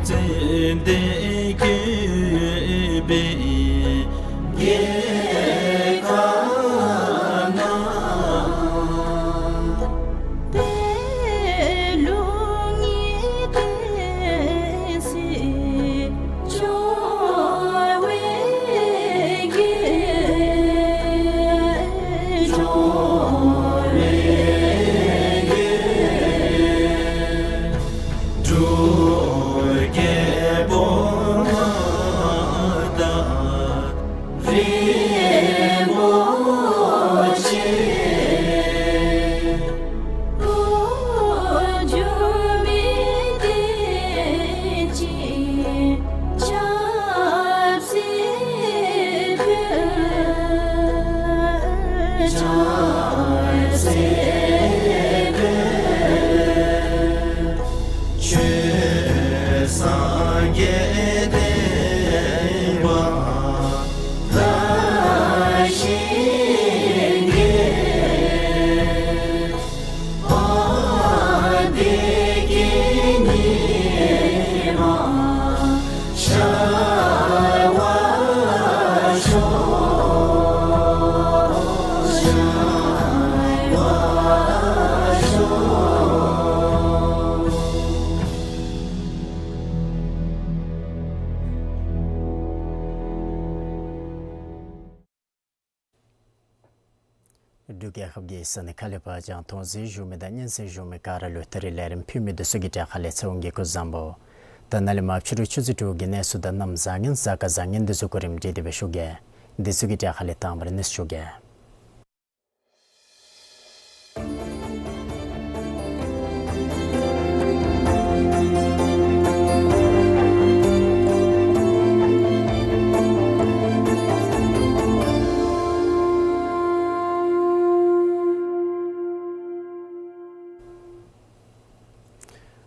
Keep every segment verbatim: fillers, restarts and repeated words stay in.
ཙན་དན་བཀོད་པའི་རྒྱལ་ཁབ་ན། པད་ལུང་གི་བསྟན་སྲིད་འབྱུང་བའི་རྒྱལ། འབྱུང་བའི་རྒྱལ། འབྲུག་རྒྱལ་པོ་མངའ་བདག་རིན་པོ་ཆེ། འགོ་འཛུགས་མི་བསྟན་སྲིད་ཆབ་སྲིད་དཔལ། ཆབ་སྲིད་དཔལ། ཆོས་སངས་རྒྱས་བསྟན་པ་དར་ཞིང་རྒྱས། དཔལ་བདེ་སྐྱིད་ཉི་མ་ཤར་བར་ཤོག། ཤར་བར་ཤོག། འབྲུག་རྒྱལ་ཁབ་ཀྱི་ས་གནས་ཁག་ལས་ཕར་རྒྱང་མཐོང་གཟིགས་བཞུགས་མི་དང་སྙན་གསན་བཞུགས་མི་ག་ར་ལུ་ད་རིས་ལས་རིམ་ཕུལ་མི་འདི་ཚུ་གི་གྲས་ཁ་ལས་ཚེ་དབང་གིས་སྐུ་གཟུགས་བཟང་པོ། ད་ནཱ་ལས་མར་ཕྱི་རུ་ཆུ་ཚོད་དྲུག་གི་གནས་ཚུལ་དང་གནམ་བཟང་ངན་གཟའ་སྐར་བཟང་ངན་འདི་ཚུ་གོ་རིམ་སྒྲིག་སྟེ་སྦེ་ཞུ་གེ། འདི་ཚུ་གི་གྲས་ཁ་ལས་དང་པ་ར་གནས་ཚུལ་ཞུ་གེ།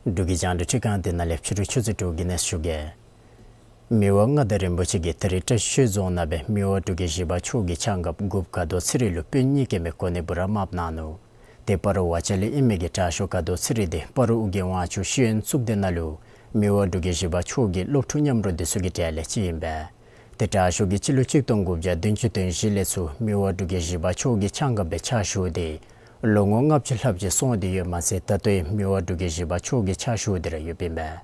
འབྲུག་གི་རྒྱང་བསྒྲགས་ཁྲི་ཁང་འདི་ནང་ལས་ཕྱི་རུ་ཆུ་ཚོད་དྲུག་གི་གནས་ཚུལ་ཞུ་གེ། མི་དབང་མངའ་བདག་རིན་པོ་ཆེ་གིས་ད་རིས་བཀྲ་ཤིས་རྫོང་ནང་སྦེ་མི་དབང་འབྲུག་རྒྱལ་བཞི་པ་མཆོག་གི་ཆ་འགབ་འགོཔ་དགའ་ཐོག་ཚེ་རིང་ལུ་དཔོན་གཉིས་ཀྱིས་མི་གོ་གནས་འབུལ་ར་མ་གནང་ནུག། ཏེ་སྤ་རོ་བ་ཅ་ལི་ཨིན་མི་གི་དྲག་ཤོས་དགའ་ཐོག་ཚེ་རིང་འདི་སྤ་རོ་ཨོ་རྒྱན་དབང་ཕྱུག་ཤེས་ཡོན་གཙུག་སྡེ་ནང་ལུ་མི་དབང་འབྲུག་རྒྱལ་བཞི་པ་མཆོག་གི་སློབ་ཕྲུག་མཉམ་རོགས་འདི་ཚུ་གི་གྲས་ལས་གཅིག་ཨིན་པས། ཏེ་དྲག་ཤོས་ཀྱིས་སྤྱི་ལོ་གཅིག་སྟོང་དགུ་བརྒྱ་བདུན་ཅུ་དོན་བཞི་ལས་ཚུར་མི་དབང་འབྲུག་རྒྱལ་བཞི་པ་མཆོག་གི་ཆ་འགབ་སྦེ་ཕྱག་ཞུ་སྟེ་ལོ་ངོ་ལྔ་བཅུ་ལྷགཔ་ཅིག་སོང་སྟེ་ཡོདཔ་མ་ཚད་ད་ལྟོ་ཡང་མི་དབང་འབྲུག་རྒྱལ་བཞི་པ་མཆོག་གི་ཕྱག་ཞུ་སྟེ་ར་ཡོདཔ་ཨིན་པས།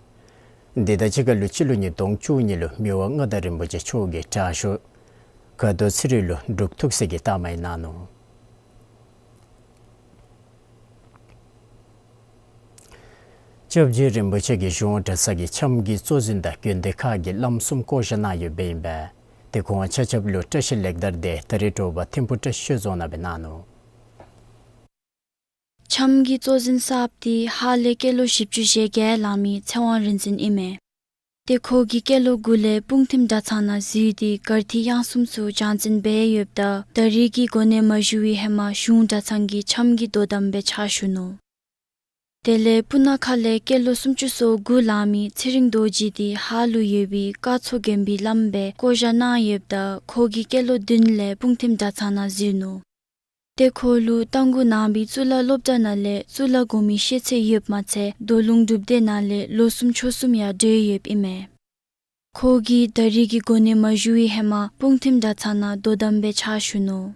འདི་དང་གཅིག་ཁར་ལུ་སྤྱི་ལོ་ཉིས་སྟོང་བཅུ་གཉིས་ལུ་མི་དབང་མངའ་བདག་རིན་པོ་ཆེ་མཆོག་གི་དྲག་ཤོས་དགའ་ཐོག་ཚེ་རིང་ལུ་འབྲུག་ཐུགས་སྲས་ཀྱི་རྟགས་མ་ཡང་གནང་ནུག། སྐྱབས་རྗེ་རིན་པོ་ཆེ་གིས་གཞུང་གྲྭ་ཚང་གི་འཆམ་གྱི་གཙོ་འཛིན་དང་དགོན་སྡེ་ཁག་གི་བླམ་གསུམ་བསྐོ་བཞག་གནང་ཡོདཔ་ཨིན་པས། ཏེ་ཁོང་ཆ་ཁྱབ་ལུ་བཀྲ་ཤིས་ལེགས་དར་འདི་ད་རིས་དྲོ་པ་ཐིམ་ཕུ་བཀྲ་ཤིས་ཆོས་རྫོང་ནང་སྦེ་གནང་ནུག། འཆམ་གྱི་གཙོ་འཛིན་གསརཔ་འདི་ཧཱ་ལས་སྐྱེས་ལོ་བཞི་བཅུ་ཞེ་བརྒྱད་ལང་མི་ཚེ་དབང་རིག་འཛིན་ཨིན་མས། ཏེ་ཁོ་གིས་སྐྱེས་ལོ་དགུ་ལས་སྤུངས་ཐིམ་གྲྭ་ཚང་ནང་འཛུལ་ཏེ་མགར་ཐིག་དབྱངས་གསུམ་ཚུ་སྦྱང་ཚན་འབད་ཡོདཔ་ད་ད་རིས་ཀྱི་གོ་གནས་མ་ཞུ་བའི་ཧེ་མ་གཞུང་གྲྭ་ཚང་གི་འཆམ་གྱི་དོ་དམ་སྦེ་ཕྱག་ཞུ་ནུག། དེ་ལས་སྤུ་ན་ཁ་ལས་སྐྱེས་ལོ་སུམ་ཅུ་སོ་དགུ་ལང་མི་ཚེ་རིང་རྡོ་རྗེ་འདི་ཧཱ་ལུ་ཡོད་པའི་བཀའ་མཚོ་དགོན་པའི་བླམ་སྦེ་བསྐོ་བཞག་གནང་ཡོདཔ་ད་ཁོ་གིས་སྐྱེས་ལོ་བདུན་ལས་སྤུངས་ཐིམ་གྲྭ་ཚང་ནང་འཛུལ་ནུག། ཏེ་ཁོ་ལུ་རྟ་མགོ་ནང་པའི་གཙུག་ལག་སློབ་གྲྭ་ནང་ལས་གཙུག་ལག་སྒོམ་པའི་ཤེས་ཚད་ཡོདཔ་མ་ཚད་རྡོ་ལུང་སྒྲུབ་སྡེ་ནང་ལས་ལོ་གསུམ་ཆོས་གསུམ་ཡང་གྲོལ་ཡོདཔ་ཨིན་མས། ཁོ་གིས་ད་རིས་ཀྱི་གོ་གནས་མ་ཞུ་བའི་ཧེ་མ་སྤུངས་ཐིམ་གྲྭ་ཚང་ནང་དོ་དམ་སྦེ་ཕྱག་ཞུ་ནུག།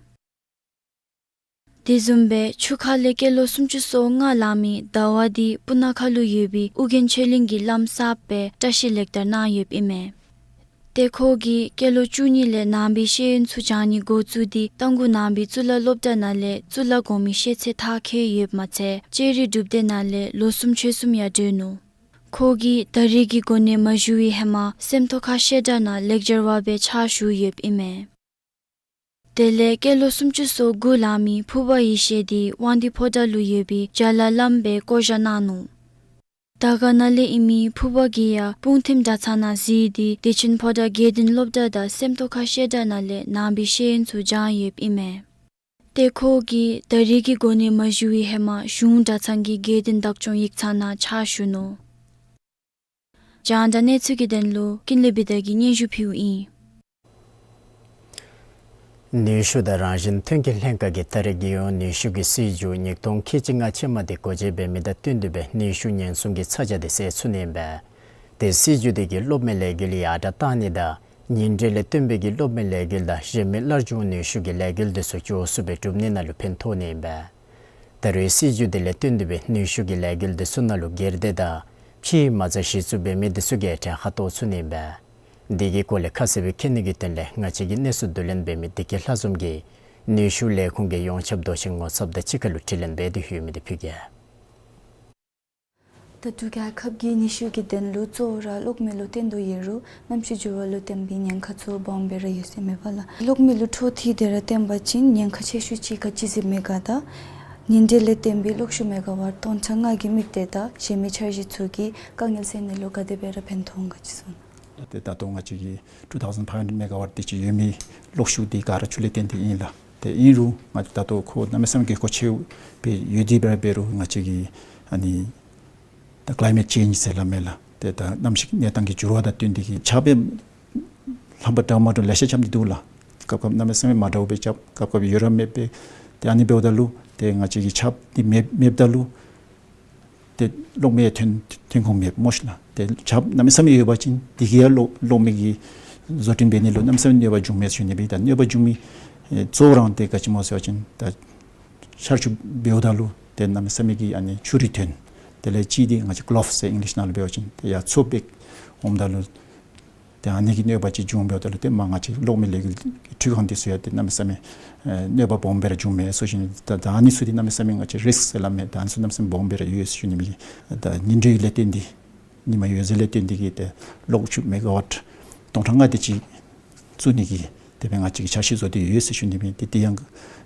དེ་བཟུམ་སྦེ་ཆུ་ཁ་ལས་སྐྱེས་ལོ་སུམ་ཅུ་སོ་ལྔ་ལང་མི་ཟླ་བ་འདི་སྤུ་ན་ཁ་ལུ་ཡོད་པའི་ཨོ་རྒྱན་ཆོས་གླིང་གི་བླམ་གསརཔ་སྦེ་བཀྲ་ཤིས་ལེགས་དར་གནང་ཡོདཔ་ཨིན་མས། ཏེ་ཁོ་གིས་སྐྱེས་ལོ་བཅུ་གཉིས་ལས་ནང་པའི་ཤེས་ཡོན་ཚུ་སྦྱང་ནི་འགོ་བཙུགས་ཏེ་རྟ་མགོ་ནང་པའི་གཙུག་ལག་སློབ་གྲྭ་ནང་ལས་གཙུག་ལག་སྒོམ་པའི་ཤེས་ཚད་མཐར་འཁྱོལ་ཡོདཔ་མ་ཚད་ལྕགས་རི་སྒྲུབ་སྡེ་ནང་ལས་ལོ་གསུམ་ཆོས་གསུམ་ཡང་གྲོལ་ནུག། ཁོ་གིས་ད་རིས་ཀྱི་གོ་གནས་མ་ཞུ་བའི་ཧེ་མ་སེམས་རྟོགས་ཁ་བཤད་གྲྭ་ནང་ལེགས་སྦྱར་བ་སྦེ་ཕྱག་ཞུ་ཡོདཔ་ཨིན་མས། དེ་ལས་སྐྱེས་ལོ་སུམ་ཅུ་སོ་དགུ་ལང་མི་ཕུར་པ་ཡེ་ཤེས་འདི་དབང་འདུས་ཕོ་བྲང་ལུ་ཡོད་པའི་རྒྱ་ལ་བླམ་སྦེ་བསྐོ་བཞག་གནང་ནུག། དར་དཀར་ནང་ལས་ཨིན་མི་ཕུར་པ་གིས་ཡང་སྤུངས་ཐིམ་གྲྭ་ཚང་ནང་འཛུལ་ཏེ་བདེ་ཆེན་ཕོ་བྲང་དགེ་འདུན་སློབ་གྲྭ་དང་སེམས་རྟོགས་ཁ་བཤད་གྲྭ་ནང་ལས་ནང་པའི་ཤེས་ཡོན་ཚུ་སྦྱང་ཡོདཔ་ཨིན་མས། ཏེ་ཁོ་གིས་ད་རིས་ཀྱི་གོ་གནས་མ་ཞུ་བའི་ཧེ་མ་གཞུང་གྲྭ་ཚང་གི་དགེ་འདུན་བདག་སྐྱོང་ཡིག་ཚང་ནང་ཕྱག་ཞུ་ནུག། རྒྱང་བསྒྲགས་གནས་ཚུལ་གྱི་དོན་ལུ་ཀུན་ལེགས་བི་དྷ་གིས་སྙན་ཞུ་ཕུལཝ་ཨིན། ནུས་ཤུགས་དང་རང་བཞིན་ཐོན་སྐྱེད་ལྷན་ཁག་གིས་ད་རིས་རྒྱལ་ཡོངས་ནུས་ཤུགས་ཀྱི་སྲིད་བྱུས་ཉིས་སྟོང་ཁལ་གཅིག་ལྔ་ཅན་མ་འདི་སྒོ་འབྱེད་འབད་མི་དང་བསྟུན་ཏེ་སྦེ་ནུས་ཤུགས་ཉེན་སྲུང་གི་ཚ་གྱང་འདི་སེལ་ཚུགས་ནི་ཨིན་པས། ཏེ་སྲིད་བྱུས་འདི་གིས་གློག་མེའི་ལས་འགུལ་ཡར་དྲག་གཏང་ནི་དང་ཉིན་དྲོད་ལས་བཏོན་པའི་གི་གློག་མེའི་ལས་འགུལ་དང་གཞན་མི་སླར་འབྱུང་ནུས་ཤུགས་ཀྱི་ལས་འགུལ་འདི་ཚུ་མགྱོགས་སུ་སྦེ་གྲུབ་ནི་ནང་ལུ་ཕན་ཐོགས་ནི་ཨིན་པས། ད་རུང་སྲིད་བྱུས་འདི་ལས་བརྟེན་ཏེ་སྦེ་ནུས་ཤུགས་ཀྱི་ལས་འགུལ་འདི་ཚུ་ནང་ལུ་སྒེར་སྡེ་དང་ཕྱིའི་མ་རྩ་གཞི་བཙུགས་འབད་མི་འདི་ཚུ་གིས་ཡང་ཁ་ཐོབ་ཚུགས་ནི་ཨིན་པས། འདི་གི་སྐོར་ལས་ཁ་གསལ་སྦེ་མཁྱེན་ནི་གི་དོན་ལས་ང་བཅས་ཀྱིས་གནས་ཚུལ་བསྡུ་ལེན་འབད་མི་བདེ་སྐྱིད་ལྷ་འཛོམས་ཀྱིས་ནུས་ཤུགས་ལས་ཁུངས་ཀྱི་ཡོངས་ཁྱབ་མདོ་ཆེན་ངོ་ཚབ་དང་གཅིག་ཁར་ལུ་དྲི་ལན་འབད་དེ་ཡོད་མི་འདི་ཕུལ་གེ། ད་འབྲུག་རྒྱལ་ཁབ་ཀྱི་ནུས་ཤུགས་ཀྱི་དོན་ལུ་གཙོ་བོ་ར་གློག་མེ་ལུ་བརྟེན་དོ་ཡོད་རུང་གནམ་གཤིས་འགྱུར་བ་ལུ་བརྟེན་པའི་ཉེན་ཁ་ཚུ་སྦོམ་སྦེ་ར་ཡོད་ཟེར་མས་པ་ལགས། གློག་མེ་ལུ་འཕྲོ་མཐུད་དེ་ར་བརྟེན་པ་ཅིན་ཉེན་ཁ་ཆེ་ཤོས་ཅིག་ག་ཅི་ཟེར་མས་ག་ད་ཉིན་དྲོད་ལས་བརྟེན་པའི་གློག་ཤུགས་མེ་ག་ཝཊ་སྟོང་ཕྲག་ལྔ་གི་དམིགས་གཏད་དང་གཞན་མི་འཆར་གཞི་ཚུ་གིས་དཀའ་ངལ་སེལ་ནི་ལུ་ག་དེ་སྦེ་ར་ཕན་ཐོགས་འོང་ག་ཅིག་གསུང་གནང་། ཏེ་ད་ལྟོ་ང་བཅས་ཀྱི་two thousand five hundred megawatt དེ་ཅིག་ཡོད་མི་གློག་ཤུགས་འདི་ག་ར་ཆུ་ལས་བརྟེན་ཏེ་ཨིན་ལགས། ཏེ་ཨིན་རུང་ང་བཅས་ད་ལྟོ་ཁོ་གནམ་མེད་ས་མེད་དགོས་མཁོ་ཆེཝ་སྦེ་ཡོད་དེ་འབད་རུང་ང་བཅས་ཀྱི་ཨ་ནི་ད་ཀ་ལའི་མེཊ་ཅེནཇ་ཟེར་སླབ་མས་ལགས། ཏེ་ད་གནམ་གཤིས་གནས་སྟངས་ཀྱི་འགྱུར་བ་དང་བསྟུན་ཏེ་གིས་ཆརཔ་སྦེ་ལྷམ་པ་འདྲཝ་མ་འདྲཝ་ལེ་ཤ་རྐྱབ་སྟེ་འདུག་ལགས། སྐབས་སྐབས་གནམ་མེད་ས་མེད་མ་འདྲཝ་སྦེ་རྐྱབ། སྐབས་སྐབས་ཡོད་ར་མེད་པས། ཏེ་ཨ་ནི་འབདཝ་ད་ལུ་ཏེ་ང་བཅས་ཀྱི་ཆརཔ་འདི་མེདཔ་མེདཔ་ད་ལུ་ཏེ་གློག་མེ་ཐོན་ཐོན་ཁུངས་མེདཔ་སྨོ་ཤིག་ལགས། ཏེ་ཆརཔ་གནམ་མེད་ས་མེད་ཡོད་པ་ཅིན་དེ་གིས་ཡང་གློག་གློག་མེ་གི་བཟོ་སྐྲུན་འབད་ནི་ལུ་གནམ་མེད་ས་མེད་གནོད་པ་འབྱུངམ་མས་ཟེར་ཞུ་ནི་སྦེ། ད་གནོད་པ་འབྱུང་མི་ཨེ་གཙོ་བོ་ར་ཏེ་ག་ཅི་སྨོ་ཟེར་བ་ཅིན་ད་ཆར་ཆུ་འབདཝ་ད་ལུ་ཏེ་གནམ་མེད་ས་མེད་ཀྱི་ཨ་ནི་ཆུ་རུད་ཐོན། དེ་ལས་གཅིག་འདི་ང་བཅས་གློབ་ཟེར་ཨིང་ལིཤ་ནང་ལུ་འབད་བ་ཅིན་ཏེ་ཡར་མཚོ་འབད་འོངམ་ད་ལུ་ཏེ་ཨ་ནི་གི་གནོད་པ་ཅིག་འབྱུང་འབདཝ་ད་ལུ་ཏེ་མ་ང་བཅས་གློག་མེ་ལས་འགུལ་འཕྲུལ་ཁང་འདི་ཚུ་ཡང་ཏེ་གནམ་མེད་ས་མེད་ཨེ་གནོད་པ་སྦོམ་སྦེ་ར་འབྱུངམ་མས་ཟེར་ཞུ་ནི། ད་ད་ཨ་ནི་ཚུ་འདི་གནམ་མེད་ས་མེད་ང་བཅས་རིསཀ་ཟེར་སླབ་མས། ད་ཨ་ནི་ཚུ་གནམ་མེད་ས་མེད་སྦོམ་སྦེ་ར་ཡོད་ཟེར་ཞུ་ནི་མས། ད་ཉིན་དྲོད་ལས་བརྟེན་ཏེ་ཉིན་མ་འོད་ཟེར་ལས་བརྟེན་ཏེ་གིས་ཏེ་གློག་ཤུགས་མེ་ག་ཝཊ་སྟོང་ཕྲག་ལྔ་དེ་ཅིག་བཙུགས་ནི་གི་དེ་སྦེ་ང་བཅས་ཀྱིས་འཆར་གཞི་བཟོ་སྟེ་ཡོད་ཟེར་ཞུ་ནི་མས། ཏེ་དེ་ཡང་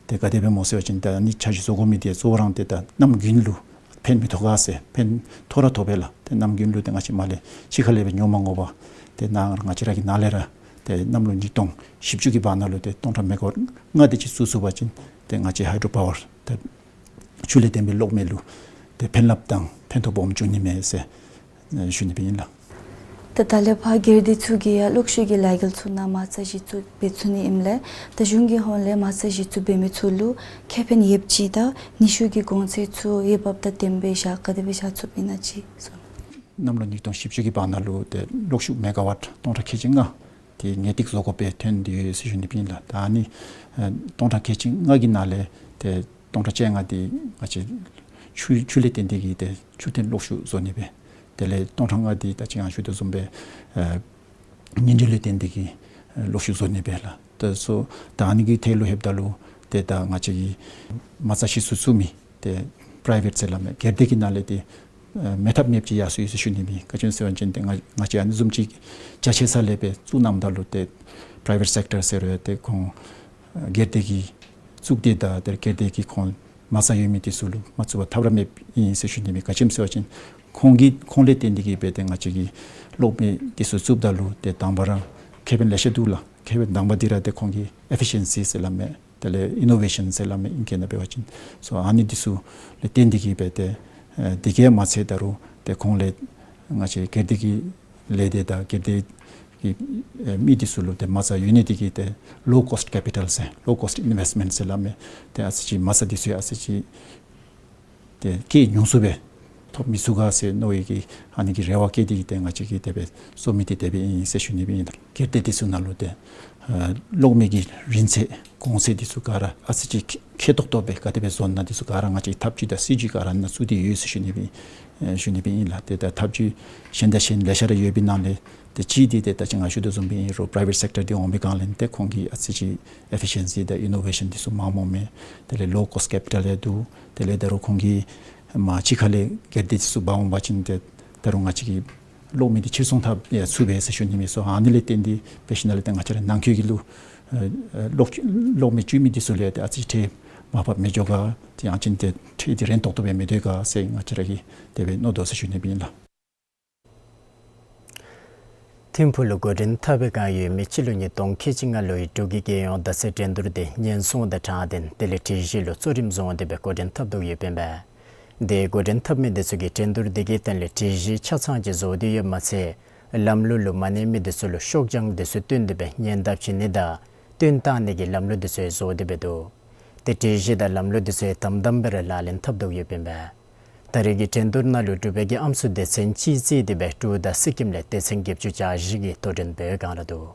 ཏེ་ག་དེ་སྦེ་སྨོ་ཟེར་བ་ཅིན་ད་ཨ་ནི་འཆར་གཞི་བཟོ་དགོ་མི་དེ་གཙོ་བོ་ར་ཏེ་ད་གནམ་དགུན་ལུ་ཕན་མི་ཐོགས་ག་ཟེར། ཕན་ཐོགས་ར་ཐོགས་པས་ལགས། ཏེ་གནམ་དགུན་ལུ་ཏེ་ང་བཅས་མར་ལས་ཕྱི་ཁ་ལས་སྦེ་ཉོ་མ་དགོ་པར་ཏེ་ནཱ་ང་བཅས་ར་གི་ནཱ་ལས་ར་ཏེ་གནམ་ལོ་ཉིས་སྟོང་བཞི་བཅུ་གི་བར་ན་ལུ་ཏེ་སྟོང་ཕྲག་མེ་ག་ཝཊ་ལྔ་དེ་ཅིག་བཙུགས་ཚུགས་པ་ཅིན་ཏེ་ང་བཅས་ཧའི་ཌྲོ་པ་ཝར་ཏེ་ཆུ་ལས་བརྟེན་པའི་གློག་མེ་ལུ་ཏེ་ཕན་རླབས་དང་ཕན་ཐོགས་སྦོམ་འབྱུང་ནི་མས་ཟེར་ཨེ་ཞུ་ནི་སྦེ་ཨིན་ལགས། ད་ད་ལས་ཕར་སྒེར་སྡེ་ཚུ་གིས་ཡང་གློག་ཤུགས་ཀྱི་ལས་འགུལ་ཚུ་ནང་མ་རྩ་གཞི་བཙུགས་འབད་ཚུགས་ནི་ཨིནམ་ལས་ད་གཞུང་གི་ཧོངས་ལས་མ་རྩ་གཞི་བཙུགས་འབད་མི་ཚུ་ལུ་ཁེ་ཕན་ཡོདཔ་ཅིག་དང་ནུས་ཤུགས་ཀྱི་གོང་ཚད་ཚུ་འོས་འབབ་དང་ལྡནམ་སྦེ་བཞག་ག་དེ་སྦེ་བཞག་ཚུགསཔ་ཨིན་ན་ཅིག་གསུངས་གནང་། གནམ་ལོ་ཉིས་སྟོང་བཞི་བཅུ་གི་བར་ན་ལུ་ཏེ་གློག་ཤུགས་མེ་ག་ཝཊ་སྟོང་ཕྲག་ཁལ་གཅིག་ལྔ་དེ་ངེས་ཏིག་བཟོ་དགོཔ་སྦེ་ཐོན་ཏེ་ཡོད་ཟེར་ཞུ་ནི་སྦེ་ཨིན་ལགས། ད་ཨ་ནི་ཨེ་སྟོང་ཕྲག་ཁལ་གཅིག་ལྔ་གི་ནང་ལས་ཏེ་སྟོང་ཕྲག་བཅོ་ལྔ་དེ་ང་བཅས་ཆུ་ཆུ་ལས་བརྟེན་ཏེ་གིས་ཏེ་ཆུ་ཐོན་གློག་ཤུགས་བཟོ་ནི་སྦེ། དེ་ལས་སྟོང་ཕྲག་ལྔ་དེ་ད་ཅི་ང་ཞུ་དོ་བཟུམ་སྦེ་ཨེ་ཉིན་དྲོད་ལས་བརྟེན་ཏེ་གིས་ཨེ་གློག་ཤུགས་བཟོ་ནི་སྦེ་ལགས། ད་སོ་ད་ཨ་ནི་གི་ཐད་ལུ་ལྷོདཔ་ད་ལུ་ཏེ་ད་ང་བཅས་ཀྱི་མ་རྩ་གཞི་བཙུགས་བཙུགས་མི་ཏེ་པི་རའི་ཝེཊ་ཟེར་སླབ་མས། སྒེར་སྡེ་གི་ནང་ལས་ཏེ་ཨེ་མེད་ཐབས་མེདཔ་ཅིག་ཡར་སོང་ཡི་ཟེར་ཞུ་ནི་སྦེ། ག་ཅི་སྨོ་ཟེར་བ་ཅིན་ཏེ་ང་ང་བཅས་ཨ་ནི་བཟུམ་ཅིག་རྒྱ་ཆེ་ས་ལས་སྦེ་བཙུགས་གནངམ་ད་ལུ་ཏེ་པི་རའི་ཝེཊ་སེཀ་ཊར་ཟེར་རུང་ཏེ་ཁོང་ཨེ་སྒེར་སྡེ་གི་གཙུག་སྡེ་དང་ཏེ་སྒེར་སྡེ་གི་ཁོང་མ་རྩ་ཡོད་མི་དེ་ཚུ་ལུ་མ་བཙུགས་པར་ཐབས་ར་མེདཔ་ཨིན་ཟེར་ཞུ་ནི་སྦེ། ག་ཅི་སྨོ་ཟེར་བ་ཅིན་ཁོང་གིས་ཁོང་ལས་བརྟེན་ཏེ་གིས་སྦེ་ཏེ་ང་བཅས་ཀྱིས་གློག་མེ་དེ་ཚུ་བཙུགསཔ་ད་ལུ་ཏེ་དང་པ་ར་ཁེ་ཕན་ལེ་ཤ་འདུག་ལགས། ཁེ་ཕན་དང་པ་འདི་ར་ཏེ་ཁོང་གི་ཨེ་ཕི་ཤན་སི་ཟེར་སླབ་མས། དེ་ལས་ཨི་ནོ་ཝེ་ཤན་ཟེར་སླབ་མས་ཨིང་སྐད་ནང་འབད་བ་ཅིན། སོ་ཨ་ནི་དེ་ཚུ་ལས་བརྟེན་ཏེ་གིས་སྦེ་ཏེ་ཨེ་དེ་གིས་མ་ཚད་ད་རུང་ཏེ་ཁོང་ལས་ང་བཅས་སྒེར་སྡེ་གི་ལས་སྡེ་དང་སྒེར་སྡེ་གི་ཨེ་མི་དེ་ཚུ་ལུ་ཏེ་མ་རྩ་ཡོད་ནི་དེ་གིས་ཏེ་ལོ་ཀོསཊ་ཀེ་པི་ཊལ་ཟེར་ལོ་ཀོསཊ་ཨིན་ཝེསཊ་མེནཊ་ཟེར་སླབ་མས། ཏེ་ཨ་ཙི་ཅིག་མ་རྩ་དེ་ཚུ་ཡང་ཨ་ཙི་ཅིག་ཏེ་སྐྱེད་ཉུང་སུ་སྦེ་ཐོབ་མི་ཚུགས་ག་ཟེར་མནོ་བའི་གི་ཨ་ནི་གི་རེ་བ་བསྐྱེད་དེ་གིས་ཏེ་ང་བཅས་ཀྱིས་དེ་སྦེ་བཟོ་མི་དེ་དེ་སྦེ་ཨིན་ཟེར་ཞུ་ནི་སྦེ་ཨིན། སྒེར་སྡེ་དེ་ཚུ་ནང་ལུ་ཏེ་ཨེ་གློག་མེ་གི་རིན་ཚད་གོང་ཚད་དེ་ཚུ་ག་ར་ཨ་ཙི་ཅིག་མཁྱེན་ཏོག་ཏོ་སྦེ་ག་དེ་སྦེ་བཟོ་ན་དེ་ཚུ་ག་ར་ང་བཅས་ཐབས་བྱུས་དང་སྲིད་བྱུས་ག་ར་ནང་བཙུགས་ཏེ་ཡོད་ཟེར་ཞུ་ནི་སྦེ་ཨེ་ཞུ་ནི་སྦེ་ཨིན་ལགས། ཏེ་ད་ཐབས་བྱུས་གཞན་དང་གཞན་ལེ་ཤ་ར་ཡོད་པའི་ནང་ལས་ཏེ་གཅིག་འདི་ཏེ་ད་ཅི་ང་ཞུ་དོ་བཟུམ་སྦེ་ཨིན་རུང་པི་རའི་ཝེཊ་སེཀ་ཊར་འདི་འོང་པའི་སྒང་ལས་ཏེ་ཁོང་གིས་ཨ་ཙི་ཅིག་ཨེ་ཕི་ཤན་སི་དང་ཨི་ནོ་ཝེ་ཤན་དེ་ཚུ་མངམ་འོང་མས། དེ་ལས་ལོ་ཀོསཊ་ཀེ་པི་ཊལ་ཡང་འདུག། དེ་ལས་ད་རུང་ཁོང་གིས་མར་ཕྱི་ཁ་ལས་སྒེར་སྡེ་དེ་ཚུ་འབག་འོང་པ་ཅིན་ཏེ་ད་རུང་ང་བཅས་ཀྱིས་གློག་མེ་འདི་ཕྱིར་ཚོང་འཐབ་ཡང་ཚུགས་པས་ཟེར་ཞུ་ནི་མས། སོ་ཨ་ནི་ལས་བརྟེན་ཏེ་འབད་ཞིནམ་ལས་ཏེ་ང་བཅས་ར་ནང་འཁོད་ཀྱི་ལུ་ཨེ་གློག་གློག་མེ་སྤྱོད་མི་དེ་ཚུ་ལས་ཏེ་ཨ་ཙི་ཁྲལ་མར་ཕབ་མི་འགྱོ་ག། ཏེ་ཡང་ཅིན་ཏེ་ཁྲལ་འདི་རན་ཏོག་ཏོ་སྦེ་མི་སྡོད་ག་ཟེར་ང་བཅས་ར་གིས་དེ་སྦེ་མནོ་དོ་ཟེར་ཞུ་ནི་སྦེ་ཨིན་ལགས། ཐིམ་ཕུག་ལུ་འགོ་འདྲེན་འཐབ་པའི་བསྒང་ཡོད་མི་སྤྱི་ལོ་ཉིས་སྟོང་ཁལ་གཅིག་ལྔ་ལོའི་འབྲུག་གི་རྒྱལ་ཡོངས་རྡ་སའི་འགྲན་བསྡུར་འདི་ཉེན་སྲུང་དང་དྲང་བདེན་དེ་ལས་སྒྲིག་གཞི་ལུ་གཙོ་རིམ་བཟུང་སྟེ་སྦེ་འགོ་འདྲེན་འཐབ་དོ་ཡོདཔ་ཨིན་པས། དེ་འགོ་འདྲེན་འཐབ་མི་དེ་ཚུ་གིས་འགྲན་བསྡུར་འདི་གི་དོན་ལས་སྒྲིག་གཞི་ཆ་ཚང་ཅིག་བཟོ་སྟེ་ཡོདཔ་མ་ཚད་ལམ་ལུགས་ལུ་མ་གནས་མི་དེ་ཚུ་ལུ་ཤོག་བྱང་དེ་ཚུ་བཏོན་ཏེ་སྦེ་ཉེན་བརྡ་བྱིན་ནི་དང་བཏོན་བཏང་ནི་གི་ལམ་ལུགས་དེ་ཚུ་ཡང་བཟོ་སྟེ་སྦེ་འདུག། ཏེ་སྒྲིག་གཞི་དང་ལམ་ལུགས་དེ་ཚུ་ཡང་དམ་དམ་སྦེ་ར་ལག་ལེན་འཐབ་དོ་ཡོདཔ་ཨིན་པས། ད་རེས་ཀྱི་འགྲན་བསྡུར་ནང་ལུ་འབྲུག་པའི་གི་ཨམ་སྲུ་སྡེ་ཚན་གཅིག་རྩིས་ཏེ་སྦེ་འབྲུག་དང་སི་ཀིམ་ལས་སྡེ་ཚན་བརྒྱད་ཅུ་གྱ་བཞི་གིས་དོ་འགྲན་འབད་བའི་བསྒང་ར་འདུག།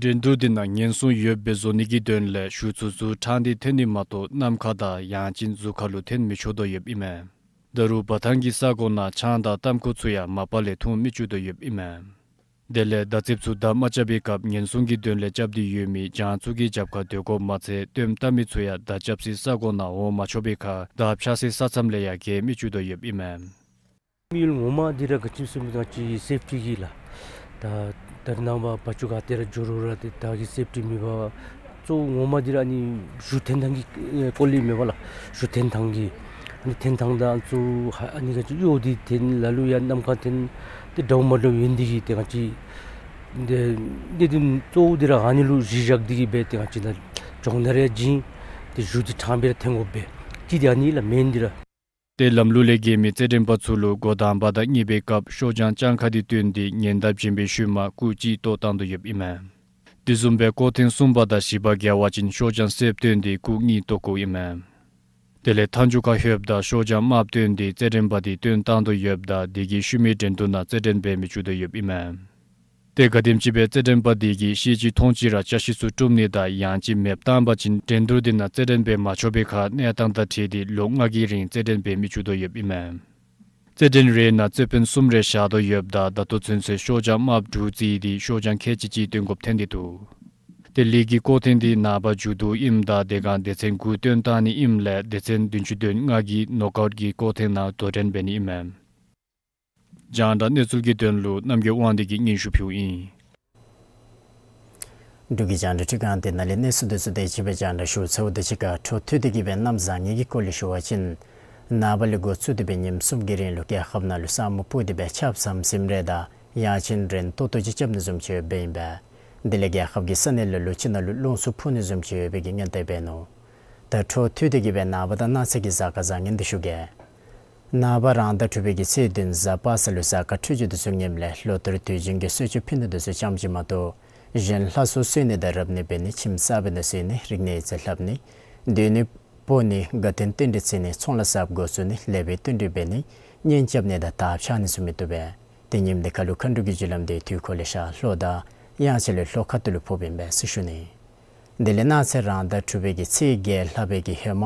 འགྲན་བསྡུར་འདི་ནང་ཉེན་སྲུང་ཡོདཔ་སྦེ་བཟོ་ནི་གི་དོན་ལས་གཞུ་ཚུ་གཟུགས་ཕྲང་སྟེ་འཐེན་ནི་མ་གཏོགས་ནམ་མཁའ་དང་ཡང་ཅིན་གཟུགས་ཁ་ལུ་འཐེན་མི་ཆོག་དོ་ཡོདཔ་ཨིན་མས། ད་རུང་འབའ་ཐང་གི་ས་གོ་ནང་ཆང་དང་ཏམ་ཁུ་ཚུ་ཡང་མ་པ་ལས་འཐུང་མི་བཅུག་དོ་ཡོདཔ་ཨིན་མས། དེ་ལས་མདའ་རྩེདཔ་ཚུ་མདའ་མ་རྐྱབ་པའི་སྐབས་ཉེན་སྲུང་གི་དོན་ལས་རྐྱབ་སྟེ་ཡོད་མི་གྱང་ཚུ་གི་རྒྱབ་ཁར་སྡོད་དགོཔ་མ་ཚད་བཏོནམ་བཏབ་མི་ཚུ་ཡང་མདའ་རྐྱབ་སའི་ས་གོ་ནང་འོང་མ་ཆོག་པའི་ཁར་མདའ་འཕྱར་སའི་ས་མཚམས་ལས་ཡང་བརྒལ་མི་བཅུག་དོ་ཡོདཔ་ཨིན་མས། དམིགས་ཡུལ་ངོ་མ་འདི་ར་ག་ཅི་སྨོ་ཟེར་བ་ཅིན་སེཕ་ཊི་གི་ལགས། ད་ད་རེས་ནངས་པ་བ་ཕྱུགས་ག་ཏེ་ར་འགྱོ་རུང་ར་ཏེ་ད་གི་སེཕ་ཊི་མེད་པར་གཙོ་བོ་ངོ་མ་འདི་ར་ཨ་ནི་གཞུ་འཐེན་ཐངས་ཀྱི་ཨེ་སྐོར་ལས་མེན་པ་ལགས། གཞུ་འཐེན་ཐངས་ཀྱི་ཨ་ནི་འཐེན་ཐངས་དང་གཙོ་བོ་ཧ་ཨ་ནི་ག་ཅི་གཡོག་འདི་འཐེན་ལ་ལུ་ཡང་ནམ་མཁའ་འཐེན་ཏེ་འདྲཝ་མ་འདྲཝ་ཡོད་ནི་འདི་གིས་ཏེ་ག་ཅི་འདི་གནད་དོན་གཙོ་བོ་འདི་ར་ཨ་ནི་ལུ་གཞི་བཞག་སྟེ་གི་སྦེ་ཏེ་ག་ཅི་ད་སྦྱོང་བརྡར་ཡང་བྱིན་ཏེ་གཞུ་འདི་ཕྲང་སྦེ་ར་འཐེན་དགོ་པས། གཅིག་འདི་ཨ་ནི་ལགས་མེན་འདི་ར། ཏེ་ལམ་ལུགས་ལས་འགལ་མི་རྩེད་འགྲན་པ་ཚུ་ལུ་འགོ་དང་པ་དང་གཉིས་པའི་སྐབས་ཤོག་གྱང་གྱངས་ཁ་འདི་བཏོན་ཏེ་ཉེན་བརྡ་བྱིན་པའི་ཤུལ་མ་སྐུགས་གཅིག་བཏོག་བཏང་དོ་ཡོདཔ་ཨིན་མས། དེ་བཟུམ་སྦེ་སྐོར་ཐེངས་གསུམ་པ་དང་བཞི་པ་བརྒལ་བ་ཅིན་ཤོག་གྱང་སེརཔོ་བཏོན་ཏེ་སྐུགས་གཉིས་བཏོག་དགོཔ་ཨིན་མས། དེ་ལས་མཐའ་མཇུག་ཁར་ལྷོདཔ་ད་ཤོག་གྱང་དམརཔོ་བཏོན་ཏེ་རྩེད་འགྲན་པ་འདི་བཏོན་བཏང་དོ་ཡོདཔ་ད་དེ་གིས་ཤུལ་མའི་འགྲན་བསྡུར་ནང་རྩེད་འགྲན་འབད་མི་བཅུག་དོ་ཡོདཔ་ཨིན་མས། ཏེ་ག་དེམ་ཅིག་སྦེ་རྩེད་འགྲན་པ་དེ་གིས་ཤེས་ཅི་མཐོང་ཅི་ར་བཅའ་གཞི་ཚུ་དཀྲུམ་ནི་དང་ཡང་ཅིན་མེདཔ་བཏང་པ་ཅིན་འགྲན་བསྡུར་དེ་ནང་རྩེད་འགྲན་འབད་མ་ཆོག་པའི་ཁར་གནས་སྟངས་དང་འཁྲིལ་ཏེ་ལོ་ལྔ་གི་རིང་རྩེད་འགྲན་འབད་མི་བཅུག་དོ་ཡོདཔ་ཨིན་མས། རྩེད་འགྲན་རེ་ནང་རྩེད་དཔོན་གསུམ་རེ་བཞག་དོ་ཡོདཔ་ད་ད་ལྟོ་ཚུན་ཚོད་ཤོག་གྱང་དམརཔོ་དྲུག་རྩིས་ཏེ་ཤོག་གྱང་ཁལ་གཅིག་གཅིག་བཏོན་དགོཔ་ཐོན་ཏེ་འདུག། ཏེ་ལིག་གི་སྐོར་ཐེངས་འདི་ནངས་པ་མཇུག་བསྡུཝ་ཨིནམ་ད་དེ་སྒང་སྡེ་ཚན་དགུ་བཏོན་བཏང་ནི་ཨིནམ་ལས་སྡེ་ཚན་བདུན་ཅུ་དོན་ལྔ་གིས་ནོག་ཨའུཊ་གི་སྐོར་ཐེངས་ནང་དོ་འགྲན་འབད་ནི་ཨིན་མས། རྒྱང་བསྒྲགས་གནས་ཚུལ་གྱི་དོན་ལུ་རྣམ་རྒྱལ་དབང་འདུས་ཀྱིས་སྙན་ཞུ་ཕུལཝ་ཨིན། འབྲུག་གི་རྒྱང་བསྒྲགས་ཁྲི་ཁང་འདི་ནང་ལས་གནས་ཚུལ་འདི་ཚུ་དེ་ཅིག་སྦེ་རྒྱང་བསྒྲགས་ཞུ་ཚརཝ་དང་གཅིག་ཁར་འཕྲོ་མཐུད་དེ་གི་སྦེ་གནམ་བཟང་ངན་གྱི་སྐོར་ལས་ཞུ་བ་ཅིན་ནངས་པ་ལས་འགོ་བཙུགས་ཏེ་སྦེ་ཉིནམ་གསུམ་གྱི་རིང་ལུ་རྒྱལ་ཁབ་ནང་ལུ་ས་སྨུག་སྤུབས་ཏེ་སྦེ་ཆརཔ་ཟམ་ཟིམ་རེ་དང་ཡང་ཅིན་རན་ཏོག་ཏོ་ཅིག་རྐྱབ་ནི་བཟུམ་ཅིག་ཡོདཔ་ཨིན་པས། དེ་ལས་རྒྱལ་ཁབ་ཀྱི་ས་གནས་ལ་ལུ་ཅིག་ནང་ལུ་རླུང་འཚུབ་འཕུ་ནི་བཟུམ་ཅིག་ཡོད་པའི་གི་སྔོན་བརྡ་འབད་ནུག། ད་འཕྲོ་མཐུད་དེ་གི་སྦེ་ནངས་པ་དང་གནངས་ཚེ་གི་གཟའ་སྐར་བཟང་ངན་འདི་ཞུ་གེ། ནངས་པ་རང་ཟླ་དྲུག་པའི་གི་ཚེས་བདུན་གཟའ་པ་སངས་ལུ་གཟའ་སྐར་འཕྲོད་སྦྱོར་འདི་ཚུ་ངནམ་ལས་ལོ་ལྟར་དུས་རྒྱུན་གྱི་གསོལ་མཆོད་ཕུལ་ནི་འདི་ཚུ་ཙམ་ཅིག་མ་གཏོགས་གཞན་ལྷ་གསོལ་གསོལ་ནི་དང་རབ་གནས་འབད་ནི་ཁྱིམ་གསར་པའི་ནང་བསུ་ནི་རིག་གནས་ཡིག་རྩིས་ལྷབ་ནི་སྡོད་གནས་སྤོ་ནི་དགའ་སྟོན་རྟེན་འབྲེལ་བརྩི་ནི་ཚོང་ལཱ་གསརཔ་འགོ་བཙུགས་ནི་ལེགས་པའི་བསྟུན་གྲོས་འབད་ནི་གཉེན་རྐྱབ་ནི་དང་དར་འཕྱར་ནི་ཚུ་མི་བཏུབ་པས། དེ་ཉིནམ་འདི་ཁར་ལུ་མཁའ་འགྲོ་གི་རྒྱུ་ལམ་འདི་དུས་འཁོར་ལས་ཤར་ལྷོ་དང་དབྱངས་འཆར་ལས་ལྷོ་ཁ་ཐུག་ལུ་ཕོགཔ་ཨིན་པས་ཟེར་ཞུ་ནི། དེ་ལས་གནངས་ཚེ་རང་ཟླ་དྲུག་པའི་གི་ཚེས་བརྒྱད་ལྷག་པའི་གི་ཧེ་མ་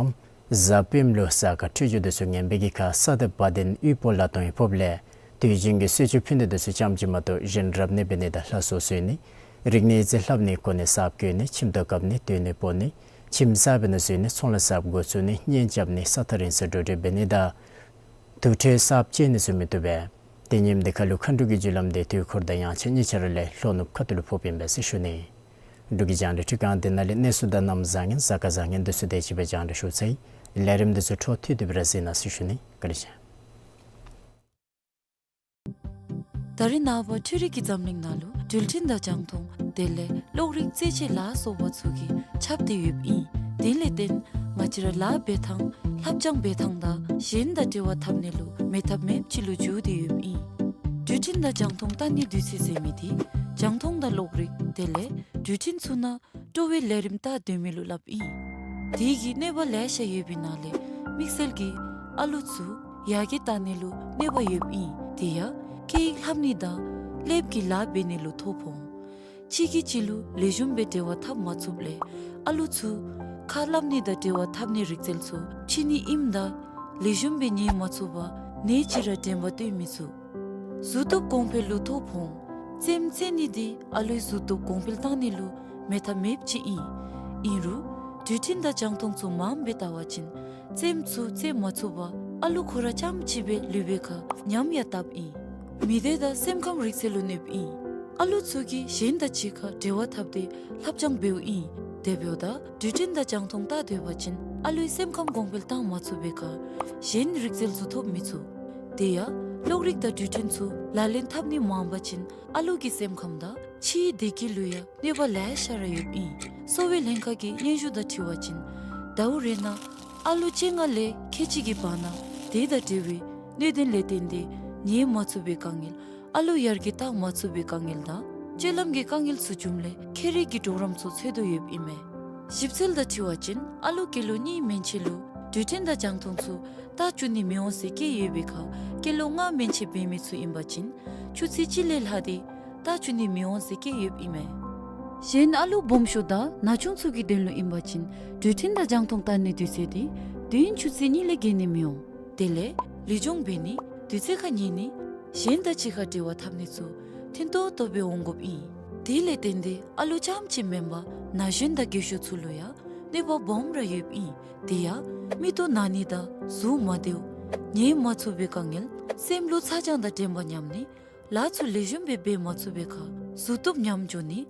གཟའ་སྤེནམ་ལུ་གཟའ་སྐར་འཕྲོད་སྦྱོར་འདི་ཚུ་ངན་པའི་གི་ཁར་ས་དང་བ་དན་དབུལ་པོ་ལ་སྟོང་ཡང་ཕོགཔ་ལས་དུས་རྒྱུན་གྱི་གསོལ་མཆོད་ཕུལ་ནི་འདི་ཚུ་ཙམ་ཅིག་མ་གཏོགས་གཞན་རབ་གནས་འབད་ནི་དང་ལྷ་གསོལ་གསོལ་ནི་རིག་གནས་ཡིག་རྩིས་ལྷབ་ནི་གོ་གནས་གསརཔ་བསྐོ་ནི་ཁྱིམ་ཐོག་བཀབ་ནི་སྡོད་གནས་སྤོ་ནི་ཁྱིམ་གསར་པའི་ནང་བསུ་ནི་ཚོང་ལཱ་གསརཔ་འགོ་བཙུགས་ནི་གཉེན་རྐྱབ་ནི་ས་ཐག་རིང་སར་འགྲོ་འགྲུལ་འབད་ནི་དང་དུར་ཁྲོད་གསརཔ་བཅད་ནི་ཚུ་མི་བཏུབ་པས། དེ་ཉིནམ་འདི་ཁར་ལུ་མཁའ་འགྲོ་གི་རྒྱུ་ལམ་འདི་དུས་འཁོར་དང་དབྱངས་འཆར་གཉིས་ཆ་ར་ལས་ལྷོ་ནུབ་ཁ་ཐུག་ལུ་ཕོགཔ་ཨིན་པས་ཟེར་ཞུ་ནི། འབྲུག་གི་རྒྱང་བསྒྲགས་ཁྲི་ཁང་འདི་ནང་ལས་གནས་ཚུལ་དང་གནམ་བཟང་ངན་གཟའ་སྐར་བཟང་ངན་འདི་ཚུ་དེ་ཅིག་སྦེ་རྒྱང་བསྒྲགས་ཞུ་ཚར་ཡི། ལས་རིམ་འདི་ཚུ་འཕྲོ་མཐུད་དེ་སྦེ་ར་གཟིགས་གནང་ཟེར་ཞུ་ནི། བཀའ་དྲིན་ཆེ། ད་རེས་ནངས་པ་འཕྲུལ་རིག་གི་འཛམ་གླིང་ནང་ལུ་འགྲུལ་འཕྲིན་དང་རྒྱང་མཐོང་དེ་ལས་གློག་རིག་རྩེད་ཆས་ལ་སོགས་པ་ཚུ་གིས་ཁྱབ་སྟེ་ཡོདཔ་ཨིན། དེ་ལས་བརྟེན་ང་བཅས་ར་ལཱ་འབད་ཐངས་ལྷབ་སྦྱང་འབད་ཐངས་དང་གཞན་དང་འབྲེལ་བ་འཐབ་ནི་ལུ་མེད་ཐབས་མེདཔ་ཅིག་ལུ་གྱུར་ཏེ་ཡོདཔ་ཨིན། འགྲུལ་འཕྲིན་དང་རྒྱང་མཐོང་ལྟ་ནི་དུས་ཚོད་ཟེར་མི་འདི་རྒྱང་མཐོང་དང་གློག་རིག་དེ་ལས་འགྲུལ་འཕྲིན་ཚུ་ནང་སྤྲོ་བའི་ལས་རིམ་ལྟ་སྡོད་མི་ལུ་སླབ་ཨིན། དེ་གིས་གནོད་པ་ལེ་ཤ་ཡོད་པའི་ནང་ལས་དམིགས་བསལ་གྱིས་ཨ་ལུ་ཚུ་ཡར་རྒྱས་བཏང་ནི་ལུ་གནོད་པ་ཡོདཔ་ཨིན། དེ་ཡང་སྐད་ཡིག་ལྷབ་ནི་དང་ཀླདཔ་གི་ལཱ་འབད་ནི་ལུ་ཐོ་ཕོག་འོང་། གཅིག་གིས་གཅིག་ལུ་ལེགས་ཤོམ་སྦེ་འབྲེལ་བ་འཐབ་མ་ཚུགསཔ་ལས་ཨ་ལུ་ཚུ་ཁ་སླབ་ནི་དང་འབྲེལ་བ་འཐབ་ནི་རིག་རྩལ་ཚུ་ཕྱི་ནི་ཨིནམ་ད་ལེགས་ཤོམ་སྦེ་ཉན་མ་ཚུགས་པར་ནེ་ཅིག་ར་དྲན་པ་བཏོན་མི་ཚུགས། གཟུགས་སྟོབས་གོང་འཕེལ་ལུ་ཐོ་ཕོག་འོང་། རྩེདམོ་རྩེ་ནི་འདི་ཨ་ལུའི་གཟུགས་སྟོབས་གོང་འཕེལ་བཏང་ནི་ལུ་མེད་ཐབས་མེདཔ་ཅིག་ཨིན། ཨིན་རུང་འགྲུལ་འཕྲིན་དང་རྒྱང་མཐོང་ཚུ་མངམ་སྦེ་བལྟ་བ་ཅིན་རྩེདམོ་ཚུ་རྩེ་མ་ཚུགས་པར་ཨ་ལུ་ཁོ་ར་རྐྱངམ་གཅིག་སྦེ་ལུས་པའི་ཁར་ཉམས་ཡང་བཏབ་ཨིན། མི་སྡེ་དང་སེམས་ཁམས་རིག་རྩལ་ལུ་གནོདཔ་ཨིན། ཨ་ལུ་ཚུ་གིས་གཞན་དང་གཅིག་ཁར་འབྲེལ་བ་འཐབ་སྟེ་ལྷབ་སྦྱང་འབདཝ་ཨིན། དེ་འབདཝ་ད་འགྲུལ་འཕྲིན་དང་རྒྱང་མཐོང་བལྟ་སྡོད་པ་ཅིན་ཨ་ལུའི་སེམས་ཁམས་གོང་འཕེལ་བཏང་མ་ཚུགས་པའི་ཁར་གཞན་རིག་རྩལ་ཚུ་ཐོབ་མི་ཚུགས། དེ་ཡང་གློག་རིག་དང་འགྲུལ་འཕྲིན་ཚུ་ལག་ལེན་འཐབ་ནི་མངམ་པ་ཅིན་ཨ་ལུ་གི་སེམས་ཁམས་དང་ཕྱིའི་བདེ་སྐྱིད་ལུ་ཡང་གནོད་པ་ལེ་ཤ་ར་ཡོདཔ་ཨིན། གསོ་བའི་ལྷན་ཁག་གི་སྙན་ཞུ་དང་འཁྲིལ་བ་ཅིན་ཟླཝ་རེ་ནང་ཨ་ལུ་བཅོ་ལྔ་ལས་ཁལ་གཅིག་གི་བར་ན་དེ་དང་འབྲེལ་བའི་གནད་དོན་ལས་བརྟེན་ཏེ་ཉལ་མ་ཚུགས་པའི་དཀའ་ངལ་ཨ་ལུ་ཡར་རྒྱས་བཏང་མ་ཚུགས་པའི་དཀའ་ངལ་དང་སྤྱོད་ལམ་གྱི་དཀའ་ངལ་ཚུ་བྱུངམ་ལས་ཁྱད་རིག་གི་གྲོགས་རམ་ཚུ་འཚོལ་དོ་ཡོདཔ་ཨིན་མས། ཞིབ་འཚོལ་དང་འཁྲིལ་བ་ཅིན་ཨ་ལུ་སྐྱེས་ལོ་གཉིས་མན་ཆད་ལུ་ འགྲུལ་འཕྲིན་དང་རྒྱང་མཐོང་ཚུ་རྟ་བཅུག་ནི་མི་འོང་ཟེར་བཀལ་ཡོད་པའི་ཁར་སྐྱེས་ལོ་ལྔ་མན་ཆད་འབད་མི་ཚུ་ཨིན་པ་ཅིན་ཆུ་ཚོད་གཅིག་ལས་ལྷག་སྟེ་རྟ་བཅུག་ནི་མི་འོང་ཟེར་བཀལ་ཡོདཔ་ཨིན་མས། གཞན་ཨ་ལུ་སྦོམ་ཤོས་དང་ན་ཆུང་ཚུ་གི་དོན་ལུ་ཨིན་པ་ཅིན་འགྲུལ་འཕྲིན་དང་རྒྱང་མཐོང་བལྟ་ནིའི་དུས་ཚོད་འདི་དུས་ཡུན་ཆུ་ཚོད་གཉིས་ལས་བརྒལ་ནི་མི་འོང་། དེ་ལས་ལུས་སྦྱོང་འབད་ནི་དུས་ཚོད་ཁར་ཉལ་ནི་གཞན་དང་གཅིག་ཁར་འབྲེལ་བ་འཐབ་ནི་ཚུ་ཐོན་ཏོག་ཏོ་སྦེ་འོང་དགོཔ་ཨིན། དེ་ལས་བརྟེན་ཏེ་ཨ་ལུ་རྐྱངམ་གཅིག་མེན་པར་ན་གཞོན་དང་རྒས་ཤོས་ཚུ་ལུ་ཡང་གནོད་པ་སྦོམ་ར་ཡོདཔ་ཨིན། དེ་ཡང་མིག་ཏོ་ན་ནི་དང་གཟུགས་མ་བདེཝ་ཉལ་མ་ཚུགས་པའི་དཀའ་ངལ་སེམས་ལུ་ཚ་གྱང་དང་དྲན་པ་ཉམས་ནི་ལཱ་ཚུ་ལེགས་ཤོམ་སྦེ་འབད་མ་ཚུགས་པའི་ཁར་གཟུགས་སྟོབས་ཉམས་འགྱོ་ནི་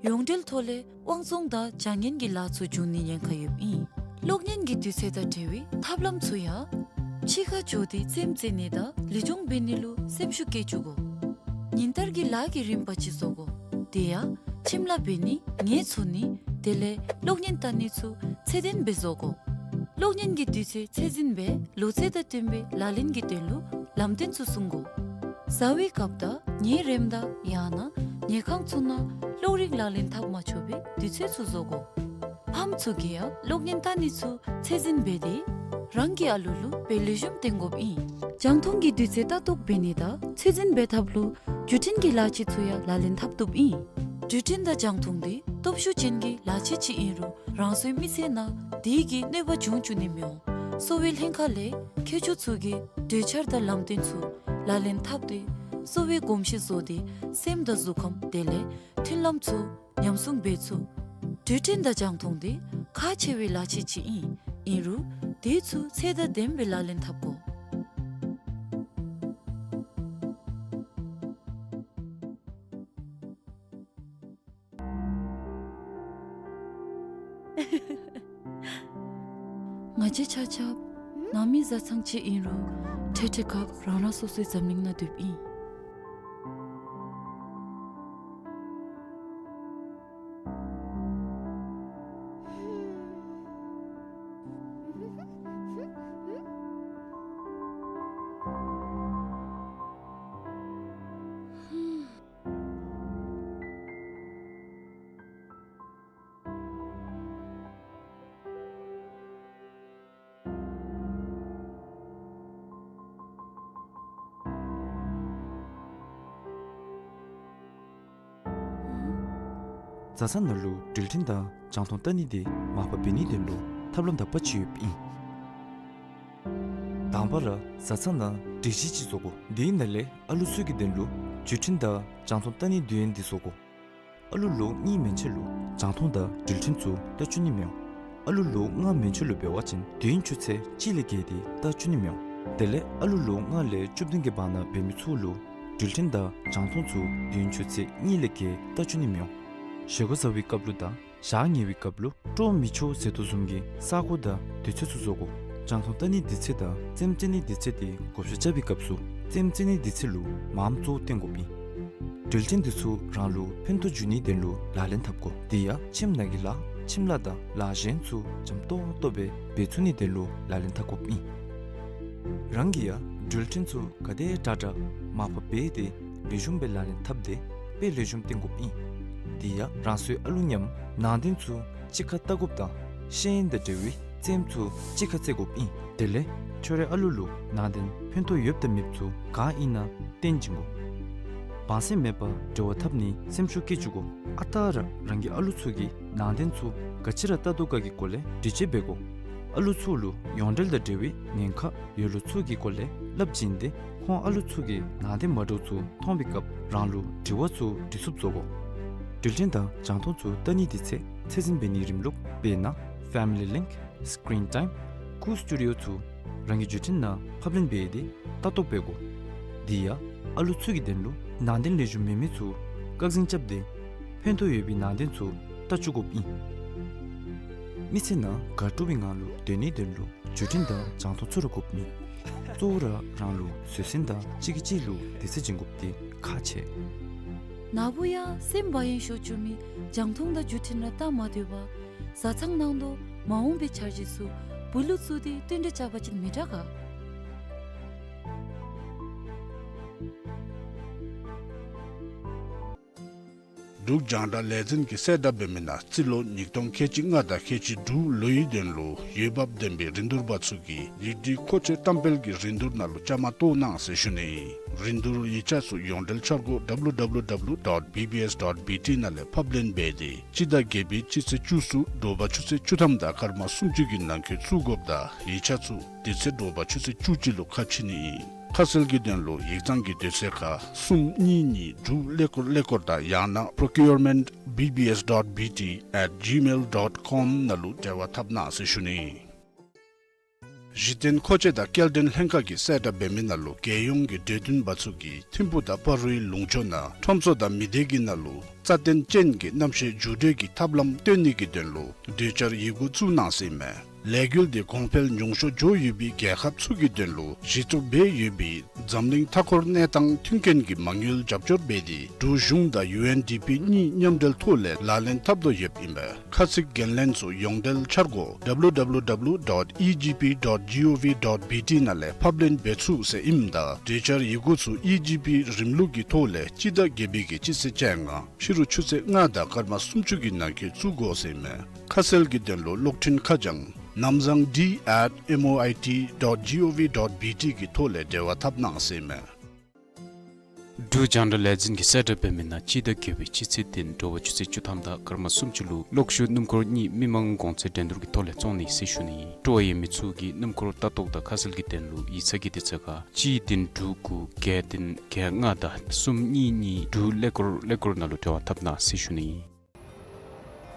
ཡོངས་འབྲེལ་ཐོག་ལས་དབང་བཙོང་དང་བྱ་ངན་གྱི་ལཱ་ཚུ་འབྱུང་ནིའི་ཉེན་ཁ་ཡོདཔ་ཨིན། གློག་བརྙན་གྱི་དུས་ཚོད་དང་འབྲེལ་བའི་ཐབས་ལམ་ཚུ་ཡང་ཕྱི་ཁར་འགྱོ་སྟེ་རྩེདམོ་རྩེ་ནི་དང་ལུས་སྦྱོང་འབད་ནི་ལུ་སེམས་ཤུགས་བསྐྱེད་བཅུག་དགོ། ཉིན་ལྟར་གྱི་ལཱ་གི་རིམ་པ་ཅིག་བཟོ་དགོ། དེ་ཡང་ཁྱིམ་ལཱ་འབད་ནི་ངལ་འཚོ་ནི་དེ་ལས་གློག་བརྙན་བལྟ་ནི་ཚུ་ཚད་ལྡན་སྦེ་བཟོ་དགོ། གློག་བརྙན་གྱི་དུས་ཚོད་ཚད་འཛིན་སྦེ་ལོ་ཚད་དང་བསྟུན་པའི་ལག་ལེན་གྱི་དོན་ལུ་ལམ་སྟོན་ཚུ་སྲུང་དགོ། བཟའ་བའི་སྐབས་དང་ཉལ་རནམ་དང་ཡང་ན་ཉལ་ཁང་ཚུ་ནང་གློག་རིག་ལག་ལེན་འཐབ་མ་ཆོག་པའི་དུས་ཚོད་ཚུ་བཟོ་དགོ། ཕམ་ཚུ་གིས་ཡང་གློག་བརྙན་བལྟ་ནི་ཚུ་ཚད་འཛིན་འབད་དེ་རང་གི་ཨ་ལུ་ལུ་དཔེ་ལེགས་ཤོམ་སྟོན་དགོཔ་ཨིན། རྒྱང་མཐོང་གི་དུས་ཚོད་ལྟ་རྟོག་འབད་ནི་དང་ཚད་འཛིན་འབད་ཐབས་ལུ་འགྲུལ་འཕྲིན་གྱི་ལག་ཆས་ཚུ་ཡང་ལག་ལེན་འཐབ་བཏུབ་ཨིན། འགྲུལ་འཕྲིན་དང་རྒྱང་མཐོང་འདི་སྟོབས་ཤུགས་ཅན་གྱི་ལག་ཆས་ཅིག་ཨིན་རུང་རང་སོའི་མི་ཚེ་ནང་དེ་གིས་གནོད་པ་འབྱུང་བཅུག་ནི་མི་འོང་། གསོ་བའི་ལྷན་ཁག་ལས་མཁས་མཆོག་ཚུ་གིས་གྲོས་འཆར་དང་ལམ་སྟོན་ཚུ་ལག་ལེན་འཐབ་སྟེ་གསོ་བའི་གོམས་གཤིས་བཟོ་སྟེ་སེམས་དང་གཟུགས་ཁམས་དེ་ལས་མཐུན་ལམ་ཚུ་ཉམས་སྲུང་འབད་ཚུགས། འགྲུལ་འཕྲིན་དང་རྒྱང་མཐོང་འདི་ཁག་ཆེ་བའི་ལག་ཆས་ཅིག་ཨིན། ཨིན་རུང་དེ་ཚུ་ཚད་དང་ལྡནམ་སྦེ་ལག་ལེན་འཐབ་དགོ། ང་བཅས་ཆ་ཁྱབ་ནང་མི་བཟའ་ཚང་ཅིག་ཨིན་རུང་འཕྲལ་འཕྲལ་སྐབས་རང་རང་སོ་སོའི་འཛམ་གླིང་ནང་སྡོདཔ་ཨིན། བཟའ་ཚང་ནང་ལུ་འགྲུལ་འཕྲིན་དང་རྒྱང་མཐོང་བལྟ་ནི་འདི་མར་ཕབ་འབད་ནིའི་དོན་ལུ་ཐབས་ལམ་དག་པ་ཅིག་ཡོདཔ་ཨིན། དང་པ་ར་བཟའ་ཚང་ནང་སྒྲིག་གཞི་ཅིག་བཟོ་དགོ། དེའི་ནང་ལས་ཨ་ལུ་ཚུ་གི་དོན་ལུ་འགྲུལ་འཕྲིན་དང་རྒྱང་མཐོང་བལྟ་ནིའི་དུས་ཡུན་འདི་བཟོ་དགོ། ཨ་ལུ་ལོ་གཉིས་མན་ཆད་ལུ་རྒྱང་མཐོང་དང་འགྲུལ་འཕྲིན་ཚུ་བལྟ་བཅུག་ནི་མི་འོང་། ཨ་ལུ་ལོ་ལྔ་མན་ཆད་ལུ་འབད་བ་ཅིན་དུས་ཡུན་ཆུ་ཚོད་གཅིག་ལས་བརྒལ་ཏེ་བལྟ་བཅུག་ནི་མི་འོང་། དེ་ལས་ཨ་ལུ་ལོ་ལྔ་ལས་བཅུ་བདུན་གྱི་བར་ན་འབད་མི་ཚུ་ལུ་འགྲུལ་འཕྲིན་དང་རྒྱང་མཐོང་ཚུ་དུས་ཡུན་ཆུ་ཚོད་གཉིས་ལས་བརྒལ་བལྟ་བཅུག་ནི་མི་འོང་། བཞེས་སྒོ་བཟའ་བའི་སྐབས་ལུ་དང་ཞག་ཉལ་བའི་སྐབས་ལུ་དཀྲོག་མི་ཆོག་ཟེར་དོ་བཟུམ་གྱི་ས་གོ་དང་དུས་ཚོད་ཚུ་བཟོ་དགོ། རྒྱང་མཐོང་བལྟ་ནིའི་དུས་ཚོད་དང་རྩེདམོ་རྩེ་ནིའི་དུས་ཚོད་འདི་བགོ་བཤའ་རྐྱབ་པའི་སྐབས་སུ་རྩེདམོ་རྩེ་ནིའི་དུས་ཚོད་ལུ་མངམ་གཙོ་བོ་བཏོན་དགོཔ་ཨིན། འགྲུལ་འཕྲིན་འདི་ཚུ་རང་ལུ་ཕན་ཐོགས་འབྱུང་ནིའི་དོན་ལུ་ལག་ལེན་འཐབ་དགོ། དེ་ཡང་ཁྱིམ་ནང་གི་ལཱ་ཁྱིམ་ལཱ་དང་ལཱ་གཞན་ཚུ་འཇམ་ཏོག་ཏོ་སྦེ་འབད་ཚུགས་ནིའི་དོན་ལུ་ལག་ལེན་འཐབ་དགོཔ་ཨིན། རང་གིས་ཡང་འགྲུལ་འཕྲིན་ཚུ་ག་དེ་དྲག་དྲག་མར་ཕབ་འབད་དེ་ལེགས་ཤོམ་སྦེ་ལག་ལེན་འཐབ་སྟེ་དཔེ་ལེགས་ཤོམ་བསྟན་དགོཔ་ཨིན། དེ་ཡང་རང་སོའི་ཨ་ལུ་མཉམ་ནང་དོན་ཚུ་གཅིག་ཁར་བལྟ་དགོཔ་དང་ཤེས་ཡོན་དང་འབྲེལ་བའི་རྩེདམོ་ཚུ་གཅིག་ཁར་རྩེ་དགོཔ་ཨིན། དེ་ལས་ཁྱོད་རའི་ཨ་ལུ་ལུ་ནང་དོན་ཕན་ཐོགས་ཡོདཔ་དང་མེདཔ་ཚུ་ག་ཨིན་ན་བསྟན་བྱིན་དགོ། བང་སེམས་མེད་པར་འབྲེལ་བ་འཐབ་ནིའི་སེམས་ཤུགས་བསྐྱེད་བཅུག་དགོ། ཨ་རྟག་ར་རང་གི་ཨ་ལུ་ཚུ་གིས་ནང་དོན་ཚུ་ག་ཅི་ར་བལྟ་དོ་ག་གི་སྐོར་ལས་དྲི་དཔྱད་འབད་དགོ། ཨ་ལུ་ཚུ་ལུ་ཡོངས་འབྲེལ་དང་འབྲེལ་བའི་ཉེན་ཁ་ཡོད་ལུགས་ཚུ་གི་སྐོར་ལས་སླབ་བྱིན་ཏེ་ཁོང་ཨ་ལུ་ཚུ་གིས་ནང་དོན་མ་འདྲཝ་ཚུ་མཐོང་བའི་སྐབས་རང་ལུ་དྲི་བ་ཚུ་དྲི་ཚུགསཔ་བཟོ་དགོ། འགྲུལ་འཕྲིན་དང་རྒྱང་མཐོང་ཚུ་བལྟ་ནིའི་དུས་ཚོད་ཚད་འཛིན་འབད་ནིའི་རིམ་ལུགས་དཔེར་ན་Family Link, Screen Time, Cool Studio ཚུ་རང་གི་འགྲུལ་འཕྲིན་ནང་ཕབ་ལེན་འབད་དེ་ལྟ་རྟོག་འབད་དགོ། དེ་ཡང་ཨ་ལུ་ཚུ་གི་དོན་ལུ་ནང་དོན་ལེགས་ཤོམ་མེད་མི་ཚུ་བཀག་འཛིན་རྐྱབ་སྟེ་ཕན་ཐོགས་ཡོད་པའི་ནང་དོན་ཚུ་བལྟ་བཅུག་དགོཔ་ཨིན། མི་ཚེ་ནང་དགའ་སྤྲོ་བའི་ངང་ལུ་སྡོད་ནིའི་དོན་ལུ་འགྲུལ་འཕྲིན་དང་རྒྱང་མཐོང་ཚུ་ར་དགོཔ་མེད། གཙོ་བོ་ར་རང་ལུ་བཟོད་བསྲན་དང་གཅིག་གིས་གཅིག་ལུ་བདེ་ཚིག་སྦྱིན་དགོཔ་འདི་ཁག་ཆེ། ནཱ་བུ་ཡང་སེམས་བག་ཡངས་ཤོར་བཅུག་མི་རྒྱང་མཐོང་དང་འགྲུལ་འཕྲིན་ར་བལྟ་མ་སྡོད་པར་བཟའ་ཚང་ནང་དོག་མ་འོངས་པའི་འཆར་གཞི་ཚུ་བུ་ལུ་བཙུགས་ཏེ་བསྟུན་གྲོས་རྐྱབ་པ་ཅིན་མི་དྲག་ག། འབྲུག་རྒྱང་བསྒྲགས་ལས་འཛིན་གྱིས་གསལ་བསྒྲགས་འབད་མི་ནང་སྤྱི་ལོ་ཉིས་སྟོང་ཁལ་གཅིག་ལྔ་དང་ཁལ་གཅིག་དྲུག་ལོའི་དོན་ལུ་འོས་འབབ་ལྡན་པའི་རིན་བསྡུར་པ་ཚུ་གིས་ཡིག་འབྲི་མཁོ་ཆས་བཀྲམ་སྤེལ་གྱི་རིན་བསྡུར་ནང་ལུ་བཅའ་མར་གཏོགས་གནང་ཟེར་ཞུ་ནི་ཨིན། རིན་བསྡུར་ཡིག་ཆ་ཚུ་ཡོངས་འབྲེལ་འཆར་སྒོ་W W W dot B B S dot B T ནང་ལས་ཕབ་ལེན་འབད་དེ་སྤྱི་ཟླ་བརྒྱད་པའི་སྤྱི་ཚེས་བཅུ་གསུམ་དྲོ་པ་ཆུ་ཚོད་བཅུ་ཐམ་དང་སྐར་མ་སུམ་ཅུ་གི་ནང་འཁོད་བཙུགས་དགོཔ་དང་ཡིག་ཆ་ཚུ་དེ་ཚེ་དྲོ་པ་ཆུ་ཚོད་བཅུ་གཅིག་ལུ་ཁ་ཕྱེ་ནི་ཨིན། ཁ་གསལ་གྱི་དོན་ལུ་ཡིག་ཚང་གི་དུས་ཚོད་ཁར་གསུམ་གཉིས་གཉིས་དྲུག་ཀླད་ཀོར་ཀླད་ཀོར་དང་ཡང་ན་procurement B B S dot B T at gmail dot com ནང་ལུ་འབྲེལ་བ་འཐབ་གནང་ཟེར་ཞུ་ནི་ཨིན། གཞི་རྟེན་མཁོ་ཆས་དང་སྐྱེལ་འདྲེན་ལྷན་ཁག་གིས་གསལ་བསྒྲགས་འབད་མི་ནང་ལུ་རྒྱལ་ཡོངས་ཀྱི་འབྲེལ་ཡོད་འབད་ཚུགས་ཀྱིས་ཐིམ་ཕུག་དང་སྤ་རོའི་ལུང་ཕྱོགས་ནང་ཁྲོམ་ཚོགས་དང་མི་སྡེ་གི་ནང་ལུ་རྩ་བརྟན་ཅན་གྱི་གནམ་གཤིས་འགྱུར་འགྲོས་ཀྱི་ཐབས་ལམ་སྟོན་ནི་གི་དོན་ལུ་གྲོས་འཆར་ཡི་གུ་བཙུགས་གནང་ཟེར་ཨིན་མས། ལས་འགུལ་འདི་གོང་འཕེལ་ཉུང་ཤོས་འགྱོ་ཡོད་པའི་རྒྱལ་ཁབ་ཚུ་གི་དོན་ལུ་གཞི་བཙུགས་འབད་ཡོད་པའི་འཛམ་གླིང་མཐའ་འཁོར་གནས་སྟངས་མཐུན་རྐྱེན་གྱི་མ་དངུལ་རྒྱབ་སྐྱོར་འབད་དེ་འབྲུག་གཞུང་དང་ཡུ་ཨེན་ཌི་པི་གཉིས་མཉམ་འབྲེལ་ཐོག་ལས་ལག་ལེན་འཐབ་དོ་ཡོདཔ་ཨིན་པས། ཁ་ཚིག་འགན་ལེན་ཚུ་ཡོངས་འབྲེལ་འཆར་སྒོ་W W W dot E G P dot G O V dot B T ནང་ལས་ཕབ་ལེན་འབད་ཚུགས་ཟེར་ཨིནམ་ད་གྲོས་འཆར་ཡི་གུ་ཚུ་ཨི་ཇི་པི་རིམ་ལུགས་ཀྱི་ཐོག་ལས་སྤྱི་ཟླ་བརྒྱད་པའི་གི་སྤྱི་ཚེས་བཅོ་ལྔ་ཕྱི་རུ་ཆུ་ཚོད་ལྔ་དང་སྐར་མ་སུམ་ཅུ་གི་ནང་འཁོད་བཙུགས་དགོ་ཟེར་ཨིན་མས། ཁ་གསལ་གྱི་དོན་ལུ་གློག་འཕྲིན་ཁ་བྱང་གནམ་བཟང་D at M O I T dot G O V dot B T གི་ཐོག་ལས་འབྲེལ་བ་འཐབ་གནང་ཟེར་ཨིན་མས། འབྲུག་རྒྱང་བསྒྲགས་ལས་འཛིན་གྱིས་གསལ་བསྒྲགས་འབད་མི་ནང་སྤྱི་ཟླ་བརྒྱད་པའི་སྤྱི་ཚེས་བདུན་དྲོ་པ་ཆུ་ཚོད་བཅུ་ཐམ་དང་སྐར་མ་སུམ་ཅུ་ལུ་གློག་ཤུགས་སྣུམ་འཁོར་གཉིས་མི་མང་གོང་ཚད་འགྲན་བསྡུར་གྱི་ཐོག་ལས་བཙོང་ནི་ཟེར་ཞུ་ནི་ཨིན། སྤྲོ་བ་ཡོད་མི་ཚུ་གིས་སྣུམ་འཁོར་ལྟ་རྟོག་དང་ཁ་གསལ་གྱི་དོན་ལུ་ཡིག་ཚང་གི་དུས་ཚོད་ཁར་གཅིག་བདུན་དྲུག་དགུ་བརྒྱད་བདུན་བརྒྱད་ལྔ་དང་གསུམ་གཉིས་གཉིས་དྲུག་ཀླད་ཀོར་ཀླད་ཀོར་ནང་ལུ་འབྲེལ་བ་འཐབ་གནང་ཟེར་ཞུ་ནི་ཨིན།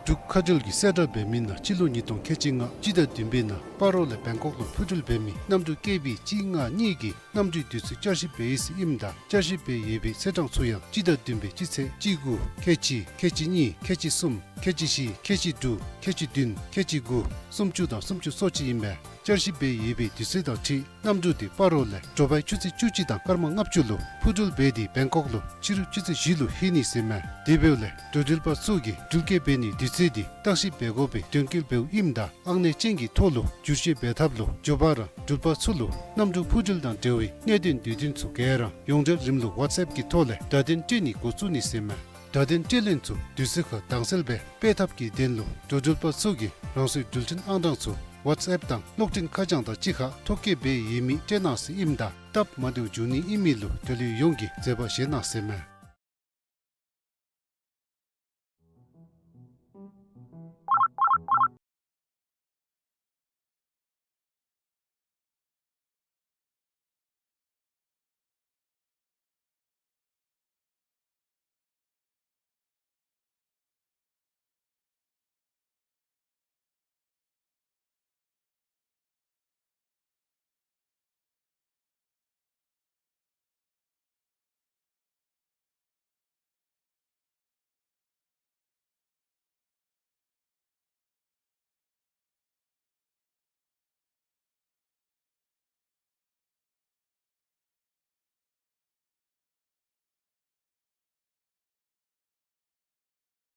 འབྲུག་མཁའ་འགྲུལ་གྱིས་གསལ་བསྒྲགས་འབད་མི་ནང་སྤྱི་ལོ་ཉིས་སྟོང་ཁལ་གཅིག་ལྔ་སྤྱི་ཟླ་བདུན་པའི་ནང་སྤ་རོ་ལས་བེང་ཀོག་ལུ་འཕུར་འགྲུལ་འབད་མི་གནམ་གྲུ་ཀེ་བི་གཅིག་ལྔ་གཉིས་ཀྱི་གནམ་གྲུའི་དུས་ཚོད་བསྐྱར་ཞིབ་འབད་ཡི་ཟེར་ཨིནམ་ད་བསྐྱར་ཞིབ་འབད་ཡོད་པའི་ཚེས་གྲངས་ཚུ་ཡང་སྤྱི་ཟླ་བདུན་པའི་སྤྱི་ཚེས་བཅུ་དགུ་ཁལ་གཅིག་ཁལ་གཅིག་གཉིས་ཁལ་གཅིག་གསུམ་ཁལ་གཅིག་བཞི་ཁལ་གཅིག་དྲུག་ཁལ་གཅིག་བདུན་ཁལ་གཅིག་དགུ་སུམ་ཅུ་དང་སུམ་ཅུ་སོ་གཅིག་ཨིན་པས། བསྐྱར་ཞིབ་འབད་ཡོད་པའི་དུས་ཚོད་དང་འཁྲིལ་གནམ་གྲུ་དེ་སྤ་རོ་ལས་དྲོ་པའི་ཆུ་ཚོད་བཅུ་གཅིག་དང་སྐར་མ་ལྔ་བཅུ་ལུ་འཕུར་འགྲུལ་འབད་དེ་བེང་ཀོག་ལུ་ཕྱི་རུ་ཆུ་ཚོད་བཞི་ལུ་ལྷོད་ནི་ཟེར་ཨིན་མས། དེ་འབདཝ་ལས་འགྲོ་འགྲུལ་པ་ཚུ་གིས་འགྲུལ་སྐྱེལ་འབད་ནིའི་དུས་ཚོད་དེ་བརྟག་ཞིབ་འབད་དགོ་པའི་དོན་འཁྱོལ་འབདཝ་ཨིནམ་ད་ཨང་གནས་ཅན་གྱི་ཐོག་ལུ་བསྒྱུར་བཅོས་འབད་ཐབས་ལུ་འགྱོ་བར་འགྲུལ་པ་ཚུ་ལུ་གནམ་གྲུ་འཕུར་འགྲུལ་དང་འབྲེལ་བའི་གནད་དོན་དུས་སྟོན་ཚུ་ག་ར་ཡོངས་འབྲེལ་རིམ་ལུགས་ཝཊས་ཨེཔ་ཀྱི་ཐོག་ལས་བརྡ་དོན་སྤྲོད་ནི་འགོ་བཙུགས་ནི་ཟེར་ཨིན་མས། བརྡ་དོན་སྤྲོད་ལེན་ཚུ་དུས་ཚོད་ཁར་དྭངས་གསལ་སྦེ་སྤེལ་ཐབས་ཀྱི་དོན་ལུ་འགྲོ་འགྲུལ་པ་ཚུ་གིས་རང་སོའི་འགྲུལ་འཕྲིན་ཨང་གྲངས་ཚུ་ཝཊས་ཨེཔ་དང་གློག་འཕྲིན་ཁ་བྱང་དང་གཅིག་ཁར་ཐོ་བཀོད་འབད་ཡོད་མི་སྤྲོད་གནང་ཟེར་ཨིནམ་ད་སྟབས་མ་བདེཝ་འབྱུང་ནི་ཨིན་མི་ལུ་འབྲེལ་ཡོད་ཡོངས་ཀྱིས་བཟོད་པ་བཞེས་གནང་ཟེར་ཨིན་མས།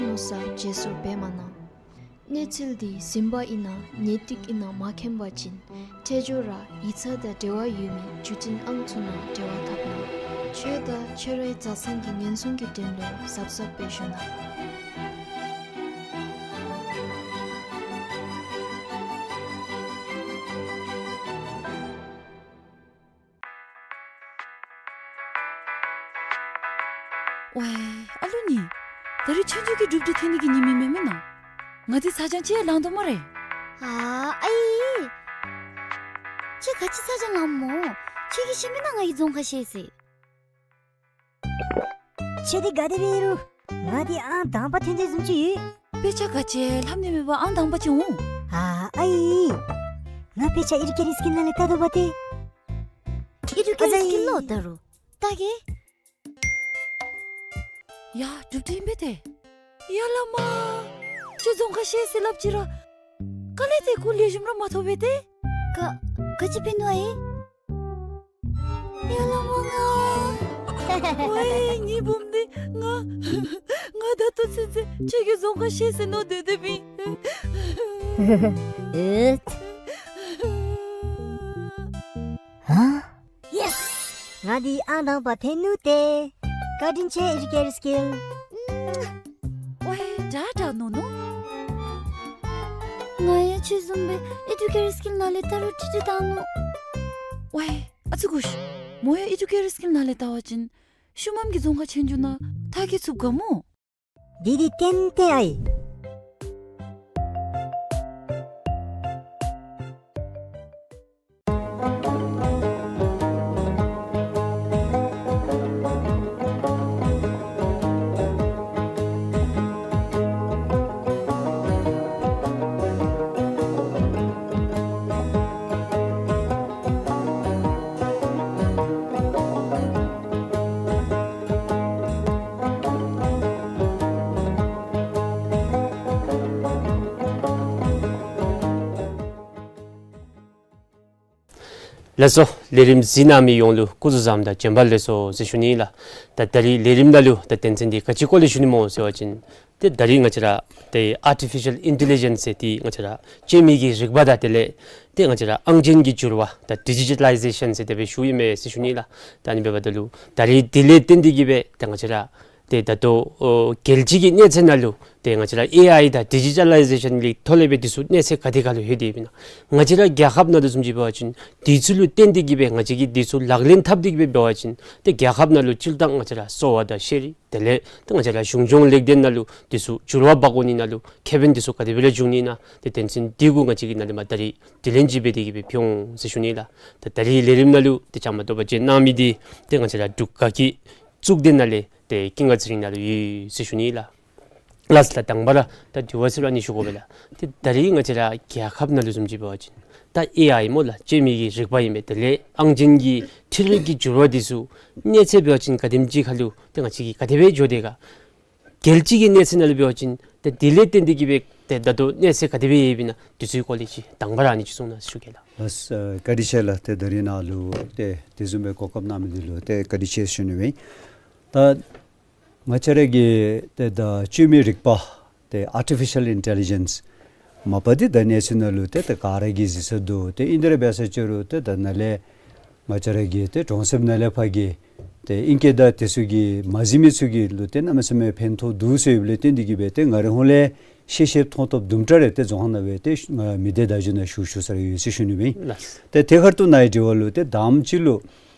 མནོ་བསམ་བརྗེད་སོར་འབད་མ་གནང་། གནས་ཚུལ་འདི་ཟིན་པ་ཨིན་ན་ཉེས་སྡིག་ཨིན་ན་མ་མཁྱེན་པ་ཅིན་འཕྲལ་མགྱོགས་ར་ཡིག་ཚང་དང་འབྲེལ་བ་ཡོད་མི་བརྒྱུད་འཕྲིན་ཨང་ཚུ་ནང་འབྲེལ་བ་འཐབ་གནང་། ཆོས་དང་ཆོས་རའི་མཛའ་བརྩེ་གི་ཉེན་སྲུང་གི་དོན་ལུ་གཟབ་གཟབ་སྦེ་བཞུགས་གནང་། ཝའི་ཨ་ལུ་ནི། ད་རིས་ཆོས་རྒྱལ་གྱི་སྒྲུབ་སྡེ་ཐོན་ནི་གི་ཉིནམ་ཨིན་མས་མེན་ན། ང་འདི་ཚ་གྱང་ཅིག་ཡང་ལང་དོ་སྨ་རེ། ཨ་ཨའི། ཁྱོད་ག་ཅི་ཚ་གྱང་ལངམ་སྨོ། ཁྱོད་ཀྱིས་ཤེས་མེན་ན་ང་གིས་རྫོང་ཁ་ཤེས་ཟེར། ཁྱོད་འདི་ག་དེ་སྦེ་ཨིན་རུང་ང་འདི་ཨང་དང་པ་ཐོན་ཏེ་བཟུམ་ཅིག་ཡོད། དཔེ་ཆ་ག་ཅི་ལྷབ་ནི་མེད་པར་ཨང་དང་པ་ཅིག་འོང་། ཨ་ཨའི། ང་དཔེ་ཆ་ཨི་རུ་ཀེ་རི་སྐྱིལ་ནང་ལས་ལྟ་དོ་བ་ཏེ། ཨི་རུ་ཀེ་རི་སྐྱིལ་ལུ་ལྟ་རུང་ལྟ་གེ། ཡ་སྒྲུབ་སྡེ་ཨིན་པས་ཏེ། ཡ་བླ་མ། ཁྱོད་རྫོང་ཁ་ཤེས་ཟེར་སླབ་ཅི་ར། དཀའ་ལས་ཏེ་ཁོ་ལེགས་ཤོམ་ར་མ་ཐོབ་པས་ཏེ། ག་ག་ཅི་འབད་ནུག་ཨའི། ཡ་བླ་མ་ང་། ཝའི་ངེའི་བུམོ་འདི་ང་། ང་ད་ལྟོ་ཚུན་ཚོད་ཁྱོད་ཀྱིས་རྫོང་ཁ་ཤེས་ཟེར་མནོ་སྡོད་སྡོདཔ་ཨིན། ཨེད། ཧ། ཡེས། ང་འདི་ཨང་དང་པ་ཐོན་ནུག་ཏེ། བཀའ་དྲིན་ཆེ་ཨི་རུ་ཀེ་རི་སྐྱིལ། ཁྱོད་བཟུམ་སྦེ་ཨེ་ཌུ་ཀེར་སི་ཀིལ་ནང་ལས་ད་རུང་ཁྲིད་ཁྲིད་བཏང་ནུག། ཝའི་ཨ་ཙི་གུ་ཤ། མོ་ཡང་ཨེ་ཌུ་ཀེར་སི་ཀིལ་ནང་ལས་བལྟ་བ་ཅིན་ཤུལ་མམ་གྱི་རྫོང་ཁ་ཆེན་འགྱོ་ནི་ཐག་གིས་ཚུདཔ་ག་མོ། འདི་འདི་ཏན་ཏན་ཨའི། ལགས་སོ། ལས་རིམ་གཟིགས་གནང་མི་ཡོངས་ལུ་སྐུ་གཟུགས་བཟང་དང་བྱོན་པ་ལེགས་སོ་ཟེར་ཞུ་ནི་ལགས། ད་ད་རིས་ལས་རིམ་ནང་ལུ་ད་དོན་ཚན་འདི་ག་ཅི་སྐོར་ལས་ཞུ་ནི་སྨོ་ཟེར་བ་ཅིན་ཏེ་ད་རིས་ང་བཅས་ར་ཏེ་ཨར་ཊི་ཕི་ཤཱལ་ཨིན་ཊེ་ལི་ཇེནསི་ཟེར་ཏེ་ང་བཅས་ར་སྤྱོད་མི་གི་རིག་པ་དང་དེ་ལས་ཏེ་ང་བཅས་ར་ཨང་ཅན་གྱི་འགྱུར་བ་ད་ཌི་ཇི་ཊ་ལའི་ཟེ་ཤཱན་ཟེར་དེ་སྦེ་ཞུཝ་ཨིན་མས་ཟེར་ཞུ་ནི་ལགས། ད་ཨ་ནི་འབདཝ་ད་ལུ་ད་རིས་དེ་ལས་བརྟེན་ཏེ་གིས་སྦེ་ད་ང་བཅས་ར་ཏེ་ད་ལྟོ་ཨོ་རྒྱལ་སྤྱི་གི་གནས་ཚད་ནང་ལུ་ཏེ་ང་བཅས་ར་ཨེ་ཨའི་དང་ཌི་ཇི་ཊ་ལའི་ཟེ་ཤཱན་གྱི་ཐོག་ལས་སྦེ་འདི་ཚུ་གནས་ཚད་ག་དེ་ཁར་ལུ་ལྷོད་དེ་ཡོདཔ་ཨིན་ན། ང་བཅས་ར་རྒྱལ་ཁབ་ནང་ལུ་བཟུམ་ཅིག་འབད་བ་ཅིན་འདི་ཚུ་ལུ་བརྟེན་ཏེ་གིས་སྦེ་ང་བཅས་ཀྱིས་འདི་ཚུ་ལག་ལེན་འཐབ་སྟེ་གིས་སྦེ་འབད་བ་ཅིན་ཏེ་རྒྱལ་ཁབ་ནང་ལུ་སྤྱིར་བཏང་ང་བཅས་ར་གསོ་བ་དང་ཤེས་རིག་དེ་ལས་ཏེ་ང་བཅས་ར་གཞུང་སྐྱོང་ལེགས་ལྡན་ནང་ལུ་འདི་ཚུ་འགྱུར་བ་འབག་འོང་ནི་ནང་ལུ་ཁེ་ཕན་འདི་ཚུ་ག་དེ་སྦེ་ར་འབྱུང་ནི་ཨིན་ན། ཏེ་དོན་ཚན་འདི་གུ་ང་བཅས་ཀྱིས་ནཱ་ལས་མར་ད་རིས་དྲི་ལན་ཅིག་འབད་དེ་གིས་སྦེ་ཕུལ་འོང་ཟེར་ཞུ་ནི་ལགས། ད་ད་རིས་ལས་རིམ་ནང་ལུ་ཏེ་བཅའ་མར་གཏོགས་པར་བྱོན་གནང་མི་འདི་ཏེ་ང་བཅས་ར་འབྲུག་དགའ་སྐྱིད་གཙུག་སྡེ་ནང་ལས་ཏེ་ཀུན་དགའ་ཚེ་རིང་ནཱ་ལུ་ཡོད་ཟེར་ཞུ་ནི་ལགས། ལགས་ལགས། དང་པ་ར་ད་དྲི་བ་ཟེར་རུང་ཨ་ནི་ཞུ་དགོ་པས་ལགས། ཏེ་ད་རིས་ང་བཅས་ར་རྒྱལ་ཁབ་ནང་ལུ་བཟུམ་ཅིག་འབད་བ་ཅིན་ད་ཨེ་ཨའི་སྨོ་ལགས། སྤྱོད་མི་གི་རིག་པ་ཨིན་པས། དེ་ལས་ཨང་ཅན་གྱི་འཕྲུལ་རིག་གི་འགྱུར་བ་འདི་ཚུ་གནས་ཚད་འབད་བ་ཅིན་ག་དེམ་ཅིག་ཁར་ལུ་ཏེ་ང་བཅས་ཀྱིས་ག་དེ་སྦེ་འགྱོ་དེས་ག། རྒྱལ་སྤྱི་གི་གནས་ཚད་ནང་ལུ་འབད་བ་ཅིན་ཏེ་དེ་ལས་བརྟེན་ཏེ་གིས་སྦེ་ཏེ་ད་ལྟོ་གནས་ཚད་ག་དེ་སྦེ་ཡོདཔ་ཨིན་ན་འདི་ཚུ་གི་སྐོར་ལས་ཅིག་དང་པ་ར་ཨ་ནི་ཅིག་གསུང་གནང་ཟེར་ཞུ་གེ་ལགས། ལགས་སོ། བཀའ་དྲིན་ཆེ་ལགས། ཏེ་ད་རིས་ནཱ་ལུ་ཏེ་དེ་བཟུམ་སྦེ་གོ་སྐབས་གནང་མི་འདི་ལུ་ཏེ་བཀའ་དྲིན་ཆེ་ཞུ་ནི་ཨིན། ད་ང་བཅས་ར་གི་ཏེ་ད་སྤྱོད་མི་རིག་པ་ཏེ་ཨར་ཊི་ཕི་ཤཱལ་ཨིན་ཊེ་ལི་ཇེནསི་མ་པ་འདི་ད་གནས་ཚུལ་ནང་ལུ་ཏེ་ད་ག་ར་གིས་གཟིགས་ས་འདུག། ཏེ་ཨིན་དེ་ར་འབད་ས་ཅིག་རུང་ཏེ་ད་ནཱ་ལས་ང་བཅས་ར་གི་ཏེ་གྲོང་གསེབ་ནང་ལས་ཕར་གྱི་ཏེ་ཨིང་སྐད་དང་དེ་ཚུ་གི་མ་གཟིགས་མི་ཚུ་གི་ལུ་ཏེ་གནམ་མེད་ས་མེད་ཕན་ཐོགས་འདུག་ཟེར་ཡོདཔ་ལས་བརྟེན་ཏེ་གིས་སྦེ་ཏེ་ང་རའི་ཧོངས་ལས་ཤེས་ཤེས་མཐོང་ཐོབ་དུམ་གྲ་རེ་ཏེ་རྫོང་ཁ་ནང་སྦེ་ཏེ་ང་མི་སྡེ་བརྡ་བརྒྱུད་ནང་ཞུ་ཞུ་ས་ར་ཡོད་ཟེར་ཞུ་ནི་ཨིན། ལགས། ཏེ་དེ་ཁར་ལྟོ་ནཱ་གི་དྲི་བ་ལུ་ཏེ་དང་པ་ཅིག་ལུ་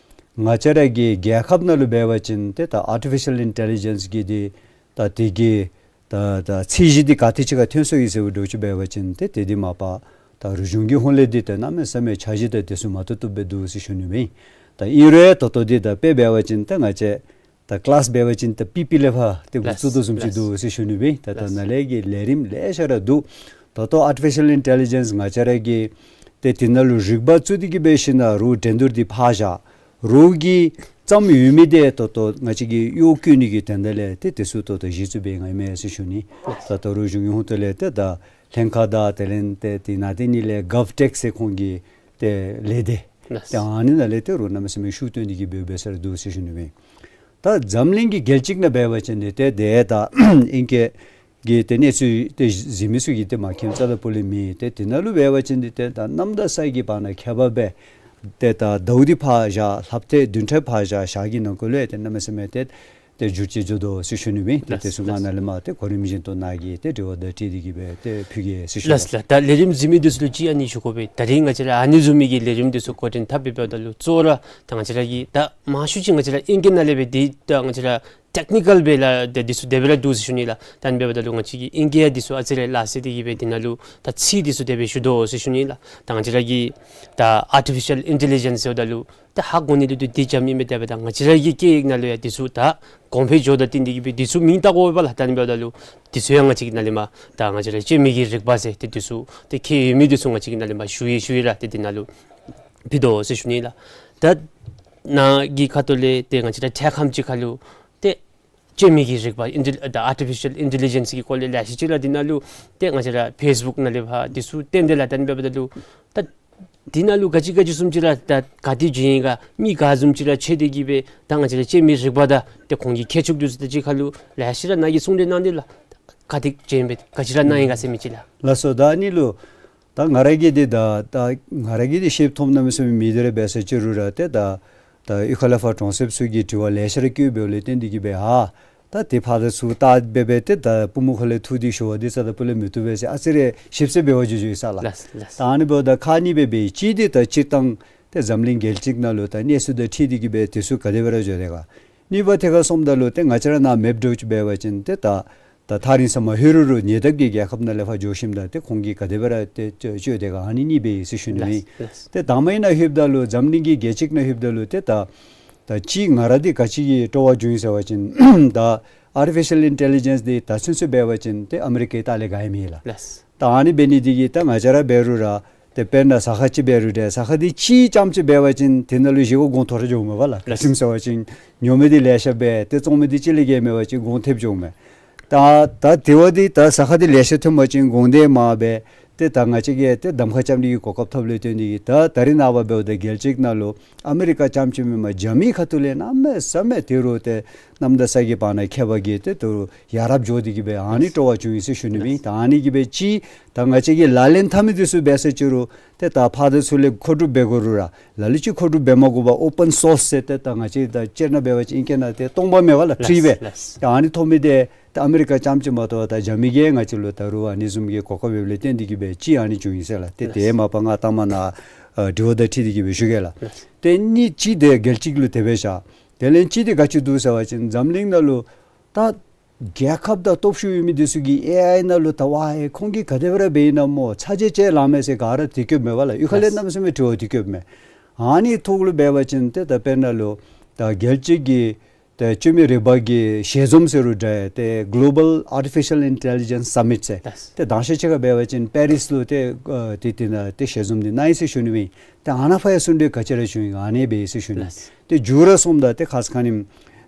ང་བཅས་ར་གི་རྒྱལ་ཁབ་ནང་ལུ་འབད་བ་ཅིན་ཏེ་ད་ཨར་ཊི་ཕི་ཤཱལ་ཨིན་ཊེ་ལི་ཇེནསི་གི་འདི་ད་དེ་གི་ད་ད་ཚད་གཞི་འདི་ག་དེ་ཅིག་ཁར་ཐོན་སོ་ཡི་ཟེར་བ་འདྲཝ་ཅིག་འབད་བ་ཅིན་ཏེ་དེ་འདི་མ་པ་ད་རིག་གཞུང་གི་ཧོངས་ལས་འདི་ཏེ་གནམ་མེད་ས་མེད་འཆར་གཞི་དང་དེ་ཚུ་མ་བཏུབ་བཏུབ་སྦེ་འདུག་ཟེར་ཞུ་ནི་ཨིན། ད་ཨིན་རུང་ད་ལྟོ་འདི་ད་དཔེ་འབད་བ་ཅིན་ད་ང་བཅས་ད་ཀི་ལཱསི་འབད་བ་ཅིན་ད་པི་པི་ལས་ཕར་ཏེ་འགོ་བཙུགས་དོ་བཟུམ་ཅིག་འདུག་ཟེར་ཞུ་ནི་ཨིན། ད་ད་ནཱ་ལས་ཀྱི་ལས་རིམ་ལེ་ཤ་ར་འདུག། ད་ལྟོ་ཨར་ཊི་ཕི་ཤཱལ་ཨིན་ཊེ་ལི་ཇེནསི་ང་བཅས་ར་གི་ཏེ་དེ་ནང་ལུ་རིག་པ་བཙུགས་ཏེ་གིས་འབད་ཞིནམ་ལས་རོགས་འགྲན་བསྡུར་འདི་ཕར་བཞག། རོགས་ཀྱིས་བརྩམས་ཡོད་མི་འདི་ད་ལྟོ་ང་བཅས་ཀྱིས་གཡོག་བཀོལ་ནི་གི་དོན་དག་ལས་ཏེ་དེ་ཚུ་ད་ལྟོ་གཞི་བཙུགས་འབད་ཡི་ཟེར་ཞུ་ནི། ད་ལྟོ་རིག་གཞུང་གི་ཧོངས་ལས་ཏེ་ད་ལྷན་ཁག་དང་དེ་ལས་ཏེ་དེ་ནང་ཏེ་ཨ་ནི་ལས་གཱབ་ཊེཀ་ཟེར་ཁོང་གི་ཏེ་ལས་སྡེ་ཏེ་ཨ་ནི་ནང་ལས་ཏེ་རོགས་གནམ་མེད་ས་མེད་ཤུགས་བཏོན་ཏེ་གིས་འབད་འབད་ས་ར་འདུག་ཟེར་ཞུ་ནི་ཨིན། ད་འཛམ་གླིང་གི་རྒྱལ་སྤྱི་ནང་འབད་བ་ཅིན་འདི་ཏེ་དེ་ད་ཨིང་སྐད་ཀྱི་ཏེ་གནས་ཚུལ་ཏེ་གཟིགས་མི་ཚུ་གིས་ཏེ་མ་མཁྱེནམ་རྩ་དང་སྤུ་ལས་མེད། ཏེ་དེ་ནང་ལུ་འབད་བ་ཅིན་འདི་ཏེ་ད་གནམ་དང་ས་གི་བར་ན་ཁྱད་པར་འབད་ཏེ་ད་ཟླཝ་འདི་ཕར་བཞག་ལྷགཔ་ཏེ་བདུན་ཕྲག་ཕར་བཞག་ཞག་གི་ནང་འཁོད་ལུ་ཏེ་གནམ་མེད་ས་མེད་ཏེ་ཏེ་འགྱུར་བཅོས་འགྱོ་དོ་ཟེར་ཞུ་ནི་ཨིན། ཏེ་དེ་ཚུ་ང་ནཱ་ལས་མར་ཏེ་གོ་རིམ་བཞིན་དུ་ནཱ་གི་ཏེ་དྲི་བ་དང་འཁྲིལ་ཏེ་གིས་སྦེ་ཏེ་ཕུལ་གེ་ཟེར་ཞུ་ནི། ལགས་ལགས། ད་ལས་རིམ་གཟིགས་མི་འདི་ཚུ་ལུ་ཅིག་ཨ་ནི་ཞུ་དགོ་པས། ད་རིས་ང་བཅས་ར་ཨ་ནི་བཟུམ་མའི་གི་ལས་རིམ་འདི་ཚུ་འགོ་འདྲེན་འཐབ་འབདཝ་ད་ལུ་གཙོ་བོ་ར་ད་ང་བཅས་ར་གི་ད་མང་ཤོས་ཅིག་ང་བཅས་ར་ཨིང་སྐད་ནང་ལས་སྦེ་འདི་ད་ང་བཅས་ར་ཊེག་ནི་ཀཱལ་སྦེ་ལགས་ཏེ་འདི་ཚུ་དེ་སྦེ་ར་འདུག་ཟེར་ཞུ་ནི་ལགས། ད་ཨ་ནི་འབདཝ་ད་ལུ་ང་བཅས་ཀྱིས་ཨིང་སྐད་འདི་ཚུ་ཨ་ཙི་རེ་ལཱ་སེལ་ཏེ་གིས་སྦེ་འདི་ནང་ལུ་ད་ཚིག་འདི་ཚུ་དེ་སྦེ་ཞུ་དོ་ཟེར་ཞུ་ནི་ལགས། ད་ང་བཅས་ར་གི་ད་ཨར་ཊི་ཕི་ཤཱལ་ཨིན་ཊེ་ལི་ཇེནསི་ཟེརཝ་ད་ལུ་ད་ཧ་གོ་ནི་ལུ་ཏེ་འདི་འཇམ་ཨིན་མས། དེ་འབདཝ་ད་ང་བཅས་ར་གི་སྐད་ཡིག་ནང་ལུ་ཡང་འདི་ཚུ་ད་གོང་འཕེལ་འགྱོཝ་དང་བསྟུན་ཏེ་གིས་སྦེ་འདི་ཚུ་མིང་བཏགས་དགོ་པས་ལགས། ད་ཨ་ནི་འབདཝ་ད་ལུ་འདི་ཚུ་ཡང་ང་བཅས་ཀྱིས་ནཱ་ལས་མར་ད་ང་བཅས་ར་སྤྱོད་མི་གི་རིག་པ་ཟེར་ཏེ་འདི་ཚུ་ཏེ་ཁྱད་ཡོད་མི་འདི་ཚུ་ང་བཅས་ཀྱིས་ནཱ་ལས་མར་ཞུ་ཡི་ཞུ་ཡི་ར་ཏེ་འདི་ནང་ལུ་ཕུལ་དོ་ཟེར་ཞུ་ནི་ལགས། ད་ནཱ་གི་ཁ་ཐུག་ལས་ཏེ་ང་བཅས་ར་འཕྲལ་ཁམས་ཅིག་ཁར་ལུ་ཏེ་སྤྱོད་མི་གི་རིག་པ་ཨིན་ཊེ་ད་ཨར་ཊི་ཕི་ཤཱལ་ཨིན་ཊེ་ལི་ཇེནསི་གི་སྐོར་ལས་ལེ་ཤ་ཅིག་ར་འདི་ནང་ལུ་ཏེ་ང་བཅས་ར་ཕེསི་བུཀ་ནང་ལས་ཕར་འདི་ཚུ་བཏོན་ཏེ་ལགས། ད་ཨ་ནི་འབདཝ་ད་ལུ་ད་འདི་ནང་ལུ་ག་ཅི་ག་ཅི་བཟུམ་ཅིག་ར་ད་ག་ཏེ་འགྱོ་ཡི་ག་མི་ག་བཟུམ་ཅིག་ར་འཚོལ་ཏེ་གིས་སྦེ་ད་ང་བཅས་ར་སྤྱོད་མི་རིག་པ་དང་ཏེ་ཁོང་གི་ཁྱད་ཆོས་འདི་ཚུ་ད་ཅིག་ཁར་ལུ་ལེ་ཤ་ར་ནཱ་གིས་གསུང་གྲོས་གནང་སྟེ་ལགས། ག་ཏེ་འགྱོ་ཡི་སྦེ་ག་ཅི་ར་གནང་ཡི་ག་ཟེར་མི་ཅིག་ལགས། ལགས་སོ། ད་ཨ་ནི་ལུ་ད་ང་ར་གིས་འདི་ད་ད་ང་ར་གིས་འདི་ཤེསཔ་མཐོངམ་གནམ་མེད་ས་མེད་མེད། དེ་ར་འབད་ས་ཅིག་རུང་ར་ཏེ་ད་ད་གཡུས་ཁ་ལས་ཕར་གྲོང་གསེབ་ཚུ་གིས་དྲི་བ་ལེ་ཤ་ར་བཀོདཔ་ལས་བརྟེན་ཏེ་གིས་སྦེ་ཨ་ད་ ད་དེ་ཕར་དང་ཚུར་བལྟ་སྦེ་སྦེ་ཏེ་ད་པུས་མོ་ཁ་ལས་འཐུ་སྟེ་ཞུ་བ་འདི་རྩ་དང་སྤུ་ལས་མི་བཏུབ་པས་ཟེར་ཨ་ཙི་རེ་ཞིབ་ཟས་འབད་བར་འགྱོ་འགྱོཝ་ཨིན་ས་ལགས། ལགས་ལགས། ད་ཨ་ནི་འབདཝ་ད་ཁག་གཉིས་སྦེ་འབད་ཡི། གཅིག་འདི་ད་སྤྱིར་བཏང་ཏེ་འཛམ་གླིང་རྒྱལ་སྤྱི་ནང་ལུ་ད་གནས་ཚུལ་དང་འཁྲིལ་ཏེ་གི་སྦེ་དེ་ཚུ་ག་དེ་སྦེ་ར་འགྱོ་དེས་ག། གཉིས་པ་ཐད་ཁར་སོངམ་ད་ལུ་ཏེ་ང་བཅས་ར་ནཱ་མེཔ་འདྲཝ་ཅིག་འབད་བ་ཅིན་ཏེ་ད་ད་ཐག་རིང་ས་མ་ལྷོད་རུང་རུང་ཉེ་འདབས་ཀྱི་རྒྱལ་ཁབ་ནང་ལས་ཕར་འགྱོ་ཞིནམ་ད་ཏེ་ཁོང་གིས་ག་དེ་སྦེ་ར་ཏེ་སྤྱོད་སྤྱོད་དེས་ག། ཨ་ནི་གཉིས་སྦེ་ཨིན་ཟེར་ཞུ་ནི་ཨིན། ལགས་ལགས། ཏེ་དང་པ་ཨིན་ན་ལྷོདཔ་ད་ལུ་འཛམ་གླིང་གི་རྒྱལ་སྤྱི་ནང་ལྷོདཔ་ད་ལུ་ཏེ་ད་ད་གཅིག་ང་ར་འདི་ག་ཅི་གི་སྤྲོ་བ་བྱུང་ཡི་ཟེར་བ་ཅིན་ད་ཨར་ཊི་ཕི་ཤལ་ཨིན་ཊེ་ལི་ཇེནསི་འདི་ད་ཚུན་ཚོད་འབད་བ་ཅིན་ཏེ་ཨ་མི་རི་ཀའི་ལྟག་ལས་ག་ཡང་མེད་ལགས། ལགས། ད་ཨ་ནི་འབད་ནི་འདི་གིས་ད་ང་བཅས་ར་འབད་རུང་ར་ཏེ་དཔེར་ན་ཟ་ཁང་ཅིག་འབད་རུང་འདྲ་ཟ་ཁང་འདི་གཅིག་རྐྱངམ་ཅིག་འབད་བ་ཅིན་དེ་ནང་ལུ་བཞེས་སྒོ་གོང་མཐོ་ར་འགྱོཝ་མས་པ་ལགས། ལགས། ག་ཅི་སྨོ་ཟེར་བ་ཅིན་ཉོ་མི་འདི་ལེ་ཤ་འབད་ཏེ་བཙོང་མི་འདི་གཅིག་ལས་བརྒལ་མེད་པ་ཅིན་གོང་ཐེབས་འགྱོཝ་མས། ད་ད་དེ་བ་འདི་ད་ཟ་ཁང་འདི་ལེ་ཤ་ཐོན་པ་ཅིན་གོང་འདི་མར་འབད་ཏེ་ད་ང་བཅས་ཀྱིས་ཏེ་གདམ་ཁ་རྐྱབ་ནི་གི་གོ་སྐབས་ཐོབ་ལས་བརྟེན་ཏེ་གིས་ད་ད་རེས་ནངས་པ་འབདཝ་ད་རྒྱལ་སྤྱི་ནང་ལུ་ཨ་མི་རི་ཀ་རྐྱངམ་ཅིག་མེན་པར་རྒྱ་མི་ཁ་ཐུག་ལས་གནམ་མེད་ས་མེད་ཏེ་རུང་ཏེ་གནམ་དང་ས་གི་བར་ན་ཁྱད་པར་གྱིས་ཏེ་ད་རུང་ཡ་རབས་འགྱོ་སྟེ་གིས་སྦེ་ཨ་ནི་སྤྲོ་བ་བྱུང་ཡི་ཟེར་ཞུ་ནི་ཨིན། ད་ཨ་ནི་གིས་སྦེ་གཅིག་ད་ང་བཅས་ཀྱིས་ལག་ལེན་འཐབ་མི་འདི་ཚུ་འབད་ས་ཅིག་རུང་ཏེ་ད་ཕར་དང་ཚུར་ལས་མཁོ་སྒྲུབ་འབད་དགོ་རུང་ར་ལ་ལུ་ཅིག་མཁོ་སྒྲུབ་འབད་མ་དགོ་པར་ཨོ་པཱན་སོརསི་ཟེར་ཏེ་ད་ང་བཅས་ད་སྤྱིར་ན་འབད་བ་ཅིན་ཨིང་སྐད་ནང་ཏེ་སྟོང་པ་མེད་པ་ལགས། ཕི་རི་ལགས་སྦེ། ལགས། ད་ཨ་ནི་ཐོབ་མི་འདི་ད་ཨ་མི་རི་ཀ་རྐྱངམ་ཅིག་མ་གཏོགས་ད་རྒྱ་མི་གིས་ང་བཅས་ལུ་ད་རུང་ཨ་ནི་བཟུམ་གྱི་གོ་སྐབས་ཡོདཔ་ལས་བརྟེན་ཏེ་གིས་སྦེ་གཅིག་ཨ་ནི་བྱུང་ཡི་ཟེར་ལགས། ཏེ་ལགས། དེ་མ་པ་ང་ལྟ་མ་ན་ཨ་དྲི་བ་དང་འཁྲིལ་ཏེ་གིས་སྦེ་ཞུ་གེ་ལགས། ལགས། ཏེ་གཉིས་གཅིག་འདི་རྒྱལ་སྤྱི་ལུ་དེ་སྦེ་བཞག། དེ་ལས་གཅིག་འདི་ག་ཅི་འདུག་ཟེར་བ་ཅིན་འཛམ་གླིང་ནང་ལུ་ད་རྒྱལ་ཁབ་དང་སྟོབས་ཤུགས་ཡོད་མི་འདི་ཚུ་གིས་ཨེ་ཨའི་ནང་ལུ་ད་ཝའི་ཁོང་གིས་ག་དེ་སྦེ་ར་འབད་ཡི་ན་སྨོ་ཚ་གྱང་ཅིག་ལང་མས་ཟེར་ག་ར་དེ་སྐྱོདཔ་མས་པ་ལགས། གཡུས་ཁ་ལས་གནམ་མེད་ས་མེད་དྲི་བ་དེ་སྐྱོདཔ་མས། ཨ་ནི་ཐོག་ལུ་འབད་བ་ཅིན་ཏེ་ད་དཔེར་ན་ལུ་ད་རྒྱལ་སྤྱི་གི་ཏེ་སྤྱོད་མི་རིག་པ་གི་ཞལ་འཛོམས་ཟེར་རུང་འདྲ་ཏེ་གོ་ལོ་བཱལ་ཨར་ཊི་ཕི་ཤལ་ཨིན་ཊེ་ལི་ཇེནསི་སམ་མིཊ་ཟེར། ལགས། ཏེ་དང་ཤེས་ཅིག་ཁར་འབད་བ་ཅིན་པེ་རིས་ལུ་ཏེ་ཨ་ཏེ་དེ་ནང་ཏེ་ཞལ་འཛོམས་འདི་གནང་ཡི་ཟེར་ཞུ་ནི་ཨིན། ཏེ་ཨ་ནཱ་ཕར་ཡང་གསུང་གྲོས་ག་ཅི་ར་བྱུང་ཡི་ག་ཨ་ནི་སྦེ་ཨིན་ཟེར་ཞུ་ནི། ལགས། ཏེ་མཇུག་ར་སོངམ་ད་ཏེ་ཁ་ཙ་ཁ་ཉིནམ་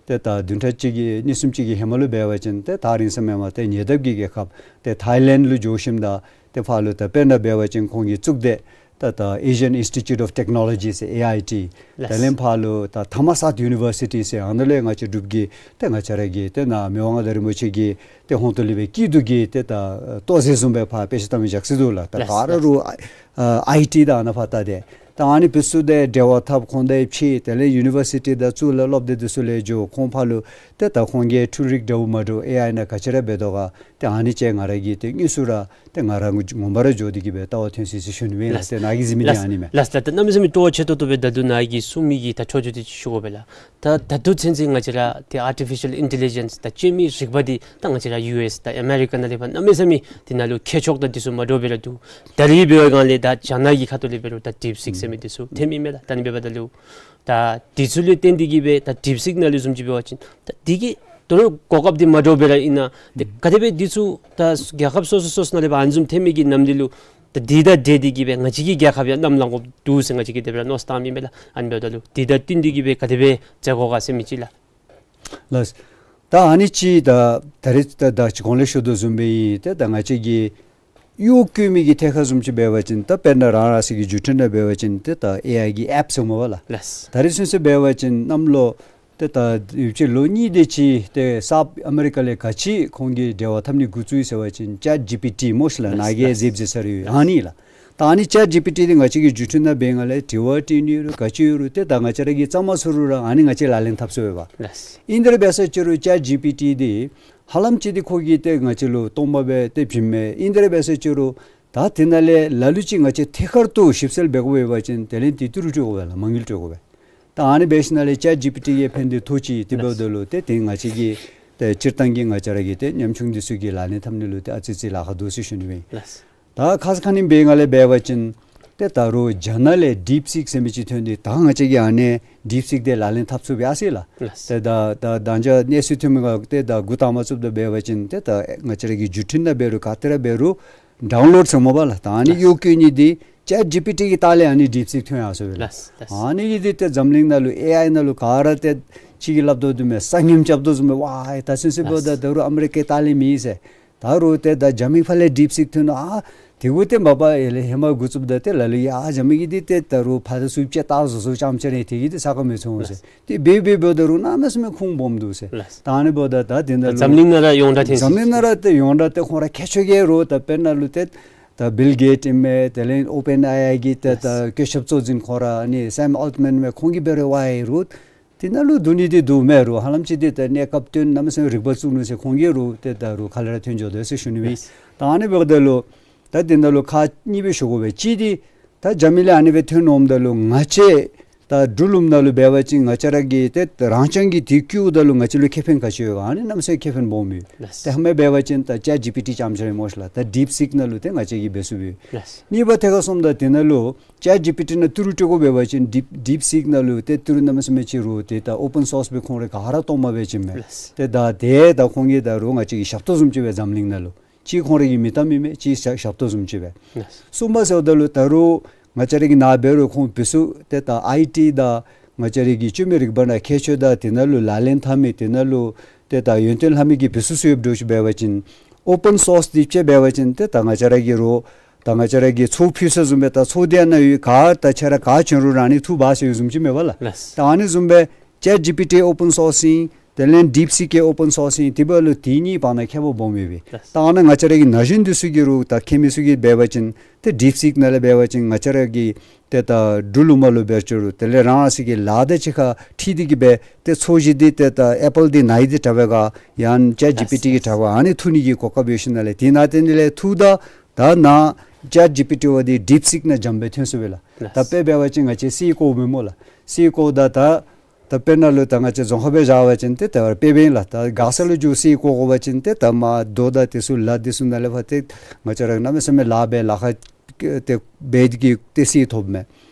ཏེ་ད་བདུན་ཕྲག་གཅིག་གི་གནས་གསུམ་ཅིག་གི་ཧེ་མ་ལུ་འབད་བ་ཅིན་ཏེ་ཐག་རིང་ས་མེན་པར་ཏེ་ཉེ་འདབས་ཀྱི་རྒྱལ་ཁབ་ཏེ་ཐའི་ལེནཌ་ལུ་འགྱོ་ཞིནམ་ད་ཏེ་ཕར་ལུ་ད་དཔེར་ན་འབད་བ་ཅིན་ཁོང་གི་གཙུག་སྡེ་ད་ད་Asian Institute of Technology ཟེར་ཨེ་ཨའི་ཊི། ལགས། དེ་ལས་ཕར་ལུ་ད་ཐ་མ་སཱཐ་ཡུ་ནི་བར་སི་ཊི་ཟེར་ཨ་ནཱ་ལས་ང་བཅས་འབྲུག་གི་ཏེ་ང་བཅས་ར་གི་ཏེ་ནཱ་མི་དབང་མངའ་བདག་རིན་པོ་ཆེ་གི་ཏེ་ཧོངས་ཏོ་ལས་སྦེ་སྐྱིད་སྡུག་གི་ཏེ་ད་ལྟོ་ཟས་བཟུམ་སྦེ་ཕར་དཔེ་ཆ་ལྟ་མི་ཇག་སི་འདུག་ལགས། ད་ལགས། ག་ར་རུང་ཨ་ཨའི་ཊི་དང་ཨ་ནཱ་ཕར་ལྟ་སྟེ་ད་ཨ་ནི་འདི་ཚུ་དང་འབྲེལ་བ་འཐབ་ཁོང་དང་ཕྱད། དེ་ལས་ཡུ་ནི་བར་སི་ཊི་དང་གཙུག་ལག་སློབ་སྡེ་འདི་ཚུ་ལས་འགྱོ་ཁོང་ཕར་ལུ་ཏེ་ད་ཁོང་གིས་འཕྲུལ་རིག་འདྲཝ་མ་འདྲཝ་ཨེ་ཨའི་ནང་ག་ཅི་ར་འབད་དོ་ག་ཏེ་ཨ་ནི་ཅིག་ང་ར་གིས་ཏེ་དངོས་སུ་ར་ཏེ་ང་ར་ངོ་མ་ར་འགྱོ་སྟེ་གིས་སྦེ་ལྟ་བར་ཐོན་ཅི་ཟེར་ཞུ་ནི་ཨིན་ལགས། ལགས། ཏེ་ནཱ་གི་གཟིགས་མི་འདི་ལགས། ཨ་ནི་མས། ལགས། ད་ད་གནམ་མེད་ས་མེད་སྤྲོ་བ་ཆེ་ཏོག་ཏོ་སྦེ་ད་ལྟོ་ནཱ་གིས་གསུང་མི་གི་ད་འཕྲོ་མཐུད་དེ་ཅིག་ཞུ་དགོ་པས་ལགས། ད་ད་ལྟོ་ཚུན་ཚོད་ང་བཅས་ར་ཏེ་ཨར་ཊི་ཕི་ཤལ་ཨིན་ཊེ་ལི་ཇེནསི་ད་སྤྱོད་མི་རིག་པ་འདི་ད་ང་བཅས་ར་ཡུ་ཨེསི་དང་ཨ་མེ་རི་ཀ་ནང་ལས་ཕར་གནམ་མེད་ས་མེད་དེ་ནང་ལུ་མཁས་མཆོག་དང་འདི་ཚུ་མ་འདྲཝ་སྦེ་ར་འདུག། ད་རེས་འབད་བའི་སྒང་ལས་ད་རྒྱ་ནག་གི་ཁ་ཐུག་ལས་འབད་རུང་ད་ཌིབ་སིག་ཟེར་མི་འདི་ཚུ་ཐོན་མི་མས་ལགས། ད་ཨ་ནི་འབདཝ་ད་ལུ་ད་འདི་ཚུ་ལུ་བརྟེན་ཏེ་གིས་སྦེ་ད་ཌིབ་སིག་ནང་ལུ་བཟུམ་ཅིག་འབད་བ་ཅིན་ད་འདི་གིས་དོ་རུང་གོ་སྐབས་འདི་མ་འདྲཝ་སྦེ་ར་ཨིན་ན་ཏེ་ག་དེ་སྦེ་འདི་ཚུ་ད་རྒྱལ་ཁབ་སོ་སོ་སོ་སོ་ནང་ལས་ཕར་ཨ་ནི་བཟུམ་ཐོན་མི་གི་ནམ་དུས་ལུ་ད་འདི་དང་འབྲེལ་ཏེ་གིས་སྦེ་ང་བཅས་ཀྱི་རྒྱལ་ཁབ་ཡང་གནམ་ལངས་དགོཔ་འདུག་ཟེར་ང་བཅས་ཀྱིས་དེ་སྦེ་ར་མནོ་བསམ་བཏངམ་ཨིན་པས་ལགས། ཨ་ནི་འབདཝ་ད་ལུ་འདི་དང་བསྟུན་ཏེ་གིས་སྦེ་ག་དེ་སྦེ་མཛད་དགོ་ག་ཟེར་མི་ཅིག་ལགས། ལགས། ད་ཨ་ནི་ཅིག་ད་ད་རེས་ད་ད་ཅི་གོང་ལས་ཞུ་དོ་བཟུམ་སྦེ་ཨིན། ཏེ་ད་ང་བཅས་ཀྱི་གཡོག་བཀོལ་མི་གི་ཐད་ཁར་བཟུམ་ཅིག་འབད་བ་ཅིན་ད་དཔེར་ན་རང་རང་སོ་གི་བརྒྱུད་འཕྲིན་ནང་འབད་བ་ཅིན་ཏེ་ད་ཨེ་ཨའི་གི་ཨེཔ་ཟེར་སྨོ་པ་ལགས། ལགས། ད་རེས་ཚུན་ཚོད་འབད་བ་ཅིན་གནམ་ལོ་ཏེ་ད་ཡུདཔ་ཅིག་ལོ་གཉིས་དེ་ཅིག་ཏེ་སཱཐ་ཨ་མེ་རི་ཀ་ལས་ག་ཅི་ཁོང་གིས་འབྲེལ་བ་འཐབ་ནི་འགོ་བཙུགས་ཡི་ཟེར་བ་ཅིན་ཅེཊ་ཇི་པི་ཊི་སྨོ་ཤིག་ལགས། ལགས། ནཱ་གིས་ཡང་གཟིགས་གཟིགས་ཚར་ཡོད། ཨ་ནི་ལགས། ད་ཨ་ནི་ཅེཊ་ཇི་པི་ཊི་འདི་ང་བཅས་ཀྱིས་བརྒྱུད་འཕྲིན་ནང་འབད་སྒང་ལས་དྲི་བ་དྲི་ནི་རུང་ག་ཅི་ཡོད་རུང་ཏེ་ད་ང་བཅས་ར་གིས་རྩ་མ་ཚུགས་རུང་ར་ཨ་ནི་ང་བཅས་ལག་ལེན་འཐབ་ཚུགས་པས། ལགས། ཨིན་དེ་ར་འབད་ས་ཅིག་རུང་ཅེཊ་ཇི་པི་ཊི་འདི་ཧ་ལམ་ཅིག་འདི་ཁོ་གིས་ཏེ་ང་བཅས་ལུ་སྟོང་པ་སྦེ་ཏེ་བྱིནམ་མས། ཨིན་དེ་ར་འབད་ས་ཅིག་རུང་ད་དེ་ནང་ལས་ལ་ལུ་ཅིག་ང་བཅས་ཐད་ཀར་དུ་ཞིབ་འཚོལ་འབད་དགོ་པ་ཅིན་དེ་ལས་ཏི་ཏི་རུ་སྤྲོད་དགོ་པས་ལགས། མ་དངུལ་སྤྲོད་དགོ་པས། ད་ཨ་ནི་འབད་ཞིནམ་ལས་ཅེཊ་ཇི་པི་ཊི་གིས་ཕན་བདེ་ཐོགས་ཅི། དེ་འབདཝ་ད་ལུ་ཏེ་དེ་ང་བཅས་ཀྱིས་ཏེ་སྤྱིར་བཏང་གི་ང་བཅས་ར་གི་ཏེ་ཉམ་ཆུང་འདི་ཚུ་གིས་ལག་ལེན་འཐབ་ནི་ལུ་ཏེ་ཨ་ཙི་ཙི་ལཱ་ཁག་འདུག་ཟེར་ཞུ་ནི་ཨིན། ལགས། ད་ཁ་ཙ་ཁ་ཉིནམ་འབད་སྒང་ལས་འབད་བ་ཅིན་ཏེ་ད་རུང་རྒྱ་ནག་ལས་ཌིབ་སིག་ཟེར་མི་ཅིག་ཐོན་ཏེ་ད་ང་བཅས་ཀྱིས་ཨ་ནི་ཌིབ་སིག་འདི་ལག་ལེན་འཐབ་ཚུགས་པས་ཟེར་ལགས། ལགས། ཏེ་ད་ད་ད་ཅི་གནས་ཚུལ་ཐོན་མི་སྒང་ཏེ་ད་འགོ་དང་པ་བཙུགསཔ་ད་འབད་བ་ཅིན་ཏེ་ད་ང་བཅས་ར་གི་བརྒྱུད་འཕྲིན་ནང་འབད་རུང་ག་ཏེ་ར་འབད་རུང་ཌའུན་ལོཌ་ཟེར་སྨོ་པ་ལགས། ད་ཨ་ནི་ལགས། གཡོག་བཀོལ་ནི་འདི་ཅེཊ་ཇི་པི་ཊི་གི་ལྟག་ལས་ཨ་ནི་ཌིབ་སིག་ཐོན་ཡར་སོང་པས་ལགས། ལགས་ལགས། ཨ་ནི་གིས་འདི་ཏེ་འཛམ་གླིང་ནང་ལུ་ཨེ་ཨའི་ནང་ལུ་ག་ར་ཏེ་ཅིག་གིས་སླབ་དོ་བཟུམ་སྦེ་ས་ངནམ་རྐྱབ་དོ་བཟུམ་སྦེ་ཝའི་ད་ཚུན་ཚོད་འབདཝ་ད་ལགས། ད་རུང་ཨ་མི་རི་ཀའི་ལྟག་ལས་མེད་ཟེར། ད་རུང་ཏེ་ད་རྒྱ་མི་ཕར་ལས་ཌིབ་སིག་ཐོན་ནུག། ཨ་དེ་གུ་ཏེ་མ་པ་ཡར་ལས་ཧེ་མ་འགོ་བཙུགསཔ་ད་ཏེ་ལ་ལུ་ཡ་རྒྱ་མི་གིས་འདི་ཏེ་ད་རུང་ཕར་དང་ཚུར་ཅིག་བལྟ་བཟོ་བཟོཝ་ཙམ་ཅིག་ར་ཨིན། དེ་གིས་ཏེ་ས་ཁར་མི་ཚུད་འོང་ཟེར། ལགས། ཏེ་འབད་འབད་འབདཝ་ད་རུང་གནམ་མེད་ས་མེད་ཁུངས་སྦོམ་འདུག་ཟེར། ལགས། ད་ཨ་ནི་འབདཝ་ད་ད་དེ་ནང་ལུ་འཛམ་གླིང་ནང་ར་ཡོངས་གྲགས་ཐོན་འཛམ་གླིང་ནང་ར་ཏེ་ཡོངས་གྲགས་ཏེ་ཁོང་ར་མཁས་མཆོག་གི་རུང་ད་དཔེར་ན་ལུ་ཏེ་ད་བིལ་གེཊ་ཨིན་མས། དེ་ལས་ཨོ་པེན་ཨེ་ཨའི་གི་ཏེ་ད་ལགས། བཀོད་ཁྱབ་གཙོ་འཛིན་ཁོང་ར་ཨ་ནི་སེམ་ཨལ་ཊི་མཱན་མས། ཁོང་གིས་འབད་རུང་ཝའི་རུང་ དེ་ནང་ལུ་བསྡུ་ནི་འདི་འདུག་མས་རུང་ཧ་ལམ་ཅིག་འདི་ད་གནས་སྐབས་བསྟུན་གནམ་མེད་ས་མེད་རིག་པ་བཙུགས་ནུག་ཟེར་ཁོང་གིས་རུང་ཏེ་ད་རུང་ཁ་ལས་ར་ཐོན་འགྱོ་དོ་ཟེར་ཞུ་ནི་མས། ད་ཨ་ནི་འབདཝ་ད་ལུ་ད་དེ་ནང་ལུ་ཁག་གཉིས་སྦེ་ཞུ་དགོ་པས། གཅིག་འདི་ད་རྒྱ་མི་ལས་ཨ་ནི་སྦེ་ཐོན་འོངམ་ད་ལུ་ང་བཅས་ད་འབྲུག་ལུངམ་ནང་ལུ་འབད་བ་ཅིན་ང་བཅས་ར་གིས་ཏེ་རང་རྐྱང་གིས་དེ་བཀོལཝ་ད་ལུ་ང་བཅས་ལུ་ཁེ་ཕན་ག་ཅི་ཡོད་ག། ཨ་ནི་གནམ་མེད་ས་མེད་ཁེ་ཕན་སྦོམ་ཡོད། ཏེ་ཧེ་མ་འབད་བ་ཅིན་ད་ཅེཊ་ཇི་པི་ཊི་ཙམ་ཅིག་ར་སྨོ་ཤ་ལགས། ད་ཌིཔ་སིཀ་ནང་ལུ་ཏེ་ང་བཅས་ཀྱིས་འབད་ཚུགས་པས། གཉིས་པ་ཐད་ཁར་སོངམ་ད་དེ་ནང་ལུ་ཅེཊ་ཇི་པི་ཊི་ནང་ཏི་རུ་སྤྲོད་དགོ་འབད་བ་ཅིན་ཌིཔ་ཌིཔ་སིཀ་ནང་ལུ་ཏེ་ཏི་རུ་གནམ་མེད་ས་མེད་ཅིག་རུང་ཏེ་ད་ཨོ་པཱན་སོརསི་སྦེ་ཁོང་ར་ག་ར་གཏོགས་མ་འབད་བ་ཅིན་མས། ཏེ་ད་དེ་ད་ཁོང་གིས་ད་རུང་ང་བཅས་ཀྱི་ཞབས་ཏོག་བཟུམ་ཅིག་སྦེ་འཛམ་གླིང་ནང་ལུ་གཅིག་ཁོང་ར་གི་མིང་གཏམ་ཨིན་མས། གཅིག་ཞབས་ཞབས་ཏོག་བཟུམ་ཅིག་སྦེ། གསུམ་པ་ཟེརཝ་ད་ལུ་ད་རུང་ང་བཅས་ར་གི་ནཱ་འབད་རུང་ཁོང་བུ་ཚུ་ཏེ་ད་ཨའི་ཊི་དང་ང་བཅས་ར་གི་བཅོས་མའི་རིག་པ་ནང་ཁྱད་ཆོས་དང་དེ་ནང་ལུ་ལག་ལེན་འཐབ་མི་དེ་ནང་ལུ་ཏེ་ད་ཡོན་ཏན་ལྷབ་མི་གི་བུ་ཚུ་ཚུ་ཡོདཔ་འདྲཝ་ཅིག་འབད་བ་ཅིན་ཨོ་པཱན་སོརསི་འདི་སྤྱད་འབད་བ་ཅིན་ཏེ་ད་ང་བཅས་ར་གིས་རུང་ད་ང་བཅས་ར་གིས་ཚོགས་ཕུལ་ས་བཟུམ་སྦེ་ད་ཚོགས་འདི་ནང་ཡོད་ག་ད་ཁྱོད་ར་ག་བྱོན་རུང་ར་ཨ་ནི་འཐུ་འབག་ཟེར་བཟུམ་ཅིག་མས་པ་ལགས། ད་ཨ་ནི་བཟུམ་སྦེ་ཅེཊ་ཇི་པི་ཊི་ཨོ་པཱན་སོརསི་ཨིན། དེ་ལས་ཌིཔ་སིཀ་ཨོ་པཱན་སོརསི་ཨིན། དེ་འབདཝ་ད་ལུ་དེ་གཉིས་བར་ན་ཁྱད་པར་སྦོམ་ཡོད་པས། ད་ཨ་ནཱ་ང་བཅས་ར་གི་ན་གཞོན་འདི་ཚུ་གིས་རུང་ད་མཁས་མི་ཚུ་གིས་འབད་བ་ཅིན་ཏེ་ཌིཔ་སིཀ་ནང་ལས་འབད་བ་ཅིན་ང་བཅས་ར་གི་ཏེ་ད་འབྲུག་ལུངམ་ལུ་འབད་རུང་དེ་ལས་རང་རང་སོ་གི་ལཱ་དང་གཅིག་ཁར་འཁྲིལ་ཏེ་གིས་སྦེ་ཏེ་ཚོས་གཞི་འདི་ཏེ་ད་ཨེ་པཱལ་འདི་ནཱ་ཡི་འདི་དྲག་པས་ག་ཡང་ཅེཊ་ཇི་པི་ཊི་གིས་དྲག་པས་ག་ཨ་ནི་འཐུ་ནི་གི་གོ་སྐབས་ཡོད་ཞིནམ་ལས་དེ་ནང་དེ་ནང་ལས་འཐུཝ་ད་ད་ནཱ་ཅེཊ་ཇི་པི་ཊི་འབདཝ་འདི་ཌིཔ་སིཀ་ནང་འཇམ་སྦེ་ཐོན་ཚུགས་པས་ལགས། ད་དཔེ་འབད་བ་ཅིན་ང་བཅས་སི་ཨི་བཀོཝ་མས་སྨོ་ལགས། སི་ཨི་བཀོཝ་ད་ད་ད་དཔེར་ན་ལུ་ད་ང་བཅས་རྫོང་ཁ་སྦེ་བཞག་པ་ཅིན་ཏེ་ད་དཔེ་འབདཝ་ཨིན་ལགས། ད་མགར་ས་ལུ་འགྱོ་སི་ཨི་བཀོ་དགོ་པ་ཅིན་ཏེ་ད་མར་རྡོ་དང་དེ་ཚུ་ལ་དེ་ཚུ་ནང་ལས་ཕར་ཏེ་ང་བཅས་ར་གནམ་མེད་ས་མེད་ལཱ་འབད་ལཱ་ཁག་ཏེ་འབད་དེ་གིས་ཏེ་སི་ཨི་ཐོབ་མས།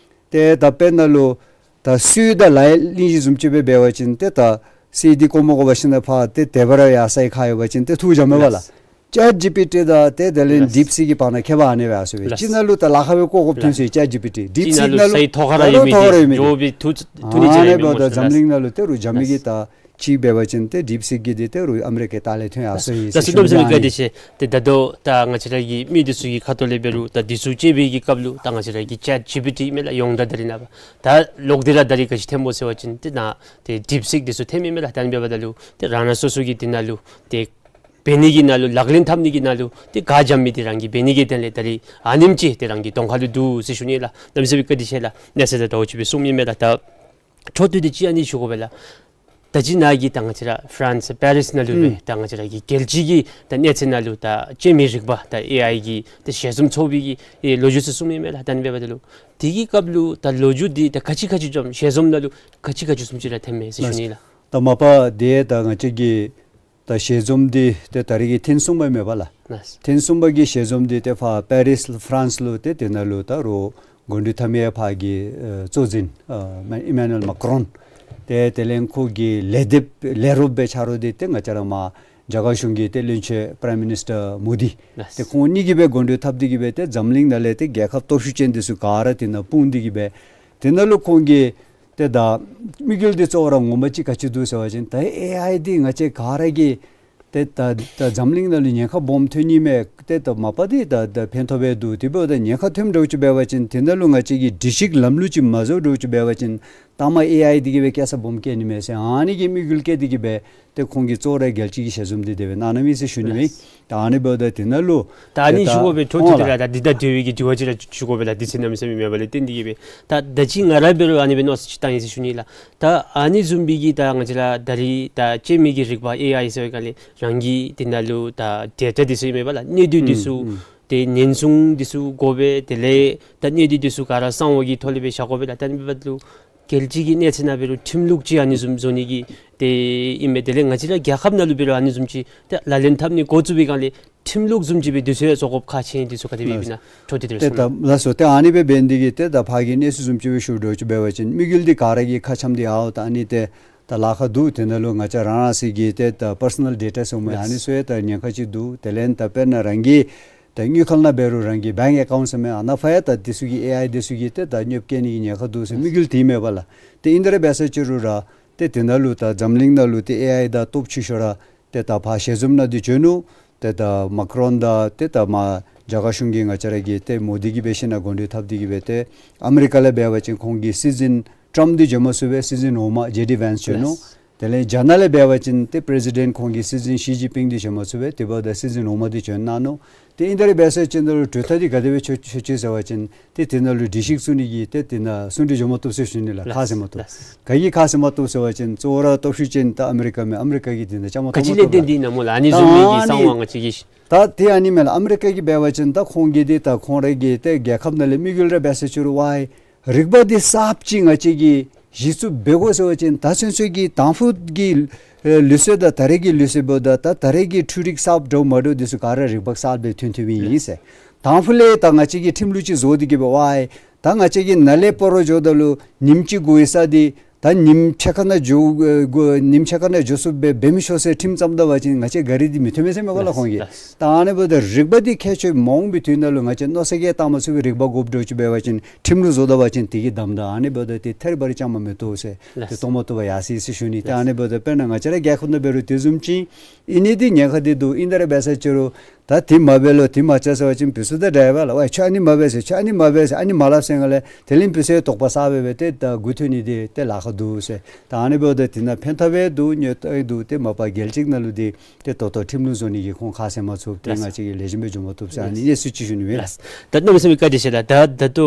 ཏེ་ད་དཔེར་ན་ལུ་ད་སི་ཨི་དང་ལཱ་གླིང་བཞི་བཟུམ་ཅིག་སྦེ་འབད་བ་ཅིན་ཏེ་ད་སི་ཨི་འདི་བཀོ་མ་དགོ་པར་ཞིནམ་ལས་ཕར་ཏེ་དེ་སྦེ་ར་ཡར་སའི་ཁར་ཡོད་པ་ཅིན་ཏེ་འཐུ་འཇམ་མས་པ་ལགས། ཅེཊ་ཇི་པི་ཊི་དང་ཏེ་དེ་ལས་ཌིཔ་སིཀ་གི་བར་ན་ཁྱད་པར་ཨ་ནི་སྦེ་ཨ་ཟེར་བས། ཅིག་ནང་ལུ་ད་ལཱ་ཁག་སྦེ་བཀོ་དགོཔ་ཐོན་སོ་ཡི་ཅེཊ་ཇི་པི་ཊི། ཌིཔ་སིཀ་ནང་ལུ་ད་རུང་ཐོག་ཁར་ར་ཡོད་མི་འདི་འགྱོ་སྦེ་འཐུ་འཐུ་ནི་ཅིག་ཨ་ནི་འབདཝ་ད་འཛམ་གླིང་ནང་ལུ་ཏེ་རུང་རྒྱ་མི་གིས་ད་ཅིག་འབད་བ་ཅིན་ཏེ་ཌིཔ་སིཀ་གི་འདི་ཏེ་རུང་ཨ་མི་རི་ཀའི་ལྟག་ལས་ཐོན་ཡར་སོ་ཡི་ཟེར་ཞུ་ནི་ཨ་ནི། ཏེ་ད་ལྟོ་ད་ང་བཅས་ར་གི་མི་འདི་ཚུ་གི་ཁ་ཐུག་ལས་འབད་རུང་ད་འདི་ཚུ་སྤྱོད་པའི་གི་སྐབས་ལུ་ད་ང་བཅས་ར་གི་ཅེཊ་ཇི་པི་ཊི་མས་ལགས། ཡོངས་གྲགས་ད་རིས་ནངས་པ་ད་ལོག་སྟེ་ར་ད་རིས་ག་ཅི་ཐོནམ་སྨོ་ཟེར་བ་ཅིན་ཏེ་ནཱ་ཏེ་ཌིཔ་སིཀ་འདི་ཚུ་ཐོནམ་ཨིན་མས་ལགས། ད་ཨ་ནི་འབདཝ་ད་ལུ་ཏེ་རང་རང་སོ་སོ་གི་འདི་ནང་ལུ་ཏེ་འབད་ནི་གི་ནང་ལུ་ལག་ལེན་འཐབ་ནི་གི་ནང་ལུ་ཏེ་ག་འཇམ་མི་འདི་རང་གིས་འབད་ནི་གི་དོན་ལས་ད་རིས་ཨ་ནེམ་ཅིག་ཏེ་རང་གི་གདོང་ཁ་ལུ་འདུག་ཟེར་ཞུ་ནི་ལགས། གནམ་མེད་ས་མེད་བཀའ་དྲིན་ཆེ་ལགས། གནས་ཚད་དང་འདྲཝ་ཅིག་སྦེ་གསུངམ་ཨིན་མས་ལགས། ད་འཕྲོ་མཐུད་དེ་ཅིག་ཨ་ནི་ཞུ་དགོ་པས་ལགས། ད་ཅི་ནཱ་གིས་ད་ང་བཅས་ར་ཕ་རན་སི་པེ་རིས་ནང་ལུ་སྦེ་ད་ང་བཅས་ར་གི་རྒྱལ་སྤྱི་གི་ད་གནས་ཚད་ནང་ལུ་ད་བཅོས་མའི་རིག་པ་ད་ཨེ་ཨའི་གི་ད་ཞལ་འཛོམས་ཚོགས་པའི་གི་ཨེ་ལོ་རྒྱུས་ཚུ་གསུངམ་ཨིན་མས་ལགས། ད་ཨ་ནི་འབདཝ་ད་ལུ་དེ་གི་སྐབས་ལུ་ད་ལོ་རྒྱུས་འདི་ད་ག་ཅི་ག་ཅི་བྱུངམ་ཞལ་འཛོམས་ནང་ལུ་ག་ཅི་ག་ཅི་བཟུམ་ཅིག་ར་ཐོནམ་མས་ཟེར་ཞུ་ནི་ལགས། ད་མ་པ་འདི་ད་ང་བཅས་ཀྱི་ད་ཞལ་འཛོམས་འདི་ཏེ་ད་རིས་ཀྱི་ཐེངས་གསུམ་པ་མས་པ་ལགས། ཐེངས་གསུམ་པ་གི་ཞལ་འཛོམས་འདི་ཏེ་ཕར་པེ་རིས་ཕ་རན་སི་ལུ་ཏེ་དེ་ནང་ལུ་ད་རུང་འགོ་ཁྲིད་འཐབ་མི་ཕར་གྱི་ཨེ་གཙོ་འཛིན་ཨེ་ཨི་མེ་ནུ་ཨེལ་མཱ་ཀི་རོན་ཏེ་དེ་ལས་ཁོ་གི་ལས་སྡེབ་ལས་རོགསཔ་སྦེ་ཆ་རོགས་འདི་ཏེ་ང་བཅས་ར་མར་རྒྱ་གར་གཞུང་གི་ཏེ་བློན་ཆེན་པ་རའིམ་མི་ནིས་ཊར་མོ་དི་ཏེ་ཁོང་གཉིས་ཀྱིས་སྦེ་འགོ་ཁྲིད་འཐབ་སྟེ་གིས་སྦེ་ཏེ་འཛམ་གླིང་ནང་ལས་ཏེ་རྒྱལ་ཁབ་སྟོབས་ཤུགས་ཅན་འདི་ཚུ་ག་ར་དེ་ནང་སྤུངས་ཏེ་གིས་སྦེ་དེ་ནང་ལུ་ཁོང་གིས་ཏེ་ད་དམིགས་ཡུལ་འདི་གཙོ་བོ་ར་ངོ་མ་ཅིག་ག་ཅི་འདུག་ཟེར་བ་ཅིན་ད་ཨེ་ཨའི་འདི་ང་བཅས་ག་ར་གིས་ཏེ་ད་ད་འཛམ་གླིང་ནང་ལུ་ཉེན་ཁ་སྦོམ་ཐོན་ནི་མས། ཏེ་ད་མ་པ་འདི་ད་ད་ཕན་ཐོགས་སྦེ་འདུག། དེ་འབདཝ་ད་ཉེན་ཁ་ཐོནམ་འདྲཝ་ཅིག་འབད་བ་ཅིན་དེ་ནང་ལུ་ང་བཅས་ཀྱིས་སྒྲིག་གཞི་ལམ་ལུགས་ཅིག་མ་བཟོ་འདྲཝ་ཅིག་འབད་བ་ཅིན་ད་མར་ཨེ་ཨའི་འདི་གིས་སྦེ་སྐྱེལ་ས་སྦོམ་བཀལ་ནི་མས་ཟེར་ཨ་ནི་གི་དམིགས་ཡུལ་བསྐྱེད་དེ་གིས་སྦེ་ཏེ་ཁོང་གིས་གཙོ་བོ་ར་རྒྱལ་སྤྱི་གི་ཞལ་འཛོམས་འདི་དེ་སྦེ་གནང་གནངམ་ཨིན་ཟེར་ཞུ་ནི་མས། ད་ཨ་ནི་འབདཝ་ད་དེ་ནང་ལུ་ད་ཨ་ནི་ཞུ་དགོ་པའི་འཕྲོ་མཐུད་དེ་ར་ད་འདི་དང་འབྲེལ་བའི་གི་དྲི་བ་ཅིག་ར་ཞུ་དགོ་པས་ལགས། དུས་ཚོད་གནམ་མེད་ས་མེད་མེད་པ་ལས་བརྟེན་ཏེ་གིས་སྦེ་ད་ད་ཅི་ང་ར་འབད་རུང་ཨ་ནི་སྦེ་མནོ་བསམ་ཅིག་བཏང་ཡི་ཟེར་ཞུ་ནི་ལགས། ད་ཨ་ནི་བཟུམ་སྦེ་གི་ད་ང་བཅས་ར་ད་རིས་ད་བཅོས་མའི་གི་རིག་པ་ཨེ་ཨའི་ཟེར་བའི་སྒང་ལས་རང་གིས་དེ་ནང་ལུ་ད་ཌེ་ཊ་འདི་ཚུ་ཨིན་མས་པ་ལགས། གནས་སྡུད་འདི་ཚུ་ཏེ་ཉེན་སྲུང་འདི་ཚུ་དགོ་པས། དེ་ལས་ད་གནས་སྡུད་འདི་ཚུ་ག་ར་གསང་བ་གི་ཐོག་ལས་སྦེ་བཞག་དགོ་པས་ལགས། ད་ཨ་ནི་འབདཝ་ད་ལུ་རྒྱལ་སྤྱི་གི་གནས་ཚད་ནང་འབད་རུང་ཁྲིམས་ལུགས་ཅིག་ཨ་ནི་བཟུམ་བཟོ་ནི་གི་ཏེ་ཨིན་མས། དེ་ལས་ང་བཅས་ར་རྒྱལ་ཁབ་ནང་ལུ་འབད་རུང་ཨ་ནི་བཟུམ་ཅིག་ཏེ་ལག་ལེན་འཐབ་ནི་འགོ་བཙུགས་པའི་སྒང་ལས་ཁྲིམས་ལུགས་བཟུམ་ཅིག་སྦེ་དུས་ཚོད་བཟོ་དགོཔ་ཁག་ཆེ་ནི་འདི་ཚུ་ག་དེ་སྦེ་ཨིན་ན་འཕྲོ་མཐུད་དེ་ར་ཏེ་གསུང་གནང་། ད་ལགས་སོ། ཏེ་ཨ་ནི་སྦེ་འབད་ནི་འདི་གིས་ཏེ་ད་ཕར་གྱི་གནས་ཚུལ་བཟུམ་ཅིག་སྦེ་ཞུ་འདྲཝ་ཅིག་འབད་བ་ཅིན་དམིགས་ཡུལ་འདི་ག་ར་གི་ཁ་འཆམ་འདི་ཨའོ་ད་ཨ་ནི་ཏེ་ད་ལཱ་ཁག་འདུག། དེ་ནང་ལུ་ང་བཅས་རང་རང་སོའི་གི་ཏེ་ད་པར་སོ་ནཱལ་ཌེ་ཊ་ཟེར་སྨོ་ཨ་ནི་ཚུ་ཡང་ད་ཉེན་ཁ་ཅིག་འདུག། དེ་ལས་ད་དཔེར་ན་རང་གི་ད་དངུལ་ཁང་ནང་འབད་རུང་རང་གི་བེངཀ་ཨེ་ཀའུནཊ་ཟེར་མི་ཨ་ནཱ་ཕར་ཡང་ད་འདི་ཚུ་གིས་ཨེ་ཨའི་འདི་ཚུ་གིས་ཏེ་ད་གནོདཔ་བཀལ་ནི་གི་ཉེན་ཁ་འདུག་ཟེར་དམིགས་ཡུལ་འདི་མས་པ་ལགས། ཏེ་ཨིན་དེ་ར་འབད་ས་ཅིག་རུང་ར་ཏེ་དེ་ནང་ལུ་ད་འཛམ་གླིང་ནང་ལུ་ཏེ་ཨེ་ཨའི་དང་སྟོབས་ཆེ་ཤོས་ར་ཏེ་ད་ཕར་ཞལ་འཛོམས་ནང་འདི་བྱོན་ནུག། ཏེ་ད་མཱ་ཀི་རོན་དང་ཏེ་ད་མར་རྒྱ་གར་གཞུང་གི་ང་བཅས་ར་གི་ཏེ་མོ་དི་གིས་འབད་ཞིན་ན་འགོ་ཁྲིད་འཐབ་སྟེ་གིས་སྦེ་ཏེ་ཨ་མི་རི་ཀ་ལས་འབད་བ་ཅིན་ཁོང་གི་སྲིད་འཛིན་ཊམཔ་འདི་བྱོན་མ་ཚུགས་པས། སྲིད་འཛིན་འོག་མ་ཇེ་ཌི་ཝེནསི་བྱོན་ནུག། དེ་ལས་རྒྱ་ནག་ལས་འབད་བ་ཅིན་ཏེ་པི་རེ་སི་ཌེནཊ་ཁོང་གི་སྲིད་འཛིན་ཞི་ཅིན་ཕིང་འདི་བྱོན་མ་ཚུགས་པས། དེ་འབདཝ་ད་སྲིད་འཛིན་འོག་མ་འདི་བྱོན་གནང་ནུག། ཏེ་ཨིན་དེ་ར་འབད་ས་ཅིན་ད་ལུ་གྲོས་ཐག་འདི་ག་དེ་སྦེ་ཆོད་ཆོད་ཆོད་ཟེར་བ་ཅིན་ཏེ་དེ་ནང་ལུ་སྒྲིག་གཞི་བཙུགས་ནི་གི་ཏེ་དེ་ནང་གསུང་གྲོས་འགྱོ་མ་བཏུབ་ཟེར་ཞུ་ནི་ལགས། ཁ་བཟེད་མ་བཏུབ། ལགས། ག་གིས་ཁ་བཟེད་མ་བཏུབ་ཟེར་བ་ཅིན་གཙོ་བོ་ར་སྟོབས་ཤུགས་ཅན་ད་ཨ་མི་རི་ཀ་མས། ཨ་མི་རི་ཀ་གིས་དེ་ནང་བཅའ་མར་གཏོགས་མ་བཏུབ་ལགས། ག་ཅི་ལས་བརྟེན་ཏེ་ཨིན་ན་སྨོ་ལགས། ཨ་ནི་བཟུམ་མའི་གི་གསང་བ་ང་བཅས་ཀྱིས། ད་དེ་ཨ་ནི་མས་ལགས། ཨ་མི་རི་ཀ་གིས་འབད་བ་ཅིན་ད་ཁོང་གིས་འདི་ད་ཁོང་རའི་གི་ཏེ་རྒྱལ་ཁབ་ནང་ལས་དམིགས་ཡུལ་ར་འབད་ས་ཅིག་རུང་ཝའི་རིག་པ་འདི་གསརཔ་ཅིག་ང་བཅས་ཀྱིས་གཞི་བཙུགས་འབད་དགོ་ཟེར་བ་ཅིན་ད་ཚུན་ཚོད་ཀྱི་དང་ཕུ་གི་ཨེ་ལུགས་སྲོལ་དང་ད་རེས་ཀྱི་ལུགས་སྲོལ་འབདཝ་ད་ད་ད་རེས་ཀྱི་འཕྲུལ་རིག་གསརཔ་འདྲཝ་མ་འདྲཝ་འདི་ཚུ་ག་ར་རིག་པ་གསརཔ་ལས་ཐོན་ཐོནམ་ཨིན་ཟེར། དང་ཕུ་ལས་ད་ང་བཅས་ཀྱིས་ཁྲིམས་ལུགས་ཅིག་བཟོ་སྟེ་གི་འབད་ཝའི་ད་ང་བཅས་ཀྱིས་ནཱ་ལས་སྤ་རོ་འགྱོཝ་ད་ལུ་ཉིནམ་གཅིག་འགོར་བའི་ས་འདི་ད་ཉིནམ་ཕྱེད་ཀ་ནང་འགྱོ་ཨེ་འགོར་ཉིནམ་ཕྱེད་ཀ་ནང་འགྱོ་ཚུགསཔ་སྦེ་འབད་མི་ཆོག་ཟེར་ཁྲིམས་བརྩམས་ད་པ་ཅིན་ང་བཅས་གཱ་རི་འདི་མི་ཐོན་མས་ཟེར་མས་པ་ལགས་ལགས། ཁོང་གིས། ལགས། ད་ཨ་ནི་འབདཝ་ད་རིག་པ་འདི་ཁྱད་ཆོས་མ་འོངས་པའི་དུས་ནང་ལུ་ང་བཅས་མནོ་བསམ་གྱིས་བཏང་མ་ཚུགས་པའི་རིག་པ་དགོཔ་འདྲཝ་ཅིག་འབད་བ་ཅིན་ཁྲིམས་ལུགས་བཟོ་ད་པ་ཅིན་དེ་གིས་བསྡམ་ད། ཨ་ནི་འབདཝ་ད་ཏེ་ཐད་རི་བ་རི་རྐྱངམ་མ་མི་བཏུབ་ཟེར། ལགས། ཏེ་བཏོན་མ་བཏུབ་པར་ཡར་སོ་ཡི་ཟེར་ཞུ་ནི། ཏེ་ཨ་ནི་འབདཝ་ད་དཔེར་ན་ང་བཅས་ར་རྒྱལ་ཁབ་ནང་འབད་རུང་དེ་བཟུམ་ཅིག་ཨིན་ནི་འདི་ཉེན་ཁ་འདི་འདུག། ཨིན་དེ་ར་འབད་ས་ཅིག་རུང་ད་དེ་མ་འབད་ལོ་དེ་མ་རྐྱབ་ཟེར་བ་ཅིན་བུ་ཚུ་ད་ཌའི་བར་ལགས། ཝའི་ཁྱོད་ཨ་ནི་མ་འབད་ཟེར། ཁྱོད་ཨ་ནི་མ་འབད་ཟེར། ཨ་ནི་མ་སླབ་ཟེར་སྒང་ལས་དེ་ལས་བུ་ཚུ་དོགས་པ་ཟ་སྦེ་སྦེ་ཏེ་ད་མགུ་འཐོམ་ནི་འདི་ཏེ་ལཱ་ཁག་འདུག་ཟེར། ད་ཨ་ནི་འབདཝ་ད་དེ་ནང་ཕན་ཐབས་འདུག་གནོད་འདུག། ཏེ་མ་པ་རྒྱལ་སྤྱི་ནང་ལུ་འདི་ཏེ་ད་ལྟོ་ཁྲིམས་ལུགས་བཟོ་ནི་གི་ཁོང་ཁ་བཟེད་མ་ཚུགས། ཏེ་ལགས། ང་བཅས་ཀྱིས་ལེགས་ཤོམ་སྦེ་འགྱོ་མ་བཏུབ་ཟེར། ཨ་ནི་ལགས། གནས་ཚུལ་ཅིག་ཞུ་ནི་མས། ལགས། ད་གནམ་མེད་ས་མེད་བཀའ་དྲིན་ཆེ་ལགས། ད་ད་ལྟོ་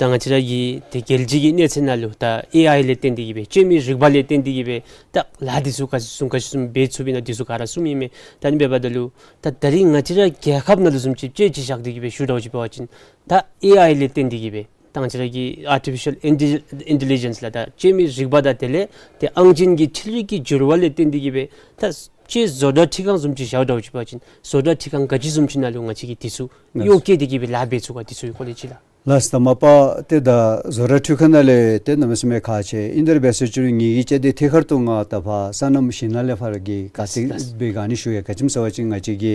ད་ང་བཅས་ར་གི་ཏེ་རྒྱལ་སྤྱི་གི་གནས་ཚད་ནང་ལུ་ད་ཨེ་ཨའི་ལས་བརྟེན་ཏེ་གི་སྦེ་བཅོས་མའི་རིག་པ་ལས་བརྟེན་ཏེ་གི་སྦེ་ད་ལཱ་འདི་ཚུ་ག་ཅི་བཟུམ་ག་ཅི་བཟུམ་འབད་ཚུགསཔ་ཨིན་ན་འདི་ཚུ་ག་ར་གསུངམ་ཨིན་མས། ད་ཨ་ནི་འབདཝ་ད་ལུ་ད་ད་རིས་ང་བཅས་ར་རྒྱལ་ཁབ་ནང་ལུ་བཟུམ་ཅིག་དཔྱེ་ཅིག་བཞག་སྟེ་གི་སྦེ་ཞུ་དགོཔ་ཅིག་འབད་བ་ཅིན་ད་ཨེ་ཨའི་ལས་བརྟེན་ཏེ་གི་སྦེ་ད་ང་བཅས་ར་གི་ཨར་ཊི་ཕི་ཤལ་ཨིན་ཊེ་ལི་ཇེནསི་ལགས། ད་བཅོས་མའི་རིག་པ་དང་དེ་ལས་ཏེ་ཨང་ཅན་གྱི་འཕྲུལ་རིག་གི་འགྱུར་བ་ལས་བརྟེན་ཏེ་གི་སྦེ་ད་ཅིག་བཟོ་གྲྭ་ཁྲིད་ཁང་བཟུམ་ཅིག་བཞག་དགོཔ་ཅིག་འབད་བ་ཅིན་བཟོ་གྲྭ་ཁྲིད་ཁང་ག་ཅི་བཟུམ་ཅིག་ནང་ལུ་ང་བཅས་ཀྱིས་འདི་ཚུ་ལགས། གཡོག་བཀོལ་ཏེ་གི་སྦེ་ལཱ་འབད་ཚུགས་ག་འདི་ཚུ་གི་སྐོར་ལས་ཅིག་ལགས། ལགས། ད་མ་པ་ཏེ་ད་བཟོ་གྲྭ་ཁྲིད་ཁང་ནང་ལས་ཏེ་གནམ་མེད་ས་མེད་ཁག་ཆེ། ཨིན་དེ་ར་འབད་ས་ཅིག་རུང་ངེ་གི་དཔྱ་དེ་ཐད་ཀར་དུ་ང་ད་ཕར་སོ་ནམ་ཞིང་ནང་ལས་ཕར་གྱི་ག་ཏེ་ལགས། འབད་ག་ནི་ཞུ་ཡི། ག་ཅི་སྨོ་ཟེར་བ་ཅིན་ང་བཅས་ཀྱི་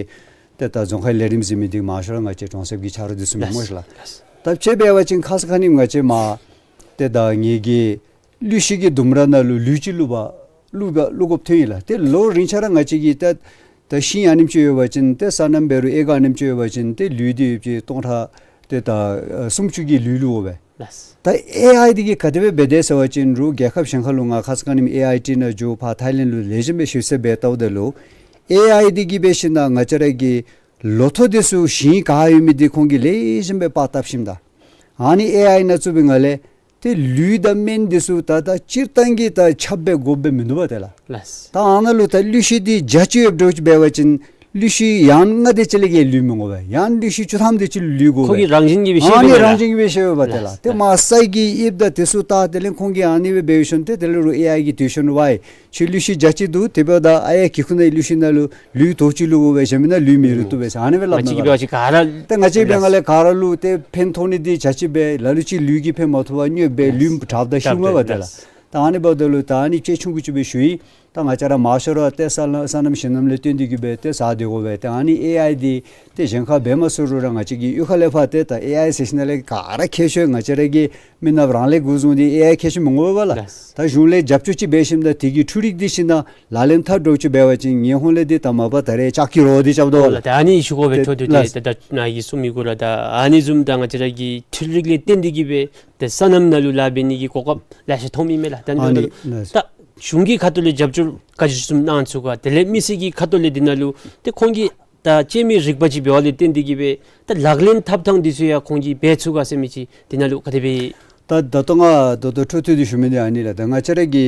ཏེ་ད་རྫོང་ཁའི་ལས་རིམ་གཟིགས་མི་འདི་མང་ཤོས་ར་ང་བཅས་གྲོང་གསེབ་ཀྱི་ཆ་རོགས་འདི་ཚུ་མས་སྨོ་ལགས། ལགས། ད་དཔྱེ་འབད་བ་ཅིན་ཁ་ཙ་ཁ་ཉིནམ་ང་བཅས་མར་ཏེ་ད་ངེ་གི་ཀླུ་ཤིང་གི་ལྡུམ་ར་ནང་ལུ་ལུད་ཅིག་བླུག་པ་བླུག་པ་བླུག་དགོཔ་ཐོན་ཡི་ལགས། ཏེ་ལོ་རིམ་ཆད་ར་ང་བཅས་ཀྱིས་ད་ད་ཤིང་ཨ་ནེམ་ཅིག་ཡོད་པ་ཅིན་ཏེ་སོ་ནམ་འབད་རུང་ཨེ་ཀར་ཨ་ནེམ་ཅིག་ཡོད་པ་ཅིན་ཏེ་ལུད་འདི་ཡོདཔ་ཅིག་སྟོང་ཕྲག་ཏེ་ད་ཨ་སུམ་ཅུ་གི་ལུད་བླུག་དགོ་པས། ལགས། ད་ཨེ་ཨའི་འདི་གིས་ག་དེ་སྦེ་འབད་དེ་ཟེར་བ་ཅིན་རུང་རྒྱལ་ཁབ་གཞན་ཁ་ལུ་ང་ཁ་ཙ་ཁ་ཉིནམ་ཨེ་ཨའི་ཊི་ནང་འགྱོ་ཕར་ཐའི་ལེནཌ་ལུ་ལེགས་ཤོམ་སྦེ་ཞིབ་འཚོལ་འབད་བལྟཝ་ད་ལུ་ཨེ་ཨའི་འདི་གིས་འབད་ཞིན་ན་ང་བཅས་ར་གི་ལོ་ཐོག་འདི་ཚུ་ཞིང་ག་ཡོད་མི་འདི་ཁོང་གིས་ལེགས་ཤོམ་སྦེ་པར་བཏབ་ཞིནམ་ད་ཨ་ནི་ཨེ་ཨའི་ནང་བཙུགས་པའི་སྒང་ལས་ཏེ་ལུད་དང་སྨན་འདི་ཚུ་ད་ད་སྤྱིར་བཏང་གི་ད་ཁྱབ་སྦེ་དགོཔ་སྦེ་མིན་འདུག་པ་ཏེ་ལགས། ལགས། ད་ཨ་ནཱ་ལུ་ད་ཀླུ་ཤིང་འདི་བརྒྱ་ཅིག་ཡོདཔ་འདྲཝ་ཅིག་འབད་བ་ཅིན་ཀླུ་ཤིང་ཡང་ལྔ་དེ་ཅིག་ལས་བརྒལ་ལུད་མི་དགོ་པས། ཡང་ཀླུ་ཤིང་བཅུ་ཐམ་དེ་ཅིག་ལུད་དགོ་པས། ཁོང་གི་རང་བཞིན་གྱིས་སྦེ་ཤེས་ཨ་ནི་པས་ལགས། རང་བཞིན་གྱིས་སྦེ་ཤེས་པས་ཏེ་ལགས། ལགས། ཏེ་མར་ས་གི་དབྱིབས་དང་དེ་ཚུ་བལྟ་དེ་ལས་ཁོང་གིས་ཨ་ནི་སྦེ་འབད་ཞིནམ་ཏེ་དེ་ལས་རུང་ཨེ་ཨའི་གིས་དེ་ཤོ་ནུ་ཝའི་ཁྱོད་ཀླུ་ཤིང་བརྒྱ་ཅིག་འདུག། དེ་འབདཝ་ད་ཨ་ཡ་གི་ཁུག་ནང་ཀླུ་ཤིང་ནང་ལུ་ལུད་དོ་ཅིག་བླུག་དགོ་པས། གཞན་མི་ནང་ལུད་མི་བླུག་བཏུབ་པས་ཟེར་ཨ་ནི་སྦེ་སླབ་ང་བཅས་ཀྱི་འབད་བ་ཅིན་ག་ར་ད་ང་བཅས་འབད་སྒང་ལས་ག་ར་ལུ་ཏེ་ཕན་ཐོགས་ནི་འདི་བརྒྱ་ཅིག་སྦེ་ལ་ལུ་ཅིག་ལུད་ཀྱིས་ཕན་མ་ཐོགས་པར་གནོདཔ་སྦེ་ལུད་དྲགཔ་ད་ཤུལ་མ་པ་ཏེ་ལགས། ད་ཨ་ནི་འབདཝ་ད་ལུ་ད་ཨ་ནི་ཅིག་ཆུང་ཀུ་ཅིག་སྦེ་ཞུ་ཡི། ད་ང་བཅས་ར་མང་ཤོས་ར་ཏེ་ས་ལ་སོ་ནམ་ཞིང་ནམ་ལས་བརྟེན་ཏེ་གི་སྦེ་ཏེ་ཟ་སྡོད་དགོ་པས། ཏེ་ཨ་ནི་ཨེ་ཨའི་འདི་ཏེ་གཞན་ཁར་འབད་མ་ཚུགས་རུང་ར་ང་བཅས་ཀྱི་གཡུས་ཁ་ལས་ཕར་ཏེ་ད་ཨེ་ཨའི་ཟེར་ཞིནམ་ལས་ག་ར་མཁས་ཤོས་ང་བཅས་ར་གི་མི་ནགཔ་རང་ལས་འགོ་བཟུང་སྟེ་ཨེ་ཨའི་མཁས་ཤོས་མི་ངོ་བ་ལགས། ལགས། ད་གཞུང་ལས་རྒྱབ་སྐྱོར་ཅིག་འབད་ཞིནམ་ད་དེ་གི་འཕྲུལ་རིག་འདི་ཞིནམ་ལག་ལེན་འཐབ་འདྲཝ་ཅིག་འབད་བ་ཅིན་ངེའི་ཧོང་ལས་འདི་ད་མ་པ་ད་རེས་ལྕགས་ཀྱི་རོ་འདི་རྐྱབ་དོ་ལགས། ད་ཨ་ནི་ཞུ་དགོ་པས། ཏེ་ཐོག་ཏུ་ཏེ་ལགས། ད་ད་ནཱ་གིས་གསུང་མི་གུ་ར་ད་ཨ་ནི་བཟུམ་ད་ང་བཅས་ར་གི་འཕྲུལ་རིག་ལས་བརྟེན་ཏེ་གི་སྦེ་ཏེ་སོ་ནམ་ནང་ལུ་ལཱ་འབད་ནི་གི་གོ་སྐབས་ལེ་ཤ་ཐོནམ་ཨིན་མས་ལགས། ད་ཨ་ནི་ལགས། ད་གཞུང་གི་ཁ་ཐུག་ལས་རྒྱབ་སྐྱོར་ག་ཅི་བཟུམ་གནང་ཚུགས་ག། དེ་ལས་མི་སེར་གྱི་ཁ་ཐུག་ལས་འདི་ནང་ལུ་ཏེ་ཁོང་གིས་ད་བཅོས་མའི་རིག་པ་ཅིག་འབདཝ་ལས་བརྟེན་ཏེ་གི་སྦེ་ད་ལག་ལེན་འཐབ་ཐངས་འདི་ཚུ་ཡང་ཁོང་གིས་འབད་ཚུགས་ག་ཟེར་མི་ཅིག་འདི་ནང་ལུ་ག་དེ་སྦེ། ད་ད་ལྟོ་ང་ད་ལྟོ་འཕྲོ་མཐུད་དེ་ཞུ་མི་འདི་ཨ་ནི་ལགས། ད་ང་བཅས་ར་གི་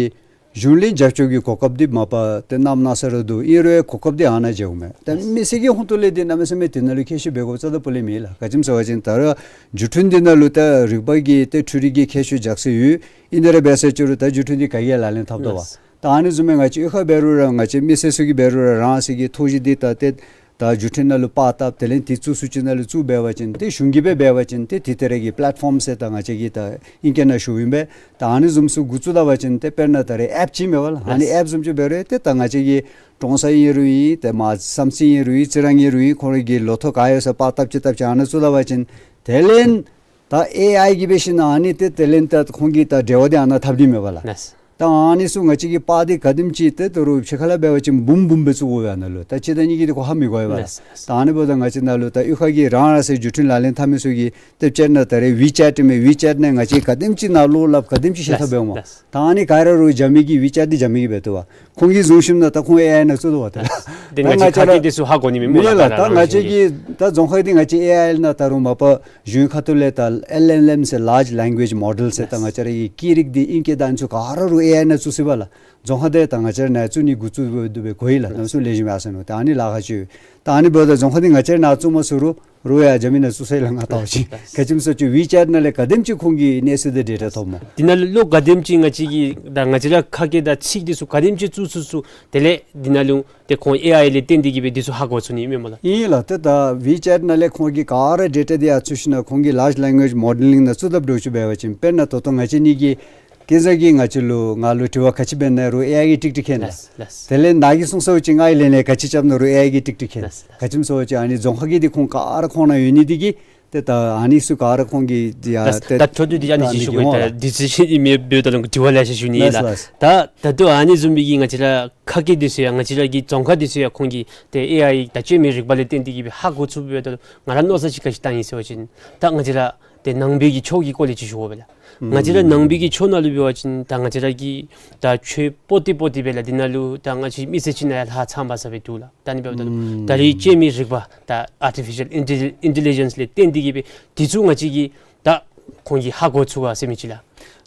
གཞུང་ལས་རྒྱབ་སྐྱོར་གྱི་གོ་སྐབས་འདི་མ་པ་ཏེ་གནམ་མེད་ས་མེད་ར་འདུག། ཨིན་རུང་གོ་སྐབས་འདི་ཨ་ནཱ་མཇལཝ་མས། ད་མི་སེར་གྱི་ཧོང་ཏོ་ལས་འདི་གནམ་མེད་ས་མེད་འདི་ནང་ལུ་མཁས་ཤོས་འབད་དགོཔ་རྩ་དང་པོ་ལས་མེད་ལགས། ག་ཅི་སྨོ་ཟེར་བ་ཅིན་ད་རུང་བརྒྱུད་འཕྲིན་འདི་ནང་ལུ་ད་རིག་པ་གི་ཏེ་འཕྲུལ་རིག་གི་མཁས་ཤོས་རྒྱག་ས་ཡོད། ཨིན་དེ་ར་འབད་ས་ཅིག་རུང་ད་བརྒྱུད་འཕྲིན་འདི་ག་གིས་ཡང་ལག་ལེན་འཐབ་དོ་བ། ལགས། ད་ཨ་ནི་བཟུམ་མའི་ང་བཅས་གཡུས་ཁར་འབད་རུང་ར་ང་བཅས་མི་སེར་ཚུ་གིས་འབད་རུང་ར་རང་སོ་གི་ཐོག་གཞི་འདི་ད་ཏེ་ད་བརྒྱུད་འཕྲིན་ནང་ལུ་པར་བཏབ་དེ་ལས་འདི་བཙུགས་ཚུགས་ཅིག་ནང་ལུ་བཙུགས་འབད་བ་ཅིན་ཏེ་གཞུང་གིས་སྦེ་འབད་བ་ཅིན་ཏེ་འདི་ད་རེས་ཀྱི་པ་ལེཊ་ཕོམ་ཟེར་ད་ང་བཅས་ཀྱིས་ད་ཨིང་སྐད་ནང་ཞུཝ་ཨིན་པས། ད་ཨ་ནི་བཟུམ་ཚུ་འགོ་བཙུགས་ད་པ་ཅིན་ཏེ་དཔེར་ན་ད་རེས་ཨེཔ་ཅིག་མས་པ་ལགས། ཨ་ནི་ལགས། ཨེཔ་བཟུམ་ཅིག་འབད་རུང་ཏེ་ད་ང་བཅས་ཀྱི་ཀྲོང་གསར་ཨིན་རུང་ཨིན་ཏེ་མར་བསམ་རྩེ་ཨིན་རུང་ཨིན་རྩི་རང་ཨིན་རུང་ཨིན་ཁོང་རའི་གི་ལོ་ཐོག་ག་ཡོད་ས་པར་བཏབ་ཅིག་བཏབ་ཅིག་ཨ་ནཱ་བཙུགས་ད་པ་ཅིན་དེ་ལས་ད་ཨེ་ཨའི་གིས་འབད་ཞིན་ན་ཨ་ནི་ཏེ་དེ་ལས་ད་ཁོང་གིས་ད་འབྲེལ་བ་འདི་ཨ་ནཱ་འཐབ་ནི་མས་པ་ལགས། ལགས། ད་ཨ་ནི་ཚུ་ང་བཅས་ཀྱིས་པར་འདི་ག་དེམ་ཅིག་ཏེ་ད་རུང་ཕྱི་ཁ་ལས་འབད་བ་ཅིན་འབུམ་འབུམ་སྦེ་བཙུགས་དགོ་པས་ཨ་ནཱ་ལུ། ད་གཅིག་དང་གཉིས་ཀྱིས་འདི་ཁོ་ཧ་མི་གོ་བས་ལགས། ལགས། ད་ཨ་ནི་འབདཝ་ད་ང་བཅས་ནཱ་ལུ་ད་གཡུས་ཁ་གི་རང་རང་སོའི་བརྒྱུད་འཕྲིན་ལག་ལེན་འཐབ་མི་ཚུ་གིས་ཏེ་དཔྱེར་ན་ད་རེས་ཝི་ཅེཊ་མས། ཝི་ཅེཊ་ནང་ང་བཅས་ག་དེམ་ཅིག་ནང་ལོགས་ལགས་ག་དེམ་ཅིག་ཤེས་ཐབས་འབད་འོང་། ལགས། ད་ཨ་ནི་ག་ར་རུང་རྒྱ་མི་གིས་ཝི་ཅེཊ་འདི་རྒྱ་མི་གིས་འབད་བཏུབ་པས། ཁོང་གིས་བཟུམ་ཞིནམ་ད་ད་ཁོང་ཨེ་ཨའི་ནང་བཙུགས་དོ་བ་ད། ལགས། ཏེ་ང་བཅས་ར་ཁ་སྐད་འདི་ཚུ་ཧ་གོ་ནི་མེད་སྨོ་མེད་ལགས། ལགས། ད་ང་བཅས་ཀྱི་ད་རྫོང་ཁ་འདི་ང་བཅས་ཨེ་ཨའི་ནང་ད་རུང་མ་པ་གཞུང་ཁ་ཐུག་ལས་ད་ཨེལ་ཨེལ་ཨེམ་ཟེར་Large Language Model ཟེར་ད་ང་བཅས་ར་གི་སྐད་རིགས་འདི་ཨིང་སྐད་དང་ཨ་ནི་ཚུ་ག་ར་རུང་ཨེ་ཨའི་ནང་བཙུགས་ཅི་པས་ལགས། རྫོང་ཁ་འདི་ད་ང་བཅས་ར་ནང་བཙུགས་ནི་འགོ་བཙུགས་འབད་དེ་སྦེ་གོ་ཡི་ལགས། གནམ་མེད་ས་མེད་ལེགས་ཤོམ་ཡར་སོང་ནུག། ད་ཨ་ནི་ལཱ་ཁག་ཆེ། ད་ཨ་ནི་འབདཝ་ད་རྫོང་ཁ་འདི་ང་བཅས་ར་ནང་བཙུགས་མ་ཚུགས་རུང་རུང་ཡར་རྒྱ་མི་ནང་བཙུགས་ས་ལས་ང་བལྟ་བ་ཅིན་ག་ཅི་སྨོ་ཟེར་བ་ཅིན་ཝི་ཅེཊ་ནང་ལས་ག་དེམ་ཅིག་ཁོང་གིས་གནས་ཚུལ་དང་ཌེ་ཊ་ཐོབ་སྨོ། འདི་ནང་ལུ་ག་དེམ་ཅིག་ང་བཅས་ཀྱི་ད་ང་བཅས་ར་ཁ་སྐད་དང་ཚིག་འདི་ཚུ་ག་དེམ་ཅིག་བཙུགས་བཙུགས་བཙུགས་དེ་ལས་འདི་ནང་ལུ་ཏེ་ཁོང་ཨེ་ཨའི་ལས་བརྟེན་ཏེ་གིས་སྦེ་འདི་ཚུ་ཧ་གོ་ཚུགས་ནི་མས་སྨོ་ལགས། ཨིན་ལགས། ཏེ་ད་ཝི་ཅེཊ་ནང་ལས་ཁོང་གིས་ག་ར་ཌེ་ཊ་འདི་ཡར་བཙུགས་ཞིནམ་ཁོང་གིས་Large Language Modeling ནང་བཙུགས་དཔ་འདྲཝ་ཅིག་འབད་བ་ཅིན་དཔེར་ན་ད་ལྟོ་ང་བཅས་གཉིས་ཀྱིས་ཁ་ཙ་གི་ང་བཅས་ལུ་ང་ལུ་དྲི་བ་ག་ཅི་འབད་ན་རུང་ཨེ་ཨའི་གིས་ཀྲིག་ཀྲི་མཁྱེན་ལགས། ལགས། ལགས། དེ་ལས་ནཱ་གིས་གསུངས་ཚར་བ་ཅིན་ང་གིས་ལན་ལན་ག་ཅི་རྐྱབ་ན་རུང་ཨེ་ཨའི་གིས་ཀྲིག་ཀྲི་མཁྱེན། ལགས། ལགས། ག་ཅི་སྨོ་ཟེར་བ་ཅིན་ཨ་ནི་རྫོང་ཁ་གི་འདི་ཁོང་ག་ར་ཁོང་ནང་ཡོད་ནི་འདི་གིས་ཏེ་ད་ཨ་ནི་ཚུ་ག་ར་ཁོང་གིས་ཡ་ལགས། ཏེ་ད་འཕྲོ་མཐུད་དེ་ཨ་ནི་ཅིག་ཞུ་དགོ་པས། ད་འདི་ཚུ་ཅིག་ཨིན་མས་འབདཝ་ད་ལུ་དྲི་བ་ལེ་ཤ་ཞུ་ནི་ལགས། ལགས། ལགས། ད་ད་ལྟོ་ཨ་ནི་བཟུམ་མའི་གི་ང་བཅས་ར་ཁ་སྐད་འདི་ཚུ་ཡང་ང་བཅས་ར་གི་རྫོང་ཁ་འདི་ཚུ་ཡང་ཁོང་གིས་ཏེ་ཨེ་ཨའི་ད་བཅོས་མའི་རིག་པ་ལས་བརྟེན་ཏེ་གིས་སྦེ་ཧ་གོ་ཚུགས་པས། ད་ང་ར་མནོ་བསམ་ཅིག་ག་ཅི་བཏང་ཡི་ཟེར་བ་ཅིན་ད་ང་བཅས་ར་ཏེ་ནང་པའི་གི་ཆོས་ཀྱི་སྐོར་ལས་ཅིག་ཞུ་དགོ་པས་ལགས། ང་བཅས་ར་ནང་པའི་གི་ཆོས་ནང་ལུ་འབད་བ་ཅིན་ད་ང་བཅས་ར་གི་ད་ཆོས་པོ་ཏི་པོ་ཏི་སྦེ་ལགས། འདི་ནང་ལུ་ད་ང་བཅས་མི་སེར་ཅིག་ནང་ཡང་ལྷག་ཚངམ་ས་སྦེ་འདུག་ལགས། ད་ཨ་ནི་འབདཝ་ད་ད་རེས་བཅོས་མའི་རིག་པ་ད་Artificial Intelli- Intelligence ལས་བརྟེན་ཏེ་གིས་སྦེ་འདི་ཚུ་ང་བཅས་ཀྱིས་ད་ཁོང་གིས་ཧ་གོ་ཚུགས་ག་ཟེར་མི་ཅིག་ལགས།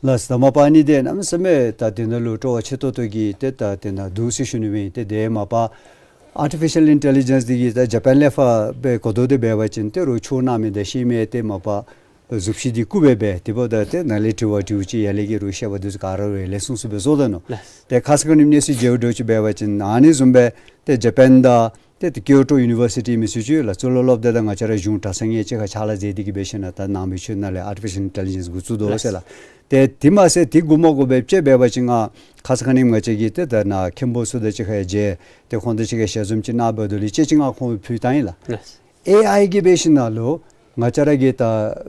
ལགས། ད་མ་པ་ཨ་ནི་འདི་གནམ་མེད་ས་མེད་ད་འདི་ནང་ལུ་སྤྲོ་བ་ཆེ་ཏོག་ཏོ་གི་ཏེ་ད་འདི་ནང་འདུག་ཟེར་ཞུ་ནི་མས། ཏེ་འདི་མ་པ་Artificial Intelligence འདི་གིས་ད་ཇ་པཱན་ལས་ཕར་སྦེ་གོ་དོ་དེ་འབད་བ་ཅིན་ཏེ་རོགས་ཆོས་གནང་མི་དང་ཤེས་མི་ཏེ་མ་པ་གཟུགས་གཞི་འདི་བརྐུ་སྦེ་འབད་དེ་འབདཝ་ད་ཏེ་ནཱ་ལས་དྲི་བ་དྲིཝ་ཅིག་ཡར་ལས་ཀྱི་རོགས་བཤད་པ་འདི་ཚུ་ག་ར་རོགས་ཡར་ལས་གསུངས་གསུངས་སྦེ་བཟོ་དོ་ནུག། ལགས། ཏེ་ཁ་ཙ་ཁ་ཉིནམ་གནས་ཚུལ་མཇལཝ་འདྲཝ་ཅིག་འབད་བ་ཅིན་ཨ་ནི་བཟུམ་སྦེ་ཏེ་ཇ་པཱན་དང་ཏེ་ཏེ་ཀིའོ་ཊོ་ཡུ་ནི་བར་སི་ཊི་མི་ཚུ་ཅིག་ལགས། གཙུག་ལག་སློབ་སྡེ་དང་ང་བཅས་ར་གཞུང་གྲྭ་ཚང་ལྔ་གཅིག་ཁར་ཕྱག་ལཱ་མཛད་དེ་གིས་འབད་ཞིནམ་ད་ནང་པའི་ཆོས་ནང་ལས་Artificial Intelligence འགོ་བཙུགས་དོ་ཟེར་ལགས། ཏེ་དེ་མ་ཚད་དེ་འགོ་མ་འགོ་སྦེ་དཔྱེ་འབད་བ་ཅིན་ང་ཁ་ཙ་ཁ་ཉིནམ་ང་བཅས་ཀྱིས་ཏེ་ད་ནཱ་མཁན་པོ་ཚུ་དང་གཅིག་ཁར་ཡང་མཇལ། ཏེ་ཁོང་དང་གཅིག་ཁར་ཞལ་འཛོམས་ཅིག་གནང་འབདཝ་ད་ལུ་དཔྱེ་ཅིག་ང་ཁོང་ཕུལ་བཏང་ཡི་ལགས། ལགས། ཨེ་ཨའི་གིས་འབད་ཞིནམ་ལུ་ང་བཅས་ར་གི་ད་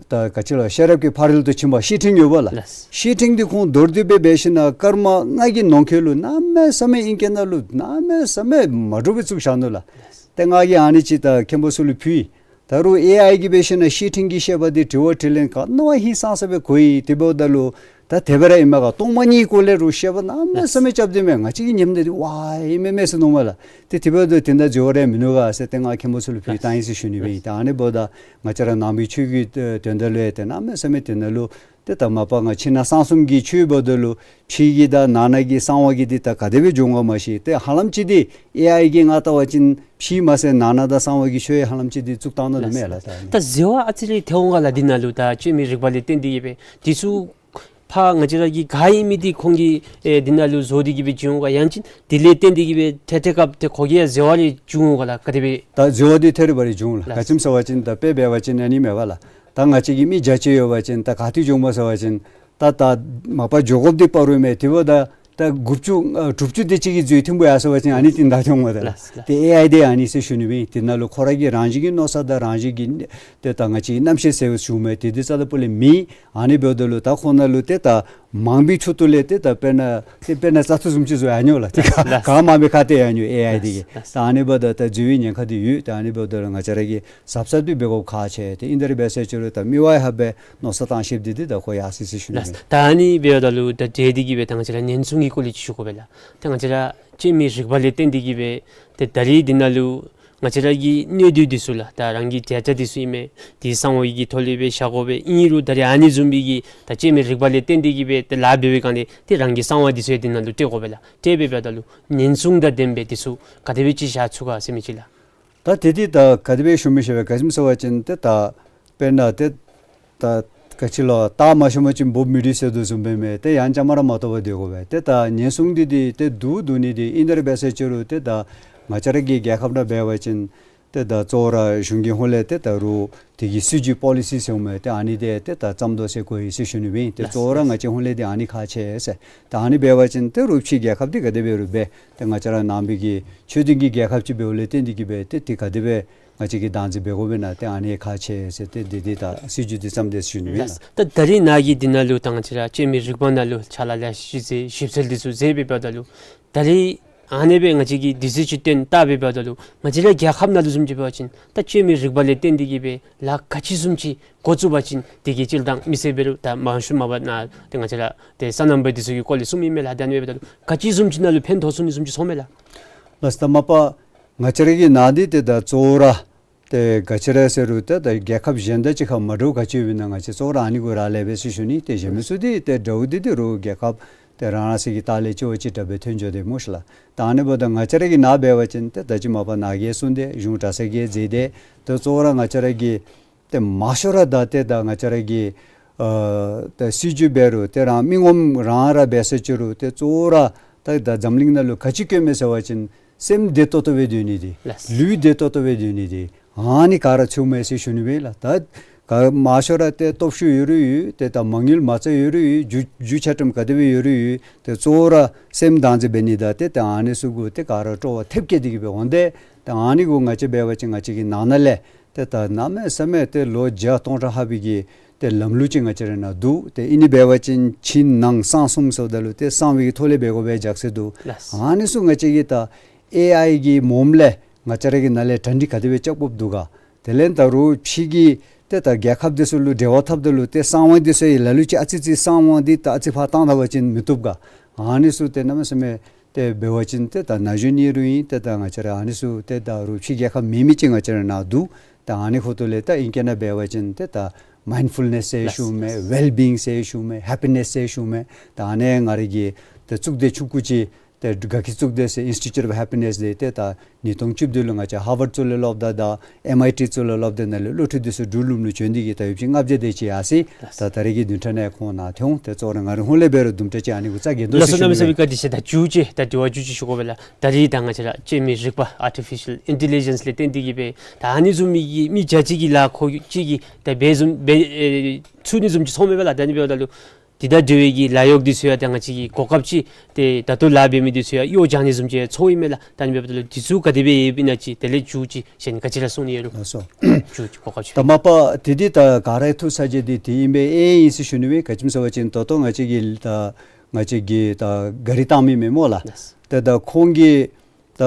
ད་ག་ཅི་ལོ་ཤེས་རབ་ཀྱི་ཕ་རོལ་ཏུ་ཕྱིན་པ་བཤེས་སྤྲིང་ཡོད་པ་ལགས། ལགས། བཤེས་སྤྲིང་འདི་ཁོང་མདོར་བསྡུས་སྦེ་འབད་ཞིནམ་སྐར་མ་ལྔ་གི་ནང་འཁོད་ལུ་གནམ་མེད་ས་མེད་ཨིང་སྐད་ནང་ལུ་གནམ་མེད་ས་མེད་མ་འདྲཝ་སྦེ་བཙུགས་བཞག་ནུག་ལགས། ལགས། ཏེ་ང་གིས་ཨ་ནི་ཅིག་ད་མཁན་པོ་ཚུ་ལུ་ཕུལ་ཡི། ད་རུང་ཨེ་ཨའི་གིས་འབད་ཞིནམ་བཤེས་སྤྲིང་གི་བཤད་པ་འདི་དྲི་བ་དྲིས་ལན་ག་ནི་བ་ཧིང་སངས་ས་སྦེ་གོ་ཡི། དེ་འབདཝ་ད་ལུ་ད་དེ་སྦེ་ར་ཨིན་མས་ག། སྟོང་མ་ཉིད་སྐོར་ལས་རོགས་བཤད་པ་གནམ་མེད་ས་མེད་རྐྱབ་སྟེ་མས། ང་བཅས་ཀྱིས་ཉནམ་ད་འདི་ཝའི་ཨིན་མས་མས་ཟེར་མནོཝ་མས་ལགས། ཏེ་དེ་འབདཝ་ད་དེ་ད་འཛོལ་བ་རེ་མིན་ནུག་ག་ཟེར་ཏེ་ང་མཁན་པོ་ཚུ་ལུ་ཕུལ་བཏང་ཡི་ཟེར་ཞུ་ནི་སྦེ་ཨིན། ད་ཨ་ནི་འབདཝ་ད་ང་བཅས་ར་ནང་པའི་ཆོས་ཀྱི་དོན་དག་ལུ་ཡང་ཏེ་གནམ་མེད་ས་མེད་དེ་ནང་ལུ་ཏེ་ད་མ་པ་ང་ཕྱི་ནང་གསང་གསུམ་གྱི་ཆོས་འབདཝ་ད་ལུ་ཕྱི་གི་དང་ནང་ན་གི་གསང་བ་གི་འདི་ད་ག་དེ་སྦེ་འགྱོ་འོང་ག་མ་ཤེས། ཏེ་ཧ་ལམ་ཅིག་འདི་ཨེ་ཨའི་གིས་ང་བལྟ་བ་ཅིན་ཕྱི་མ་ཚད་ནང་ན་དང་གསང་བ་གི་ཆོས་ཡང་ཧ་ལམ་ཅིག་འདི་བཙུགས་བཏང་ནུག་ལགས་མས་ལགས། ད་ད་འཛོལ་བ་ཨ་ཙི་རེ་ཐལ་འོང་ག་ལགས། འདི་ནང་ལུ་ད་བཅོས་མའི་རིག་པ་ལས་བརྟེན་ཏེ་གིས་སྦེ་འདི་ཚུ་ཕར་ང་བཅས་ར་གི་ག་ཨིན་མི་འདི་ཁོང་གིས་ཨེ་འདི་ནང་ལུ་བཟོ་སྟེ་གིས་སྦེ་བྱིན་འོང་ག། ཡང་ཅིན་དེ་ལས་བརྟེན་ཏེ་གིས་སྦེ་ཐད་ཐད་སྐབས་ཏེ་ཁོ་གིས་ཡང་འཛོལ་བ་རེ་བྱུང་འོང་ག་ལགས། ག་དེ་སྦེ། ད་འཛོལ་བ་འདི་ཐད་རི་བ་རི་བྱུང་ལགས། ལགས། ག་ཅི་སྨོ་ཟེར་བ་ཅིན་ད་དཔེ་འབད་བ་ཅིན་ཨ་ནི་མས་པ་ལགས། ད་ང་བཅས་ཀྱི་མི་བརྒྱ་ཅིག་ཡོད་པ་ཅིན་ད་ག་ཏེ་འགྱོཝ་སྨོ་ཟེར་བ་ཅིན་ད་ད་མ་པ་འགྱོ་དགོཔ་འདི་བར་རུ་མས། དེ་འབདཝ་ད་ད་དགུ་བཅུ་ཨ་དྲུག་ཅུ་དེ་ཅིག་གིས་འཛོལ་ཐོན་པོ་ཡར་སོང་པ་ཅིན་ཨ་ནི་དེ་ད་ཐོན་འོང་མས་ད་ལགས། ལགས། ལགས། ཏེ་ཨེ་ཨའི་འདི་ཨ་ནི་ཟེར་ཞུ་ནི་སྦེ་ཨིན། དེ་ནང་ལུ་ཁོ་ར་གི་རང་བཞིན་གྱི་མནོ་བསམ་དང་རང་བཞིན་གྱི་ཏེ་ད་ང་བཅས་ཀྱི་རྣམ་ཤེས་ཟེར་བ་ཞུཝ་མས། དེ་འདི་རྩ་ལས་པོ་ལས་མེད། ཨ་ནི་འབདཝ་ད་ལུ་ད་ཁོང་ནང་ལུ་ཏེ་ད་མང་པོའི་ཆུ་ཏོ་ལས་ཏེ་ད་དཔེར་ན་ཏེ་དཔེར་ན་བཙག་འཐུ་བཟུམ་ཅིག་བཟོ་ཡར་འགྱོ་ལགས། ཏེ་ལགས། ག་མང་པོའི་ཁ་ཏེ་ཡར་འགྱོ་ཨེ་ཨའི་འདི་གིས། ལགས། ད་ཨ་ནི་འབདཝ་ད་ད་འཛོལ་བའི་ཉེན་ཁ་འདི་ཡོད། ད་ཨ་ནི་འབདཝ་ད་ལུ་ང་བཅས་ར་གིས་གཟབ་གཟབ་འདི་འབད་དགོཔ་ཁག་ཆེ། ཏེ་ཨིན་ད་རེ་འབད་ཟེར་ཅི་རུང་ད་མི་དབང་ཧ་སྦེ་མནོ་བསམ་བཏང་ཤེསཔ་འདི་འདི་ད་ཁོ་ཡར་སོ་ཡི་ཟེར་ཞུ་ནི། ལགས། ད་ཨ་ནི་འབདཝ་ད་ལུ་ད་དེ་འདི་གིས་སྦེ་ད་ང་བཅས་ར་ཉེན་སྲུང་གི་སྐོར་ལས་ཅིག་ཞུ་དགོ་པས་ལགས། ད་ང་བཅས་ར་བཅོས་མའི་རིག་པ་ལས་བརྟེན་ཏེ་གིས་སྦེ་ཏེ་ད་རེས་འདི་ནང་ལུ་ང་བཅས་ར་གི་གནད་དོན་འདི་ཚུ་ལགས། ད་རང་གི་ཌེ་ཊ་འདི་ཚུ་ཨིན་མས། འདི་གསང་བ་གི་ཐོག་ལས་སྦེ་བཞག་དགོ་པས། ཨིན་རུང་ད་རེས་ཨ་ནི་བཟུམ་མའི་གི་ད་བཅོས་མའི་རིག་པ་ལས་བརྟེན་ཏེ་གིས་སྦེ་ཏེ་ལཱ་འབད་བའི་སྒང་ལས་ཏེ་རང་གི་གསང་བ་འདི་ཚུ་ཡང་འདི་ནང་ལུ་སྤྲོད་དགོ་པས་ལགས། སྤྲོད་པའི་འབདཝ་ད་ལུ་ཉེན་སྲུང་དང་ལྡན་པའི་འདི་ཚུ་ག་དེ་སྦེ་ཅིག་བཞག་ཚུགས་ག་ཟེར་མི་ཅིག་ལགས། ད་དེ་འདི་ད་ག་དེ་སྦེ་ཞུ་མི་ཤེས་པས། ག་ཅི་སྨོ་ཟེར་བ་ཅིན་ཏེ་ད་དཔེར་ན་ཏེ་ད་ག་ཅི་ལོ་སྟག་མ་ཤོར་བ་ཅིན་འབུཔ་མི་འདྲུད་ཟེར་དོ་བཟུམ་སྦེ་མས། ཏེ་ཡང་བཅའ་མར་མ་གཏོགས་པར་སྡོད་དགོ་པས། ཏེ་ད་ཉེན་སྲུང་འདི་འདི་ཏེ་འདུག་འདུག་ནི་འདི་ཨིན་ད་རེ་འབད་ཟེར་ཅི་རུང་ཏེ་ད་ང་བཅས་ར་གི་རྒྱལ་ཁབ་ནང་འབད་བ་ཅིན་ ཏེ་ད་གཙོ་བོ་ར་གཞུང་གི་ཧོངས་ལས་ཏེ་ད་རུང་དེ་གི་སྲིད་བྱུས་པོ་ལི་སི་ཟེར་མི་ཏེ་ཨ་ནི་འདི་ཏེ་ད་བརྩམ་དོ་ཟེར་གོ་ཡི་ཟེར་ཞུ་ནི་སྦེ་ཨིན། ཏེ་གཙོ་བོ་ར་ང་བཅས་ཧོངས་ལས་འདི་ཨ་ནི་ཁག་ཆེ་ཟེར། ད་ཨ་ནི་འབད་བ་ཅིན་ཏེ་རུང་ཕྱི་རྒྱལ་ཁབ་འདི་ག་དེ་སྦེ་རུང་འབད་ཏེ་ང་བཅས་ར་ནང་པའི་གི་ཆོས་ལྡན་གྱི་རྒྱལ་ཁབ་ཅིག་འབདཝ་ལས་བརྟེན་ཏེ་གིས་སྦེ་ཏེ་དེ་ག་དེ་སྦེ་ང་བཅས་ཀྱིས་བདག་འཛིན་འབད་དགོ་པས་ན་ཏེ་ཨ་ནི་ཁག་ཆེ་ཟེར་ཏེ་འདི་འདི་ད་སྲིད་བྱུས་འདི་བརྩམས་ཏེ་ཞུ་ནི་སྦེ་ཨིན་ལགས། ད་ད་རིས་ནཱ་གིས་འདི་ནང་ལུ་ད་ང་བཅས་ར་སྤྱོད་མི་རིག་པ་ནང་ལུ་ཕྱག་ལཱ་ལེ་ཤ་ཅིག་མཛད་ཞིབ་འཚོལ་འདི་ཚུ་མཛད་སྦེ་འབདཝ་ད་ལུ་ད་རིས་ཨ་ནི་སྦེ་ང་བཅས་ཀྱིས་དུས་ཚོད་ཅིག་བཏོན་བལྟ་སྦེ་འབདཝ་ད་ལུ་ང་བཅས་ར་རྒྱལ་ཁབ་ནང་ལུ་བཟུམ་ཅིག་འབད་བ་ཅིན་ད་སྤྱོད་མི་རིག་པ་ལས་བརྟེན་ཏེ་གིས་སྦེ་ལཱ་ག་ཅི་བཟུམ་ཅིག་འགོ་བཙུགས་པ་ཅིན་དེ་གི་སྤྱིར་བཏང་མི་སེར་འབད་རུང་ད་མང་ཤོས་མ་པ་ནཱ་ཏེ་ང་བཅས་ར་ཏེ་སོ་ནམ་པ་འདི་ཚུ་གི་སྐོར་ལས་གསུངམ་ཨིན་མས་ལགས། ད་ཨ་ནི་འབདཝ་ད་ལུ་ག་ཅི་བཟུམ་ཅིག་ནང་ལུ་ཕན་ཐོགས་ཚུགས་ནི་བཟུམ་ཅིག་ཚོརཝ་མས་ལགས། ལགས་སོ། ད་མ་པ་ང་བཅས་ར་གི་ནཱ་འདི་ཏེ་ད་གཙོ་བོ་ར་ཏེ་ག་ཅི་ར་ཟེར་རུང་ཏེ་ད་རྒྱལ་ཁབ་གཞན་དང་གཅིག་ཁར་མ་འདྲཝ་ག་ཅི་ཡོདཔ་ཨིན་ན་ང་བཅས་གཙོ་བོ་ར་ཨ་ནི་གུ་རག་ལས་པས་ཟེར་ཞུ་ནི། ཏེ་གཞན་མི་ཚུ་འདི་ཏེ་འདྲཝ་འདི་ཏེ་རུང་རྒྱལ་ཁབ་ཏེ་རང་རང་སོའི་གི་ལྟག་ལས་ཅིག་བ་ཅིག་དྲག་སྦེ་ཐོན་འགྱོ་དེས་སྨོ་ཤི་ལགས། ད་ཨ་ནི་འབདཝ་ད་ང་བཅས་ར་གི་ནཱ་འབད་བ་ཅིན་ཏེ་ད་ཅི་མ་པ་ནཱ་གིས་གསུངས་ཏེ་གཞུང་གྲྭ་ཚང་གིས་མཛད་དེ་ཏེ་གཙོ་བོ་ར་ང་བཅས་ར་གི་ཏེ་མང་ཤོས་ར་ད་ཏེ་ད་ང་བཅས་ར་གི་ཨ་ཏེ་སྲིད་བྱུས་འབད་རུང་ཏེ་རང་མི་ངོམ་རང་ར་འབད་ས་ཅིག་རུང་ཏེ་གཙོ་བོ་ར་ད་ད་འཛམ་གླིང་ནང་ལུ་ག་ཅི་དཀོན་མས་ཟེར་བ་ཅིན་སེམས་བདེ་ཏོག་ཏོ་སྦེ་སྡོད་ནི་འདི་ལགས། ལུས་བདེ་ཏོག་ཏོ་སྦེ་སྡོད་ནི་འདི་ཨ་ནི་ག་ར་ཚུད་མས་ཟེར་ཞུ་ནི་སྦེ་ལགས། ད་ག་མང་ཤོས་ར་ཏེ་སྟོབས་ཤུགས་ཡོད་རུང་ཡོད། ཏེ་ད་མ་དངུལ་མ་རྩ་ཡོད་རུང་ཡོད། རྒྱུ་རྒྱུ་ཆ་ཁྲིམས་ག་དེ་སྦེ་ཡོད་རུང་ཡོད། ཏེ་གཙོ་བོ་ར་སེམས་བདག་འཛིན་འབད་ནི་དང་ཏེ་ད་ཨ་ནི་ཚུ་གུ་ཏེ་ག་ར་སྤྲོ་བ་ཐེབས་བསྐྱེད་དེ་གིས་སྦེ་འོང་སྟེ་ད་ཨ་ནི་གུ་ང་བཅས་འབད་བ་ཅིན་ང་བཅས་ཀྱི་ནང་ན་ལས་ཏེ་ད་གནམ་མེད་ས་མེད་ཏེ་ལོ་བརྒྱ་སྟོང་ཕྲག་ལྷག་པའི་གི་ཏེ་ལམ་ལུགས་ཅིག་ང་བཅས་ར་ནང་འདུག། ཏེ་ཨ་ནི་འབད་བ་ཅིན་ཕྱི་ནང་གསང་གསུམ་ཟེརཝ་ད་ལུ་ཏེ་གསང་བའི་གི་ཐོག་ལས་འབད་དགོ་པའི་རྒྱུ་མཚན་འདུག། ལགས། ཨ་ནི་ཚུ་ང་བཅས་ཀྱིས་ད་ཨེ་ཨའི་གི་མོམ་ལས་ང་བཅས་ར་གི་ནང་ལས་གྲ་སྒྲིག་ག་དེ་སྦེ་རྐྱབ་དགོཔ་འདུག་ག། དེ་ལས་ད་རུང་ཕྱི་གི་ཏེ་ད་རྒྱལ་ཁབ་འདི་ཚུ་ལུ་འབྲེལ་བ་འཐབ་ད་ལུ་ཏེ་གསང་བ་འདི་ཚུ་ཡང་ལ་ལུ་ཅིག་ཨ་ཙི་ཙི་གསང་བ་འདི་ད་ཨ་ཙི་ཕར་བཏང་ད་པ་ཅིན་མི་བཏུབ་ག། ཨ་ནི་ཚུ་ཏེ་གནམ་མེད་ས་མེད་ཏེ་འབད་བ་ཅིན་ཏེ་ད་ན་གཞོན་ཨིན་རུང་ཨིན། ཏེ་ད་ང་བཅས་ར་ཨ་ནི་ཚུ་ཏེ་ད་རུང་ཕྱི་རྒྱལ་ཁབ་མེན་མི་ཅིག་ང་བཅས་ར་ནང་འདུག། ད་ཨ་ནི་ཁོ་ཐོག་ལས་ད་ཨིང་སྐད་ནང་འབད་བ་ཅིན་ཏེ་ད་མའིནཌ་ཕུལ་ནེས་ཟེར་ཞུཝ་མས། ལགས། ཝེལ་བིའིང་ཟེར་ཞུཝ་མས། ཧེ་པི་ནེས་ཟེར་ཞུཝ་མས། ད་ཨ་ནི་ང་ར་གི་ཏེ་གཙུག་སྡེ་ཆུང་ཀུ་ཅིག་ཏེ་དགའ་སྐྱིད་གཙུག་སྡེ་ཟེར་ཨིནསི་ཊི་ཊུཊ་ཨོཕ་ཧེ་པི་ནེས་འདི་ཏེ་ད་ཉིས་སྟོང་བཅུ་བདུན་ལུ་ང་བཅས་ཧར་ཝརཌ་གཙུག་ལག་སློབ་གྲྭ་དང་ཨེམ་ཨའི་ཊི་གཙུག་ལག་སློབ་གྲྭ་ནང་ལས་སློབ་ཕྲུག་འདི་ཚུ་འབྲུག་ལུང་ལུ་བྱོན་ཏེ་གིས་ད་ཡོདཔ་ཅིག་ལྔ་བརྒྱ་དེ་ཅིག་ཡར་སོ་ཡི། ལགས། ད་ད་རེས་ཀྱི་བདུན་ཕྲག་ནང་ཁོང་ནཱ་ཐོན་འོང་། ཏེ་གཙོ་བོ་ར་ང་རའི་ཧོངས་ལས་འབད་རུང་དུམ་གྲ་ཅིག་ཨ་ནི་གུ་རྩ་འགེངས་དོ་ཟེར་ཞུ་ནི་ལགས། ལགས་སོ། གནམ་མེད་ས་མེད་བཀའ་དྲིན་ཆེ། ད་མཇུག་ཅིག་ད་དྲི་བ་མཇུག་ཅིག་ཞུ་དགོ་པས་ལགས། ད་རིས་ད་ང་བཅས་ར་སྤྱོད་མི་རིག་པ་ཨར་ཊི་ཕི་ཤལ་ཨིན་ཊེ་ལི་ཇེནསི་ལས་བརྟེན་ཏེ་གིས་སྦེ་ད་ཨ་ནི་བཟུམ་མའི་གི་མི་བརྒྱ་ཅིག་གི་ལཱ་ཁོ་གཅིག་གིས་ད་འབད་བཟུམ་འབད་ཨེ་ཚུགས་ནི་བཟུམ་ཅིག་ཚོརཝ་མས་པ་ལགས། ད་ཨ་ནི་འབདཝ་ད་ལུ་དེ་དང་འབྲེལ་བའི་གི་ལཱ་གཡོག་འདི་ཚུ་ཡང་ད་ང་བཅས་ཀྱིས་གོ་སྐབས་ཅིག་ཏེ་ད་ལྟོ་ལཱ་འབད་མི་འདི་ཚུ་ཡང་གཡོག་བྱང་ནི་བཟུམ་ཅིག་ཚོརཝ་ཨིན་མས་ལགས། ད་ཨ་ནི་འབདཝ་ད་ལུ་འདི་ཚུ་ག་དེ་སྦེ་ཡོདཔ་ཨིན་ན་ཅིག་དེ་ལས་མཇུག་ཅིག་གཞན་ག་ཅི་ར་གསུང་ནི་ཡོད་རུང་། ལགས་སོ། མཇུག་ཅིག་གོ་སྐབས་ཅིག། ད་མ་པ་ཏེ་འདི་ད་ག་ར་ཐུགས་ས་བཅད་འདི་དེ་ཨིན་པས་ཨིན་ཟེར་ཞུ་ནི་མས། ག་ཅི་སྨོ་ཟེར་བ་ཅིན་ད་ལྟོ་ང་བཅས་ཀྱིས་ད་ང་བཅས་ཀྱིས་ད་གཱ་རི་བཏང་མི་མེན་སྨོ་ལགས། ལགས། ཏེ་ད་ཁོང་གིས་ད་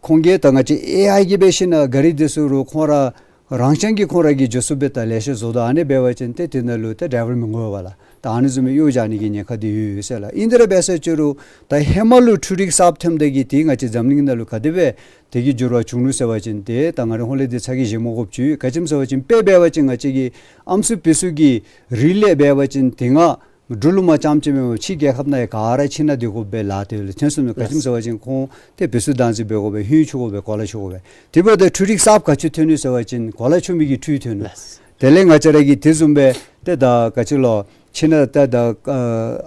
ཁོང་གིས་ད་ང་བཅས་ཨེ་ཨའི་གིས་འབད་ཞིན་ན་གཱ་རི་འདི་ཚུ་རུང་ཁོང་ར་རང་རྐྱང་གིས་ཁོང་ར་གིས་འགྱོ་ཚུགསཔ་སྦེ་ད་ལེ་ཤ་བཟོ་དོ། ཨ་ནི་འབད་བ་ཅིན་ཏེ་དེ་ནང་ལུ་ཏེ་ཌའི་ཝར་མི་དགོ་པས་ལགས། ད་ཨ་ནི་བཟུམ་མའི་གཡོག་བྱང་ནི་གི་ཉེན་ཁ་འདི་ཡོད་ཡོད་ཟེར་ལགས། ཨིན་དེ་ར་འབད་ས་ཅིག་རུང་ད་ཧེ་མ་ལུ་འཕྲུལ་རིག་གསརཔ་ཐོནམ་ད་གིས་ཏེ་ང་བཅས་འཛམ་གླིང་ནང་ལུ་ག་དེ་སྦེ་དེ་གི་འགྱུར་བ་བྱུང་ནུག་ཟེར་བ་ཅིན་ཏེ་ད་ང་རའི་ཧོངས་ལས་འདི་ཚ་གྱང་བཞེས་མ་དགོཔ་ཅིག་ཡོད། ག་ཅི་སྨོ་ཟེར་བ་ཅིན་དཔེ་འབད་བ་ཅིན་ང་བཅས་ཀྱི་ཨམ་སྲུ་ཕུད་སུ་གི་རིགས་ལས་འབད་བ་ཅིན་དེ་སྔ་འབྲུག་ལུ་མ་རྐྱངམ་ཅིག་མེན་པར་ཕྱི་རྒྱལ་ཁབ་ནང་ཡང་ག་ར་ཕྱི་ནང་སྡོད་དགོ་པའི་ལཱ་དེ་ལུ་ཐོན་སོང་ནུག། ག་ཅི་སྨོ་ཟེར་བ་ཅིན་ཁོང་ཏེ་བུ་ཚུ་བདག་འཛིན་འབད་དགོ་པས། ཧུན་ཚུ་དགོ་པས། གོ་ལ་ཚུ་དགོ་པས། དེ་འབདཝ་ད་འཕྲུལ་རིག་གསརཔ་ག་ཅི་ཐོན་ནུག་ཟེར་བ་ཅིན་གོ་ལ་ཆོད་མི་གི་འཕྲུལ་ཐོན་ནུག། ལགས། དེ་ལས་ང་བཅས་ར་གིས་དེ་བཟུམ་སྦེ་ཏེ་ད་ག་ཅི་ལོ་ཕྱི་ནང་ཏེ་ད་ཨ་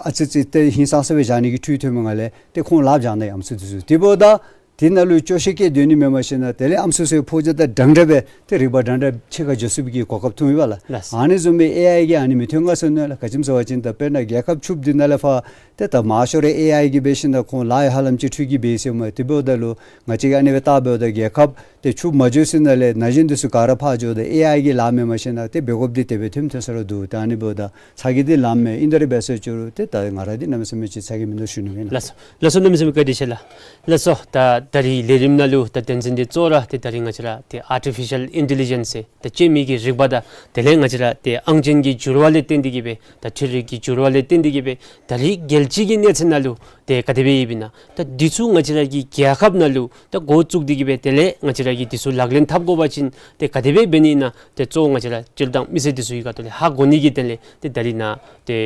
ཨ་ཙི་ཙི་ཏེ་ཧིང་སངས་ས་སྦེ་བཞག་ནི་གི་འཕྲུལ་ཐོན་མི་ནང་ལས་ཏེ་ཁོང་ལཱ་འབྱང་ནི་ཨམ་སྲུ་འདི་ཚུ། དེ་འབདཝ་ད་དེ་ནང་ལུ་སྐྱོ་ཤས་བསྐྱེད་སྡོད་ནི་མེན་པར་ཞིན་ན་དེ་ལས་ཨམ་སྲུ་ཚུ་ཕོ་རྒྱས་དང་འདྲན་འདྲ་སྦེ་ཏེ་རིག་པ་འདྲན་འདྲ་ཕྱི་ཁར་འགྱོ་ཚུགས་པའི་གི་གོ་སྐབས་ཐོན་ཡོདཔ་ལགས། ལགས། ཨ་ནི་བཟུམ་སྦེ་ཨེ་ཨའི་གིས་ཨ་ནི་མི་ཐོན་ག་ཟེར་ནི་ལགས། ག་ཅི་སྨོ་ཟེར་བ་ཅིན་ད་དཔེར་ན་རྒྱལ་ཁབ་བཅུ་འདི་ནང་ལས་ཕར་ཏེ་ད་མང་ཤོས་ར་ཨེ་ཨའི་གིས་འབད་ཞིན་ན་ཁོང་ལཱ་ཡང་ཧ་ལམ་ཅིག་འཕྲུལ་གྱིས་འབད་ཡི་ཟེར་མས། དེ་འབདཝ་ད་ལུ་ང་བཅས་ཀྱིས་ཨ་ནི་སྦེ་བལྟ་འབདཝ་ད་རྒྱལ་ཁབ་ཏེ་བཅུ་མ་འགྱོ་ས་ནང་ལས་ན་གཞོན་འདི་ཚུ་ག་ར་ཕར་འགྱོཝ་ད་ཨེ་ཨའི་གི་ལཱ་མེན་པར་ཞིན་ན་ཏེ་འབད་དགོཔ་འདི་དེ་སྦེ་ཐོནམ་ཐོན་ས་ར་འདུག། ད་ཨ་ནི་འབདཝ་ད་ཚ་གྱང་འདི་ལངམ་མས། ཨིན་དེ་ར་འབད་ས་ཅིག་རུང་ཏེ་ད་ང་ར་འདི་གནམ་མེད་ས་མེད་ཅིག་ཚ་གྱང་མིན་འདུག་ཞུ་ནི་ཨིན་ལགས། ལགས་སོ། ལགས་སོ། གནམ་མེད་ས་མེད་བཀའ་དྲིན་ཆེ་ལགས། ལགས་སོ། ད་ད་རིས་ལས་རིམ་ནང་ལུ་ད་དོན་ཚན་འདི་གཙོ་བོ་ར་ཏེ་ད་རིས་ང་བཅས་ར་ཏེ་ཨར་ཊི་ཕི་ཤལ་ཨིན་ཊེ་ལི་ཇེནསི་ཟེར་ད་སྤྱོད་མི་གི་རིག་པ་དང་དེ་ལས་ང་བཅས་ར་ཏེ་ཨང་ཅན་གྱི་འགྱུར་བ་ལས་བརྟེན་ཏེ་གིས་སྦེ་ད་འཕྲུལ་རིག་གི་འགྱུར་བ་ལས་བརྟེན་ཏེ་གིས་སྦེ་ད་རིས་རྒྱལ་སྤྱི་གི་གནས་ཚད་ནང་ལུ་ཏེ་ག་དེ་སྦེ་ཡོདཔ་ཨིན་ན། ད་འདི་ཚུ་ང་བཅས་ར་གི་རྒྱལ་ཁབ་ནང་ལུ་ད་འགོ་བཙུགས་ཏེ་གིས་སྦེ་དེ་ལས་ང་བཅས་ར་གིས་འདི་ཚུ་ལག་ལེན་འཐབ་དགོ་པ་ཅིན་ཏེ་ག་དེ་སྦེ་འབད་ནི་ཨིན་ན། ཏེ་གཙོ་བོ་ང་བཅས་ར་སྤྱིར་བཏང་མི་སེར་འདི་ཚུ་གི་ཁ་ཐུག་ལས་ཧ་གོ་ནི་གི་དོན་ལས་ཏེ་ད་རིས་ནཱ་ཏེ་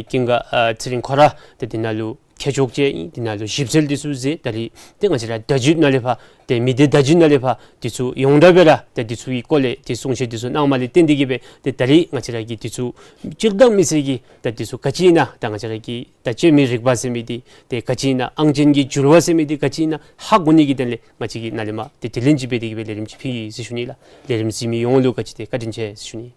ཀུན་དགའ་ཨ་ཚེ་རིང་ཁོ་ར་ཏེ་འདི་ནང་ལུ་ མཁས་མཆོག་ཅིག་ཨིན། དེ་ནང་ལུ་ཞིབ་འཚོལ་འདི་ཚུ་མཛད། ད་རིས་ཏེ་ང་བཅས་ར་བརྡ་བརྒྱུད་ནང་ལས་ཕར་ཏེ་མི་སྡེ་བརྡ་བརྒྱུད་ནང་ལས་ཕར་འདི་ཚུ་ཡོངས་གྲགས་སྦེ་ར་ཏེ་འདི་ཚུ་གི་སྐོར་ལས་ཏེ་གསུང་བཤད་འདི་ཚུ་གནངམ་ལས་བརྟེན་ཏེ་གིས་སྦེ་ཏེ་ད་རིས་ང་བཅས་ར་གིས་འདི་ཚུ་སྤྱིར་བཏང་མི་སེར་གྱིས་ད་འདི་ཚུ་ག་ཅི་ཨིན་ན་ད་ང་བཅས་ར་གི་ད་སྤྱན་མིག་རེག་པ་ཟེར་མི་འདི་ཏེ་ག་ཅི་ཨིན་ན་ཨང་ཅན་གྱི་འགྱུར་བ་ཟེར་མི་འདི་ག་ཅི་ཨིན་ན་ཧ་གོ་ནི་གི་དོན་ལས་ང་བཅས་ཀྱིས་ནཱ་ལས་མར་ཏེ་དྲི་ལན་ཅིག་འབད་དེ་གིས་སྦེ་ལས་རིམ་ཅིག་ཕུལ་ཡི་ཟེར་ཞུ་ནི་ལགས། ལས་རིམ་གཟིགས་མི་ཡོངས་ལུ་ག་ཅི་ཏེ་བཀའ་དྲིན་ཆེ་ཟེར་ཞུ་ནི།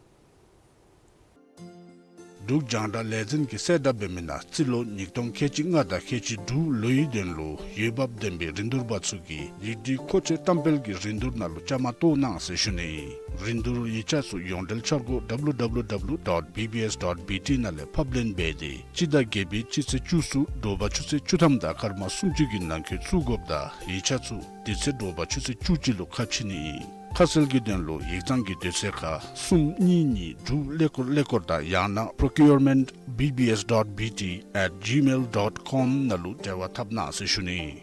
འབྲུག་རྒྱང་བསྒྲགས་ལས་འཛིན་གྱིས་གསལ་བསྒྲགས་འབད་མི་ནང་སྤྱི་ལོ་ཉིས་སྟོང་ཁལ་གཅིག་ལྔ་དང་ཁལ་གཅིག་དྲུག་ལོའི་དོན་ལུ་འོས་འབབ་ལྡན་པའི་རིན་བསྡུར་པ་ཚུ་གིས་ཡིག་སྒྲིག་མཁོ་ཆས་བཀྲམ་སྤེལ་གྱི་རིན་བསྡུར་ནང་ལུ་བཅའ་མར་གཏོགས་གནང་ཟེར་ཞུ་ནི། རིན་བསྡུར་ཡིག་ཆ་ཚུ་ཡོངས་འབྲེལ་འཆར་སྒོ་W W W dot B B S dot B T ནང་ལས་ཕབ་ལེན་འབད་དེ་སྤྱི་ཟླ་བརྒྱད་པའི་སྤྱི་ཚེས་བཅུ་གསུམ་དྲོ་པ་ཆུ་ཚོད་བཅུ་ཐམ་དང་སྐར་མ་སུམ་ཅུ་གི་ནང་འཁོད་བཙུགས་དགོཔ་དང་ཡིག་ཆ་ཚུ་དེ་ཚེ་དྲོ་པ་ཆུ་ཚོད་བཅུ་གཅིག་ལུ་ཁ་ཕྱེ་ནི་ཨིན། ཁ་གསལ་གྱི་དོན་ལུ་ཡིག་ཚང་གི་དུས་ཚོད་ཁར་གསུམ་གཉིས་གཉིས་དྲུག་ཀླད་ཀོར་ཀླད་ཀོར་དང་ཡང་ན་procurement B B S dot B T at gmail dot com ནང་ལུ་འབྲེལ་བ་འཐབ་གནང་ཟེར་ཞུ་ནི།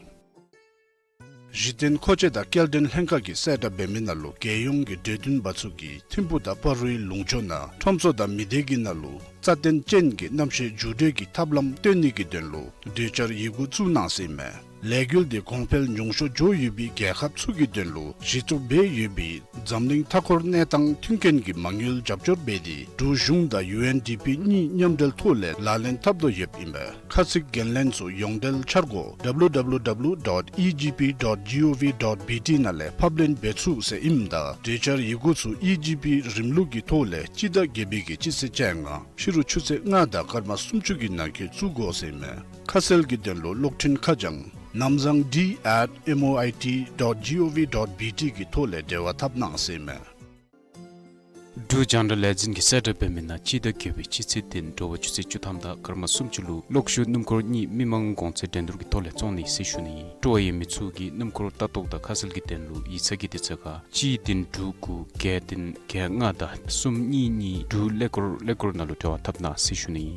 གཞི་རྟེན་མཁོ་ཆས་དང་སྐྱེལ་འདྲེན་ལྷན་ཁག་གིས་གསལ་བསྒྲགས་འབད་མི་ནང་ལུ་རྒྱལ་ཡོངས་ཀྱི་འབྲེལ་མཐུད་པ་ཚུ་གིས་ཐིམ་ཕུག་དང་སྤ་རོའི་ལུང་ཕྱོགས་ནང་ཁྲོམ་ཚོགས་དང་མི་སྡེ་གི་ནང་ལུ་རྩ་བརྟན་ཅན་གྱི་གནམ་གཤིས་འགྱུར་འགྲོས་ཀྱི་ཐབས་ལམ་སྟོན་ནི་གི་དོན་ལུ་གྲོས་འཆར་ཡི་གུ་བཙུགས་གནང་ཟེར་ཨིན་མས། ལས་འགུལ་འདི་གོང་འཕེལ་ཉུང་ཤོས་འགྱོ་ཡོད་པའི་རྒྱལ་ཁབ་ཚུ་གི་དོན་ལུ་གཞི་བཙུགས་འབད་ཡོད་པའི་འཛམ་གླིང་མཐའ་འཁོར་གནས་སྟངས་མཐུན་རྐྱེན་གྱི་མ་དངུལ་རྒྱབ་སྐྱོར་འབད་དེ་འབྲུག་གཞུང་དང་ཡུ་ཨེན་ཌི་པི་གཉིས་མཉམ་འབྲེལ་ཐོག་ལས་ལག་ལེན་འཐབ་དོ་ཡོདཔ་ཨིན་པས། ཁ་ཚིག་འགན་ལེན་ཚུ་ཡོངས་འབྲེལ་འཆར་སྒོ་W W W dot E G P dot gov dot B T ནང་ལས་ཕབ་ལེན་འབད་ཚུགས་ཟེར་ཨིནམ་ད་གྲོས་འཆར་ཡི་གུ་ཚུ་ཨི་ཇི་པི་རིམ་ལུགས་ཀྱི་ཐོག་ལས་སྤྱི་ཟླ་བརྒྱད་པའི་གི་སྤྱི་ཚེས་བཅོ་ལྔ་ཕྱི་རུ་ཆུ་ཚོད་ལྔ་དང་སྐར་མ་སུམ་ཅུ་གི་ནང་འཁོད་བཙུགས་དགོ་ཟེར་ཨིན་མས། ཁ་གསལ་གྱི་དོན་ལུ་གློག་འཕྲིན་ཁ་བྱང་གནམ་བཟང་D at M O I T dot gov dot B T གི་ཐོག་ལས་འབྲེལ་བ་འཐབ་གནང་ཟེར་ཨིན་མས། འབྲུག་རྒྱང་བསྒྲགས་ལས་འཛིན་གྱིས་གསལ་བསྒྲགས་འབད་མི་ནང་སྤྱི་ཟླ་བརྒྱད་པའི་སྤྱི་ཚེས་བདུན་དྲོ་པ་ཆུ་ཚོད་བཅུ་ཐམ་དང་སྐར་མ་སུམ་ཅུ་ལུ་གློག་ཤུགས་སྣུམ་འཁོར་གཉིས་མི་མང་གོང་ཚད་འགྲན་བསྡུར་གྱི་ཐོག་ལས་བཙོང་ནི་ཟེར་ཞུ་ནི། སྤྲོ་བ་ཡོད་མི་ཚུ་གིས་སྣུམ་འཁོར་ལྟ་རྟོག་དང་ཁ་གསལ་གྱི་དོན་ལུ་ཡིག་ཚང་གི་དུས་ཚོད་ཁར་གཅིག་བདུན་དྲུག་དགུ་བརྒྱད་བདུན་བརྒྱད་ལྔ་དང་གསུམ་གཉིས་གཉིས་དྲུག་ཀླད་ཀོར་ཀླད་ཀོར་ནང་ལུ་འབྲེལ་བ་འཐབ་གནང་ཟེར་ཞུ་ནི།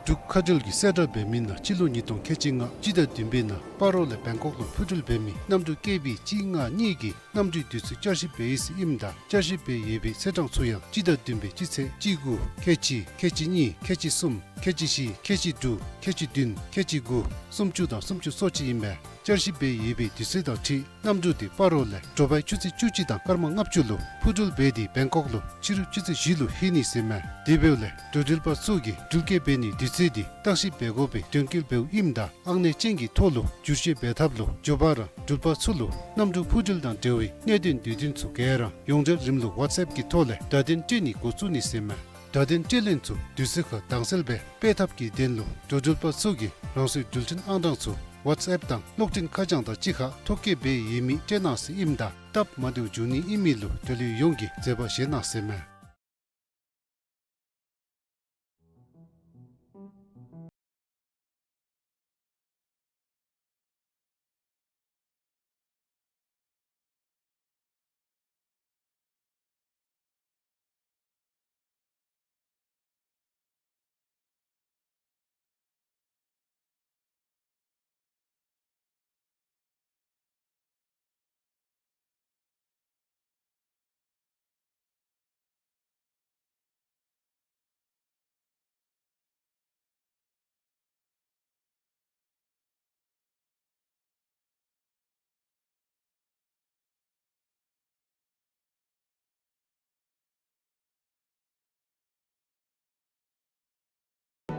འབྲུག་མཁའ་འགྲུལ་གྱིས་གསལ་བསྒྲགས་འབད་མི་ནང་སྤྱི་ལོ་ཉིས་སྟོང་ཁལ་གཅིག་ལྔ་སྤྱི་ཟླ་བདུན་པའི་ནང་སྤ་རོ་ལས་བེང་ཀོག་ལུ་འཕུར་འགྲུལ་འབད་མི་གནམ་གྲུ་ཀེ་བི་གཅིག་ལྔ་གཉིས་ཀྱི་གནམ་གྲུའི་དུས་ཚོད་བསྐྱར་ཞིབ་འབད་ཡི་ཟེར་ཨིནམ་ད་བསྐྱར་ཞིབ་འབད་ཡོད་པའི་ཚེས་གྲངས་ཚུ་ཡང་སྤྱི་ཟླ་བདུན་པའི་སྤྱི་ཚེས་གཅིག་དགུ་ཁལ་གཅིག་ཁལ་གཅིག་གཉིས་ཁལ་གཅིག་གསུམ་ཁལ་གཅིག་བཞི་ཁལ་གཅིག་དྲུག་ཁལ་གཅིག་བདུན་ཁལ་གཅིག་དགུ་སུམ་ཅུ་དང་སུམ་ཅུ་སོ་གཅིག་ཨིན་པས། བསྐྱར་ཞིབ་འབད་ཡོད་པའི་དུས་ཚོད་དང་འཁྲིལ་གནམ་གྲུ་དེ་སྤ་རོ་ལས་དྲོ་པའི་ཆུ་ཚོད་བཅུ་གཅིག་དང་སྐར་མ་ལྔ་བཅུ་ལུ་འཕུར་འགྲུལ་འབད་དེ་བེང་ཀོག་ལུ་ཕྱི་རུ་ཆུ་ཚོད་བཞི་ལུ་ལྷོད་ནི་ཟེར་ཨིན་མས། དེ་འབདཝ་ལས་འགྲོ་འགྲུལ་པ་ཚུ་གིས་འགྲུལ་སྐྱེལ་འབད་ནིའི་དུས་ཚོད་དེ་བརྟག་ཞིབ་འབད་དགོ་པའི་དོན་འཁྱོལ་འབདཝ་ཨིནམ་ད་ཨང་གནས་ཅན་གྱི་ཐོག་ལུ་བསྒྱུར་བཅོས་འབད་ཐབས་ལུ་མགྱོགས་པ་ར་འགྲུལ་པ་ཚུ་ལུ་གནམ་གྲུ་འཕུར་འགྲུལ་དང་འབྲེལ་བའི་གནད་དོན་འདོད་འདུན་ཚུ་ག་ར་ཡོངས་འབྲེལ་རིམ་ལུགས་ཝཊས་ཨེཔ་གི་ཐོག་ལས་བརྡ་དོན་སྤྲོད་ནི་འགོ་བཙུགས་ནི་ཟེར་ཨིན་མས། བརྡ་དོན་སྤྲོད་ལེན་ཚུ་དུས་ཚོད་ཁར་དྭངས་གསལ་སྦེ་སྤེལ་ཐབས་ཀྱི་དོན་ལུ་འགྲོ་འགྲུལ་པ་ཚུ་གིས་རང་སོའི་འགྲུལ་འཕྲིན་ཨང་གྲངས་ཚུ་ཝཊས་ཨེཔ་དང་གློག་འཕྲིན་ཁ་བྱང་དང་གཅིག་ཁར་ཐོ་བཀོད་འབད་ཡོད་མི་སྤྲོད་གནང་ཟེར་ཨིནམ་ད་སྟབས་མ་བདེཝ་འབྱུང་ནི་ཨིན་མི་ལུ་འགྲོ་ལུགས་ཡོངས་ཀྱིས་འཛེམ་པ་བཞེས་གནང་ཟེར་ཨིན་མས།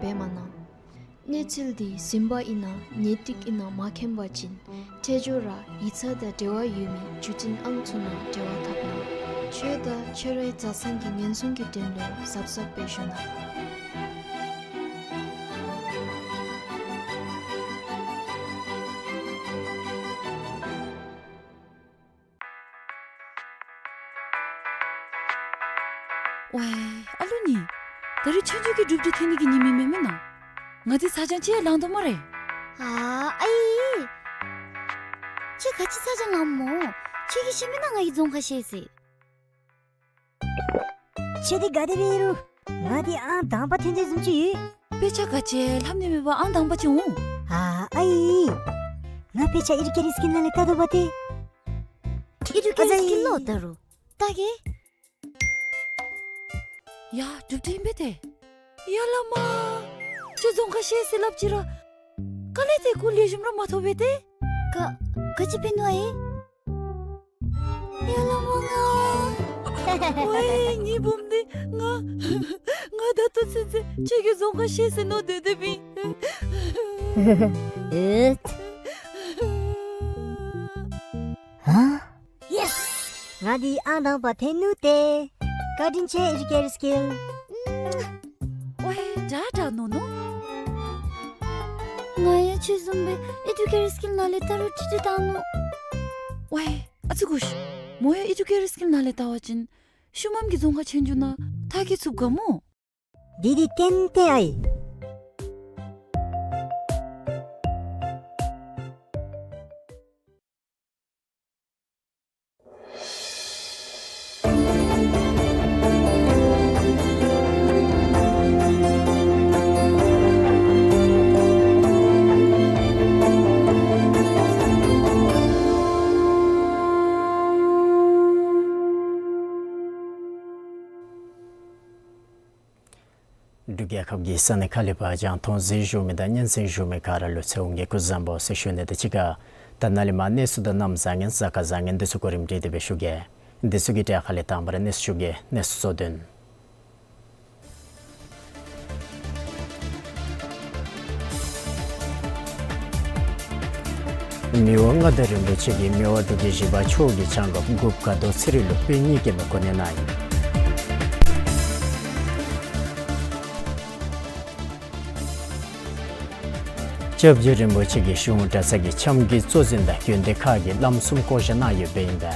འབད་མ་གནང་། གནས་ཚུལ་འདི་ཟིན་པ་ཨིན་ན་ཉེས་རྡུང་ཨིན་ན་མ་མཁྱེན་པ་ཅིན་འཕྲལ་མགྱོགས་ར་ཡིག་ཚང་དང་འབྲེལ་བ་ཡོད་མི་བརྒྱུད་འཕྲིན་ཨང་ཚུ་ནང་འབྲེལ་བ་འཐབ་གནང་། ཆོས་དང་ཆོས་རའི་མཛའ་བརྩེ་གི་ཉེན་སྲུང་གི་དོན་ལུ་གཟབ་གཟབ་སྦེ་བཞུགས་གནང་། ཝའི་ཨ་ལུ་ནི། ད་རིས་ཆོས་རྒྱལ་གྱི་སྒྲུབ་སྡེ་ཐོན་ནི་གི་ཉིནམ་ཨིན་མས་མེན་ན། ང་འདི་ཚ་གྱང་ཅིག་ཡང་ལང་དོ་སྨ་རེ། ཨ་ཨའི། ཁྱོད་ག་ཅི་ཚ་གྱང་ལངམ་སྨོ། ཁྱོད་ཀྱིས་ཤེས་མེན་ན་ང་གིས་རྫོང་ཁར་བཤལ་ཡི་ཟེར། ཁྱོད་འདི་ག་དེ་སྦེ་ཨིན་རུང་ང་འདི་ཨང་དང་པ་ཐོན་ཏེ་བཟུམ་ཅིག་ཡོད། དཔེ་ཆ་ག་ཅི་ལྷབ་ནི་མེད་པར་ཨང་དང་པ་ཅིག་འོང་། ཨ་ཨའི། ང་དཔེ་ཆ་ཨིར་ཀེ་རིས་ཀྱི་ནང་ལས་བལྟ་དོ་བ་ཏེ། ཨིར་ཀེ་རིས་ཀྱི་ཨ་ཙི། ལོག་བལྟ་རུང་བལྟ་གེ། ཡ་སྒྲུབ་སྡེ་ཨིན་པས་ཏེ། ཡ་བླ་མ། ཁྱོད་རྫོང་ཁར་བཤལ་ཡི་ཟེར་སླབ་ཅི་ར། དཀའ་ལས་དེ་ཁོ་ལེགས་ཤོམ་ར་མ་ཐོབ་པས་ཏེ། ག་ག་ཅི་འབད་ནུག་ཨའི། ཡ་ལ་མ་ང་། ཝའི་ངེའི་བུམོ་འདི་ང་ང་ད་ལྟོ་ཚུན་ཚོད་ཁྱོད་ཀྱི་རྫོང་ཁ་ཤེས་ཟེར་མནོ་སྡོད་སྡོདཔ་ཨིན། ཨེ། ཧ། ཡེས། ང་འདི་ཨང་དང་པ་ཐོན་ནུག་ཏེ། བཀའ་དྲིན་ཆེ་ཨེ་ཌུ་ཀེཊ་སི་ཀིལ། ཝའི་དྲག་དྲག་མནོ་མནོ། ང་ཡང་ཁྱོད་བཟུམ་སྦེ་ཨེ་ཌུ་ཀེཊ་སི་ཀིལ་ནང་ལས་ལྟ་རུང་ཁྲིད་ཁྲིད་བཏང་ནུག། ཝའི་ཨ་ཙི་གོ་ཤིག། མོ་ཡང་ཨེ་ཌུ་ཀེཊ་སི་ཀིལ་ནང་ལས་ལྟ་བ་ཅིན་ཤུལ་མམ་གྱི་རྫོང་ཁ་ཆོན་འགྱོ་ནི་ཐག་གིས་ཚུདཔ་ག་མོ། འདི་འདི་ཏན་ཏན་ཨའི། འབྲུག་རྒྱལ་ཁབ་ཀྱི་ས་གནས་ཁག་ལས་ཕར་རྒྱང་མཐོང་གཟིགས་བཞུགས་མི་དང་སྙན་གསན་བཞུགས་མི་ག་ར་ལུ་ཚེ་དབང་གིས་སྐུ་གཟུགས་བཟང་པོ་ཟེར་ཞུ་ནི་དང་གཅིག་ཁར་ད་ནཱ་ལས་མར་གནས་ཚུལ་དང་གནམ་བཟང་ངན་གཟའ་སྐར་བཟང་ངན་འདི་ཚུ་གོ་རིམ་སྒྲིག་སྟེ་སྦེ་ཞུ་གེ། འདི་ཚུ་གི་གྲས་ཁ་ལས་དང་པ་ར་གནས་ཚུལ་ཞུ་གེ། གནས་ཚུལ་གཙོ་དོན། མི་དབང་མངའ་བདག་རིན་པོ་ཆེ་གིས་མི་དབང་འབྲུག་རྒྱལ་བཞི་པ་མཆོག་གི་ཆ་འགབ་འགོ་དཔོན་དགའ་ཐོག་ཚེ་རིང་ལུ་དཔོན་གཉིས་ཀྱི་མི་གོ་གནས་གནང་ཡི། སྐྱབས་རྗེ་རིན་པོ་ཆེ་གིས་གཞུང་གྲྭ་ཚང་གི་འཆམ་གྱི་གཙོ་འཛིན་དང་དགོན་སྡེ་ཁག་གི་བླམ་གསུམ་བསྐོ་བཞག་གནང་ཡོདཔ་ཨིན་པས།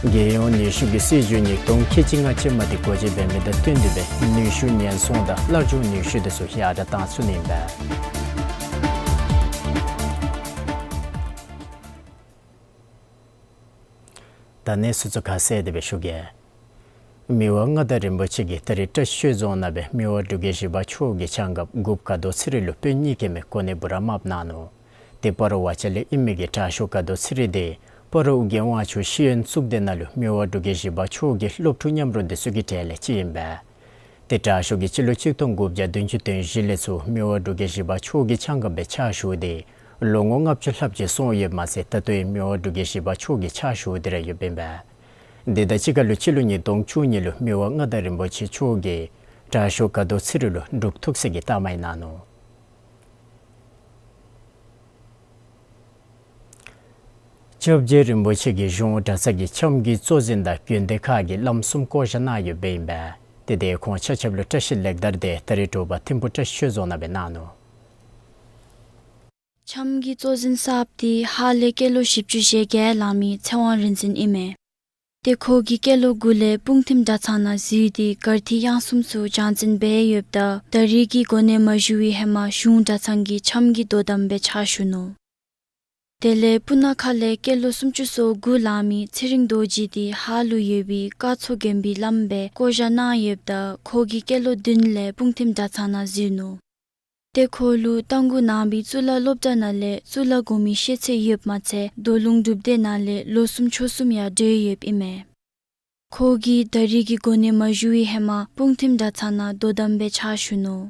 རྒྱལ་ཡོངས་ནུས་ཤུགས་ཀྱི་སྲིད་བྱུས་ཉིས་སྟོང་ཁལ་གཅིག་ལྔ་ཅན་མ་འདི་འགོ་འབྱེད་འབད་མི་དང་བསྟུན་ཏེ་སྦེ་ནུས་ཤུགས་ཉེན་སྲུང་དང་སླར་འབྱུང་ནུས་ཤུགས་འདི་ཚུ་ཡར་དྲག་བཏང་ཚུགས་ནི་ཨིན་པས། ད་གནས་ཚུལ་ཚུ་ཁ་གསལ་ཏེ་སྦེ་ཞུ་གེ། མི་དབང་མངའ་བདག་རིན་པོ་ཆེ་གིས་ད་རིས་བཀྲིས་ཆོས་རྫོང་ནང་སྦེ་མི་དབང་འབྲུག་རྒྱལ་བཞི་པ་མཆོག་གི་ཆ་འགབ་འགོ་དཔོན་དགའ་ཐོག་ཚེ་རིང་ལུ་དཔོན་གཉིས་ཀྱི་མི་གོ་གནས་འབུལ་ར་མ་གནང་ནུག། ཏེ་སྤ་རོ་བ་ཅ་ལའི་ཨིན་མི་གི་དྲག་ཤོས་དགའ་ཐོག་ཚེ་རིང་འདི་སྤ་རོ་ཨོ་རྒྱན་དབང་ཕྱུག་ཤེས་ཡོན་གཙུག་སྡེ་ནང་ལུ་མི་དབང་འབྲུག་རྒྱལ་བཞི་པ་མཆོག་གི་སློབ་ཕྲུག་མཉམ་རོགས་འདི་ཚུ་གི་གྲས་ལས་གཅིག་ཨིན་པས། ཏེ་དྲག་ཤོས་ཀྱིས་སྤྱི་ལོ་གཅིག་སྟོང་དགུ་བརྒྱ་བདུན་ཅུ་དོན་བཞི་ལས་ཚུར་མི་དབང་འབྲུག་རྒྱལ་བཞི་པ་མཆོག་གི་ཆ་འགབ་སྦེ་ཕྱག་ཞུ་སྟེ་ལོ་ངོ་ལྔ་བཅུ་ལྷགཔ་ཅིག་སོང་ཡོདཔ་མ་ཚད་ད་ལྟོའི་མི་དབང་འབྲུག་རྒྱལ་བཞི་པ་མཆོག་གི་ཕྱག་ཞུ་སྟེ་ར་ཡོདཔ་ཨིན་པས། དེ་དང་གཅིག་ཁར་ལུ་སྤྱི་ལོ་ཉིས་སྟོང་བཅུ་གཉིས་ལུ་མི་དབང་མངའ་བདག་རིན་པོ་ཆེ་མཆོག་གིས་དྲག་ཤོས་དགའ་ཐོག་ཚེ་རིང་ལུ་འབྲུག་ཐུགས་སྲས་ཀྱི་རྟགས་མ་ཡང་གནང་ནུག། སྐྱབས་རྗེ་རིན་པོ་ཆེ་གིས་གཞུང་གྲྭ་ཚང་གི་འཆམ་གྱི་གཙོ་འཛིན་དང་དགོན་སྡེ་ཁག་གི་བླམ་གསུམ་བསྐོ་བཞག་གནང་ཡོདཔ་ཨིན་པས། ཏེ་དེ་ཁོང་ཆ་ཁྱབ་ལུ་བཀྲིས་ལེགས་དར་དེ་ད་རིས་དྲོ་པ་ཐིམ་ཕུ་བཀྲིས་ཆོས་རྫོང་ནང་སྦེ་གནང་ནུག། འཆམ་གྱི་གཙོ་འཛིན་གསརཔ་འདི་ཧཱ་ལས་སྐྱེས་ལོ་བཞི་བཅུ་ཞེ་བརྒྱད་ལང་མི་ཚེ་དབང་རིག་འཛིན་ཨིན་མས། ཏེ་ཁོ་གིས་སྐྱེས་ལོ་དགུ་ལས་སྤུངས་ཐིམ་གྲྭ་ཚང་ནང་འཛུལ་ཏེ་གར་ཐིག་དབྱངས་གསུམ་ཚུ་སྦྱང་འཛིན་འབད་ཡོདཔ་ད་ད་རིས་ཀྱི་གོ་གནས་མ་ཞུ་བའི་ཧེ་མ་གཞུང་གྲྭ་ཚང་གི་འཆམ་གྱི་དོ་དམ་སྦེ་ཕྱག་ཞུ་ནུག། དེ་ལས་སྤུ་ན་ཁ་ལས་སྐྱེས་ལོ་སུམ་ཅུ་སོ་དགུ་ལང་མི་ཚེ་རིང་རྡོ་རྗེ་འདི་ཧཱ་ལུ་ཡོད་པའི་ཀ་མཚོ་དགོན་པའི་བླམ་སྦེ་བསྐོ་བཞག་གནང་ཡོདཔ་ད་ཁོ་གིས་སྐྱེས་ལོ་བདུན་ལས་སྤུངས་ཐིམ་གྲྭ་ཚང་ནང་འཛུལ་ནུག། ཏེ་ཁོ་ལུ་རྟ་མགོ་ནང་པའི་གཙུག་ལག་སློབ་གྲྭ་ནང་ལས་གཙུག་ལག་གོང་མའི་ཤེས་ཚད་ཡོདཔ་མ་ཚད་མདོ་ལུང་སྒྲུབ་སྡེ་ནང་ལས་ལོ་གསུམ་ཕྱོགས་གསུམ་ཡང་སྡོད་ཡོདཔ་ཨིན་མས། ཁོ་གིས་ད་རིས་ཀྱི་གོ་གནས་མ་ཞུ་བའི་ཧེ་མ་སྤུངས་ཐིམ་གྲྭ་ཚང་ནང་དོ་དམ་སྦེ་ཕྱག་ཞུ་ནུག།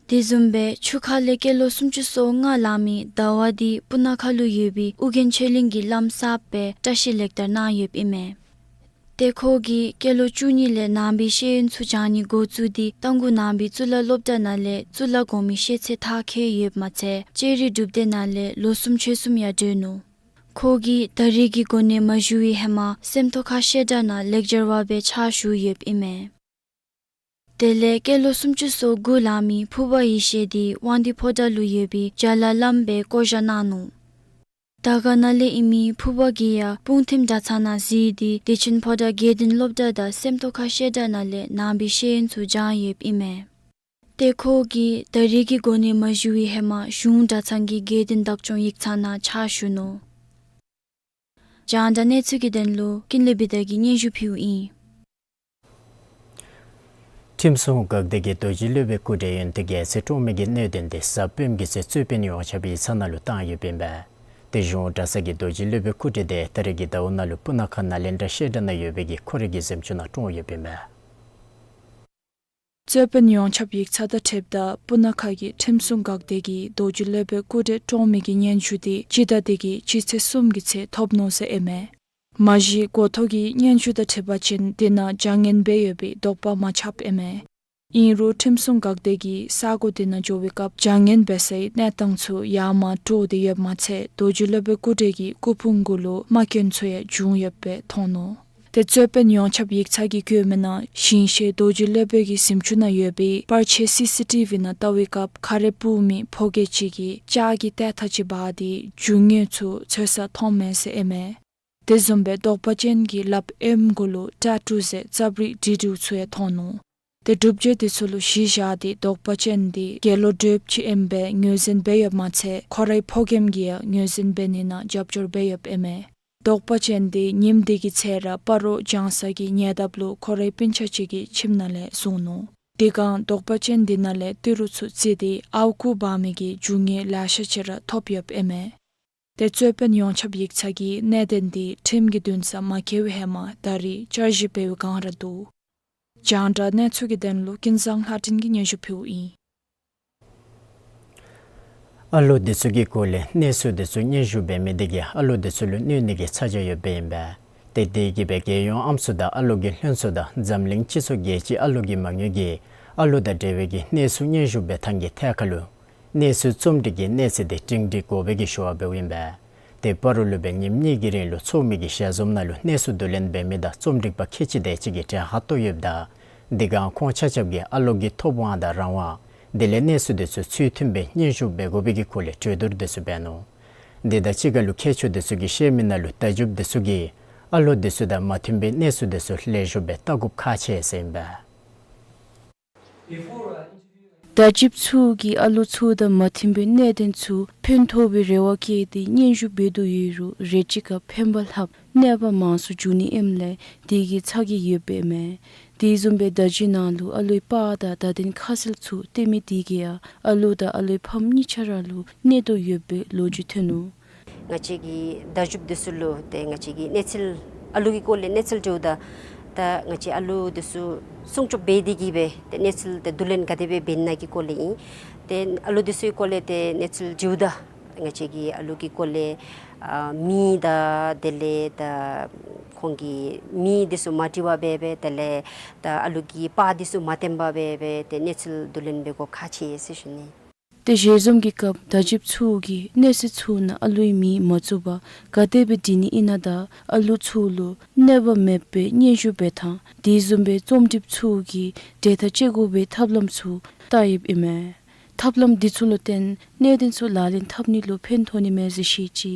དེ་བཟུམ་སྦེ་ཆུ་ཁ་ལས་སྐྱེས་ལོ་སུམ་ཅུ་སོ་ལྔ་ལང་མི་ཟླ་བ་འདི་སྤུ་ན་ཁ་ལུ་ཡོད་པའི་ཨོ་རྒྱན་ཆོས་གླིང་གི་བླམ་གསརཔ་སྦེ་བཀྲིས་ལེགས་དར་གནང་ཡོདཔ་ཨིན་མས། ཏེ་ཁོ་གིས་སྐྱེས་ལོ་བཅུ་གཉིས་ལས་ནང་པའི་ཤེས་ཡོན་ཚུ་སྦྱང་ནི་འགོ་བཙུགས་ཏེ་རྟ་མགོ་ནང་པའི་གཙུག་ལག་སློབ་གྲྭ་ནང་ལས་གཙུག་ལག་གོང་མའི་ཤེས་ཚད་མཐར་འཁྱོལ་ཡོདཔ་མ་ཚད་ལྕགས་རི་སྒྲུབ་སྡེ་ནང་ལས་ལོ་གསུམ་ཕྱོགས་གསུམ་ཡང་སྡོད་ནུག། ཁོ་གིས་ད་རིས་ཀྱི་གོ་གནས་མ་ཞུ་བའི་ཧེ་མ་སེམས་རྟོགས་ཁ་བཤད་གྲྭ་ནང་ལེགས་སྦྱར་བ་སྦེ་ཕྱག་ཞུ་ཡོདཔ་ཨིན་མས། དེ་ལས་སྐྱེས་ལོ་སུམ་ཅུ་སོ་དགུ་ལང་མི་ཕུར་པ་ཡེ་ཤེས་འདི་དབང་འདུས་ཕོ་བྲང་ལུ་ཡོད་པའི་རྒྱ་ལ་བླམ་སྦེ་བསྐོ་བཞག་གནང་ནུག། དར་དཀར་ནང་ལས་ཨིན་མི་ཕུར་པ་གིས་ཡང་སྤུངས་ཐིམ་གྲྭ་ཚང་ནང་འཛུལ་ཏེ་བདེ་ཆེན་ཕོ་བྲང་དགེ་ལྡན་སློབ་གྲྭ་དང་སེམས་རྟོགས་ཁ་བཤད་གྲྭ་ནང་ལས་ནང་པའི་ཤེས་ཡོན་ཚུ་སྦྱང་ཡོདཔ་ཨིན་མས། ཏེ་ཁོ་གིས་ད་རིས་ཀྱི་གོ་གནས་མ་ཞུ་བའི་ཧེ་མ་གཞུང་གྲྭ་ཚང་གི་དགེ་འདུན་བདག་སྐྱོང་ཡིག་ཚང་ནང་ཕྱག་ཞུ་ནུག། རྒྱང་བསྒྲགས་གནས་ཚུལ་གྱི་དོན་ལུ་ཀུན་ལེགས་བི་དྷ་གིས་སྙན་ཞུ་ཕུལཝ་ཨིན། ཁྲིམས་སྲུང་འགག་སྡེ་གིས་རྡོ་རྗེ་སློབ་དཔོན་སྐུ་བགྲེས་ཡོན་ཏན་རྒྱལ་མཚན་བཀྲོངས་མི་གི་གནད་དོན་དེ་གཟའ་སྤེནམ་གྱི་ཚེ་རྩོད་དཔོན་ཡོངས་ཁྱབ་ཡིག་ཚང་ནང་ལུ་བཏང་ཡོདཔ་ཨིན་པས། གཞུང་གྲྭ་ཚང་གི་རྡོ་རྗེ་སློབ་དཔོན་སྐུ་བགྲེས་དེ་ད་རེས་ཀྱི་ཟླཝ་ནང་ལུ་སྤུ་ན་ཁ་ནཱ་ལེནྡྲ་བཤད་གྲྭ་ནང་ཡོད་པའི་གི་ཁོ་རའི་གི་གཟིམ་ཅུང་ནང་བཀྲོངས་ཡོདཔ་ཨིན་མས། རྩོད་དཔོན་ཡོངས་ཁྱབ་ཡིག་ཚང་དང་འཁྲིལཝ་ད་སྤུ་ན་ཁ་གི་ཁྲིམས་སྲུང་འགག་སྡེ་གིས་རྡོ་རྗེ་སློབ་དཔོན་སྐུ་བགྲེས་བཀྲོངས་མི་གི་སྙན་ཞུ་དེ་སྤྱི་ཟླ་འདི་གི་སྤྱི་ཚེས་གསུམ་གྱི་ཚེ་ཐོབ་ནུག་ཟེར་ཨིན་མས། མ་གཞི་འགོ་ཐོག་གི་སྙན་ཞུ་དང་འཁྲིལ་བ་ཅིན་དེ་ནང་བྱ་ངན་འབད་ཡོད་པའི་དོགས་པ་མ་ཆགསཔ་ཨིན་མས། ཨིན་རུང་ཁྲིམས་སྲུང་འགག་སྡེ་གིས་ས་གོ་དེ་ནང་འགྱོ་བའི་སྐབས་བྱ་ངན་འབད་སའི་གནས་སྟངས་ཚུ་ཡར་མར་འདྲོག་སྟེ་ཡོདཔ་མ་ཚད་རྡོ་རྗེ་སློབ་དཔོན་སྐུ་བགྲེས་ཀྱི་སྐུ་ཕུང་གུ་ལུ་རྨ་སྐྱོན་ཚུ་ཡང་བྱུང་ཡོདཔ་སྦེ་མཐོང་ནུག། ཏེ་རྩོད་དཔོན་ཡོངས་ཁྱབ་ཡིག་ཚང་གིས་བཀོད་མི་ནང་ཞིང་གཤེགས་རྡོ་རྗེ་སློབ་དཔོན་གྱི་གཟིམ་ཅུང་ནང་ཡོད་པའི་པར་ཆས་སི་སི་ཊི་བི་ནང་བལྟ་བའི་སྐབས་ཁ་རས་སྤུབ་མི་ཕོ་སྐྱེས་ཅིག་གིས་ལྕགས་ཀྱི་ཏེ་ཐག་ཅིག་འབག་སྟེ་རྒྱུ་དངོས་ཚུ་འཚོལ་ས་མཐོངམ་མས་ཟེར་ཨིན་མས། དེ་བཟུམ་སྦེ་དོགས་པ་ཅན་གྱི་ལགཔ་གཡོནམ་གུ་ལུ་ཊེ་ཊུ་ཟེར་རྩབ་རིག་འབྲི་འབྲིཝ་ཚུ་ཡང་མཐོང་ནུག། ཏེ་སྒྲུབ་བྱེད་དེ་ཚུ་ལུ་གཞི་བཞག་སྟེ་དོགས་པ་ཅན་དེ་དགེ་སློང་སྒྲོལཔ་ཅིག་ཨིནམ་སྦེ་ངོས་འཛིན་འབད་ཡོདཔ་མ་ཚད་ཁོ་རའི་ཕོ་རྒནམ་གྱིས་ཡང་ངོས་འཛིན་འབད་ནི་ནང་རྒྱབ་སྐྱོར་འབད་ཡོདཔ་ཨིན་མས། དོགས་པ་ཅན་དེ་ཉིནམ་དེ་གི་ཚེ་ར་སྤ་རོ་ལྗང་ས་གི་ཉེ་འདབས་ལུ་ཁོ་རའི་སྤུན་ཆ་ཅིག་གི་ཁྱིམ་ནང་ལས་བཟུང་ནུག། དེ་སྒང་དོགས་པ་ཅན་དེ་ནང་ལས་ཏི་རུ་ཚུ་བརྫིས་ཏེ་ཨརཝ་རྐུ་འབག་མི་གི་རྒྱུ་དངོས་ལེ་ཤ་ཅིག་ར་ཐོབ་ཡོདཔ་ཨིན་མས། ཏེ་རྩོད་དཔོན་ཡོངས་ཁྱབ་ཡིག་ཚང་གིས་གནད་དོན་དེ་ཁྲིམས་ཀྱི་འདུན་ས་མ་འཁེལ་བའི་ཧེ་མ་ད་རེས་བསྐྱར་ཞིབ་འབད་བའི་བསྒང་ར་འདུག། རྒྱང་བསྒྲགས་གནས་ཚུལ་གྱི་དོན་ལུ་ཀུན་བཟང་ལྷ་སྒྲོན་གྱིས་སྙན་ཞུ་ཕུལཝ་ཨིན། ཨ་ལོ་དེ་ཚུ་གི་སྐོར་ལས་གནས་ཚུལ་དེ་ཚུ་སྙན་ཞུ་འབད་མི་དེ་གིས་ཨ་ལོ་དེ་ཚུ་ལུ་གནོད་ནི་གི་ཚ་གྱང་ཡོདཔ་ཨིན་པས། ཏེ་དེ་གིས་སྦེ་རྒྱལ་ཡོངས་ཨམ་སྲུ་དང་ཨ་ལོ་གི་ལྷན་ཚོགས་དང་འཛམ་གླིང་སྤྱི་ཚོགས་རྒྱལ་སྤྱི་ཨ་ལོ་གི་མ་དངུལ་གྱིས་ཨ་ལོ་དང་འབྲེལ་བའི་གི་གནས་ཚུལ་སྙན་ཞུ་འབད་ཐངས་ཀྱི་ཐད་ཁར་ལུ་གནས་ཚུལ་རྩོམ་སྒྲིག་གི་གནས་ཚད་དེ་སྒྲིང་སྒྲི་དགོ་པའི་གི་ཞུ་བ་འབདཝ་ཨིན་པས། ཏེ་སྤ་རོ་ལུ་སྦེ་ཉིནམ་གཉིས་ཀྱི་རིང་ལུ་ཚོགས་མི་གི་ཞལ་འཛོམས་ནང་ལུ་གནས་ཚུལ་བསྡུ་ལེན་འབད་མི་དང་རྩོམ་སྒྲིག་པ་ཁལ་གཅིག་དེ་ཅིག་གིས་གྲལ་ཁར་གཏོགས་ཡོདཔ་ད་དེ་སྒང་ཁོང་ཆ་ཁྱབ་ཀྱིས་ཨ་ལོ་གི་ཐོབ་དབང་དང་རང་དབང་དེ་ལས་གནས་ཚུལ་དེ་ཚུ་ཚུལ་མཐུན་སྦེ་སྙན་ཞུ་འབད་དགོ་པའི་གི་སྐོར་ལས་གྲོས་བསྡུར་དེ་ཚུ་འབད་ནུག། དེ་དང་གཅིག་ཁར་ལུ་མཁས་མཆོག་དེ་ཚུ་གིས་བཤད་མི་ནང་ལུ་བརྡ་བརྒྱུདཔ་དེ་ཚུ་གིས་ཨ་ལོ་དེ་ཚུ་དང་མ་མཐུན་པའི་གནས་ཚུལ་དེ་ཚུ་ལེགས་ཤོམ་སྦེ་བལྟ་དགོཔ་ཁག་ཆེ་ཟེར་ཨིན་པས། བརྡ་བརྒྱུདཔ་ཚུ་གིས་ཨ་ལོ་ཚུ་དང་མ་མཐུན་པའི་གནད་དོན་ཚུ་ཕན་ཐོགས་པའི་རེ་བ་བསྐྱེད་དེ་སྙན་ཞུ་འབད་དོ་ཡོད་རུང་རེ་ཅིག་ཁར་ཕན་པ་ལྷགཔ་གནོད་པ་མང་སུ་འབྱུང་ནི་ཨིནམ་ལས་དེ་གིས་ཚ་གྱང་ཡོདཔ་ཨིན་མས། དེ་བཟུམ་སྦེ་བརྡ་བརྒྱུད་ནང་ལུ་ཨ་ལོའི་པར་དང་བརྡ་དོན་ཁ་གསལ་ཚུ་སྟོན་མི་དེ་གིས་ཡང་ཨ་ལོ་དང་ཨ་ལོའི་ཕམ་གཉིས་ཆ་ར་ལུ་གནོད་དོ་ཡོདཔ་སྦེ་ལོ་རྒྱུས་ཐོན་ནུག། ང་བཅས་ཀྱིས་བརྡ་བརྒྱུདཔ་དེ་ཚུ་ལུ་ཏེ་ང་བཅས་ཀྱིས་གནས་ཚུལ་ཨ་ལོ་གི་སྐོར་ལས་གནས་ཚུལ་དྲིཝ་ད་ད་ང་བཅས་ཨ་ལོ་དེ་ཚུ་སྲུང་སྐྱོབ་འབད་དེ་གིས་སྦེ་ཏེ་གནས་ཚུལ་དེ་བསྡུ་ལེན་ག་དེ་སྦེ་འབད་ནི་གི་སྐོར་ལས་ཨིན། ཏེ་ཨ་ལོ་དེ་ཚུ་གི་སྐོར་ལས་ཏེ་གནས་ཚུལ་དྲིཝ་ད་ང་བཅས་ཀྱིས་ཨ་ལོ་གི་སྐོར་ལས་ཨ་མིང་དང་དེ་ལས་ད་ཁོང་གི་མིང་དེ་ཚུ་མ་དྲི་བར་སྦེ་སྦེ་དེ་ལས་ད་ཨ་ལོ་གི་པར་དེ་ཚུ་མ་སྟོན་པར་སྦེ་སྦེ་ཏེ་གནས་ཚུལ་བསྡུ་ལེན་འབད་དགོཔ་ཁག་ཆེ་ཟེར་ཞུ་ནི། ཏེ་ཞལ་འཛོམས་ཀྱི་སྐབས་བརྡ་བརྒྱུདཔ་ཚུ་གིས་གནས་ཚུལ་ཚུ་ནང་ཨ་ལོའི་མིང་མ་བཙུགས་པར་ག་དེ་སྦེ་འབྲི་ནི་ཨིན་ན་དང་ཨ་ལོ་ཚུ་ལུ་གནོད་པ་མེདཔ་སྦེ་སྙན་ཞུ་འབད་ཐངས་དེ་བཟུམ་སྦེ་རྩོམ་སྒྲིགཔ་ཚུ་གིས་འབྲེལ་ཐག་བཅད་དགོ་པའི་ཐབས་ལམ་ཚུ་བལྟ་ཡོདཔ་ཨིན་མས། ཐབས་ལམ་དེ་ཚུ་ལུ་བརྟེན་གནད་དོན་ཚུ་ལག་ལེན་འཐབ་ནི་ལུ་ཕན་ཐོགས་ནི་མས་ཟེར་བཤད་ཅི།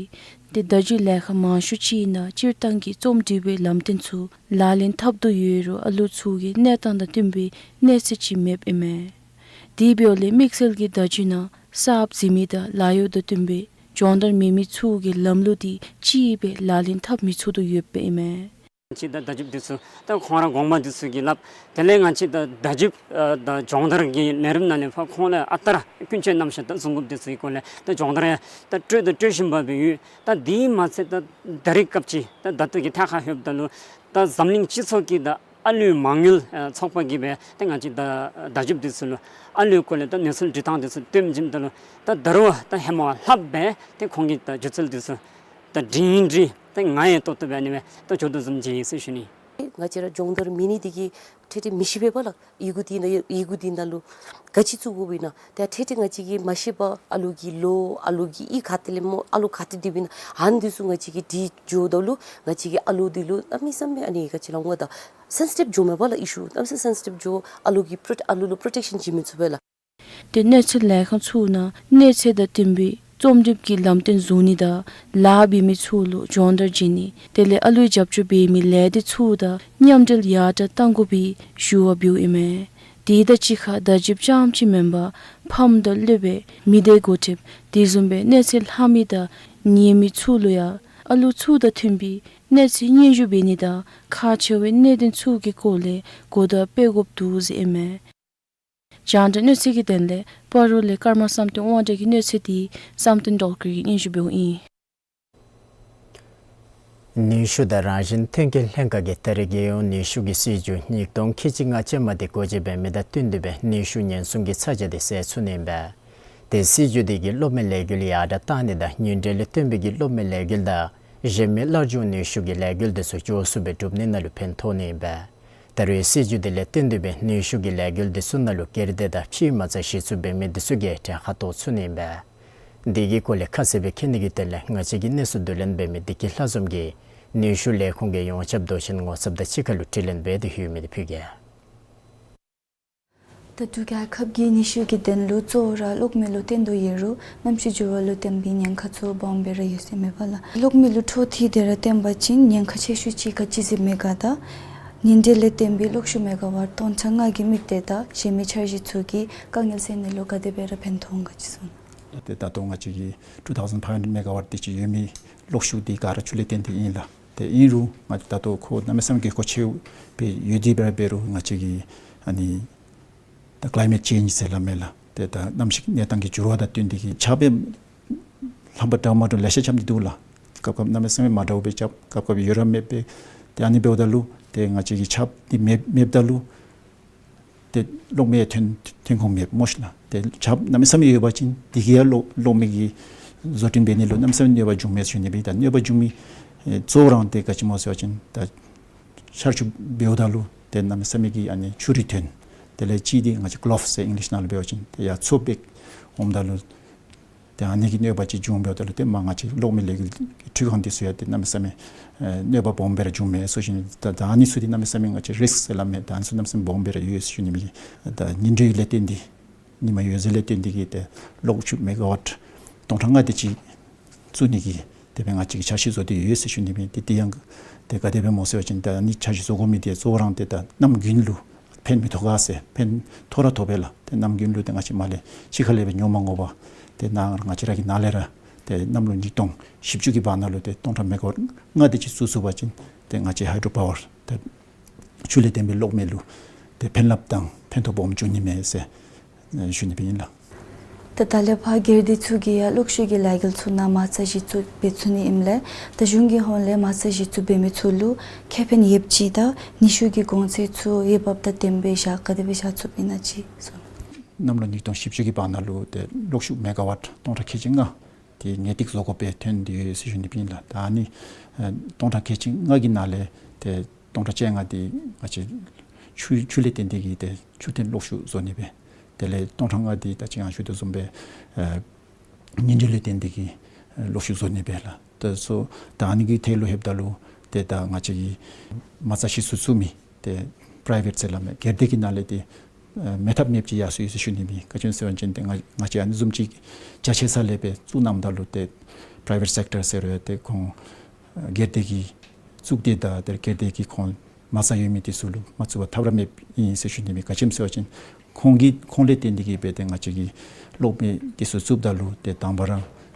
ཏེ་བརྡ་བརྒྱུད་ལས་ཁང་མང་ཤོས་ཅིག་ནང་སྤྱིར་བཏང་གི་རྩོམ་སྒྲིག་པའི་ལམ་སྟོན་ཚུ་ལག་ལེན་འཐབ་དོ་ཡོད་རུང་ཨ་ལོ་ཚུ་གི་གནས་སྟངས་དང་བསྟུན་པའི་གནས་ཚད་ཅིག་མེདཔ་ཨིན་མས། དེ་འབདཝ་ལས་དམིགས་བསལ་གྱི་བརྡ་བརྒྱུད་ནང་གསརཔ་བརྩི་མི་དང་ལཱ་གཡོག་དང་བསྟུན་པའི་སྦྱོང་བརྡར་མེད་མི་ཚུ་གིས་ལམ་ལུགས་དེ་ཅིག་སྦེ་ལག་ལེན་འཐབ་མི་ཚུགས་དོ་ཡོདཔ་ཨིན་མས། ང་བཅས་ད་བརྡ་བརྒྱུདཔ་དེ་ཚུ་ད་ཁོང་ར་གོང་མ་དེ་ཚུ་གིས་སླབ། དེ་ལས་ང་བཅས་ད་བརྡ་བརྒྱུདཔ་ཨ་ད་སྦྱོང་བརྡར་གྱི་ལས་རིམ་ནང་ལས་ཕར་ཁོང་ལས་ཨ་རྟག་ར་ཀུན་སྤྱོད་རྣམ་གཞག་དང་བཟུང་སྒོམ་དེ་ཚུ་གི་སྐོར་ལས་ད་སྦྱོང་བརྡར་ཡང་ད་སྤྲོད་དང་སྤྲོད་བཞིན་པ་སྦེ་ཡོད། ད་དེ་མ་ཚད་ད་ད་རེས་སྐབས་ཅིག་ད་ད་ལྟོ་གི་ཐད་ཁར་ལྷོདཔ་ད་ལུ་ད་འཛམ་གླིང་སྤྱི་ཚོགས་ཀྱི་ད་ཨ་ལོའི་མ་དངུལ་ཨ་ཚོགས་པ་གིས་སྦེ་ད་ང་བཅས་ད་བརྡ་བརྒྱུདཔ་དེ་ཚུ་ལུ་ཨ་ལོའི་སྐོར་ལས་ད་གནས་ཚུལ་འབྲི་ཐངས་དེ་ཚུ་སྟོན་བྱིནམ་ད་ལུ་ད་ད་རུང་ད་ཧེ་མ་ལྷགཔ་སྦེ་ད་ཁོང་གི་ད་སྒྱུ་རྩལ་དེ་ཚུ་ད་སྒྲིང་སྒྲི་ད་ང་ཡང་ཏོག་ཏོ་སྦེ་ཨ་ནི་སྦེ་ད་འགྱོ་དོ་བཟུམ་ཅིག་ཨིན་ཟེར་ཞུ་ནི། ང་བཅས་ར་སྦྱོང་བརྡར་མེད་ནི་དེ་གིས་ཏེ་ཏེ་མི་ཤེས་པས་པ་ལགས། ཡི་གུ་དེ་ནང་ཡི་གུ་དེ་ནང་ལུ་ག་ཅི་བཙུགས་དགོཔ་ཨིན་ན་ཏེ་ཏེ་ཏེ་ང་བཅས་ཀྱིས་མ་ཤེས་པར་ཨ་ལོ་གི་ལོ་ཨ་ལོ་གི་ཡིག་ག་ཏེ་ལས་སྨོ་ཨ་ལོ་ག་ཏེ་འདི་ཨིན་ན་ཨ་ནི་དེ་ཚུ་ང་བཅས་ཀྱིས་འབྲི་འགྱོཝ་ད་ལུ་ང་བཅས་ཀྱི་ཨ་ལོ་དེ་ལུ་གནམ་མེད་ས་མེད་ཨ་ནི་ག་ཅི་ལོ་ངོ་ད་སེན་སི་ཊིབ་འགྱོཝ་མས་པ་ལགས། ཨི་ཤུ་གནམ་མེད་ས་མེད་སེན་སི་ཊིབ་འགྱོ། ཨ་ལོ་གི་པྲོ་ཨ་ལོ་ལུ་པྲོ་ཊེག་ཤཱན་བྱིན་མི་ཚུགས་པས་ལགས། ཏེ་གནས་ཚད་ལས་ཁང་ཚུ་ནང་གནས་ཚད་དང་བསྟུན་པའི་རྩོམ་སྒྲིག་གི་ལམ་སྟོན་བཟུང་ནི་དང་ལཱ་འབད་མི་ཚུ་ལུ་སྦྱོང་བརྡར་བྱིན་ནི་དེ་ལས་ཨ་ལོའི་རྒྱབ་སྐྱོར་འབད་མི་ལས་སྡེ་ཚུ་དང་མཉམ་འབྲེལ་ཡར་དྲག་གཏང་དགོ་པའི་ཞུ་བ་འབདཝ་ཨིན་མས། དེ་དང་གཅིག་ཁར་བརྡ་བརྒྱུདཔ་རྐྱངམ་ཅིག་མེན་པར་ཕམ་དང་སློབ་དཔོན་མི་སྡེ་འགོ་ཁྲིདཔ་དེ་བཟུམ་སྦེ་གནས་ཚད་ལྷག་མི་དང་ཉེ་མི་ཚུ་ལུ་ཡང་ཨ་ལོ་ཚུ་དང་མཐུན་པའི་གནས་ཚད་སྙན་ཞུ་འབད་ནི་དང་ཁག་ཆེ་བའི་གནད་དོན་ཚུ་གི་སྐོར་ལས་གོ་བརྡ་སྤེལ་དགོཔ་འདུག་ཟེར་ཨིན་མས། རྒྱང་བསྒྲགས་གནས་ཚུལ་གྱི་དོན་ལས་སྤ་རོ་ལས་ཀརྨ་བསམ་གཏན་དབང་གྲགས་ཀྱི་གནས་ཚུལ་དེ་བསམ་གཏན་སྒྲོལ་དཀར་གྱིས་སྙན་ཞུ་འབདཝ་ཨིན། ནུས་ཤུགས་དང་རང་བཞིན་ཐོན་སྐྱེད་ལྷན་ཁག་གིས་ད་རེས་རྒྱལ་ཡོངས་ནུས་ཤུགས་ཀྱི་སྲིད་བྱུས་ཉིས་སྟོང་ཁལ་གཅིག་ལྔ་ཅན་མ་དེ་འགོ་འབྱེད་འབད་མི་དང་བསྟུན་ཏེ་སྦེ་ནུས་ཤུགས་ཉེན་སྲུང་གི་ཚ་གྱང་དེ་བསལ་ཚུགས་ནི་ཨིན་པས། དེ་སྲིད་བྱུས་དེ་གིས་གློག་མེའི་ལས་འགུལ་ཡར་དྲག་གཏང་ནི་དང་ཉིན་དྲོད་ལས་བཏོན་པའི་གི་གློག་མེའི་ལས་འགུལ་དང་གཞན་མི་སླར་འབྱུང་ནུས་ཤུགས་ཀྱི་ལས་འགུལ་དེ་ཚུ་མགྱོགས་སུ་སྦེ་གྲུབ་ནི་ནང་ལུ་ཕན་ཐོགས་ནི་ཨིན་པས། ད་རེས་སྲིད་བྱུས་དེ་ལས་བརྟེན་ཏེ་སྦེ་ནུས་ཤུགས་ཀྱི་ལས་འགུལ་དེ་ཚུ་ནང་ལུ་སྒེར་སྡེ་དང་ཕྱིའི་མ་རྩ་གཞི་བཙུགས་འབད་མི་དེ་ཚུ་གིས་གྲལ་ཁར་གཏོགས་ཚུགས་ནི་ཨིན་པས། དེ་གི་སྐོར་ལས་ཁ་གསལ་སྦེ་མཁྱེན་ནི་གི་དོན་ལས་ང་བཅས་ཀྱི་གནས་ཚུལ་བསྡུ་ལེན་འབད་མི་བདེ་སྐྱིད་ལྷ་འཛོམས་ཀྱིས་ནུས་ཤུགས་ལས་ཁུངས་ཀྱི་ཡོངས་ཁྱབ་མདོ་ཆེན་ངོ་ཚབ་དང་གཅིག་ཁར་ལུ་དྲི་ལན་འབད་དེ་ཡོད་མི་དེ་ཕུལ་གེ། ད་འབྲུག་རྒྱལ་ཁབ་ཀྱི་ནུས་ཤུགས་ཀྱི་དོན་ལུ་གཙོ་བོ་ར་གློག་མེ་ལུ་བརྟེན་དོ་ཡོད་རུང་གནམ་གཤིས་འགྱུར་བ་ལུ་བརྟེན་པའི་ཉེན་ཁ་ཚུ་སྦོམ་སྦེ་ར་ཡོད་ཟེར་མས་པ་ལགས། གློག་མེ་ལུ་འཕྲོ་མཐུད་དེ་ར་བརྟེན་པ་ཅིན་ཉེན་ཁ་ཆེ་ཤོས་ཅིག་ག་ཅི་ཟེར་མི་ག་ད་ཉིན་དྲོད་ལས་བཏོན་པའི་གློག་ཤུགས་མེ་ག་ཝཊ་སྟོང་ཕྲག་ལྔ་གི་དམིགས་གཏད་དང་གཞན་མི་འཆར་གཞི་ཚུ་གིས་དཀའ་ངལ་སེལ་ནི་ལུ་ག་དེ་སྦེ་ར་ཕན་ཐོགས་འོང་ག་ཅིག་གསུངས། ད་ལྟོ་ང་བཅས་ཀྱི་two thousand five hundred megawatt དེ་ཅིག་ཡོད་མི་གློག་ཤུགས་དེ་ག་ར་ཆུ་ལས་བརྟེན་ཏེ་ཨིན་ལགས། ཏེ་ཨིན་རུང་ང་བཅས་ད་ལྟོ་ཁོ་གནམ་མེད་ས་མེད་དགོས་མཁོ་ཆེཝ་སྦེ་ཡོད་དེ་འབད་རུང་ང་བཅས་ཀྱི་ཨ་ནི་ད་climate change ཟེར་སླབ་མས་ལགས། ཏེ་ད་གནམ་གཤིས་གནས་སྟངས་ཀྱི་འགྱུར་བ་དང་བསྟུན་ཏེ་གིས་ཆརཔ་སྦེ་ལྷམ་པ་འདྲཝ་མ་འདྲཝ་ལེ་ཤ་རྐྱབ་སྟེ་འདུག་ལགས། སྐབས་སྐབས་གནམ་མེད་ས་མེད་མ་འདྲཝ་སྦེ་རྐྱབ། སྐབས་སྐབས་ཡོད་ར་མེདཔ་སྦེ། ཏེ་ཨ་ནི་འབདཝ་ད་ལུ་ཏེ་ང་བཅས་ཀྱི་ཆརཔ་དེ་མེད་མེདཔ་ད་ལུ་ཏེ་གློག་མེ་ཐོན་ཐོན་ཁུངས་མེདཔ་སྨོ་ཤིག་ལགས། ཏེ་ཆརཔ་གནམ་མེད་ས་མེད་ཡོད་པ་ཅིན་དེ་གིས་ཡང་གློག་གློག་མེ་གི་བཟོ་སྐྲུན་འབད་ནི་ལུ་གནམ་མེད་ས་མེད་གནོད་པ་འབྱུངམ་མས་ཟེར་ཞུ་ནི་སྦེ། ད་གནོད་པ་འབྱུང་མི་ཨེ་གཙོ་བོ་ར་ཏེ་ག་ཅི་སྨོ་ཟེར་བ་ཅིན་ད་ཆར་ཆུ་འབདཝ་ད་ལུ་ཏེ་གནམ་མེད་ས་མེད་ཀྱི་ཨ་ནི་ཆུ་རུད་ཐོན། དེ་ལས་གཅིག་དེ་ང་བཅས་ཀློབ་ཟེར་ཨིང་ལིཤ་ནང་ལུ་འབད་བ་ཅིན་ཏེ་ཡར་མཚོ་འབེབས་འོངམ་ད་ལུ་ཏེ་ཨ་ནི་གི་གནོད་པ་ཅིག་འབྱུང་འབདཝ་ད་ལུ་ཏེ་མ་ང་བཅས་གློག་མེ་ལས་འགུལ་འཕྲུལ་ཁང་དེ་ཚུ་ཡང་ཏེ་གནམ་མེད་ས་མེད་ཨེ་གནོད་པ་སྦོམ་སྦེ་ར་འབྱུངམ་མས་ཟེར་ཞུ་ནི། ད་ད་ཨ་ནི་ཚུ་དེ་གནམ་མེད་ས་མེད་ང་བཅས་རིསཀ་ཟེར་སླབ་མས། ད་ཨ་ནི་ཚུ་གནམ་མེད་ས་མེད་སྦོམ་སྦེ་ར་ཡོད་ཟེར་ཞུ་ནི་མས། ད་ཉིན་དྲོད་ལས་བརྟེན་ཏེ་ཉིན་མ་འོད་ཟེར་ལས་བརྟེན་ཏེ་གིས་ཏེ་གློག་ཤུགས་མེ་ག་ཝཊ་སྟོང་ཕྲག་ལྔ་དེ་ཅིག་བཙུགས་ནི་གི་དེ་སྦེ་ང་བཅས་ཀྱིས་འཆར་གཞི་བཟོ་སྟེ་ཡོད་ཟེར་ཞུ་ནི་མས། ཏེ་དེ་ཡང་ཏེ་ག་དེ་སྦེ་སྨོ་ཟེར་བ་ཅིན་ད་ཨ་ནི་འཆར་གཞི་བཟོ་དགོ་མི་དེ་གཙོ་བོ་ར་ཏེ་ད་གནམ་དགུན་ལུ་ཕན་མི་ཐོགས་ག་ཟེར། ཕན་ཐོགས་ར་ཐོགས་པས་ལགས། ཏེ་གནམ་དགུན་ལུ་ཏེ་ང་བཅས་མར་ལས་ཕྱི་ཁ་ལས་སྦེ་ཉོ་མ་དགོ་པར་ཏེ་ནཱ་ང་བཅས་ར་གི་ནཱ་ལས་ར་ཏེ་གནམ་ལོ་ཉིས་སྟོང་བཞི་བཅུ་གི་བར་ན་ལུ་ཏེ་སྟོང་ཕྲག་མེ་ག་ཝཊ་ལྔ་དེ་ཅིག་བཙུགས་ཚུགས་པ་ཅིན་ཏེ་ང་བཅས་ཧའི་ཌྲོ་པ་ཝར་ཏེ་ཆུ་ལས་བརྟེན་པའི་གློག་མེ་ལུ་ཏེ་ཕན་རླབས་དང་ཕན་ཐོགས་སྦོམ་འབྱུང་ནི་མས་ཟེར་ཨེ་ཞུ་ནི་སྦེ་ཨིན་ལགས། ད་ད་ལས་ཕར་སྒེར་སྡེ་ཚུ་གིས་ཡང་གློག་ཤུགས་ཀྱི་ལས་འགུལ་ཚུ་ནང་མ་རྩ་གཞི་བཙུགས་འབད་ཚུགས་ནི་ཨིནམ་ལས་ད་གཞུང་གི་ཧོངས་ལས་མ་རྩ་གཞི་བཙུགས་འབད་མི་ཚུ་ལུ་ཁེ་ཕན་ཡོདཔ་ཅིག་དང་ནུས་ཤུགས་ཀྱི་གོང་ཚད་ཚུ་འོས་འབབ་དང་ལྡནམ་སྦེ་བཞག་ག་དེ་སྦེ་བཞག་ཚུགསཔ་ཨིན་ན་ཅིག་གསུངས། གནམ་ལོ་ཉིས་སྟོང་བཞི་བཅུ་གི་བར་ན་ལུ་ཏེ་གློག་ཤུགས་མེ་ག་ཝཊ་སྟོང་ཕྲག་ཁལ་གཅིག་ལྔ་དེ་ངེས་ཏིག་བཟོ་དགོཔ་སྦེ་ཐོན་ཏེ་ཡོད་ཟེར་ཞུ་ནི་སྦེ་ཨིན་ལགས། ད་ཨ་ནི་ཨེ་སྟོང་ཕྲག་ཁལ་གཅིག་ལྔ་གི་ནང་ལས་ཏེ་སྟོང་ཕྲག་བཅོ་ལྔ་དེ་ང་བཅས་ཆུ་ཆུ་ལས་བརྟེན་ཏེ་གིས་ཏེ་ཆུ་ཐོན་གློག་ཤུགས་བཟོ་ནི་སྦེ། དེ་ལས་སྟོང་ཕྲག་ལྔ་དེ་ད་ཅི་ང་ཞུ་དོ་བཟུམ་སྦེ་ཨེ་ཉིན་དྲོད་ལས་བརྟེན་ཏེ་གིས་ཨེ་གློག་ཤུགས་བཟོ་ནི་སྦེ་ལགས། ད་སོ་ད་ཨ་ནི་གི་ཐད་ལུ་ལྷོདཔ་ད་ལུ་ཏེ་ད་ང་བཅས་ཀྱི་མ་རྩ་གཞི་བཙུགས་བཙུགས་མི་ཏེ་པ་རའི་ཝེཊ་ཟེར་སླབ་མས། སྒེར་སྡེ་གི་ནང་ལས་ཏེ་ཨེ་མེད་ཐབས་མེདཔ་ཅིག་ཡར་སོང་ཡི་ཟེར་ཞུ་ནི་སྦེ། ག་ཅི་སྨོ་ཟེར་བ་ཅིན་ཏེ་ང་ང་བཅས་ཨ་ནི་བཟུམ་ཅིག་རྒྱ་ཆེ་ས་ལས་སྦེ་བཙུགས་གནངམ་ད་ལུ་ཏེ་པ་རའི་ཝེཊ་སེཀ་ཊར་ཟེར་རུང་ཡང་ཏེ་ཁོང་ཨེ་སྒེར་སྡེ་གི་བཙུགས་ཏེ་ད་ཏེ་སྒེར་སྡེ་གི་ཁོང་མ་རྩ་ཡོད་མི་དེ་ཚུ་ལུ་མ་བཙུགས་པར་ཐབས་ར་མེདཔ་ཨིན་ཟེར་ཞུ་ནི་སྦེ། ག་ཅི་སྨོ་ཟེར་བ་ཅིན་ཁོང་གིས་ཁོང་ལས་བརྟེན་ཏེ་གིས་སྦེ་ཏེ་ང་བཅས་ཀྱིས་གློག་མེ་དེ་ཚུ་བཙུགསཔ་ད་ལུ་ཏེ་དང་པ་ར་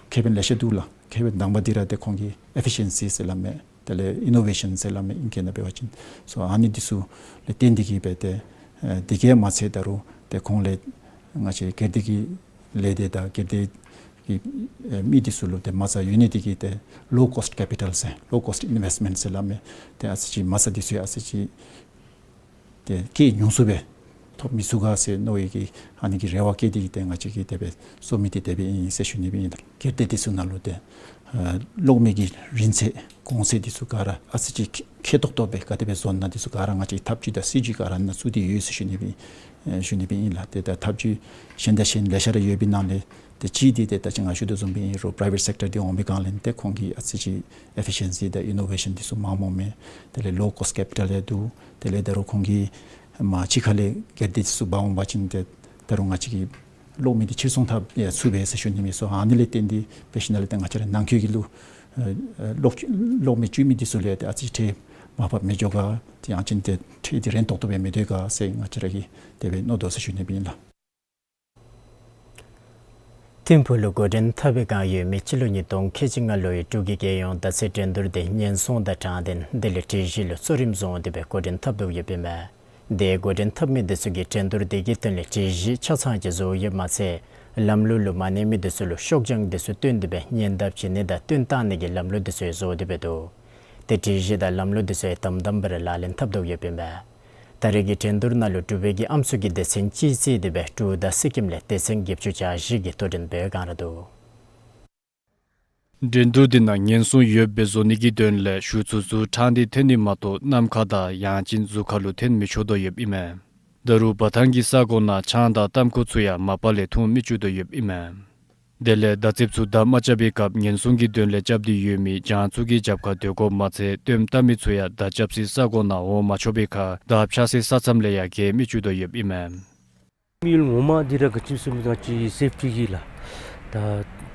ཁེ་ཕན་ལེ་ཤ་འདུག་ལགས། ཁེ་ཕན་དང་པ་འདི་ར་ཏེ་ཁོང་གི་ཨེ་ཕི་ཤན་སི་ཟེར་སླབ་མས། དེ་ལས་ཨི་ནོ་ཝེ་ཤན་ཟེར་སླབ་མས་ཨིང་སྐད་ནང་འབད་བ་ཅིན། སོ་ཨ་ནི་དེ་ཚུ་ལས་བརྟེན་ཏེ་གིས་སྦེ་ཏེ་ཨེ་དེ་གིས་མ་ཚད་ད་རུང་ཏེ་ཁོང་ལས་ང་བཅས་སྒེར་སྡེ་གི་ལས་སྡེ་དང་སྒེར་སྡེ་གི་ཨེ་མི་དེ་ཚུ་ལུ་ཏེ་མ་རྩ་ཡོད་ནི་དེ་གིས་ཏེ་ལོ་ཀོསཊ་ཀེ་པི་ཊལ་ཟེར་ལོ་ཀོསཊ་ཨིན་ཝེསཊ་མེནཊ་ཟེར་སླབ་མས། ཏེ་ཨ་ཙི་ཅིག་མ་རྩ་དེ་ཚུ་ཡང་ཨ་ཙི་ཅིག་ཏེ་སྐྱེད་ཉུང་སུ་སྦེ་ཐོབ་མི་ཚུགས་ག་ཟེར་མནོ་བའི་གི་ཨ་ནི་གི་རེ་བ་བསྐྱེད་དེ་གིས་ཏེ་ང་བཅས་ཀྱིས་དེ་སྦེ་བཟོ་མི་དེ་དེ་སྦེ་ཨིན་ཟེར་ཞུ་ནི་སྦེ་ཨིན། སྒེར་སྡེ་དེ་ཚུ་ནང་ལུ་ཏེ་ཨེ་གློག་མེ་གི་རིན་ཚད་གོང་ཚད་དེ་ཚུ་ག་ར་ཨ་ཙི་ཅིག་མཁྱེན་ཏོག་ཏོ་སྦེ་ག་དེ་སྦེ་བཟོ་ནི་ན་དེ་ཚུ་ག་ར་ང་བཅས་ཐབས་བྱུས་དང་སྲིད་བྱུས་ག་ར་ནང་བཙུགས་ཏེ་ཡོད་ཟེར་ཞུ་ནི་སྦེ་ཨེ་ཞུ་ནི་སྦེ་ཨིན་ལགས། ཏེ་ད་ཐབས་བྱུས་གཞན་དང་གཞན་ལེ་ཤ་ར་ཡོད་པའི་ནང་ལས་ཏེ་གཅིག་འདི་ཏེ་ད་ཅི་ང་ཞུ་དོ་བཟུམ་སྦེ་ཨིན་རུང་པ་རའི་ཝེཊ་སེཀ་ཊར་འདི་འོང་པའི་སྒང་ལས་ཏེ་ཁོང་གི་ཨ་ཙི་ཅིག་ཨེ་ཕི་ཤན་སི་དང་ཨི་ནོ་ཝེ་ཤན་འདི་ཚུ་མངམ་འོང་མས། དེ་ལས་ལོ་ཀོསཊ་ཀེ་པི་ཊལ་ཡང་འདུག། དེ་ལས་ད་རུང་ཁོང་གིས་མར་ཕྱི་ཁ་ལས་སྒེར་སྡེ་འདི་ཚུ་འབག་འོང་པ་ཅིན་ཏེ་ད་རུང་ང་བཅས་ཀྱི་གློག་མེ་འདི་ཕྱིར་ཚོང་འཐབ་ཡང་ཚུགས་པས་ཟེར་ཞུ་ནི་མས། སོ་ཨ་ནི་ལས་བརྟེན་ཏེ་འབད་ཞིནམ་ལས་ཏེ་ང་བཅས་ར་ནང་འཁོད་ཀྱི་ལུ་ཨེ་ཨེ་གློག་གློག་མེ་བཙུགས་མི་འདི་ཚུ་ལས་ཏེ་ཨ་ཙི་ཁྲལ་མར་ཕབ་མི་འགྱོ་ག། ཏེ་ཡང་ཅིན་ཏེ་ཁྲལ་འདི་རན་ཏོག་ཏོ་སྦེ་མི་སྡོད་ག་ཟེར་ང་བཅས་ར་གིས་དེ་སྦེ་མནོ་དོ་ཟེར་ཞུ་ནི་སྦེ་ཨིན་ལགས། ཐིམ་ཕུག་ལུ་འགོ་འདྲེན་འཐབ་པའི་བསྒང་ཡོད་མི་སྤྱི་ལོ་ཉིས་སྟོང་ཁལ་གཅིག་ལྔ་ལོའི་འབྲུག་གི་རྒྱལ་ཡོངས་དར་ཚེས་འགྲན་བསྡུར་དེ་ཉེན་སྲུང་དང་དྲང་བདེན་དེ་ལས་སྒྲིག་གཞི་ལུ་གཙོ་རིམ་བཟུང་སྟེ་སྦེ་འགོ་འདྲེན་འཐབ་དོ་ཡོདཔ་ཨིན་མས། དེ་འགོ་འདྲེན་འཐབ་མི་དེ་ཚུ་གིས་འགྲན་བསྡུར་དེ་གི་དོན་ལས་སྒྲིག་གཞི་ཆ་ཚང་ཅིག་བཟོ་ཡོདཔ་མ་ཚད་ལམ་ལུགས་ལུ་མ་གནས་མི་དེ་ཚུ་ལུ་ཤོག་བྱང་དེ་ཚུ་བཏོན་ཏེ་སྦེ་ཉེན་བརྡ་བྱིན་ནི་དང་བཏོན་བཏང་ནི་གི་ལམ་ལུགས་དེ་ཚུ་ཡང་བཟོ་སྟེ་སྦེ་འདུག། ཏེ་སྒྲིག་གཞི་དང་ལམ་ལུགས་འདི་ཚུ་ཡང་དམ་དམ་སྦེ་ར་ལག་ལེན་འཐབ་དོ་ཡོདཔ་ཨིན་པས། ད་རེས་ཀྱི་འགྲན་བསྡུར་ནང་ལུ་འབྲུག་པའི་གི་ཨམ་སྲུ་གི་སྡེ་ཚན་གཅིག་བརྩིས་ཏེ་སྦེ་འབྲུག་དང་སི་ཀིམ་ལས་སྡེ་ཚན་བརྒྱད་ཅུ་གྱ་བཞི་གིས་དོ་འགྲན་འབད་གནང་ར་འདུག། འགྲན་བསྡུར་འདི་ནང་ཉེན་སྲུང་ཡོདཔ་སྦེ་བཟོ་ནི་གི་དོན་ལས་གཞུ་ཚུ་གཟུགས་ཕྲང་སྟེ་འཐོན་ནི་མ་གཏོགས་གནམ་ཁ་དང་ཡང་ཅིན་གཟུགས་ཁ་ལུ་འཐོན་མི་ཆོག་དོ་ཡོདཔ་ཨིན་མས། ད་རུང་བ་ཐང་གི་ས་གོ་ནང་ཆང་དང་ཏམ་ཁུ་ཚུ་ཡང་མ་པ་ལས་འཐུང་མི་བཅུག་དོ་ཡོདཔ་ཨིན་མས། དེ་ལས་མདའ་རྩེདཔ་ཚུ་མདའ་མ་རྐྱབ་པའི་སྐབས་ཉེན་སྲུང་གི་དོན་ལས་རྐྱབ་སྟེ་ཡོད་མི་གྱང་ཚུ་གི་རྒྱབ་ཁར་སྡོད་དགོཔ་མ་ཚད་བཏོནམ་བཏབ་མི་ཚུ་ཡང་མདའ་རྐྱབ་སའི་ས་གོ་ནང་འོང་མ་ཆོག་པའི་ཁར་མདའ་འཕྱར་སའི་ས་མཚམས་ལས་ཡང་བརྒལ་མི་བཅུག་དོ་ཡོདཔ་ཨིན་མས། མི་ཡུལ་ངོ་མ་འདི་ར་ག་ཅི་སྨོ་ཟེར་བ་ཅིན་སེཕ་ཊི་གི་ལགས། ད་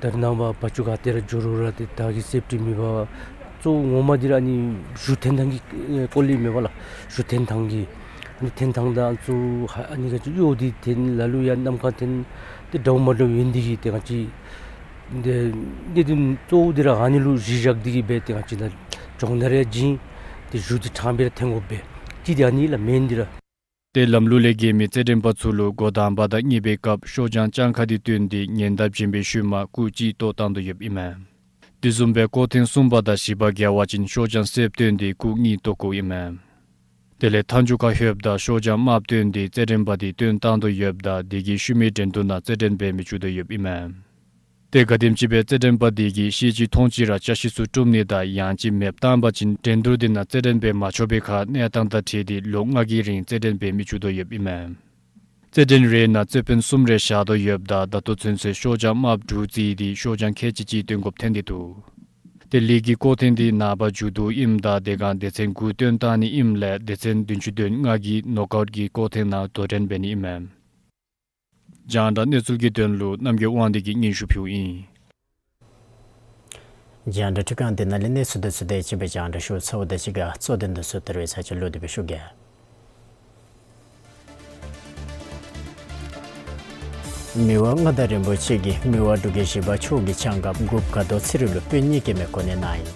ད་རེས་ནངས་པ་བ་ཕྱུགས་ག་ཏེ་ར་འགྱོ་རུང་ར་ཏེ་བདག་གི་སེཕ་ཊི་མེད་པར་གཙོ་བོ་ངོ་མ་འདི་ར་ཨ་ནི་གཞུ་འཐོན་ཐངས་ཀྱི་སྐོར་ལས་མེན་པ་ལགས། གཞུ་འཐོན་ཐངས་ཀྱི་ཨ་ནི་འཐོན་ཐངས་དང་གཙོ་བོ་ཧ་ཨ་ནི་ག་ཅི་གཡོག་འདི་འཐོན་ལ་ལུ་ཡང་གནམ་ཁར་འཐོན་ཏེ་འདྲཝ་མ་འདྲཝ་ཡོད་ནི་འདི་གིས་ཏེ་ག་ཅི་འདི་གནད་དོན་གཙོ་བོ་འདི་ར་ཨ་ནི་ལུ་གཞི་བཞག་སྟེ་གིས་སྦེ་ཏེ་ག་ཅི་ད་སྦྱོང་བརྡར་ཡང་བྱིན་ཏེ་གཞུ་འདི་དྲང་སྦེ་ར་འཐོན་དགོ་པས། ཅིག་འདི་ཨ་ནི་ལགས་མེན་འདི་ར། ཏེ་ལམ་ལུགས་ལས་འགལ་མི་རྩེད་འགྲན་པ་ཚུ་ལུ་འགོ་དང་པ་དང་གཉིས་པའི་སྐབས་ཤོག་གྱང་བརྐྱང་ཁ་འདི་བཏོན་ཏེ་ཉེན་བརྡ་བྱིན་པའི་ཤུལ་མ་སྐུགས་གཅིག་བཏོག་བཏང་དོ་ཡོདཔ་ཨིན་མས། དེ་བཟུམ་སྦེ་སྐོར་ཐེངས་གསུམ་པ་དང་བཞི་པ་བརྒལ་བ་ཅིན་ཤོག་གྱང་སེརཔོ་བཏོན་ཏེ་སྐུགས་གཉིས་བཏོག་དགོཔ་ཨིན་མས། དེ་ལས་མཐའ་མཇུག་ཁར་ལྷོདཔ་ད་ཤོག་གྱང་དམརཔོ་བཏོན་ཏེ་རྩེད་འགྲན་པ་འདི་བཏོན་བཏང་དོ་ཡོདཔ་ད་དེ་གི་ཤུལ་མའི་འགྲན་བསྡུར་ནང་རྩེད་འགྲན་འབད་མི་བཅུག་དོ་ཡོདཔ་ཨིན་མས། ཏེ་ག་དེམ་ཅིག་སྦེ་རྩེད་འགྲན་པ་དེ་གིས་ཤེས་ཅི་མཐོང་ཅི་ར་བཅའ་གཞི་ཚུ་དཀྲུམ་ནི་དང་ཡང་ཅིན་མེདཔ་བཏང་པ་ཅིན་འགྲན་བསྡུར་འདི་ནང་རྩེད་འགྲན་འབད་མ་ཆོག་པའི་ཁར་གནས་སྟངས་དང་འཁྲིལ་ཏེ་ལོ་ལྔ་གི་རིང་རྩེད་འགྲན་འབད་མི་བཅུག་དོ་ཡོདཔ་ཨིན་མས། རྩེད་འགྲན་རེ་ནང་རྩེད་དཔོན་གསུམ་རེ་བཞག་དོ་ཡོདཔ་ད་ད་ལྟོ་ཚུན་ཚོད་ཤོག་གྱང་དམརཔོ་དྲུག་བརྩིས་ཏེ་ཤོག་གྱང་ཁལ་གཅིག་གཅིག་བཏོན་དགོཔ་ཐོན་ཏེ་འདུག། ཏེ་ལིག་གི་སྐོར་ཐེངས་འདི་ནངས་པ་མཇུག་བསྡུཝ་ཨིནམ་ད་དེ་སྒང་སྡེ་ཚན་དགུ་བཏོན་བཏང་ནི་ཨིནམ་ལས་སྡེ་ཚན་བདུན་ཅུ་དོན་ལྔ་གིས་ནོག་ཨའུཊ་གི་སྐོར་ཐེངས་ནང་དོ་འགྲན་འབད་ནི་ཨིན་མས། རྒྱང་བསྒྲགས་གནས་ཚུལ་གྱི་དོན་ལུ་རྣམ་རྒྱལ་དབང་འདུས་ཀྱིས་སྙན་ཞུ་ཕུལཝ་ཨིན། རྒྱང་བསྒྲགས་འཕྲུལ་ཁང་འདི་ནང་ལས་གནས་ཚུལ་འདི་ཚུ་དེ་ཅིག་སྦེ་རྒྱང་བསྒྲགས་ཞུ་ཚརཝ་དང་གཅིག་ཁར་གཙོ་དོན་འདི་ཚུ་ད་རེས་ཚར་གཅིག་ལོག་སྟེ་སྦེ་ཞུ་གེ། མི་དབང་མངའ་བདག་རིན་པོ་ཆེ་གིས་མི་དབང་འབྲུག་རྒྱལ་བཞི་པ་མཆོག་གི་ཆང་སྒརཔ་འགོ་དཔོན་ཁ་དོག་ཚེ་རིང་ལུ་སྤུན་གཉིས་སྐྱེས་མའི་གོ་གནས་གནང་ཡི།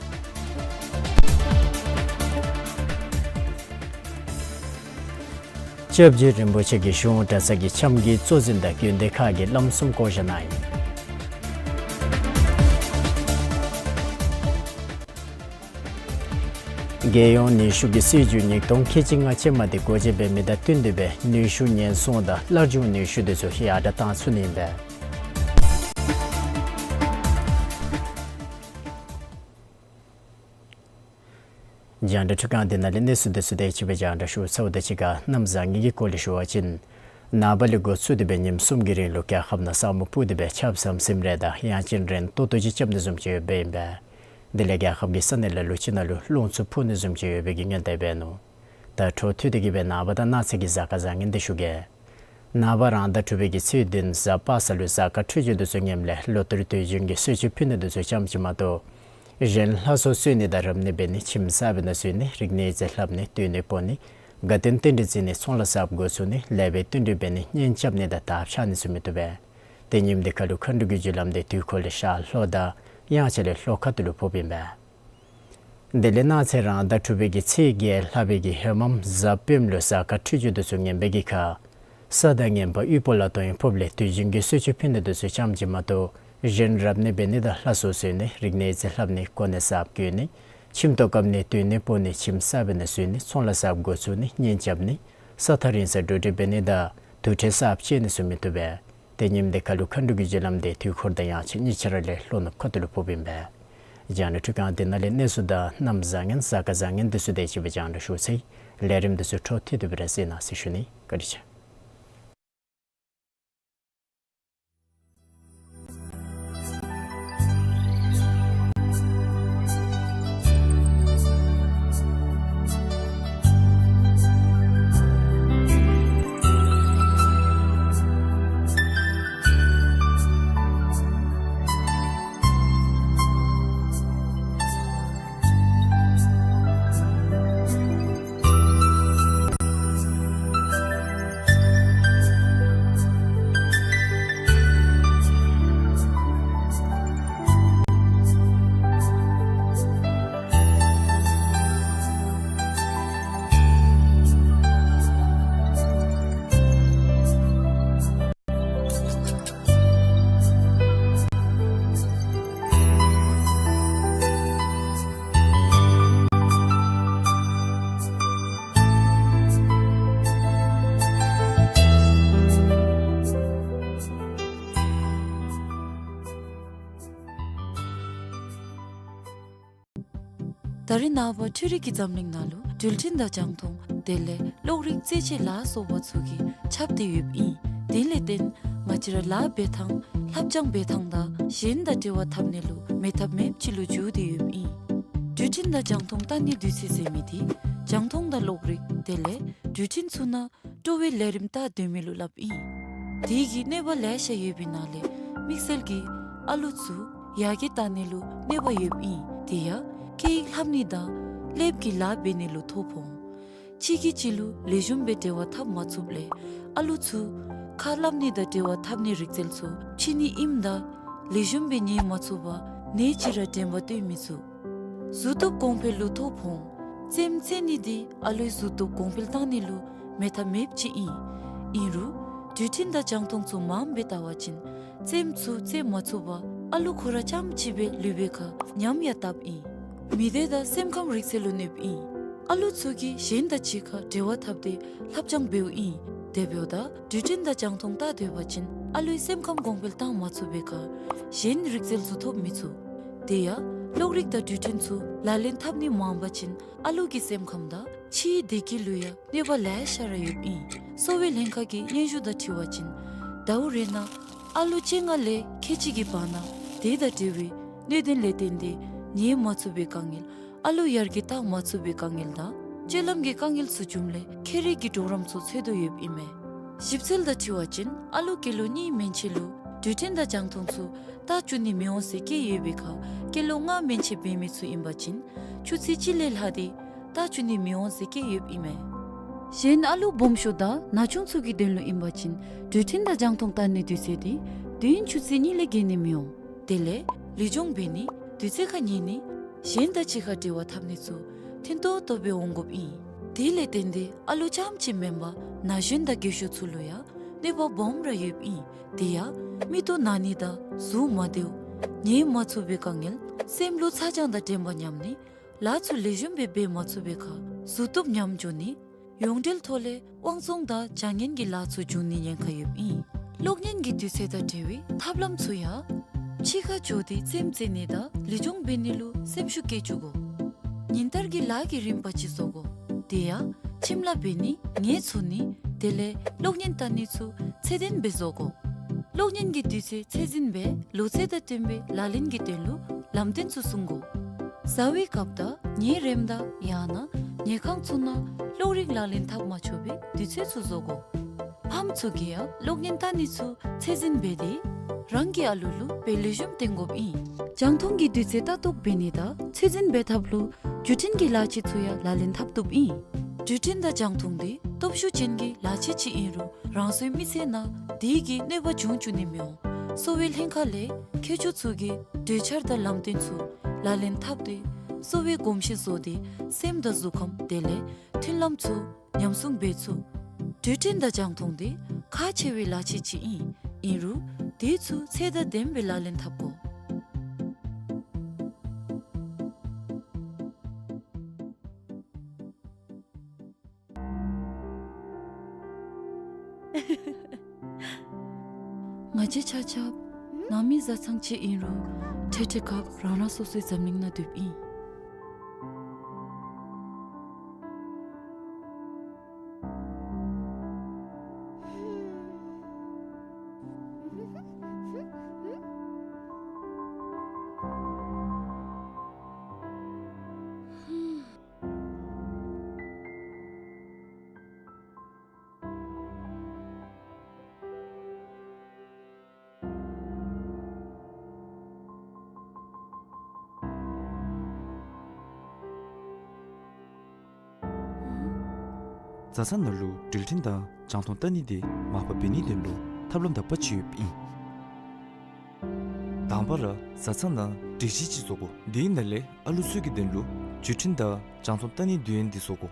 སྐྱབས་རྗེ་རིན་པོ་ཆེ་གིས་གཞུང་གྲྭ་ཚང་གི་ཆམ་གྱི་གཙོ་འཛིན་དང་དགོན་སྡེ་ཁག་གི་བླམ་གསུམ་བསྐོ་བཞག་གནང་ཡི། རྒྱལ་ཡོངས་ནུས་ཤུགས་ཀྱི་སྲིད་བྱུས་ཉིས་སྟོང་ཁལ་གཅིག་ལྔ་ཅན་མ་འདི་སྒོ་འབྱེད་འབད་མི་དང་བསྟུན་ཏེ་སྦེ་ནུས་ཤུགས་ཉེན་སྲུང་དང་སླར་འབྱུང་ནུས་ཤུགས་འདི་ཚུ་ཡར་དྲག་བཏང་ཚུགས་ནི་ཨིན་པས། རྒྱང་བསྒྲགས་འཕྲུལ་ཁང་འདི་ནང་ལས་གནས་ཚུལ་འདི་ཚུ་དེ་ཅིག་སྦེ་རྒྱང་བསྒྲགས་ཞུ་ཚརཝ་དང་གཅིག་ཁར་གནམ་བཟང་ངན་གྱི་སྐོར་ལས་ཞུ་བ་ཅིན་ནངས་པ་ལས་འགོ་བཙུགས་ཏེ་སྦེ་ཉིནམ་གསུམ་གྱི་རིང་ལུ་རྒྱལ་ཁབ་ནང་ས་སྨུག་སྤུབས་ཏེ་སྦེ་ཆརཔ་ཟམ་ཟིམ་རེ་དང་ཡང་ཅིན་རན་ཏོག་ཏོ་ཅིག་རྐྱབ་ནི་བཟུམ་ཅིག་ཡོདཔ་ཨིན་པས། དེ་ལས་རྒྱལ་ཁབ་ཀྱི་ས་གནས་ལ་ལུ་ཅིག་ནང་ལུ་རླུང་འཚུབ་འཕུ་ནི་བཟུམ་ཅིག་ཡོད་པའི་གི་སྔོན་བརྡ་འབད་ནུག། ད་འཕྲོ་མཐུད་དེ་གི་སྦེ་ནངས་པ་དང་གནངས་ཚེ་གི་གཟའ་སྐར་བཟང་ངན་འདི་ཞུ་གེ། ནངས་པ་རང་ཟླ་དྲུག་པའི་གི་ཚེས་བདུན་གཟའ་པ་སངས་ལུ་གཟའ་སྐར་འཕྲོད་སྦྱོར་འདི་ཚུ་ངནམ་ལས་ལོ་ལྟར་དུས་རྒྱུན་གྱི་གསོལ་མཆོད་ཕུལ་ནི་འདི་ཚུ་ཙམ་ཅིག་མ་གཏོགས་གཞན་ལྷ་གསོལ་གསོལ་ནི་དང་རབ་གནས་འབད་ནི་ཁྱིམ་གསར་པའི་ནང་བཞུགས་ནི་རིག་གནས་རྩིས་ལྷབ་ནི་སྡོད་གནས་སྤོ་ནི་དགའ་སྟོན་རྟེན་འབྲེལ་བརྩི་ནི་ཚོང་ལཱ་གསརཔ་འགོ་བཙུགས་ནི་ལེགས་པའི་བསྟུན་གྲོས་འབད་ནི་གཉེན་རྐྱབ་ནི་དང་དར་འཕྱར་ནི་ཚུ་མི་བཏུབ་པས། ཏེ་ཉིནམ་འདི་ཁར་ལུ་མཁའ་འགྲོ་གི་རྒྱུ་ལམ་འདི་དུས་འཁོར་ལས་ཤར་ལྷོ་དང་དབྱངས་འཆར་ལས་ལྷོ་ཁ་ཐུག་ལུ་ཕོགཔ་ཨིན་པས། དེ་ལས་གནངས་ཚེ་རང་ཟླ་དྲུག་པའི་གི་ཚེས་བརྒྱད་ལྷག་པའི་གི་ཧེ་མམ་གཟའ་སྤེནམ་ལུ་གཟའ་སྐར་འཕྲོད་སྦྱོར་འདི་ཚུ་ངནམ་འབད་གི་ཁར་ས་དང་ངན་པ་དབུལ་པོ་ལ་དོན་ཕོགཔ་ལས་དུས་རྒྱུན་གྱི་གསོལ་མཆོད་ཕུལ་ནི་འདི་ཚུ་ཙམ་ཅིག་མ་གཏོགས་གཞན་རབ་གནས་འབད་ནི་དང་ལྷ་གསོལ་གསོལ་ནི་རིག་གནས་རྩིས་ལྷབ་ནི་གོ་གནས་གསརཔ་བསྐོ་ནི་ཁྱིམ་ཐོག་བཀབ་ནི་སྡོད་གནས་སྤོ་ནི་ཁྱིམ་གསར་པའི་ནང་བཞུགས་ནི་ཚོང་ལཱ་གསརཔ་འགོ་བཙུགས་ནི་གཉེན་རྐྱབ་ནི་ས་ཐག་རིང་སར་འགྲོ་འགྲུལ་འབད་ནི་དང་དུར་ཁྲོད་གསརཔ་སྤྱོད་ནི་ཚུ་མི་བཏུབ་པས། ཏེ་ཉིནམ་འདི་ཁར་ལུ་མཁའ་འགྲོ་གི་རྒྱུ་ལམ་འདི་དུས་འཁོར་དང་དབྱངས་འཆར་གཉིས་ཆ་ར་ལས་ལྷོ་ནུབ་ཁ་ཐུག་ལུ་ཕོགཔ་ཨིན་པས། རྒྱང་བསྒྲགས་འཕྲུལ་ཁང་འདི་ནང་ལས་གནས་ཚུལ་དང་གནམ་བཟང་ངན་གཟའ་སྐར་བཟང་ངན་འདི་ཚུ་དེ་ཅིག་སྦེ་རྒྱང་བསྒྲགས་ཞུ་ཚར་ཡི། ལས་རིམ་འདི་ཚུ་འཕྲོ་མཐུད་དེ་སྦེ་ར་གཟིགས་གནང་ཟེར་ཞུ་ནི། བཀའ་དྲིན་ཆེ། ད་རེས་ནངས་པ་འཕྲུལ་རིག་གི་འཛམ་གླིང་ནང་ལུ་འགྲུལ་འཕྲིན་དང་རྒྱང་མཐོང་དེ་ལས་གློག་རིག་རྩེད་ཆས་ལ་སོགས་པ་ཚུ་གིས་ཁྱབ་སྟེ་ཡོདཔ་ཨིན། དེ་ལས་བརྟེན་ང་བཅས་ར་ལཱ་འབད་ཐངས་ལྷབ་སྦྱང་འབད་ཐངས་དང་གཞན་དང་འབྲེལ་བ་འཐབ་ནི་ལུ་མེད་ཐབས་མེདཔ་ཅིག་ལུ་འགྱུར་ཏེ་ཡོདཔ་ཨིན། འགྲུལ་འཕྲིན་དང་རྒྱང་མཐོང་ལྟ་ནི་དུས་ཚོད་ཟེར་མི་འདི་རྒྱང་མཐོང་དང་གློག་རིག་དེ་ལས་འགྲུལ་འཕྲིན་ཚུ་ནང་སྤྲོ་བའི་ལས་རིམ་ལྟ་སྡོད་མི་ལུ་སླབ་ཨིན། དེ་གིས་གནོད་པ་ལེ་ཤ་ཡོད་པའི་ནང་ལས་དམིགས་བསལ་གྱིས་ཨ་ལུ་ཚུ་ཡར་རྒྱས་བཏང་ནི་ལུ་གནོད་པ་ཡོདཔ་ཨིན། དེ་ཡང་སྐད་ཡིག་ལྷབ་ནི་དང་ལེབ་ཀྱི་ལཱ་འབད་ནི་ལུ་ཐོ་ཕོག་འོང་། གཅིག་གིས་གཅིག་ལུ་ལེགས་ཤོམ་སྦེ་འབྲེལ་བ་འཐབ་མ་ཚུགསཔ་ལས་ཨ་ལུ་ཚུ་ཁ་སླབ་ནི་དང་འབྲེལ་བ་འཐབ་ནི་རིག་རྩལ་ཚུ་ཕྱི་ནི་ཨིནམ་ད་ལེགས་ཤོམ་སྦེ་ཉན་མ་ཚུགས་པར་ནེ་ཅིག་ར་དྲན་པ་བཏོན་མི་ཚུགས། གཟུགས་སྟོབས་གོང་འཕེལ་ལུ་ཐོ་ཕོག་འོང་། རྩེདམོ་རྩེ་ནི་འདི་ཨ་ལུའི་གཟུགས་སྟོབས་གོང་འཕེལ་བཏང་ནི་ལུ་མེད་ཐབས་མེདཔ་ཅིག་ཨིན། ཨིན་རུང་འགྲུལ་འཕྲིན་དང་རྒྱང་མཐོང་ཚུ་མངམ་སྦེ་བལྟ་བ་ཅིན་རྩེདམོ་ཚུ་རྩེ་མ་ཚུགས་པར་ཨ་ལུ་ཁོ་ར་རྐྱངམ་གཅིག་སྦེ་ལུས་པའི་ཁར་ཉམས་ཡང་བཏབ་ཨིན། མི་སྡེ་དང་སེམས་ཁམས་རིག་རྩལ་ལུ་གནོདཔ་ཨིན། ཨ་ལུ་ཚུ་གིས་གཞན་དང་གཅིག་ཁར་འབྲེལ་བ་འཐབ་སྟེ་ལྷབ་སྦྱང་འབདཝ་ཨིན། དེ་འབདཝ་ད་འགྲུལ་འཕྲིན་དང་རྒྱང་མཐོང་བལྟ་སྡོད་པ་ཅིན་ཨ་ལུའི་སེམས་ཁམས་གོང་འཕེལ་བཏང་མ་ཚུགས་པའི་ཁར་གཞན་རིག་རྩལ་ཚུ་ཐོབ་མི་ཚུགས། དེ་ཡང་གློག་རིག་དང་འགྲུལ་འཕྲིན་ཚུ་ལག་ལེན་འཐབ་ནི་མངམ་པ་ཅིན་ཨ་ལུ་གི་སེམས་ཁམས་དང་ཕྱིའི་བདེ་སྐྱིད་ལུ་ཡང་གནོད་པ་ལེ་ཤ་ར་ཡོདཔ་ཨིན། གསོ་བའི་ལྷན་ཁག་གི་སྙན་ཞུ་དང་འཁྲིལ་བ་ཅིན་ཟླཝ་རེ་ནང་ཨ་ལུ་བཅོ་ལྔ་ལས་ཁལ་གཅིག་གི་བར་ན་དེ་དང་འབྲེལ་བའི་གནོད་དོན་ལས་བརྟེན་ཏེ་ཉལ་མ་ཚུགས་པའི་དཀའ་ངལ། ཨ་ལུ་ཡར་རྒྱས་བཏང་མ་ཚུགས་པའི་དཀའ་ངལ་དང་སྤྱོད་ལམ་གྱི་དཀའ་ངལ་ཚུ་བྱུངམ་ལས་ཁྱད་རིག་གི་གྲོགས་རམ་ཚུ་འཚོལ་དོ་ཡོདཔ་ཨིན་མས། ཞིབ་འཚོལ་དང་འཁྲིལ་བ་ཅིན་ཨ་ལུ་སྐྱེས་ལོ་གཉིས་མན་ཆད་ལུ་འགྲུལ་འཕྲིན་དང་རྒྱང་མཐོང་ཚུ་བལྟ་བཅུག་ནི་མི་འོང་ཟེར་བཀོད་ཡོད་པའི་ཁར་སྐྱེས་ལོ་ལྔ་མན་ཆད་འབད་མི་ཚུ་ཨིན་པ་ཅིན་ཆུ་ཚོད་གཅིག་ལས་ལྷག་སྟེ་བལྟ་བཅུག་ནི་མི་འོང་ཟེར་བཀོད་ཡོདཔ་ཨིན་མས། གཞན་ཨ་ལུ་སྦོམ་ཤོས་དང་ན་ཆུང་ཚུ་གི་དོན་ལུ་ཨིན་པ་ཅིན་འགྲུལ་འཕྲིན་དང་རྒྱང་མཐོང་བལྟ་ནི་དུས་ཚོད་འདི་དུས་ཡུན་ཆུ་ཚོད་གཉིས་ལས་བརྒལ་ནི་མི་འོང་། དེ་ལས་ལུས་སྦྱོང་འབད་ནི་དུས་ཚོད་ཁར་ཉལ་ནི་གཞན་དང་གཅིག་ཁར་འབྲེལ་བ་འཐབ་ནི་ཚུ་ཐོན་ཏོག་ཏོ་སྦེ་འོང་དགོཔ་ཨིན། དེ་ལས་བརྟེན་ཏེ་ཨ་ལུ་རྐྱངམ་གཅིག་མེན་པར་ན་གཞོན་དང་རྒས་ཤོས་ཚུ་ལུ་ཡང་གནོད་པ་སྦོམ་ར་ཡོདཔ་ཨིན། དེ་ཡང་མིག་ཏོ་ན་ནི་དང་གཟུགས་མ་བདེཝ། ཉལ་མ་ཚུགས་པའི་དཀའ་ངལ། སེམས་ལུ་ཚ་གྱང་དང་དྲན་པ་ཉམས་ནི། ལཱ་ཚུ་ལེགས་ཤོམ་སྦེ་འབད་མ་ཚུགས་པའི་ཁར་གཟུགས་སྟོབས་ཉམས་འགྱོ་ནི། ཡོངས་འབྲེལ་ཐོག་ལས་དབང་བཙོང་དང་བྱ་ངན་གྱི་ལཱ་ཚུ་འབྱུང་ནི་ཉེན་ཁ་ཡོདཔ་ཨིན། གློག་བརྙན་གྱི་དུས་ཚོད་དང་འབྲེལ་བའི་ཐབས་ལམ་ཚུ་ཡང་ཕྱི་ཁར་འགྱོ་སྟེ་རྩེདམོ་རྩེ་ནི་དང་ལུས་སྦྱོང་འབད་ནི་ལུ་སེམས་ཤུགས་བསྐྱེད་བཅུག་དགོ། ཉིན་ལྟར་གྱི་ལཱ་གི་རིམ་པ་ཅིག་བཟོ་དགོ། དེ་ཡང་ཁྱིམ་ལཱ་འབད་ནི་ངལ་འཚོ་ནི་དེ་ལས་གློག་བརྙན་བལྟ་ནི་ཚུ་ཚད་ལྡན་སྦེ་བཟོ་དགོ། གློག་བརྙན་གྱི་དུས་ཚོད་ཚད་འཛིན་སྦེ་ལོ་ཚད་དང་བསྟུན་པའི་ལག་ལེན་གྱི་དོན་ལུ་ལམ་སྟོན་ཚུ་སྲུང་དགོ། བཟའ་བའི་སྐབས་དང་ཉལ་རནམ་ད་ཡང་ན་ཉལ་ཁང་ཚུ་ནང་གློག་རིག་ལག་ལེན་འཐབ་མ་ཆོག་པའི་དུས་ཚོད་ཚུ་བཟོ་དགོ། ཕམ་ཚུ་གིས་ཡང་གློག་བརྙན་བལྟ་ནི་ཚུ་ཚད་འཛིན་འབད་དེ་རང་གི་ཨ་ལུ་ལུ་དཔེ་ལེགས་ཤོམ་སྟོན་དགོཔ་ཨིན། རྒྱང་མཐོང་གི་དུས་ཚོད་ལྟ་རྟོག་འབད་ནི་དང་ཚད་འཛིན་འབད་ཐབས་ལུ་འགྲུལ་འཕྲིན་གྱི་ལག་ཆས་ཚུ་ཡང་ལག་ལེན་འཐབ་བཏུབ་ཨིན། འགྲུལ་འཕྲིན་དང་རྒྱང་མཐོང་འདི་སྟོབས་ཤུགས་ཅན་གྱི་ལག་ཆས་ཅིག་ཨིན་རུང་རང་སོའི་མི་ཚེ་ནང་དེ་གིས་གནོད་པ་འབྱུང་བཅུག་ནི་མི་འོང་། གསོ་བའི་ལྷན་ཁག་ལས་མཁས་མཆོག་ཚུ་གིས་གྲོས་འཆར་དང་ལམ་སྟོན་ཚུ་ལག་ལེན་འཐབ་སྟེ་གསོ་བའི་གོམས་གཤིས་བཟོ་སྟེ་སེམས་དང་གཟུགས་ཁམས་དེ་ལས་མཐུན་ལམ་ཚུ་ཉམས་སྲུང་འབད་ཚུགས། འགྲུལ་འཕྲིན་དང་རྒྱང་མཐོང་འདི་ཁག་ཆེ་བའི་ལག་ཆས་ཅིག་ཨིན། ཨིན་རུང་དེ་ཚུ་ཚད་དང་ལྡནམ་སྦེ་ལག་ལེན་འཐབ་དགོ། ང་བཅས་ཆ་ཁྱབ་ནང་མི་བཟའ་ཚང་གཅིག་ཨིན་རུང་འཕྲལ་འཕྲལ་ཁར་རང་རང་སོ་སོའི་འཛམ་གླིང་ནང་སྡོདཔ་ཨིན། བཟའ་ཚང་ནང་ལུ་འགྲུལ་འཕྲིན་དང་རྒྱང་མཐོང་བལྟ་ནི་འདི་མར་པ་འབད་ནིའི་དོན་ལུ་ཐབས་ལམ་དག་པ་ཅིག་ཡོདཔ་ཨིན། དང་པ་ར་བཟའ་ཚང་ནང་སྒྲིག་གཞི་ཅིག་བཟོ་དགོ། དེའི་ནང་ལས་ཨ་ལུ་ཚུ་གི་དོན་ལུ་འགྲུལ་འཕྲིན་དང་རྒྱང་མཐོང་བལྟ་ནིའི་དུས་ཡུན་འདི་བཟོ་དགོ།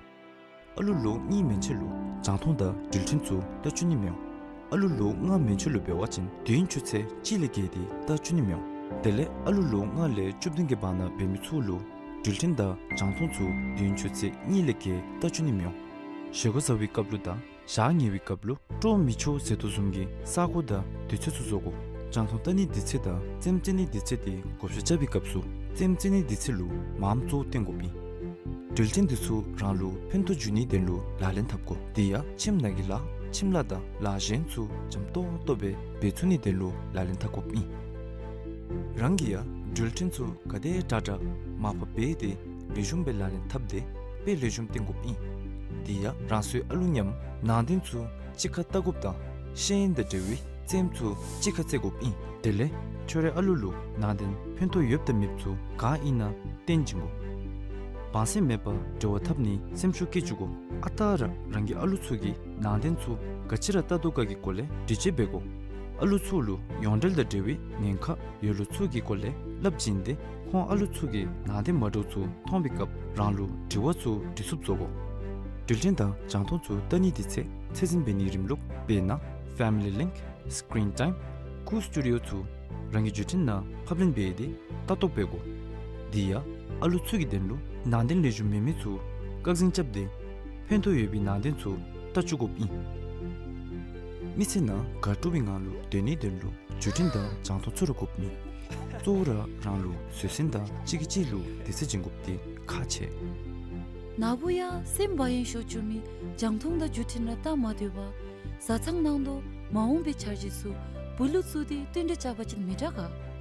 ཨ་ལུ་ལོ་གཉིས་མན་ཆད་ལུ་རྒྱང་མཐོང་དང་འགྲུལ་འཕྲིན་ཚུ་བལྟ་བཅུག་ནི་མི་འོང་། ཨ་ལུ་ལོ་ལྔ་མན་ཆད་ལུ་འབད་བ་ཅིན་དུས་ཡུན་ཆུ་ཚོད་གཅིག་ལས་བརྒལ་ཏེ་བལྟ་བཅུག་ནི་མི་འོང་། དེ་ལས་ཨ་ལུ་ལོ་ལྔ་ལས་བཅུ་བདུན་གྱི་བར་ན་འབད་མི་ཚུ་ལུ་འགྲུལ་འཕྲིན་དང་རྒྱང་མཐོང་ཚུ་དུས་ཡུན་ཆུ་ཚོད་གཉིས་ལས་བརྒལ་བལྟ་བཅུག་ནི་མི་འོང་། བཞེས་སྒོ་བཟའ་བའི་སྐབས་ལུ་དང་ཞག་ཉལ་བའི་སྐབས་ལུ་སྤྲོ་མི་ཆོག་ཟེར་དོ་བཟུམ་གྱི་ས་གོ་དང་དུས་ཚོད་ཚུ་བཟོ་དགོ། རྒྱང་མཐོང་བལྟ་ནིའི་དུས་ཚོད་དང་རྩེདམོ་རྩེ་ནིའི་དུས་ཚོད་འདི་བགོ་བཤའ་རྐྱབ་པའི་སྐབས་སུ་ རྩེདམོ་རྩེ་ནི་འདི་ཚུ་ལུ་མངམ་གཙོ་བོ་བཏོན་དགོཔ་ཨིན། འགྲུལ་འཕྲིན་འདི་ཚུ་རང་ལུ་ཕན་ཐོགས་འབྱུང་ནི་དོན་ལུ་ལག་ལེན་འཐབ་དགོ། དེ་ཡང་ཁྱིམ་ནང་གི་ལཱ་ཁྱིམ་ལཱ་དང་ལཱ་གཞན་ཚུ་འཇམ་ཏོང་ཏོ་སྦེ་འབད་ཚུགས་ནི་དོན་ལུ་ལག་ལེན་འཐབ་དགོཔ་ཨིན། རང་གིས་ཡང་འགྲུལ་འཕྲིན་ཚུ་ག་དེ་དྲག་དྲག་མར་ཕབ་འབད་དེ་ལེགས་ཤོམ་སྦེ་ལག་ལེན་འཐབ་སྟེ་དཔེ་ལེགས་ཤོམ་བསྟན་དགོཔ་ཨིན། དེ་ཡང་རང་སོའི་ཨ་ལུ་མཉམ་ནང་རྟེན་ཚུ་གཅིག་ཁར་བལྟ་དགོཔ་དང་ཤེས་ཡོན་དང་འབྲེལ་བའི་རྩེདམོ་ཚུ་གཅིག་ཁར་རྩེ་དགོཔ་ཨིན། དེ་ལས་ཁྱོད་རའི་ཨ་ལུ་ལུ་ནང་རྟེན་ཕན་ཐོགས་ཡོདཔ་དང་མེདཔ་ཚུ་ག་ཨིན་ན་སྟོན་བྱིན་དགོ། བང་སེམས་མེད་པར་འབྲེལ་བ་འཐབ་ནི་སེམས་ཤུགས་བསྐྱེད་བཅུག་དགོ། ཨ་རྟག་ར་རང་གི་ཨ་ལུ་ཚུ་གིས་ནང་རྟེན་ཚུ་ག་ཅི་ར་བལྟ་དོ་ག་གི་སྐོར་ལས་འདྲི་དཔྱད་འབད་དགོ། ཨ་ལུ་ཚུ་ལུ་ཡོངས་འབྲེལ་དང་འབྲེལ་བའི་ཉེན་ཁ་ཡོད་ལུགས་ཚུ་གི་སྐོར་ལས་སླབ་བྱིན་ཏེ་ཁོང་ཨ་ལུ་ཚུ་གིས་ནང་རྟེན་མ་འདྲཝ་ཚུ་མཐོང་བའི་སྐབས་རང་ལུ་དྲི་བ་ཚུ་དྲི་ཚུགསཔ་བཟོ་དགོ། འགྲུལ་འཕྲིན་དང་རྒྱང་མཐོང་ཚུ་བལྟ་ནི་འདི་ཚུ་ཚད་འཛིན་འབད་ནིའི་རིམ་ལུགས་དཔེར་ན་Family Link, Screen Time, Cool Studio ཚུ་རང་གི་བརྒྱུད་འཕྲིན་ནང་ཕབ་ལེན་འབད་དེ་ལྟ་རྟོག་འབད་དགོ། དེ་ཡང་ཨ་ལུ་ཚུ་གི་དོན་ལུ་ནང་རྟེན་ལེགས་ཤོམ་མེད་མི་ཚུ་བཀག་འཛིན་རྐྱབ་སྟེ་ཕན་ཐོགས་ཡོད་པའི་ནང་རྟེན་ཚུ་བལྟ་བཅུག་དགོཔ་ཨིན། མི་ཚེ་ནང་དགའ་སྤྲོ་བའི་ངང་ལུ་སྡོད་ནིའི་དོན་ལུ་བརྒྱུད་འཕྲིན་དང་རྒྱང་མཐོང་ཚུ་ར་དགོཔ་མེན། གཙོ་བོ་ར་རང་ལུ་བཟོད་བསྲན་དང་གཅིག་གིས་གཅིག་ལུ་དད་ཚོར་བྱིན་དགོཔ་འདི་ཁག་ཆེ། ནཱ་བུ་ཡང་སེམས་བག་ཡངས་ཤོར་བཅུག་མི་རྒྱང་མཐོང་དང་བརྒྱུད་འཕྲིན་ར་བལྟ་མ་སྡོད་པར་བཟའ་ཚང་ནང་དུ་མ་འོངས་པའི་འཆར་གཞི་ཚུ་བུ་ལུ་བཙུགས་ཏེ་བསྟུན་གྲོས་རྐྱབ་པ་ཅིན་མི་དྲག་ག།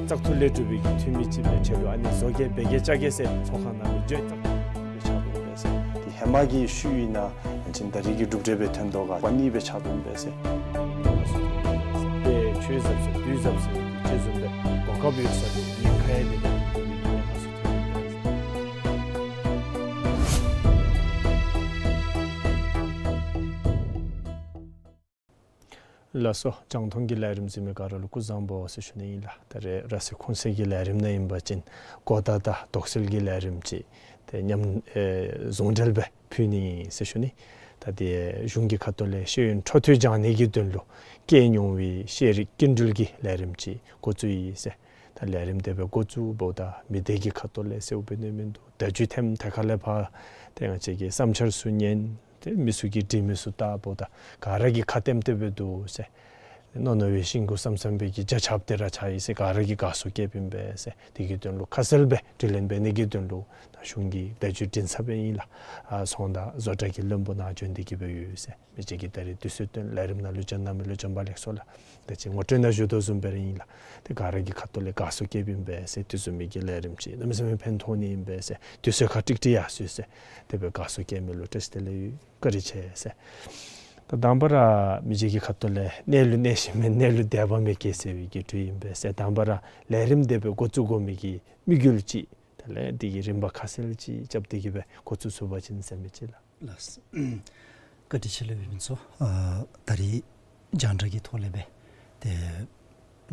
བཙག་འཐུ་ལས་གྲུབ་པའི་གི་འཐུས་མི་ཅིག་སྦེ་ཁྲལ་ལུ་ཨ་ནི་བཟོ་གེ་འབད་གེ་བཅའ་གེ་ཟེར་ཚོགས་ཁང་ནང་ལུ་བརྗོད་བཙག་འཐུ་སྦེ་ཆགས་འདུག་པས་ཟེར། དེ་ཧེ་མ་གི་ཤུལ་ཨིན་ན་ཡང་ཅིན་ད་རེས་ཀྱི་གྲུབ་འབྲས་སྦེ་ཐོན་དོ་ག་པ་ནི་སྦེ་ཆགས་འདུག་པས་ཟེར། དེ་ཆུ་གཟབ་ཟེར་དུས་གཟབ་ཟེར་ཅིག་བཟུམ་སྦེ་གོ་སྐབས་ཡོད་ས་ལུ་ཉེན་ཁ་ཡང་མེད་པའི་གི་ཉེན་ཁ་ཚུ་ཐོན་ཡོད་པས་ཟེར། ལགས་སོ། རྒྱང་མཐོང་གི་ལས་རིམ་གཟིགས་མི་ག་ར་ལུ་སྐུ་གཟུགས་བཟང་པོ་ཟེར་ཞུ་ནི་ཨིན་ལགས། ད་རེས་ར་སེར་ཁོང་སེར་གྱི་ལས་རིམ་ནང་ཨིན་པ་ཅིན་གོ་བརྡ་དང་དོགས་སེལ་གྱི་ལས་རིམ་ཅིག་ཏེ་མཉམ་ཨེ་ཟུང་འབྲེལ་སྦེ་ཕུལ་ནི་ཨིན་ཟེར་ཞུ་ནི། ད་ཏེ་གཞུང་གི་ཁ་ཐུག་ལས་ཤེས་ཡོན་འཕྲོ་མཐུད་སྦྱང་ནི་གི་དོན་ལུ་བཀལ་མྱོང་བའི་ཤེས་རིག་སྐྱིན་འགྲུལ་གྱི་ལས་རིམ་ཅིག་འགོ་བཙུགས་ཡི་ཟེར། ད་ལས་རིམ་དེ་སྦེ་འགོ་བཙུགས་འབདཝ་ད་མི་སྡེ་གི་ཁ་ཐུག་ལས་ཟེརཝ་སྦེ་ནི་མིན་འདུག། བརྡ་བརྒྱུད་ཐེམ་ཐད་ཁ་ལས་ཕར་ཏེ་ང་བཅས་ཀྱི་བསམ་འཆར་ཚུ་ཉན། ཏེ་མི་ཚུ་གིས་འབྲི་མི་ཚུ་བལྟཝ་ད་ག་ར་གིས་ཁ་བཏེམ་སྟེ་སྦེ་འདུག་ཟེར། རྣོ་རྣོ་བའི་ཤིང་གུ་སམ་སམ་སྦེ་གི་རྒྱ་ཆབ་སྟེ་ར་ཆགས་ཡི་ཟེར། ག་ར་གིས་དགའ་བསུ་བསྐྱེདཔ་ཨིན་པས་ཟེར། དེ་གི་དོན་ལུ་ཁ་གསལ་སྦེ་དྲི་ལན་འབད་ནི་གི་དོན་ལུ་ད་གཞུང་གིས་བརྡ་བརྒྱུད་འབྲི་ཚརཝ་ཨིན་ལགས། ཨ་ཚོང་དང་བཟོ་གྲྭ་གི་བློན་པོ་ནཱ་བྱོན་ཏེ་གི་སྦེ་ཡོད་ཟེར། མི་རྗེ་གིས་ད་རེས་དུས་ཚོད་བཏོན་ལས་རིམ་ནང་ལུ་བྱོན་གནང་མི་ལུ་བྱོན་པ་ལེགས་སོ་ལགས། ད་ཅི་ངོ་སྤྲོད་ནང་ཞུ་དོ་བཟུམ་སྦེ་ར་ཨིན་ལགས། ཏེ་ག་ར་གི་ཁ་ཐུག་ལས་དགའ་བསུ་བསྐྱེདཔ་ཨིན་པས་ཟེར། དེ་བཟུམ་མའི་གི་ལས་རིམ་ཅིག་གནམ་མེད་ས་མེད་ཕན་ཐོགས་ནི་ཨིན་པས་ཟེར། དུས་ཚོད་ཁར་ཀྲིག་ཀྲི་ཡར་སོང་ཡི་ཟེར། དེ་སྦེ་དགའ་བསུ་བསྐྱེད་མི་ལུ་བཀྲིས་བདེ་ལེགས་ཡོད། བཀའ་དྲིན་ཆེ་ཟེར། ད་དང་པ་ར་མི་རྗེ་གི་ཁ་ཐུག་ལས་གནས་ལུ་གནས་ཤིང་མེད་གནས་ལུ་དད་པ་མེད་ཀྱི་ཟེར་བའི་གི་འགྲོས་ཨིན་པས་ཟེར། དང་པ་ར་ལས་རིམ་དེ་སྦེ་འགོ་བཙུགས་དགོ་མི་གི་དམིགས་ཡུལ་ཅིག་དེ་ལས་དེ་གི་རིམ་པ་ཁ་གསལ་ཅིག་རྐྱབ་སྟེ་གི་སྦེ་འགོ་བཙུགས་ཚུགས་པ་ཅིན་ཟེར་མི་ཅིག་ལགས། ལགས། བཀའ་དྲིན་ཆེ་ལགས་འབད་མི་ཚུ། ཨ་ད་རེས་རྒྱང་བསྒྲགས་ཀྱི་ཐོག་ལས་སྦེ་ཏེ་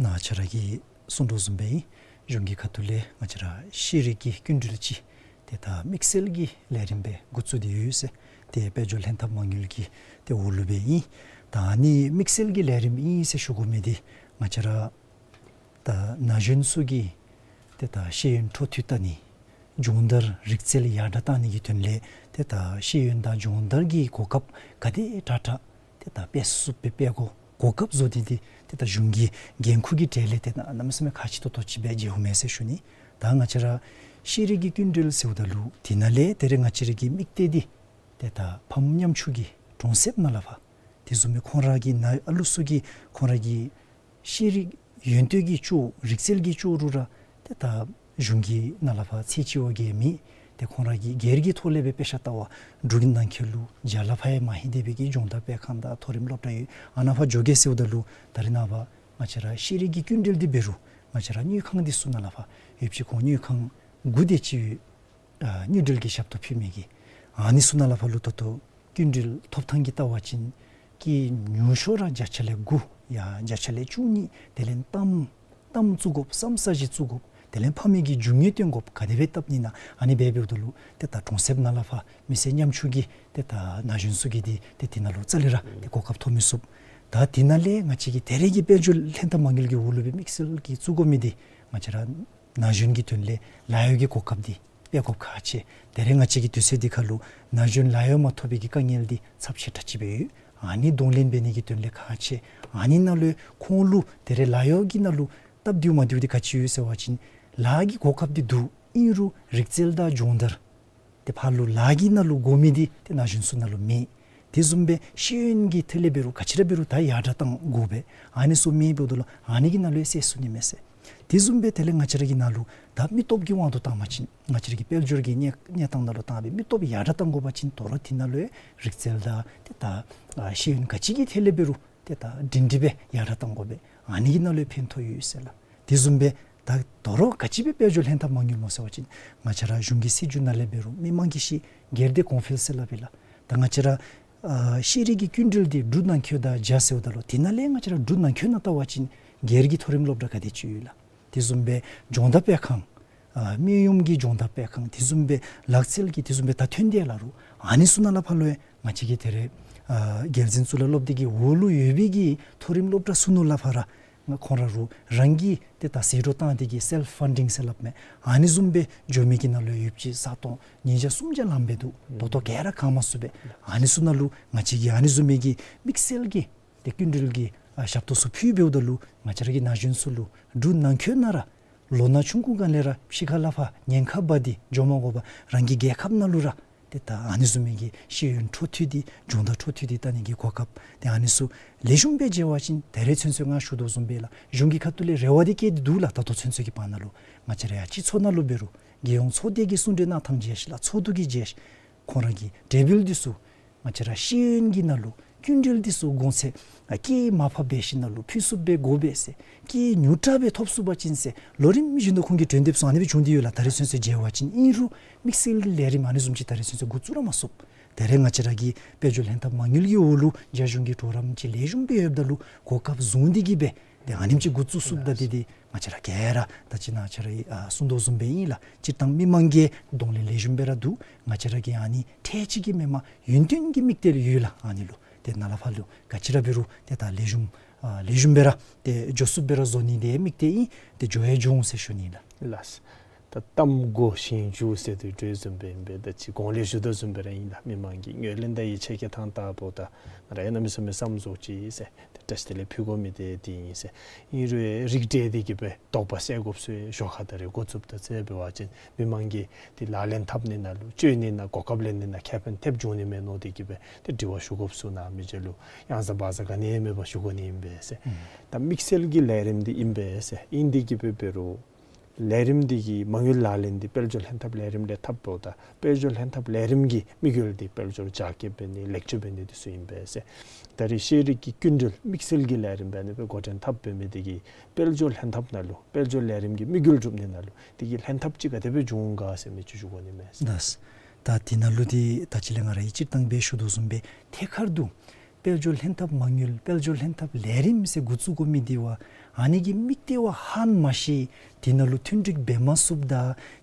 ནཱ་ཁྱེད་ར་གིས་གསུང་དོ་བཟུམ་སྦེ་གཞུང་གི་ཁ་ཐུག་ལས་ང་བཅས་ར་ཤེས་རིག་གི་སྐྱིན་འགྲུལ་ཅིག་ཏེ་ད་དམིགས་བསལ་གྱི་ལས་རིམ་སྦེ་འགོ་བཙུགས་ཏེ་ཡོད་ཟེར། ཏེ་དཔལ་འབྱོར་ལྷན་ཐབས་མ་དངུལ་གྱི་ཏེ་འོག་ལུ་སྦེ་ཨིན། ད་ཨ་ནི་དམིགས་བསལ་གྱི་ལས་རིམ་ཨིན་ཟེར་ཞུ་དགོ་མི་འདི་ང་བཅས་ར་ད་ན་གཞོན་ཚུ་གི་ཏེ་ད་ཤེས་ཡོན་འཕྲོ་མཐུད་བལྟ་ནི། སྦྱོང་བརྡར་རིག་རྩལ་ཡར་དྲག་བཏང་ནི་གི་དོན་ལས་ཏེ་ད་ཤེས་ཡོན་དང་སྦྱོང་བརྡར་གྱི་གོ་སྐབས་ག་དེ་དྲག་དྲག་ཏེ་ད་སྤེལ་ཚུགསཔ་སྦེ་སྤེལ་དགོ། གོ་སྐབས་བཟོ་སྟེ་འདི་ཏེ་ད་གཞུང་གི་འགན་ཁུར་གྱི་གྲས་ལས་ཏེ་ད་གནམ་མེད་ས་མེད་ཁག་ཆེ་ཏོག་ཏོ་ཅིག་སྦེ་མཇལཝ་མས་ཟེར་ཞུ་ནི། ད་ང་བཅས་ར་ཤེས་རིག་གི་སྐྱིན་འགྲུལ་ཟེརཝ་ད་ལུ་དེ་ནང་ལས་ད་རེས་ང་བཅས་ར་གི་དམིགས་གཏད་འདི་ཏེ་ད་ཕམ་ཉམ་ཆུང་གི་གྲོང་གསེབ་ནང་ལས་ཕར་དེ་བཟུམ་མའི་ཁོང་ར་གི་ནང་ཨ་ལུ་ཚུ་གིས་ཁོང་ར་གི་ཤེས་རིག་ཡོན་ཏན་གྱི་ཅོག་རིག་རྩལ་གྱི་ཅོག་རུ་ར་ཏེ་ད་གཞུང་གི་ནང་ལས་ཕར་ཚད་ཅིག་བ་གིས་མེད། ཏེ་ཁོང་ར་གིས་སྒེར་གྱི་ཐོག་ལས་སྦེ་དཔེ་ཆ་ལྟ་བར་འབྲུག་གི་ནང་འཁོད་ལུ་རྒྱ་ལས་ཕར་ཡང་མ་ལྷོད་དེ་སྦེ་གི་སྦྱོང་བརྡར་སྤེལ་ཁང་དང་མཐོ་རིམ་སློབ་གྲྭ་ཡོད། ཨ་ནཱ་ཕར་འགྱོ་གེ་ཟེརཝ་ད་ལུ་ད་རེས་ནངས་པ་ང་བཅས་ར་ཤེས་རིག་གི་སྐྱིན་འགྲུལ་འདི་འབད་རུང་ང་བཅས་ར་དངུལ་ཁང་འདི་ཚུ་ནང་ལས་ཕར་ཡོད་ཅི། ཁོང་དངུལ་ཁང་དགུ་དེ་ཅིག་ཡོད། ཨ་དངུལ་འབྲེལ་གྱི་ཞབས་ཏོག་ཕུལ་མི་གི་ཨ་ནི་ཚུ་ནང་ལས་ཕར་ལུ་ད་ལྟོ་སྐྱིན་འགྲུལ་ཐོབ་ཐང་གི་ལྟ་བ་ཅིན་སྐྱེད་ཉུང་ཤོས་ར་བརྒྱ་ཆ་ལས་དགུ་ཡང་བརྒྱ་ཆ་ལས་བཅུ་གཉིས། དེ་ལས་གཏམ་གཏམ་བཙུགས་དགོཔ་བསམ་ས་ཅིག་བཙུགས་དགོཔ། དེ་ལས་ཕམ་མི་གི་རྒྱུ་དངོས་སྟོན་དགོཔ། ག་དེ་སྦེ་བཏབ་ནི་ན་ཨ་ནི་སྦེ་འབདཝ་ད་ལུ་ཏེ་ད་གྲོང་གསེབ་ནང་ལས་ཕར་མི་སེར་ཉམ་ཆུང་གི་ཏེ་ད་ན་གཞོན་ཚུ་གིས་འདི་ཏེ་དེ་ནང་ལུ་རྩ་ལས་ར་ཏེ་གོ་སྐབས་ཐོབ་མི་ཚུགས། ད་དེ་ནང་ལས་ང་བཅས་ཀྱི་ད་རེས་ཀྱི་དཔལ་འབྱོར་ལྷན་ཐབས་མ་དངུལ་གྱི་འོག་ལུ་སྦེ་དམིགས་བསལ་གྱི་བཙུགས་དགོ་མི་འདི་ང་བཅས་ར་ན་གཞོན་གྱི་དོན་ལས་ལཱ་གཡོག་གི་གོ་སྐབས་འདི་ འབད་དགོཔ་ཁག་ཆེ། ད་རེས་ང་བཅས་ཀྱི་དུས་ཚོད་འདི་ཁར་ལུ་ན་གཞོན་ལཱ་གཡོག་མ་ཐོབ་པའི་གི་དཀའ་ངལ་འདི་ཚབས་ཆེ་དྲགས་ཅིག་སྦེ་ཡོད། ཨ་ནི་གདོང་ལེན་འབད་ནི་གི་དོན་ལས་ཁག་ཆེ། ཨ་ནི་ནང་ལུ་ཁོང་ལུ་ད་རེས་ལཱ་གཡོག་གི་ནང་ལུ་སྟབས་བདེཝ་མ་བདེཝ་འདི་ག་ཅི་ཡོད་ཟེར་བ་ཅིན་ལཱ་གི་གོ་སྐབས་འདི་འདུག། ཨིན་རུང་རིག་རྩལ་དང་སྦྱོང་བརྡར་ཏེ་ཕར་ལུ་ལཱ་གི་ནང་ལུ་དགོ་མི་འདི་ཏེ་ན་གཞོན་ཚུ་ནང་ལུ་མེད། དེ་བཟུམ་སྦེ་ཤེས་ཡོན་གྱི་ཐད་ལས་འབད་རུང་ག་ཅི་ར་འབད་རུང་ད་ཡར་དྲགས་བཏང་དགོ་པས། ཨ་ནི་ཚུ་མེདཔ་འབདཝ་ད་ལུ་ཨ་ནི་གི་ནང་ལུ་ཡང་སེལ་ཚུགས་ནི་མས་ཟེར། དེ་བཟུམ་སྦེ་དེ་ལས་ང་བཅས་ར་གི་ནང་ལུ་ད་མི་སྟོབས་ཀྱི་དབང་དུ་བཏང་བ་ཅིན་ང་བཅས་ར་གི་དཔལ་འབྱོར་གྱི་གནས་གནས་སྟངས་ནང་ལུ་བཏང་སྦེ་མི་སྟོབས་ཡར་དྲགས་བཏང་དགོ་པ་ཅིན་དོ་རུང་དེ་ནང་ལུ་ཡང་རིག་རྩལ་དང་ཏེ་ད་ཨ་ཤེས་ཡོན་ག་ཅི་གི་ཐད་ལས་འབད་རུང་ཏེ་ད་སྒྲིང་སྒྲི་སྦེ་ཡར་དྲགས་བཏང་དགོ་པས། ཨ་ནི་གི་ནང་ལུ་ཡང་ཕན་ཐོགས་ཡོད་ཟེར་ལགས། དེ་བཟུམ་སྦེ་ད་དོ་རུང་ག་ཅི་སྦེ་དཔལ་འབྱོར་ལྷན་ཐབས་མ་དངུལ་སྨོ་ཟེར་བ་ཅིན་ང་བཅས་ར་གཞུང་གི་སྲིད་བྱུས་ནང་ལས་འབད་རུང་མི་མང་གིས་ཤེས། སྒེར་སྡེ་གོང་འཕེལ་ཟེར་སླབ་ཨིན་ལགས། ད་ང་བཅས་ར་ཨ་ཤེས་རིག་གི་སྐྱིན་འགྲུལ་འདི་འབྲུག་ནང་འཁོད་དང་སྦྱར་ཟེརཝ་ད་ལུ་དེ་ནང་ལས་ང་བཅས་ར་འབྲུག་ནང་འཁོད་ནང་བལྟ་བ་ཅིན་སྒེར་གྱི་མཐོ་རིམ་སློབ་གྲྭ་ག་དེ་ཅིག་ཡོད་ལགས། དེ་བཟུམ་སྦེ་སྦྱོང་བརྡར་སྤེལ་ཁང་ཨ་དམིགས་ཡུལ་གྱི་སྦྱོང་བརྡར་སྤེལ་ཁང་དེ་བཟུམ་སྦེ་ལག་རྩལ་གྱི་དེ་བཟུམ་སྦེ་ད་ཐོན་ཏེ་ཡོད་ལགས་རུང་ཨ་ནི་ཚུ་ནང་ལས་ཕར་ལུ་ཡང་ང་བཅས་ཀྱི་ད་རེས་ཨ་རྒྱལ་འཛིན་གཙུག་ལག་སློབ་སྡེ་གི་འོག་ལུ་ཡོད་པའི་གི་མཐོ་རིམ་སློབ་གྲྭ་ཚུ་ནང་ལས་ཕར་ར་ཁོང་ར་རུ་རང་གིས་ཏེ་ད་ཟད་འགྲོ་བཏང་སྟེ་གི་སེལཕ་ཕན་ཌིང་ཟེར་སླབ་མས། ཨ་ནི་བཟུམ་སྦེ་འགྱོ་མི་གི་ནང་ལུ་ཡོདཔ་ཅིག་ས་སྟོང་ཉིས་བརྒྱ་སུམ་བརྒྱ་ལངམ་སྦེ་འདུག། ད་ལྟོ་ག་ར་གང་མ་ཚུགས་པས། ཨ་ནི་ཚུ་ནང་ལུ་ང་བཅས་ཀྱིས་ཨ་ནི་བཟུམ་མའི་གི་དམིགས་བསལ་གྱི་ཏེ་སྐྱིན་འགྲུལ་གྱི་ཨ་ཞབས་ཏོག་ཚུ་ཕུལ་འབདཝ་ད་ལུ་ང་བཅས་ར་གི་ན་གཞོན་ཚུ་ལུ་འབྲུག་ནང་འཁོད་ནང་ར་ལོ་ན་ཆུང་ཀུ་སྒང་ལས་ར་ཕྱི་ཁ་ལས་ཕར་ཉེན་ཁ་འབག་སྟེ་འགྱོ་མ་དགོ་པར་རང་གི་རྒྱལ་ཁབ་ནང་ལུ་ར་ཏེ་ད་ཨ་ནི་བཟུམ་མའི་གི་ཤེས་ཡོན་འཕྲོ་མཐུད་དེ་སྦྱོང་བརྡར་འཕྲོ་མཐུད་དེ་བལྟ་ནི་གི་གོ་སྐབས་ཏེ་ཨ་ནི་ཚུ་ལེགས་ཤོམ་སྦེ་མཇལ་བ་ཅིན་ད་རེས་ཚུན་ཚོད་ང་ཞུ་དོ་བཟུམ་སྦེ་ལགས་གཞུང་གི་ཁ་ཐུག་ལས་རེ་བ་འདི་བསྐྱེད་དེ་འདུག་ལགས། ད་ལྟོ་ཚུན་ཚོད་ཀྱི་བར་ན་ལུ་ང་བཅས་ར་ཡར་སྤྱི་ཚོགས་ནང་ལུ་འབད་རུང་རྒྱལ་ཡོངས་ཚོགས་སྡེ་གི་གསུང་གྲོས་གནང་ཐངས་མཇལ་ཤིག་ལགས། ཚོགས་འདུ་གི་མཇལ་ཤིག། ཁོང་ར་གི་གྲོས་འབུལ་འདི་ཚུ་ང་བཅས་ར་ཤེས་ཡོན་གྱི་ནང་ལུ་སྐྱིན་འགྲུལ་འདི་ཚུ་གོང་ཚད་ཨ་སྐྱེད་མར་ཕབ་འབད་ཞིནམ་ལས་ཕུལ་ཚུགསཔ་སྦེ་དགོ་པས་ཟེར། སྐྱེད་ཉུང་དྲགས་སྦེ་ཐོབ་ཚུགས་པ་ཅིན་ཟེར་ལོ་རིམ་བཞིན་དུ་ཁོང་གི་གྲོས་འདེབས་ཚུ་ཨ་ནི་སྦེ་བྱུང་སྟེ་ཡོད་ལགས། ད་རེས་ཚུན་ཚོད་མཇལ་བ་ཅིན། ཨིན་རུང་དམིགས་བསལ་གྱི་ལས་རིམ་ཨ་ནི་བཟུམ་ཅིག་ད་རེས་ཚུན་ཚོད་འགོ་བཙུགས་ར་མ་ཚུགས། ད་རེས་ང་བཅས་ར་གི་དཔལ་འབྱོར་ལྷན་ཐབས་མ་དངུལ་གྱི་འོག་ལུ་རྒྱ་གཞུང་གི་གྲོགས་རམ་ཅིག་ལེགས་ཤོམ་སྦེ་ཡོདཔ་ད་ལུ་གོ་སྐབས་བཟུང་སྟེ་གི་སྦེ་ཏེ་ཨ་ནེམ་ཅིག་འགོ་བཙུགས་ཚུགསཔ་ད་འདི་འདི་ང་བཅས་ར་ག་ར་ད་ཅི་ནཱ་ང་བཅས་ར་ཨ་གསུང་དོ་བཟུམ་སྦེ་ཨིན་ལགས། སྤྱིར་བཏང་མི་མང་གིས་གདོང་ལེན་ལེགས་ཤོམ་སྦེ་ར་འདུག། ང་བཅས་ར་གི་ཨ་ནི་འཕྲལ་ཅིག་གི་མེན་པར་ཡུན་བརྟན་གྱི་དམིགས་གཏད་ལུ་ཡོད་ལགས། ཨ་ནི་ལུ་ཏེ་ནཱ་ལས་ཕར་ལུ་ག་ཅི་ར་འབད་རུང་ཏེ་ད་ལེགས་ཤོམ་ཨ་ལེགས་ཤོམ་སྦེ་ར་ཏེ་འགྱོ་ཚུགསཔ་སྦེ་ར་བཟོ་ནི་འདི་དམིགས་གཏད་ཨིན། ཏེ་འགྱོ་ཡང་འགྱོ་འོང་ཟེར་ཞུ་ནི་ལགས། ལགས། ད་གཏམ་གོ་ཞིང་འཇུ་ཟེར་དོ་བཟུམ་སྦེ་ཨིན་པས། ད་ཅི་གོང་ལས་ཞུ་དོ་བཟུམ་སྦེ་ར་ཨིན་ལགས། མི་མང་གི་ངོས་ལེན་དང་ཡིད་ཆེས་བསྐྱེད་ཐངས་ལྟ་བུ་ད་ང་ར་ཡང་གནམ་མེད་ས་མེད་བསམ་རྫོགས་ཅི་ཟེར། ཏེ་བཀྲ་ཤིས་བདེ་ལེགས་ཕུལ་དགོ་མི་འདི་འདི་ཨིན་ཟེར། ཨིན་རུང་རིགས་བསྒྲེས་ཏེ་གི་སྦེ་དོགས་པ་སེལ་དགོཔ་ཚུ་ཞོར་ཁ་ད་རེས་འགོ་བཙུགསཔ་ད་ཚེ་འབད་བ་ཅིན་མི་མང་གིས་ཏེ་ལཱ་ལེན་འཐབ་ནི་ནང་ལུ་སྤྱོད་ནི་ནང་གོ་སྐབས་ལེན་ནི་ནང་ཁེ་ཕན་ཐེབས་འགྱོ་ནི་མས་མནོ་སྟེ་གི་སྦེ་ཏེ་དྲི་བ་ཞུ་དགོཔ་ཚུ་ནཱ་མི་རྗེ་ལུ་ཡང་ཟ་བ་ཟ་ག་ནི་མེད་པར་ཞུ་དགོ་ནི་ཨིན་པས་ཟེར། ད་དམིགས་བསལ་གྱི་ལས་རིམ་འདི་ཨིན་པས་ཟེར། ཨིན་ཏེ་གི་སྦེ་འབད་རུང་ལས་རིམ་འདི་གི་མ་དངུལ་ལག་ལེན་འདི་དཔལ་འབྱོར་ལྷན་ཐབས་ལས་རིམ་ལས་འཐབ་འབདཝ་ད་དཔལ་འབྱོར་ལྷན་ཐབས་ལས་རིམ་གྱི་དམིགས་ཡུལ་འདི་དཔལ་འབྱོར་རྒྱ་སྐྱེད་འབད་ནི་ལེགས་བཅོས་འབད་ནི་འདི་ཚུ་ཨིན་པས་ཟེར། ད་རེས་ཤེས་རིག་གི་སྐྱིན་འགྲུལ་དམིགས་བསལ་གྱི་ལས་རིམ་འབད་ནི་སྦེ་འགོ་འདྲེན་འཐབ་འབད་མི་འདི་གིས་དཔལ་འབྱོར་ལྷན་ཐབས་ནང་ལུ་དཔལ་འབྱོར་ལས་རིམ་གྱི་དམིགས་ཡུལ་སྒྲུབ་ནི་ནང་ལུ་འདི་གི་ལྷན་ཐབས་ཅིག་ག་དེ་སྦེ་འབྱུང་ག་ཟེར་མི་ཅིག་ཞུ་དགོ་ནི་མས་ཟེར། ལགས། ད་འདི་ནང་ལུ་འདི་ད་ཅི་ལས་ང་ར་གིས་སྤྱིར་བཏང་སྦེ་ཞུ་དོ་བཟུམ་སྦེ་ཐད་ཀར་དུ་དཔལ་འབྱོར་ལྷན་ཐབས་མ་དངུལ་དཔལ་འབྱོར་ལྷན་ཐབས་ལས་རིམ་ཟེར་འགོ་བཙུགས་དགོ་མི་འདི་བ་ཨ་ནི་གི་དམིགས་གཏད་བ་ཧ་མ་ཤེས། འདི་ནང་ལུ་མཐུན་འགྲིག་འབད་མ་ཚུགསཔ་ད་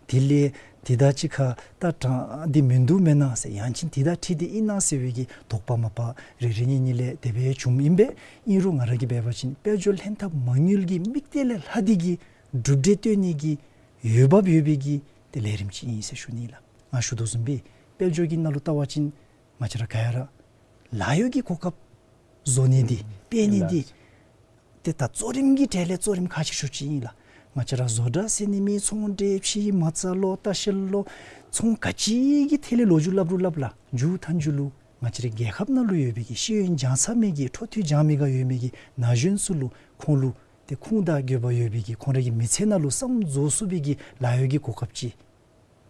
དེ་ལས་དེ་དང་གཅིག་ཁར་ད་དྲང་འདི་མིན་འདུག་མེན་ན་ཟེར་ཡང་ཅིན་དེ་དང་འཁྲིལ་ཏེ་ཨིན་ན་ཟེར་བའི་གི་དོགས་པ་མ་པ་རེ་རེ་གཉིས་གཉིས་ལས་དེ་སྦེ་བྱུངམ་ཨིན་པས། ཨིན་རུང་ང་ར་གིས་འབད་བ་ཅིན་དཔལ་འབྱོར་ལྷན་ཐབས་མ་དངུལ་གྱི་དམིགས་གཏད་ལས་ལྷག་སྟེ་གི་གྲུབ་འབྲས་བཏོན་ནི་གི་འོས་འབབ་ཡོད་པའི་གི་ཏེ་ལས་རིམ་ཅིག་ཨིན་ཟེར་ཞུ་ནི་ལགས། ང་ཞུ་དོ་བཟུམ་སྦེ་དཔལ་འབྱོར་གྱི་ནང་ལུ་བལྟ་བ་ཅིན་ང་བཅས་ར་ག་ར་ལཱ་གཡོག་གི་གོ་སྐབས་བཟོ་ནི་འདི་སྤེལ་ནི་འདི་ཏེ་ད་གཙོ་རིམ་གྱི་གྲས་ལས་གཙོ་རིམ་ཁག་ཆེ་ཤོས་ཅིག་ཨིན་ལགས། ང་བཅས་ར་བཟོ་གྲྭ་ཟེར་ནི་མེད། ཚོང་འབྲེལ་ཕྱི་མ་རྩ་ལོ་ལྟ་བཤལ་ལོ་ཚོང་ག་ཅི་གི་ཐད་ལས་ལོ་རྒྱུས་སླབ་རུང་སླབ་ལགས། མཇུག་མཐའ་མཇུག་ལུ་ང་བཅས་རའི་རྒྱལ་ཁབ་ནང་ལུ་ཡོད་པའི་གི་ཤེས་ཡོན་སྦྱང་ཚར་མི་གི་འཕྲོ་མཐུད་སྦྱང་མི་ག་ཡོད་མི་གི་ན་གཞོན་ཚུ་ལུ་ཁོང་ལུ་ཏེ་ཁུངས་དང་དགོས་པ་ཡོད་པའི་གི་ཁོང་རའི་གི་མི་ཚེ་ནང་ལུ་བསམ་རྫོགས་ཚུགས་པའི་གི་ལཱ་གཡོག་གི་གོ་སྐབས་ཅིག་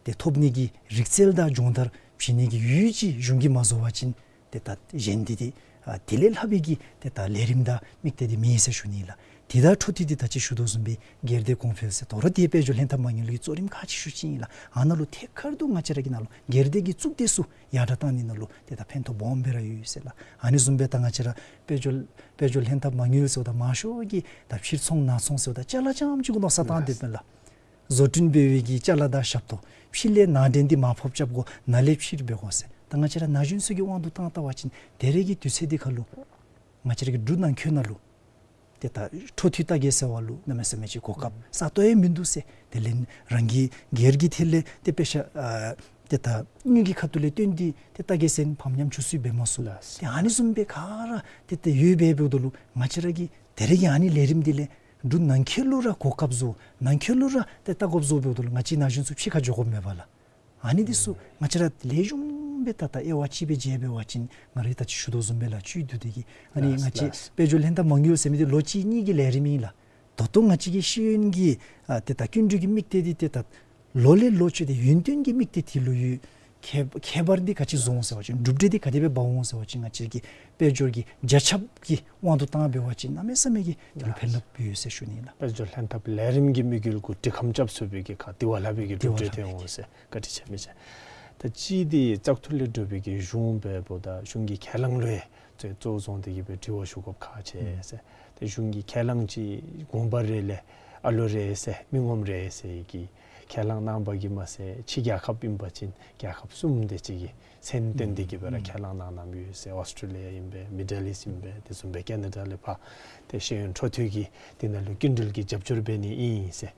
ཏེ་ཐོབ་ནི་གི་རིག་རྩལ་དང་སྦྱོང་བརྡར་བྱིན་ནི་གི་ཡུལ་ཅིག་གཞུང་གིས་མ་བཟོ་བ་ཅིན་ཏེ་ད་གཞན་འདི་ཏེ་ཨ་དེ་ལས་ལྷག་པའི་གི་ཏེ་ད་ལས་རིམ་དང་དམིགས་གཏད་འདི་མེད་ཟེར་ཞུ་ནི་ལགས། དེ་དང་འཕྲོ་མཐུད་དེ་ད་ཅི་ཞུ་དོ་བཟུམ་སྦེ་སྒེར་སྡེ་གོང་འཕེལ་ཟེར་དོ་རུང་ཏེ་དཔལ་འབྱོར་ལྷན་ཐབས་མ་དངུལ་གྱི་གཙོ་རིམ་ཁག་ཆེ་ཤོས་ཅིག་ཨིན་ལགས། ཨ་ནཱ་ལུ་ཐད་ཀར་དུ་ང་བཅས་ར་གི་ནང་ལུ་སྒེར་སྡེ་གི་གཙུག་སྡེ་ཚུ་ཡར་དྲགས་བཏང་ནི་ནང་ལུ་ཏེ་ད་ཕན་ཐོགས་སྦོམ་སྦེ་ར་ཡོད་ཟེར་ལགས། ཨ་ནི་བཟུམ་སྦེ་ད་ང་བཅས་ར་དཔལ་འབྱོར་དཔལ་འབྱོར་ལྷན་ཐབས་མ་དངུལ་ཟེརཝ་ད་མང་ཤོས་ཀྱིས་ད་ཕྱིར་ཚོང་ནང་ཚོང་ཟེརཝ་ད་ཅ་ལ་རྐྱངམ་ཅིག་གུ་མནོ་བསམ་བཏང་སྡོདཔ་མས་ལགས། བཟོ་སྐྲུན་འབད་བའི་གི་ཅ་ལ་དང་ཞབས་ཏོག་ཕྱི་ལས་ནང་འདྲེན་འདི་མར་ཕབ་རྐྱབ་དགོ། ནང་ལས་ཕྱིར་འབད་དགོ་ཟེར། ད་ང་བཅས་ར་ན་གཞོན་ཚུ་གི་དབང་དུ་བཏང་བལྟ་བ་ཅིན་ད་རེས་ཀྱི་དུས་ཚོད་འདི་ཁར་ལུ་ང་བཅས་ར་གི་འབྲུག་ནང་འཁོད་ནང་ལུ་ ཏེ་ད་འཕྲོ་མཐུད་ལྟ་གེ་ཟེར་བ་ལུ་གནམ་མེད་ས་མེད་ཅིག་གོ་སྐབས་ས་སྟོང་ཡང་མིན་འདུག་ཟེར། དེ་ལས་རང་གི་སྒེར་གྱི་ཐད་ལས་ཏེ་དཔེ་ཆ་ཨ་ཏེ་ད་དངུལ་གྱི་ཁ་ཐུག་ལས་བཏོན་ཏེ་ཏེ་ལྟ་གེ་ཟེར་ཕམ་ཉམ་ཆུང་སུ་ཡང་འབད་མ་ཚུགས། ལགས། ཏེ་ཨ་ནི་བཟུམ་སྦེ་ག་ར་ཏེ་ཏེ་ཡོདཔ་འབདཝ་ད་ལུ་ང་བཅས་ར་གིས་ད་རེས་ཀྱི་ཨ་ནི་ལས་རིམ་འདི་ལས་འབྲུག་ནང་འཁོད་ལུ་ར་གོ་སྐབས་བཟོ་ནང་འཁོད་ལུ་ར་ཏེ་ལྟ་དགོཔ་བཟོ་འབདཝ་ད་ལུ་ང་བཅས་ན་གཞོན་ཚུ་ཕྱི་ཁར་འགྱོ་དགོཔ་མེད་པ་ལགས། ཨ་ནི་འདི་ཚུ་ང་བཅས་ར་ལེགས་ཤོམ་སྦེ་ད་ད་དབྱེ་བ་ཕྱེ་སྦེ་འབད་བ་ཅིན་ང་ར་ད་ཅི་ཞུ་དོ་བཟུམ་སྦེ་ལགས་བཅུད་བསྡུ་སྟེ་གིས་ཨ་ནི་ལགས་ང་བཅས་ལགས། དཔལ་འབྱོར་ལྷན་ཐབས་མ་དངུལ་ཟེར་མི་འདི་ལོ་གཅིག་གཉིས་ཀྱི་ལས་རིམ་ཨིན་ལགས། ད་ལྟོ་ང་བཅས་ཀྱི་ཤེས་ཡོན་གྱི་ཨ་ཏེ་ད་སྐྱིན་འགྲུལ་གྱི་དམིགས་གཏད་འདི་ཏེ་ད་ལོ་ལས་ལོ་བཅད་དེ་ཡུན་བརྟན་གྱི་དམིགས་གཏད་འདི་ལུ་ཡོད། ཁྱད་ཁྱད་པར་འདི་ག་ཅི་བཟོ་འོང་ཟེར་བ་ཅིན་གྲུབ་འབྲས་འདི་ག་དེ་སྦེ་འབག་འོང་ཟེར་བ་ཅིན་ང་བཅས་ཀྱི་དཔལ་འབྱོར་གྱི་རྒྱ་ཁྱབ་ཀྱི་དབང་དུ་བཏང་འབད་བ་ཅིན་གནམ་མེད་ས་མེད་ཀྱི་དེ་ལུ་ཕན་རླབས་ཡོད་ཟེར་ཞུ་ནི་ལགས། དཔལ་འབྱོར་ལྷན་ཐབས་ལས་རིམ་གྱི་དམིགས་ཡུལ་གུ་འདྲིས་ཁམས་རྐྱབ་ཚུགས་པའི་གི་ཁ་དེ་བ་ལྷག་པའི་གི་དེ་བ་གྲུབ་འབྲས་ལྷག་ཐོན་པའི་འོང་གི་ཟེར་བཀའ་དྲིན་ཆེ་མི་ཆེ། ད་ཅི་འདི་བཙག་འཐུ་ལས་གྲུབ་པའི་གི་གཞུང་འབདཝ་ད་གཞུང་གི་ཁས་བླངས་ལུ་ཡང་གཙོ་བོ་བཟུང་སྟེ་གིས་སྦེ་དྲི་བ་ཞུ་དགོཔ་ཁག་ཆེ་ཟེར། ཏེ་གཞུང་གི་ཁས་བླངས་ཅིག་དགོངས་པ་རེ་ལས་ཨ་ལོ་རེ་ཟེར་མི་ངོམ་རེ་ཟེར་གྱི་ཁས་བླངས་གནང་བ་གིས་མ་ཚད་ཕྱི་རྒྱལ་ཁབ་ཨིན་པ་ཅིན་རྒྱལ་ཁབ་གསུམ་དེ་ཅིག་གི་མཚན་བཏོན་ཏེ་གིས་སྦེ་ར་ཁས་བླངས་གནང་གནངམ་ཡོད་ཟེར། ཨོསི་ཊྲེ་ལི་ཡ་ཨིན་པས། མི་ཌལ་ཨིསཊ་ཨིན་པས། དེ་བཟུམ་སྦེ་ཀེ་ན་ཌ་ལས་ཕར་ཏེ་ཤེས་ཡོན་འཕྲོ་མཐུད་ཀྱིས་དེ་ནང་ལུ་སྐྱིན་འགྲུལ་གྱི་རྒྱབ་སྐྱོར་འབད་ནི་ཨིན་ཟེར།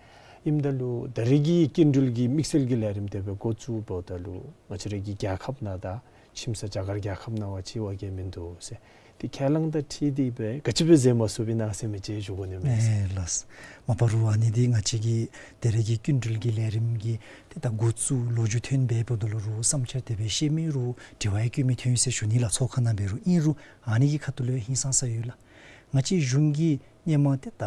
ཨིནམ་ད་ལུ་ད་རེས་ཀྱི་སྐྱིན་འགྲུལ་གྱི་དམིགས་བསལ་གྱི་ལས་རིམ་དེ་སྦེ་འགོ་བཙུགས་འབདཝ་ད་ལུ་ང་བཅས་ར་གི་རྒྱལ་ཁབ་ནང་དང་ཁྱིམ་ས་རྒྱ་གར་རྒྱལ་ཁབ་ནང་བ་ཅིག་བ་གེ་མིན་འདུག་ཟེར། ཏེ་ཁས་བླངས་དང་འཁྲིལ་ཏེ་སྦེ་ག་ཅི་སྦེ་མཛད་མ་ཚུགས་པའི་ནང་ཟེར་མི་ཅིག་ཞུ་དགོ་ནི་མས། ཨེ་ལགས། མ་པ་རུང་ཨ་ནི་འདི་ང་བཅས་ཀྱི་ད་རེས་ཀྱི་སྐྱིན་འགྲུལ་གྱི་ལས་རིམ་གྱི་ཏེ་ད་འགོ་བཙུགས་ལོ་རྒྱུས་ཐོན་འབདཝ་ད་ལུ་རུང་བསམ་འཆར་དེ་སྦེ་བཤད་མི་རུང་དྲི་བ་ཡང་བཀོད་མི་ཐོན་ཡི་ཟེར་ཞུ་ནི་ལགས། ཚོགས་ཁང་ནང་འབད་རུང་ཨིན་རུང་ཨ་ནི་གི་ཁ་ཐུག་ལུ་ཧིང་སངས་ས་ཡོད་ལགས། ང་བཅས་གཞུང་གིས་སྔོན་མ་ཏེ་ད་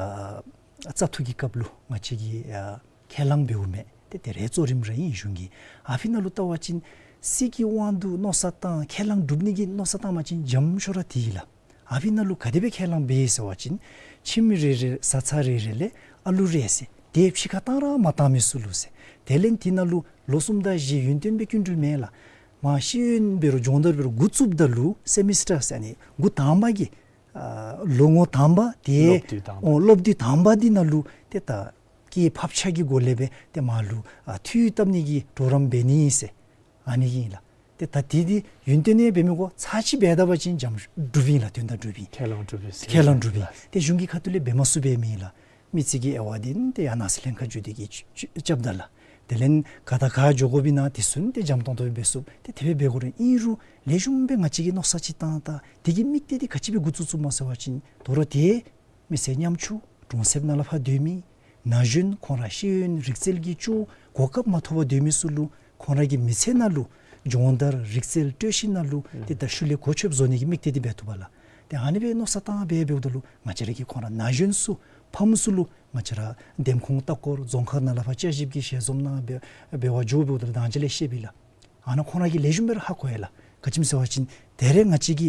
བཙག་འཐུ་གི་སྐབས་ལུ་ང་བཅས་ཀྱིས་ཨ་ཁས་བླངས་འབདཝ་མས། ཏེ་དེ་རེ་གཙོ་རིམ་ར་ཨིན་གཞུང་གི། ཨ་ཕི་ནང་ལུ་བལྟ་བ་ཅིན་སྲིད་ཀྱི་དབང་དུ་མནོ་བསམ་བཏང་ཁས་བླངས་གྲུབ་ནི་གི་མནོ་བསམ་བཏང་བ་ཅིན་འཇམ་ཤོས་ར་དེ་ཨིན་ལགས། ཨ་ཕི་ནང་ལུ་ག་དེ་སྦེ་ཁས་བླངས་འབད་ཟེར་བ་ཅིན་ཁྱིམ་རེ་རེ་བཟའ་ཚང་རེ་རེ་ལས་ཨ་ལུ་རེ་ཟེར། དེ་ཕྱི་ཁར་བཏང་ར་མ་བཏང་མི་ཚུ་ལུ་ཟེར། དེ་ལས་དེ་ནང་ལུ་ལོ་གསུམ་དང་བཞི་ཡུན་བརྟན་སྦེ་སྐྱིན་འགྲུལ་མེད་ལགས། མ་ཤེས་ཡོན་འབད་རུང་སྦྱོང་བརྡར་འབད་རུང་འགོ་བཙུགསཔ་ད་ལུ་སེ་མི་སི་ཊར་ཟེར་ཨ་ནི་འགོ་དང་པ་གི་ཨ་ལོ་ངོ་དང་པ་དེ་སློབ་དུས་དང་པ། ཨོ་སློབ་དུས་དང་པ་འདི་ནང་ལུ་ཏེ་ད་སྐྱེད་ཕབ་ཆག་གི་སྒོ་ལས་སྦེ་ཏེ་མ་ལུ་ཨ་འཐུས་བཏབ་ནི་གི་གྲོགས་རམ་འབད་ནི་ཨིན་ཟེར་ཨ་ནི་ཨིན་ལགས། ཏེ་ད་དེ་འདི་ཡུན་བརྟན་ནི་འབད་མི་དགོ། ཚར་གཅིག་འབད་ད་པ་ཅིན་འཇམ་གྲུབ་ཨིན་ལགས། དོན་དག་གྲུབ་ཨིན། ཁས་བླངས་གྲུབ་ཨིན་ཟེར། ཁས་བླངས་གྲུབ་ཨིན། ལགས། ཏེ་གཞུང་གི་ཁ་ཐུག་ལས་འབད་མ་ཚུགས་པའི་མི་ཨིན་ལགས། མི་རྩིས་ཀྱི་དབྱེ་བ་འདི་ཏེ་ཡར་ནང་གསེས་ལྷན་ཁག་བརྒྱུད་དེ་གིས་རྐྱབ་ད་ལགས། དེ་ལས་ག་དང་ག་འགྱོ་དགོཔ་ཨིན་ན་དེ་ཚུ་ཏེ་འཇམ་ཏོང་ཏོ་འབད་ཚུགས། ཏེ་དེ་སྦེ་འབད་དགོ་རུང་ཨིན་རུང་ལེགས་ཤོམ་སྦེ་ང་བཅས་ཀྱིས་མནོ་བསམ་ཅིག་བཏང་ད་དེ་གི་དམིགས་གཏད་འདི་ག་ཅི་སྦེ་འགོ་བཙུགས་ཚུགསཔ་སྨོ་ཟེར་བ་ཅིན་དོ་རུང་ཏེ་མི་སེར་ཉམ་ཆུང་གྲོང་གསེབ་ནང་ལུ་ཕར་སྡོད་མི་ན་གཞོན་ཁོང་ར་ཤེས་ཡོན་རིག་རྩལ་གྱི་ཅིག་གོ་སྐབས་མ་ཐོབ་པར་སྡོད་མི་ཚུ་ལུ་ཁོང་ར་གི་མི་ཚེ་ནང་ལུ་སྦྱོང་བརྡར་རིག་རྩལ་སྤྲོད་ཤེས་ནང་ལུ་ཏེ་ད་ཤུལ་ལས་གོ་ཆོདཔ་བཟོ་ནི་གི་དམིགས་གཏད་འདི་འབད་བཏུབ་པ་ལགས། ཏེ་ཨ་ནི་སྦེ་མནོ་བསམ་བཏང་འབད་འབདཝ་ད་ལུ་ང་བཅས་ར་གིས་ཁོང་ར་ན་གཞོན་ཚུ་ཕམ་ཚུ་ལུ་ང་བཅས་ར་འདེམས་ཁོངས་ལྟ་སྐོར་རྫོང་ཁག་ནང་ལུ་ཕར་བསྐྱར་ཞིབ་ཀྱི་ཞལ་འཛོམས་ནང་འབད་འབད་བར་འགྱོ་འབདཝ་ད་ལུ་དང་ཅ་ལས་བཤདཔ་ཨིན་ལགས། ཨ་ནཱ་ཁོང་ར་གིས་ལེགས་ཤོམ་སྦེ་ར་ཧ་གོ་ཡི་ལགས། ག་ཅི་སྨོ་ཟེར་བ་ཅིན་ད་རེས་ང་བཅས་ཀྱི་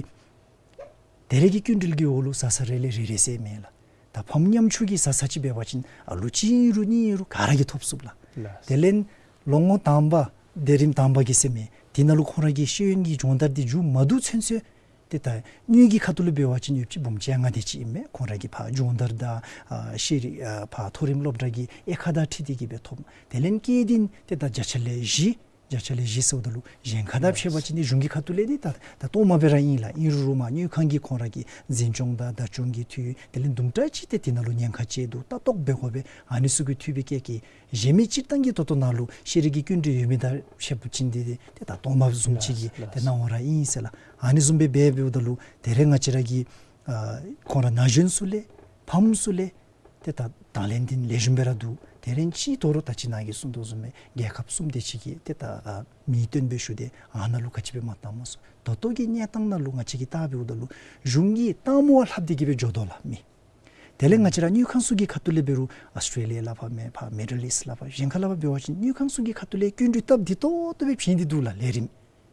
ད་རེས་ཀྱི་སྐྱིན་འགྲུལ་གྱི་འོག་ལུ་བཟའ་ཚང་རེ་ལས་རེ་རེ་ཟེར་མེད་ལགས། ད་ཕམ་ཉམ་ཆུང་གི་བཟའ་ཚང་ཅིག་འབད་བ་ཅིན་ཨ་ལུ་གཅིག་ཨིན་རུང་གཉིས་ཨིན་རུང་ག་ར་གིས་ཐོབ་ཚུགས་ལགས། ལགས། དེ་ལས་ལོ་ངོ་དང་པ་དེ་རིམ་དང་པ་གི་ཟེར་མི་དེ་ནང་ལུ་ཁོང་ར་གི་ཤེས་ཡོན་གྱི་སྦྱོང་བརྡར་འདི་མཇུག་མ་བསྡུ་ཚུན་ཚོད་ཏེ་ད་དངུལ་གྱི་ཁ་ཐུག་ལུ་འབད་བ་ཅིན་ཡོདཔ་ཅིག་འབུམ་བཅོ་ལྔ་དེ་ཅིག་ཨིན་མས། ཁོང་ར་གིས་ཕར་སྦྱོང་བརྡར་དང་ཨ་ཤེས་རིག་ཨ་ཕར་མཐོ་རིམ་སློབ་གྲྭ་གི་དབྱེ་ཁག་དང་འཁྲིལ་ཏེ་གིས་སྦེ་ཐོབ། དེ་ལས་སྐྱེད་འདི་ཏེ་ད་བརྒྱ་ཆ་ལས་བཞི་བརྒྱ་ཆ་ལས་བཞི་ཟེརཝ་ད་ལུ་གཞན་ཁ་དང་ཕྱད་པ་ཅིན་ཏེ་གཞུང་གི་ཁ་ཐུག་ལས་འདི་ད་ད་སྟོངམ་སྦེ་ར་ཨིན་ལགས། ཨིན་རུང་རུང་མ་དངུལ་ཁང་གིས་ཁོང་ར་གི་འཛིན་སྐྱོང་དང་བདག་སྐྱོང་གི་འཐུས་དེ་ལས་དུམ་གྲ་ཅིག་ཏེ་དེ་ནང་ལུ་ཉེན་ཁ་ཆེ་འདུག་ལྟ་རྟོག་འབད་དགོ་པས། ཨ་ནི་ཚུ་གི་འཐུས་སྦེ་བཀལ་གེ། གཞན་མི་སྤྱིར་བཏང་གི་ད་ལྟོ་ནང་ལུ་ཤེས་རིག་གི་སྐྱིན་འགྲུལ་ཡོད་མི་དང་ཕྱད་པ་ཅིན་འདི་ཏེ་ད་སྟོངམ་བཟུམ་ཅིག་གི་ཏེ་སྣང་བ་ར་ཨིན་ཟེར་ལགས། ཨ་ནི་བཟུམ་སྦེ་འབད་འབདཝ་ད་ལུ་ད་རེས་ང་བཅས་ར་གི་ཨ་ཁོང་ར་ན་གཞོན་ཚུ་ལས་ཕམ་ཚུ་ལས་ཏེ་ད་དང་ལེན་འདི་ལེགས་ཤོམ་སྦེ་ར་འདུག། དེ་རིང་ཅིག་དོ་རུང་ད་ཅི་ནཱ་གིས་གསུངས་དོ་བཟུམ་སྦེ་རྒྱལ་ཁབ་གསུམ་དེ་ཅིག་གིས་ཏེ་ད་ཨ་མིང་བཏོན་སྦེ་ཞུ་སྟེ་ཨ་ནཱ་ལུ་ག་ཅི་སྦེ་མ་བཏང་མ་ཚུགས། ད་ལྟོ་གི་གནས་སྟངས་ནང་ལུ་ང་བཅས་ཀྱིས་བལྟ་འབདཝ་ད་ལུ་གཞུང་གིས་བཏངམ་བ་ལྷག་སྟེ་གིས་སྦེ་འགྱོ་དོ་ལགས་མི། དེ་ལས་ང་བཅས་ར་དངུལ་ཁང་ཚུ་གི་ཁ་ཐུག་ལས་འབད་རུང་ཨོསི་ཊྲེ་ལི་ཡ་ལུ་ཕར་མེན་ན་ཕར་མི་ཌལ་ཨིསཊ་ལུ་ཕར་གཞན་ཁ་ལུ་ཕར་འབད་བ་ཅིན་དངུལ་ཁང་ཚུ་གི་ཁ་ཐུག་ལས་སྐྱིན་འགྲུལ་སྟབས་བདེ་ཏོག་ཏོ་སྦེ་བྱིན་ཏེ་འདུག་ལགས་ལས་རིམ་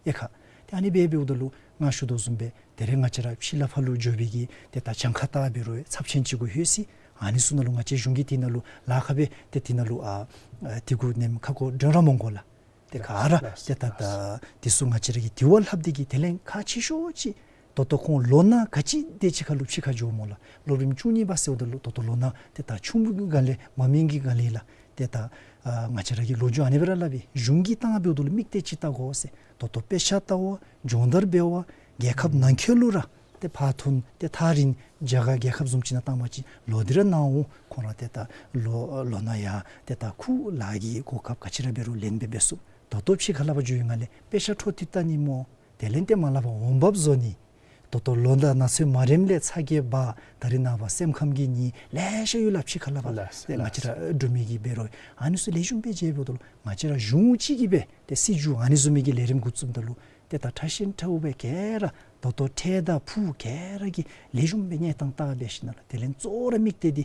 ཡེ་ཁ། ཏེ་ཨ་ནི་སྦེ་འབདཝ་ད་ལུ་ང་ཞུ་དོ་བཟུམ་སྦེ་ད་རེས་ང་བཅས་ར་ཕྱི་ལུ་ཕར་ལུ་འགྱོ་བའི་གི་ཏེ་ད་གྱངས་ཁ་བལྟ་འབད་རུང་ཚབས་ཆེན་ཅིག་གུ་ལྷོད་ཅི། ཨ་ནི་ཚུ་ནང་ལུ་ང་བཅས་གཞུང་གིས་དེ་ནང་ལུ་ལཱ་ཁག་སྦེ་ཏེ་དེ་ནང་ལུ་ཨ་ཨ་དེ་གུ་ནེམ་ཁ་སྐོར་འདྲོན་ར་མ་དགོ་ལགས། ཏེ་ག་ར་ལགས་ཏེ་ད་ལགས། ད་དེ་ཚུ་ང་བཅས་ར་གིས་དེ་བ་ལྷག་སྟེ་གིས་དེ་ལས་ཁག་ཆེ་ཤོས་ཅིག་ད་ལྟོ་ཁོང་ལོ་ན་ག་ཅི་དེ་ཅིག་ཁར་ལུ་ཕྱི་ཁར་འགྱོཝ་སྨོ་ལགས། སློབ་རིམ་བཅུ་གཉིས་པ་ཟེརཝ་ད་ལུ་ད་ལྟོ་ལོ་ན་ཏེ་ད་ཆུང་ཀུའི་སྒང་ལས་མ་སྨིན་གྱི་སྒང་ལས་ལགས། ཏེ་ད་ཨ་ང་བཅས་ར་གིས་ལོ་རྒྱུས་ཨ་ནི་སྦེ་ར་སླབ་པས། གཞུང་གིས་བཏང་འབདཝ་ད་ལུ་དམིགས་གཏད་ཅིག་བལྟ་དགོ་ཟེར། ད་ལྟོ་དཔེ་ཆ་ལྟ་བ་སྦྱོང་བརྡར་འབད་བ་རྒྱལ་ཁབ་ནང་འཁོད་ལུ་ར་ ཏེ་ཕར་ཐོན་ཏེ་ཐག་རིང་རྒྱ་གར་རྒྱལ་ཁབ་བཟུམ་ཅིག་ནང་བཏང་བ་ཅིན་ལོག་སྟེ་ར་ནཱ་འོང་། ཁོང་ར་ཏེ་ད་ལོག་ལོག་ན་ཡང་ཏེ་ད་ཁོ་ལཱ་གི་གོ་སྐབས་ག་ཅི་ར་འབད་རུང་ལེན་སྦེ་འབད་ཚུགས། ད་ལྟོ་ཕྱི་ཁ་ལས་ཕར་འགྱོ་ཡི་ང་ལས་དཔེ་ཆ་འཕྲོ་མཐུད་བལྟ་ནི་སྨོ། དེ་ལས་ཏེ་མར་ལས་ཕར་འོང་འབབ་བཟོ་ནི། ད་ལྟོ་ལོ་དང་ན་ཚོད་མ་རནམ་ལས་ཚ་གྱང་འབག། ད་རེས་ནངས་པ་སེམས་ཁམས་ཀྱི་ནད་ལེ་ཤ་ཡོད་ལགས། ཕྱི་ཁ་ལས་ཕར་ལགས། ཏེ་ང་བཅས་ར་འགྲོ་མི་གིས་འབད་རུང་ཨ་ནི་ཚུ་ལེགས་ཤོམ་སྦེ་མཇལཝ་ད་ལུ་ང་བཅས་ར་གཞུང་གཅིག་གིས་སྦེ་ཏེ་སྲིད་བྱུས་ཨ་ནི་བཟུམ་མའི་གི་ལས་རིམ་འགོ་བཙུགསཔ་ད་ལུ་ཏེ་ད་ཕྲ་ཞིང་ཕྲ་བ་སྦེ་ག་ར་ད་ལྟོ་འཕྲལ་དང་ཕུགས་ག་ར་གི་ལེགས་ཤོམ་སྦེ་གནས་སྟངས་བལྟ་སྦེ་ཞིནམ་ལས་དེ་ལས་གཙོ་བོ་ར་དམིགས་གཏད་འདི་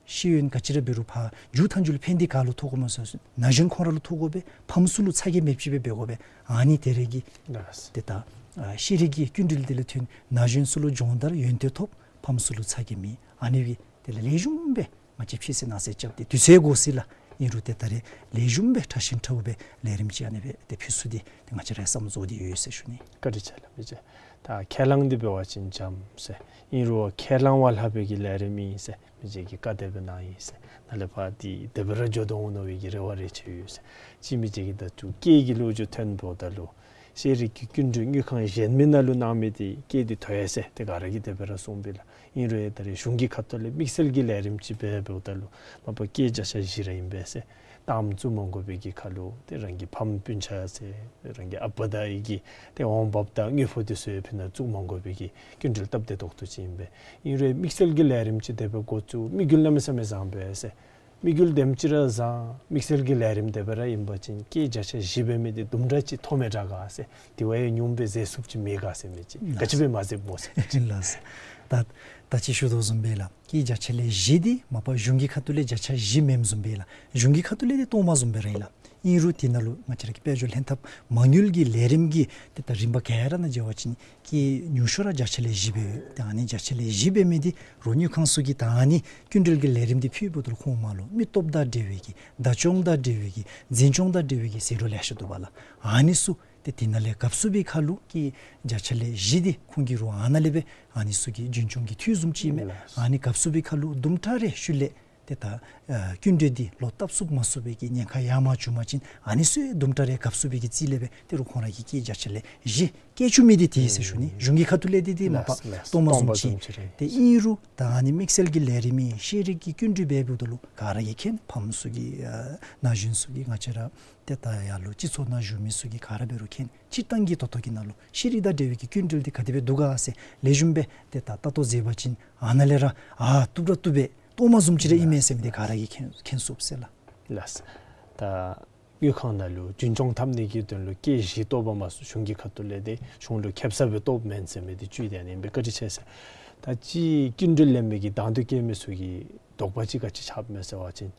ཤེས་ཡོན་ག་ཅི་ར་འབད་རུང་ཕར་མཇུག་མཐའ་མཇུག་ལུ་ཕན་འདི་ག་ལུ་ཐོགས་དགོཔ་སྨོ་ཟེར་བ་ཅིན་ན་གཞོན་ཁོང་ར་ལུ་ཐོགས་དགོ་པས། ཕམ་ཚུ་ལུ་ཚ་གྱང་མེདཔ་ཅིག་སྦེ་འབད་དགོ་པས། ཨ་ནི་དེ་ར་གིས་ལགས། ཏེ་ད་ཨ་ཤེས་རིག་གི་སྐྱིན་འགྲུལ་འདི་ལུ་ཐོན་ན་གཞོན་ཚུ་ལུ་སྦྱོང་བརྡར་ཡོན་ཏན་ཐོབ། ཕམ་ཚུ་ལུ་ཚ་གྱང་མེད། ཨ་ནི་སྦེ་དེ་ལས་ལེགས་ཤོམ་སྦེ་ང་བཅས་ཕྱི་སེལ་ནང་སེལ་རྐྱབ་སྟེ་དུས་ཚོད་འགོར་ཅི་ལགས། ཨིན་རུང་ཏེ་ད་རེས་ལེགས་ཤོམ་སྦེ་ཕྲ་ཞིང་ཕྲ་བ་སྦེ་ལས་རིམ་ཅིག་ཨ་ནི་སྦེ་ཏེ་ཕུལ་ཚུགས་འདི་ཏེ་ང་བཅས་ར་བསམ་བཟོ་སྟེ་ཡོད་ཟེར་ཞུ་ནི། བཀའ་དྲིན་ཆེ་ལགས། མི་རྗེ་ད་ཁས་བླངས་འདི་འབད་བ་ཅིན་འཇམ་ཟེར། ཨིན་རུང་ཁས་བླངས་བ་ལྷག་པའི་གི་ལས་རིམ་ཨིན་ཟེར། མི་རྗེ་གིས་བཀའ་དེ་སྦེ་གནང་ཡི་ཟེར། ནཱ་ལས་ཕར་འདི་དེ་སྦེ་ར་འགྱོ་དོ་འོང་མནོ་བའི་གི་རེ་བ་རེ་ཆེ་ཡོད་ཟེར། གཅིག་མི་རྗེ་གིས་ད་ཅི་སྐད་ཀྱི་ལོ་རྒྱུས་ཐོན་འབདཝ་ད་ལུ་ཤེས་རིག་གི་སྐྱིན་འགྲུལ་དངུལ་ཁང་གཞན་མི་ནང་ལུ་གནང་མི་འདི་སྐད་འདི་མཐོ་ཡི་ཟེར་ཏེ་ག་ར་གིས་དེ་སྦེ་ར་གསུངས་པས་ལགས། ཨིན་རུང་ད་རེས་གཞུང་གི་ཁ་ཐུག་ལས་དམིགས་བསལ་གྱི་ལས་རིམ་ཅིག་འབད་འབདཝ་ད་ལུ་མ་པ་སྐད་བརྒྱ་ཆ་བཞི་ར་ཨིན་པས་ཟེར། གཏའམ་བཙུགས་མ་དགོ་པའི་གི་ཁར་ལུ་ཏེ་རང་གི་ཕམ་སྤུན་ཆ་ཟེར་རང་གི་ཨ་པ་དང་ཨའི་གི་ཏེ་འོང་འབབ་དང་དངུལ་ཕོགས་འདི་ཚུ་ཡང་ཕི་ནང་བཙུགས་མ་དགོ་པའི་གི་སྐྱིན་འགྲུལ་སྟབས་བདེ་ཏོག་ཏོ་ཅིག་ཨིན་པས། ཨིན་རུང་དམིགས་བསལ་གྱི་ལས་རིམ་ཅིག་དེ་སྦེ་འགོ་བཙུགས་དམིགས་ཡུལ་གནམ་མེད་ས་མེད་བཟང་པས་ཟེར། དམིགས་ཡུལ་དེམ་ཅིག་ར་བཟང་དམིགས་བསལ་གྱི་ལས་རིམ་དེ་སྦེ་ར་ཨིན་པ་ཅིན་སྐད་བརྒྱ་ཆ་བཞི་འབད་མི་འདི་དུམ་གྲ་ཅིག་མཐོ་མི་དྲག་ག་ཟེར། དེ་བ་ཡང་ཉུངམ་སྦེ་ཟེར་ཚུགསཔ་ཅིག་མེད་ག་ཟེར་མི་ཅིག་ག་ཅི་སྦེ་མ་ཟེརཝ་སྨོ་ཟེར། ལགས། ད་ད་ཅི་ཞུ་དོ་བཟུམ་སྦེ་ལགས། སྐད་བརྒྱ་ཆ་ལས་བཞི་འདི་མ་པ་གཞུང་གི་ཁ་ཐུག་ལས་བརྒྱ་ཆ་བཞི་མེནམ་བཟུམ་སྦེ་ལགས། གཞུང་གི་ཁ་ཐུག་ལས་འདི་གཏོར་མ་བཟུམ་སྦེ་ར་ཨིན་ལགས། ཨིན་རུང་དེ་ནང་ལུ་ང་བཅས་ར་གི་དཔལ་འབྱོར་ལྷན་ཐབས་མ་དངུལ་གྱི་ལས་རིམ་གྱི་ཏེ་ད་རིམ་པ་ག་ར་ནང་འབྱེད་པ་ཅིན་སྐད་ཉུང་ཤོས་ར་བརྒྱ་ཆ་ལས་བཞི་འབད་ཡོད། ད་ཨ་ནི་བརྒྱ་ཆ་ལས་བཞི་འབད་མི་འདི་རོགས་དངུལ་ཁང་ཚུ་གིས་ད་ཨ་ནི་སྐྱིན་འགྲུལ་གྱི་ལས་རིམ་འདི་ཕུལཝ་ད་ལུ་ཁོང་མར་ལུ་མི་སྟོབས་དང་འབྲེལ་བའི་གི་བདག་སྐྱོང་དང་འབྲེལ་བའི་གི་འཛིན་སྐྱོང་དང་འབྲེལ་བའི་གི་ཟད་འགྲོ་ལེ་ཤ་འདུག་པ་ལགས། ཨ་ནི་ཚུ་ཏེ་དེ་ནང་ལས་སྐབས་སུ་བབ་པའི་ཁར་ལུ་སྐད་བརྒྱ་ཆ་ལས་བཞི་འདི་ཁོང་གིས་རོགས་ཨ་ནཱ་ལས་སྦེ་ཨ་ནི་ཚུ་གི་རྒྱུན་སྐྱོང་གི་འཐུས་བཟུམ་ཅིག་ཨིན་མས། ལགས། ཨ་ནི་སྐབས་སུ་བབ་པའི་ཁར་ལུ་དུམ་གྲ་རེ་ཤུལ་ལས་ཏེ་ད་ཨ་སྐྱིན་འགྲུལ་འདི་ལོག་བཏབ་ཚུགསཔ་མ་ཚུགས་པའི་གི་ཉེན་ཁ་ཡར་མར་བྱུང་པ་ཅིན་ཨ་ནི་ཚུ་དུམ་གྲ་རེ་སྐབས་སུ་བབ་པའི་གི་རྩིས་ལས་སྦེ་ཏེ་རོགས་ཁོང་ར་གིས་སྐད་བརྒྱ་ཆ་ལས་བཞི་བཀལ་བཅུག་མི་འདི་དེ་ཨིན་ཟེར་ཞུ་ནི། གཞུང་གི་ཁ་ཐུག་ལས་འདི་འདི་མ་པ་ལགས། ལགས། གཏོར་མ་གཏོར་མ་བཟུམ་ཅིག་བཟུམ་ཅིག་རེད། ཏེ་ཨིན་རུང་ད་ཨ་ནི་དམིགས་བསལ་གྱི་ལས་རིམ་ཨིན། ཤེས་རིག་གི་སྐྱིན་འགྲུལ་འབད་འབདཝ་ད་ལུ་ག་ར་གིས་མཁྱེན། ཕམ་ཚུ་གིས་ཨ་ན་གཞོན་ཚུ་གིས་ང་བཅས་ར་ཏེ་ད་ཡར་ལུ་སྤྱི་ཚོགས་ནང་བཞུགས་མི་ཚུ་གིས་ག་ར་འབད་རུང་མཁྱེན། སྤྱིར་བཏང་གི་ད་ལྟོ་གི་ནང་ལུ་ཤེས་རིག་དང་འབྲེལ་བའི་གི་སྐྱིན་འགྲུལ་འདི་ག་དེ་སྦེ་འདུག་ག་ཟེར་ལེགས་ཤོམ་སྦེ་ཏེ་ད་ལྟ་རྟོག་མཛད་པ་ཅིན་ཨ་ནཱ་ལས་ར་ཨ་བཏུབ་ར་བཏུབ་པས། གཏོར་མ་བཟུམ་ཅིག་ར་ཨིན་མས་ཟེར་མི་འདི་ག་ར་གིས་མཁྱེན་མཁྱེན་ཚུགས་ཟེར་ལགས། ལགས། ད་དངུལ་ཁང་ནང་ལུ་རྒྱུན་སྐྱོང་འཐབ་ནི་གི་དོན་ལུ་སྐད་བཞི་གཏོར་བ་མ་ཚུགས་གཞུང་གི་ཁ་ཐུག་ལས་ཏེ་གཞུང་ལུ་ཁེབ་ས་སྦེ་གཏོརཝ་མེན་ཟེར་མི་འདི་བཅུད་དེ་ཨ་ནི་ཨིན་པས། བཀའ་དྲིན་ཆེ་ཟེར། ད་ཅི་སྐྱིན་འགྲུལ་ལེན་མི་གི་དང་འདོད་བསྐྱེད་མི་ཚུ་གི་དོགས་པ་ཅིག་ག་ཅི་ཆགསཔ་མས་ཟེར་བ་ཅིན་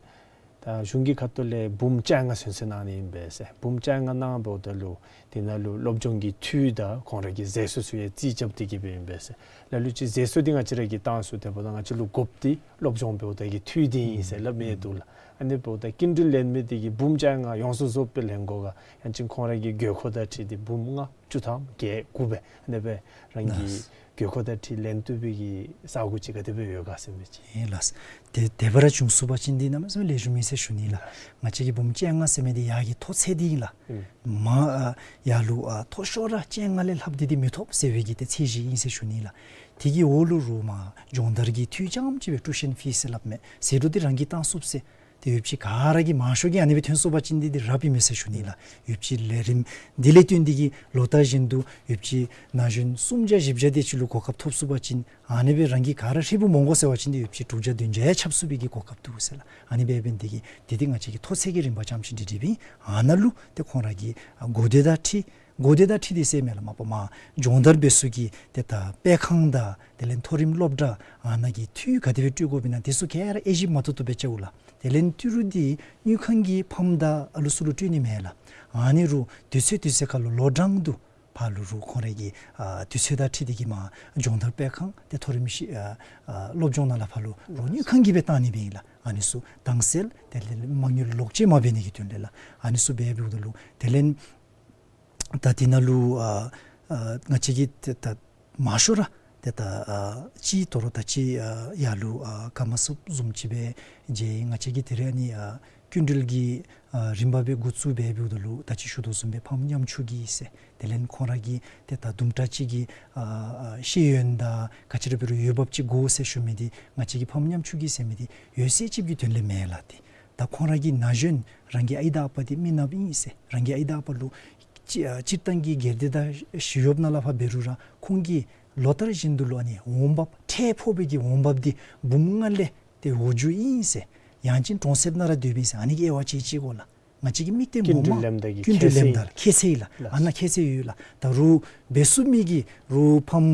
ད་གཞུང་གི་ཁ་ཐུག་ལས་འབུམ་བཅོ་ལྔ་ཚུན་ཚོད་གནང་ནི་ཨིན་པས་ཟེར། འབུམ་བཅོ་ལྔ་གནང་འབདཝ་ད་ལུ་དེ་ནང་ལུ་སློབ་སྦྱོང་གི་འཐུས་དང་ཁོང་ར་གི་ཟད་སོ་ཚུ་ཡང་རྩིས་རྐྱབ་སྟེ་གི་སྦེ་ཨིན་པས་ཟེར། ལ་ལུ་ཅིག་ཟད་སོ་འདི་ང་བཅས་ར་གིས་བཏང་ཚུགས། དེ་འབདཝ་ད་ང་བཅས་ལུ་དགོཔ་འདི་སློབ་སྦྱོང་འབདཝ་ད་གི་འཐུས་འདི་ཨིན་ཟེར་སླབ་མི་འདུག་ལགས། ཨ་ནི་འབདཝ་ད་སྐྱིན་འགྲུལ་ལེན་མི་འདི་གིས་འབུམ་བཅོ་ལྔ་ཡོངས་སུ་རྫོགསཔ་སྦེ་ལེན་དགོ་ག། ཡང་ཅིན་ཁོང་ར་གི་དགོས་མཁོ་དང་འཁྲིལ་ཏེ་འབུམ་ལྔ་བཅུ་ཐམ་བརྒྱད་དགུ་སྦེ་ཨ་ནི་སྦེ་རང་གི་ལགས། དགོས་མཁོ་དང་འཁྲིལ་ལེན་བཏུབ་པའི་གི་ས་གོ་ཅིག་ག་དེ་སྦེ་ཡོད་ག་ཟེར་མི་ཅིག། ཨིན་ལགས། དེ་དེ་སྦེ་ར་བྱུང་ཚུགས་པ་ཅིན་འདི་གནམ་མེད་ས་མེད་ལེགས་ཤོམ་ཨིན་ཟེར་ཞུ་ནི་ལགས། ལགས། ང་བཅས་ཀྱི་འབུམ་བཅོ་ལྔ་ཟེར་མི་འདི་ཡར་གྱི་མཐོ་ཚད་འདི་ཨིན་ལགས། ཨུམ། མར་ཨ་ཡར་ལུ་ཨ་མཐོ་ཤོས་ར་བཅོ་ལྔ་ལས་ལྷགཔ་འདི་འདི་མི་ཐོབ་ཟེར་བའི་གི་ཏེ་ཚད་གཞི་ཨིན་ཟེར་ཞུ་ནི་ལགས། དེ་གི་འོག་ལུ་རོགས་མར་སྦྱོང་བརྡར་གྱི་འཐུས་རྐྱངམ་ཅིག་སྦེ་ཊུ་ཤན་ཕིས་ཟེར་སླབ་མས། ཟད་འགྲོ་འདི་རང་གིས་བཏང་ཚུགས་ཟེར། ཏེ་ཡོདཔ་ཅིག་ག་ར་གིས་མང་ཤོས་ཀྱིས་ཨ་ནི་སྦེ་ཐོན་སོང་པ་ཅིན་འདི་འདི་རབ་ཨིན་མས་ཟེར་ཞུ་ནི་ལགས། ཡོདཔ་ཅིག་ལས་རིམ་འདི་ལས་བརྟེན་ཏེ་གིས་ལོ་ལྟར་བཞིན་དུ་ཡོདཔ་ཅིག་ན་གཞོན་སུམ་བརྒྱ་བཞི་བརྒྱ་དེ་ཅིག་ལུ་གོ་སྐབས་ཐོབ་ཚུགས་པ་ཅིན་ཨ་ནི་སྦེ་རང་གིས་ག་ར་ཧྲིལ་བུ་མ་དགོ་ཟེར་བ་ཅིན་འདི་ཡོདཔ་ཅིག་དྲུག་བརྒྱ་བདུན་བརྒྱ་ཡང་ཁྱབ་ཚུགས་པའི་གི་གོ་སྐབས་འདུག་ཟེར་ལགས། ཨ་ནི་སྦེ་འབད་ནི་དེ་གིས་དེ་འདི་ང་བཅས་ཀྱི་མཐོ་ཚད་ཀྱི་རིམ་པ་ཙམ་ཅིག་འདི་འདི་སྦེ་ཨིན། ཨ་ནཱ་ལུ་ཏེ་ཁོང་ར་གི་ཨ་གོ་བདེ་དང་འཁྲིལ་གོ་བདེ་དང་འཁྲིལ་ཏེ་ཟེར་མས་ལགས། མ་པ་མར་སྦྱོང་བརྡར་འབད་ས་གི་ཏེ་ད་སྤེལ་ཁང་དང་དེ་ལས་མཐོ་རིམ་སློབ་གྲྭ་ཨ་ནཱ་གི་འཐུས་ག་དེ་སྦེ་སྤྲོད་དགོཔ་ཨིན་ན་དེ་ཚུ་ག་ར་དབྱེ་ཞིབ་མ་ཏོག་ཏོ་སྦེ་རྐྱབ་འོང་ལགས། དེ་ལས་ཏི་རུ་འདི་དངུལ་ཁང་གིས་ཕམ་དང་ཨ་ལུ་ཚུ་ལུ་སྤྲོད་ནི་མེན་ལགས། ཨ་ནི་རུང་དུས་ཚོད་དུས་ཚོད་ཁར་ལུ་ལོ་གྲངས་དུ་ཕར་ལུ་རོགས་ཁོང་ར་གི་ཨ་དུས་ཚོད་དང་འཁྲིལ་ཏེ་གིས་མར་སྦྱོང་བརྡར་སྤེལ་ཁང་ཏེ་མཐོ་རིམ་ཤེས་ཨ་ཨ་སློབ་སྦྱོང་ནང་ལུ་ཕར་ལུ་རོགས་དངུལ་ཁང་གིས་སྦེ་བཏང་ནི་སྦེ་ཨིན་ལགས། ཨ་ནི་ཚུ་དྭངས་གསལ་དེ་ལས་མ་དངུལ་ལོག་སྤྱོད་མ་འབད་ནི་གི་དོན་ལས་ལགས། ཨ་ནི་ཚུ་སྦེ་འབདཝ་ད་ལུ་དེ་ལས་ད་འདི་ནང་ལུ་ཨ་ཨ་ང་བཅས་ཀྱིས་ཏེ་ད་མང་ཤོས་ར་ཏེ་ད་ཨ་ཅིག་དོ་རུང་ད་ཅིག་ཨ་ཡར་ལུ་ཨ་ཀ་མ་སུབ་བཟུམ་ཅིག་སྦེ་མཇལ་ཡི། ང་བཅས་ཀྱིས་དེ་རེ་ཨ་ནི་ཨ་ སྐྱིན་འགྲུལ་གྱི་ཨ་རིམ་པ་སྦེ་འགོ་བཙུགས་འབད་འབདཝ་ད་ལུ་ད་ཅི་ཞུ་དོ་བཟུམ་སྦེ་ཕམ་ཉམ་ཆུང་གི་ཟེར། དེ་ལས་ཁོང་ར་གི་ཏེ་ད་དུམ་གྲ་ཅིག་གི་ཨ་ཨ་ཤེས་ཡོན་དང་ག་ཅི་ར་འབད་རུང་འོས་འབབ་ཅིག་དགོ་ཟེར་ཞུ་མི་འདི་ང་བཅས་ཀྱི་ཕམ་ཉམ་ཆུང་གི་ཟེར་མི་འདི་ཡོད་ཚད་ཅིག་གི་དོན་ལས་མེན་ལགས། ཏེ་ད་ཁོང་ར་གི་ན་གཞོན་རང་གི་ཨའི་དང་ཨ་པ་འདི་མི་ནགཔ་ཨིན་ཟེར། རང་གི་ཨའི་དང་ཨ་པ་ལུ་སྤྱི་ཨ་སྤྱིར་བཏང་གི་སྒེར་སྡེ་དང་ཞི་གཡོགཔ་ནང་ལས་ཕར་འབད་རུང་ར་ཁོང་གིས་ལོ་ལྟར་བཞིན་དུ་ལུ་ཨ་ནི་འོང་འབབ་ཁྲལ་ཕོག་པའི་གི་འོང་འབབ་འདི་འབུམ་ལྔ་ལས་ཏེ་འོག་འགྱོཝ་ཨིན་ཟེར། ཡང་ཅིན་གྲོང་གསེབ་ནང་ར་སྡོདཔ་ཨིན་ཟེར། ཨ་ནི་གི་དབྱེ་བ་དཔྱད་དཔྱད་དགོ་ལགས། ང་བཅས་ཀྱི་དམིགས་གཏད་སྐྱིན་ངོ་འགྲུལ་མ་ལེནམ་ད་གི་སྐྱིན་འགྲུལ་ཁྱད་ཚད་ལེནམ་ད་ཨིན། ཁྱད་ཚད་ཨིན་ལགས། ལགས། ཨ་ནཱ་ཁྱད་ཚད་ཡོད་ལགས། ད་རུང་འབད་ཚུགས་མི་གི་རུང་ཕམ་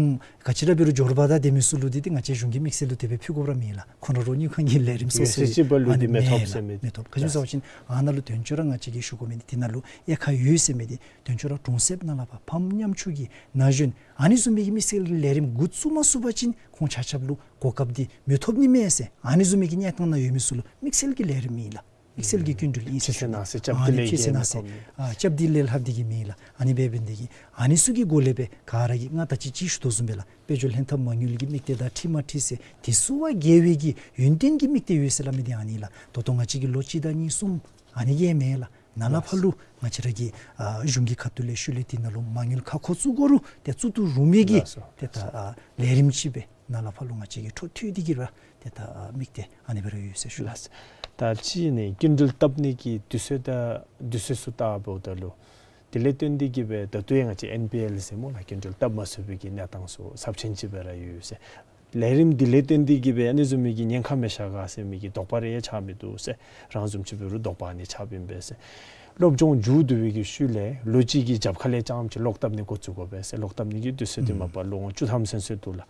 ག་ཅི་ར་འབད་རུང་འབྱོར་པ་དང་ལྡན་མི་ཚུ་ལུ་འདི་ཏེ་ང་བཅས་གཞུང་གིས་དམིགས་བསལ་ལུ་དེ་སྦེ་ཕུལ་དགོཔ་ར་མེད་ལགས། ཁོང་ར་རོགས་དངུལ་ཁང་གི་ལས་རིམ་སོ་སོ་ཡོད་ཟེར་ཅིག་འབད་རུང་ཨ་ནི་འདི་མི་མེད་ཐོབ་ལགས། ཟེར་མི་མི་ཐོབ། ག་ཅི་སྨོ་ཟེར་བ་ཅིན་ཨ་ནཱ་ལུ་དོན་གཅོད་ར་ང་བཅས་ཀྱིས་ཞུ་དགོ་མི་འདི་དེ་ནང་ལུ་དབྱེ་ཁག་ཡོད་ཟེར་མི་འདི་དོན་གཅོད་ར་གྲོང་གསེབ་ནང་ལས་ཕར་ཕམ་ཉམ་ཆུང་གི་ན་གཞོན་ཨ་ནི་བཟུམ་མའི་གི་དམིགས་བསལ་གྱི་ལས་རིམ་འགོ་བཙུགས་མ་ཚུགས་པ་ཅིན་ཁོང་ཆ་ཁྱབ་ལུ་གོ་སྐབས་འདི་མི་ཐོབ་ནི་མས་ཟེར། ཨ་ནི་བཟུམ་མའི་གི་གནས་སྟངས་ནང་ཡོད་མི་ཚུ་ལུ་དམིགས་བསལ་གྱི་ལས་རིམ་ཨིན་ལགས། དམིགས་བསལ་གྱི་སྐྱིན་འགྲུལ་ཨིན་ཟེར་ཞུ་ནི། ཕྱི་ཚེ་ནང་ཚེ་སྐྱབས་ཨ་ནི་འདི་ལས་ཕྱི་ཚེ་ནང་ཚེ་ཨ་སྐྱབས་འདི་ལས་ལྷག་འདི་གི་མེད་ལགས། ཨ་ནི་འབད་འབད་ནི་འདི་གིས་ཨ་ནི་ཚུ་གི་སྒོ་ལས་སྦེ་ག་ར་གིས་ང་ད་ཅི་ཅིག་ཞུ་དོ་བཟུམ་སྦེ་ལགས། དཔལ་འབྱོར་ལྷན་ཐབས་མ་དངུལ་གྱི་དམིགས་གཏད་དང་འཁྲིལ་མ་འཁྲིལ་ཟེར་དེ་ཚུ་བ་འགལ་བའི་གི་ཡོན་ཏན་གྱི་དམིགས་གཏད་ཡོད་ཟེར་སླབ་མི་འདི་ཨ་ནི་ལགས། ད་ལྟོ་ང་བཅས་ཀྱིས་ལོ་གཅིག་དང་གཉིས་གསུམ་ཨ་ནི་གིས་མེན་ལགས། ནཱ་ལས་ཕར་ལུ་ང་བཅས་ར་གི་ཨ་གཞུང་གི་ཁ་ཐུག་ལས་ཤུལ་ལས་འདི་ནང་ལུ་མ་དངུལ་ཁ་ཁོ་བཙུགས་དགོ་རུང་ཏེ་བཙུགས་བཏུབ་རུང་མི་གི་ལགས་སོ། ཏེ་ད་ཨ་ལས་རིམ་ཅིག་སྦེ་ནཱ་ལས་ཕར་ལུ་ང་བཅས་ཀྱིས་འཕྲོ་མཐུད་དེ་གིས་ར་ཏེ་ད་ཨ་དམིགས་གཏད་ཨ་ནི་སྦེ་ར་ཡོད་ཟེར་ཞུ་ལགས། ད་ཅི་ནི་སྐྱིན་འགྲུལ་བཏབ་ནི་གི་དུས་ཚོད་དང་དུས་ཚོད་ཚུ་བལྟཝ་ད་ལུ་དེ་ལས་བརྟེན་ཏེ་གིས་སྦེ་ད་ལྟོ་ཡང་ང་བཅས་ཨེན་པི་ཨེལ་ཟེར་སྨོ་ལགས། སྐྱིན་འགྲུལ་བཏབ་མ་ཚུགས་པའི་གི་གནས་སྟངས་ཚུ་ཚབས་ཆེན་ཅིག་སྦེ་ར་ཡོད་ཟེར། ལས་རིམ་འདི་ལས་བརྟེན་ཏེ་གིས་སྦེ་ཨ་ནི་བཟུམ་མའི་གི་ཉེན་ཁ་མི་ཤར་ག་ཟེར་མི་གི་དོགས་པ་རེ་ཡང་ཆགས་མི་འདུག་ཟེར། རང་བཟུམ་ཅིག་འབད་རུང་དོགས་པ་ཨ་ནི་ཆགསཔ་ཨིན་པས་ཟེར། སློབ་སྦྱོང་མཇུག་བསྡུ་བའི་གི་ཤུལ་ལས་ལོ་གཅིག་གི་རྒྱབ་ཁ་ལས་རྐྱངམ་ཅིག་ལོག་བཏབ་ནི་འགོ་བཙུགས་དགོ་པས་ཟེར། ལོག་བཏབ་ནི་གི་དུས་ཚོད་འདི་མ་པ་ལོ་ངོ་བཅུ་ཐམ་ཚུན་ཚོད་འདུག་ལགས།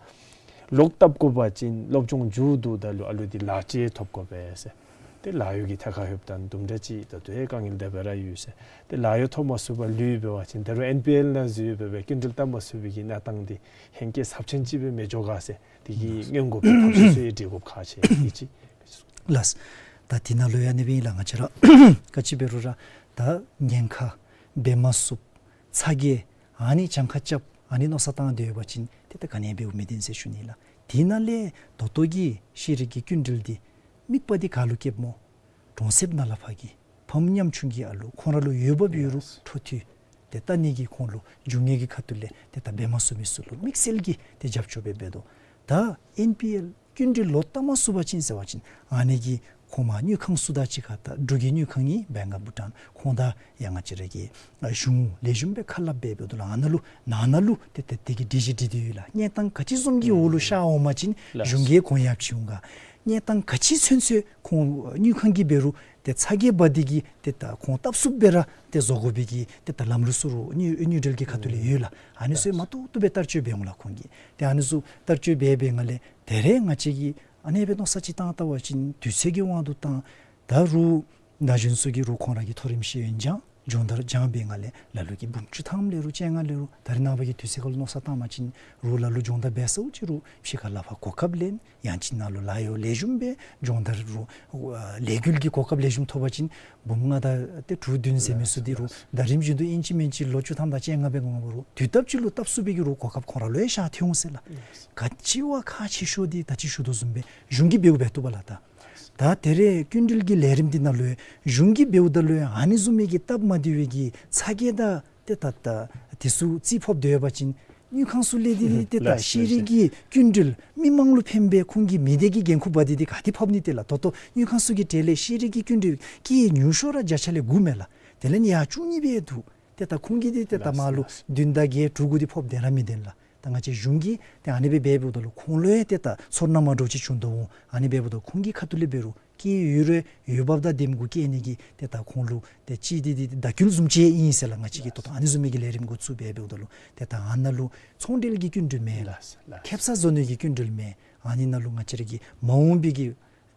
ལོག་བཏབ་དགོ་པ་ཅིན་སློབ་སྦྱོང་མཇུག་བསྡུཝ་ད་ལུ་ཨ་ལུ་འདི་ལཱ་ཅིག་ཐོབ་དགོ་པས་ཟེར། ཏེ་ལཱ་གཡོག་གི་ཐད་ཁར་ལྷོདཔ་ད་དུམ་གྲ་ཅིག་ད་ལྟོ་ཡང་དཀའ་ངལ་དེ་སྦེ་ར་ཡོད་ཟེར། ཏེ་ལཱ་གཡོག་ཐོབ་མ་ཚུགས་པར་ལུས་འབད་བ་ཅིན་ད་རུང་ཨེན་པི་ཨེལ་ནང་འཛུལ་འབད་བའི་སྐྱིན་འགྲུལ་བཏབ་མ་ཚུགས་པའི་གི་གནས་སྟངས་འདི་ཧེང་སྐལ་ཚབས་ཆེན་ཅིག་སྦེ་མི་འགྱོ་ག་ཟེར་དེ་གི་ལགས། སྔོན་འགོག་གི་ཐབས་ཤེས་ཚུ་ཡང་སྒྲིག་དགོཔ་ཁག་ཆེ་ཨིན་ཅི། ལགས། ད་དེ་ནང་ལུ་ཡང་ཨ་ནི་སྦེ་ཨིན་ལགས། ང་བཅས་ར་ག་ཅི་འབད་རུང་ར་ད་ཉེན་ཁ་འབད་མ་ཚུགསཔ་ཚ་གྱང་ཨ་ནི་གྱངས་ཁ་རྐྱབ་ཨ་ནི་མནོ་བསམ་བཏང་སྡོད་པ་ཅིན་ཏེ་ད་ག་ནི་འབདཝ་མི་བདེན་ཟེར་ཞུ་ནི་ལགས། དེ་ནང་ལས་ད་ལྟོ་གི་ཤེས་རིག་གི་སྐྱིན་འགྲུལ་འདི་དམིགས་པ་འདི་ག་ལུ་བསྐྱེདཔ་སྨོ། གྲོང་གསེབ་ནང་ལས་ཕར་གྱི་ཕམ་ཉམ་ཆུང་གི་ཨ་ལུ་ཁོང་ར་ལུ་འོས་འབབ་ཡོད་རུང་འཕྲོ་མཐུད་དེ་ལྟ་ནི་གི་ཁོང་ལུ་རྒྱུ་དངོས་ཀྱི་ཁ་ཐུག་ལས་ཏེ་ད་འབད་མ་ཚུགས་མི་ཚུ་ལུ་དམིགས་བསལ་གྱི་ཏེ་རྒྱབ་སྐྱོར་སྦེ་འབད་དོ། ད་ཨེན་པི་ཨེལ་སྐྱིན་འགྲུལ་ལོག་བཏབ་མ་ཚུགས་པ་ཅིན་ཟེར་བ་ཅིན་ཨ་ནི་གི་ཁོང་མ་དངུལ་ཁང་ཚུ་དང་གཅིག་ཁར་ད་འབྲུག་གི་དངུལ་ཁང་ཨིན་བེང་ག་བྷུ་ཊཱན། ཁོང་དང་ཡང་ང་བཅས་ར་གི་གཞུང་ལེགས་ཤོམ་སྦེ་ཁ་སླབ་སྦེ་འབདཝ་ད་ལུ་ཨ་ནཱ་ལུ་ནང་ན་ལུ་ཏེ་ཏེ་དེ་གི་སྒྲིག་གཞི་སྒྲིག་སྟེ་ཡོད་ལགས། གནས་སྟངས་ག་ཅི་བཟུམ་གྱི་འོག་ལུ་ཤར་འོང་པ་ཅིན་ལགས། གཞུང་གིས་གོ་ཡངས་ཅིག་འོང་ག། གནས་སྟངས་ག་ཅི་ཚུན་ཚོད་ཁོང་དངུལ་ཁང་གིས་འབད་རུང་ཏེ་ཚ་གྱང་འབག་སྟེ་གིས་ཏེ་ད་ཁོང་བཏབ་ཚུགསཔ་སྦེ་ར་ཏེ་བཟོ་དགོ་པའི་གི་ཏེ་ད་ལམ་ལུགས་ཚུ་རུང་དངུལ་དངུལ་འབྲེལ་གྱི་ཁ་ཐུག་ལས་ཡོད་ལགས། ཨ་ནི་ཚུ་ཡང་མ་ཏོག་ཏོ་སྦེ་བསྟར་སྤྱོད་འབད་འོང་ལགས་ཁོང་གིས། ཏེ་ཨ་ནི་ཚུ་བསྟར་སྤྱོད་འབད་འབད་ནི་ལས་ད་རེས་ང་བཅས་ཀྱིས་ཨ་ནི་སྦེ་མནོ་བསམ་ཅིག་བཏང་བལྟ་བ་ཅིན་དུས་ཚོད་ཀྱི་དབང་དུ་བཏང་ད་རུང་ན་གཞོན་ཚུ་གིས་རུང་ཁོང་ར་གི་མཐོ་རིམ་ཤེས་ཡོན་སྦྱང་སྦྱོང་བརྡར་སྦྱང་འབད་ནི་ལས་ལ་ལུ་གིས་འབུམ་བཅུ་ཐམ་ལས་རུང་བཅོ་ལྔ་ལས་རུང་ད་རེས་ནངས་པ་གི་དུས་ཚོད་ཁར་ལུ་མནོ་བསམ་བཏང་པ་ཅིན་རུང་ལ་ལུ་སྦྱོང་བརྡར་འབད་ཚརཝ་ཅིག་རུང་ཕྱི་ཁར་ལས་ཕར་གོ་སྐབས་ལེན། ཡང་ཅིན་ནཱ་ལུ་ལཱ་གཡོག་ལེགས་ཤོམ་སྦེ་སྦྱོང་བརྡར་རུང་ཨ་ལས་འགུལ་གྱི་གོ་སྐབས་ལེགས་ཤོམ་ཐོབ་པ་ཅིན་འབུམ་ལྔ་དང་ཏེ་དྲུག་བདུན་ཟེར་མི་ཚུ་འདི་རུང་ད་རིམ་བཞིན་དུ་ཨིན་ཅི་མིན་ཅི་ལོ་བཅུ་ཐམ་དང་བཅོ་ལྔ་སྦེ་འགོརཝ་རུང་དུས་སྟབས་ཅིག་ལུ་བཏབ་ཚུགས་པའི་གི་རུང་གོ་སྐབས་ཁོང་ར་ལུ་ཡང་ཤར་ཐལ་འོང་ཟེར་ལགས། ག་ཅི་བ་ཁག་ཆེ་ཤོས་འདི་ད་ཅི་ཞུ་དོ་བཟུམ་སྦེ་གཞུང་གིས་འབདཝ་འབད་བཏུབ་པས་ལགས། ད་ད་དེ་རེས་སྐྱིན་འགྲུལ་གྱི་ལས་རིམ་འདི་ནང་ལུ་གཞུང་གིས་འབདཝ་ད་ལུ་ཨ་ནི་བཟུམ་མའི་གི་སྟབས་མ་བདེ་བའི་གི་ཚ་གྱང་དང་ཏེ་ད་ད་དེ་ཚུ་རྩིས་ཕབ་སྡོད་པ་ཅིན་དངུལ་ཁང་ཚུ་ལས་འདི་ཏེ་ད་ལགས། ཤེས་རིག་གི་སྐྱིན་འགྲུལ་མི་མང་ལུ་ཕན་པའི་ཁོང་གི་མི་སྡེ་གི་འགན་ཁུར་འབག་སྟེ་འདི་ག་ཏེ་ཕབ་ནི་ཏེ་ལགས། ད་ལྟོ་དངུལ་ཁང་ཚུ་གི་གྲལ་ལས་ཤེས་རིག་གི་སྐྱིན་འགྲུལ་སྐྱེད་ཉུང་ཤོས་ར་བརྒྱ་ཆ་ལས་དགུ་མས་ལགས། དེ་ལས་ཡར་བཅུ་གཉིས་སྦེ་འདུག། ཏེ་ད་ཁོང་གིས་འདི་ཏེ་ད་ལགས། མར་ལུ་ལགས། བདུན་དང་བརྒྱད་དྲུག་དགུ་འདི་ཕབ་སྡོད་ར་མི་སྡོད་ལགས། ད་ང་བཅས་གཞུང་གིས་ཏེ་ཨ་ནི་སྦེ་འབདཝ་ད་ལུ་ཁོང་ལུ་ཡང་ཏེ་ད་ཚོར་སྣང་མ་འདྲཝ་ཅིག་བྱུང་དོ་འོང་། ཨ་ནི་འབདཝ་ད་ཁོང་གི་ཁ་ཐུག་ལས་འབད་རུང་སྐྱེད་ཡོད་རུང་འོས་འབབ་དང་ལྡནམ་གུ་སྐྱེད་ནི་གི་ཏེ་ད་ཁོང་ལུ་ཏེ་ཅིག་འདི་འདི་བརྡ་བསྐུལ་བཟུམ་ཅིག་ཨིན་ཟེར་ལགས། ང་བཅས་ཀྱིས་ད་ལྟོ་ཨ་ནི་བཟུམ་མའི་གི་ལས་རིམ་འགོ་བཙུགས་འབད་འབདཝ་ད་ལུ་ཏེ་ད་ཨ་ནཱ་ལུ་ཚོང་འབྲེལ་གྱི་སྐྱིན་འགྲུལ་མེན། ལགས། ལགས། ཁེ་སང་བཟོ་ནི་གི་སྐྱིན་འགྲུལ་མེན། ཨ་ནི་ནང་ལུ་ང་བཅས་ར་གི་མ་འོངས་པའི་གི་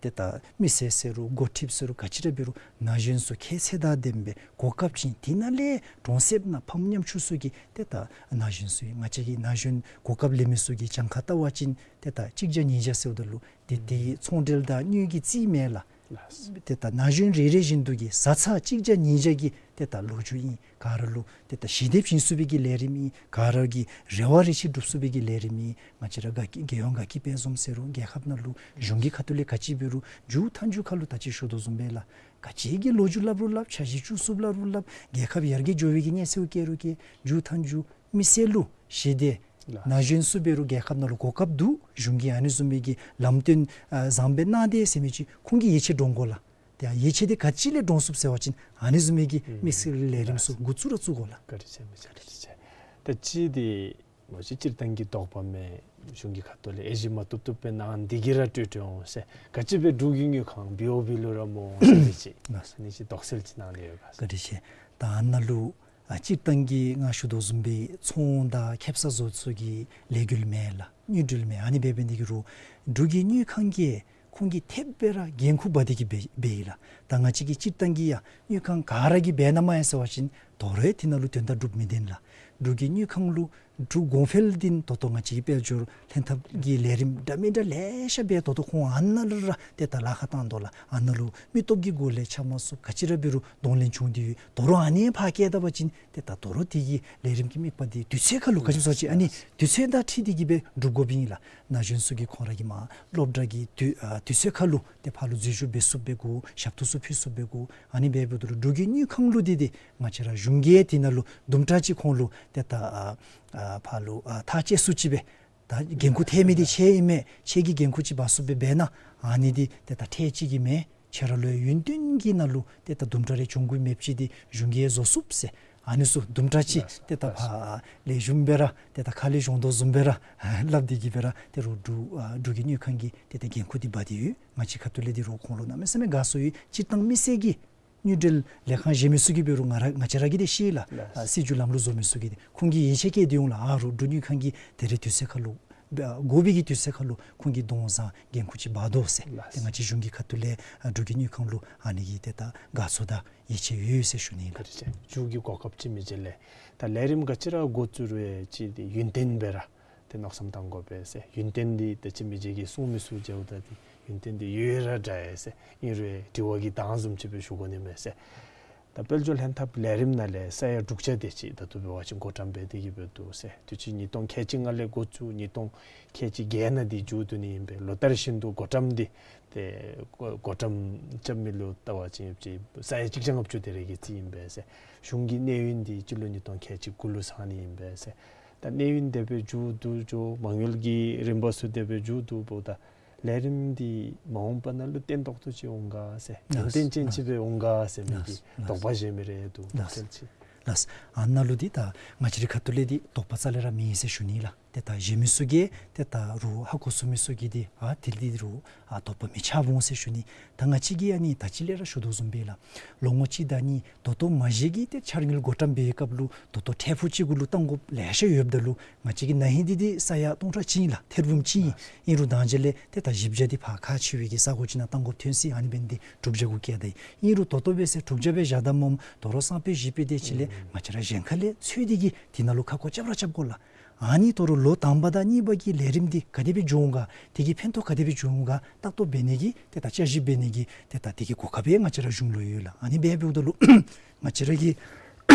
ཏེ་ད་མི་སེར་ཟེར་རུང་འགོ་ཁྲིདཔ་ཟེར་རུང་ག་ཅི་ར་འབད་རུང་ན་གཞོན་ཚུ་ཁྱད་ཚད་དང་ལྡནམ་སྦེ་གོ་སྐབས་བྱིན། དེ་ནང་ལས་གྲོང་གསེབ་ནང་ཕམ་ཉམ་ཆུང་ཚུ་གི་ཏེ་ད་ན་གཞོན་ཚུ་ང་བཅས་ཀྱི་ན་གཞོན་གོ་སྐབས་ལེན་མི་ཚུ་གི་གྱངས་ཁ་བལྟ་བ་ཅིན་ཏེ་ད་གཅིག་བརྒྱ་གཉིས་བརྒྱ་ཟེརཝ་ད་ལུ་ཏེ་དེ་ཚོང་འབྲེལ་དང་དངུལ་གྱི་རྩིས་མེན་ལགས། ལགས། ཏེ་ད་ན་གཞོན་རེ་རེ་བཞིན་དུ་གི་བཟའ་ཚང་གཅིག་བརྒྱ་ཉིས་བརྒྱ་གི་ཏེ་ད་ལོ་རྒྱུས་ཨིན། ག་ར་ལུ་ཏེ་ད་ཞི་བདེ་བྱིན་ཚུགས་པའི་གི་ལས་རིམ་ཨིན། ག་ར་གི་རེ་བ་རེ་ཆེ་འགྲུབ་ཚུགས་པའི་གི་ལས་རིམ་ཨིན། ང་བཅས་ར་དགའ་སྐྱིད་རྒྱལ་ཡོངས་དགའ་སྐྱིད་དཔལ་འཛོམས་ཟེར་རུང་རྒྱལ་ཁབ་ནང་ལུ་གཞུང་གི་ཁ་ཐུག་ལས་ག་ཅི་འབད་རུང་མཇུག་མཐའ་མཇུག་ཁར་ལུ་ད་ཅི་ཞུ་དོ་བཟུམ་སྦེ་ལགས། ཨ་ཅིག་གིས་ལོ་རྒྱུས་སླབ་རུང་སླབ། འཆར་གཞི་བཅུ་གསུམ་སླབ་རུང་སླབ། རྒྱལ་ཁབ་ཡར་རྒྱས་འགྱོ་བའི་གི་གནས་ཚུལ་བཀལ་རུང་བཀལ། མཇུག་མཐའ་མཇུག་མི་སེར་ལུ་ཞི་བདེ་ལགས། ན་གཞོན་ཚུ་འབད་རུང་རྒྱལ་ཁབ་ནང་ལུ་གོ་སྐབས་འདུག། གཞུང་གིས་ཨ་ནི་བཟུམ་མའི་གི་ལམ་སྟོན་ཨ་བཟང་པོ་གནང་དེས་ཟེར་མི་ཅིག་ཁོང་གི་ཡིད་ཆེས་འདྲོངས་དགོ་ལགས། ཏེ་ཡིད་ཆེས་དེ་ག་ཅི་ལས་འདྲོངས་ཚུགས་ཟེར་བ་ཅིན་ཨ་ནི་བཟུམ་མའི་གི་ཨུམ་དམིགས་བསལ་ལས་རིམ་ལགས་ཚུ་འགོ་བཙུགས་ར་བཙུགས་དགོ་ལགས། བཀའ་དྲིན་ཆེ་མི་ཆེ་བཀའ་དྲིན་ཆེ། ད་ཅི་དེ་མ་གཞི་སྤྱིར་བཏང་གི་དོགས་པ་མེད། གཞུང་གི་ཁ་ཐུག་ལས་དབྱེ་ཞིབ་མ་བཏུབ་བཏུབ་སྦེ་གནང་། འདི་གིས་ར་སྤྲོད་སྤྲོད་འོང་ཟེར། ག་ཅི་སྦེ་འབྲུག་གི་དངུལ་ཁང་བི་ཨོ་བི་ལུ་ར་སྨོ་ཟེར་ཅིག་ལགས། ཨ་ནི་ཅིག་དོགས་སེལ་ཅིག་གནང་ལེ་ཡོད་ག་ཟེར། བཀའ་དྲིན་ཆེ། ད་ཨ་ནཱ་ལུ་ཨ་སྤྱིར་བཏང་གི་ང་ཞུ་དོ་བཟུམ་སྦེ་ཚོང་དང་ཁེ་སང་བཟོ་ཚུ་གི་ལས་འགུལ་མེད་ལགས། དངུལ་འབྲེལ་མེད། ཨ་ནི་འབད་འབད་ནི་འདི་གིས་རུང་འབྲུག་གི་དངུལ་ཁང་གིས་ཁོང་གིས་ཐེབས་སྦེ་ར་འགན་ཁུར་འབག་སྟེ་གིས་འབད་འབད་ཡི་ལགས། ད་ང་བཅས་ཀྱིས་སྤྱིར་བཏང་གི་ཡང་དངུལ་ཁང་ག་ར་གིས་འབད་ན་མ་ཡང་ཟེར་བ་ཅིན་དོ་རུང་དེ་ནང་ལུ་དོན་དག་འགྲུབ་མི་བདེན་ལགས། འབྲུག་གི་དངུལ་ཁང་ལུ་འབྲུག་གོང་འཕེལ་འདི་ད་ལྟོ་ང་བཅས་ཀྱི་དཔལ་འབྱོར་ལྷན་ཐབས་ཀྱི་ལས་རིམ་འདྲ་མི་འདྲ་ལེ་ཤ་འབད། ད་ལྟོ་ཁོང་ཨ་ནཱ་ལུ་ར་ཏེ་ད་ལཱ་ཁག་བཏང་དོ་ལགས། ཨ་ནཱ་ལུ་མི་སྟོབས་ཀྱི་སྒོ་ལས་འཆམ་མ་ཚུགས། ག་ཅི་ར་འབད་རུང་གདོང་ལེན་བྱུང་སྟེ་ཡོད། ད་རུང་ཨ་ནི་ཕར་བཀལ་ད་པ་ཅིན་ཏེ་ད་ད་རུང་དེ་གི་ལས་རིམ་གྱི་དམིགས་པ་འདི་དུས་ཚོད་ཁར་ལུ་ག་ཅི་སྨོ་ཟེར་བ་ཅིན་ཨ་ནི་དུས་ཚོད་དང་འཁྲིལ་ཏེ་གིས་སྦེ་སྒྲུབ་དགོཔ་ཨིན་ལགས། ན་གཞོན་ཚུ་གི་ཁོང་ར་གི་མ་སློབ་གྲྭ་གི་དུས་ཨ་དུས་ཚོད་ཁར་ལུ་ཏེ་ཕར་ལུ་འཛུལ་ཞུགས་འབད་ཚུགསཔ་སྦེ་དགོ། ཞབས་ཏོག་ཚུ་ཕུལ་ཚུགསཔ་སྦེ་དགོ། ཨ་ནི་འབད་འབདཝ་ད་ལུ་འབྲུག་གི་དངུལ་ཁང་ལུ་འདི་འདི་ང་བཅས་ར་གཞུང་གིས་དེ་ནང་ལུ་དུམ་གྲ་ཅིག་ཁོང་ལུ་ཏེ་ད་ཨ་ཨ་ཕར་ལུ་ཨ་ཐག་བཅད་ཚུགསཔ་ཅིག་སྦེ་ད་འགན་ཁུར་ཐལ་མི་འདི་ཁྱེད་ཨིན་མས། ཁྱེད་ཀྱིས་འགན་ཁུར་ཅིག་འབག་ཚུགསཔ་སྦེ་འབད་ན་ཨ་ནི་འདི་ཏེ་ད་ཐལ་ཅིག་གི་མེད། ཁྱེད་ར་ལུ་ཡུན་བརྟན་གྱི་ནང་ལུ་ཏེ་ད་དུམ་གྲ་རེ་གྱོང་གུད་མེདཔ་ཅིག་འདི་གཞུང་གིས་བཟོ་ཚུགས་ཟེར། ཨ་ནི་ཚུ་དུམ་གྲ་ཅིག་ལགས་སོ། ཏེ་ད་ལགས་སོ། ཕར་ལེགས་ཤོམ་སྦེ་ར་ཏེ་ད་ཁ་ལས་བྱུང་དོ་བཟུམ་སྦེ་ར་སླབ་སྟེ་གིས་སྦེ་ར་ཏེ་རུང་འབྲུག་ཨ་འབྲུག་གི་དངུལ་ཁང་གིས་ཏེ་ད་འགན་ཁུར་འདི་འབག་སྟེ་ཡོད། ང་བཅས་ཁ་ཐུག་ལས་འདི་རུང་ཁོང་ལུ་གནམ་མེད་ས་མེད་དགའ་ཚོར་ཡོད། སྤྱིར་བཏང་མི་སེར་གྱིས་དངུལ་འབྲེལ་ལས་ཁང་གཞན་མི་ཚུ་གིས་འབད་རུང་ང་ར་ང་བཅས་ར་གིས་འདི་ཤེས་ལགས། ལགས་སོ། ཨ་སྲིད་བྱུས་ལམ་ལུགས་བཟོ་མི་ཚུ་གིས་འདི་ཁོང་གིས་ཡིད་ཆེས་བསྐྱེད་དེ་འོང་ལགས། ཨ་རུང་འབྲུག་དངུལ་ཁང་གིས་ད་རེས་དུས་ཚོད་ཁར་ལུ་ཨ་དགོ་པའི་གི་དུས་ཚོད་ཁར་ལུ་ཁོང་གིས་གདོང་བཟང་འགན་ཁུར་ཅིག་འབག་དོ་ཟེར། ལགས་སོ། ཏེ་ང་བཅས་གཞུང་གི་ཁ་ཐུག་ལས་ཨ་འབྲུག་གི་དངུལ་ཁང་ལུ་ཨ་ནི་གི་ཏེ་ད་དགའ་ཚོར་དང་ཡིད་ཆེས་ཡོད་ཟེར་ཞུ་ནི་ལགས། བཀའ་དྲིན་ཆེ། མཇུག་གི་གོ་སྐབས་ཅིག་མི་འཇལ་ལགས། ད་ལས་རིམ་ག་ཅི་ར་འགོ་བཙུགས་རུང་ཅིག་ཏེ་ཡུན་བརྟན་སྦེ་ར་ཏེ་མནོ་བསམ་བཏང་དགོ་པས་ཟེར། ཡུན་བརྟན་འདི་ད་ཅི་མི་རྗེ་གིས་གསུང་མི་གསུང་མཇལཝ་ད་ཏེ་ཡུན་བརྟན་འདི་ཡོད་ར་འདྲ་ཡི་ཟེར། ཨིན་རུང་དྲི་བ་གི་གདངས་བཟུམ་ཅིག་སྦེ་ཞུ་དགོ་ནི་མས་ཟེར། ད་དཔལ་འབྱོར་ལྷན་ཐབས་ལས་རིམ་ནང་ལས་ས་ཡ་དྲུག་ཅུ་དེ་ཅིག་ད་ལྟོ་འབད་བ་ཅིན་བགོ་བཀྲམ་འབད་དེ་གིས་སྦེ་འདུག་ཟེར། དུས་ཅི་ཉིས་སྟོང་ཁལ་གཅིག་ལྔ་ལས་འགོ་བཙུགས་ཉིས་སྟོང་ཁལ་གཅིག་བརྒྱད་ནང་འདི་མཇུག་བསྡུ་ནི་ཨིན་པས། ལོ་ལྟར་བཞིན་དུ་བགོ་བཀྲམ་འདི་ཏེ་བགོ་བགོ་བཀྲམ་རྐྱབ་མི་ལུ་བལྟ་བ་ཅིན་ཅིག་ས་ཡ་གཅིག་བརྒྱ་ལྔ་བཅུ་དེ་རེ་གི་རྩིས་ཨིན་པས་ཟེར། གཞུང་གི་གནས་ཡུན་འདི་སྤྱི་ལོ་ཉིས་སྟོང་ཁལ་གཅིག་དགུ་ལུ་ཚང་ནི་ཨིན་པས་ཟེར། ད་གནས་ཡུན་དེ་སྦེ་མཇུག་བསྡུ་འགྱོ་མ་དངུལ་གྱི་རིམ་པ་ཚུ་དེ་སྦེ་མཇུག་བསྡུཝ་ད་ལས་རིམ་འདི་མ་འོངས་པ་ནང་ལུ་བརྟན་ཏོག་ཏོ་ཅིག་འོང་ག་ཟེར། ཡུན་བརྟན་ཅན་ཅིག་སྦེ་འོང་ག་ཟེར་མི་གི་དོགས་པ་བཞེས་མི་རེ་འདུག། དོགས་སེལ་ཅིག། ལགས། ཨ་ནཱ་ལུ་འདི་ད་ང་བཅས་རའི་ཁ་ཐུག་ལས་འདི་དོགས་པ་རྩ་ལས་ར་མེད་ཟེར་ཞུ་ནི་ལགས། ཏེ་ད་གཞན་མི་ཚུ་གིས་ཏེ་ད་རུང་ཧ་གོ་ཚུགས་མི་ཚུ་གིས་འདི་ཨ་དེ་འདི་རུང་ཨ་དོགས་པ་མི་ཆགསཔ་འོང་ཟེར་ཞུ་ནི། ད་ང་བཅས་ཀྱིས་ཨ་ནི་ད་ཅི་ལས་ར་ཞུ་དོ་བཟུམ་སྦེ་ལགས། ལོ་ངོ་གཅིག་དང་གཉིས་ད་ལྟོ་མ་གཞི་གི་ཏེ་འཆར་དངུལ་བགོ་བཀྲམ་འབད་བའི་སྐབས་ལུ་ད་ལྟོ་ཐད་ཕུག་ཅིག་གུ་ལུ་གཏང་དགོཔ་ལེ་ཤ་ཡོདཔ་ད་ལུ་ང་བཅས་ཀྱི་ན་ཧིང་འདི་འདི་ས་ཡ་སྟོང་ཕྲག་གཅིག་ཨིན་ལགས། ཐེར་འབུམ་གཅིག་ཨིན། ཨིན་རུང་ད་ཅི་ལས་ཏེ་ད་བཞི་བརྒྱ་འདི་ཕར་ཁག་ཆེ་བའི་གི་ས་གོ་ཅིག་ནང་གཏང་དགོཔ་ཐོན་ཅི། ཨ་ནི་འབད་ནི་འདི་དྲུག་བརྒྱ་གུ་བཀལ་ད་ཡི། ཨིན་རུང་ད་ལྟོ་འབད་ཟེར་དྲུག་བརྒྱ་སྦེ་བཞག་ད་སྨོ། ད་རུང་སང་ཕོད་གཞེས་ཕོད་དེ་ཅིག་ལས་ང་བཅས་ར་གཞན་ཁ་ལས་འཚོལ་ཏེ་གིས་དེ་ནང་ལུ་ཁ་སྐོང་རྐྱབ་ར་རྐྱབ་དགོ་ལགས། ཨ་ནི་ད་རུང་ལོ་དང་པ་དང་གཉིས་པ་གི་ལས་རིམ་འདི་ག་དེ་སྦེ་འགྱོ་འོང་ག་དེ་གི་ཕན་ཐོགས་ག་དེ་སྦེ་འབྱུང་འོང་ག་ལྟ་རྟོག་འབད་ནི་གི་ཏེ་ད་དཔྱད་ཞིབ་འབད་ནི་གི་ཏེ་ད་དེ་གི་གོ་སྐབས་ཡང་ང་བཅས་ར་གཞུང་ལུ་ཡོད་ལགས། ཨ་ནི་འབད་འབདཝ་ད་ལུ་ང་བཅས་ར་གི་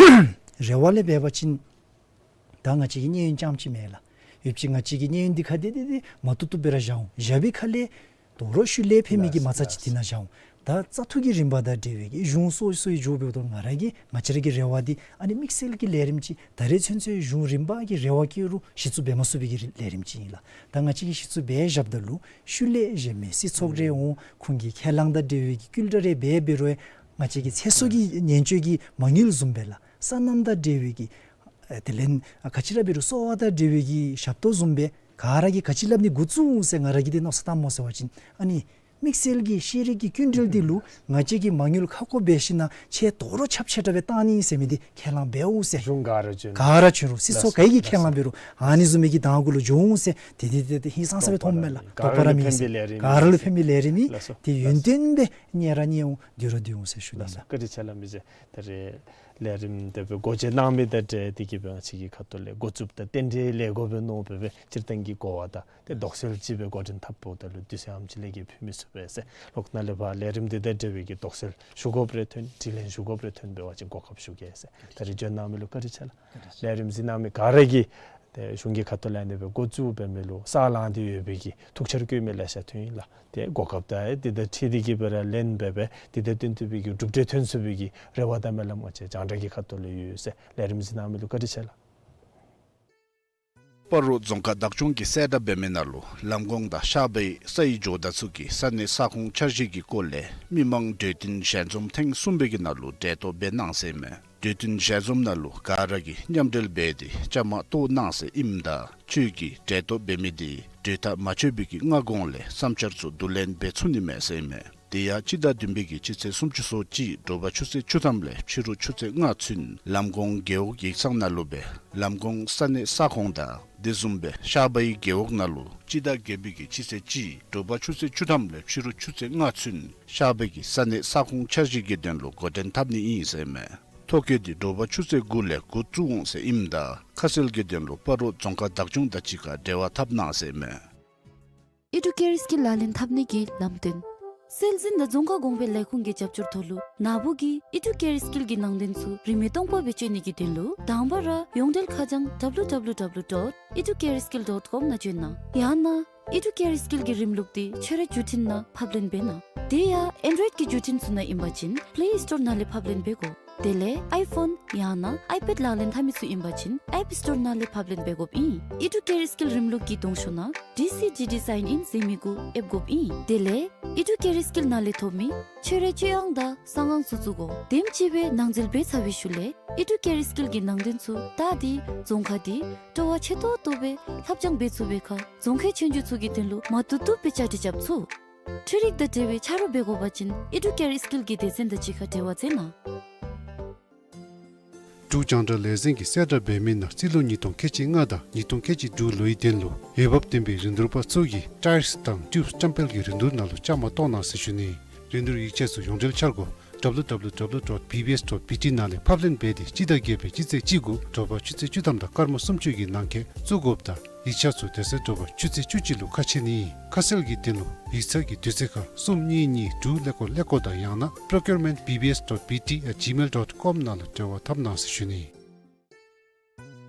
རེ་བ་ལས་འབད་བ་ཅིན་ད་ང་བཅས་ཀྱི་གནས་ཡུན་རྐྱངམ་ཅིག་མེན་ལགས། ཡོད་ཅིག་ང་བཅས་ཀྱི་གནས་ཡུན་འདི་ག་དེ་དེ་དེ་མ་བཏུབ་བཏུབ་སྦེ་ར་བཞག་འོང་། བཞག་པའི་ཁ་ལས་ད་རུང་ཤུལ་ལས་ཕན་མི་གི་མ་རྩ་ཅིག་དེ་ནང་བཞག་འོང་། ད་བཙག་འཐུ་གི་རིམ་པ་དང་འབྲེལ་བའི་གི་གཞུང་སོ་སོའི་འགྱོ་འབདཝ་ད་ང་ར་གི་ང་བཅས་ར་གི་རེ་བ་འདི་ཨ་ནི་དམིགས་བསལ་གྱི་ལས་རིམ་ཅིག་ད་རེས་ཚུན་ཚོད་གཞུང་རིམ་པ་གི་རེ་བ་བསྐྱེད་རུང་གཞི་བཙུགས་འབད་མ་ཚུགས་པའི་གི་ལས་རིམ་ཅིག་ཨིན་ལགས། ད་ང་བཅས་ཀྱིས་གཞི་བཙུགས་འབད་བཞགཔ་ད་ལུ་ཤུལ་ལས་གཞན་མི་སྲིད་ཚོགས་རེ་འོང་ཁོང་གིས་ཁས་བླངས་དང་འབྲེལ་བའི་གི་བསྐུལ་བསྒྲགས་རེ་འབད་འབད་རུང་ཡང་ང་བཅས་ཀྱི་ཚེ་སྲོག་གི་ཉེན་བཅོལ་གྱི་མ་དངུལ་བཟུམ་སྦེ་ལགས། སོ་ནམ་དང་འབྲེལ་བའི་གི་ཨ་དེ་ལས་ཨ་ག་ཅི་ར་འབད་རུང་གསོ་བ་དང་འབྲེལ་བའི་གི་ཞབས་ཏོག་བཟུམ་སྦེ་ག་ར་གིས་ག་ཅི་སླབ་ནི་འགོ་བཙུགས་འོང་ཟེར་ང་ར་གིས་འདི་མནོ་བསམ་བཏངམ་སྨོ་ཟེར་བ་ཅིན་ཨ་ནི་དམིགས་བསལ་གྱི་ཤེས་རིག་གི་སྐྱིན་འགྲུལ་འདི་ལུ་ང་བཅས་ཀྱིས་མ་དངུལ་ཁ་སྐོང་འབད་ཞིན་ན་ཁྱེད་ད་རུང་ཁྱབ་ཆེ་དྲགས་སྦེ་བཏང་ནི་ཟེར་མི་འདི་ཁས་བླངས་འབད་འོང་ཟེར། གཞུང་ག་ར་བྱོན་ག་ར་བྱོན་རུང་སྲིད་ཚོགས་ག་གིས་ཁས་བླངས་འབད་རུང་ཨ་ནི་བཟུམ་མའི་གི་གདངས་གུ་ལུ་འགྱོ་འོང་ཟེར། དེ་དེ་དེ་དེ་ཧིང་སངས་ས་སྦེ་མཐོངམ་མས་ལགས། དོགས་པ་ར་མེད་ཟེར། ག་ར་ལུ་ཕན་པའི་ལས་རིམ་ཨིན། དེ་ཡུན་བརྟན་སྦེ་གནས་ར་གནས་འོང་སྡོད་ར་སྡོད་འོང་ཟེར་ཞུ་ནི་ལགས། བཀའ་དྲིན་ཆེ་ལགས། མི་རྗེ་ད་རེས་ལས་རིམ་དེ་སྦེ་འགོ་འབྱེད་གནང་མི་དང་འབྲེལ་ཏེ་གིས་སྦེ་ང་བཅས་ཀྱི་ཁ་ཐུག་ལས་འགོ་བཙུགས་དང་རྟེན་འབྲེལ་ལས་འགོ་སྦེ་མནོ་སྦེ་སྦེ་སྤྱིར་བཏང་གི་གོ་བ་དང་ཏེ་དོགས་སེལ་ཅིག་སྦེ་འགོ་འདྲེན་འཐབ་འོངམ་ད་ལུ་དུས་ཚོད་ཨ་ནེམ་ཅིག་ལས་ཀྱི་ཕུལ་མི་ཚུགས་པས་ཟེར། ལོག་ནཱ་ལས་ཕར་ལས་རིམ་འདི་དང་འབྲེལ་བའི་གི་དོགས་སེལ་ཞུ་དགོཔ་རེ་ཐོན་དྲི་ལན་ཞུ་དགོཔ་རེ་ཐོན་འབད་བ་ཅིན་གོ་སྐབས་ཞུ་གེ་ཟེར། ད་རེས་བྱོན་གནང་མི་ལུ་བཀའ་དྲིན་ཆེ་ལགས། ལས་རིམ་གཟིགས་གནང་མི་ག་ར་གིས་ ཏེ་གཞུང་གི་ཁ་ཐུག་ལས་ཨ་ནི་སྦེ་འགོ་བཙུགས་འབད་མི་ལུ་ས་ལང་སྟེ་ཡོད་པའི་གི་ཐུགས་འཆར་བཀོད་མི་ལེ་ཤ་ཐོན་ཡི་ལགས། ཏེ་གོ་སྐབས་དང་དེ་དང་འཁྲིལ་ཏེ་གིས་སྦེ་ར་ལེན་འབད་སྦེ་དེ་དང་བསྟུན་ཏེ་སྦེ་གི་གྲུབ་འབྲས་ཐོན་ཚུགས་པའི་གི་རེ་བ་དང་སྨོན་ལམ་ང་བཅས་རྒྱང་བསྒྲགས་ཀྱི་ཁ་ཐུག་ལས་ཡོད་ཟེར། ལས་རིམ་གཟིགས་གནང་མི་ལུ་བཀའ་དྲིན་ཆེ་ལགས། སྤ་རོ་རྫོང་ཁག་བདག་སྐྱོང་གིས་གསལ་བསྒྲགས་འབད་མི་ནང་ལུ་ལམ་གོང་དང་ཤར་པའི་སའི་ཇོ་བདག་ཚུ་གི་ས་གནས་ས་ཁོངས་འཆར་གཞི་གི་སྐོར་ལས་མི་མང་གྲོས་བསྟུན་ཞལ་འཛོམས་ཐེངས་གསུམ་པའི་གི་ནང་ལུ་གྲལ་གཏོགས་འབད་གནང་ཟེར་ཨིན་མས། གྲོས་བསྟུན་ཞལ་འཛོམས་ནང་ལུ་ག་ར་གིས་མཉམ་འབྲེལ་འབད་དེ་བཅའ་མར་གཏོགས་གནང་ཟེར་ཨིནམ་ད་ཁྱོད་ཀྱིས་གྲལ་གཏོགས་འབད་མི་དེ་གྲོས་ཐག་མ་ཆོད་པའི་གི་སྔ་གོང་ལས་བསམ་འཆར་ཚུ་བསྡུ་ལེན་འབད་ཚུགས་ནི་མས་ཟེར་ཨིན་མས། དེ་ཡང་སྤྱི་ཟླ་བདུན་པའི་གི་སྤྱི་ཚེས་སུམ་ཅུ་སོ་གཅིག་དྲོ་པ་ཆུ་ཚོད་བཅུ་ཐམ་ལས་ཕྱི་རུ་ཆུ་ཚོད་ལྔ་ཚུན་ལམ་གོང་རྒེད་འོག་ཡིག་ཚང་ནང་ལུ་སྦེ་ལམ་གོང་ས་གནས་ས་ཁོངས་དང་དེ་བཟུམ་སྦེ་ཤར་པའི་རྒེད་འོག་ནང་ལུ་སྤྱི་ཟླ་བརྒྱད་པའི་གི་སྤྱི་ཚེས་གཅིག་དྲོ་པ་ཆུ་ཚོད་བཅུ་ཐམ་ལས་ཕྱི་རུ་ཆུ་ཚོད་ལྔ་ཚུན་ཤར་པའི་གི་ས་གནས་ས་ཁོངས་འཆར་གཞི་གི་དོན་ལུ་འགོ་འདྲེན་འཐབ་ནི་ཨིན་ཟེར་ཨིན་མས། ཐོ་བཀོད་དེ་དྲོ་པ་ཆུ་ཚོད་དགུ་ལས་འགོ་བཙུགས་འོང་ཟེར་ཨིནམ་ད་ཁ་གསལ་གྱི་དོན་ལུ་སྤ་རོ་རྫོང་ཁག་བདག་སྐྱོང་དང་གཅིག་ཁར་འབྲེལ་བ་འཐབ་གནང་ཟེར་ཨིན་མས། ཨི་ཌུ་ཀེ་རི་སི་ཀིལ་ལག་ལེན་འཐབ་ནི་གི་ལམ་སྟོན། སྲོལ་འཛིན་དང་རྫོང་ཁ་གོང་འཕེལ་ལས་ཁུངས་ཀྱི་རྒྱབ་སྐྱོར་ཐོག་ལུ་ནཱ་བུ་གིས་ཨི་ཌུ་ཀེ་རི་སི་ཀིལ་གྱི་ནང་དོན་ཚུ་རིན་མེད་སྟོང་པ་སྦེ་སྤྱོད་ནི་གི་དོན་ལུ་དང་པ་ར་ཡོངས་འབྲེལ་ཁ་བྱང་W W W dot educareskill dot com ནང་བྱོན་གནང་། ཡང་ན་ཨི་ཌུ་ཀེ་རི་སི་ཀིལ་གྱི་རིམ་ལུགས་དེ་ཁྱོད་རའི་བརྒྱུད་འཕྲིན་ནང་ཕབ་ལེན་འབད་གནང་། དེ་ཡང་ཨེན་ཌོ་རོའིཌ་ཀྱི་བརྒྱུད་འཕྲིན་ཚུ་ནང་ཨིན་པ་ཅིན་པླེ་སི་ཊོར་ནང་ལས་ཕབ་ལེན་འབད་དགོ། དེ་ལས་ཨའི་ཕོན་ཡང་ན་ཨའི་པེཌ་ལག་ལེན་འཐབ་མི་ཚུ་ཨིན་པ་ཅིན་ཨེཔ་སི་ཊོར་ནང་ལས་ཕབ་ལེན་འབད་དགོཔ་ཨིན། ཨི་ཌུ་ཀེ་རི་སི་ཀིལ་རིམ་ལུགས་ཀྱི་གདོང་ཤོག་ནང་ཌི་སི་ཌི་ཌི་སའིན་ཨིན་ཟེར་མི་གུ་ཨེབ་དགོཔ་ཨིན། དེ་ལས་ཨི་ཌུ་ཀེ་རི་སི་ཀིལ་ནང་ལས་ཐོབ་མི་ཁྱོད་རའི་སྤྱོད་དབང་དང་གསང་ཧང་ཚུ་བཙུགས་དགོ། དེམ་ཅིག་སྦེ་ནང་འཛུལ་འབད་ཚར་བའི་ཤུལ་ལས་ཨི་ཌུ་ཀེ་རི་སི་ཀིལ་གྱི་ནང་དོན་ཚུ་བལྟ་སྟེ་རྫོང་ཁག་དེ་སྤྲོ་བ་ཆེ་ཏོག་ཏོ་སྦེ་ལྷབ་སྦྱང་འབད་ཚུགས་པའི་ཁར་རྫོང་ཁའི་ཆོས་རྒྱུགས་ཚུ་གི་དོན་ལུ་མ་བཏུབ་བཏུབ་སྦེ་བཅའ་སྒྲིག་རྐྱབ་ཚུགས། འཕྲུལ་རིག་དང་འབྲེལ་བའི་ཆ་རོགས་འབད་དགོ་པ་ཅིན་ཨི་ཌུ་ཀེ་རི་སི་ཀིལ་གྱི་སྡེ་ཚན་དང་གཅིག་ཁར་འབྲེལ་བ་མཛད་གནང་། འབྲུག་རྒྱང་བསྒྲགས་ལས་འཛིན་གྱིས་གསལ་བསྒྲགས་འབད་མི་ནང་རྩིས་ལོ་ཉིས་སྟོང་ཁལ་གཅིག་ལྔ་དང་ཉིས་སྟོང་ཁལ་གཅིག་དྲུག་ལོའི་དོན་ལུ་འོས་འབབ་ལྡན་པའི་རིན་བསྡུར་པ་ཚུ་གིས་ཊའིརསི་དང་ཊིའུབསི་སྐྱོན་སྤེལ་གྱི་རིན་བསྡུར་ནང་ལུ་བཅའ་མར་གཏོགས་གནང་ཟེར་ཞུ་ནི། རིན་བསྡུར་ཡིག་ཆ་ཚུ་ཡོངས་འབྲེལ་འཆར་སྒོ་W W W dot B B S dot B T ནང་ལས་ཕབ་ལེན་འབད་དེ་སྤྱི་ཟླ་བརྒྱད་པའི་སྤྱི་ཚེས་གཅིག་དགུ་དྲོ་པ་ཆུ་ཚོད་བཅུ་ཐམ་དང་སྐར་མ་སུམ་ཅུ་གི་ནང་འཁོད་བཙུགས་དགོཔ་དང་ཡིག་ཆ་ཚུ་དེ་ཚེ་དྲོ་པ་ཆུ་ཚོད་བཅུ་གཅིག་ལུ་ཁ་ཕྱེ་ནི་ཨིན། ཁ་གསལ་གྱི་དོན་ལུ་ཡིག་ཚང་གི་དུས་ཚོད་ཁར་གསུམ་གཉིས་གཉིས་དྲུག་ཀླད་ཀོར་ཀླད་ཀོར་དང་ཡང་ན་procurement B B S dot B T at gmail dot com ནང་ལུ་འབྲེལ་བ་འཐབ་གནང་ཟེར་ཞུ་ནི།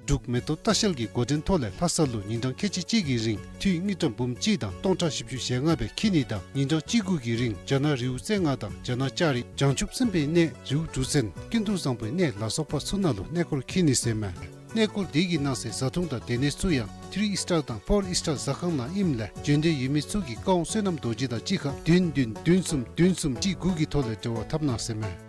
འབྲུག་མེ་ཏོག་ལྟ་བཤལ་གྱིས་འགོ་འདྲེན་ཐོག་ལས་ལྷ་ས་ལུ་ཉིན་གྲངས་ཁལ་གཅིག་གཅིག་གི་རིང་འཐུས་དངུལ་ཀྲམ་འབུམ་གཅིག་དང་སྟོང་ཕྲག་བཞི་བཅུ་ཞེ་ལྔ་སྦེ་འཁྱིད་ནི་དང་ཉིན་གྲངས་གཅིག་དགུ་གི་རིང་རྒྱ་ནག་རི་བོ་རྩེ་ལྔ་དང་རྒྱ་ནག་ལྕགས་རི་བྱང་ཆུབ་སེམས་དཔའི་གནས་རི་བོ་གྲུ་གཟིངས་ཀུན་ཏུ་བཟང་པོའི་གནས་ལ་སོགས་པ་ཚུ་ནང་ལུ་གནས་སྐོར་འཁྱིད་ནི་ཟེར་མས། གནས་སྐོར་དེ་གི་ནང་གསེས་བཟའ་འཐུང་དང་སྡོད་གནས་ཚུ་ཡང་ཐི་རི་ཨིསི་ཊར་དང་ཕོར་ཨིསི་ཊར་ཟ་ཁང་ནང་ཨིནམ་ལས་བྱོན་འདོད་ཡོད་མི་ཚུ་གིས་བཀའ་དབང་བསོད་ནམས་རྡོ་རྗེ་དང་གཅིག་ཁར་བདུན་བདུན་བདུན་གསུམ་བདུན་གསུམ་གཅིག་དགུ་གི་ཐོག་ལས་འབྲེལ་བ་འཐབ་གནང་ཟེར་མས།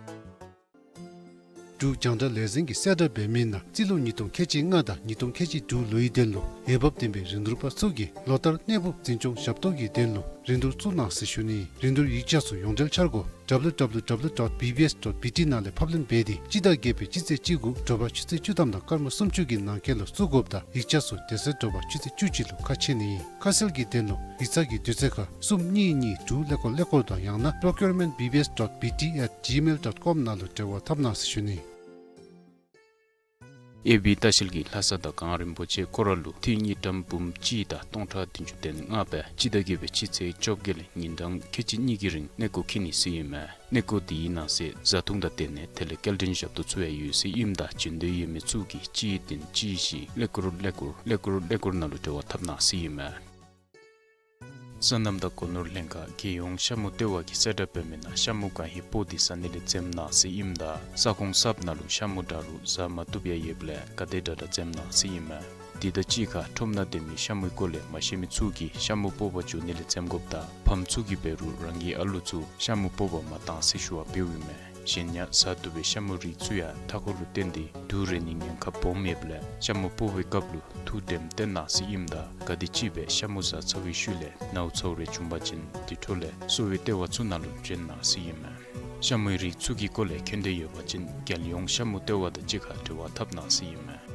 འབྲུག་རྒྱང་བསྒྲགས་ལས་འཛིན་གྱིས་གསལ་བསྒྲགས་འབད་མི་ནང་རྩིས་ལོ་ཉིས་སྟོང་ཁལ་གཅིག་ལྔ་དང་ཉིས་སྟོང་ཁལ་གཅིག་དྲུག་ལོའི་དོན་ལུ་འོས་འབབ་ལྡན་པའི་རིན་བསྡུར་པ་ཚུ་གིས་ལོ་ལྟར་གནས་སྤོ་འཛིན་སྐྱོང་ཞབས་ཏོག་གི་དོན་ལུ་རིན་བསྡུར་བཙུགས་གནང་ཟེར་ཞུ་ནི། རིན་བསྡུར་ཡིག་ཆ་ཚུ་ཡོངས་འབྲེལ་འཆར་སྒོ་W W W dot B B S dot B T ནང་ལས་ཕབ་ལེན་འབད་དེ་སྤྱི་ཟླ་བརྒྱད་པའི་སྤྱི་ཚེས་གཅིག་དགུ་དྲོ་པ་ཆུ་ཚོད་བཅུ་ཐམ་དང་སྐར་མ་སུམ་ཅུ་གི་ནང་འཁོད་ལུ་བཙུགས་དགོཔ་དང་ཡིག་ཆ་ཚུ་དེ་ཚེ་དྲོ་པ་ཆུ་ཚོད་བཅུ་གཅིག་ལུ་ཁ་ཕྱེ་ནི་ཨིན། ཁ་གསལ་གྱི་དོན་ལུ་ཡིག་ཚང་གི་དུས་ཚོད་ཁར་གསུམ་གཉིས་གཉིས་དྲུག་ཀླད་ཀོར་ཀླད་ཀོར་དང་ཡང་ན་procurement B B S dot B T at gmail dot com ནང་ལུ་འབྲེལ་བ་འཐབ་གནང་ཟེར་ཞུ་ནི། ཨེ་བི་ལྟ་བཤལ་གྱིས་ལྷ་ས་དང་གངས་རིན་པོ་ཆེ་སྐོར་ར་ལུ་འཐུས་དངུལ་ཀྲམ་འབུམ་གཅིག་དང་སྟོང་ཕྲག་བདུན་ཅུ་དོན་ལྔ་སྦེ་སྤྱི་ཟླ་བརྒྱད་པའི་སྤྱི་ཚེས་བཅོ་བརྒྱད་ལས་ཉིན་གྲངས་ཁལ་གཅིག་གཉིས་ཀྱི་རིང་གནས་སྐོར་འཁྱིད་ནི་ཟེར་ཨིན་མས། གནས་སྐོར་དེའི་ནང་གསེས་བཟའ་འཐུང་དང་སྡོད་གནས་དེ་ལས་སྐྱེལ་འདྲེན་ཞབས་ཏོག་ཚུ་ཡང་ཡོད་ཟེར་ཨིནམ་ད་བྱོན་འདོད་ཡོད་མི་ཚུ་གིས་གཅིག་བདུན་གཅིག་བཞི་ཀླད་ཀོར་ཀླད་ཀོར་ཀླད་ཀོར་ཀླད་ཀོར་ནང་ལུ་འབྲེལ་བ་འཐབ་གནང་ཟེར་ཨིན་མས། སོ་ནམ་དང་སྒོ་ནོར་ལྷན་ཁག་རྒྱལ་ཡོངས་ཤ་མུ་ལྟེ་བ་གིས་གསལ་བསྒྲགས་འབད་མི་ནང་ཤ་མུ་གང་ཧེ་སྤོ་སྟེ་ཟ་ནི་ལས་འཛེམ་གནང་ཟེར་ཨིནམ་ད་ས་ཁོངས་གསརཔ་ནང་ལུ་ཤ་མུ་འདྲ་རུང་ཟ་མ་བཏུབ་ཡང་ཡོདཔ་ལས་ག་དེ་དྲག་དྲག་འཛེམ་གནང་ཟེར་ཨིན་མས། དེ་དང་གཅིག་ཁར་ཁྲོམ་ནང་སྡོད་མི་ཤ་མུའི་སྐོར་ལས་མ་ཤེས་མི་ཚུ་གིས་ཤ་མུ་སྤོ་བར་འགྱོ་ནི་ལས་འཛེམ་དགོཔ་དང་ཕམ་ཚུ་གིས་འབད་རུང་རང་གི་ཨ་ལུ་ཚུ་ཤ་མུ་སྤོ་བར་མ་གཏང་ཟེར་ཞུ་བ་འབདཝ་ཨིན་མས། གཞན་ཡང་ཟ་བཏུབ་པའི་ཤ་མུའི་རིགས་ཚུ་ཡང་མཐའ་འཁོར་ལུ་བརྟེན་ཏེ་དུག་རེག་ནིའི་ཉེན་ཁ་སྦོམ་ཡོདཔ་ལས་ཤ་མུ་སྤོ་བའི་སྐབས་ལུ་ཐུགས་དྲནམ་བཏོན་གནང་ཟེར་ཨིནམ་ད་ག་དེམ་ཅིག་སྦེ་ཤ་མུ་ཟ་ཚར་བའི་ཤུལ་ལས་ནཝ་ཚཝ་རེ་བྱུང་པ་ཅིན་དེ་འཕྲོ་ལས་གསོ་བའི་ལྟེ་བ་ཚུ་ནང་ལུ་བྱོན་གནང་ཟེར་ཨིན་མས། ཤ་མུའི་རིགས་ཚུ་གི་སྐོར་ལས་མཁྱེན་འདོད་ཡོད་པ་ཅིན་རྒྱལ་ཡོངས་ཤ་མུ་ལྟེ་བ་དང་གཅིག་ཁར་འབྲེལ་བ་འཐབ་གནང་ཟེར་ཨིན་མས།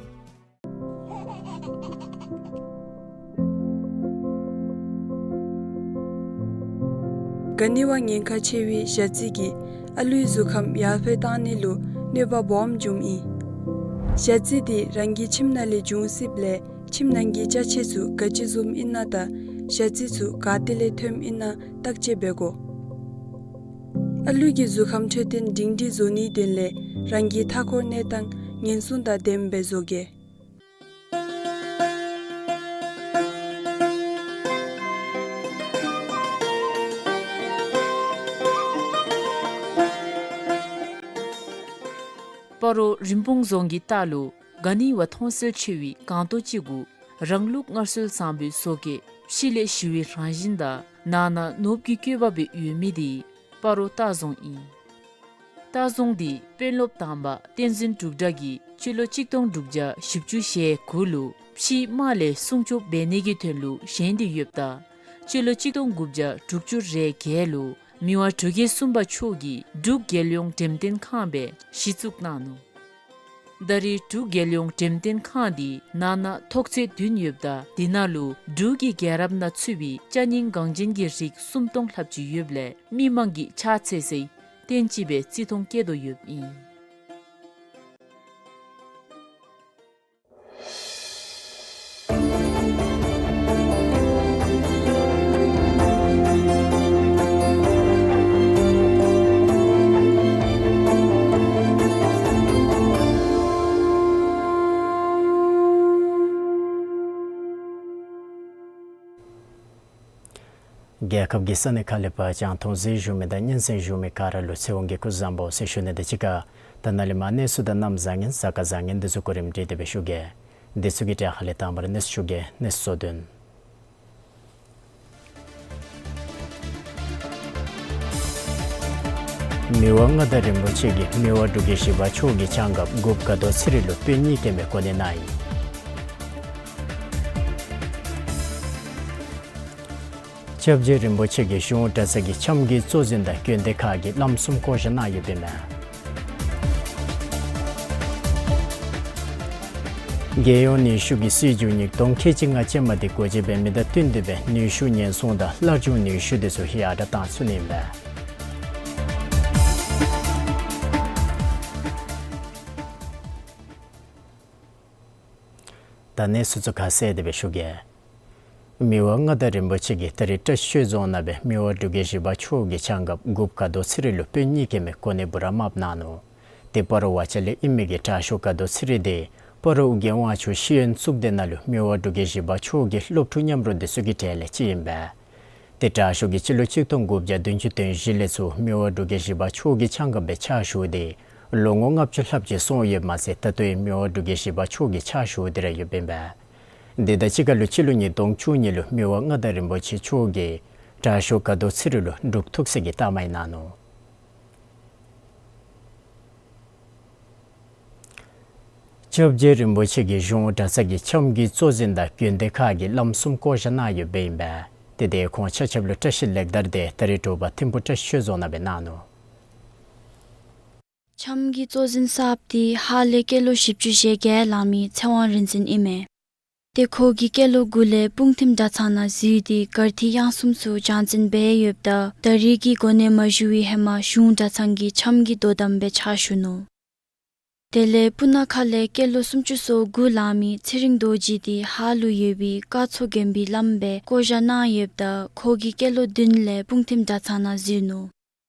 ག་ནི་བ་ཉེན་ཁ་ཆེ་བའི་ཞ་རྩི་གིས་ཨ་ལུའི་གཟུགས་ཁམས་ཡར་འཕེལ་གཏང་ནི་ལུ་གནོད་པ་སྦོམ་འབྱུངམ་ཨིན། ཞ་རྩི་དེ་རང་གི་ཁྱིམ་ནང་ལས་འབྱུང་སྲིདཔ་ལས་ཁྱིམ་ནང་གི་ཅ་ཆས་ཚུ་ག་ཅི་བཟུམ་ཨིན་ན་དང་ཞ་རྩི་ཚུ་ག་ཏེ་ལས་ཐོནམ་ཨིན་ན་བརྟག་དཔྱད་འབད་དགོ། ཨ་ལུ་གི་གཟུགས་ཁམས་འཕྲོད་བསྟེན་སྒྲིང་སྒྲིང་བཟོ་ནིའི་དོན་ལས་རང་གི་མཐའ་འཁོར་གནས་སྟངས་ཉེན་སྲུང་དང་ལྡནམ་སྦེ་བཟོ་གེ། སྤ་རོ་རིན་སྤུངས་རྫོང་གི་ལྟག་ལུ་ག་ནི་བ་མཐོང་གསལ་ཆེ་བའི་སྒང་ཏོག་ཅིག་གུ་རང་ལུགས་སྔར་སྲོལ་བཟང་པོའི་བཟོ་བཀོད་ཕྱི་ལས་ཞི་བའི་རང་བཞིན་དང་ནང་ན་ནོར་བུ་གི་བཀོད་པ་སྦེ་ཡོད་མི་དེ་སྤ་རོ་ལྟ་རྫོང་ཨིན། ལྟ་རྫོང་འདི་དཔོན་སློབ་དང་པ་བསྟན་འཛིན་འབྲུག་སྒྲ་གིས་སྤྱི་ལོ་གཅིག་སྟོང་དྲུག་བརྒྱ་བཞི་བཅུ་ཞེ་དགུ་ལུ་ཕྱིའི་དམག་ལས་སྲུང་སྐྱོབ་འབད་ནི་གི་དོན་ལུ་བཞེངས་ཏེ་ཡོདཔ་ད་སྤྱི་ལོ་གཅིག་སྟོང་དགུ་བརྒྱ་དྲུག་ཅུ་རེ་བརྒྱད་ལུ་མི་དབང་འབྲུག་རྒྱལ་གསུམ་པ་མཆོག་གིས་འབྲུག་རྒྱལ་ཡོངས་འགྲེམས་སྟོན་ཁང་སྦེ་གཞི་བཙུགས་གནང་ནུག། ད་རེས་འབྲུག་རྒྱལ་ཡོངས་འགྲེམས་སྟོན་ཁང་འདི་ནང་ན་ཐོག་ཚད་བདུན་ཡོདཔ་ད་དེ་ནང་ལུ་འབྲུག་གི་རྒྱལ་རབས་ནང་ཚུད་པའི་ཅ་རྙིང་འགངས་ཅན་གྱི་རིགས་སུམ་སྟོང་ལྷགཔ་ཅིག་ཡོདཔ་ལས་མི་མང་གིས་ཕྱག་འཚལ་སའི་རྟེན་ཅིག་སྦེ་བརྩི་མཐོང་བསྐྱེད་དོ་ཡོདཔ་ཨིན། རྒྱལ་ཁབ་ཀྱི་ས་གནས་ཁག་ལས་ཕར་གྱང་མཐོང་གཟིགས་བཞུགས་མི་དང་སྙན་གསན་བཞུགས་མི་ག་ར་ལུ་ཚེ་དབང་གི་སྐུ་གཟུགས་བཟང་པོ་ཟེར་ཞུ་ནི་དང་གཅིག་ཁར་ད་ནཱ་ལས་མར་གནས་ཚུལ་དང་གནམ་བཟང་ངན་གཟའ་སྐར་བཟང་ངན་འདི་ཚུ་གོ་རིམ་སྒྲིག་སྟེ་སྦེ་ཞུ་གེ། འདི་ཚུ་གི་གྲས་ཁ་ལས་དང་པ་ར་གནས་ཚུལ་ཞུ་གེ། གནས་ཚུལ་གཙོ་དོན། མི་དབང་མངའ་བདག་རིན་པོ་ཆེ་གིས་མི་དབང་འབྲུག་རྒྱལ་བཞི་པ་མཆོག་གི་ཕྱག་འགག་འགོ་དཔོན་དགའ་ཐོག་ཚེ་རིང་ལུ་དཔོན་གཉིས་ཀྱི་མི་གོ་གནས་གནང་ཡི། སྐྱབས་རྗེ་རིན་པོ་ཆེ་གིས་གཞུང་གྲྭ་ཚང་གི་འཆམ་གྱི་གཙོ་འཛིན་དང་དགོན་སྡེ་ཁག་གི་བླམ་གསུམ་བསྐོ་བཞག་གནང་ཡོདཔ་ཨིན་མས། རྒྱལ་ཡོངས་ནུས་ཤུགས་ཀྱི་སྲིད་བྱུས་ཉིས་སྟོང་ཁལ་གཅིག་ལྔ་ཅན་མ་དེ་སྒོ་འབྱེད་འབད་མི་དང་བསྟུན་ཏེ་སྦེ་ནུས་ཤུགས་ཉེན་སྲུང་དང་སླར་འབྱུང་ནུས་ཤུགས་དེ་ཚུ་ཡར་དྲག་བཏང་ཚུགས་ནི་ཨིན་པས། ད་གནས་ཚུལ་ཚུ་ཁ་གསལ་ཏེ་སྦེ་ཞུ་གེ། མི་དབང་མངའ་བདག་རིན་པོ་ཆེ་གིས་ད་རེས་བཀྲ་ཤིས་ཆོས་རྫོང་ནང་སྦེ་མི་དབང་འབྲུག་རྒྱལ་བཞི་པ་མཆོག་གི་ཕྱག་འགག་འགོ་དཔོན་དགའ་ཐོག་ཚེ་རིང་ལུ་དཔོན་གཉིས་ཀྱི་མི་གོ་གནས་འབུལ་ར་མ་གནང་ནུག། དེ་སྤ་རོ་བ་ཅ་ལ་ཨིན་མི་གི་དྲག་ཤོས་དགའ་ཐོག་ཚེ་རིང་དེ་སྤ་རོ་ཨོ་རྒྱན་དབང་ཕྱུག་ཤེས་ཡོན་གཙུག་སྡེ་ནང་ལུ་མི་དབང་འབྲུག་རྒྱལ་བཞི་པ་མཆོག་གི་སློབ་ཕྲུག་མཉམ་རོགས་དེ་ཚུ་གི་གྲས་ལས་གཅིག་ཨིན་པས། དེ་དྲག་ཤོས་ཀྱིས་སྤྱི་ལོ་གཅིག་སྟོང་དགུ་བརྒྱ་བདུན་ཅུ་དོན་བཞི་ལས་ཚུར་མི་དབང་འབྲུག་རྒྱལ་བཞི་པ་མཆོག་གི་ཕྱག་འགག་སྦེ་ཕྱག་ཞུ་སྟེ་ལོ་ངོ་ལྔ་བཅུ་ལྷགཔ་ཅིག་སོང་ཡོདཔ་མ་ཚད་ད་ལྟོ་ཡང་མི་དབང་འབྲུག་རྒྱལ་བཞི་པ་མཆོག་གི་ཕྱག་ཞུ་སྟེ་ར་ཡོདཔ་ཨིན་པས། དེ་དང་གཅིག་ཁར་ལུ་སྤྱི་ལོ་ཉིས་སྟོང་བཅུ་གཉིས་ལུ་མི་དབང་མངའ་བདག་རིན་པོ་ཆེ་མཆོག་གིས་དྲག་ཤོས་དགའ་ཐོག་ཚེ་རིང་ལུ་འབྲུག་ཐུགས་སྲས་ཀྱི་རྟགས་མ་ཡང་གནང་ནུག། སྐྱབས་རྗེ་རིན་པོ་ཆེ་གིས་གཞུང་གྲྭ་ཚང་གི་འཆམ་གྱི་གཙོ་འཛིན་དང་དགོན་སྡེ་ཁག་གི་བླམ་གསུམ་བསྐོ་བཞག་གནང་ཡོདཔ་ཨིན་པས། ཏེ་དེ་ཁོང་ཆ་ཁྱབ་ལུ་བཀྲ་ཤིས་ལེགས་དར་དེ་ད་རེས་དྲོ་པ་ཐིམ་ཕུ་བཀྲ་ཤིས་ཆོས་རྫོང་ནང་སྦེ་གནང་ནུག། འཆམ་གྱི་གཙོ་འཛིན་གསརཔ་དེ་ཧཱ་ལས་སྐྱེས་ལོ་བཞི་བཅུ་ཞེ་བརྒྱད་ལང་མི་ཚེ་དབང་རིག་འཛིན་ཨིན་མས། ཏེ་ཁོ་གིས་སྐྱེས་ལོ་དགུ་ལས་སྤུངས་ཐིམ་གྲྭ་ཚང་ནང་འཛུལ་ཏེ་གར་ཐིག་དབྱངས་གསུམ་ཚུ་སྦྱང་འཛིན་འབད་ཡོདཔ་ད་ད་རེས་ཀྱི་གོ་གནས་མ་ཞུ་བའི་ཧེ་མ་གཞུང་གྲྭ་ཚང་གི་འཆམ་གྱི་དོ་དམ་སྦེ་ཕྱག་ཞུ་ནུག། དེ་ལས་སྤུ་ན་ཁ་ལས་སྐྱེས་ལོ་སུམ་ཅུ་སོ་དགུ་ལང་མི་ཚེ་རིང་རྡོ་རྗེ་དེ་ཧཱ་ལུ་ཡོད་པའི་ཀ་ཚོ་དགོན་པའི་བླམ་སྦེ་བསྐོ་བཞག་གནང་ཡོདཔ་ད་ཁོ་གིས་སྐྱེས་ལོ་བདུན་ལས་སྤུངས་ཐིམ་གྲྭ་ཚང་ནང་འཛུལ་ནུག།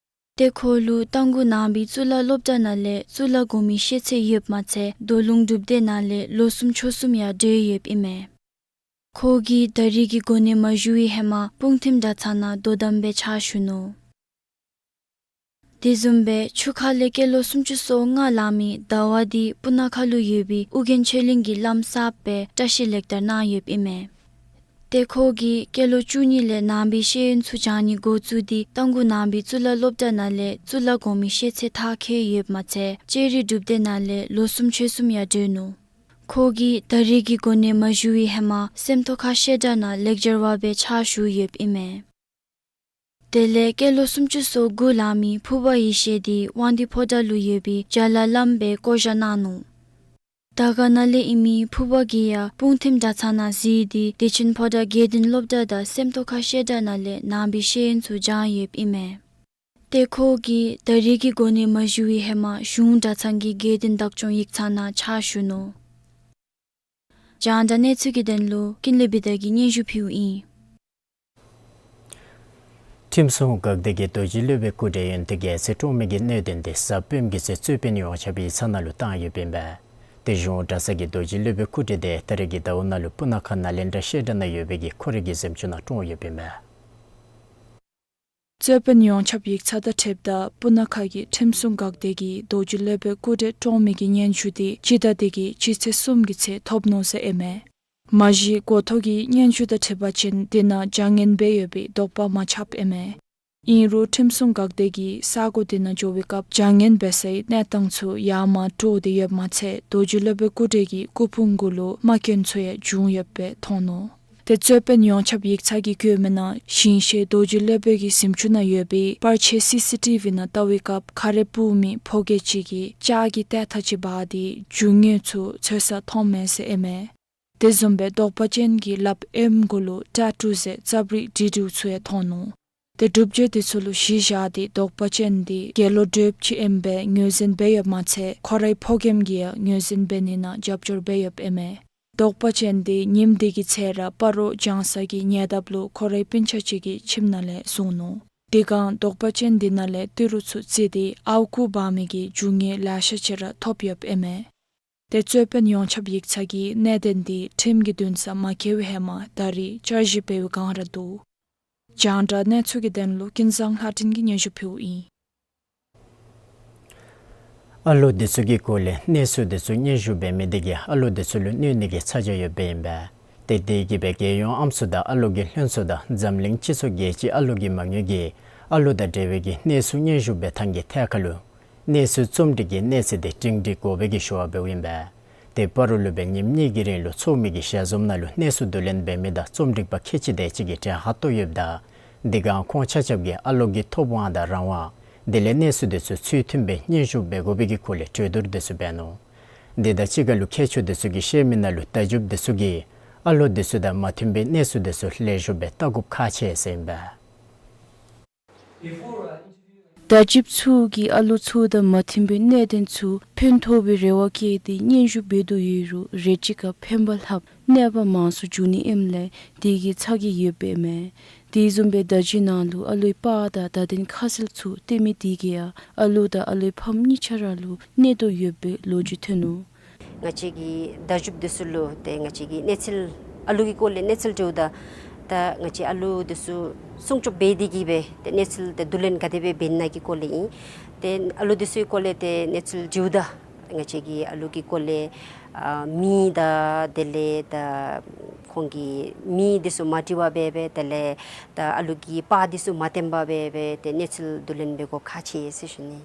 ཏེ་ཁོ་ལུ་རྟ་མགོ་ནང་པའི་གཙུག་ལག་སློབ་གྲྭ་ནང་ལས་གཙུག་ལག་སྒོར་མོའི་ཤེས་ཚད་ཡོདཔ་མ་ཚད་མདོ་ལུང་སྒྲུབ་སྡེ་ནང་ལས་ལོ་གསུམ་ཆོས་གསུམ་ཡང་གྲོལ་ཡོདཔ་ཨིན་མས། ཁོ་གིས་ད་རེས་ཀྱི་གོ་གནས་མ་ཞུ་བའི་ཧེ་མ་སྤུངས་ཐིམ་གྲྭ་ཚང་ནང་དོ་དམ་སྦེ་ཕྱག་ཞུ་ནུག། དེ་བཟུམ་སྦེ་ཆུ་ཁ་ལས་སྐྱེས་ལོ་སུམ་ཅུ་སོ་ལྔ་ལང་མི་ཟླ་བ་དེ་སྤུ་ན་ཁ་ལུ་ཡོད་པའི་ཨོ་རྒྱན་ཆོས་གླིང་གི་བླམ་གསརཔ་སྦེ་བཀྲ་ཤིས་ལེགས་དར་གནང་ཡོདཔ་ཨིན་མས། ཏེ་ཁོ་གིས་སྐྱེས་ལོ་བཅུ་གཉིས་ལས་ནང་པའི་ཤེས་ཡོན་ཚུ་སྦྱང་ནི་འགོ་བཙུགས་ཏེ་རྟ་མགོ་ནང་པའི་གཙུག་ལག་སློབ་གྲྭ་ནང་ལས་གཙུག་ལག་སྒོར་མོའི་ཤེས་ཚད་མཐར་འཁྱོལ་ཡོདཔ་མ་ཚད་ལྕགས་རི་སྒྲུབ་སྡེ་ནང་ལས་ལོ་གསུམ་ཆོས་གསུམ་ཡང་གྲོལ་ནུག། ཁོ་གིས་ད་རེས་ཀྱི་གོ་གནས་མ་ཞུ་བའི་ཧེ་མ་སེམས་རྟོགས་ཁ་བཤད་གྲྭ་ནང་ལེགས་སྦྱར་བ་སྦེ་ཕྱག་ཞུ་ཡོདཔ་ཨིན་མས། དེ་ལས་སྐྱེས་ལོ་སུམ་ཅུ་སོ་དགུ་ལང་མི་ཕུར་པ་ཡེ་ཤེས་དེ་དབང་འདུས་ཕོ་བྲང་ལུ་ཡོད་པའི་རྒྱ་ལ་བླམ་སྦེ་བསྐོ་བཞག་གནང་ནུག། དར་དཀར་ནང་ལས་ཨིན་མི་ཕུར་པ་གིས་ཡང་སྤུངས་ཐིམ་གྲྭ་ཚང་ནང་འཛུལ་ཏེ་བདེ་ཆེན་ཕོ་བྲང་དགེ་འདུན་སློབ་གྲྭ་དང་སེམས་རྟོགས་ཁ་བཤད་གྲྭ་ནང་ལས་ནང་པའི་ཤེས་ཡོན་ཚུ་སྦྱང་ཡོདཔ་ཨིན་མས། ཏེ་ཁོ་གིས་ད་རེས་ཀྱི་གོ་གནས་མ་ཞུ་བའི་ཧེ་མ་གཞུང་གྲྭ་ཚང་གི་དགེ་འདུན་བདག་སྐྱོང་ཡིག་ཚང་ནང་ཕྱག་ཞུ་ནུག། རྒྱང་བསྒྲགས་གནས་ཚུལ་གྱི་དོན་ལུ་ཀུན་ལེགས་བི་དར་གྱིས་སྙན་ཞུ་ཕུལཝ་ཨིན། ཁྲིམས་སྲུང་འགག་སྡེ་གིས་རྡོ་རྗེ་སློབ་དཔོན་སྐུ་བགྲེས་ཡོན་ཏན་རྒྱལ་མཚན་བཀྲོངས་མི་གི་གནད་དོན་དེ་གཟའ་སྤེནམ་གི་ཚེ་རྩོད་དཔོན་ཡོངས་ཁྱབ་ཡིག་ཚང་ནང་ལུ་བཏང་ཡོདཔ་ཨིན་པས། དེ་གཞུང་གྲྭ་ཚང་གི་རྡོ་རྗེ་སློབ་དཔོན་སྐུ་བགྲེས་དེ་ད་རེས་ཀྱི་ཟླཝ་ནང་ལུ་སྤུ་ན་ཁ་ནཱ་ལེནྡྲ་བཤད་གྲྭ་ནང་ཡོད་པའི་གི་ཁོ་རའི་གི་གཟིམ་ཅུང་ནང་བཀྲོངས་ཡོདཔ་ཨིན་པས། རྩོད་དཔོན་ཡོངས་ཁྱབ་ཡིག་ཚང་དང་འཁྲིལཝ་ད་སྤུ་ན་ཁ་གི་ཁྲིམས་སྲུང་འགག་སྡེ་གིས་རྡོ་རྗེ་སློབ་དཔོན་སྐུ་དྲིན་བཀྲོངས་མི་གི་སྙན་ཞུ་དེ་སྤྱི་ཟླ་འདི་གི་སྤྱི་ཚེས་གསུམ་གྱི་ཚེ་ཐོབ་ནུག་ཟེར་ཨིན་མས། མ་གཞི་འགོ་ཐོག་གི་སྙན་ཞུ་དང་འཁྲིལ་བ་ཅིན་དེ་ནང་བྱ་ངན་འབད་ཡོད་པའི་དོགས་པ་མ་ཁྱབ་ཨིན་མས། ཨིན་རུང་ཁྲིམས་སྲུང་འགག་སྡེ་གིས་ས་གོ་དེ་ནང་འགྱོ་བའི་སྐབས་བྱ་ངན་འབད་སའི་གནས་སྟངས་ཚུ་ཡར་མར་འདྲོག་སྟེ་ཡོདཔ་མ་ཚད་རྡོ་རྗེ་སློབ་དཔོན་སྐུ་དྲིན་གྱི་སྐུ་ཕུང་གུ་ལུ་རྨ་སྐྱོན་ཚུ་ཡང་བྱུང་ཡོདཔ་སྦེ་མཐོང་ནུག། ཏེ་རྩོད་དཔོན་ཡོངས་ཁྱབ་ཡིག་ཚང་གིས་བཀོད་མི་ནང་ཞིང་གཤེགས་རྡོ་རྗེ་སློབ་དཔོན་གྱི་གཟིམ་ཅུང་ནང་ཡོད་པའི་པར་ཆས་སི་སི་ཊི་བི་ནང་བལྟ་བའི་སྐབས་ཁ་རས་སྤུབ་མི་ཕོ་སྐྱེས་ཅིག་གིས་ལྕགས་ཀྱི་ཏེ་ཐག་ཅིག་འབག་སྟེ་རྒྱུ་དངོས་ཚུ་འཚོལ་ས་མཐོངམ་མས་ཟེར་ཨིན་མས། དེ་བཟུམ་སྦེ་དོགས་པ་ཅན་གྱི་ལགཔ་ཨེམ་གུ་ལུ་ཊེ་ཊུ་ཟེར་རྩབ་རིག་འབྲི་འབྲུ་ཚུ་ཡང་མཐོང་ནུག། ཏེ་སྒྲུབ་བྱེད་དེ་ཚུ་ལུ་གཞི་བཞག་སྟེ་དོགས་པ་ཅན་དེ་དགེ་སློང་སྒྲོལཔ་ཅིག་ཨིནམ་སྦེ་ངོས་འཛིན་འབད་ཡོདཔ་མ་ཚད་ཁོ་རའི་ཕོ་རྒནམ་གྱིས་ཡང་ངོས་འཛིན་འབད་ནི་ནང་རྒྱབ་སྐྱོར་འབད་ཡོདཔ་ཨིན་མས། དོགས་པ་ཅན་དེ་ཉིནམ་དེ་གི་ཚེ་ར་སྤ་རོ་ལྗང་ས་གི་ཉེ་འདབས་ལུ་ཁོ་རའི་སྤུན་ཆ་ཅིག་གི་ཁྱིམ་ནང་ལས་བཟུང་ནུག། དེ་སྒང་དོགས་པ་ཅན་དེ་ནང་ལས་ཏི་རུ་ཚུ་བརྩིས་ཏེ་ཨརཝ་རྐུ་འབག་མི་གི་རྒྱུ་དངོས་ལེ་ཤ་ཅིག་ར་ཐོབ་ཡོདཔ་ཨིན་མས། ཏེ་རྩོད་དཔོན་ཡོངས་ཁྱབ་ཡིག་ཚང་གིས་གནད་དོན་དེ་ཁྲིམས་ཀྱི་འདུན་ས་མ་འཁེལ་བའི་ཧེ་མ་ད་རེས་བསྐྱར་ཞིབ་འབད་བའི་བསྒང་ར་འདུག། རྒྱང་བསྒྲགས་གནས་ཚུལ་གྱི་དོན་ལུ་ཀུན་བཟང་ལྷ་སྒྲོན་གྱིས་སྙན་ཞུ་ཕུལཝ་ཨིན། ཨ་ལོ་དེ་ཚུ་གི་སྐོར་ལས་གནས་ཚུལ་དེ་ཚུ་སྙན་ཞུ་འབད་མི་དེ་གིས་ཨ་ལོ་དེ་ཚུ་ལུ་གནོད་ནི་གི་ཚ་གྱང་ཡོདཔ་ཨིན་པས། ཏེ་དེ་གིས་སྦེ་རྒྱལ་ཡོངས་ཨམ་སྲུ་དང་ཨ་ལོ་གི་ལྷན་ཚོགས་དང་འཛམ་གླིང་སྤྱི་ཚོགས་རྒྱལ་སྤྱི་ཨ་ལོ་གི་མ་དངུལ་གྱིས་ཨ་ལོ་དང་འབྲེལ་བའི་གི་གནས་ཚུལ་སྙན་ཞུ་འབད་ཐངས་ཀྱི་ཐད་ཁར་ལུ་གནས་ཚུལ་རྩོམ་སྒྲིག་གི་གནས་ཚད་དེ་སྒྲིང་སྒྲི་དགོ་པའི་གི་ཞུ་བ་འབདཝ་ཨིན་པས། ཏེ་སྤ་རོ་ལུ་སྦེ་ཉིནམ་གཉིས་ཀྱི་རིང་ལུ་ཚོགས་མི་གི་ཞལ་འཛོམས་ནང་ལུ་གནས་ཚུལ་བསྡུ་ལེན་འབད་མི་དང་རྩོམ་སྒྲིག་པ་ཁལ་གཅིག་དེ་ཅིག་གིས་གྲལ་ཁར་གཏོགས་ཡོདཔ་ད་དེ་སྒང་ཁོང་ཆ་ཁྱབ་ཀྱིས་ཨ་ལོ་གི་ཐོབ་དབང་དང་རང་དབང་དེ་ལས་གནས་ཚུལ་དེ་ཚུ་ཚུལ་མཐུན་སྦེ་སྙན་ཞུ་འབད་དགོ་པའི་གི་སྐོར་ལས་གྲོས་བསྡུར་དེ་ཚུ་འབད་ནུག། དེ་དང་གཅིག་ཁར་ལུ་མཁས་མཆོག་དེ་ཚུ་གིས་བཤད་མི་ནང་ལུ་བརྡ་བརྒྱུདཔ་དེ་ཚུ་གིས་ཨ་ལོ་དེ་ཚུ་དང་མ་མཐུན་པའི་གནས་ཚུལ་དེ་ཚུ་ལེགས་ཤོམ་སྦེ་བལྟ་དགོཔ་ཁག་ཆེ་ཟེར་ཨིན་པས། བརྡ་བརྒྱུདཔ་ཚུ་གིས་ཨ་ལོ་ཚུ་དང་མ་མཐུན་པའི་གནད་དོན་ཚུ་ཕན་ཐོགས་པའི་རེ་བ་བསྐྱེད་དེ་སྙན་ཞུ་འབད་དོ་ཡོད་རུང་རེ་ཅིག་ཁར་ཕན་པ་ལྷགཔ་གནོད་པ་མང་སུ་འབྱུང་ནི་ཨིནམ་ལས་དེ་གིས་ཚ་གྱང་ཡོདཔ་ཨིན་མས། དེ་བཟུམ་སྦེ་བརྡ་བརྒྱུད་ནང་ལུ་ཨ་ལོའི་པར་དང་བརྡ་དོན་ཁ་གསལ་ཚུ་སྟོན་མི་དེ་གིས་ཡང་ཨ་ལོ་དང་ཨ་ལོའི་ཕམ་གཉིས་ཆ་ར་ལུ་གནོད་དོ་ཡོདཔ་སྦེ་ལོ་རྒྱུས་ཐོན་ནུག། ང་བཅས་ཀྱི་བརྡ་བརྒྱུདཔ་དེ་ཚུ་ལུ་ཏེ་ང་བཅས་ཀྱིས་གནས་ཚུལ་ཨ་ལོ་གི་སྐོར་ལས་གནས་ཚུལ་དྲིཝ་ད་ད་ང་བཅས་ཨ་ལོ་དེ་ཚུ་སྲུང་སྐྱོབ་འབད་དེ་གིས་སྦེ་ཏེ་གནས་ཚུལ་ཏེ་བསྡུ་ལེན་ག་དེ་སྦེ་འབད་ནི་གི་སྐོར་ལས་ཨིན། ཏེ་ཨ་ལོ་དེ་ཚུ་གི་སྐོར་ལས་ཏེ་གནས་ཚུལ་དྲིཝ་ད་ང་བཅས་ཀྱིས་ཨ་ལོ་གི་སྐོར་ལས་ཨ་མིང་དང་དེ་ལས་ད་ཁོང་གི་མིང་དེ་ཚུ་མ་དྲི་བར་སྦེ་སྦེ་དེ་ལས་ད་ཨ་ལོ་གི་པར་དེ་ཚུ་མ་སྟོན་པར་སྦེ་སྦེ་ཏེ་གནས་ཚུལ་བསྡུ་ལེན་འབད་དགོཔ་ཁག་ཆེ་ཟེར་ཞུ་ནི།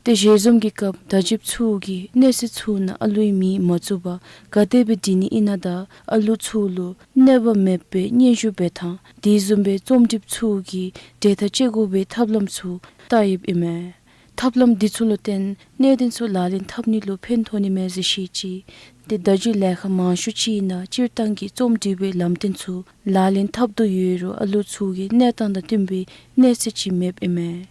ཏེ་ཞལ་འཛོམས་ཀྱི་སྐབས་བརྡ་བརྒྱུདཔ་ཚུ་གིས་གནས་ཚུལ་ཚུ་ནང་ཨ་ལོའི་མིང་མ་བཙུགས་པར་ག་དེ་སྦེ་འབྲི་ནི་ཨིན་ན་དང་ཨ་ལོ་ཚུ་ལུ་གནོད་པ་མེདཔ་སྦེ་སྙན་ཞུ་འབད་ཐངས་དེ་བཟུམ་སྦེ་རྩོམ་སྒྲིགཔ་ཚུ་གིས་འབྲེལ་ཐག་བཅད་དགོ་པའི་ཐབས་ལམ་ཚུ་བལྟ་ཡོདཔ་ཨིན་མས། ཐབས་ལམ་འདི་ཚུ་ལུ་བརྟེན་གནད་དོན་ཚུ་ལག་ལེན་འཐབ་ནི་ལུ་ཕན་ཐོགས་ནི་མས་ཟེར་བཤད་ཅི། ཏེ་བརྡ་བརྒྱུད་ལས་ཁང་མང་ཤོས་ཅིག་ནང་སྤྱིར་བཏང་གི་རྩོམ་སྒྲིག་པའི་ལམ་སྟོན་ཚུ་ལག་ལེན་འཐབ་དོ་ཡོད་རུང་ཨ་ལོ་ཚུ་གི་གནས་སྟངས་དང་བསྟུན་པའི་གནས་ཚད་ཅིག་མེདཔ་ཨིན་མས།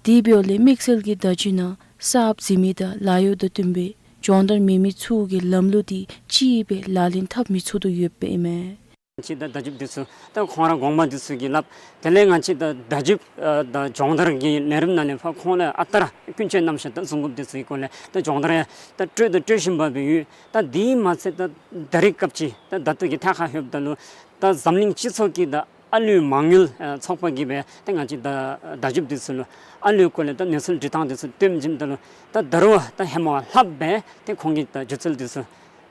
དེ་འབདཝ་ལས་དམིགས་བསལ་གྱི་བརྡ་བརྒྱུད་ནང་གསརཔ་གཟིགས་མི་དང་ལཱ་གཡོག་དང་བསྟུན་པའི་སྦྱོང་བརྡར་མེད་མི་ཚུ་གིས་ལམ་ལུགས་དེ་གཅིག་སྦེ་ལག་ལེན་འཐབ་མི་ཚུགས་དོ་ཡོདཔ་ཨིན་མས། ང་བཅས་ད་བརྡ་བརྒྱུདཔ་དེ་ཚུ་ད་ཁོང་ར་གོང་མ་དེ་ཚུ་གིས་སླབ། དེ་ལས་ང་བཅས་ད་བརྡ་བརྒྱུདཔ་ཨ་ད་སྦྱོང་བརྡར་གྱི་ལས་རིམ་ནང་ལས་ཕར་ཁོང་ལས་ཨ་རྟག་ར་ཀུན་སྤྱོད་རྣམ་གཞག་ད་བཟུང་དགོཔ་དེ་ཚུ་གི་སྐོར་ལས་ད་སྦྱོང་བརྡར་ཡང་ད་སྤྲོད་དང་སྤྲོད་བཞིན་པ་སྦེ་ཡོད། ད་དེ་མ་ཚད་ད་ད་རེས་སྐབས་ཅིག་ད་ད་ལྟོ་གི་ཐད་ཁར་ལྷོདཔ་ད་ལུ་ད་འཛམ་གླིང་སྤྱི་ཚོགས་ཀྱི་ད་ཨ་ལོའི་མ་དངུལ་ཨ་ཚོགས་པ་གིས་སྦེ་ད་ང་བཅས་ད་བརྡ་བརྒྱུདཔ་དེ་ཚུ་ལུ་ཨ་ལོའི་སྐོར་ལས་ད་གནས་ཚུལ་འབྲི་ཐངས་དེ་ཚུ་སྟོནམ་བྱིནམ་ད་ལུ་ད་ད་རུང་ད་ཧེ་མ་ལྷགཔ་སྦེ་ད་ཁོང་གིས་ད་སྒྱུ་རྩལ་དེ་ཚུ་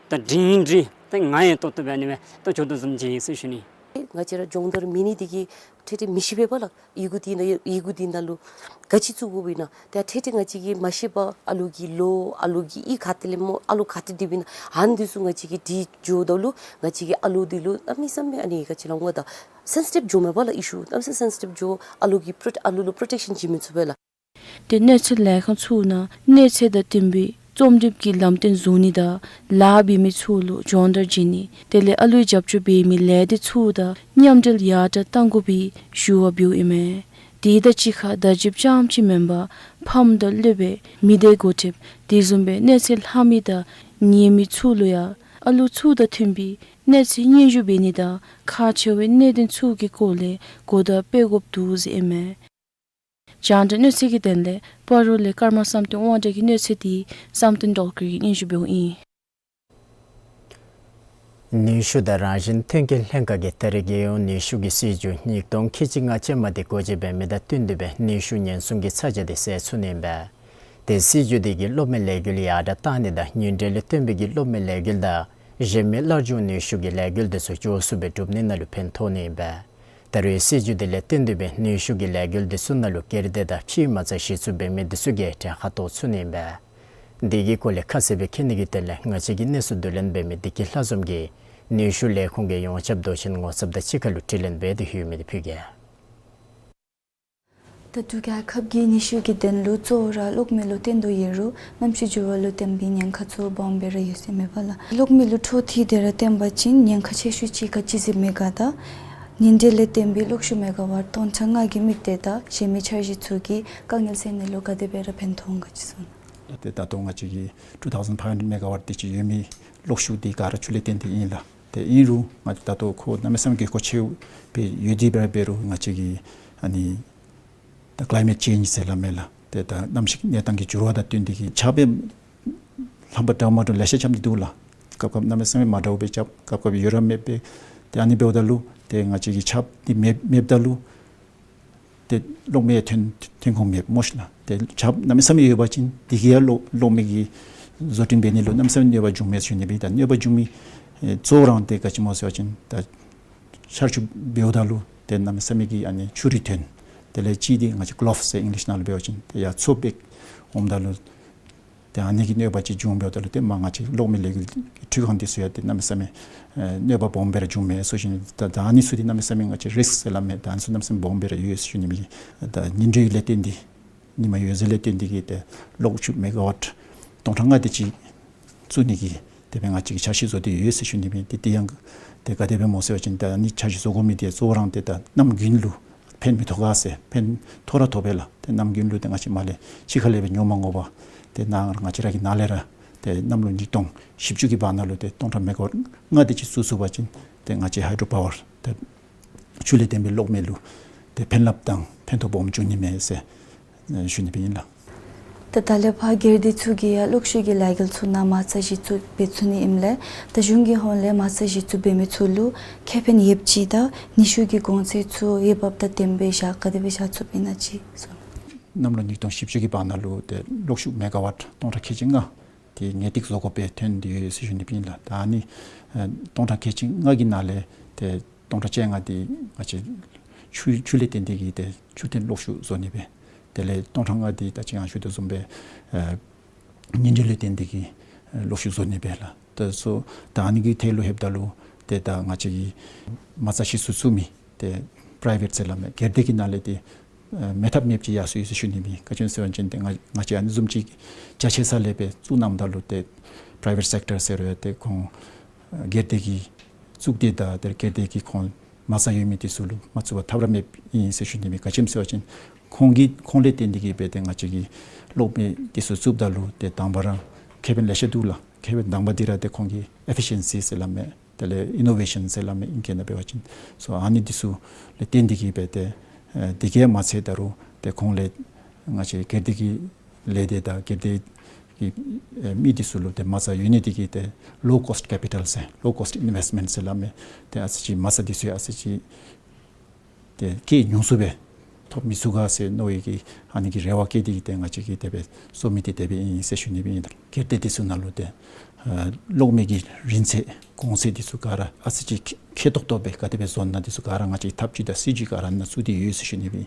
ད་སྒྲིང་སྒྲི་ད་ང་ཡང་ཏོག་ཏོ་སྦེ་ཨ་ནི་སྦེ་ད་འགྱོ་དོ་བཟུམ་ཅིག་ཨིན་ཟེར་ཞུ་ནི། ང་བཅས་ར་སྦྱོང་བརྡར་མེད་ནི་དེ་གིས་ཏེ་ཏེ་མི་ཤེས་པས་པ་ལགས། ཡི་གུ་འདི་ནང་ཡི་གུ་འདི་ནང་ལུ་ག་ཅི་བཙུགས་དགོཔ་ཨིན་ན། ཏེ་ཏེ་ཏེ་ང་བཅས་ཀྱིས་མ་ཤེས་པར་ཨ་ལོ་གི་ལོ་ཨ་ལོ་གི་ཡིག་ག་ཏེ་ལས་སྨོ་ཨ་ལོ་ག་ཏེ་འདི་སྦེ་ཨིན་ན་ཨ་ནི་འདི་ཚུ་ང་བཅས་ཀྱིས་འབྲི་འགྱོཝ་ད་ལུ་ང་བཅས་ཀྱིས་ཨ་ལོ་འདི་ལུ་གནམ་མེད་ས་མེད་ཨ་ནི་ག་ཅི་ལོ་ང་ད་སེན་སི་ཊིབ་འགྱོཝ་མས་པ་ལགས། ཨི་ཤུ་གནམ་མེད་ས་མེད་སེན་སི་ཊིབ་འགྱོ། ཨ་ལོ་གི་པྲོ་ཨ་ལོ་ལུ་པྲོ་ཊེཀ་ཤཱན་བྱིན་མི་ཚུགས་པས་ལགས། ཏེ་གནས་ཚུལ་ལས་ཁང་ཚུ་ནང་གནས་ཚད་དང་བསྟུན་པའི་རྩོམ་སྒྲིག་གི་ལམ་སྟོན་བཟུང་ནི་དང་ལཱ་འབད་མི་ཚུ་ལུ་སྦྱོང་བརྡར་བྱིན་ནི་དེ་ལས་ཨ་ལོའི་རྒྱབ་སྐྱོར་འབད་མི་ལས་སྡེ་ཚུ་དང་མཉམ་འབྲེལ་ཡར་དྲག་གཏང་དགོ་པའི་ཞུ་བ་འབདཝ་ཨིན་མས། དེ་དང་གཅིག་ཁར་བརྡ་བརྒྱུདཔ་རྐྱངམ་ཅིག་མེན་པར་ཕམ་དང་སློབ་དཔོན་མི་སྡེ་འགོ་ཁྲིདཔ་དེ་བཟུམ་སྦེ་གནས་ཚད་ལྷག་མི་དང་ཉན་མི་ཚུ་ལུ་ཡང་ཨ་ལོ་ཚུ་དང་མཐུན་པའི་གནས་ཚད་སྙན་ཞུ་འབད་ནི་དང་ཁག་ཆེ་བའི་གནད་དོན་ཚུ་གི་སྐོར་ལས་གོ་བརྡ་སྤྲོད་དགོཔ་འདུག་ཟེར་ཨིན་མས། རྒྱང་བསྒྲགས་གནས་ཚུལ་གྱི་དོན་ལས་སྤ་རོ་ལས་ཀརྨ་བསམ་གཏན་དབང་གྲགས་ཀྱི་གནས་ཚུལ་དེ་བསམ་གཏན་རྡོ་རྗེ་གིས་སྙན་ཞུ་འབདཝ་ཨིན། ནུས་ཤུགས་དང་རང་བཞིན་ཐོན་སྐྱེད་ལྷན་ཁག་གིས་ད་རེས་རྒྱལ་ཡོངས་ནུས་ཤུགས་ཀྱི་སྲིད་བྱུས་ཉིས་སྟོང་ཁལ་གཅིག་ལྔ་ཅན་མ་དེ་འགོ་འབྱེད་འབད་མི་དང་བསྟུན་ཏེ་སྦེ་ནུས་ཤུགས་ཉེན་སྲུང་གི་ཚ་གྱང་དེ་བསལ་ཚུགས་ནི་ཨིན་པས། ཏེ་སྲིད་བྱུས་དེ་གིས་གློག་མེ་ལས་འགུལ་ཡར་དྲག་གཏང་ནི་དང་ཉིན་དྲོད་ལས་བཏོན་པའི་གི་གློག་མེ་ལས་འགུལ་དང་གཞན་མི་སླར་འབྱུང་ནུས་ཤུགས་ཀྱི་ལས་འགུལ་དེ་ཚུ་མགྱོགས་སུ་སྦེ་གྲུབ་ནི་ནང་ལུ་ཕན་ཐོགས་ནི་ཨིན་པས། ད་རེས་སྲིད་བྱུས་དེ་ལས་བརྟེན་ཏེ་སྦེ་ནུས་ཤུགས་ཀྱི་ལས་འགུལ་དེ་ཚུ་ནང་ལུ་སྒེར་སྡེ་དང་ཕྱིའི་མ་རྩ་གཞི་བཙུགས་འབད་མི་དེ་ཚུ་གིས་གྲལ་ཁར་གཏོགས་ཚུགས་ནི་ཨིན་པས། དེ་གི་སྐོར་ལས་ཁ་གསལ་སྦེ་མཁྱེན་ནི་གི་དོན་ལས་ང་བཅས་ཀྱི་གནས་ཚུལ་བསྡུ་ལེན་འབད་མི་བདེ་སྐྱིད་ལྷ་འཛོམས་ཀྱིས་ནུས་ཤུགས་ལས་ཁུངས་ཀྱི་ཡོངས་ཁྱབ་མདོ་ཆེན་ངོ་ཚབ་དང་གཅིག་ཁར་ལུ་དྲི་ལན་འབད་དེ་ཡོད་མི་དེ་ཕུལ་གེ། ད་འབྲུག་རྒྱལ་ཁབ་ཀྱི་ནུས་ཤུགས་ཀྱི་དོན་ལུ་གཙོ་བོ་ར་གློག་མེ་ལུ་བརྟེན་དོ་ཡོད་རུང་གནམ་གཤིས་འགྱུར་བ་ལུ་བརྟེན་པའི་ཉེན་ཁ་ཚུ་སྦོམ་སྦེ་ར་ཡོད་ཟེར་མས་པ་ལགས། གློག་མེ་ལུ་འཕྲོ་མཐུད་དེ་ར་བརྟེན་པ་ཅིན་ཉེན་ཁ་ཆེ་ཤོས་ཅིག་ག་ཅི་ཟེར་མི་ག་ད་ཉིན་དྲོད་ལས་བཏོན་པའི་གློག་ཤུགས་མེ་ག་ཝཊ་སྟོང་ཕྲག་ལྔ་གི་དམིགས་གཏད་དང་གཞན་མི་འཆར་གཞི་ཚུ་གིས་དཀའ་ངལ་སེལ་ནི་ལུ་ག་དེ་སྦེ་ར་ཕན་ཐོགས་ག་ཅི་གསུང་། ཏེ་ད་ལྟོ་ང་བཅས་ཀྱི་two thousand five hundred megawatt དེ་ཅིག་ཡོད་མི་གློག་ཤུགས་དེ་ག་ར་ཆུ་ལས་བརྟེན་ཏེ་ཨིན་ལགས། ཏེ་ཨིན་རུང་ང་བཅས་ད་ལྟོ་ཁོ་གནམ་མེད་ས་མེད་དགོས་མཁོ་ཆེཝ་སྦེ་ཡོད་དེ་འབད་རུང་ང་བཅས་ཀྱི་ཨ་ནི་ད་climate change ཟེར་སླབ་མས་ལགས། ཏེ་ད་གནམ་གཤིས་གནས་སྟངས་ཀྱི་འགྱུར་བ་དང་བསྟུན་ཏེ་གིས་ཆརཔ་སྦེ་རྣམ་པ་འདྲཝ་མ་འདྲཝ་ལེ་ཤ་རྐྱབ་སྟེ་འདུག་ལགས། སྐབས་སྐབས་གནམ་མེད་ས་མེད་མ་འདྲཝ་སྦེ་རྐྱབ། སྐབས་སྐབས་ཡོད་ར་མེདཔ་སྦེ། ཏེ་ཨ་ནི་འབདཝ་ད་ལུ་ཏེ་ང་བཅས་ཀྱི་ཆརཔ་དེ་མེད་མེདཔ་ད་ལུ་ཏེ་གློག་མེ་ཐོན་ཐོན་ཁུངས་མེདཔ་སྨོ་ཤིག་ལགས། ཏེ་ཆརཔ་གནམ་མེད་ས་མེད་ཡོད་པ་ཅིན་དེ་གིས་ཡང་གློག་གློག་མེ་གི་བཟོ་སྐྲུན་འབད་ནི་ལུ་གནམ་མེད་ས་མེད་གནོད་པ་འབྱུངམ་མས་ཟེར་ཞུ་ནི་སྦེ། ད་གནོད་པ་འབྱུང་མི་ཨེ་གཙོ་བོ་ར་ཏེ་ག་ཅི་སྨོ་ཟེར་བ་ཅིན་ད་ཆར་ཆུ་འབདཝ་ད་ལུ་ཏེ་གནམ་མེད་ས་མེད་ཀྱི་ཨ་ནི་ཆུ་རུད་ཐོན། དེ་ལས་གཅིག་དེ་ང་བཅས་ཀློབ་ཟེར་ཨིང་ལིཤ་ནང་ལུ་འབད་བ་ཅིན་ཏེ་ཡར་མཚོ་འབེབས་འོངམ་ད་ལུ་ཏེ་ཨ་ནི་གི་གནོད་པ་ཅིག་འབྱུང་འབདཝ་ད་ལུ་ཏེ་མ་ང་བཅས་གློག་མེ་ལས་འགུལ་འཕྲུལ་ཁང་དེ་ཚུ་ཡང་ཏེ་གནམ་མེད་ས་མེད་ཨེ་གནོད་པ་སྦོམ་སྦེ་ར་འབྱུངམ་མས་ཟེར་ཞུ་ནི། ད་ད་ཨ་ནི་ཚུ་ཏེ་གནམ་མེད་ས་མེད་ང་བཅས་རིསཀ་ཟེར་སླབ་མས། ད་ཨ་ནི་ཚུ་གནམ་མེད་ས་མེད་སྦོམ་སྦེ་ར་ཡོད་ཟེར་ཞུ་ནི་སྦེ། ད་ཉིན་དྲོད་ལས་བརྟེན་ཏེ་ཉིན་མ་འོད་ཟེར་ལས་བརྟེན་ཏེ་གིས་ཏེ་གློག་ཤུགས་མེ་ག་ཝཊ་སྟོང་ཕྲག་ལྔ་དེ་ཅིག་བཙུགས་ནི་གི་དེ་སྦེ་ང་བཅས་ཀྱིས་འཆར་གཞི་བཟོ་སྟེ་ཡོད་ཟེར་ཞུ་ནི་སྦེ། ཏེ་དེ་ཡང་ཏེ་ག་དེ་སྦེ་སྨོ་ཟེར་བ་ཅིན་ད་ཨ་ནི་འཆར་གཞི་བཟོ་དགོ་མི་དེ་གཙོ་བོ་ར་ཏེ་ད་གནམ་དགུན་ལུ་ཕན་མི་ཐོགས་ག་ཟེར། ཕན་ཐོགས་ར་ཐོགས་པས་ལགས། ཏེ་གནམ་དགུན་ལུ་ཏེ་ང་བཅས་མར་ལས་ཕྱི་ཁ་ལས་སྦེ་ཉོ་མ་དགོ་པར་ཏེ་ནཱ་ང་བཅས་ར་གི་ནཱ་ལས་ར་ཏེ་གནམ་ལོ་ཉིས་སྟོང་བཞི་བཅུ་གི་བར་ན་ལུ་ཏེ་སྟོང་ཕྲག་མེ་ག་ཝཊ་ལྔ་དེ་ཅིག་བཙུགས་ཚུགས་པ་ཅིན་ཏེ་ང་བཅས་ཧའི་ཌྲོ་པ་ཝར་ཏེ་ཆུ་ལས་བརྟེན་པའི་གློག་མེ་ལུ་ཏེ་ཕན་རླབས་དང་ཕན་ཐོགས་སྦོམ་འབྱུང་ནི་མས་ཟེར་ཨེ་ཞུ་ནི་སྦེ་ཨིན་ལགས། ད་ད་ལས་ཕར་སྒེར་སྡེ་ཚུ་གིས་ཡང་གློག་ཤུགས་ཀྱི་ལས་འགུལ་ཚུ་ནང་མ་རྩ་གཞི་བཙུགས་འབད་ཚུགས་ནི་ཨིནམ་ལས་ད་གཞུང་གི་ཧོངས་ལས་མ་རྩ་གཞི་བཙུགས་འབད་མི་ཚུ་ལུ་ཁེ་ཕན་ཡོདཔ་ཅིག་དང་ནུས་ཤུགས་ཀྱི་གོང་ཚད་ཚུ་འོས་འབབ་དང་ལྡནམ་སྦེ་བཞག་ག་དེ་སྦེ་བཞག་ཚུགསཔ་ཨིན་ན་ཅིག་གསུངས། གནམ་ལོ་ཉིས་སྟོང་བཞི་བཅུ་གི་བར་ན་ལུ་ཏེ་གློག་ཤུགས་མེ་ག་ཝཊ་སྟོང་ཕྲག་ཁལ་གཅིག་ལྔ་དེ་ངེས་ཏིག་བཟོ་དགོཔ་སྦེ་ཐོན་ཏེ་ཡོད་ཟེར་ཞུ་ནི་སྦེ་ཨིན་ལགས། ད་ཨ་ནི་ཨེ་སྟོང་ཕྲག་ཁལ་གཅིག་ལྔ་གི་ནང་ལས་ཏེ་སྟོང་ཕྲག་བཅོ་ལྔ་དེ་ང་བཅས་ཆུ་ཆུ་ལས་བརྟེན་ཏེ་གིས་ཏེ་ཆུ་ཐོན་གློག་ཤུགས་བཟོ་ནི་སྦེ། དེ་ལས་སྟོང་ཕྲག་ལྔ་དེ་ད་ཅི་ཡང་ཞུ་དོ་བཟུམ་སྦེ་ཨེ་ཉིན་དྲོད་ལས་བརྟེན་ཏེ་གིས་ཨེ་གློག་ཤུགས་བཟོ་ནི་སྦེ་ལགས། ད་སོ་ད་ཨ་ནི་གི་ཐད་ལུ་ལྷོདཔ་ད་ལུ་ཏེ་ད་ང་བཅས་ཀྱིས་མ་རྩ་གཞི་ཚུ་བཙུགས་མི་ཏེ་པ་རའི་ཝེཊ་ཟེར་སླབ་མས། སྒེར་སྡེ་གི་ནང་ལས་ཏེ་ཨེ་མེད་ཐབས་མེདཔ་ཅིག་ཡར་སོང་ཡི་ཟེར་ཞུ་ནི་སྦེ། ག་ཅི་སྨོ་ཟེར་བ་ཅིན་ཏེ་ང་ང་བཅས་ཨ་ནི་བཟུམ་ཅིག་རྒྱ་ཆེ་ས་ལས་སྦེ་བཙུགས་གནངམ་ད་ལུ་ཏེ་པ་རའི་ཝེཊ་སེཀ་ཊར་ཟེར་རུང་ཏེ་ཁོང་ཨེ་སྒེར་སྡེ་གིས་བཙུགས་ཏེ་ད་ཏེ་སྒེར་སྡེ་གི་ཁོང་མ་རྩ་ཡོད་མི་དེ་ཚུ་ལུ་མ་བཙུགས་པར་ཐབས་ར་མེདཔ་ཨིན་ཟེར་ཞུ་ནི་སྦེ། ག་ཅི་སྨོ་ཟེར་བ་ཅིན་ཁོང་གིས་ཁོང་ལས་བརྟེན་ཏེ་གིས་སྦེ་ཏེ་ང་བཅས་ཀྱིས་གློག་མེ་དེ་ཚུ་བཙུགསཔ་ད་ལུ་ཏེ་དང་པ་ར་ཁེ་ཕན་ལེ་ཤ་འདུག་ལགས། ཁེ་ཕན་དང་པ་འདི་ར་ཏེ་ཁོང་གི་ཨེ་ཕི་ཤན་སི་ཟེར་སླབ་མས། དེ་ལས་ཨི་ནོ་ཝེ་ཤན་ཟེར་སླབ་མས་ཨིང་སྐད་ནང་འབད་བ་ཅིན། སོ་ཨ་ནི་དེ་ཚུ་ལས་བརྟེན་ཏེ་གིས་སྦེ་ཏེ་ཨེ་དེ་གིས་མ་ཚད་ད་རུང་ཏེ་ཁོང་ལས་ང་བཅས་སྒེར་སྡེ་གི་ལས་སྡེ་དང་སྒེར་སྡེ་གི་ཨེ་མི་དེ་ཚུ་ལུ་ཏེ་མ་རྩ་ཡོད་ནི་དེ་གིས་ཏེ་ལོ་ཀོསཊ་ཀེ་པི་ཊལ་ཟེར་ལོ་ཀོསཊ་ཨིན་ཝེསཊ་མེནཊ་ཟེར་སླབ་མས། ཏེ་ཨ་ཙི་ཅིག་མ་རྩ་དེ་ཚུ་ཡང་ཨ་ཙི་ཅིག་ཏེ་སྐྱེད་ཉུང་སུ་སྦེ་ཐོབ་མི་ཚུགས་ག་ཟེར་མནོ་བའི་གི་ཨ་ནི་གི་རེ་བ་བསྐྱེད་དེ་གིས་ཏེ་ང་བཅས་ཀྱིས་དེ་སྦེ་བཟོ་མི་དེ་དེ་སྦེ་ཨིན་ཟེར་ཞུ་ནི་སྦེ་ཨིན། སྒེར་སྡེ་དེ་ཚུ་ནང་ལུ་ཏེ་ཨེ་གློག་མེ་གི་རིན་ཚད་གོང་ཚད་དེ་ཚུ་ག་ར་ཨ་ཙི་ཅིག་མཁས་མཁས་ཏོག་ཏོ་སྦེ་ག་དེ་སྦེ་བཟོ་ན་དེ་ཚུ་ག་ར་ང་བཅས་ཐབས་བྱུས་དང་སྲིད་བྱུས་ག་ར་ནང་བཙུགས་ཏེ་ཡོད་ཟེར་ཞུ་ནི་སྦེ་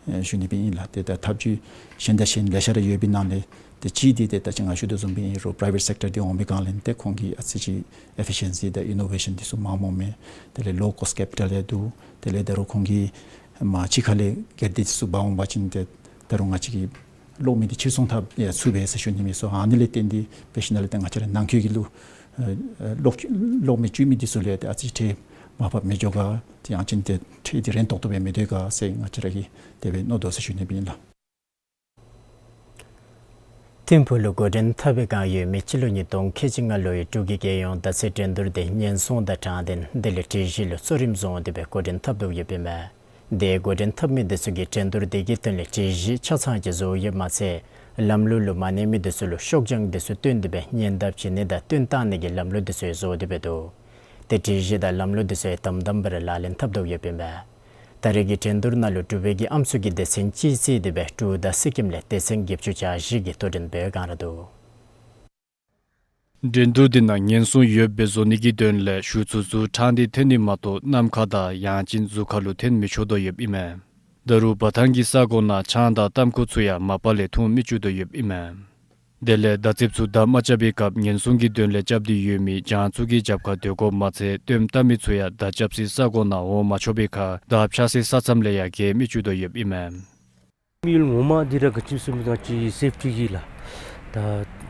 ཨེ་ཞུ་ནི་སྦེ་ཨིན་ལགས། ཏེ་ད་ཐབས་བྱུས་གཞན་དང་གཞན་ལེ་ཤ་ར་ཡོད་པའི་ནང་ལས་ཏེ་གཅིག་དེ་ཏེ་ད་ཅི་ང་ཞུ་དོ་བཟུམ་སྦེ་ཨིན་རུང་པ་རའི་ཝེཊ་སེཀ་ཊར་དེ་འོང་པའི་སྒང་ལས་ཏེ་ཁོང་གི་ཨ་ཙི་ཅིག་ཨེ་ཕི་ཤན་སི་དང་ཨི་ནོ་ཝེ་ཤན་དེ་ཚུ་མངམ་འོང་མས། དེ་ལས་ལོ་ཀོསཊ་ཀེ་པི་ཊལ་ཡང་འདུག། དེ་ལས་ད་རུང་ཁོང་གིས་མར་ཕྱི་ཁ་ལས་སྒེར་སྡེ་དེ་ཚུ་འབག་འོང་པ་ཅིན་ཏེ་ད་རུང་ང་བཅས་ཀྱིས་གློག་མེ་དེ་ཕྱིར་ཚོང་འཐབ་ཡང་ཚུགས་པས་ཟེར་ཞུ་ནི་མས། སོ་ཨ་ནི་ལས་བརྟེན་ཏེ་སྦེ་ཞིནམ་ལས་ཏེ་ང་བཅས་ར་ནང་འཁོད་ཀྱི་ལུ་ཨེ་ཨེ་གློག་གློག་མེ་བཙུགས་མི་དེ་ཚུ་ལས་ཏེ་ཨ་ཙི་ཁྲལ་མར་ཕབ་མི་འགྱོ་ག་ཏེ་ཡང་ཅིན་ཏེ་ཁྲལ་དེ་རན་ཏོག་ཏོ་སྦེ་མི་སྡོད་ག་ཟེར་ང་བཅས་ར་གིས་དེ་སྦེ་མནོ་དོ་ཟེར་ཞུ་ནི་སྦེ་ཨིན་ལགས། ཐིམ་ཕུག་ལུ་འགོ་འདྲེན་འཐབ་པའི་བསྒང་ཡོད་མི་སྤྱི་ལོ་ཉིས་སྟོང་ཁལ་གཅིག་ལྔ་ལོའི་འབྲུག་གི་རྒྱལ་ཡོངས་བརྡ་རྩའི་འགྲན་བསྡུར་དེ་ཉེན་སྲུང་དང་དྲང་བདེན་དེ་ལས་སྒྲིག་གཞི་ལུ་གཙོ་རིམ་བཟུང་སྟེ་སྦེ་འགོ་འདྲེན་འཐབ་དོ་ཡོདཔ་ཨིན་མས། དེ་འགོ་འདྲེན་འཐབ་མི་དེ་ཚུ་གིས་འགྲན་བསྡུར་དེ་གི་དོན་ལས་སྒྲིག་གཞི་ཆ་ཚང་ཅིག་བཟོ་ཡོདཔ་མ་ཚད་ལམ་ལུགས་ལུ་མ་གནས་མི་དེ་ཚུ་ལུ་ཤོག་བྱང་དེ་ཚུ་བཏོན་ཏེ་སྦེ་ཉེན་བརྡ་བྱིན་ནི་དང་བཏོན་བཏང་ནི་གི་ལམ་ལུགས་དེ་ཚུ་ཡང་བཟོ་སྟེ་སྦེ་འདུག། ཏེ་སྒྲིག་གཞི་དང་ལམ་ལུགས་འདི་ཚུ་ཡང་དམ་དམ་སྦེ་ར་ལག་ལེན་འཐབ་དོ་ཡོདཔ་ཨིན་པས། ད་རེས་ཀྱི་འགྲན་བསྡུར་ནང་ལུ་འབྲུག་པའི་གི་ཨམ་སྲུ་གི་སྡེ་ཚན་གཅིག་བརྩིས་ཏེ་སྦེ་འབྲུག་དང་སི་ཀིམ་ལས་སྡེ་ཚན་བརྒྱད་ཅུ་གྱ་བཞི་གིས་དོ་འགྲན་འབད་བའི་བསྒང་ར་འདུག། འགྲན་བསྡུར་འདི་ནང་ཉེན་སྲུང་ཡོདཔ་སྦེ་བཟོ་ནི་གི་དོན་ལས་གཞུ་ཚུ་གཟུགས་ཁྲང་སྟེ་འཐོན་ནི་མ་གཏོགས་གནམ་ཁ་དང་ཡང་ཅིན་གཟུགས་ཁ་ལུ་འཐོན་མི་ཆོག་དོ་ཡོདཔ་ཨིན་མས། ད་རུང་འབའ་ཐང་གི་ས་གོ་ནང་ཆང་དང་ཏམ་ཁུ་ཚུ་ཡང་མ་པ་ལས་འཐུང་མི་བཅུག་དོ་ཡོདཔ་ཨིན་མས། དེ་ལས་མདའ་རྩེདཔ་ཚུ་མདའ་མ་རྐྱབ་པའི་སྐབས་ཉེན་སྲུང་གི་དོན་ལས་རྐྱབ་སྟེ་ཡོད་མི་རྒྱང་ཚུ་གི་རྒྱབ་ཁར་སྡོད་དགོཔ་མ་ཚད་བཏོན་བཏང་མི་ཚུ་ཡང་མདའ་རྐྱབ་སའི་ས་གོ་ནང་འོང་མ་ཆོག་པའི་ཁར་མདའ་འཕྱར་སའི་ས་མཚམས་ལས་ཡང་བརྒལ་མི་བཅུག་དོ་ཡོདཔ་ཨིན་མས། དམིགས་ཡུལ་ངོ་མ་འདི་ར་ག་ཅི་ཟེར་མི་ད་ཅི་སེཕ་ཊི་གི་ལགས། ད་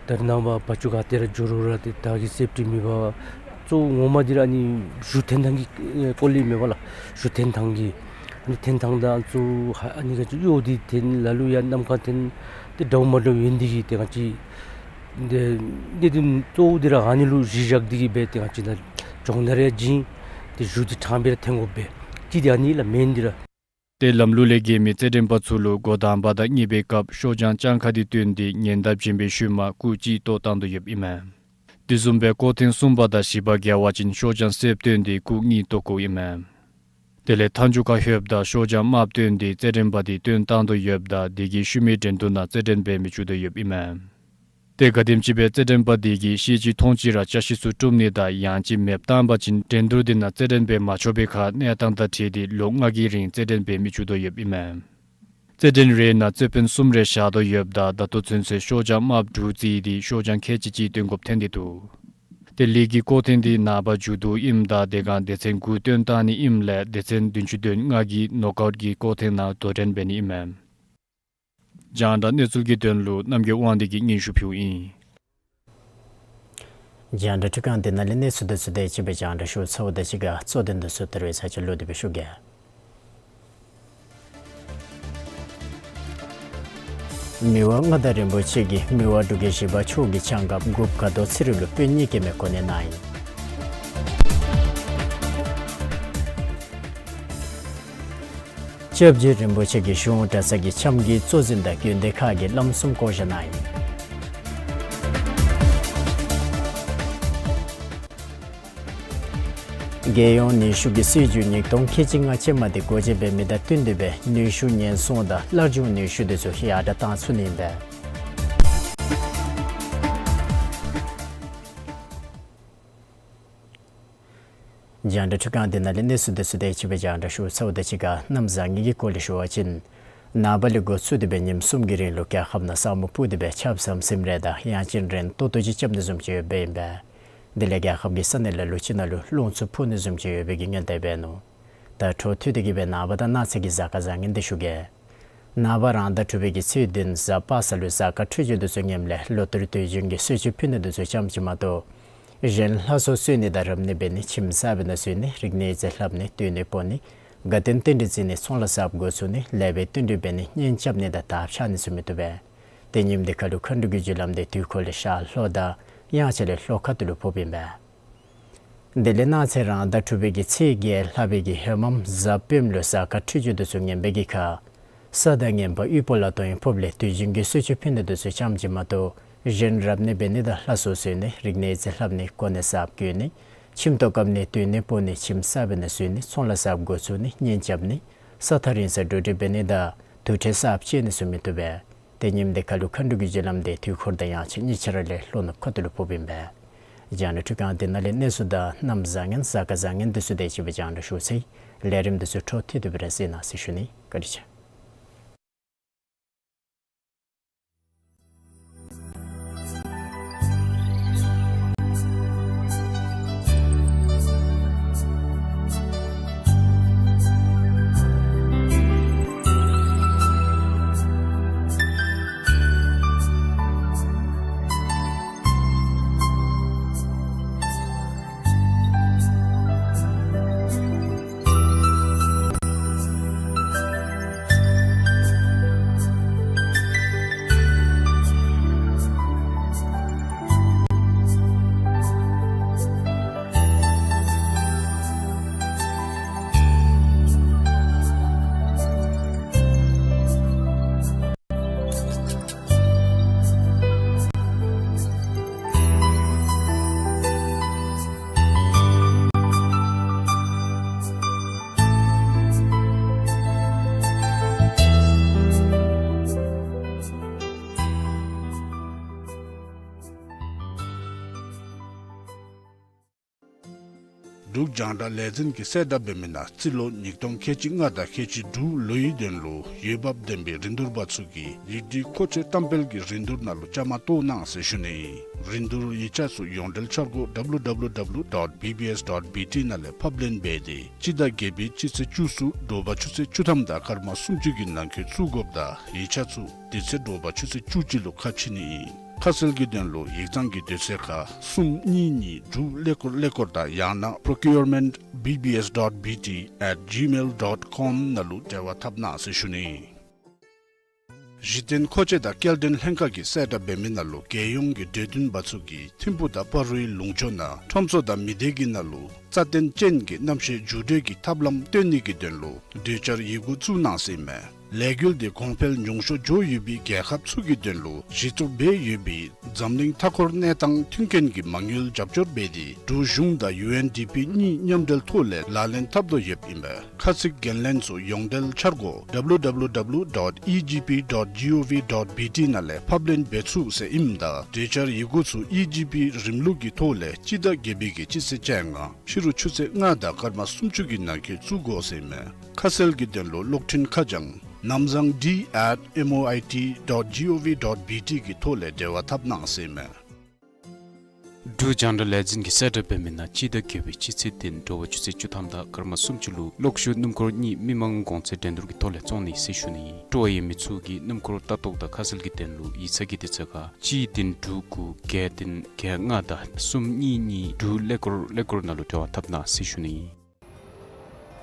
ད་རེས་ནངས་པ་བ་ཕྱུགས་ག་ཏེ་ར་འགྱོ་རུང་ར་ཏེ་ད་གི་སེཕ་ཊི་མེད་པར་གཙོ་བོ་ངོ་མ་འདི་ར་ཨ་ནི་གཞུ་འཐོན་ཐངས་ཀྱི་སྐོར་ལས་མེན་པ་ལགས། གཞུ་འཐོན་ཐངས་ཀྱི་ཨ་ནི་འཐོན་ཐངས་དང་གཙོ་བོ་ཧ་ཨ་ནི་ག་ཅི་གཡོག་འདི་འཐོན་ལ་ལུ་ཡང་གནམ་ཁར་འཐོན་ཏེ་འདྲཝ་མ་འདྲཝ་ཡོད་འདི་གིས་ཏེ་ག་ཅི་འདི་གནད་དོན་གཙོ་བོ་འདི་ར་ཨ་ནི་ལུ་གཞི་བཞག་འདི་གིས་སྦེ་ཏེ་ག་ཅི་ད་སྦྱོང་བརྡར་ཡང་བྱིན་ཏེ་གཞུ་འདི་ཁྲང་སྦེ་ར་འཐོན་དགོ་པས། གཅིག་འདི་ཨ་ནི་ལགས་མེན་འདི་ར། ཏེ་ལམ་ལུགས་ལས་འགལ་མི་རྩེད་འགྲན་པ་ཚུ་ལུ་འགོ་དང་པ་དང་གཉིས་པའི་སྐབས་ཤོག་བྱང་བརྐྱང་ཁ་འདི་བཏོན་ཏེ་ཉེ་འདབས་བྱིན་པའི་ཤུལ་མ་སྐུགས་གཅིག་བཏོག་བཏང་དོ་ཡོདཔ་ཨིན་མས། དེ་བཟུམ་སྦེ་སྐོར་ཐེངས་གསུམ་པ་དང་བཞི་པ་བརྒལ་བ་ཅིན་ཤོག་བྱང་སེརཔོ་བཏོན་ཏེ་སྐུགས་གཉིས་བཏོག་དགོཔ་ཨིན་མས། དེ་ལས་མཐའ་མཇུག་ཁར་ལྷོདཔ་ད་ཤོག་བྱང་དམརཔོ་བཏོན་ཏེ་རྩེད་འགྲན་པ་འདི་བཏོན་བཏང་དོ་ཡོདཔ་ད་དེ་གིས་ཤུལ་མའི་འགྲན་བསྡུར་ནང་རྩེད་འགྲན་འབད་མི་བཅུག་དོ་ཡོདཔ་ཨིན་མས། ཏེ་ག་དེམ་ཅིག་སྦེ་རྩེད་འགྲན་པ་དེ་གིས་ཤེས་ཅིག་མཐོང་ཅིག་ར་བཅའ་གཞི་ཚུ་དཀྲུམ་ནི་དང་ཡང་ཅིན་མེདཔ་བཏང་པ་ཅིན་འགྲན་བསྡུར་འདི་ནང་རྩེད་འགྲན་འབད་མ་ཆོག་པའི་ཁར་གནས་སྟངས་དང་འཁྲིལ་ཏེ་ལོ་ལྔ་གི་རིང་རྩེད་འགྲན་འབད་མི་བཅུག་དོ་ཡོདཔ་ཨིན་མས། རྩེད་འགྲན་རེ་ནང་རྩེད་དཔོན་གསུམ་རེ་བཞག་དོ་ཡོདཔ་ད་ད་ལྟོ་ཚུན་ཚོད་ཤོག་བྱང་དམརཔོ་དྲུག་རྩིས་ཏེ་ཤོག་བྱང་ཁལ་གཅིག་གཅིག་བཏོན་དགོཔ་ཐོན་ཏེ་འདུག། ཏེ་ལིག་གི་སྐོར་ཐེངས་འདི་ནངས་པ་མཇུག་བསྡུཝ་ཨིནམ་ད་དེ་སྒང་སྡེ་ཚན་དགུ་བཏོན་བཏང་ནི་ཨིནམ་ལས་སྡེ་ཚན་བདུན་ཅུ་དོན་ལྔ་གིས་ནོག་ཨའུཊ་གི་སྐོར་ཐེངས་ནང་དོ་འགྲན་འབད་ནི་ཨིན་མས། རྒྱང་བསྒྲགས་གནས་ཚུལ་གྱི་དོན་ལུ་རྣམ་རྒྱལ་དབང་འདུས་ཀྱིས་སྙན་ཞུ་ཕུལཝ་ཨིན། རྒྱང་བསྒྲགས་འཕྲུལ་ཁང་འདི་ནང་ལས་གནས་ཚུལ་འདི་ཚུ་དེ་ཅིག་སྦེ་རྒྱང་བསྒྲགས་ཞུ་ཚརཝ་དང་གཅིག་ཁར་གཙོ་དོན་འདི་ཚུ་ད་རེས་ཚར་གཅིག་ལོག་སྟེ་སྦེ་ཞུ་གེ། མི་དབང་མངའ་བདག་རིན་པོ་ཆེ་གིས་མི་དབང་འབྲུག་རྒྱལ་བཞི་པ་མཆོག་གི་ཆང་སྒརཔ་འགོ་བཀའ་བསྡུ་ཚེ་རིང་ལུ་དཔོན་གཉིས་ཀྱི་མི་གོ་གནས་གནང་ཡི། སྐྱབས་རྗེ་རིན་པོ་ཆེ་གིས་གཞུང་གྲྭ་ཚང་གི་ཆམ་གྱི་གཙོ་འཛིན་དང་དགོན་སྡེ་ཁག་གི་བླམ་གསུམ་བསྐོ་བཞག་གནང་ཡི། རྒྱལ་ཡོངས་ནུས་ཤུགས་ཀྱི་སྲིད་བྱུས་ཉིས་སྟོང་ཁལ་གཅིག་ལྔ་ཅན་མ་འདི་སྒོ་འབྱེད་འབད་མི་དང་བསྟུན་ཏེ་སྦེ་ནུས་ཤུགས་ཉེན་སྲུང་དང་སླར་འབྱུང་ནུས་ཤུགས་འདི་ཚུ་ཡར་དྲག་བཏང་ཚུགས་ནི་ཨིན་པས། རྒྱང་བསྒྲགས་འཕྲུལ་ཁང་འདི་ནང་ལས་གནས་ཚུལ་འདི་ཚུ་དེ་ཅིག་སྦེ་རྒྱང་བསྒྲགས་ཞུ་ཚརཝ་དང་གཅིག་ཁར་གནམ་བཟང་ངན་གྱི་སྐོར་ལས་ཞུ་བ་ཅིན་ནངས་པ་ལས་འགོ་བཙུགས་ཏེ་སྦེ་ཉིནམ་གསུམ་གྱི་རིང་ལུ་རྒྱལ་ཁབ་ནང་ས་སྨུག་སྤུབས་ཏེ་སྦེ་ཆརཔ་ཟམ་ཟིམ་རེ་དང་ཡང་ཅིན་རན་ཏོག་ཏོ་ཅིག་རྐྱབ་ནི་བཟུམ་ཅིག་ཡོདཔ་ཨིན་པས། དེ་ལས་རྒྱལ་ཁབ་ཀྱི་ས་གནས་ལ་ལུ་ཅིག་ནང་ལུ་རླུང་འཚུབ་འཕུ་ནི་བཟུམ་ཅིག་ཡོད་པའི་གི་སྔོན་བརྡ་འབད་ནུག། ད་འཕྲོ་མཐུད་དེ་གི་སྦེ་ནངས་པ་དང་གནངས་ཚེ་གི་གཟའ་སྐར་བཟང་ངན་འདི་ཞུ་གེ། ནངས་པ་རང་ཟླ་དྲུག་པའི་གི་ཚེས་བདུན་གཟའ་པ་སངས་ལུ་གཟའ་སྐར་འཕྲོད་སྦྱོར་འདི་ཚུ་ངནམ་ལས་ལོ་ལྟར་དུས་རྒྱུན་གྱི་གསོལ་མཆོད་ཕུལ་ནི་འདི་ཚུ་ཙམ་ཅིག་མ་གཏོགས་གཞན་ལྷ་གསོལ་གསོལ་ནི་དང་རབ་གནས་འབད་ནི་ཁྱིམ་གསརཔ་ནང་བཟོ་ནི་རིག་གནས་རྩིས་ལྷབ་ནི་སྟོན་ནི་སྤོ་ནི་དགའ་སྟོན་རྟེན་འབྲེལ་བརྩི་ནི་ཚོང་ལཱ་གསརཔ་འགོ་བཙུགས་ནི་ལེགས་པའི་བསྟུན་གྲོས་འབད་ནི་གཉེན་རྐྱབ་ནི་དང་དར་འཕྱར་ནི་ཚུ་མི་བཏུབ་པས། ཏེ་ཉིནམ་འདི་ཁར་ལུ་མཁའ་འགྲོ་གི་རྒྱུ་ལམ་འདི་དུས་འཁོར་ལས་ཤར་ལྷོ་དང་དབྱངས་འཆར་ལས་ལྷོ་ཁ་ཐུག་ལུ་ཕོགཔ་ཨིན་པས། དེ་ལས་གནངས་ཚེ་རང་ཟླ་དྲུག་པའི་གི་ཚེས་བརྒྱད་ལྷག་པའི་གི་ཧེ་མམ་གཟའ་སྤེནམ་ལུ་གཟའ་སྐར་འཕྲོད་སྦྱོར་འདི་ཚུ་ངན་པའི་གི་ཁར་ས་དང་ངན་པ་དབུལ་པོ་ལ་དོན་ཕོགཔ་ལས་དུས་རྒྱུན་གྱི་གསོལ་མཆོད་ཕུལ་ནི་འདི་ཚུ་ཙམ་ཅིག་མ་གཏོགས་གཞན་རབ་གནས་འབད་ནི་དང་ལྷ་གསོལ་གསོལ་ནི་རིག་གནས་རྩིས་ལྷབ་ནི་གོ་གནས་གསརཔ་བསྐོ་ནི་ཁྱིམ་ཐོག་བཀབ་ནི་སྟོན་ནི་སྤོ་ནི་ཁྱིམ་གསརཔ་ནང་བཟོ་ནི་ཚོང་ལཱ་གསརཔ་འགོ་བཙུགས་ནི་གཉེན་རྐྱབ་ནི་ས་ཐག་རིང་སར་འགྲོ་འགྲུལ་འབད་ནི་དང་དུར་ཁྲོད་གསརཔ་བཅད་ནི་ཚུ་མི་བཏུབ་པས། ཏེ་ཉིནམ་འདི་ཁར་ལུ་མཁའ་འགྲོ་གི་རྒྱུ་ལམ་འདི་དུས་འཁོར་དང་དབྱངས་འཆར་གཉིས་ཆ་ར་ལས་ལྷོ་ནུབ་ཁ་ཐུག་ལུ་ཕོགཔ་ཨིན་པས། རྒྱང་བསྒྲགས་འཕྲུལ་ཁང་འདི་ནང་ལས་གནས་ཚུལ་དང་གནམ་བཟང་ངན་གཟའ་སྐར་བཟང་ངན་འདི་ཚུ་དེ་ཅིག་སྦེ་རྒྱང་བསྒྲགས་ཞུ་ཚར་ཡི། ལས་རིམ་འདི་ཚུ་འཕྲོ་མཐུད་དེ་སྦེ་ར་གཟིགས་གནང་ཟེར་ཞུ་ནི། བཀའ་དྲིན་ཆེ། འབྲུག་རྒྱང་བསྒྲགས་ལས་འཛིན་གྱིས་གསལ་བསྒྲགས་འབད་མི་ནང་སྤྱི་ལོ་ཉིས་སྟོང་ཁལ་གཅིག་ལྔ་དང་ཁལ་གཅིག་དྲུག་ལོའི་དོན་ལུ་འོས་འབབ་ལྡན་པའི་རིན་བསྡུར་པ་ཚུ་གིས་ཡིག་སྒྲིག་མཁོ་ཆས་བཀྲམ་སྤེལ་གྱི་རིན་བསྡུར་ནང་ལུ་བཅའ་མར་གཏོགས་གནང་ཟེར་ཞུ་ནི་ཨིན། རིན་བསྡུར་ཡིག་ཆ་ཚུ་ཡོངས་འབྲེལ་འཆར་སྒོ་W W W dot B B S dot B T ནང་ལས་ཕབ་ལེན་འབད་དེ་སྤྱི་ཟླ་བརྒྱད་པའི་སྤྱི་ཚེས་བཅུ་གསུམ་དྲོ་པ་ཆུ་ཚོད་བཅུ་ཐམ་དང་སྐར་མ་སུམ་ཅུ་གི་ནང་འཁོད་བཙུགས་དགོཔ་དང་ཡིག་ཆ་ཚུ་དེ་ཚེ་དྲོ་པ་ཆུ་ཚོད་བཅུ་གཅིག་ལུ་ཁ་ཕྱེ་ནི་ཨིན། ཁ་གསལ་གྱི་དོན་ལུ་ཡིག་ཚང་གི་དུས་ཚོད་ཁར་གསུམ་གཉིས་གཉིས་དྲུག་ཀླད་ཀོར་ཀླད་ཀོར་དང་ཡང་ན་procurement B B S dot B T at gmail dot com ནང་ལུ་འབྲེལ་བ་འཐབ་གནང་ཟེར་ཞུ་ནི་ཨིན། གཞི་རྟེན་མཁོ་ཆས་དང་སྐྱེལ་འདྲེན་ལྷན་ཁག་གིས་གསལ་བསྒྲགས་འབད་མི་ནང་ལུ་རྒྱལ་ཡོངས་ཀྱི་འདོད་འདུན་པ་ཚུ་གིས་ཐིམ་ཕུག་དང་སྤ་རོའི་ལུང་ཕྱོགས་ནང་ཁྲོམ་ཚོགས་དང་མི་སྡེ་གི་ནང་ལུ་རྩ་བརྟན་ཅན་གྱི་གནམ་གཤིས་འགྱུར་འགྲོས་ཀྱི་ཐབས་ལམ་སྟོན་ནི་གི་དོན་ལུ་གྲོས་འཆར་ཡི་གུ་བཙུགས་གནང་ཟེར་ཨིན་མས། ལས་འགུལ་འདི་གོང་འཕེལ་ཉུང་ཤོས་འགྱོ་ཡོད་པའི་རྒྱལ་ཁབ་ཚུ་གི་དོན་ལུ་གཞི་བཙུགས་འབད་ཡོད་པའི་འཛམ་གླིང་མཐའ་འཁོར་གནས་སྟངས་མཐུན་རྐྱེན་གྱི་མ་དངུལ་རྒྱབ་སྐྱོར་འབད་དེ་འབྲུག་གཞུང་དང་ཡུ་ཨེན་ཌི་པི་གཉིས་མཉམ་འབྲེལ་ཐོག་ལས་ལག་ལེན་འཐབ་དོ་ཡོདཔ་ཨིན་པས། ཁ་ཚིག་འགན་ལེན་ཚུ་ཡོངས་འབྲེལ་འཆར་སྒོ་W W W dot E G P dot G O V dot B T ནང་ལས་ཕབ་ལེན་འབད་ཚུགས་ཟེར་ཨིནམ་ད་གྲོས་འཆར་ཡི་གུ་ཚུ་ཨི་ཇི་པི་རིམ་ལུགས་ཀྱི་ཐོག་ལས་སྤྱི་ཟླ་བརྒྱད་པའི་གི་སྤྱི་ཚེས་བཅོ་ལྔ་ཕྱི་རུ་ཆུ་ཚོད་ལྔ་དང་སྐར་མ་སུམ་ཅུ་གི་ནང་འཁོད་བཙུགས་དགོ་ཟེར་ཨིན་མས། ཁ་གསལ་གྱི་དོན་ལུ་གློག་འཕྲིན་ཁ་བྱང་གནམ་བཟང་D at M O I T dot G O V dot B T གི་ཐོག་ལས་འབྲེལ་བ་འཐབ་གནང་ཟེར་ཨིན་མས། འབྲུག་རྒྱང་བསྒྲགས་ལས་འཛིན་གྱིས་གསལ་བསྒྲགས་འབད་མི་ནང་སྤྱི་ཟླ་བརྒྱད་པའི་སྤྱི་ཚེས་བདུན་དྲོ་པ་ཆུ་ཚོད་བཅུ་ཐམ་དང་སྐར་མ་སུམ་ཅུ་ལུ་གློག་ཤུགས་སྣུམ་འཁོར་གཉིས་མི་མང་གོང་ཚད་འགྲན་བསྡུར་གྱི་ཐོག་ལས་བཙོང་ནི་ཟེར་ཞུ་ནི་ཨིན། སྤྲོ་བ་ཡོད་མི་ཚུ་གིས་སྣུམ་འཁོར་ལྟ་རྟོག་དང་ཁ་གསལ་གྱི་དོན་ལུ་ཡིག་ཚང་གི་དུས་ཚོད་ཁར་གཅིག་བདུན་དྲུག་དགུ་བརྒྱད་བདུན་བརྒྱད་ལྔ་དང་གསུམ་གཉིས་གཉིས་དྲུག་ཀླད་ཀོར་ཀླད་ཀོར་ནང་ལུ་འབྲེལ་བ་འཐབ་གནང་ཟེར་ཞུ་ནི་ཨིན།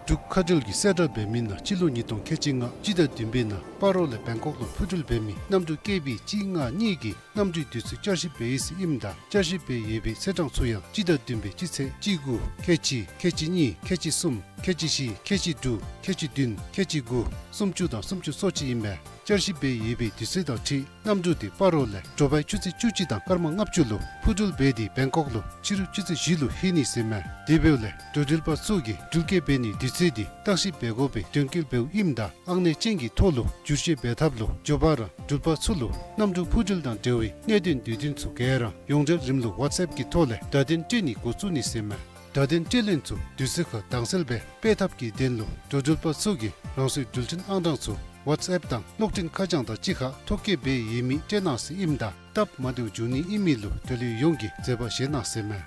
འབྲུག་མཁའ་འགྲུལ་གྱིས་གསལ་བསྒྲགས་འབད་མི་ནང་སྤྱི་ལོ་ཉིས་སྟོང་ཁལ་གཅིག་ལྔ་སྤྱི་ཟླ་བདུན་པའི་ནང་སྤ་རོ་ལས་བེང་ཀོག་ལུ་འཕུར་འགྲུལ་འབད་མི་གནམ་གྲུ་ཀེ་བི་གཅིག་ལྔ་གཉིས་ཀྱི་གནམ་གྲུའི་དུས་ཚོད་བསྐྱར་ཞིབ་འབད་ཡི་ཟེར་ཨིནམ་ད་བསྐྱར་ཞིབ་འབད་ཡོད་པའི་ཚེས་གྲངས་ཚུ་ཡང་སྤྱི་ཟླ་བདུན་པའི་སྤྱི་ཚེས་བཅུ་དགུ་ཁལ་གཅིག་ཁལ་གཅིག་གཉིས་ཁལ་གཅིག་གསུམ་ཁལ་གཅིག་བཞི་ཁལ་གཅིག་དྲུག་ཁལ་གཅིག་བདུན་ཁལ་གཅིག་དགུ་སུམ་ཅུ་དང་སུམ་ཅུ་སོ་གཅིག་ཨིན་པས། བསྐྱར་ཞིབ་འབད་ཡོད་པའི་དུས་ཚོད་དང་འཁྲིལ་གནམ་གྲུ་དེ་སྤ་རོ་ལས་དྲོ་པའི་ཆུ་ཚོད་བཅུ་གཅིག་དང་སྐར་མ་ལྔ་བཅུ་ལུ་འཕུར་འགྲུལ་འབད་དེ་བེང་ཀོག་ལུ་ཕྱི་རུ་ཆུ་ཚོད་བཞི་ལུ་ལྷོད་ནི་ཟེར་ཨིན་མས། དེ་འབདཝ་ལས་འགྲུལ་འགྲུལ་པ་ཚུ་གིས་འགྲུལ་སྐྱེལ་འབད་ནིའི་དུས་ཚོད་དེ་བརྟག་ཞིབ་འབད་དགོ་པའི་དོན་འཁྱོལ་འབདཝ་ཨིནམ་ད་ཨང་གནས་ཅན་གྱི་ཐོག་ལུ་བསྒྱུར་བཅོས་འབད་ཐབས་ལུ་འགྱོ་བར་འགྲུལ་པ་ཚུ་ལུ་གནམ་གྲུ་འཕུར་འགྲུལ་དང་འབྲེལ་བའི་གནད་དོན་དུས་སྟོན་ཚུ་ག་ར་ཡོངས་འབྲེལ་རིམ་ལུགས་ཝཊས་ཨེཔ་ཀྱི་ཐོག་ལས་བརྡ་དོན་སྤྲོད་ནི་འགོ་བཙུགས་ནི་ཟེར་ཨིན་མས། བརྡ་དོན་སྤྲོད་ལེན་ཚུ་དུས་ཚོད་ཁར་དྭངས་གསལ་སྦེ་སྤེལ་ཐབས་ཀྱི་དོན་ལུ་འགྲོ་འགྲུལ་པ་ཚུ་གིས་རང་སོའི་འགྲུལ་འཕྲིན་ཨང་གྲངས་ཚུ་ཝཊས་ཨེཔ་དང་གློག་འཕྲིན་ཁ་བྱང་དང་གཅིག་ཁར་ཐོ་བཀོད་འབད་ཡོད་མེད་སྤྲོད་གནང་ཟེར་ཨིནམ་ད་སྟབས་མ་བདེཝ་འབྱུང་ནི་ཨིན་མི་ལུ་འབྲེལ་ཡོད་ཡོངས་ཀྱིས་བཟོད་པ་བཞེས་གནང་ཟེར་ཨིན་མས།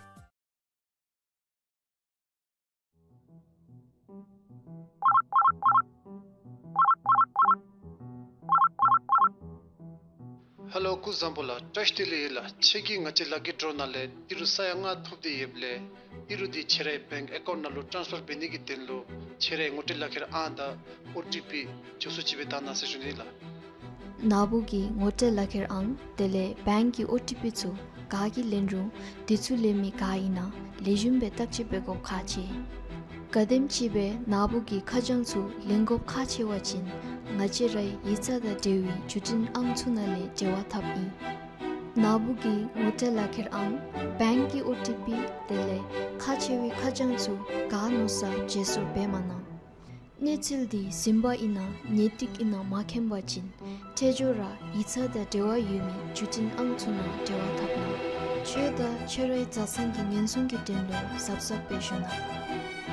ཧེ་ལོ་སྐུ་གཟུགས་བཟང་པོ་ལགས། བཀྲ་ཤིས་བདེ་ལེགས་ཡོད་ལགས། ཁྱོད་ཀྱིས་ང་བཅས་ལག་ཁྱེར་ཌོ་ནང་ལས་ཨི་རུ་ས་ཡ་ལྔ་ཐོབ་སྟེ་ཡོདཔ་ལས་ཨི་རུ་འདི་ཁྱོད་རའི་བེངཀ་ཨེ་ཀའུནཊ་ནང་ལུ་ཊཱནསི་ཕར་འབད་ནི་གི་དོན་ལུ་ཁྱོད་རའི་ངོ་སྤྲོད་ལག་ཁྱེར་ཨང་དང་ཨོ་ཊི་པི་མགྱོགས་སུ་ཅིག་སྦེ་བཏང་གནང་ཟེར་ཞུ་ནི་ལགས། ནཱ་བུ་གི་ངོ་སྤྲོད་ལག་ཁྱེར་ཨང་དེ་ལས་བེངཀ་གི་ཨོ་ཊི་པི་ཚུ་ག་གིས་ལེན་རུང་དེ་ཚུ་ལེན་མི་ག་ཨིན་ན་ལེགས་ཤོམ་སྦེ་བརྟག་དཔྱད་འབད་དགོཔ་ཁག་ཆེ། ག་དེམ་ཅིག་སྦེ་ནཱ་བུ་གི་ཁ་བྱང་ཚུ་ལེན་དགོཔ་ཁག་ཆེ་བ་ཅིན་ང་བཅས་རའི་ཡིག་ཚང་དང་འབྲེལ་བའི་བརྒྱུད་འཕྲིན་ཨང་ཚུ་ནང་ལས་འབྲེལ་བ་འཐབ་ཨིན། ནཱ་བུ་གི་ངོ་སྤྲོད་ལག་ཁྱེར་ཨང་བེངཀ་གི་ཨོ་ཊི་པི་དེ་ལས་ཁག་ཆེ་བའི་ཁ་བྱང་ཚུ་ག་མནོ་ས་བརྗེ་སོར་འབད་མ་གནང་། གནས་ཚུལ་འདི་གཟིམ་པ་ཨིན་ན་ཉེ་སྡིག་ཨིན་ན་མ་མཁྱེན་པ་ཅིན་འཕྲལ་མགྱོགས་ར་ཡིག་ཚང་དང་འབྲེལ་བ་ཡོད་མི་བརྒྱུད་འཕྲིན་ཨང་ཚུ་ནང་འབྲེལ་བ་འཐབ་གནང་། ཁྱོད་དང་ཁྱོད་རའི་བཟའ་ཚང་གི་ཉེན་སྲུང་གི་དོན་ལུ་གཟབ་གཟབ་སྦེ་བཞུགས་གནང་།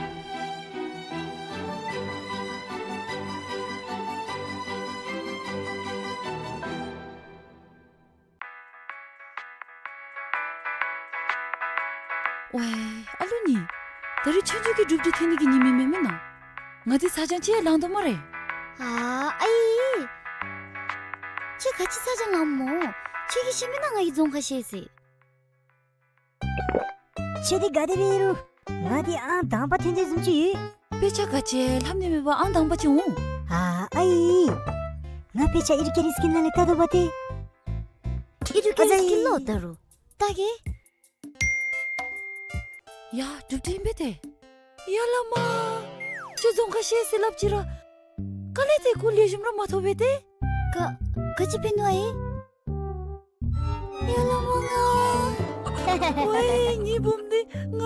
ཝའི་ཨ་ལུ་ནི། ད་རིས་ཆོས་རྒྱལ་གྱི་སྒྲུབ་སྡེ་ཐོན་ནི་གི་ཉིནམ་ཨིན་མས་མེན་ན། ང་འདི་ཚ་གྱང་ཅིག་ཡང་ལང་དོ་སྨ་རེ། ཨ་ཨའི། ཁྱོད་ག་ཅི་ཚ་གྱང་ལངམ་སྨོ། ཁྱོད་ཀྱིས་ཤེས་མེན་ན་ང་གིས་རྫོང་ཁ་ཤེས་ཟེར། ཁྱོད་འདི་ག་དེ་སྦེ་ཨིན་རུང་ང་འདི་ཨང་དང་པ་ཐོན་ཏེ་བཟུམ་ཅིག་ཡོད། དཔེ་ཆ་ག་ཅི་ལྷབ་ནི་མེད་པར་ཨང་དང་པ་ཅིག་འོང་། ཨ་ཨའི། ང་དཔེ་ཆ་ཨི་རུ་ཀེ་རི་སི་ཀིལ་ནང་ལས་ལྟ་དོ་པ་ཏེ། ཨི་རུ་ཀེ་རི་སི་ཀིལ་ལུ་ལྟ་རུང་ལྟ་གེ། ཡ་སྒྲུབ་སྡེ་ཨིན་པས་ཏེ། ཡ་ལ་མ། ཁྱོད་རྫོང་ཁ་ཤེས་ཟེར་སླབ་ཅི་ར། དཀའ་ལས་ཏེ་ཁོ་ལེགས་ཤོམ་ར་མ་ཐོབ་པས་ཏེ། ག་ག་ཅི་འབད་ནུག་ཨའི། ཡ་ལ་མ་ང་། ཝའི་ངེའི་བུམོ་འདི་ང་།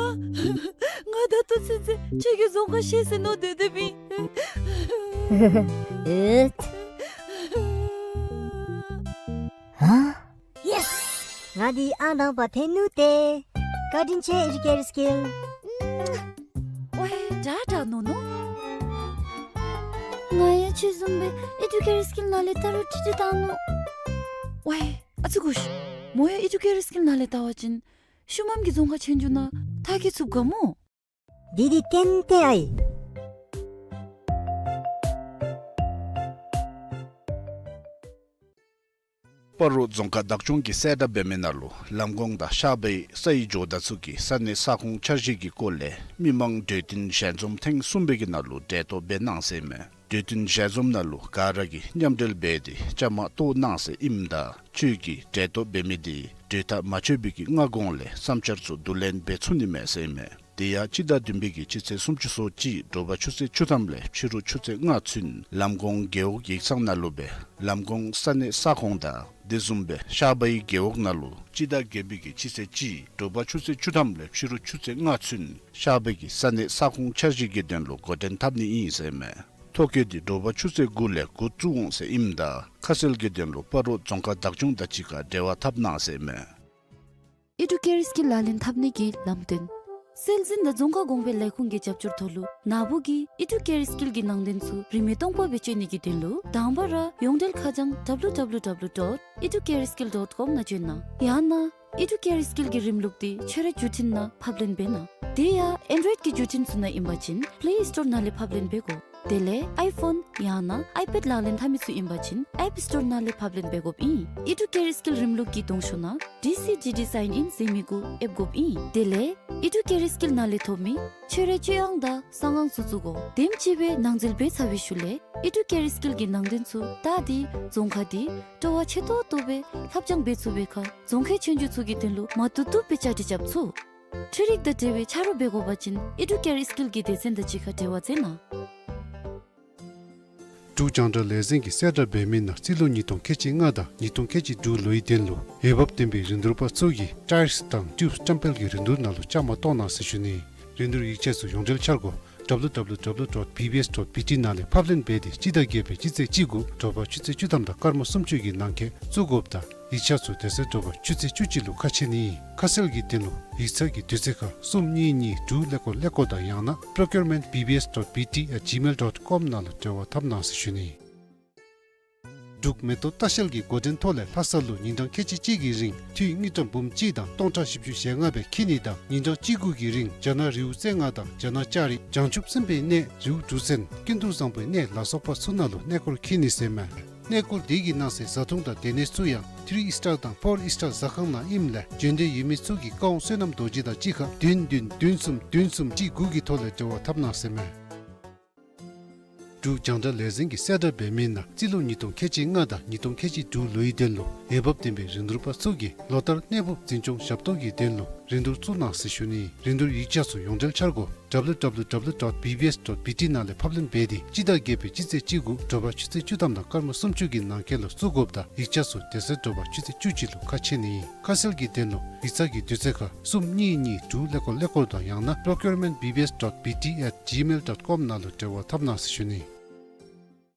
ང་ད་ལྟོ་ཚུན་ཚོད་ཁྱོད་ཀྱིས་རྫོང་ཁ་ཤེས་ཟེར་མནོ་སྡོད་སྡོདཔ་ཨིན། ཨེ། ཧ། ཡེས། ང་འདི་ཨང་དང་པ་ཐོན་ནུག་ཏེ། བཀའ་དྲིན་ཆེ་ཨི་རུ་ཀེ་རི་སི་ཀིལ། ཁྱོད་བཟུམ་སྦེ་ཨི་ཌུ་ཀེར་སི་ཀིལ་ནང་ལས་ལྟ་རུང་ཁྲིག་ཁྲི་བཏང་ནུག། ཝའི་ཨ་ཙི་གུ་ཤ། མོ་ཡང་ཨི་ཌུ་ཀེར་སི་ཀིལ་ནང་ལས་ལྟ་བ་ཅིན་ཤུལ་མམ་གྱི་རྫོང་ཁག་ཆོས་རྒྱུགས་ནང་མཐར་འཁྱོལ་ཚུགས་ག་མོ། འདི་འདི་ཏན་ཏན་ཨའི། སྤ་རོ་རྫོང་ཁག་བདག་སྐྱོང་གིས་གསལ་བསྒྲགས་འབད་མི་ནང་ལུ་ལམ་གོང་དང་ཤར་པའི་སའི་ཇོ་བདག་ཚུ་གི་ས་གནས་ས་ཁོངས་འཆར་གཞི་གི་སྐོར་ལས་མི་མང་གྲོས་བསྟུན་ཞལ་འཛོམས་ཐེངས་གསུམ་པའི་གི་ནང་ལུ་གྲལ་གཏོགས་འབད་གནང་ཟེར་མས། གྲོས་བསྟུན་ཞལ་འཛོམས་ནང་ལུ་ག་ར་གིས་མཉམ་འབྲེལ་འབད་དེ་བཅའ་མར་གཏོགས་གནང་ཟེར་ཨིནམ་ད་ཁྱོད་ཀྱིས་གྲལ་གཏོགས་འབད་མི་དེ་གྲོས་ཐག་མ་ཆོད་པའི་གི་སྔ་གོང་ལས་བསམ་འཆར་ཚུ་བསྡུ་ལེན་འབད་ཚུགས་ནི་མས་ཟེར་མས། དེ་ཡང་སྤྱི་ཟླ་བདུན་པའི་གི་སྤྱི་ཚེས་སུམ་ཅུ་སོ་གཅིག་དྲོ་པ་ཆུ་ཚོད་བཅུ་ཐམ་ལས་ཕྱི་རུ་ཆུ་ཚོད་ལྔ་ཚུན་ལམ་གོང་རྒེད་འོག་ཡིག་ཚང་ནང་ལུ་སྦེ་ལམ་གོང་ས་གནས་ས་ཁོངས་དང་དེ་བཟུམ་སྦེ་ཤར་པའི་རྒེད་འོག་ནང་ལུ་སྤྱི་ཟླ་བརྒྱད་པའི་གི་སྤྱི་ཚེས་གཅིག་དྲོ་པ་ཆུ་ཚོད་བཅུ་ཐམ་ལས་ཕྱི་རུ་ཆུ་ཚོད་ལྔ་ཚུན་ཤར་པའི་གི་ས་གནས་ས་ཁོངས་འཆར་གཞི་གི་དོན་ལུ་འགོ་འདྲེན་འཐབ་ནི་ཨིན་ཟེར་མས། ཐོ་བཀོད་འདི་དྲོ་པ་ཆུ་ཚོད་དགུ་ལས་འགོ་བཙུགས་འོང་ཟེར་ཨིནམ་ད་ཁ་གསལ་གྱི་དོན་ལུ་སྤ་རོ་རྫོང་ཁག་བདག་སྐྱོང་དང་གཅིག་ཁར་འབྲེལ་བ་འཐབ་གནང་ཟེར་མས། ཨི་ཌུ་ཀེར་སི་ཀིལ་ལག་ལེན་འཐབ་ནི་གི་ལམ་སྟོན། སྲོལ་འཛིན་དང་རྫོང་ཁ་གོང་འཕེལ་ལས་ཁུངས་ཀྱི་རྒྱབ་སྐྱོར་ཐོག་ལུ་ནཱ་བུ་གིས་ཨི་ཌུ་ཀེར་སི་ཀིལ་གྱི་ནང་དོན་ཚུ་རིན་མེད་སྟོང་པ་སྦེ་སྤྱོད་ནི་གི་དོན་ལུ་དང་པ་ར་ཡོངས་འབྲེལ་ཁ་བྱང་W W W dot educareskill dot com ནང་བྱོན་གནང་། ཡང་ན་ཨི་ཌུ་ཀེར་སི་ཀིལ་གྱི་རིམ་ལུགས་འདི་ཁྱོད་རའི་བརྒྱུད་འཕྲིན་ནང་ཕབ་ལེན་འབད་གནང་། དེ་ཡང་ཨེན་ཌོའིཌ་ཀྱི་བརྒྱུད་འཕྲིན་ཚུ་ནང་ཨིན་པ་ཅིན་པླེ་སི་ཊོར་ནང་ལས་ཕབ་ལེན་འབད་དགོ། དེ་ལས་ཨའི་ཕོན་ཡང་ན་ཨའི་པེཌ་ལག་ལེན་འཐབ་མི་ཚུ་ཨིན་པ་ཅིན་ཨེཔ་སི་ཊོར་ནང་ལས་ཕབ་ལེན་འབད་དགོཔ་ཨིན། ཨི་ཌུ་ཀེར་སི་ཀིལ་རིམ་ལུགས་ཀྱི་གདོང་ཤོག་ནང་ཌི་སི་ཌི་ཌི་སའིན་ཨིན་ཟེར་མི་གུ་ཨེབ་དགོཔ་ཨིན། དེ་ལས་ཨི་ཌུ་ཀེར་སི་ཀིལ་ནང་ལས་ཐོབ་མི་ཁྱོད་རའི་སྤྱོད་དབང་དང་གསང་དབང་ཚུ་བཙུགས་དགོ། དེམ་ཅིག་སྦེ་ནང་འཛུལ་འབད་ཚར་བའི་ཤུལ་ལས་ཨི་ཌུ་ཀེར་སི་ཀིལ་གྱི་ནང་དོན་ཚུ་བལྟ་སྟེ་རྫོང་ཁག་འདི་སྤྲོ་བ་ཆེ་ཏོག་ཏོ་སྦེ་ལྷབ་སྦྱང་འབད་ཚུགས་པའི་ཁར་རྫོང་ཁའི་ཆོས་རྒྱུགས་ཚུ་གི་དོན་ལུ་མ་བཏུབ་བཏུབ་སྦེ་བཅའ་སྒྲིག་རྐྱབ་ཚུགས། འཕྲུལ་རིག་དང་འབྲེལ་བའི་ཆ་རོགས་འབད་དགོ་པ་ཅིན་ཨི་ཌུ་ཀེར་སི་ཀིལ་གྱི་སྡེ་ཚན་དང་གཅིག་ཁར་འབྲེལ་བ་མཛད་གནང་། འབྲུག་རྒྱང་བསྒྲགས་ལས་འཛིན་གྱིས་གསལ་བསྒྲགས་འབད་མི་ནང་རྩིས་ལོ་ཉིས་སྟོང་ཁལ་གཅིག་ལྔ་དང་ཉིས་སྟོང་ཁལ་གཅིག་དྲུག་ལོའི་དོན་ལུ་འོས་འབབ་ལྡན་པའི་རིན་བསྡུར་པ་ཚུ་གིས་ཊའིརསི་དང་ཊིའུབ་ཊེམ་པལ་གྱི་རིན་བསྡུར་ནང་ལུ་བཅའ་མར་གཏོགས་གནང་ཟེར་ཞུ་ནི། རིན་བསྡུར་ཡིག་ཆ་ཚུ་ཡོངས་འབྲེལ་འཆར་སྒོ་W W W dot B B S dot B T ནང་ལས་ཕབ་ལེན་འབད་དེ་སྤྱི་ཟླ་བརྒྱད་པའི་སྤྱི་ཚེས་གཅིག་དགུ་དྲོ་པ་ཆུ་ཚོད་བཅུ་ཐམ་དང་སྐར་མ་སུམ་ཅུ་གི་ནང་འཁོད་བཙུགས་དགོཔ་དང་ཡིག་ཆ་ཚུ་དེ་ཚེ་དྲོ་པ་ཆུ་ཚོད་བཅུ་གཅིག་ལུ་ཁ་ཕྱེ་ནི། ཁ་གསལ་གྱི་དོན་ལུ་ཡིག་ཚང་གི་དུས་ཚོད་ཁར་གསུམ་གཉིས་གཉིས་དྲུག་ཀླད་ཀོར་ཀླད་ཀོར་དང་ཡང་ན་procurement B B S dot B T at gmail dot com ནང་ལུ་འབྲེལ་བ་འཐབ་གནང་ཟེར་ཞུ་ནི། འབྲུག་མེ་ཏོག་ལྟ་བཤལ་གྱི་འགོ་འདྲེན་ཐོག་ལས་ལྷ་ས་ལུ་ཉིན་གྲངས་ཁལ་གཅིག་གཅིག་གི་རིང་འཐུས་དངུལ་ཀྲམ་འབུམ་གཅིག་དང་སྟོང་ཕྲག་བཞི་བཅུ་ཞེ་ལྔ་སྦེ་འཁྱིད་ནི་དང་ཉིན་གྲངས་གཅིག་དགུ་གི་རིང་རྒྱ་ནག་རི་བོ་རྩེ་ལྔ་དང་རྒྱ་ནག་ལྕགས་རི་བྱང་ཆུབ་སེམས་དཔའི་གནས་རི་བོ་གྲུ་གཟིངས་ཀུན་ཏུ་བཟང་པོའི་གནས་ལ་སོགས་པ་ཚུ་ནང་ལུ་གནས་སྐོར་འཁྱིད་ནི་ཟེར་མས། གནས་སྐོར་དེ་གི་ནང་གསེས་བཟའ་འཐུང་དང་སྡོད་གནས་ཚུ་ཡང་ཐིརི་ཨིསི་ཊར་དང་ཕོར་ཨིསི་ཊར་ཟ་ཁང་ནང་ཨིནམ་ལས་བྱོན་འདོད་ཡོད་མི་ཚུ་གིས་ཀ་ཝང་བསོད་ནམས་རྡོ་རྗེ་དང་གཅིག་ཁར་བདུན་བདུན་བདུན་གསུམ་བདུན་གསུམ་གཅིག་དགུ་གི་ཐོག་ལས་འབྲེལ་བ་འཐབ་གནང་ཟེར་མས། འབྲུག་རྒྱང་བསྒྲགས་ལས་འཛིན་གྱིས་གསལ་བསྒྲགས་འབད་མི་ནང་རྩིས་ལོ་ཉིས་སྟོང་ཁལ་གཅིག་ལྔ་དང་ཉིས་སྟོང་ཁལ་གཅིག་དྲུག་ལོའི་དོན་ལུ་འོས་འབབ་ལྡན་པའི་རིན་བསྡུར་པ་ཚུ་གིས་ལོ་ལྟར་གནས་སྤོ་འཛིན་སྐྱོང་ཞབས་ཏོག་གི་དོན་ལུ་རིན་བསྡུར་བཙུགས་གནང་ཟེར་ཞུ་ནི། རིན་བསྡུར་ཡིག་ཆ་ཚུ་ཡོངས་འབྲེལ་འཆར་སྒོ་W W W dot B B S dot B T ནང་ལས་ཕབ་ལེན་འབད་དེ་སྤྱི་ཟླ་བརྒྱད་པའི་སྤྱི་ཚེས་གཅིག་དགུ་དྲོ་པ་ཆུ་ཚོད་བཅུ་ཐམ་དང་སྐར་མ་སུམ་ཅུ་གི་ནང་འཁོད་ལུ་བཙུགས་དགོཔ་དང་ཡིག་ཆ་ཚུ་དེ་ཚེ་དྲོ་པ་ཆུ་ཚོད་བཅུ་གཅིག་ལུ་ཁ་ཕྱེ་ནི། ཁ་གསལ་གྱི་དོན་ལུ་ཡིག་ཚང་གི་དུས་ཚོད་ཁར་གསུམ་གཉིས་གཉིས་དྲུག་ཀླད་ཀོར་ཀླད་ཀོར་དང་ཡང་ན་procurement B B S dot B T at gmail dot com ནང་ལུ་འབྲེལ་བ་འཐབ་གནང་ཟེར་ཞུ་ནི།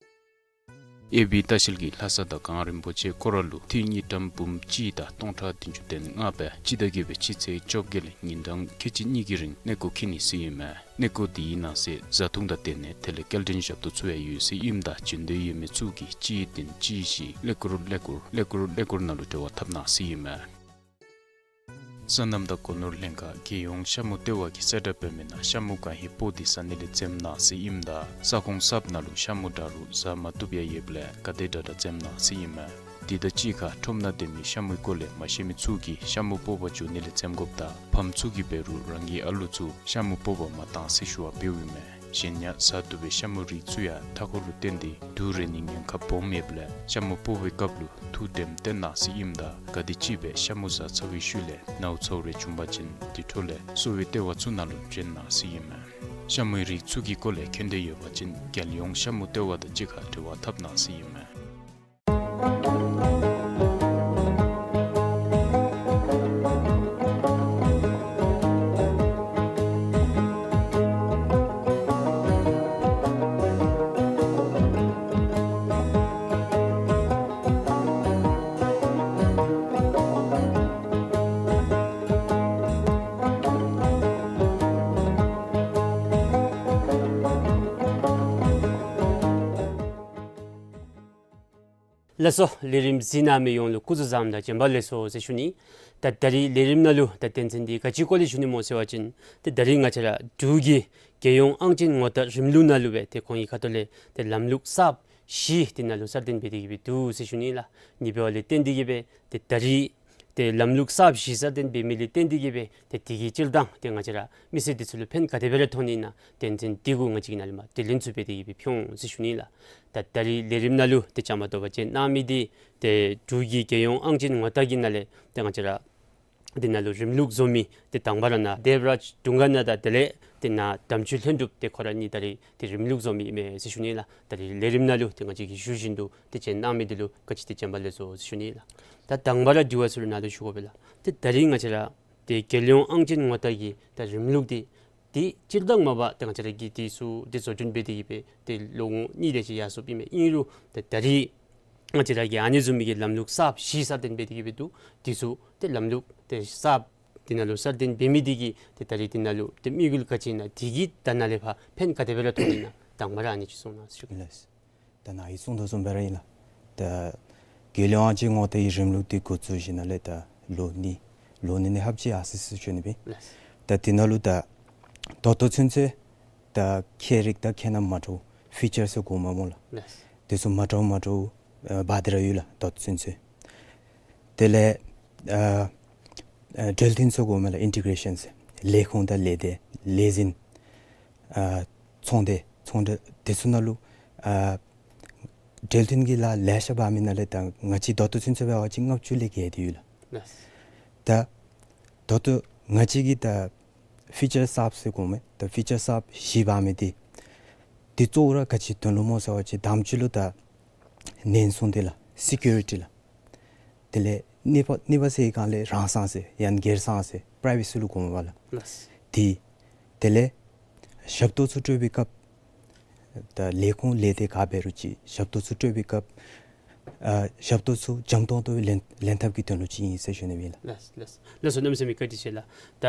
ཨེ་བི་ལྟ་བཤལ་གྱིས་ལྷ་ས་དང་གངས་རིན་པོ་ཆེ་སྐོར་ར་ལུ་འཐུས་དངུལ་ཀྲམ་འབུམ་གཅིག་དང་སྟོང་ཕྲག་བདུན་ཅུ་དོན་ལྔ་སྦེ་སྤྱི་ཟླ་བརྒྱད་པའི་སྤྱི་ཚེས་བཅོ་བརྒྱད་ལས་ཉིན་གྲངས་ཁལ་གཅིག་གཉིས་ཀྱི་རིང་གནས་སྐོར་འཁྱིད་ནི་ཟེར་ཨིན་མས། གནས་སྐོར་དེའི་ནང་གསེས་བཟའ་འཐུང་དང་སྡོད་གནས་དེ་ལས་སྐྱེལ་འདྲེན་ཞབས་ཏོག་ཚུ་ཡང་ཡོད་ཟེར་ཨིནམ་ད་བྱོན་འདོད་ཡོད་མི་ཚུ་གིས་གཅིག་བདུན་གཅིག་བཞི་ཀླད་ཀོར་ཀླད་ཀོར་ཀླད་ཀོར་ཀླད་ཀོར་ནང་ལུ་འབྲེལ་བ་འཐབ་གནང་ཟེར་ཨིན་མས། སོ་ནམ་དང་སྒོ་ནོར་ལྷན་ཁག་རྒྱལ་ཡོངས་ཤ་མུ་ལྟེ་བ་གིས་གསལ་བསྒྲགས་འབད་མི་ནང་ཤ་མུ་གང་ཧེ་སྤོ་སྟེ་ཟ་ནི་ལས་འཛེམ་གནང་ཟེར་ཨིནམ་ད་ས་ཁོངས་གསརཔ་ནང་ལུ་ཤ་མུ་འདྲ་རུང་ཟ་མ་བཏུབ་ཡང་ཡོདཔ་ལས་ག་དེ་དྲག་དྲག་འཛེམ་གནང་ཟེར་ཨིན་མས། དེ་དང་གཅིག་ཁར་ཁྲོམ་ནང་སྡོད་མི་ཤ་མུའི་སྐོར་ལས་མ་ཤེས་མི་ཚུ་གིས་ཤ་མུ་སྤོ་བར་འགྱོ་ནི་ལས་འཛེམ་དགོཔ་དང་ཕམ་ཚུ་གིས་འབད་རུང་རང་གི་ཨ་ལུ་ཚུ་ཤ་མུ་སྤོ་བར་མ་གཏང་ཟེར་ཞུ་བ་འབདཝ་ཨིན་མས། གཞན་ཡང་ཟ་བཏུབ་པའི་ཤ་མུ་རིགས་ཚུ་ཡང་མཐའ་འཁོར་ལུ་བརྟེན་ཏེ་དུག་རེག་ནིའི་ཉེན་ཁ་སྦོམ་ཡོདཔ་ལས་ཤ་མུ་སྤོ་བའི་སྐབས་ལུ་ཐུགས་དྲནམ་བཏོན་གནང་ཟེར་ཨིནམ་ད་ག་དེམ་ཅིག་སྦེ་ཤ་མུ་ཟ་ཚར་བའི་ཤུལ་ལས་ནཝ་ཚཝ་རེ་བྱུང་པ་ཅིན་དེ་འཕྲོ་ལས་གསོ་བའི་ལྟེ་བ་ཚུ་ནང་ལུ་བྱོན་གནང་ཟེར་ཨིན་མས། ཤ་མུའི་རིགས་ཚུ་གི་སྐོར་ལས་མཁྱེན་འདོད་ཡོད་པ་ཅིན་རྒྱལ་ཡོངས་ཤ་མུ་ལྟེ་བ་དང་གཅིག་ཁར་འབྲེལ་བ་འཐབ་གནང་ཟེར་ཨིན་མས། ལགས་སོ། ལས་རིམ་གཟིགས་གནང་མི་ཡོངས་ལུ་སྐུ་གཟུགས་བཟང་དང་བྱོན་པ་ལེགས་སོ་ཟེར་ཞུ་ནི། ད་ད་རིས་ལས་རིམ་ནང་ལུ་ད་དོན་ཚན་འདི་ག་ཅིའི་སྐོར་ལས་ཞུ་ནི་སྨོ་ཟེར་བ་ཅིན་ཏེ་ད་རིས་ང་བཅས་ར་འབྲུག་གི་རྒྱལ་ཡོངས་ཨང་ཅན་ངོ་རྟགས་རིམ་ལུགས་ནང་ལུ་སྦེ་ཏེ་ཁོང་གི་ཁ་ཐུག་ལས་ཏེ་ལམ་ལུགས་གསརཔ་བཞི་དེ་ནང་ལུ་གསར་བཏོན་འབད་དེ་གི་སྦེ་འདུག་ཟེར་ཞུ་ནི་ལགས། ཨ་ནི་འབདཝ་ལས་བརྟེན་ཏེ་གི་སྦེ་ཏེ་ད་རིས་ཏེ་ལམ་ལུགས་གསརཔ་བཞི་གསར་བཏོན་འབད་མི་ལས་བརྟེན་ཏེ་གི་སྦེ་ཏེ་དེ་གི་སྤྱིར་བཏང་ཏེ་ང་བཅས་ར་མི་སེར་འདི་ཚུ་ལུ་ཕན་ག་དེ་སྦེ་ར་ཐོགས་ནི་ཨིན་ན་དོན་ཚན་འདི་གུ་ང་བཅས་ཀྱིས་ནཱ་ལས་མར་དྲི་ལན་ཚུ་འབད་དེ་གི་སྦེ་ཕུལ་འོང་ཟེར་ཞུ་ནི་ལགས། ད་ད་རིས་ལས་རིམ་ནང་ལུ་ཏེ་བཅའ་མར་གཏོགས་པར་བྱོན་གནང་མི་འདི་ཏེ་འབྲུག་གི་རྒྱལ་ཡོངས་ཨང་ཅན་ངོ་རྟགས་ཀྱི་ནང་ལས་ཏེ་ང་བཅས་ར་འདི་ནང་ལུ་རིམ་ལུགས་བཟོ་མི་ཏེ་དང་པ་ར་ནཱ་དེབ་རཱཇ་དུང་དཀར་ནཱ་དང་དེ་ལས་ཏེ་ནཱ་དམ་ཆོས་ལྷུན་གྲུབ་ཏེ་ཁོང་ར་གཉིས་ད་རིས་ཏེ་རིམ་ལུགས་བཟོ་མི་ཨིན་མས་ཟེར་ཞུ་ནི་ལགས། ད་རིས་ལས་རིམ་ནང་ལུ་ཏེ་ང་བཅས་ཀྱིས་ཞུ་བཞིན་དུ་ཏེ་བྱོན་གནང་མི་འདི་ལུ་ག་ཅི་ཏེ་བྱོན་པ་ལེགས་སོ་ཟེར་ཞུ་ནི་ལགས། ད་དང་པ་ར་དྲི་བ་ཚུ་ར་ནཱ་ལུ་ཞུ་དགོ་པས་ལགས། ཏེ་ད་རིས་ང་བཅས་ར་ཏེ་རྒྱལ་ཡོངས་ཨང་ཅན་ངོ་རྟགས་ཀྱི་ད་རིམ་ལུགས་འདི་ཏེ་སྤྱིར་བཏང་མ་པ་ཏེ་ང་བཅས་ར་གིས་འདི་ཚུ་ཏེ་བཟོ་སྐྲུན་འབད་དེ་གི་སྦེ་ཏེ་ལོ་ངོ་གཉིས་དེ་ཅིག་ཡར་སོངམ་ཨིན་མས། ཨིན་རུང་ཏེ་ད་རིས་ང་བཅས་ར་གིས་ཨ་ནི་བཟུམ་མའི་གི་ལམ་ལུགས་གསརཔ་བཞི་གསར་བཏོན་འབད་དེ་གི་སྦེ་འདུག། འདི་ཚུ་ཏེ་ལམ་ལུགས་ཏེ་གསརཔ་འདི་ནང་ལུ་གསར་བཏོན་འབད་མི་འདི་གིས་ཏེ་ད་རིས་འདི་ནང་ལུ་ཏེ་དམིགས་ཡུལ་ག་ཅི་ཨིན་ན་འདི་གིས་ད་ནཱ་ལས་ཕར་ཕན་ག་དེ་སྦེ་ར་ཐོགས་ནི་ཨིན་ན་དང་པ་ར་ཨ་ནི་ཅིག་གསུང་གནང་ཟེར་ཞུ། ལགས། ད་ནཱ་གིས་གསུངས་དོ་བཟུམ་སྦེ་ར་ཨིན་ལགས། ད་རྒྱལ་ཡོངས་ཨང་ཅན་ངོ་རྟགས་ཀྱི་རིམ་ལུགས་འདི་འགོ་བཙུགས་ཞིནམ་ལས་ད་ལོ་གཉིས་ལོ་གཉིས་ནི་ལྷགཔ་ཅིག་ཡར་སོ་ཡི་ཟེར་ཞུ་ནི་ཨིན། ལགས། ད་འདི་ནང་ལུ་ད་ད་ལྟོ་ཚུན་ཚོད་ད་ཁྱད་རིག་དང་ཁྱད་རྣམ་མ་འདྲཝ་ཕི་ཅར་ཟེར་གོཝ་མས་སྨོ་ལགས། ལགས། དེ་ཚུ་མ་འདྲཝ་མ་འདྲཝ་ཨ་འབག་སྟེ་ར་ཡོད་ལགས་ད་ལྟོ་ཚུན་ཚོད། དེ་ལས་ཨ་ཨ་འབྲེལ་མཐུད་ཟེར་གོཝ་མས་ལགས། ཨིན་ཊི་གེ་རེ་ཤཱན་ཟེར། ལས་ཁུངས་དང་ལས་སྡེ་ལས་འཛིན་ཨ་ཚོང་སྡེ་ཚོང་འབྲེལ་དེ་ཚུ་ནང་ལུ་ཨ་འབྲེལ་མཐུད་ཀྱི་ལཱ་ལེ་ཤ་འབག་མི་ནང་ལས་ད་ང་བཅས་ད་ལྟོ་ཚུན་ཚོད་འབད་བ་ཅིན་ལྔ་བཅུ་ལས་བརྒལ་ཏེ་ཡོད་ལགས། ལགས། ད་ད་ལྟོ་ང་བཅས་ཀྱིས་ད་ཕི་ཅར་གསརཔ་ཟེར་གོཝ་མས། ད་ཕི་ཅར་གསརཔ་བཞི་འབག་མི་འདི་འདི་གཙོ་བོ་ར་ག་ཅི་དོན་ལུ་སྨོ་ཟེར་བ་ཅིན་དང་པ་ཅིག་ལུ་ད་ཉེན་སྲུང་འདི་ལགས། སི་ཀུ་རི་ཊི་ལགས། དེ་ལས་གཉིས་པ་གཉིས་པ་ཟེར་བའི་སྒང་ལས་རང་སང་ཟེར་ཡང་སྒེར་སང་ཟེར་པ་རའི་ཝེ་སི་ལུ་གོཝ་མས་ལགས། ལགས། འདི་དེ་ལས་ཞབས་ཏོག་ཚུ་སྤྲོད་པའི་སྐབས་ད་ལས་ཁུངས་ལས་སྡེ་ག་འབད་རུང་ཅིག་ཞབས་ཏོག་ཚུ་སྤྲོད་པའི་སྐབས་ཨ་ཞབས་ཏོག་ཚུ་འཇམ་ཏོང་ཏོ་ལེན་ལེན་ཐབས་ཀྱི་དོན་ལུ་ཅིག་ཨིན་ཟེར་ཞུ་ནི་ཨིན་ལགས། ལགས་ལགས་ལགས་སོ། གནམ་མེད་ས་མེད་བཀའ་དྲིན་ཆེ་ལགས། ད་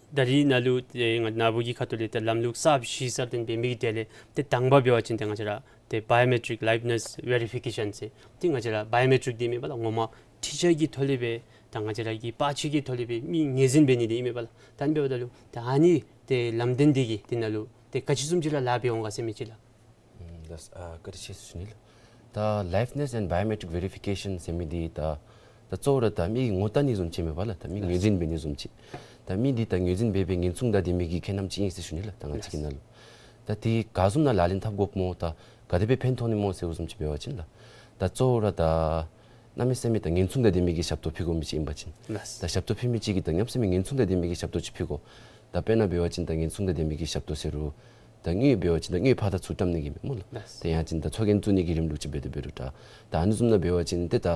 ད་རིས་ནཱ་ལུ་ཏེ་ང་ནཱ་བུ་གི་ཁ་ཐུག་ལས་ཏེ་ལམ་ལུགས་གསརཔ་བཞི་གསར་བཏོན་འབད་མི་གི་གྲས་ལས་ཏེ་དང་པ་འབད་བ་ཅིན་ཏེ་ང་བཅས་ར་ཏེ་བའི་ཡོ་མེ་ཊིག་ལའིབ་ནེས་ཝེ་རི་ཕི་ཀེ་ཤཱན་ཟེར་ཏེ་ང་བཅས་ར་བའི་ཡོ་མེ་ཊིག་འདི་མེན་པ་ལགས། ངོ་མ་འཕྲུལ་ཆས་ཀྱི་ཐོག་ལས་སྦེ་ད་ང་བཅས་ར་གི་པར་ཆས་ཀྱི་ཐོག་ལས་སྦེ་མི་ངོས་འཛིན་འབད་ནི་འདི་ཨིན་མས་པ་ལགས། ད་ཨ་ནི་འབདཝ་ད་ལུ་ད་ཨ་ནི་ཏེ་ལམ་སྟོན་འདི་གིས་འདི་ནང་ལུ་ཏེ་ག་ཅི་བཟུམ་ཅིག་ར་ལཱ་འབད་འོང་ག་ཟེར་མི་ཅིག་ལགས། ཨུམ་ལགས། ཨ་བཀའ་དྲིན་ཆེ་ཟེར་ཞུ་ནི་ལགས། ད་ལའིབ་ནེས་ཨེནཌ་བའི་ཡོ་མེ་ཊིག་ཝེ་རི་ཕི་ཀེ་ཤཱན་ཟེར་མི་འདི་ད་ད་གཙོ་བོ་ར་ད་མི་ངོ་བལྟ་ནི་བཟུམ་ཅིག་མེན་པ་ལགས། ད་མི་ངོས་འཛིན་འབད་ནི་བཟུམ་ཅིག། ད་མི་འདི་ད་ངོས་འཛིན་འབད་སྦེ་ཉེན་སྲུང་དང་ལྡན་མི་གི་ཁྱད་རྣམ་ཅིག་ཨིན་ཟེར་ཞུ་ནི་ལགས། ད་ང་བཅས་ཀྱི་ནང་ལུ་ད་འདི་ག་བཟུམ་ནང་ལག་ལེན་འཐབ་དགོཔ་སྨོ། ད་ག་དེ་སྦེ་ཕན་ཐོགས་ནི་སྨོ་ཟེར་བཟུམ་ཅིག་འབད་བ་ཅིན་ལགས། ད་གཙོ་བོ་ར་ད་གནམ་མེད་ས་མེད་ད་ཉེན་སྲུང་དང་ལྡན་མི་གི་ཞབས་ཏོག་ཕུལ་དགོ་མི་ཅིག་ཨིན་པ་ཅིན། ལགས། ད་ཞབས་ཏོག་ཕུལ་མི་ཅིག་གིས་ད་གནམ་མེད་ས་མེད་ཉེན་སྲུང་དང་ལྡན་མི་གི་ཞབས་ཏོག་ཅིག་ཕུལ་དགོ། ད་དཔེར་ན་འབད་བ་ཅིན་ད་ཉེན་སྲུང་དང་ལྡན་མི་གི་ཞབས་ཏོག་ཟེར་རུང་ད་དངུལ་འབད་བ་ཅིན་ད་དངུལ་ཕར་དང་ཚུར་བཀྲམ་ནི་གི་མས་སྨོ་ལགས། ལགས། ད་ཡང་ཅིན་ད་ཚོགས་རྒྱན་བཙུགས་ནི་གི་རིམ་ལུགས་ཅིག་འབད་དེ་འབད་རུང་ད་ད་ཨ་ནི་བཟུམ་ནང་འབད་བ་ཅིན་ཏེ་ད་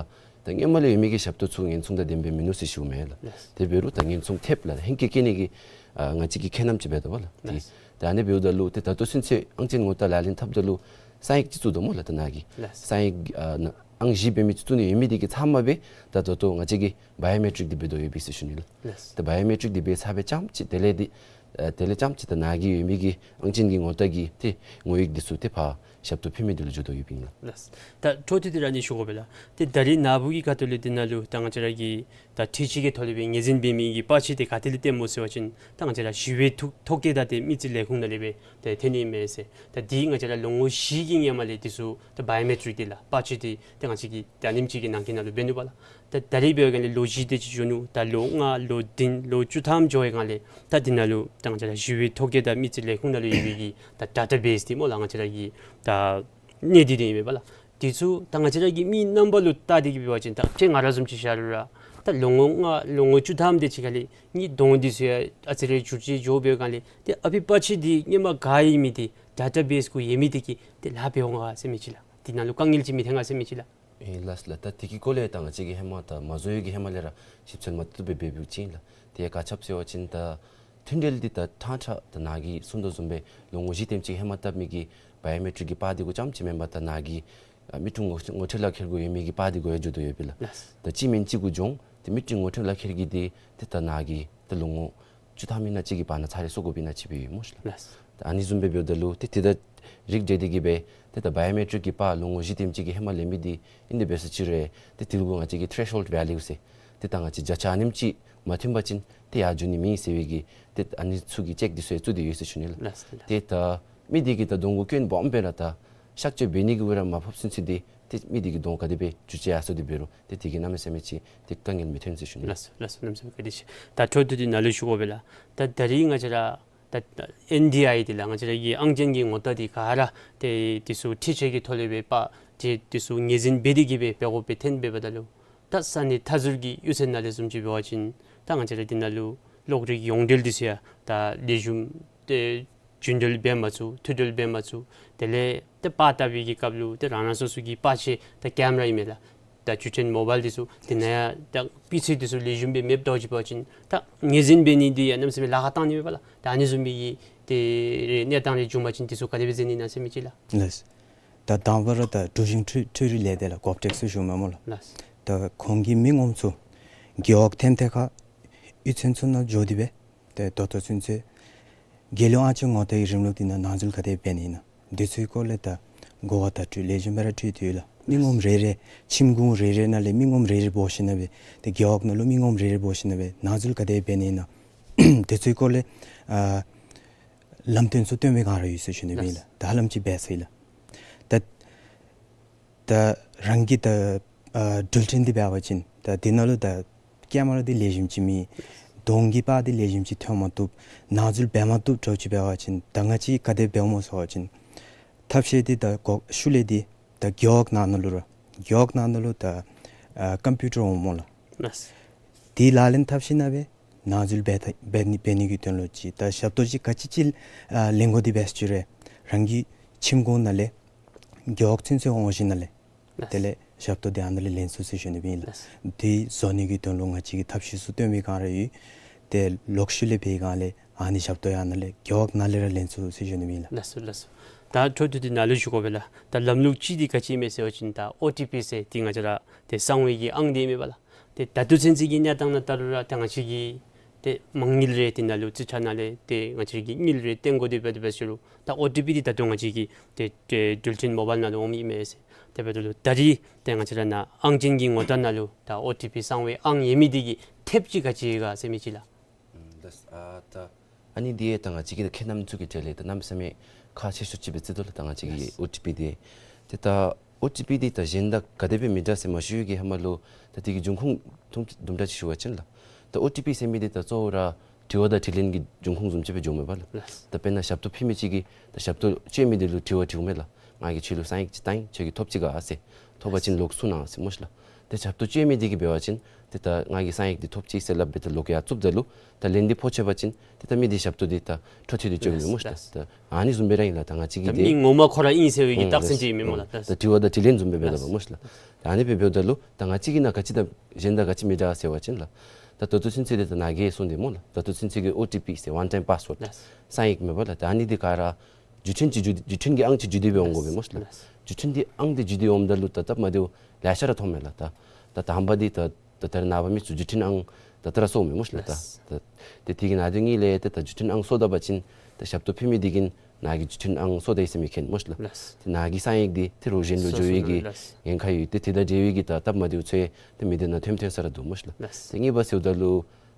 ད་སྔོན་མ་ལས་ཡོད་མི་གི་ཞབས་ཏོག་ཚུ་ཉེན་སྲུང་དང་ལྡན་སྦེ་མིན་ནུག་ཟེར་ཞུཝ་མས་ལགས། ལགས། དེ་འབད་རུང་ད་ཉེན་སྲུང་ཐེབས་ལགས། ཧེང་སྐལ་བཀལ་ནི་གི་ཨ་ང་བཅས་ཀྱི་ཁྱད་རྣམ་ཅིག་འབད་དོ་བ་ལགས། ལགས། ད་ཨ་ནི་འབདཝ་ད་ལུ་ཏེ་ད་ལྟོ་ཚུན་ཚོད་ཨང་ཅན་ངོ་རྟགས་ལག་ལེན་འཐབ་ད་ལུ་གསང་ཡིག་ཅིག་བཙུགས་དོ་སྨོ་ལགས། ད་ནཱ་གིས། ལགས། གསང་ཡིག་ཨ་ན་ཨང་བཞི་འབད་མི་ཅིག་བཙུགས་ནི་ཡོད་མི་འདི་གིས་ཚབ་མ་སྦེ་ད་ད་ལྟོ་ང་བཅས་ཀྱིས་བའི་ཡོ་མེ་ཊིག་འདི་འབད་དོ་ཡོད་པས་ཟེར་ཞུ་ནི་ལགས། ལགས། ད་བའི་ཡོ་མེ་ཊིག་འདི་འབད་ཚར་བའི་ཙམ་ཅིག་དེ་ལས་འདི་ཨ་དེ་ལས་ཙམ་ཅིག་ད་ནཱ་གི་ཡོད་མི་གི་ཨང་ཅན་གྱི་ངོ་རྟགས་ཀྱི་ཏེ་ངོ་ཡིག་འདི་ཚུ་ཏེ་ཕར་ཞབས་ཏོག་ཕུལ་མི་འདི་ལུ་འགྱོ་དོ་ཡོདཔ་ཨིན་ལགས། ལགས། ད་འཕྲོ་མཐུད་དེ་ར་ཨ་ནི་ཞུ་དགོ་པས་ལགས། ཏེ་ད་རིས་ནཱ་བུ་གི་ཁ་ཐུག་ལས་འདི་ནང་ལུ་ད་ང་བཅས་ར་གི་ད་འཕྲུལ་ཆས་ཀྱི་ཐོག་ལས་སྦེ་ངོས་འཛིན་འབད་མི་གི་པར་ཆས་འདི་ག་ཏེ་ལས་ཐོནམ་སྨོ་ཟེར་བ་ཅིན་ད་ང་བཅས་ར་ཞི་བའི་ཐོ་ཐོ་བཀོད་དང་ཏེ་མི་རྩིས་ལས་ཁུངས་ནང་ལས་སྦེ་ཏེ་ཐོན་ནི་མས་ཟེར། ད་འདི་ང་བཅས་ར་ལོ་ངོ་བཞི་གི་སྔོན་མ་ལས་འདི་ཚུ་ད་བའི་ཡོ་མེ་ཊིག་འདི་ལགས་པར་ཆས་འདི་ད་ང་བཅས་ཀྱིས་ད་ཨ་ནེམ་ཅིག་གི་ནང་འཁོད་ནང་ལུ་འབད་ནུག་པ་ལགས། ད་ད་རིས་འབད་བའི་སྒང་ལས་ལོ་བཞི་དེ་ཅིག་འགྱོ་ནུག། ད་ལོ་ལྔ་ལོ་བདུན་ལོ་བཅུ་ཐམ་འགྱོ་བའི་སྒང་ལས་ད་འདི་ནང་ལུ་ད་ང་བཅས་ར་ཞི་བའི་ཐོ་བཀོད་དང་མི་རྩིས་ལས་ཁུངས་ནང་ལུ་ཡོད་པའི་གི་ད་ཌེ་ཊ་བེསི་འདི་སྨོ་ལགས། ང་བཅས་ར་གི་ད་གནས་འདི་འདི་ཨིན་མས་པ་ལགས། འདི་ཚུ་ད་ང་བཅས་ར་གི་མི་རྣམ་པ་ལུ་བལྟ་སྟེ་གི་འབད་བ་ཅིན་ད་ཁྱེད་ང་ར་བཟུམ་ཅིག་བཞག་རུང་ར་ད་ལོ་ངོ་ལྔ་ལོ་ངོ་བཅུ་ཐམ་དེ་ཅིག་ཁ་ལས་གཉིས་གདོང་འདི་ཚུ་ཡང་ཨ་ཙི་རེ་འགྱུར་བཅོས་འགྱོ་བའི་སྒང་ལས་ཏེ་ཨ་ཕི་པར་ཆས་འདི་སྔོན་མ་ག་ཡོད་མི་འདི་ཌེ་ཊ་བེསི་གུ་ཡོད་མི་འདི་གིས་ཏེ་ལཱ་འབད་འོང་ག་ཟེར་མི་ཅིག་ལགས། འདི་ནང་ལུ་དཀའ་ངལ་ཅིག་མི་ཐོན་ག་ཟེར་མི་ཅིག་ལགས། ཨིན་ལགས་ལགས། ད་དེ་གི་སྐོར་ལས་ད་ང་བཅས་ཀྱིས་ཧེ་མ་ད་མ་བཟོ་བའི་གི་ཧེ་མ་ལས་ར་ཞིབ་འཚོལ་མ་བཏུབ་པའི་འབད་འབདཝ་ཅིག་ཨིན་ལགས། དེ་ག་ཅི་སྦེ་ཟེར་བ་ཅིན་ད་མཐུན་འབྲེལ་འདི་ད་ཐང་ཆ་ད་ནཱ་གིས་གསུངས་དོ་བཟུམ་སྦེ་ལོ་ངོ་བཞི་དེམ་ཅིག་ཧེ་མ་བཏབ་མི་གི་བའི་ཡོ་མེ་ཊིག་གི་པར་འདི་གུ་ཙམ་ཅིག་མེན་པར་ད་ནཱ་གི་ཨ་མི་ཀྲུག་ངོ་ངོ་སྤྲོད་ལག་ཁྱེར་གུ་ཡོད་མི་གི་པར་འདི་གུ་ཡང་འགྱོ་དོ་ཡོད་པས་ལགས། ལགས། ད་གཅིག་མེན་གཅིག་གུ་འགྱོ་འོང་། ཏེ་མི་ཀྲུག་ངོ་སྤྲོད་ལག་ཁྱེར་གྱི་འདི་ཏེ་ད་ནཱ་གི་ད་ལོ་ངོ་ བཅུ་ཐམ་ཨིན་ན་ཅིག་གི་བར་ན་ཚར་རེ་བཙུགས་དགོཔ་ཨིན་ན་ཅིག་སྦེ་ཡོད་སྨོ་ཤིག་ལགས། ལགས། ད་ཨ་ནི་བཟུམ་སྦེ་འབདཝ་ད་ལུ་ཏེ་དེ་དང་རིགས་བསྒྲེས་ཏེ་གི་སྦེ་ཏེ་ད་བའི་ཡོ་མེ་ཊིག་གི་པར་ལོ་ངོ་བཞི་དེམ་ཅིག་གི་ཧེ་མ་ལེན་མི་འདི་ཨིན་དེ་འབད་ས་ཅིག་རུང་ཏེ་དེ་ལུ་ང་བཅས་ཀྱི་ཐེ་རེཤ་ཧོལཌ་བེ་ལིའུ་ཟེར་ཏེ་ད་ང་བཅས་བརྒྱ་ཆ་ཨ་ནེམ་ཅིག་མ་ཐིམ་པ་ཅིན་ཏེ་ཡར་འགྱོ་ནི་མེད་ཟེར་བའི་གི་ཏེ་ཨ་ནི་ཚུ་གི་ཅེཀ་འདི་ཚུ་ཡང་བཙུགས་ཏེ་ཡོད་ཟེར་ཞུ་ནི་ལགས། ལགས་ལགས། ཏེ་ད་མི་འདི་གིས་ད་གདོང་གུ་སྐྱོན་སྦོམ་སྦེ་ར་ད་གཤག་བཅོས་འབད་ནི་གི་དབུ་ར་མ་ཕོགཔ་ཚུན་ཚོད་འདི་ཏེ་མི་འདི་གི་གདོང་ག་དེ་སྦེ་འགྱུར་བཅོས་ཡར་སོང་སྟེ་འབད་རུང་ཏེ་དེ་གིས་གནམ་མེད་ས་མེད་ཅིག་ཏེ་དཀའ་ངལ་མི་འཐོན་ཟེར་ཞུ་ནི། ལགས་སོ་ལགས་སོ། གནམ་མེད་ས་མེད་བཀའ་དྲིན་ཆེ། ད་འཕྲོ་མཐུད་དེ་ནཱ་ལུ་ཞུ་དགོ་པས་ལགས། ད་ད་རིས་ང་བཅས་ར་ད་ཨེན་ཌི་ཨའི་འདི་ལགས་ང་བཅས་ར་གི་ཨང་ཅན་གྱི་ངོ་རྟགས་འདི་ག་ར་ཏེ་འདི་ཚུ་འཕྲུལ་ཆས་ཀྱི་ཐོག་ལས་སྦེ་པར་ཏེ་འདི་ཚུ་ངོས་འཛིན་འབད་དེ་གི་སྦེ་འབད་དགོཔ་སྦེ་ཐོན་འབདཝ་ད་ལུ་ད་ས་གནས་མཐའ་ཟུར་གྱི་གཡུས་ཚན་ནང་ལས་བཟུམ་ཅིག་འབད་བ་ཅིན་ད་ང་བཅས་ར་འདི་ནང་ལུ་གློག་རིག་ཡོངས་འབྲེལ་འདི་ཚུ་ཡང་ད་ལེགས་ཤོམ་ཏེ་རྒྱུན་འགྲུལ་འབད་མ་ཚུགས། མཐུད་འབྲེལ་འབད་མ་ཚུགས། དེ་ལས་ཏེ་པར་བཏབ་པའི་གི་སྐབས་ལུ་ཏེ་རང་རང་སོ་སོ་གི་པར་ཆས་ད་ཀེམ་ར་ཨིན་མས་ལགས། ད་འགྲུལ་འཕྲིན་མོ་བཱའིལ་འདི་ཚུ་དེ་ནང་ཡང་ད་སྤུས་ཚད་འདི་ཚུ་ལེགས་ཤོམ་སྦེ་མེདཔ་འདྲཝ་ཅིག་འབད་བ་ཅིན་ད་ངོས་འཛིན་འབད་ནི་འདི་ཡང་གནམ་མེད་ས་མེད་ལཱ་ཁག་བཏང་ནི་མས་པ་ལགས། ད་ཨ་ནི་བཟུམ་མའི་གི་ཏེ་རེ་གནས་སྟངས་རེ་བྱུང་པ་ཅིན་འདི་ཚུ་ག་དེ་སྦེ་མཛད་ནི་ཨིན་ན་ཟེར་མི་ཅིག་ལགས། ལགས། ད་དང་པ་ར་ད་འགྲུལ་འཕྲིན་འཕྲུལ་འཕྲུལ་རིག་ལས་སྡེ་ལགས་ཀོབ་ཊེག་ཟེར་ཞུཝ་མས་སྨོ་ལགས། ལགས། ད་ཁོང་གིས་མི་ངོམ་ཚུ་རྒེད་འོག་ཐེམ་ཐེ་ཁ་གཡུས་ཚན་ཚུ་ནང་འགྱོ་སྟེ་སྦེ་ཏེ་ད་ལྟོ་ཚུན་ཚོད་རྒྱལ་ཡོངས་ཨང་ཅན་ངོ་རྟགས་ཀྱི་རིམ་ལུགས་འདི་ནང་ནང་འཛུལ་ག་དེ་འབད་ནི་ཨིན་ན། འདི་ཚུའི་སྐོར་ལས་ད་གོ་བ་ད་འཕྲོད་ལེགས་ཤོམ་སྦེ་ར་འཕྲོད་དེ་ཡོད་ལགས། མི་ངོམ་རེ་རེ་ཁྱིམ་གུང་རེ་རེ་ནང་ལས་མི་ངོམ་རེ་རེ་འབོ་ཞིནམ་ལས་ཏེ་རྒེད་འོག་ནང་ལུ་མི་ངོམ་རེ་རེ་འབོ་ཞིནམ་ལས་ནང་འཛུལ་ག་དེ་འབད་ནི་ཨིན་ན། འདི་ཚུའི་སྐོར་ལས་ཨ་ལམ་སྟོན་ཚུ་སྟོན་པའི་སྒང་ར་ཡོད་ཟེར་ཞུ་ནི་ཨིན་ལགས། ད་ཧ་ལམ་ཅིག་འབད་ཚར་ཡི་ལགས། ད་ད་རང་གི་ད་ཨ་འགྲུལ་འཕྲིན་འདི་འབད་བ་ཅིན་ད་འདི་ནང་ལུ་ད་ཀེམ་ར་འདི་ལེགས་ཤོམ་ཅིག་མེད། གདོང་གི་པར་འདི་ལེགས་ཤོམ་ཅིག་ཐོན་མ་བཏུབ། ནང་འཛུལ་འབད་མ་བཏུབ་འདྲཝ་ཅིག་འབད་བ་ཅིན་ད་ང་བཅས་ག་དེ་འབདཝ་སྨོ་ཟེར་བ་ཅིན་ཐབས་ཤེས་འདི་ད་གོ་ཤུལ་ལས་འདི་ད་རྒེད་འོག་ནང་ན་ལུ་ར་རྒེད་འོག་ནང་ན་ལུ་ད་ཨ་ཀམ་པིའུ་ཊར་འོང་སྨོ་ལགས། ལགས། འདི་ལག་ལེན་འཐབ་ཞིནམ་ལས་ནང་འཛུལ་འབད་ཐ་འབད་ནི་འབད་ནི་གི་དོན་ལུ་ཅིག་ད་ཞབས་ཏོག་ཅིག་ག་ཅི་ཅིག་ཨ་ལེན་དགོ་འདི་འབད་ཟེར་ཞུ་རུང་རང་གི་ཁྱིམ་གུང་ནང་ལས་རྒེད་འོག་ཚུན་ཚོད་འོང་ཞིནམ་ལས་ལགས། དེ་ལས་ཞབས་ཏོག་འདི་ཨ་ནཱ་ལས་ལེན་ཚུགས་ཟེར་ཞུ་ནི་ཨིན་ལགས། ལགས། འདི་བཟོ་ནི་གི་དོན་ལུ་ང་བཅས་ཀྱིས་ཐབས་ཤེས་ཚུ་སྟོན་པའི་སྒང་ར་ཡོད། ཏེ་ལོག་ཤུལ་ལས་འབད་བའི་སྒང་ལས་ཨ་ནི་ཞབས་ཏོག་ཡང་ཨ་ནཱ་ལས་རྒེད་འོག་ནང་ལས་ར་ལེན་ཚུགས་ཟེར་ཞུ་ནི་ཨིན་ལགས། ལགས་སོ་ལགས་སོ། ད་འཕྲོ་མཐུད་དེ་ནཱ་ལུ་ཞུ་དགོ་པས་ལགས། ད་ལམ་ལུགས་ཅིག་འདི་ག་ཅི་ཨིན་མས་ཟེར་བ་ཅིན་ད་ཨོ་ཊི་པི་ཟེར་འདི་ང་བཅས་ར་ཏེ་གསང་བའི་གི་ཨང་འདི་ཨིན་མས་པ་ལགས། ཏེ་ད་ལྟོ་ཚུན་ཚོད་ཀྱི་གནས་སྟངས་ནང་ལྟར་ར་ཏེ་ང་བཅས་ཀྱིས་ཏེ་མ་དངུལ་རེ་འདི་ནང་ལུ་རྩིས་ཁྲ་ནང་ལས་ཏེ་ང་བཅས་ཀྱིས་དངུལ་རེ་བཏོན་དགོ་འདི་འབད་དེ་འབད་ཟེར་རུང་ད་ཨོ་ཊི་པི་འདི་ད་ལྟོ་ང་བཅས་ཀྱི་ཏེ་ཏེ་འགྲུལ་འཕྲིན་མོ་བཱའིལ་ནང་ལུ་འོང་མི་ཨིན་མས་ཟེར། དེ་འབདཝ་ད་ལུ་ད་རིས་ཏེ་ང་བཅས་ར་ནཱ་ཨང་ཅན་གྱི་ངོ་རྟགས་ནང་ལུ་ད་ཨོ་ཊི་པི་གསང་བའི་ཨང་ཡོད་མི་འདི་གི་ཐེབས་ཅིག་ག་ཅི་ཡོད་ག་ཟེར་མི་ཅིག་ལགས། ཨུམ་ད་ཨ་ད་ཨ་ནི་འདི་ད་ང་བཅས་ཀྱིས་ད་ཁྱེད་རྣམ་ཚུ་གི་གྲས་ལས་ད་གནམ་མེད་ས་མེད་ཁག་ཆེ་ཤོས་ཅིག་སྦེ་བརྩི་དོ་ལགས། ད་ང་བཅས་ཀྱི་ཨོ་ཊི་པི་འདི་ཏེ་ད་ཨོ་ཊི་པི་འདི་ད་གཞན་དང་ག་དེ་སྦེ་མི་འདྲ་ཟེར་མ་ཞུ་བའི་གི་ཧེ་མ་ལུ་ད་འདི་གི་འབྱུང་ཁུངས་ཐུང་དུམ་གྲ་ཅིག་ཞུ་བ་ཅིན་ལགས། ད་ཨོ་ཊི་པི་ཟེར་མི་འདི་ད་གཙོ་བོ་ར་དྲི་བ་དང་དྲིས་ལན་གྱི་འབྱུང་ཁུངས་བཟུམ་ཅིག་སྦེ་འགྱོཝ་མས་པ་ལགས། ལགས། ད་དཔེར་ན་ཞབས་ཏོག་ཕུལ་མི་ཅིག་གིས་ད་ཞབས་ཏོག་སྤྱོད་མི་འདི་ལུ་དྲི་བ་དྲིཝ་མས་ལགས། ང་གིས་ཁྱོད་ལུ་གསང་ཡིག་ཅིག་བཏང་ཡི། ཁྱོད་ཀྱིས་ཐོབ་ཅི་ག་ཟེར། ཐོབ་པ་ཅིན་ལོག་གསུང་གནང་ཟེར་སྨོ་ཤིག་ལགས། ཏེ་ཞབས་ཏོག་སྤྱོད་མི་འདི་གིས་འབད་བ་ཅིན་ཏེ་ད་ང་གིས་གསང་ཡིག་འདི་ཐོབ་ཅི་ཟེར་སླབ་སྦེ་ཏེ་ལོག་ཡར་བཙུགསཔ་ད་ལུ་ད་ལན་འདི་ཕོག་ཆི་བ་ཅིན་ཏེ་ད་མི་འདི་ཞབས་ཏོག་འདི་ད་འཕྲོ་མཐུད་དེ་སྤྱོད་མི་སྨོ་ཤིག་ལགས། ལགས། ད་ཨ་ནི་བཟུམ་སྦེ་ར་ཨིན་ལགས། ད་ང་བཅས་ཀྱིས་ད་ཏེ་མི་ངོ་མ་ཁོ་ར་ཨིན་ཟེར་བའི་གི་ཨུམ་རྟགས་མཚན་ལགས། ཅིག་ཨིན་མས་སྨོ་ལགས། ད་ད་དྲི་བ་དང་དྲིས་ལན་བཟུམ་སྦེ་འབདཝ་ད་ལགས། སྨོ་ཤིག་ལགས། ད་ཨ་ནི་སྦེ་འབདཝ་ད་ལུ་ད་ང་བཅས་ཀྱིས་ནཱ་ག་ཅི་དང་གཞན་དང་ག་ཅི་མི་འདྲ་ཟེར་བ་ཅིན་ལགས། ད་ད་ལྟོ་ཚུན་ཚོད་འདི་ད་ནཱ་གིས་གསུངས་ཏེ་སྨོ་ལགས། ད་ལྟོ་ཚུན་ཚོད་ཀྱི་ཨོ་ཊི་པི་ཟེར་ཝཱན་ཊའིམ་པཱསི་ཝརཌ་ལགས། གསང་ཡིག་མས་པ་ལགས། ད་ཨ་ནི་འདི་ག་ར་འགྲུལ་འཕྲིན་ཅིག་འགྲུལ་འགྲུལ་འཕྲིན་གྱི་ཨང་ཅིག་བརྒྱུད་དེ་སྦེ་འོང་དགོ་པས་སྨོ་ཤིག་ལགས། ལགས། འགྲུལ་འཕྲིན་འདི་ཨང་འདི་བརྒྱུད་དེ་འོངམ་ད་ལུ་ད་སྟབས་མ་བདེཝ་ལེ་ཤ་ར་མཐོངམ་མས་ལགས། ད་ད་དང་པ་འདི་ད་ད་ད་རེས་ནངས་པ་མི་ཚུ་འགྲུལ་འཕྲིན་ཨང་ད་ད་ར་སོརཝ་མས་སྨོ་ཤིག་ལགས། ད་ལགས། ད་ཏེ་དེ་གི་ནང་དོན་གཉིས་ལས་ཏེ་ད་འགྲུལ་འཕྲིན་ཨང་སོར་ད་པ་ཅིན་ད་ཞབས་ཏོག་ཕུལ་མི་འདི་གིས་ནཱ་གི་འགྲུལ་འཕྲིན་ཨང་སོར་ད་ཡི་ཟེར་མི་མཁྱེན་སྨོ་ཤིག་ལགས། ལགས། ཏེ་ནཱ་གི་གསང་ཡིག་འདི་ཏེ་རོགས་གཞན་ལུ་སོ་འགྱོ་སོ་བའི་ལུ་གི་ལགས། ཉེན་ཁ་ཡོད། ཏེ་དེ་དང་འབྲེལ་བའི་གི་ད་སྟབས་མ་བདེཝ་ཚུ་ཡང་ཏེ་མི་སྡེ་ནང་ཐོནམ་ཐོན་ས་ར་འདུག་སྨོ་ཤིག་ལགས། ལགས། ཏེ་གཉིས་པ་ཟེརཝ་ད་ལུ་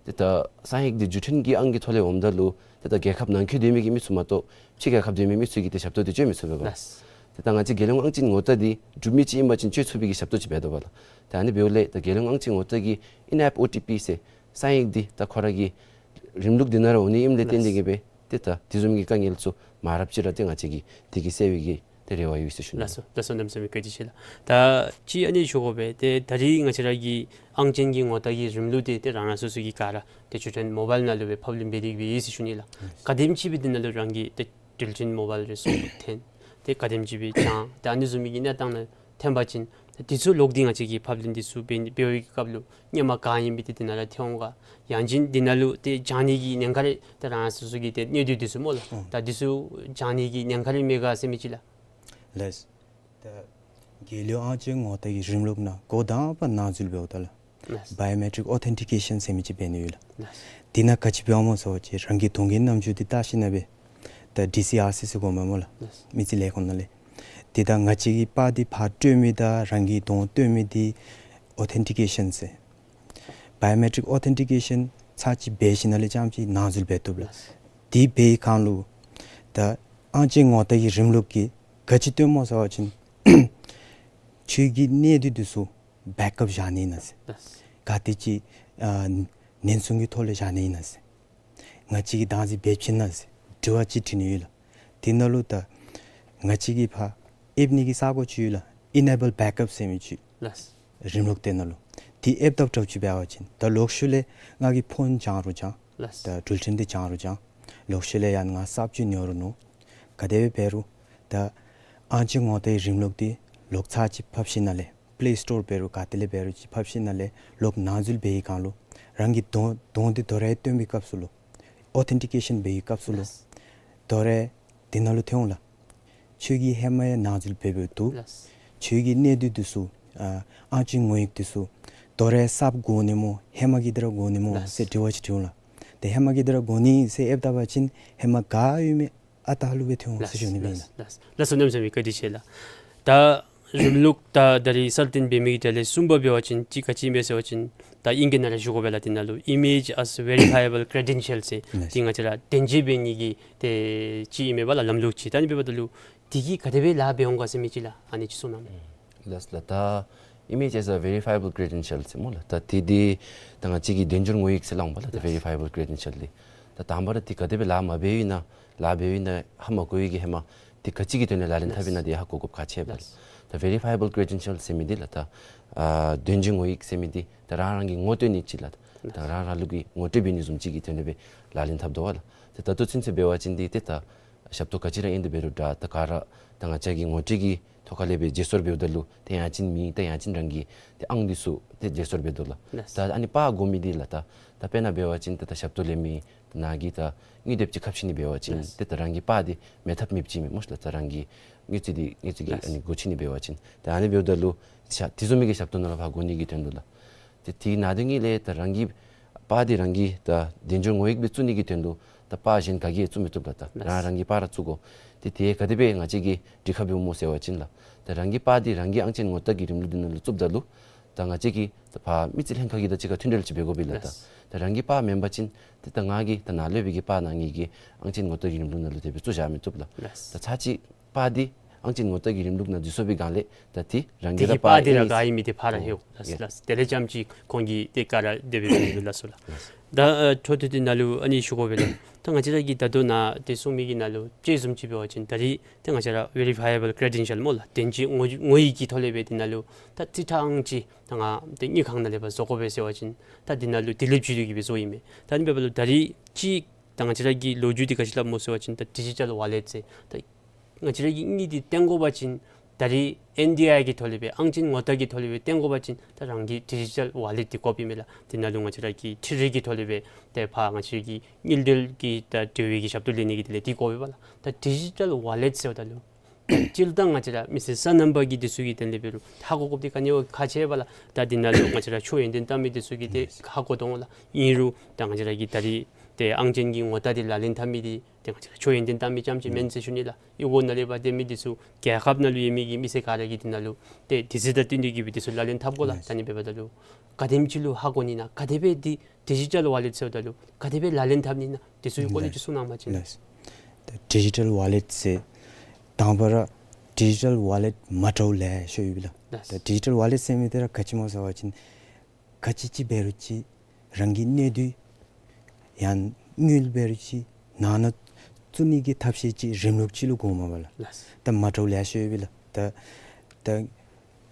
ཏེ་ད་གསང་ཡིག་འདི་འགྲུལ་འཕྲིན་གྱི་ཨང་གི་ཐོག་ལས་འོངམ་ད་ལུ་ཏེ་ད་རྒྱལ་ཁབ་ནང་འཁོད་སྡོད་མི་གི་མི་ཚུ་མ་གཏོགས་ཕྱི་རྒྱལ་ཁབ་སྡོད་མི་མི་ཚུ་གིས་ཏེ་ཞབས་ཏོག་འདི་སྤྱོད་མི་ཚུགས་པས་པ། ལགས། ཏེ་ད་ང་བཅས་རྒྱལ་ཡོངས་ཨང་ཅན་ངོ་རྟགས་འདི་གྲུབ་མི་ཅིག་ཨིན་པ་ཅིན་སྤྱོད་ཚུགས་པའི་གི་ཞབས་ཏོག་ཅིག་འབད་དོ་པ་ལགས། ད་ཨ་ནི་འབདཝ་ལས་ད་རྒྱལ་ཡོངས་ཨང་ཅན་ངོ་རྟགས་ཀྱི་ཨིན་ཨེཔ་ཨོ་ཊི་པི་ཟེར་གསང་ཡིག་འདི་ད་ཁོ་ར་གི་རིམ་ལུགས་འདི་ནང་ར་འོང་ནི་ཨིནམ་ལས་བརྟེན་ཏེ་གི་སྦེ་ཏེ་ད་དེ་བཟུམ་གྱི་དཀའ་ངལ་ཚུ་མ་རབས་ཅིག་ར་ཏེ་ང་བཅས་ཀྱིས་དེ་གི་སེལ་བའི་གི་ཏེ་རེ་བ་ཡོད་ཟེར་ཞུ་ནི། ལགས་སོ་ལགས་སོ། གནམ་མེད་ས་མེད་བཀའ་དྲིན་ཆེ་ལགས། ད་ཅི་ཨ་ནི་ཞུ་དགོ་པས། ཏེ་ད་རིས་ང་བཅས་ར་གི་ཨང་ཅན་གྱི་ངོ་རྟགས་ཀྱི་རིམ་ལུགས་འདི་ཏེ་རང་རང་སོ་སོ་གི་ག་ར་ཏེ་འགྲུལ་འཕྲིན་མོ་བཱའིལ་ནང་ལུ་སྦེ་ཕབ་ལེན་འབད་དེ་གི་སྦེ་ཡོད་ཟེར་ཞུ་ནི་ལགས། ག་དེམ་ཅིག་སྦེ་འདི་ནང་ལུ་རང་གི་ཏེ་འགྲུལ་འཕྲིན་མོ་བཱའིལ་རེ་སོར་འཐོན་ཏེ་ག་དེམ་ཅིག་སྦེ་བྱང་ཏེ་ཨ་ནི་བཟུམ་མའི་གི་གནས་སྟངས་ནང་ཐོན་པ་ཅིན་ཏེ་དེ་ཚུ་ལོག་སྟེ་ང་བཅས་ཀྱིས་ཕབ་ལེན་འདི་ཚུ་འབད་འབད་བའི་གི་སྐབས་ལུ་སྔོན་མ་ག་ཨིན་པའི་ཏེ་འདི་ནང་ར་ཐོན་འོང་ག། ཡང་ཅིན་འདི་ནང་ལུ་ཏེ་བྱང་ནི་གི་ཉེན་ཁ་རེ་ཏེ་རང་རང་སོ་སོ་གི་ཏེ་གནས་སྡུད་འདི་ཚུ་སྨོ་ལགས། ཨོ། ད་འདི་ཚུ་བྱང་ནི་གི་ཉེན་ཁ་རེ་མེད་ག་ཟེར་མི་ཅིག་ལགས། ལགས། ད་རྒྱལ་ཡོངས་ཨང་ཅན་ངོ་རྟགས་ཀྱི་རིམ་ལུགས་ནང་འགོ་དང་པ་ནང་འཛུལ་འབདཝ་ད་ལགས། ལགས། བའི་ཨོ་མེ་ཊིཀ་ཨོ་ཐེན་ཊི་ཀེ་ཤཱན་ཟེར་མི་ཅིག་འབད་ནི་ཡོད་ལགས། ལགས། དེ་ནང་ག་ཅི་འབདཝ་སྨོ་ཟེར་བ་ཅིན་རང་གི་གདོང་གི་རྣམ་འགྱུར་འདི་བལྟ་ཞིནམ་ལས་ད་ཌི་སི་ཨར་སི་ཟེར་གོཝ་མས་སྨོ་ལགས། ལགས། མི་རྩིས་ལས་ཁུངས་ནང་ལས། དེ་ད་ང་བཅས་ཀྱི་པར་འདི་ཕར་སྤྲོད་མི་དང་རང་གི་གདོང་སྤྲོད་མི་འདི་ཨོ་ཐེན་ཊི་ཀེ་ཤཱན་ཟེར། བའི་ཨོ་མེ་ཊིཀ་ཨོ་ཐེན་ཊི་ཀེ་ཤཱན་ཚར་གཅིག་འབད་ཞིནམ་ལས་རྐྱངམ་ཅིག་ནང་འཛུལ་འབད་བཏུབ་ལགས། ལགས། དེ་འབད་བའི་སྒང་ལུ་ད་ཨང་ཅན་ངོ་རྟགས་ཀྱི་རིམ་ལུགས་ཀྱིས་ག་ཅི་སྟོནམ་སྨོ་ཟེར་བ་ཅིན་ཁྱོད་ཀྱི་གནས་སྡུད་འདི་ཚུ་བེཀ་ཨཔ་བཞག་ནི་ཨིན་ན་ཟེར། ལགས། ག་དེ་ཅིག་ཨ་ཉེན་སྲུང་གི་ཐོག་ལས་བཞག་ནི་ཨིན་ན་ཟེར། ང་བཅས་ཀྱིས་བདག་འཛིན་འབད་བྱིན་ན་ཟེར་དྲི་བ་ཅིག་དྲི་ནི་ཡོད་ལགས། དེ་ནང་ལུ་ད་ང་བཅས་ཀྱིས་ཕར་ཨེབ་ནི་གི་ས་གོ་ཅིག་ཡོད་ལགས། ཨི་ནེ་བཱལ་བེཀ་ཨཔ་ཟེར་མི་ཅིག། ལགས། རིམ་ལུགས་དེ་ནང་ལུ་དེ་ཨེབ་བཏབ་བཏབ་ཅིག་འབད་བ་ཅིན་ད་ལོག་ཤུལ་ལས་ང་གི་ཕོན་བྱང་རུང་བྱང་། ལགས། ད་འགྲུལ་འཕྲིན་འདི་བྱང་རུང་བྱང་། ལོག་ཤུལ་ལས་ཡང་ང་གསརཔ་ཅིག་ཉོ་རུང་ཉོ། ག་དེ་སྦེ་འབད་རུང་ད་ཨང་ཅན་ངོ་རྟགས་རིམ་ལུགས་འདི་ལོག་ཚར་གཅིག་ཕབ་ཞིནམ་ལས་པེ་ལེ་སི་ཊོར་འབད་རུང་ག་ཏེ་ལས་འབད་རུང་ཅིག་ཕབ་ཞིནམ་ལས་ལོག་ནང་འཛུལ་འབད་བའི་སྒང་ལུ་རང་གི་གདོང་གདོང་འདི་དོ་རུང་སྟོན་པའི་སྐབས་སུ་ལུ་ཨོ་ཐེན་ཊི་ཀེ་ཤཱན་འབད་བའི་སྐབས་སུ་ལུ། ལགས། དོ་རུང་དེ་ནང་ལུ་ཐོན་འོང་ལགས། ཁྱོད་ཀྱིས་ཧེ་མ་ཡང་ནང་འཛུལ་འབད་འབདཝ་འདུག། ལགས། ཁྱོད་ཀྱི་གནས་སྡུད་འདི་ཚུ་ཨ་ཨང་ཅན་ངོ་ཡིག་འདི་ཚུ་དོ་རུང་གསརཔ་དགོ་ནི་སྨོ་ཧེ་མ་གི་དེ་ར་དགོ་ནི་སྨོ། ལགས། ཟེར་དྲི་བ་ཅིག་དྲི་འོང་ལགས། ཏེ་ཧེ་མ་གི་དེ་ར་དགོ་ནི་ཟེར་ཨེབ་བཏབ་པ་ཅིན་ཧེ་མ་ག་ཡོད་མི་ཨ་རྟག་ལུ་སྦེ་ཐོན་འོང་ཟེར་ཞུ་ནི་ཨིན་ལགས། ལགས། ལགས་སོ། གནམ་མེད་ས་མེད་བཀའ་དྲིན་ཆེ་ལགས། ད་རིམ་ལུགས་ད་ད་རིས་གསར་བཏོན་འབད་མི་གི་གྲས་ལས་གསུམ་པ་འབད་བ་ཅིན་ཅིག་ག་ཅི་ཨིན་མས་ཟེར་བ་ཅིན་ད་ཨིང་སྐད་ནང་ར་ཞུ་དགོ་པས་ལགས། དེ་ནང་ལུ་Image as Verifiable Credential ཟེར། ལགས། དེ་ང་བཅས་ར་བདེན་འཇལ་འབད་ནི་གི་ཏེ་ཅིག་ཨིན་མས་པ་ལགས། ལམ་ལུགས་ཅིག། ད་ཨ་ནི་འབདཝ་ད་ལུ་དེ་གིས་ག་དེ་སྦེ་ལཱ་འབད་འོང་ག་ཟེར་མི་ཅིག་ལགས། ཨ་ནི་ཅིག་གསུང་གནང་། ལགས་ལགས། ད་Image as a Verifiable Credential ཟེར་སྨོ་ལགས། ད་དེ་འདི་ད་ང་བཅས་ཀྱི་བདེན་འབྱོར་ངོ་ཡིག་ཟེར་སླབ་འོང་པ་ལགས། ད་ལགས། Verifiable Credential འདི་ད་དང་པ་ར་དེ་ག་དེ་སྦེ་ལཱ་མ་འབད་བའི་ནང་ལཱ་འབད་བའི་ནང་ཧ་མ་གོ་བའི་གི་ཧེ་མ་དེ་ག་ཅི་གི་དོན་ལས་ལག་ལེན་འཐབ་ཨིན་ན། ལགས། དེ་ཧ་གོ་དགོཔ་ཁག་ཆེ་བས། ལགས། ད་Verifiable Credential ཟེར་མི་འདི་ལགས་ད་ཨ་བདེན་འབྱོར་ངོ་ཡིག་ཟེར་མི་འདི་ད་རང་རང་གི་ངོ་སྤྲོད་ནི་ཅིག་ལགས། ད་ལགས། རང་རང་ལུ་གི་ངོ་སྤྲོད་འབད་ནི་བཟུམ་ཅིག་གི་དོན་ལས་སྦེ་ལག་ལེན་འཐབ་དོ་བ་ལགས། ད་ད་ལྟོ་ཚུན་ཚོད་འབད་བ་ཅིན་འདི་ཏེ་ད་ཞབས་ཏོག་ག་ཅི་ར་ཨིན་དེ་འབད་རུང་འདྲ་ད་ག་ར་ད་ང་བཅས་ཀྱི་ངོ་སྤྲོད་ཀྱི་ཐོག་ཁ་ལས་སྦེ་བརྗེ་སོར་འབདཝ་ད་ལུ་ཏེ་ཡང་ཅིན་མིང་ད་ཡང་ཅིན་རང་གི་ཏེ་ཨང་འདི་ཚུ་ཏེ་བརྗེ་སོར་འབད་དོ་ལགས། ལགས། ད་ཨ་ནི་པར་དགོ་མི་འདི་ལགས་ད་ད་དཔེར་ན་འབད་བ་ཅིན་ད་ད་ཞབས་ཏོག་ལེན་མི་ད་ནཱ་གི་ད་དངུལ་དེབ་ཅིག་ཁ་ཕྱེ་ནི་འབད་བ་ཅིན། ལགས། ཏེ་ད་རང་གི་པར་འདི་མེད་ཐབས་མེདཔ་ཅིག་མས་སྨོ་ལགས། ད་རང་གི་དངུལ་རྩིས་འདི་དངུལ་རྩིས་ཀྱི། ལགས། ཨ་ནི་སྒོ་ཕྱེ་ནི་འབད་བ་ཅིན། ད་ཨ་ནི་འབདཝ་ད་ལུ་ཤ་དེ་བཟུམ་མའི་གི་ཞབས་ཏོག་ནང་ལུ་ཕར་དགོ་ནི་གི་དོན་ལུ་ལགས། ཏེ་དེ་ནང་དོན་གཉིས་ལས་ད་རང་གི་པར་འདི་རང་གི་ད་བདེན་འབྱོར་ངོ་ཡིག་སྦེ་བཙུགས་ནི་གི་དོན་ལུ་ད་པར་གཞན་ག་གིས་བཙུགས་མི་བཏུབ་ལགས། ད། ལགས། རང་རང་གི་པར་ར་བཙུགས་དགོ། ཏེ་དེ་ག་དེ་སྦེ་ང་བཅས་ཀྱིས་སྒྲིག་ཁ་འབདཝ་སྨོ་ཟེར་བ་ཅིན་ལགས། ད་རང་གི་པར་འདི་རང་གི་ཨང་ཅན་ངོ་རྟགས་ཀྱི་རིམ་ལུགས་འདི་ནང་ལུ་བཙུགསཔ་ད་ལུ་ད་ང་བཅས་ཀྱིས་ད་ཕར་མི་རྩིས་ལྷན་ཁག་གི་དང་གཅིག་ཁར་མཐུན་འབྲེལ་ཅིག་འབད་དགོ་པས་ལགས། ད། ལགས། ད་རང་གི་པར་མེན་པ་ཅིན་ཏེ་ད་ང་གིས་ད་ནཱ་ལུ་སྦེ་གི་པར་ནང་ངེ་གི་ཨང་ཅན་ངོ་རྟགས་ཀྱི་རིམ་ལུགས་ནང་ལུ་དེ་སྦེ་བཙུགས་བཞག་མི་བཏུབ་ལགས། ལགས། ད་ཚར་གཅིག་པར་འདི་ཨང་ཅན་ངོ་རྟགས་ཀྱི་རིམ་ལུགས་ནང་འཛུལ་སོང་བའི་སྒང་ལས་ད་དེ་རང་དེ་གི་གི་པར་པར་འདི་ར་ཨིན། ག་ཨིན་མི་དེ་ཕར་ར། ཨོ། ཧེ་ཡོད། ལགས། ཡེ། ལགས། དེ་ལས་རྐྱངམ་ཅིག་ཁོང་གིས་དེ་ག་ར་དེ་སྦེ་འབད་ནི་ལགས་སོ་ལགས། ལགས། ད་ཨ་འཕྲོ་མཐུད་དེ་ནཱ་ལུ་ཨ་ནི་ཞུ་དགོ་པས་ལགས། ད་ང་བཅས་ར་གིས་ད་ལྟོ་ནཱ་དེ་གསུང་མི་གི་ནང་ལུ་དཔྱེ་བཟུམ་ཅིག་འབད་བ་ཅིན་ད་རིས་ཏེ་ང་བཅས་ར་Verifiable Credential སྨོ་ལགས། བདེན་འཇལ་ངོ་ངོ་ཡིག་གི་ཐོག་ལས་སྦེ་དེ་ནང་ལུ་ད་རྩིས་ཁྲ་ཨང་ཅིག་ད་ང་དེ་དངུལ་ཁང་ནང་ལས་ཕར་བཟོ་དགོ་པས་ཟེར་བ་ཅིན་ད་དེ་ནང་ལུ་དེ་ལས་བརྒྱུད་དེ་གི་སྦེ་བཟོཝ་ཨིན་མས། ད་ཨ་ནི་འབདཝ་ད་ལུ་ད་རིས་ཅིག་ད་ང་བཅས་ར་གི་ལོ་རྒྱུས་འདི་ག་ཅི་སླབ་སྨོ་ཟེར་བ་ཅིན་ད་ཌི་ཇི་ཊཱལ་ཝ་ལེཊ་ཟེར། ད་ང་བཅས་ར་གི་དངུལ་འདི་བཏོན་དགོ་པ་ཅིན་ད་རིས་ཨེན་ཌི་ཨའི་གི་ཐོག་ལས་སྦེ་ཨང་ཅན་ངོ་རྟགས་ཀྱི་ཐོག་ལས་སྦེ་བཏོན་དགོ་པ་ཅིན་ད་རང་གི་ཌི་ཇི་ཊཱལ་ཝ་ལེཊ་འདི་དགོཔ་ཨིན་མས་ལགས། དེ་ནང་ལུ་ང་བཅས་ར་གི་འཕྲུལ་རིག་གི་ཐོག་ལས་སྦེ་ཏེ་ཕར་ང་བཅས་ཀྱི་དངུལ་འབྲེལ་གྱི་ད་འབྲེལ་བའི་གི་ཞབས་ཏོག་ལེན་ནི་གི་དེ་ལས་འདི་དགོ་པས་ལགས། ད་ཌི་ཇི་ཊཱལ་ཝ་ལེཊ་ཟེརཝ་ད་ལུ་ད་སྤྱིར་བཏང་ང་བཅས་ར་མི་སེར་སོ་ནམ་པ་གི་དེ་ཚུ་གི་དོན་ལས་འབད་རུང་ཧ་གོ་དགོཔ་འདི་ག་ནི་བ་ཁག་ཆེ་བས་ལགས། ད་དེ་ནང་ལུ་ང་བཅས་ར་ཆོས་ཡོན་ཏན་བཏབ་མི་དེ་ཚུ་གིས་ཏེ་ཧ་གོ་དོ་འོང་ལགས། ཨིན་རུང་ད་ང་བཅས་ར་གི་ད་རིས་ཏེ་ཨང་ཅན་གྱི་ངོ་རྟགས་འདི་ལག་ལེན་འཐབ་མི་འདི་ཏེ་ང་བཅས་ར་ཆོས་ཡོན་ཏན་བཏབ་མི་རྐྱངམ་ཅིག་མེན་ཟེར་ཞུ་ནི་ལགས། གཡུས་སྒོ་ནང་ལས་ཕར་སྡོད་མི་དེ་ཚུ་རྒྱལ་ཁབ་ནང་ལུ་ཡོད་མི་གི་མི་སེར་ག་ར་གིས་དེ་ནང་ལུ་ཏེ་དེ་ཚུ་དང་བསྟུན་ཏེ་གི་སྦེ་དེ་ཚུ་ལག་ལེན་འཐབ་དགོ་ལགས། ད་ཨ་ནི་འབདཝ་ད་ལུ་ག་དེམ་ཅིག་ལུ་ཧ་གོ་ནི་ཨིན་ན། ག་དེ་སྦེ་འདི་ཌི་ཇི་ཊཱལ་ཝ་ལེཊ་ཟེརཝ་ད་ལུ་ག་དེ་སྦེ་ལག་ལེན་འཐབ་ནི་ཨིན་ན། དེ་ཚུ་གི་སྐོར་ལས་ཅིག་གསུང་གནང་པ་ཅིན། ལགས། ད་ཌི་ཇི་ཊཱལ་ཝ་ལེཊ་ཟེར་དང་པ་ར་ཌི་ཇི་ཊཱལ་ཝ་ལེཊ་མ་འདྲཝ་ལེ་ཤ་ཡོད་པས་ལགས། ལགས། ད་ཌི་ཇི་ཊཱལ་ཝ་ལེཊ་ཟེར་མི་འདི་ར་ག་ཅི་སྨོ་ཟེར་བ་ཅིན་ག་ཅི་ཅིག་འབད་རུང་ཅིག་རང་གི་གནས་སྡུད་ཡང་དངུལ་འབད་རུང་ཅིག་ནང་ན་བཙུགས་ནི་གི་ཐབས་ཤེས་ཅིག་རིམ་ལུགས་ཅིག་ལུ་དགོཔ་མས་པ་ལགས། ལགས། ད་མ་འདྲཝ་ལེ་ཤ་ཡོད་པས་ལགས། ད་ད་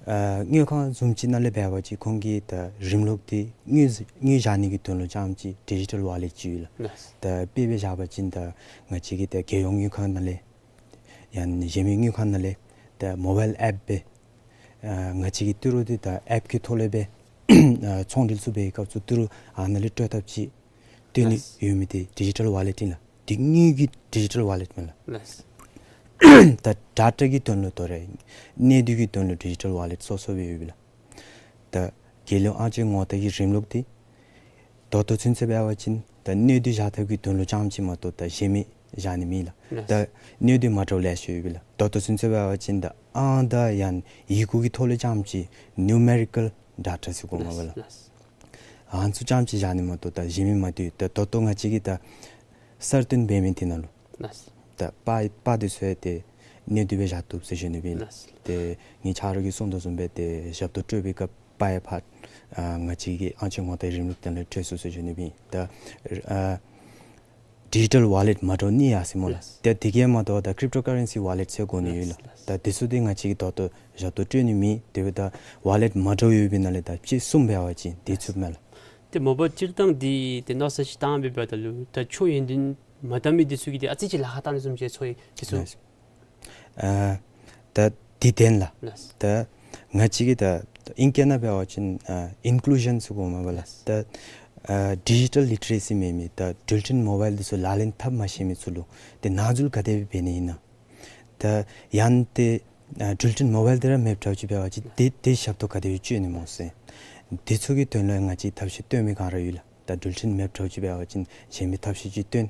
ཨ་དངུལ་ཁང་བཟུམ་ཅིག་ནང་ལས་འབད་བ་ཅིན་ཁོང་གིས་ད་རིམ་ལུགས་འདི་དངུལ་དངུལ་བཞག་ནི་གི་དོན་ལུ་རྐྱངམ་ཅིག་ཌི་ཇི་ཊཱལ་ཝ་ལེཊ་ཅིག་ཡོད་ལགས། ལགས། ད་དཔེ་སྦེ་བཞག་པ་ཅིན་ད་ང་བཅས་ཀྱི་ད་རྒྱལ་ཡོངས་དངུལ་ཁང་ནང་ལས་ཡང་གཞན་མི་དངུལ་ཁང་ནང་ལས་ད་མོ་བཱའིལ་ཨེཔ་སྦེ་ཨ་ང་བཅས་ཀྱི་ཏི་རུ་འདི་ད་ཨེཔ་ཀྱི་ཐོག་ལས་སྦེ་ཨ་ཚོང་འབྲེལ་ཚུ་འབད་བའི་སྐབས་སུ་ཏི་རུ་ཨ་ནཱ་ལས་སྤྲོད་ཐབས་ཅིག་སྟོན་ནི། ལགས། ཡོད་མི་འདི་ཌི་ཇི་ཊཱལ་ཝ་ལེཊ་ཨིན་ལགས། འདི་དངུལ་གྱི་ཌི་ཇི་ཊཱལ་ཝ་ལེཊ་མེན་ལགས། ལགས། ད་ཌེ་ཊ་གི་དོན་ལུ་དོ་རུང་གནས་སྡུད་ཀྱི་དོན་ལུ་ཌི་ཇི་ཊཱལ་ཝ་ལེཊ་སོ་སོ་སྦེ་ཡོད་པས་ལགས། ད་ རྒྱལ་ཡོངས་ཨང་ཅན་ངོ་རྟགས་ཀྱི་རིམ་ལུགས་འདི་ད་ལྟོ་ཚུན་ཚོད་འབད་བ་ཅིན་ད་གནད་བསྡུས་བཞག་ཐབས་ཀྱི་དོན་ལུ་རྐྱངམ་ཅིག་མ་གཏོགས་ད་གཞན་མི་བཞག་ནི་མེད་ལགས། ལགས། ད་གནད་བསྡུས་མ་འདྲཝ་ལེ་ཤ་ཡོད་པས་ལགས། ད་ལྟོ་ཚུན་ཚོད་འབད་བ་ཅིན་ད་ཨང་དང་ཡང་ཡི་གུ་གི་ཐོག་ལས་རྐྱངམ་ཅིག་ནིའུ་མེ་རི་ཀཱལ་ཌེ་ཊ་ཟེར་གོ་མས་པ་ལགས། ལགས། ཨ་ནི་ཚུ་རྐྱངམ་ཅིག་བཞག་ནི་མ་གཏོགས་ད་གཞན་མི་མ་འདུག། ད་ད་ལྟོ་ང་བཅས་ཀྱིས་ད་གསར་བཏོན་འབད་མི་འདི་ནང་ལུ་ལགས། ད་པར་པར་འདི་ཚུ་ཡང་ཏེ་གནད་བསྡུས་སྦེ་བཞག་བཏུབ་ཟེར་ཞུ་ནི་ཨིན་ལགས། ལགས། ཏེ་ངེའི་ཆ་རོགས་ཀྱིས་གསུང་དོ་བཟུམ་སྦེ་ཏེ་ཞབས་ཏོག་སྤྲོད་པའི་སྐབས་པར་ཡང་ཕར་ཨ་ང་བཅས་ཀྱི་ཨང་ཅན་ངོ་རྟགས་རིམ་ལུགས་དེ་ལས་སྤྲོད་ཚུགས་ཟེར་ཞུ་ནི་ཨིན། ད་ཨ་ཌི་ཇི་ཊལ་ཝོ་ལེཊ་མ་འདྲཝ་གཉིས་ཡོད་ཟེར་སྨོ་ལགས། ལགས། ཏེ་དེ་གིས་མ་དོ་ད་ཀྲིབ་ཊོ་ཀ་རེན་སི་ཝོ་ལེཊ་ཟེར་གོ་ནི་ཡོད་ལགས། ལགས། ད་དེ་ཚུ་འདི་ང་བཅས་ཀྱིས་ད་ལྟོ་ཞབས་ཏོག་སྤྲོད་ནི་མེད། དེ་འབདཝ་ད་ཝོ་ལེཊ་མ་འདྲཝ་ཡོད་པའི་ནང་ལས་ད་གཅིག་གསུམ་འབད་བ་ཅིན་དེ་ཚུགས་མས་ལགས། ཏེ་མ་པ་སྤྱིར་བཏང་འདི་ཏེ་མནོ་བསམ་ཅིག་བཏང་སྦེ་འབདཝ་ད་ལུ་ད་ཆོས་ཡོན་ཏན་མ་འདྲ་མི་འདི་ཚུ་གིས་ཏེ་ཨ་ཙི་ཅིག་ལཱ་ཁག་བཏང་ནི་བཟུམ་ཅིག་ཚོར་ཡི། དེ་ཚུ། ལགས། ཨ་ད་འདི་བདེན་ལགས། ལགས། ད་ང་བཅས་ཀྱིས་ད་ཨིང་སྐད་ནང་འབད་བ་ཅིན་ཨ་ཨིན་ཀུ་ལུ་ཤཱན་ཟེར་གོ་མས་པ་ལགས། ལགས། ད་ཨ་ཌི་ཇི་ཊལ་ལི་ཊི་རེ་སི་མེད་མི་ད་འགྲུལ་འཕྲིན་མོ་བཱའིལ་འདི་ཚུ་ལག་ལེན་འཐབ་མ་ཤེས་མི་ཚུ་ལུ་ཏེ་ནང་འཛུལ་ག་དེ་སྦེ་འབད་ནི་ཨིན་ན། ད་ཡང་ཏེ་ཨ་འགྲུལ་འཕྲིན་མོ་བཱའིལ་འདི་ར་མེདཔ་འདྲཝ་ཅིག་འབད་བ་ཅིན་ཏེ་ཏེ་ཞབས་ཏོག་ག་དེ་སྦེ་སྤྱོད་ནི་སྨོ་ཟེར། འདི་ཚུ་གི་དོན་ལུ་ང་བཅས་ཐབས་ཤེས་བཏོན་མི་ག་ར་ཡོད་ལགས། ད་འགྲུལ་འཕྲིན་མེདཔ་འདྲཝ་ཅིག་འབད་བ་ཅིན་གཞན་མི་ཐབས་ཤེས་ཅིག་བཏོན།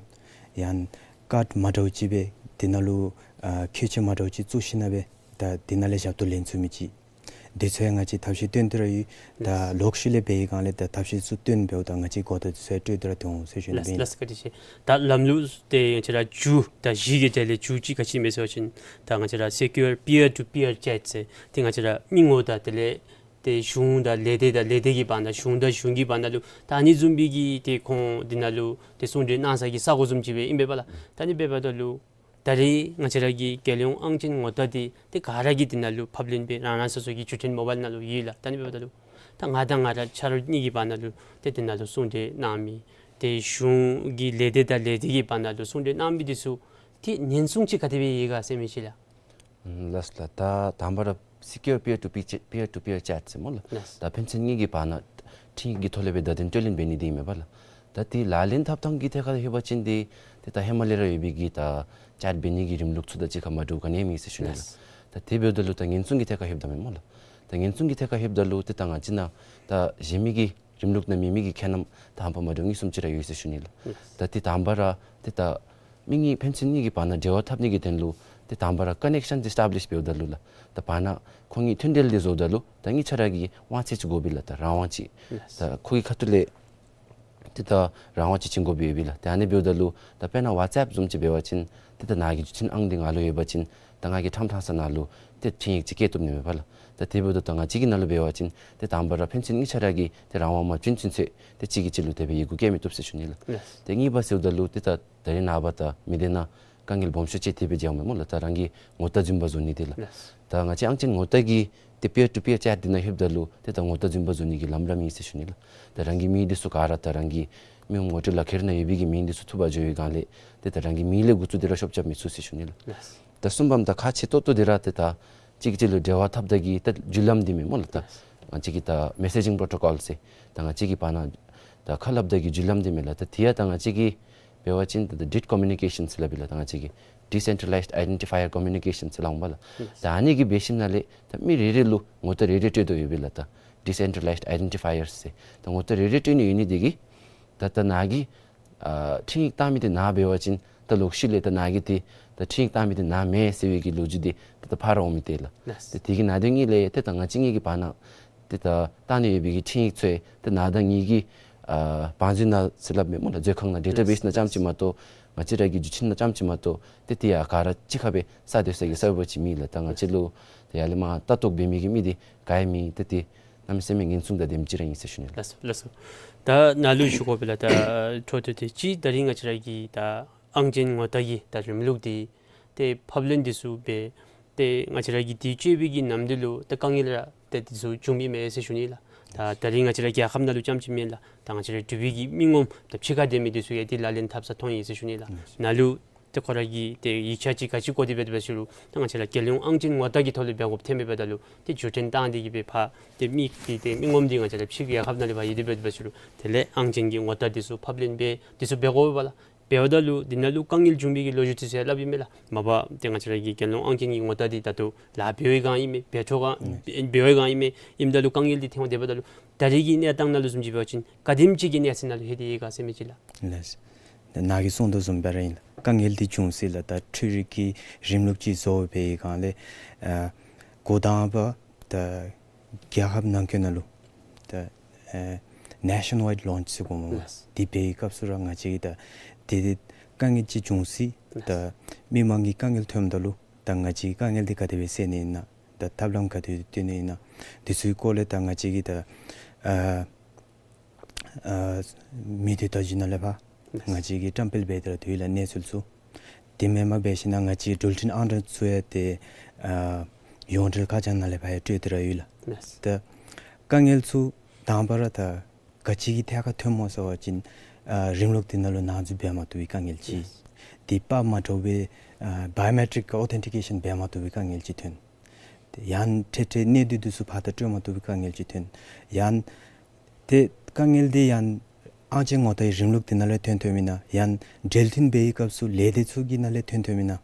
ཡང་ཀཱཌ་མ་འདྲཝ་ཅིག་སྦེ་དེ་ནང་ལུ་ཨ་ཁྱད་ཆོས་མ་འདྲཝ་ཅིག་བཙུགས་ཞིན་ན་སྦེ་ད་དེ་ནང་ལས་ཞབས་ཏོག་ལེན་ཚུགས་མི་ཅིག། དེ་ཚུ་ཡང་ང་བཅས་ཐབས་ཤེས་བཏོན་ཏེ་ར་ཡོད། ད་ལོག་ཤུལ་ལས་འབད་བའི་སྒང་ལས་ད་ཐབས་ཤེས་ཚུ་བཏོན་འབདཝ་ད་ང་བཅས་གོ་བརྡ་དེ་ཚུ་ཡང་སྤྲོད་དེ་ར་འཐོན་འོང་ཟེར་ཞུ་ནི་ཨིན། ལགས་ལགས། བཀའ་དྲིན་ཆེ། ད་ལམ་ལུགས་དེ་ང་བཅས་ར་མཇུག་ད་བཞི་གི་གྲས་ལས་མཇུག་ཅིག་ག་ཅི་ཨིན་མས་ཟེར་བ་ཅིན་ད་ང་བཅས་ར་སི་ཀིའུར་པི་ཡར་ཊུ་པི་ཡར་ཅེཊ་ཟེར་ཏེ་ང་བཅས་ར་མི་ངོ་དང་དེ་ལས་ཏེ་གཞུང་དང་ལས་སྡེ་དང་ལས་སྡེ་གི་བར་ན་གཞུང་དང་གཞུང་གི་བར་ན་ལུ་ད་ཨ་ནི་བཟུམ་སྦེ་གི་ཏེ་ཁོང་འདི་ནང་ལུ་ཏེ་ཟུང་འབྲེལ་གནང་ས་གི་ས་གོ་བཟུམ་ཅིག་སྦེ་ཨིན་པས་པ་ལགས། ད་ཨ་ནི་འབདཝ་ད་ལུ་ད་རེས་ང་བཅས་ར་གི་རྒྱལ་ཡོངས་ཨང་ཅན་ངོ་རྟགས་འདི་ཏེ་ག་ར་གིས་འདི་ནང་ལུ་ཕབ་ལེན་འབད་རང་རང་སོ་སོ་གི་འགྲུལ་འཕྲིན་མོ་བཱའིལ་ནང་ལུ་ཡོད་ལགས། ད་ཨ་ནི་འབདཝ་ད་ལུ་ད་ང་དང་ང་ར་ཆ་རོགས་གཉིས་ཀྱི་བར་ན་ལུ་ཏེ་འདི་ནང་ལུ་ཟུང་འབྲེལ་གནང་མི་ཏེ་གཞུང་གི་ལས་སྡེ་དང་ལས་སྡེ་གི་བར་ན་ལུ་ཟུང་འབྲེལ་གནང་མི་འདི་ཚུ་ཏེ་ཉེན་སྲུང་ཅིག་ག་དེ་སྦེ་ཡོད་ག་ཟེར་མི་ཅིག་ལགས། ལགས་ལགས། ད་དང་པ་ར་སི་ཀིའུར་པི་ཡར་ཊུ་པི་ཡར་ཊུ་པི་ཡར་ཅེཊ་ཟེར་སྨོ་ལགས། ལགས། ད་ཕན་ཚུན་གཉིས་ཀྱི་བར་ན་འཕྲིན་ཡིག་གི་ཐོག་ལས་སྦེ་བརྡ་དོན་སྤྲོད་ལེན་འབད་ནི་འདི་ཨིན་མས་པ་ལགས། ད་འདི་ལག་ལེན་འཐབ་ཐངས་ཀྱི་ཐད་ཁར་ལྷོད་པ་ཅིན་འདི་ཏེ་ད་ཧེ་མ་ལས་ར་ཡོད་པའི་གི་ད་ཅེཊ་འབད་ནི་གི་རིམ་ལུགས་ཚུ་དང་གཅིག་ཁར་མ་འདྲཝ་ག་ནི་ཡང་མེད་ཟེར་ཞུ་ནི་ལགས། ལགས། ད་དེ་འབདཝ་ད་ལུ་ད་ཉེན་སྲུང་གི་ཐད་ཁར་ལྷོདཔ་ད་མས་སྨོ་ལགས། ད་ཉེན་སྲུང་གི་ཐད་ཁར་ལྷོདཔ་ད་ལུ་ཏེ་ད་ང་བཅས་ནང་ད་གཞན་མི་གི་རིམ་ལུགས་ནང་མེད་མི་གི་ཁྱད་རྣམ་ད་ཧམ་པ་མ་འདྲཝ་གཉིས་གསུམ་ཅིག་ར་ཡོད་ཟེར་ཞུ་ནི་ལགས། ད་ཏེ་དང་པ་ར་ཏེ་ད་མི་གཉིས་ཕན་ཚུན་གཉིས་ཀྱི་བར་ན་འབྲེལ་བ་འཐབ་ནི་གི་དོན་ལུ་ཏེ་དང་པ་ར་ཀ་ནེག་ཤཱན་འདི་ཨེས་ཊེབ་ལིཤ་འབདཝ་ད་ལུ་ལགས། ད་བར་ན་ཁོང་གཉིས་མཐུན་འབྲེལ་འདི་བཟོཝ་ད་ལུ་ད་གཉིས་ཆ་ར་གི་དབང་ཚད་ཅིག་དགོ་པས་ལགས། ད་རང་དབང་ཅིག། ད་ཁོ་གི་ཁ་ཐུག་ལས་ཏེ་ད་རང་དབང་ཅིག་བྱིན་དགོ་པས་ཡོད་པས་ལགས། ཏེ་ཨ་ནི་འབདཝ་ད་ལུ་ད་དཔེར་ན་ཝཊས་ཨེཔ་བཟུམ་ཅིག་འབད་བ་ཅིན་ཏེ་ད་ནཱ་གི་འགྲུལ་འཕྲིན་ཨང་འདི་ང་ལུ་ཡོད་པ་ཅིན་ད་ང་གིས་ཕྲང་ཕྲང་ས་ནཱ་ལུ་ཏེ་འཕྲིན་ཡིག་ཅིག་བསྐྱལ་བཏུབ་ནི་མས་པ་ལགས། ད་དེ་འབདཝ་ད་ད་ང་བཅས་ཀྱི་ནང་ལུ་འབད་བ་ཅིན་ཏེ་དང་པ་ར་ཕན་ཚུན་གཉིས་ཆ་ར་གིས་ཏེ་རང་དབང་མ་བྱིན་ཚུན་ཚོད་ཏེ་གཅིག་གིས་གཅིག་ལུ་དེ་སྦེ་ཡི་གུ་བསྐྱལ་མི་བཏུབ་ཟེར་ཞུ་ནི་ལགས། ཏེ་གཉིས་པ་ཟེརཝ་ད་ལུ་ཏེ་ད་ད་རེས་ནངས་པ་ད་མི་སྡེ་ནང་དཀའ་ངལ་སྦོམ་ཤོས་ཅིག་དེ་སྦེ་མཇལཝ་མས་སྨོ་ལགས། ད་རང་གི་ངོ་རྟགས་རྫུན་པ་བཟོ་ནི་འདི་ལགས། ད་ང་བཅས་ཨང་ཅན་ངོ་རྟགས་ཀྱི་ཏེ་པི་ཡར་ཊུ་པི་ཡར་ཅེཊ་འདི་ནང་ལྷོདཔ་ད་ལུ་ཏེ་ད་ངོ་རྟགས་རྫུན་པ་བཟོ་ནི་གི་ལམ་ར་མེད་ཟེར་ཞུ་ནི་ལགས། ད་རང་གི་མིང་འདི་ཚུ་ག་ར་ད་རང་གི་མི་ངོམ་ངོ་སྤྲོད་ལག་ཁྱེར་ནང་ཡོད་པའི་གི་མིང་འདི་ཚུ་འཐུ་འབག་འགྱོ་བའི་སྒང་ལས་ཏེ་ད་རང་གི་མིང་ལས་འགོ་བཙུགས་ཏེ་ར་ཤོབ་རྐྱབ་མི་ཚུགས་ཟེར་ཞུ་ནི་ལགས། ད་གསུམ་པམ་ད་ཁག་ཆེ་ཏོག་ཏོ་འདི་ར་ཏེ་ད་གཅིག་གིས་གཅིག་ལུ་འབྲེལ་བ་འཐབ་ད་གི་ད་བརྒྱུད་ལམ་འདི་མས་སྨོ་ལགས། ད་ང་བཅས་ཀྱི་ད་མེ་སེ་ཇིང་པོ་རོ་ཊོ་ཀོལ་ཟེར་ད་ང་བཅས་ཀྱི་བར་ན་ད་ཁ་སླབ་ད་གི་བརྒྱུད་ལམ་འདི་མས་ལགས། ད་དེ་ཡང་ད་ང་བཅས་ཀྱིས་འབད་བ་ཅིན་ད་ཌིཌ་ཀོ་མིའུ་ནི་ཀེ་ཤཱན་ཟེར་སླབ་ཨིན་ལགས། ད་ང་བཅས་ཀྱིས་ཌི་སེན་ཊྲ་ལའིཛཌ་ཨའི་ཌེན་ཊི་ཕ་ཡར་ཀོ་མིའུ་ནི་ཀེ་ཤཱན་ཟེར་སླབ་འོང་པ་ལགས། ད་ཨ་ནི་གིས་འབད་ཞིནམ་ལས་ད་མི་རེ་རེ་ལུ་ངོ་རྟགས་རེ་རེ་སྤྲོད་དོ་ཡོད་པས་ལགས། ད་ཌི་སེན་ཊྲ་ལའིཛཌ་ཨའི་ཌེན་ཊི་ཕ་ཡར་ཟེར་ད་ངོ་རྟགས་རེ་རེ་སྤྲོད་ནི་ཡོད་ནི་འདི་གིས་ད་ད་ནཱ་གི་ཨ་འཕྲིན་ཡིག་བཏང་མི་འདི་ནཱ་འབད་བ་ཅིན་ད་ལོག་ཤུལ་ལས་ད་ནཱ་གི་འདི་ད་འཕྲིན་ཡིག་བཏང་མི་འདི་ནཱ་མེན་ཟེར་བའི་གི་ལོ་རྒྱུས་འདི་ད་ད་ཕར་འོང་མི་འདི་ལགས། ལགས། ད་དེ་གི་ནང་དོན་གཉིས་ལས་ཏེ་ད་ང་བཅས་གཉིས་ཀྱི་བར་ན་ཏེ་ད་བཏང་ནི་ཡོད་པའི་གི་འཕྲིན་ཡིག་ཚུ་ཡང་ཏེ་ནཱ་དང་ངེའི་གི་ཨ་བང་མཛོད་ནང་ཟེར་སླབ་མས་སྨོ་ལགས། མཛོད་ཁང་ནང་ཌེ་ཊ་བེསི་ནང་རྐྱངམ་ཅིག་མ་གཏོགས་ང་བཅས་ར་གི་འགྲུལ་འཕྲིན་ནང་རྐྱངམ་ཅིག་མ་གཏོགས་ཏེ་དེ་ཡང་ག་ར་གཅིག་ཁར་སྦེ་བསགས་སྡོད་ས་གི་ས་བབ་ཅིག་མེད་ལགས། ད་ང་བཅས་ལུ་ཏེ་ཡར་ལས་མར་ལྟ་རྟོག་འབད་མི་གི་མི་འདི་ག་ཡང་མེད། ཏེ་དེ་གནམ་མེད་ས་མེད་ཉེན་སྲུང་དང་ལྡནམ་ཅིག་ར་ཨིན་ཟེར་ཞུ་ནི་ལགས། ལགས་སོ་ལགས་སོ། ད་ནཱ་ལུ་ཞུ་དགོ་པས་ལགས། ད་འཕྲོ་མཐུད་དེ་ཅིག་ད་རིས་ང་བཅས་ར་གི་ད་ཨང་ཅན་ངོ་རྟགས་ཀྱི་ད་རིམ་ལུགས་འདི་ཏེ་ཕབ་ལེན་འདི་ཚུ་འབད་ཏེ་ང་བཅས་ར་གི་འདི་སྤྱོད་པའི་གི་ནམ་དུས་ལུ་ད་དཀའ་ངལ་ར་ཏེ་འདི་ཚུ་བྱུང་མི་མས་ཟེར་ཞུ་ནི་ལགས། ད་ད་རིས་ང་བཅས་ར་རྒྱལ་ཁབ་ནང་ལུ་རྐྱངམ་ཅིག་མེན་ལགས། ད་ང་བཅས་ར་འབྲུག་པའི་གི་མི་ངོམ་ད་ཕྱི་ཁར་སྡོད་མི་འདི་ཚུ་ཡང་འདི་ལག་ལེན་འཐབ་ས་མཐོང་ཡི་ཟེར་ཞུ་ནི་ལགས། ནཱ་ལུ་ཏེ་ཁོ་ར་གིས་ཏེ་ཡིག་ཆ་ཅིག་ག་ཅི་བཀོད་དེ་འབད་དེ་འབད་ཞུ་རུང་ད་ང་བཅས་ར་རྒྱལ་ཡོངས་ཨང་ཅན་ངོ་རྟགས་ཀྱི་ཐོག་ལས་འབད་དགོཔ་ཐོན་མི་འབདཝ་ད་ལུ་ཏེ་འགྲུལ་འཕྲིན་བཏང་སྟེ་གི་སྦེ་ཕར་ཏེ་མི་གི་ཏེ་མི་ངོམ་འདི་ང་བཅས་ར་ཕྱི་རྒྱལ་ཁབ་ནང་ལས་ཕར་ཡོད་དེ་འབད་དེ་འབད་ཞུ་རུང་དེ་ལས་ཨང་ཅན་གྱི་ངོ་རྟགས་འདི་ཚུ་ཕབ་ལེན་འབད་འདི་ཚུ་འབད་དགོ་པས་ལགས། འབདཝ་ད་ལུ་འདི་ནང་ལུ་དཀའ་ངལ་འབྱུང་བའི་གི་ལོ་རྒྱུས་ཚུ་ཡང་སླབ་ཨིན་མས་ལགས། མ་པ་ཏེ་ང་བཅས་ར་གི་རྒྱལ་ཡོངས་ཨང་ཅན་གྱི་ངོ་རྟགས་འདི་ད་ལྟོ་ལཱ་འབད་བའི་སྒང་ཨིན་མས། འབད་འཕྲོ་སྒང་ཨིན་མས། འབད་བའི་སྒང་ཨིན་མས། ཨིནམ་ད་ལུ་དཀའ་ངལ་འདི་ཐོན་འོང་། དེ་འབདཝ་ད་ལུ་ད་རེས་ཀྱི་གནས་སྟངས་ནང་ལུ་བཟུམ་ཅིག་འབད་བ་ཅིན་ག་དེམ་ཅིག་གི་གནས་ཚད་ནང་ལུ་ལྷོད་དེ་ཡོད་ག་ཟེར་མི་ཅིག་ལགས། ལགས། ད་ནཱ་གིས་གསུངས་དོ་བཟུམ་སྦེ་ར་ཨིན་ལགས། དཀའ་ངལ་འདི་འབྱུང་སྲིད་ལགས། ད་འཕྲུལ་རིག་གི་རིམ་ལུགས་ཅིག་བཟོ་བའི་སྒང་ལས་ཨ་འགོ་དང་པ་ད་རྒྱལ་ཁབ་ནང་འཁོད་ནང་ལུ་ད་ཨ་ནེ་ཤཱན་ཝའིཌ་ལོན་ཆི་ཟེར་གོ་མས་པ་ལགས། འདི་འབད་བའི་སྐབས་སུ་ར་ང་བཅས་ཀྱིས་ད་དེ་དེ་དཀའ་ངལ་ཅིག་འབྱུང་སྲིད། ད་མི་མང་གི་དཀའ་ངལ་ཐོནམ་ད་ལུ་ད་ང་བཅས་ཀྱིས་དཀའ་ངལ་འདི་ག་དེ་སྦེ་སེལ་ནི་ཨིན་ན། ད་ཐབས་ལམ་ག་དེ་སྦེ་བཏོན་ནི་ཨིན་ན། འདི་ཚུ་གི་སྐོར་ལས་ད་ང་བཅས་ཀྱིས་ད་ཨ་ཨ་མི་སྡེ་བརྡ་བརྒྱུད་ནང་ལས་ཕར་ང་བཅས་ཀྱིས་བཀྲམ་སྤེལ་འབད་དེ་ར་སྡོད་ཡི་ལགས། གནས་ཚུལ་ཚུ། དེ་མེན་པར་འབད་ཞིན་ན་ང་བཅས་འགྲུལ་འཕྲིན་ཨང་གྲངས་ཚུ་ཡང་ཏེ་ཨ་ཡོངས་འབྲེལ་ཁ་བྱང་ནང་ལས་ཕར་ཡང་སྤྲོད་དེ་ར་ཡོད་ལགས། ད་དཀའ་ངལ་ཚུ་དང་པ་ར་ད་ག་ཅི་གི་ཐད་ཁར་ཐོནམ་སྨོ་ཟེར་བ་ཅིན་ཨ་རིམ་ལུགས་འདི་ནང་ལུ་ནང་འཛུལ་འབད་མ་བཏུབ་པའི་དཀའ་ངལ་ཅིག། དེ་དཔའ་མ་དྲོ་བའི་ཨ་བའི་ཡོ་མེ་ཊིཀ་ཨོ་ཐེན་ཊི་ཀེ་ཤཱན་འབད་མ་བཏུབ་པའི་དཀའ་ངལ་ཅིག་ཐོན། ཏེ་ཡང་འཕྲལ་འཕྲལ་གནས་སྡུད་འདི་ཚུ་ཕར་ད་སྤྲོད་མ་བཏུབ་པའི་དཀའ་ངལ་ཅིག་ཐོན། ཡང་ཏེ་དཀའ་ངལ་འདི་ཡང་ཨང་ཅན་ངོ་རྟགས་ཀྱི་རིམ་ལུགས་འདི་ནང་ལས་ཐོན་ཐོནམ་ཨིན་ན། ཡང་འབྲེལ་མཐུད་འབད་བའི་སྐབས་སུ་ལས་སྡེ་ཚུ་གི་ནང་ལས་ཐོན་ཐོནམ་ཨིན་ན།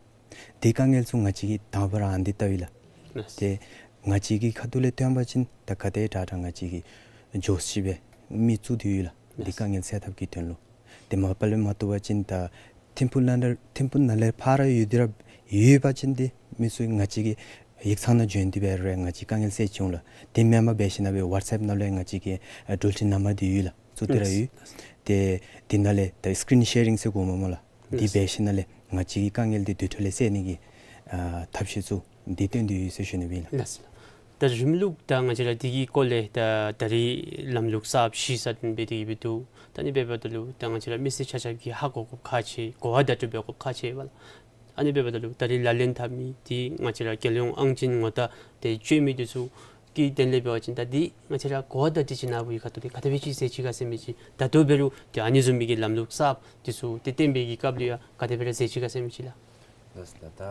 དེ་དཀའ་ངལ་ཚུ་ང་བཅས་ཀྱིས་དང་པ་ར་ཨ་ནི་འདི་བལྟཝ་ཨིན་ལགས། ཏེ་ང་བཅས་ཀྱི་ཁ་ཐུག་ལས་ཐོན་པ་ཅིན་ད་ག་དེ་དྲག་དྲག་ང་བཅས་ཀྱིས་འགྱོ་ཤེས་པའི་མི་བཙུགས་ཏེ་ཡོད་ལགས། འདི་དཀའ་ངལ་སེལ་ཐབས་ཀྱི་དོན་ལུ། དེ་མ་པ་ལས་མ་བཏུབ་པ་ཅིན་ད་ཐིམ་ཕུག་ནང་ལས་ཐིམ་ཕུག་ནང་ལས་ཕར་ཡོད་དེ་ར་ཡོད་པ་ཅིན་ཏེ་མི་ཚུ་ང་བཅས་ཀྱི་ཡིག་ཚང་ནང་བྱོན་ཏེ་འབད་རུང་ང་བཅས་དཀའ་ངལ་སེལ་ཅི་འོང་ལགས། དེ་མེན་པར་འབད་ཞིན་ན་སྦེ་ཝཊས་ཨེཔ་ནང་ལས་ང་བཅས་ཀྱི་ཨ་འགྲུལ་འཕྲིན་ནམ་བར་འདི་ཡོད་ལགས། བཙུགས་ཏེ་ར་ཡོད། ཏེ་འདི་ནང་ལས་ད་སི་ཀི་རིན་ཤེ་རིང་ཟེར་གོ་མས་སྨོ་ལགས། འདི་འབད་ཞིན་ན་ལས་ང་བཅས་ཀྱི་དཀའ་ངལ་འདི་དུས་ཐོག་ལས་སེལ་ནི་གི་ཨ་ཐབས་ཤེས་ཚུ་འདི་སྟོན་ཏེ་ཡོད་ཟེར་ཞུ་ནི་ཨིན་ལགས། ལགས་སོ། ད་རིམ་ལུགས་ད་ང་བཅས་ར་འདི་གི་སྐོར་ལས་ད་ད་རེས་ལམ་ལུགས་གསརཔ་གཞི་རྩ་འདི་འབད་དེ་གི་སྦེ་འདུག། ད་ཨ་ནི་འབདཝ་ད་ལུ་ད་ང་བཅས་ར་མི་སེར་ཆ་ཁྱབ་ཀྱིས་ཧ་གོ་དགོཔ་ཁག་ཆེ། གོ་བ་བརྡ་སྤྲོད་འབད་དགོཔ་ཁག་ཆེ་བས་ལགས། ཨ་ནི་འབདཝ་ད་ལུ་ད་རེས་ལག་ལེན་འཐབ་མི་འདི་ང་བཅས་ར་རྒྱལ་ཡོངས་ཨང་ཅན་ངོ་རྟགས་འདི་སྤྱོད་མི་འདི་ཚུ་གི་དོན་ལས་འབད་བ་ཅིན་ད་འདི་ང་བཅས་ར་གོ་བ་བརྡ་སྤྲོད་ཅིག་ནང་བུ་ཡི་ཁ་ཐུག་ལས་ག་དེ་སྦེ་ཅིག་མཛད་ཅི་ག་ཟེར་མི་ཅིག། ད་ལྟོ་འབད་རུང་ཏེ་ཨ་ནི་བཟུམ་མའི་གི་ལམ་ལུགས་གསརཔ་འདི་ཚུ་ཏེ་སྟོན་པའི་གི་སྐབས་ལུ་ཡང་ག་དེ་སྦེ་ར་མཛད་ཅི་ག་ཟེར་མི་ཅིག་ལགས། ལགས་སོ་ལགས། ད་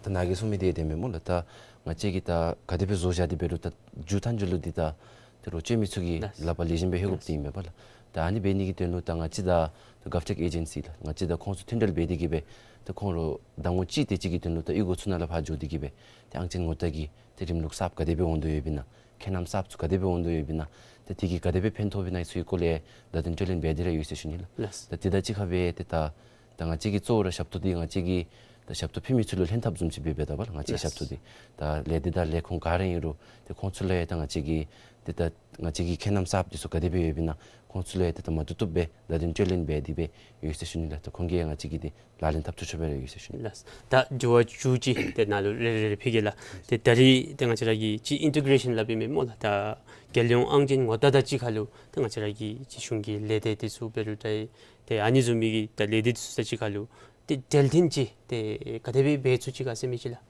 ད་ནཱ་གིས་གསུངས་མི་འདི་དེ་མེན་སྨོ་ལགས། ད་ང་བཅས་ཀྱིས་ད་ག་དེ་སྦེ་བཟོ་བཞག་སྟེ་འབད་རུང་ད་མཇུག་མཐའ་མཇུག་ལུ་འདི་ད་ད་རུང་སྤྱོད་མི་ཚུ་གི་ལགས་ལག་པར་ལེགས་ཤོམ་སྦེ་ལྷོད་དགོཔ་འདི་ཨིན་པས་ལགས། ད་ཨ་ནི་འབད་ནི་གི་དོན་ལུ་ད་ང་བཅས་ད་ད་གཱབ་ཊེཀ་ཨེ་ཇེན་སི་ལགས། ང་བཅས་ད་ཁོང་ཚུ་མཐུན་འབྲེལ་འབད་དེ་གི་སྦེ་ད་ཁོང་ར་ད་ངོ་གཅིག་དེ་ཅིག་གི་དོན་ལུ་ད་གཡུས་སྒོ་ཚུ་ནང་ལས་ཕར་འགྱོ་སྟེ་གི་སྦེ་ད་ཨང་ཅན་ངོ་རྟགས་ཀྱི་ད་རིམ་ལུགས་གསརཔ་ག་དེ་སྦེ་འོང་དོ་ཡོདཔ་ཨིན་ན། ཁྱད་རྣམ་གསརཔ་ཚུ་ག་དེ་སྦེ་འོང་དོ་ཡོདཔ་ཨིན་ན། ད་དེ་གིས་ག་དེ་སྦེ་ཕན་ཐོགས་པས་ན་ཚུ་གི་སྐོར་ལས་ད་དོན་དྲི་ལན་འབད་དེ་ར་ཡོད་ཟེར་ཞུ་ནི་ལགས། ལགས། ད་དེ་དང་གཅིག་ཁར་སྦེ་ཏེ་ད་ད་ང་བཅས་ཀྱི་གཙོ་བོ་ར་ཞབས་ཏོག་འདི་ང་བཅས་ཀྱི་ད་ཞབས་ཏོག་ཕུལ་མི་ཚུ་ལུ་ལྷན་ཐབས་བཟུམ་ཅིག་སྦེ་འབད་དོ་བས་ལགས། ང་བཅས་ཀྱི་ཞབས་ཏོག་འདི་ད་ལས་སྡེ་དང་ལས་ཁུངས་ག་ར་ཨིན་རུང་ཏེ་ཁོང་ཚུ་ལུ་ཡང་ད་ང་བཅས་ཀྱི་ཏེ་ད་ང་བཅས་ཀྱི་ཁྱད་རྣམ་གསརཔ་འདི་ཚུ་ག་དེ་སྦེ་ཡོདཔ་ཨིན་ན་ཁོང་ཚུ་ལུ་ཡང་ཏེ་ད་མ་བཏུབ་བཏུབ་སྦེ་ད་དོན་དྲི་ལན་འབད་དེ་སྦེ་ཡོད་ཟེར་ཞུ་ནི་ལགས། ད་ཁོང་གིས་ཡང་ང་བཅས་ཀྱི་འདི་ལག་ལེན་འཐབ་ཚུགས་ཚུགས་སྦེ་ར་ཡོད་ཟེར་ཞུ་ནི། ལགས། ད་དྲི་བ་བཅུ་གཅིག་དེ་ནང་ལུ་རེ་རེ་རེ་ཕུལ་གེ་ལགས། ཏེ་ད་རེས་ཏེ་ང་བཅས་ར་གིས་ཅིག་ཨིན་ཊི་གེ་རེ་ཤཱན་སླབ་ཨིན་མས་སྨོ་ལགས། ད་རྒྱལ་ཡོངས་ཨང་ཅན་ངོ་རྟགས་དང་གཅིག་ཁར་ལུ་ཏེ་ང་བཅས་ར་གི་ཅིག་གཞུང་གི་ལས་སྡེ་འདི་ཚུ་འབད་རུང་ཏེ་ཏེ་ཨ་ནི་བཟུམ་མའི་གི་ད་ལས་སྡེ་འདི་ཚུ་དང་གཅིག་ཁར་ལུ་ཏེ་འབྲེལ་མཐུད་ཅིག་ཏེ་ག་དེ་སྦེ་འབད་ཚུགས་ཅི་ག་ཟེར་མི་ཅིག་ལགས།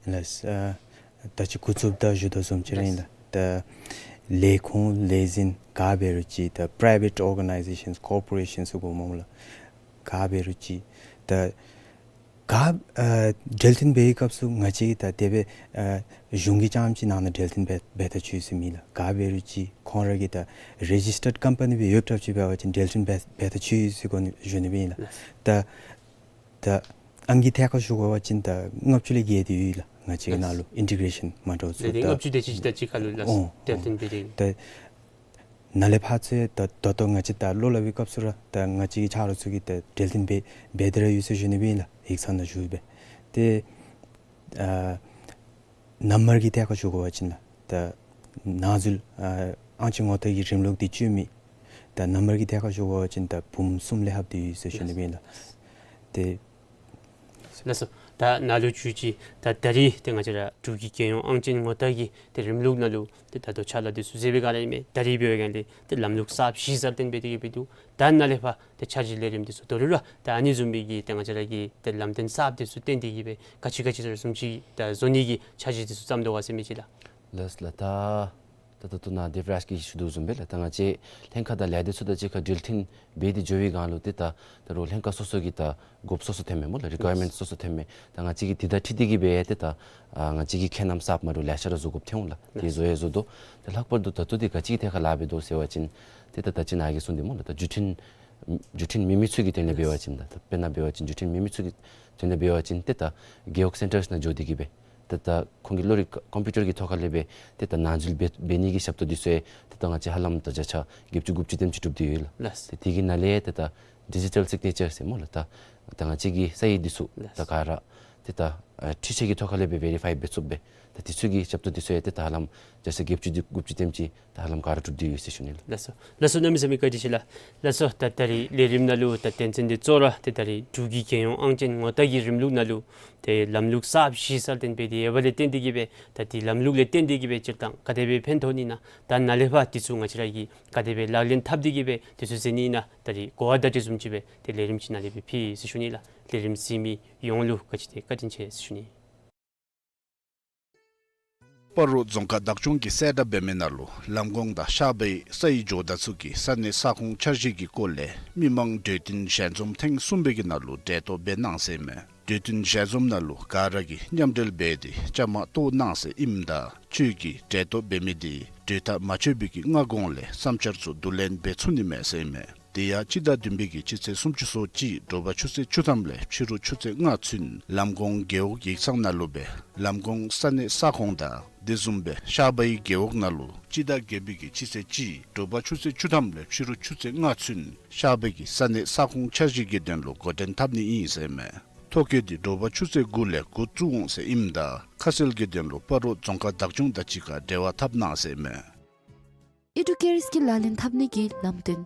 ལགས། ཨ་ད་ཅི་འགོ་བཙུགསཔ་ད་ཞུ་དོ་བཟུམ་ཅིག་ར་ཨིན་ལགས། ད་ལས་ཁུངས་ལས་འཛིན་ག་འབད་རུང་ཅིག་ད་པ་རའི་ཝེཊ་ཨོར་ག་ནའི་ཛེ་ཤཱནསི་ཀོར་པོ་རེ་ཤཱན་ཟེར་གོ་མས་སྨོ་ལགས། ག་འབད་རུང་ཅིག་ད་ག་ཨ་འབྲེལ་མཐུད་འབད་བའི་སྐབས་སུ་ང་བཅས་ཀྱིས་ད་དེ་སྦེ་ཨ་གཞུང་གི་རྐྱངམ་ཅིག་ནང་ན་འབྲེལ་མཐུད་འབད་འབད་ད་ཆོག་ཟེར་མེད་ལགས། ག་འབད་རུང་ཅིག་ཁོང་ར་གི་ད་རེ་ཇིསི་ཊརཌ་ཀམ་པ་ནི་སྦེ་ཡོདཔ་ཅིག་འབད་བ་ཅིན་འབྲེལ་མཐུད་འབད་འབད་ད་ཆོག་ཟེར་གོ་ནི་ཞུ་ནི་སྦེ་ཨིན་ལགས། ད་ད་ཨང་ཀི་ཐད་ཁར་ཞུ་དགོ་པ་ཅིན་ད་ལྔ་བཅུ་ལས་བརྒལ་ཏེ་ཡོད་ལགས། ང་བཅས་ཀྱི་ནང་ལུ་ཨིན་ཊི་གེ་རེ་ཤཱན་མ་འདྲཝ་ཚུ་ལས་ད་ལྔ་བཅུ་དེ་ཅིག་ཅིག་དང་གཅིག་ཁར་ལུ་ལགས། ཨོ་འབྲེལ་མཐུད་འབད་དེ་ད་ནཱ་ལས་ཕར་ཚུ་ད་ད་ལྟོ་ང་བཅས་ད་ལོ་སླབ་པའི་སྐབས་སུ་ར་ད་ང་བཅས་ཀྱི་ཆ་རོགས་ཚུ་གིས་ད་འབྲེལ་མཐུད་འབད་འབད་དེ་ར་ཡོད་ཟེར་ཞུ་ནི་སྦེ་ཨིན་ལགས། ཡིག་ཚང་ནང་ཞུ་སྦེ། ཏེ་ཨ་ནམ་བར་གྱི་ཐད་ཁར་ཞུ་དགོ་པ་ཅིན་ལགས། ད་ནང་འཛུལ་ཨ་ཨང་ཅན་ངོ་རྟགས་ཀྱི་རིམ་ལུགས་འདི་སྤྱོད་མི་ད་ནམ་བར་གྱི་ཐད་ཁར་ཞུ་དགོ་པ་ཅིན་ད་འབུམ་གསུམ་ལས་ལྷགཔ་སྦེ་ཡོད་ཟེར་ཞུ་ནི་སྦེ་ཨིན་ལགས། ཏེ་ལགས་སོ། ད་ནཱ་ལུ་བཅུད་ཅིག་ད་ད་རེས་ཏེ་ང་བཅས་ར་འབྲུག་གི་རྒྱལ་ཡོངས་ཨང་ཅན་ངོ་རྟགས་ཀྱི་ཏེ་རིམ་ལུགས་ནང་ལུ་ཏེ་ད་ལྟོ་ཕྱག་ལཱ་འདི་ཚུ་མཛད་པའི་སྒང་ལས་ཨིན་མས། ད་རེས་འབད་བའི་སྒང་ལས་ཏེ་ལམ་ལུགས་གསརཔ་གཞི་རྩར་བཏོན་འབད་དེ་གི་སྦེ་འདུག། ད་ནཱ་ལས་ཕར་ཏེ་འཆར་གཞི་ལས་རིམ་འདི་ཚུ་ད་རུང་ར་ད་ཨ་ནི་བཟུམ་མའི་གི་ཏེ་ང་བཅས་ར་གི་ཏེ་ལམ་སྟོན་གསརཔ་འདི་ཚུ་བཏོན་ཏེ་གི་སྦེ་ག་ཅི་ག་ཅི་ར་བཟུམ་ཅིག་ད་བཟོ་ནི་གི་འཆར་གཞི་འདི་ཚུ་བརྩམས་དོ་ག་ཟེར་མི་ཅིག་ལགས། ལགས་ལགས། ད་ད་ད་ལྟོ་ནཱ་དེ་བཀྲ་ཤིས་ཀྱིས་ཞུ་དོ་བཟུམ་སྦེ་ལགས། ད་ང་བཅས་ལྷན་ཁག་དང་ལས་སྡེ་ཚུ་དང་གཅིག་ཁར་འབྲེལ་མཐུད་འབད་དེ་འགྱོ་བའི་སྒང་ལུ་ཏེ་ད་ད་རུང་ལྷན་ཁག་སོ་སོ་གི་ད་དགོཔ་སོ་སོ་ཐོནམ་མས་སྨོ་ལགས། རི་ཀོ་ཡར་མེནཊ་སོ་སོ་ཐོནམ་མས། ད་ང་བཅས་ཀྱིས་དེ་དང་འཁྲིལ་ཏེ་གི་སྦེ་ཏེ་ད་ཨ་ང་བཅས་ཀྱིས་ཁྱད་རྣམ་གསརཔ་མ་འདྲཝ་ལེ་ཤ་ར་བཟོ་དགོཔ་ཐོན་འོང་ལགས། དེ་བཟོ་ཡང་བཟོ་དོ། ད་ལྷག་པར་དུ་ད་ལྟོ་འདི་ག་ཅི་གི་ཐད་ཁར་ལཱ་འབད་དོ་ཟེར་བ་ཅིན་ཏེ་ད་ད་ཅི་ནཱ་གིས་གསུངས་དེ་སྨོ་ལགས། ད་བརྒྱུད་འཕྲིན་ འགྲུལ་འཕྲིན་མེད་མི་ཚུ་གི་དོན་ལས་འབད་བ་ཅིན་ད་དཔེར་ན་འབད་བ་ཅིན་འགྲུལ་འཕྲིན་མེད་མི་ཚུ་གི་དོན་ལས་འབད་བ་ཅིན་ཏེ་ད་རྒེད་འོག་སེན་ཊརསི་ནང་འགྱོ་སྟེ་གི་སྦེ་ཏེ་ད་ཁོང་གི་གློག་རིག་ཀམ་པིའུ་ཊར་གྱི་ཐོག་ཁ་ལས་སྦེ་ཏེ་ད་ནང་འཛུལ་འབད་འབད་ནི་གི་ཞབས་ཏོག་འདི་ཚུ་ཡང་ཏེ་ད་ང་བཅས་ཧ་ལམ་ད་བརྒྱ་ཆ་བརྒྱད་ཅུ་དགུ་བཅུ་དེམ་ཅིག་གྲུབ་སྟེ་ཡོད་ལགས། ལགས། ཏེ་དེ་གི་ནང་ལས་ཏེ་ད་ཌི་ཇི་ཊལ་སིག་ནེ་ཅར་ཟེར་སྨོ་ལགས། ད་ད་ང་བཅས་ཀྱི་ས་ཡིག་འདི་ཚུ་ད་ག་ར་ཏེ་ད་ཨ་འཕྲུལ་ཆས་ཀྱི་ཐོག་ཁ་ལས་སྦེ་བེ་རི་ཕའི་འབད་ཚུགསཔ་སྦེ་ད་དེ་ཚུ་གི་ཞབས་ཏོག་འདི་ཚུ་ཡང་ཏེ་ད་ཧ་ལམ་བརྒྱ་ཆ་བརྒྱད་ཅུ་དགུ་བཅུ་དེམ་ཅིག་ད་ཧ་ལམ་ག་ར་གྲུབ་སྟེ་ཡོད་ཟེར་ཞུ་ནི་ལགས། ལགས་སོ། ལགས་སོ། གནམ་མེད་ས་མེད་བཀའ་དྲིན་ཆེ་ལགས། ལགས་སོ། ད་ད་རིས་ལས་རིམ་ནང་ལུ་ད་དོན་ཚན་འདི་གཙོ་བོ་ར་ཏེ་ད་རིས་འབྲུག་གི་རྒྱལ་ཡོངས་ཨང་ཅན་ངོ་རྟགས་ཀྱི་རིམ་ལུགས་ནང་ལུ་ཏེ་ལམ་ལུགས་གསརཔ་གཞི་རྩར་བཏོན་འབད་དེ་ཡོདཔ་ལས་བརྟེན་ཏེ་གི་སྦེ་ད་དེ་ལམ་ལུགས་ལས་བརྟེན་ཏེ་གི་སྦེ་སྤྱིར་བཏང་ག་དེ་སྦེ་ཕན་ཐོགས་ནི་ཨིན་ན། ད་ནཱ་ལས་ཕར་འདི་ཚུ་ང་བཅས་ར་གིས་ག་དེ་སྦེ་ལག་ལེན་འཐབ་སྟེ་གི་སྦེ་འདི་ཚུ་མཛད་ནི་ཨིན་ན། ད་རིས་གོ་བ་བརྡ་སྤྲོད་བཟུམ་ཅིག་སྦེ་ཏེ་ལས་རིམ་ཅིག་ནང་ལས་སྦེ་ཕུལ་ཟེར་ཞུ་ནི་ལགས། ལས་རིམ་གཟིགས་མི་ཡོངས་ལུ་ག་ཅི་ཏེ་བཀའ་དྲིན་ཆེ་ཟེར་ཞུ་ནི། སྤ་རོ་རྫོང་ཁག་བདག་སྐྱོང་གིས་གསལ་བསྒྲགས་འབད་མི་ནང་ལུ་ལམ་གོང་དང་ཤར་པའི་ས་ཡི་ཇོ་བདག་ཚུ་གི་ས་གནས་ས་ཁོངས་འཆར་གཞི་གི་སྐོར་ལས་མི་མང་གྲོས་བསྟུན་ཞལ་འཛོམས་ཐེངས་གསུམ་པའི་གི་ནང་ལུ་གྲལ་གཏོགས་འབད་གནང་ཟེར་མས། གྲོས་བསྟུན་ཞལ་འཛོམས་ནང་ལུ་ག་ར་གིས་མཉམ་འབྲེལ་འབད་དེ་བཅའ་མར་གཏོགས་གནང་ཟེར་ཨིནམ་ད་ཁྱོད་ཀྱིས་གྲལ་གཏོགས་འབད་མི་འདི་གྲོས་ཐག་མ་ཆོད་པའི་གི་སྔ་གོང་ལས་བསམ་འཆར་ཚུ་བསྡུ་ལེན་འབད་ཚུགས་ནི་མས་ཟེར་མས། དེ་ཡང་སྤྱི་ཟླ་བདུན་པའི་གི་སྤྱི་ཚེས་སུམ་ཅུ་སོ་གཅིག་དྲོ་པ་ཆུ་ཚོད་བཅུ་ཐམ་ལས་ཕྱི་རུ་ཆུ་ཚོད་ལྔ་ཚུན་ལམ་གོང་རྒེད་འོག་ཡིག་ཚང་ནང་ལུ་སྦེ་ལམ་གོང་ས་གནས་ས་ཁོངས་དང་དེ་བཟུམ་སྦེ་ཤར་པའི་རྒེད་འོག་ནང་ལུ་སྤྱི་ཟླ་བརྒྱད་པའི་གི་སྤྱི་ཚེས་གཅིག་དྲོ་པ་ཆུ་ཚོད་བཅུ་ཐམ་ལས་ཕྱི་རུ་ཆུ་ཚོད་ལྔ་ཚུན་ཤར་པའི་གི་ས་གནས་ས་ཁོངས་འཆར་གཞི་གི་དོན་ལུ་འགོ་འདྲེན་འཐབ་ནི་ཨིན་ཟེར་མས། ཐོ་བཀོད་འདི་དྲོ་པ་ཆུ་ཚོད་དགུ་ལས་འགོ་བཙུགས་འོང་ཟེར་ཨིནམ་ད་ཁ་གསལ་གྱི་དོན་ལུ་སྤ་རོ་རྫོང་ཁག་བདག་སྐྱོང་དང་གཅིག་ཁར་འབྲེལ་བ་འཐབ་གནང་ཟེར་མས། ཨི་ཌུ་ཀེར་སི་ཀིལ་ལག་ལེན་འཐབ་ནི་གི་ལམ་སྟོན།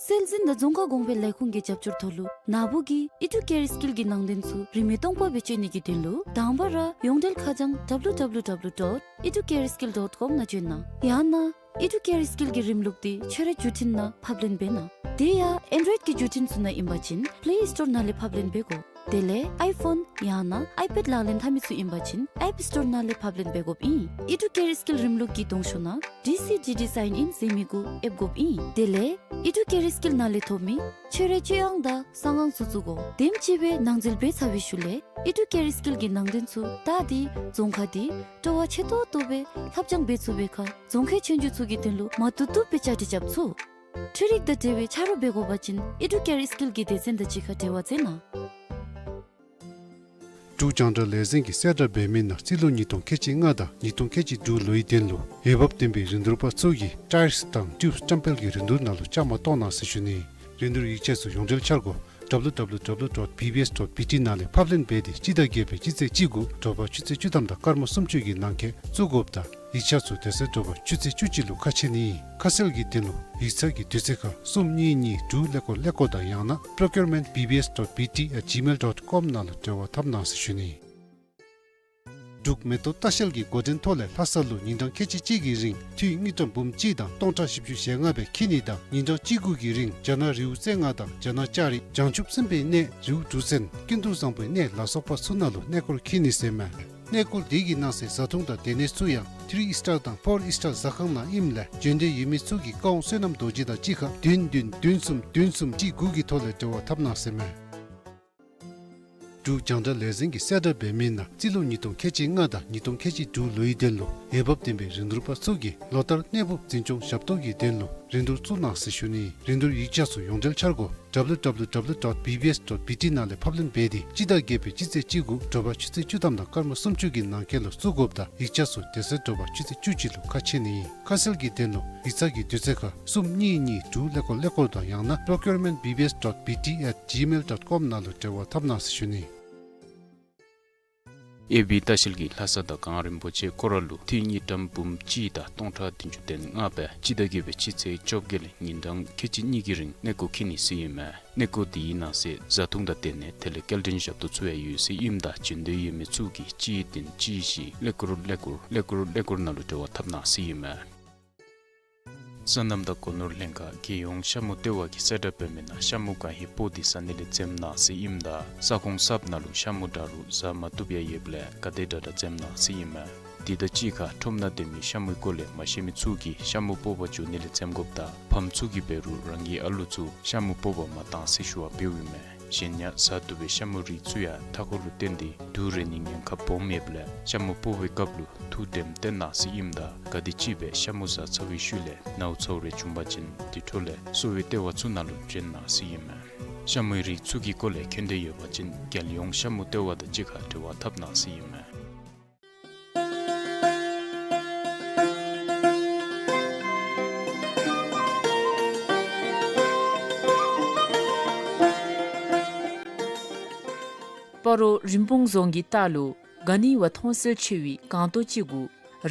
སྲོལ་འཛིན་དང་རྫོང་ཁ་གོང་འཕེལ་ལས་ཁུངས་ཀྱི་རྒྱབ་སྐྱོར་ཐོག་ལུ་ནཱ་བུ་གིས་ཨི་ཌུ་ཀེར་སི་ཀིལ་གྱི་ནང་དོན་ཚུ་རིན་མེད་སྟོང་པ་སྦེ་སྤྱོད་ནི་གི་དོན་ལུ་དང་པ་ར་ཡོངས་འབྲེལ་ཁ་བྱང་W W W dot educareskill dot com ནང་བྱོན་གནང་། ཡང་ན་ཨི་ཌུ་ཀེར་སི་ཀིལ་གྱི་རིམ་ལུགས་འདི་ཁྱོད་རའི་བརྒྱུད་འཕྲིན་ནང་ཕབ་ལེན་འབད་གནང་། དེ་ཡང་ཨེན་ཌོའིཌ་ཀྱི་བརྒྱུད་འཕྲིན་ཚུ་ནང་ཨིན་པ་ཅིན་པླེ་སི་ཊོར་ནང་ལས་ཕབ་ལེན་འབད་དགོ། དེ་ལས་ཨའི་ཕོན་ཡང་ན་ཨའི་པེཌ་ལག་ལེན་འཐབ་མི་ཚུ་ཨིན་པ་ཅིན་ཨེཔ་སི་ཊོར་ནང་ལས་ཕབ་ལེན་འབད་དགོཔ་ཨིན། ཨི་ཌུ་ཀེར་སི་ཀིལ་རིམ་ལུགས་ཀྱི་གདོང་ཤོག་ནང་ཌི་སི་ཌི་ཌི་སའིན་ཨིན་ཟེར་མི་གུ་ཨེབ་དགོཔ་ཨིན། དེ་ལས་ཨི་ཌུ་ཀེར་སི་ཀིལ་ནང་ལས་ཐོབ་མི་ཁྱོད་རའི་སྤྱོད་དབྱངས་དང་གསང་ཧིང་ཚུ་བཙུགས་དགོ། དེམ་ཅིག་སྦེ་ནང་འཛུལ་འབད་ཚར་བའི་ཤུལ་ལས་ཨི་ཌུ་ཀེར་སི་ཀིལ་གྱི་ནང་དོན་ཚུ་བལྟ་སྟེ་རྫོང་ཁག་འདི་སྤྲོ་བ་ཆེ་ཏོག་ཏོ་སྦེ་ལྷབ་སྦྱང་འབད་ཚུགས་པའི་ཁར་རྫོང་ཁའི་ཆོས་རྒྱུགས་ཚུ་གི་དོན་ལུ་མ་བཏུབ་བཏུབ་སྦེ་བཅའ་སྒྲིག་རྐྱབ་ཚུགས། འཕྲུལ་རིག་དང་འབྲེལ་བའི་ཆ་རོགས་འབད་དགོ་པ་ཅིན་ཨི་ཌུ་ཀེར་སི་ཀིལ་གྱི་སྡེ་ཚན་དང་གཅིག་ཁར་འབྲེལ་བ་མཛད་གནང་། འབྲུག་རྒྱང་བསྒྲགས་ལས་འཛིན་གྱིས་གསལ་བསྒྲགས་འབད་མི་ནང་རྩིས་ལོ་ཉིས་སྟོང་ཁལ་གཅིག་ལྔ་དང་ཉིས་སྟོང་ཁལ་གཅིག་དྲུག་ལོའི་དོན་ལུ་འོས་འབབ་ལྡན་པའི་རིན་བསྡུར་པ་ཚུ་གིས་ཊའིརསི་དང་ཊིའུབསི་བཀྲམ་སྤེལ་གྱི་རིན་བསྡུར་ནང་ལུ་བཅའ་མར་གཏོགས་གནང་ཟེར་ཞུ་ནི། རིན་བསྡུར་ཡིག་ཆ་ཚུ་ཡོངས་འབྲེལ་འཆར་སྒོ་W W W dot B B S dot B T ནང་ལས་ཕབ་ལེན་འབད་དེ་སྤྱི་ཟླ་བརྒྱད་པའི་སྤྱི་ཚེས་གཅིག་གུ་དྲོ་པ་ཆུ་ཚོད་བཅུ་ཐམ་དང་སྐར་མ་སུམ་ཅུ་གི་ནང་འཁོད་བཙུགས་དགོཔ་དང་ཡིག་ཆ་ཚུ་དེ་ཚེ་དྲོ་པ་ཆུ་ཚོད་བཅུ་གཅིག་ལུ་ཁ་ཕྱེ་ནི། ཁ་གསལ་གྱི་དོན་ལུ་ཡིག་ཚང་གི་དུས་ཚོད་ཁར་གསུམ་གཉིས་གཉིས་དྲུག་ཀླད་ཀོར་ཀླད་ཀོར་དང་ཡང་ན་procurement B B S dot B T at gmail dot com ནང་ལུ་འབྲེལ་བ་འཐབ་གནང་ཟེར་ཞུ་ནི། འབྲུག་མེ་ཏོག་ལྟ་བཤལ་གྱི་འགོ་འདྲེན་ཐོག་ལས་ལྷ་ས་ལུ་ཉིན་གྲངས་ཁལ་གཅིག་གཅིག་གི་རིང་འཐུས་དངུལ་ཀྲམ་འབུམ་གཅིག་དང་སྟོང་ཕྲག་བཞི་བཅུ་ཞེ་ལྔ་སྦེ་འཁྱིད་ནི་དང་ཉིན་གྲངས་གཅིག་དགུ་གི་རིང་རྒྱ་ནག་རི་བོ་རྩེ་ལྔ་དང་རྒྱ་ནག་ལྕགས་རི་བྱང་ཆུབ་སེམས་དཔའི་གནས་རི་བོ་འབྲུག་བཙན་ཀུན་ཏུ་བཟང་པོའི་གནས་ལ་སོགས་པ་ཚུ་ནང་ལུ་གནས་སྐོར་འཁྱིད་ནི་ཟེར་མས། གནས་སྐོར་དེ་གི་ནང་གསེས་བཟའ་འཐུང་དང་སྡོད་གནས་ཚུ་ཡང་ཐིརི་ཨིསི་ཊར་དང་ཕོར་ཨིསི་ཊར་ཟ་ཁང་ནང་ཨིནམ་ལས་བྱོན་འདོད་ཡོད་མི་ཚུ་གིས་བཀའ་དབང་བསོད་ནམས་རྡོ་རྗེ་དང་གཅིག་ཁར་བདུན་བདུན་བདུན་གསུམ་བདུན་གསུམ་གཅིག་དགུ་གི་ཐོག་ལས་འབྲེལ་བ་འཐབ་གནང་ཟེར་མས། འབྲུག་རྒྱང་བསྒྲགས་ལས་འཛིན་གྱིས་གསལ་བསྒྲགས་འབད་མི་ནང་རྩིས་ལོ་ཉིས་སྟོང་ཁལ་གཅིག་ལྔ་དང་ཉིས་སྟོང་ཁལ་གཅིག་དྲུག་ལོའི་དོན་ལུ་འོས་འབབ་ལྡན་པའི་རིན་བསྡུར་པ་ཚུ་གིས་ལོ་ལྟར་གནས་སྤོ་འཛིན་སྐྱོང་ཞབས་ཏོག་གི་དོན་ལུ་རིན་བསྡུར་བཙུགས་གནང་ཟེར་ཞུ་ནི། རིན་བསྡུར་ཡིག་ཆ་ཚུ་ཡོངས་འབྲེལ་འཆར་སྒོ་W W W dot B B S dot B T ནང་ལས་ཕབ་ལེན་འབད་དེ་སྤྱི་ཟླ་བརྒྱད་པའི་སྤྱི་ཚེས་གཅིག་གུ་དྲོ་པ་ཆུ་ཚོད་བཅུ་ཐམ་དང་སྐར་མ་སུམ་ཅུ་གི་ནང་འཁོད་ལུ་བཙུགས་དགོཔ་དང་ཡིག་ཆ་ཚུ་དེ་ཚེ་དྲོ་པ་ཆུ་ཚོད་བཅུ་གཅིག་ལུ་ཁ་ཕྱེ་ནི། ཁ་གསལ་གྱི་དོན་ལུ་ཡིག་ཚང་གི་དུས་ཚོད་ཁར་གསུམ་གཉིས་གཉིས་དྲུག་ཀླད་ཀོར་ཀླད་ཀོར་དང་ཡང་ན་procurement B B S dot B T at gmail dot com ནང་ལུ་འབྲེལ་བ་འཐབ་གནང་ཟེར་ཞུ་ནི། ཨེ་བི་ལྟ་བཤལ་གྱིས་ལྷ་ས་དང་གངས་རིན་པོ་ཆེ་སྐོར་ར་ལུ་འཐུས་དངུལ་ཀྲམ་འབུམ་གཅིག་དང་སྟོང་ཕྲག་བདུན་ཅུ་དོན་ལྔ་སྦེ་སྤྱི་ཟླ་བརྒྱད་པའི་སྤྱི་ཚེས་བཅོ་བརྒྱད་ལས་ཉིན་གྲངས་ཁལ་གཅིག་གཉིས་ཀྱི་རིང་གནས་སྐོར་འཁྱིད་ནི་ཟེར་ཨིན་མས། གནས་སྐོར་དེའི་ནང་གསེས་བཟའ་འཐུང་དང་སྡོད་གནས་དེ་ལས་སྐྱེལ་འདྲེན་ཞབས་ཏོག་ཚུ་ཡང་ཡོད་ཟེར་ཨིནམ་ད་བྱོན་འདོད་ཡོད་མི་ཚུ་གིས་གཅིག་བདུན་གཅིག་བཞི་ཀླད་ཀོར་ཀླད་ཀོར་ཀླད་ཀོར་ཀླད་ཀོར་ནང་ལུ་འབྲེལ་བ་འཐབ་གནང་ཟེར་ཨིན་མས། སོ་ནམ་དང་སྒོ་ནོར་ལྷན་ཁག་རྒྱལ་ཡོངས་ཤ་མུ་ལྟེ་བ་གིས་གསལ་བསྒྲགས་འབད་མི་ནང་ཤ་མུ་ག་ཧེ་སྤོ་སྟེ་ཟ་ནི་ལས་འཛེམ་གནང་ཟེར་ཨིནམ་ད་ས་ཁོངས་གསརཔ་ནང་ལུ་ཤ་མུ་འདྲ་རུང་ཟ་མ་བཏུབ་ཡང་ཡོདཔ་ལས་ག་དེ་དྲག་དྲག་འཛེམ་གནང་ཟེར་ཨིན་མས། དེ་དང་གཅིག་ཁར་ཁྲོམ་ནང་སྡོད་མི་ཤ་མུའི་སྐོར་ལས་མ་ཤེས་མི་ཚུ་གིས་ཤ་མུ་སྤོ་བར་འགྱོ་ནི་ལས་འཛེམ་དགོཔ་དང་ཕམ་ཚུ་གིས་འབད་རུང་རང་གི་ཨ་ལུ་ཚུ་ཤ་མུ་སྤོ་བར་མ་གཏང་ཟེར་ཞུ་བ་འབདཝ་ཨིན་མས། གཞན་ཡང་བཟའ་བཏུབ་པའི་ཤ་མུ་རིགས་ཚུ་ཡང་མཐའ་འཁོར་ལུ་བརྟེན་ཏེ་དུག་རེག་ནིའི་ཉེན་ཁ་སྦོམ་ཡོདཔ་ལས་ཤ་མུ་སྤོ་བའི་སྐབས་ལུ་ཐུགས་དྲནམ་བཏོན་གནང་ཟེར་ཨིནམ་ད་ག་དེམ་ཅིག་སྦེ་ཤ་མུ་བཟའ་ཚར་བའི་ཤུལ་ལས་ནཝ་ཚཝ་རེ་བྱུང་པ་ཅིན་དེ་འཕྲོ་ལས་གསོ་བའི་ལྟེ་བ་ཚུ་ནང་ལུ་བྱོན་གནང་ཟེར་ཨིན་མས། ཤ་མུའི་རིགས་ཚུ་གི་སྐོར་ལས་མཁྱེན་འདོད་ཡོད་པ་ཅིན་རྒྱལ་ཡོངས་ཤ་མུ་ལྟེ་བ་དང་གཅིག་ཁར་འབྲེལ་བ་འཐབ་གནང་ཟེར་ཨིན་མས། སྤ་རོ་རིན་སྤུངས་རྫོང་གི་ལྟག་ལུ་ག་ནི་བ་མཐོང་གསལ་ཆེ་བའི་སྒང་ཏོག་ཅིག་གུ་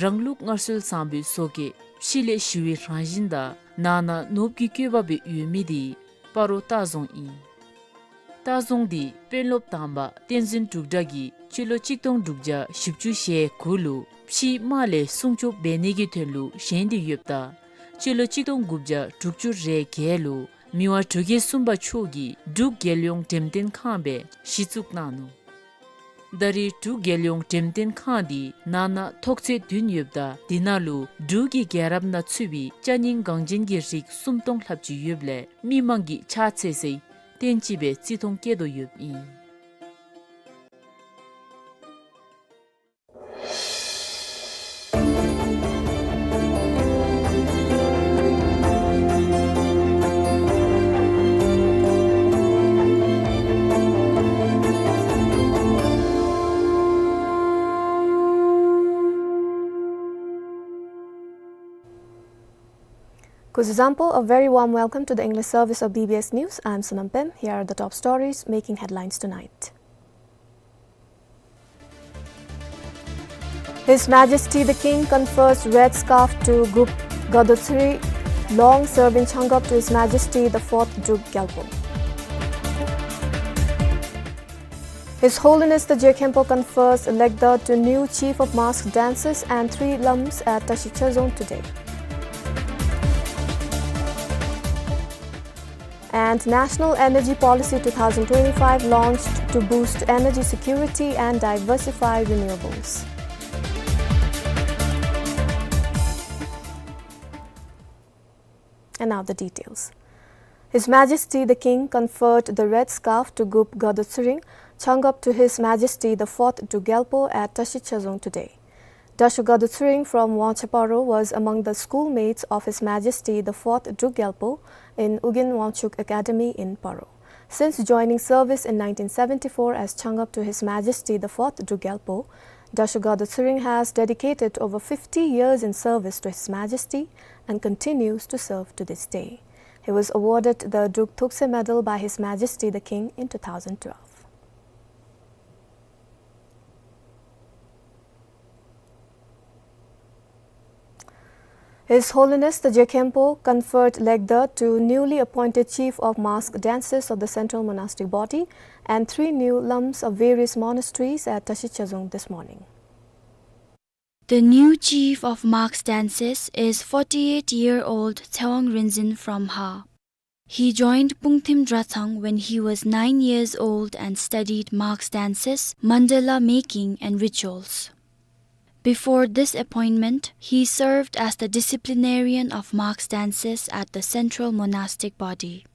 རང་ལུགས་སྔར་སྲོལ་བཟང་པོའི་བཟོ་བཀོད་ཕྱི་ལས་ཞི་བའི་རང་བཞིན་དང་ནང་ན་ནོར་བུ་གི་བཀོད་པ་སྦེ་ཡོད་མི་དེ་སྤ་རོ་ལྟ་རྫོང་ཨིན། ལྟ་རྫོང་འདི་དཔོན་སློབ་དང་པ་བསྟན་འཛིན་འབྲུག་གྲགས་ཀྱིས་སྤྱི་ལོ་གཅིག་སྟོང་དྲུག་བརྒྱ་བཞི་བཅུ་ཞེ་དགུ་ལུ་ཕྱིའི་དམག་ལས་སྲུང་སྐྱོབ་འབད་ནི་གི་དོན་ལུ་བཞེངས་ཏེ་ཡོདཔ་ད་སྤྱི་ལོ་གཅིག་སྟོང་དགུ་བརྒྱ་དྲུག་ཅུ་རེ་བརྒྱད་ལུ་མི་དབང་འབྲུག་རྒྱལ་གསུམ་པ་མཆོག་གིས་འབྲུག་རྒྱལ་ཡོངས་འགྲེམས་སྟོན་ཁང་སྦེ་གཞི་བཙུགས་གནང་ནུག། ད་རེས་འབྲུག་རྒྱལ་ཡོངས་འགྲེམས་སྟོན་ཁང་འདི་ནང་ན་ཐོག་ཚད་བདུན་ཡོདཔ་ད་དེ་ནང་ལུ་འབྲུག་གི་རྒྱལ་རབས་ནང་ཚུད་པའི་ཅ་རྙིང་འགངས་ཅན་གྱི་རིགས་སུམ་སྟོང་ལྷགཔ་ཅིག་ཡོདཔ་ལས་མི་མང་གིས་ཕྱག་འཚལ་སའི་རྟེན་ཅིག་སྦེ་བརྩི་མཐོང་བསྐྱེད་དོ་ཡོདཔ་ཨིན། Kuzuzangpo, a very warm welcome to the English service of B B S News. I'm Sonam Pem. Here are the top stories making headlines tonight. His Majesty the King confers Red Scarf to Gup Gado Tsering, long serving Changab to His Majesty the Fourth Druk Gyalpo. His Holiness the Jirikhenpo confers Legda to new Chief of Masked Dancers and three lams at Tashi Chazong today. And National Energy Policy two thousand twenty-five launched to boost energy security and diversify renewables. And now the details. His Majesty the King conferred the Red Scarf to Gup Gado Tsering, Changab to His Majesty the Fourth Druk Gyalpo at Tashi Chazong today. Dasho Gado Tsering from Wangchaparo was among the schoolmates of His Majesty the Fourth Druk Gyalpo in Ugyen Wangchuck Academy in Paro. Since joining service in nineteen seventy-four as Changab to His Majesty the Fourth Druk Gyalpo, Dasho Gado Tsering has dedicated over fifty years in service to His Majesty and continues to serve to this day. He was awarded the Druk Thukse Medal by His Majesty the King in two thousand twelve. His Holiness the Jirikhenpo conferred Legda to newly appointed Chief of Masked Dancers of the Central Monastic Body and three new lams of various monasteries at Tashi Chazong this morning. The new Chief of Masked Dancers is forty-eight-year-old Tsewang Rinzin from Ha. He joined Pungthim Dratsang when he was nine years old and studied masked dances, mandala making and rituals. Before this appointment, he served as the disciplinarian of masked dances at the Central Monastic Body.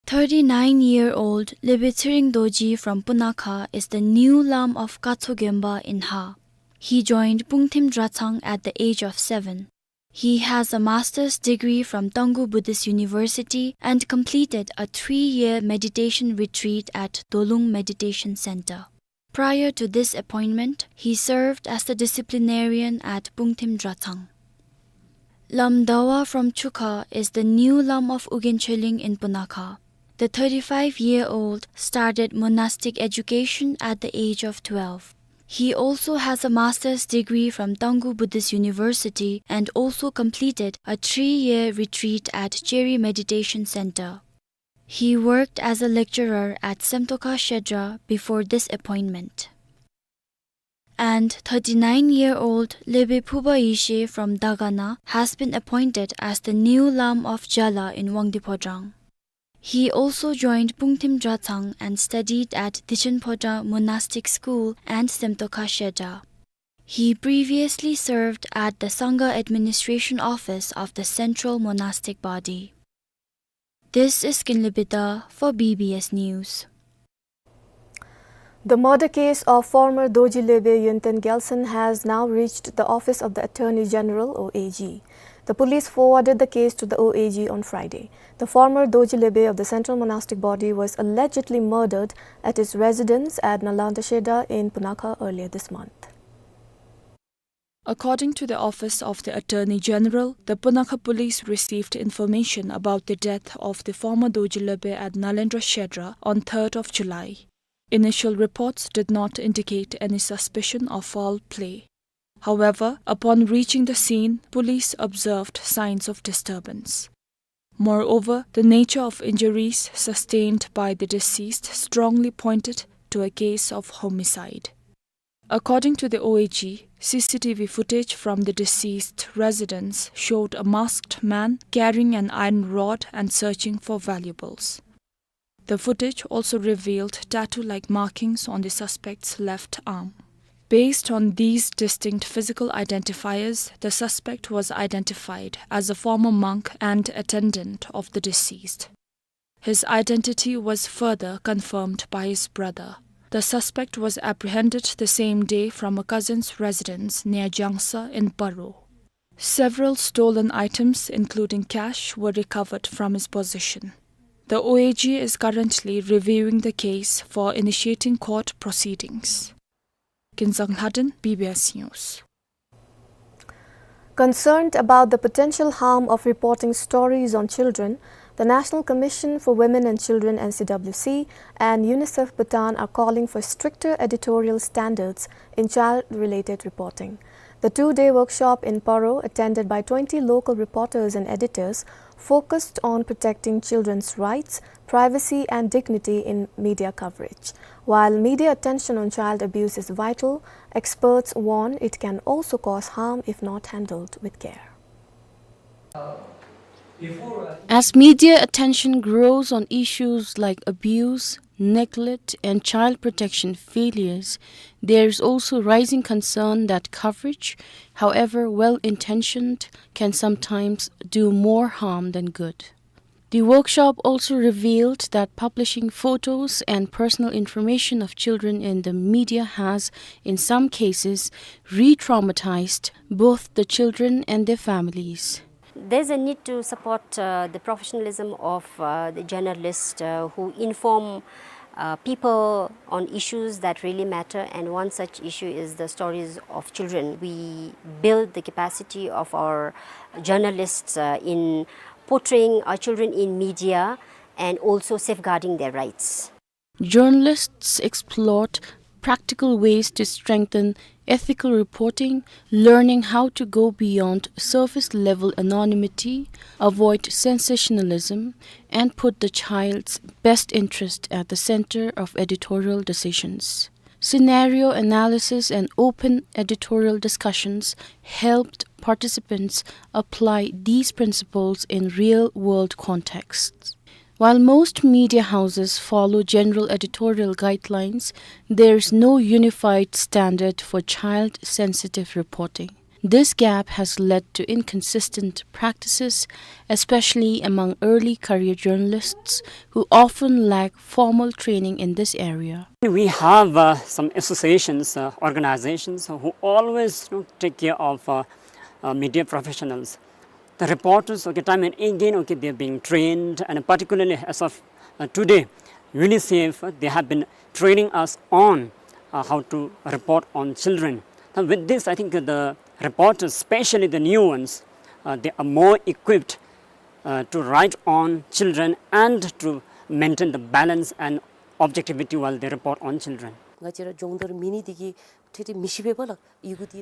Thirty-nine-year-old Lebe Tsering Dorji from Punakha is the new lam of Katso Gemba in Ha. He joined Pungthim Dratsang at the age of seven. He has a master's degree from Taungoo Buddhist University and completed a three-year meditation retreat at Dolung Meditation Center. Prior to this appointment, he served as the disciplinarian at Pungthim Dratsang. Lam Dawa from Chukha is the new lam of Ugyen Cheling in Punakha. The thirty-five-year-old started monastic education at the age of twelve. He also has a master's degree from Taungoo Buddhist University and also completed a three-year retreat at Cheri Meditation Center. He worked as a lecturer at Semtoka Shedra before this appointment. And thirty-nine-year-old Lebe Phuba Yeshe from Dagana has been appointed as the new lam of Jala in Wangdi Phodrang. He also joined Pungthim Dratsang and studied at Dichen Phodrang Monastic School and Semtoka Shedra. He previously served at the Sangha Administration Office of the Central Monastic Body. This is Kinley Bida for B B S News. The murder case of former Dorji Loibey Yonten Gyalsen has now reached the Office of the Attorney General, O A G. The police forwarded the case to the O A G on Friday. The former Dorji Loibey of the Central Monastic Body was allegedly murdered at his residence at Nalanda Shedra in Punakha earlier this month. According to the Office of the Attorney General, the Punakha police received information about the death of the former Dorji Loibey at Nalanda Shedra on third of July. Initial reports did not indicate any suspicion of foul play. However, upon reaching the scene, police observed signs of disturbance. Moreover, the nature of injuries sustained by the deceased strongly pointed to a case of homicide. According to the O A G, C C T V footage from the deceased residence showed a masked man carrying an iron rod and searching for valuables. The footage also revealed tattoo-like markings on the suspect's left arm. Based on these distinct physical identifiers, the suspect was identified as a former monk and attendant of the deceased. His identity was further confirmed by his brother. The suspect was apprehended the same day from a cousin's residence near Jangsa in Paro. Several stolen items, including cash, were recovered from his possession. The O A G is currently reviewing the case for initiating court proceedings. Kinzang Lhaden, B B S News. Concerned about the potential harm of reporting stories on children, the National Commission for Women and Children, N C W C, and UNICEF Bhutan are calling for stricter editorial standards in child-related reporting. The two-day workshop in Paro, attended by twenty local reporters and editors, focused on protecting children's rights, privacy and dignity in media coverage. While media attention on child abuse is vital, experts warn it can also cause harm if not handled with care. As media attention grows on issues like abuse, neglect, and child protection failures, there is also rising concern that coverage, however well-intentioned, can sometimes do more harm than good. The workshop also revealed that publishing photos and personal information of children in the media has, in some cases, re-traumatized both the children and their families. There's a need to support, uh, the professionalism of, uh, the journalists, uh, who inform, uh, people on issues that really matter, and one such issue is the stories of children. We build the capacity of our journalists, uh, in portraying our children in media and also safeguarding their rights. Journalists explored practical ways to strengthen ethical reporting, learning how to go beyond surface-level anonymity, avoid sensationalism, and put the child's best interest at the center of editorial decisions. Scenario analysis and open editorial discussions helped participants apply these principles in real-world contexts. While most media houses follow general editorial guidelines, there is no unified standard for child-sensitive reporting. This gap has led to inconsistent practices, especially among early career journalists who often lack formal training in this area. We have, uh, some associations, uh, organizations who always, you know, take care of, uh, uh, media professionals. The reporters, okay, time and again, okay, they're being trained, and particularly as of, uh, today, UNICEF, uh, they have been training us on, uh, how to report on children. Now, with this, I think the reporters, especially the new ones, uh, they are more equipped, uh, to write on children and to maintain the balance and objectivity while they report on children.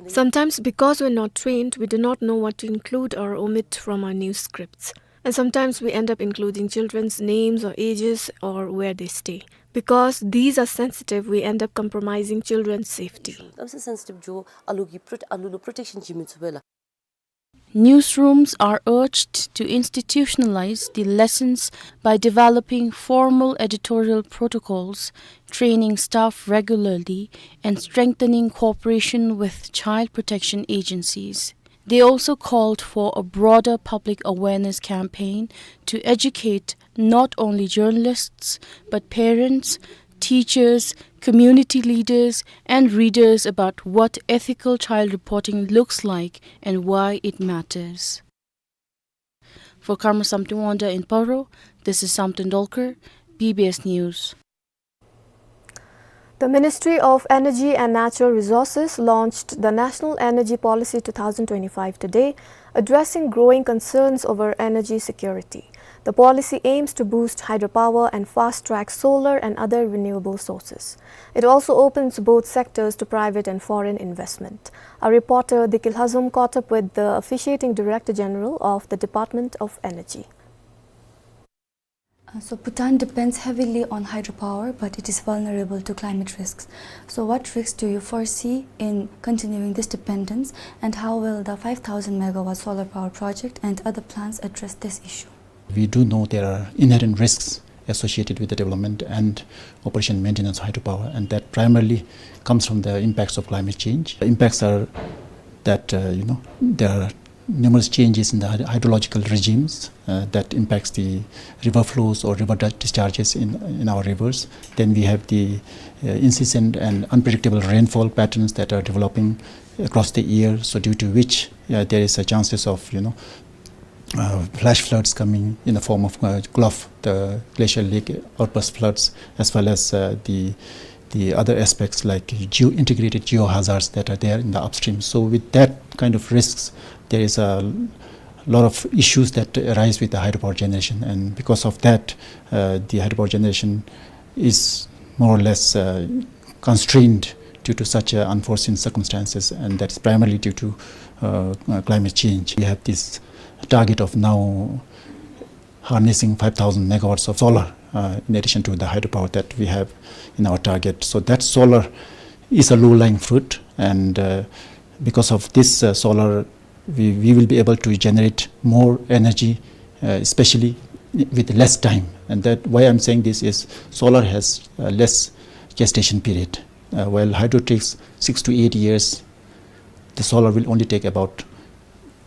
Sometimes, because we're not trained, we do not know what to include or omit from our news scripts. And sometimes we end up including children's names or ages or where they stay. Because these are sensitive, we end up compromising children's safety. Newsrooms are urged to institutionalize the lessons by developing formal editorial protocols, training staff regularly, and strengthening cooperation with child protection agencies. They also called for a broader public awareness campaign to educate not only journalists, but parents, teachers, community leaders, and readers about what ethical child reporting looks like and why it matters. For Karma Samten Wangda in Paro, this is Samten Dolkar, B B S News. The Ministry of Energy and Natural Resources launched the National Energy Policy two thousand twenty-five today, addressing growing concerns over energy security. The policy aims to boost hydropower and fast-track solar and other renewable sources. It also opens both sectors to private and foreign investment. Our reporter Dikil Hazum caught up with the officiating Director General of the Department of Energy. Uh, so Bhutan depends heavily on hydropower, but it is vulnerable to climate risks. So what risks do you foresee in continuing this dependence, and how will the five thousand megawatt solar power project and other plants address this issue? We do know there are inherent risks associated with the development and operation maintenance of hydropower, and that primarily comes from the impacts of climate change. The impacts are that, uh, you know, there are numerous changes in the hyd-, hydrological regimes, uh, that impacts the river flows or river di-, discharges in, in our rivers. Then we have the, uh, incessant and unpredictable rainfall patterns that are developing across the year. So due to which, uh, there is a chances of, you know, uh, flash floods coming in the form of, uh, GLOF, the glacial lake outburst floods, as well as, uh, the, the other aspects like geo-, integrated geohazards that are there in the upstream. So with that kind of risks, there is a lot of issues that arise with the hydropower generation, and because of that, uh, the hydropower generation is more or less, uh, constrained due to such, uh, unforeseen circumstances, and that's primarily due to, uh, uh, climate change. We have this target of now harnessing five thousand megawatts of solar, uh, in addition to the hydropower that we have in our target. So that solar is a low-lying fruit, and, uh, because of this, uh, solar, we, we will be able to generate more energy, uh, especially with less time. And that, why I'm saying this is, solar has, uh, less gestation period. Uh, while hydro takes six to eight years, the solar will only take about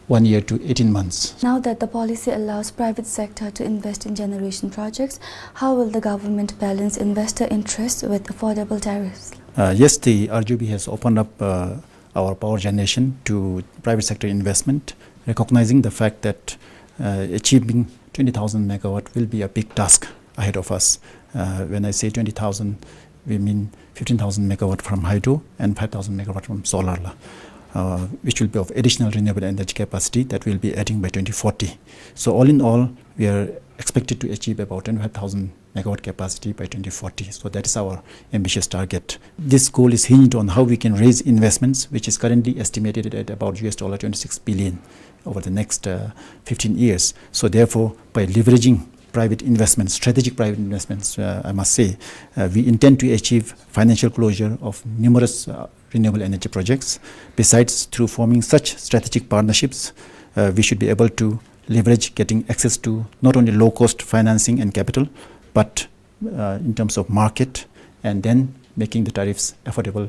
one year to eighteen months. Now that the policy allows private sector to invest in generation projects, how will the government balance investor interests with affordable tariffs? Uh, yes, the R G B has opened up, uh, our power generation to private sector investment, recognizing the fact that, uh, achieving twenty thousand megawatt will be a big task ahead of us. Uh, when I say twenty thousand, we mean fifteen thousand megawatt from hydro and five thousand megawatt from solar, la, uh, which will be of additional renewable energy capacity that we'll be adding by twenty forty. So all in all, we are expected to achieve about twenty-five thousand megawatt capacity by twenty forty. So that is our ambitious target. This goal is hinged on how we can raise investments, which is currently estimated at about U S dollar twenty-six billion over the next, uh, fifteen years. So therefore, by leveraging private investments, strategic private investments, uh, I must say, uh, we intend to achieve financial closure of numerous, uh, renewable energy projects. Besides, through forming such strategic partnerships, uh, we should be able to leverage getting access to not only low-cost financing and capital, but, uh, in terms of market, and then making the tariffs affordable,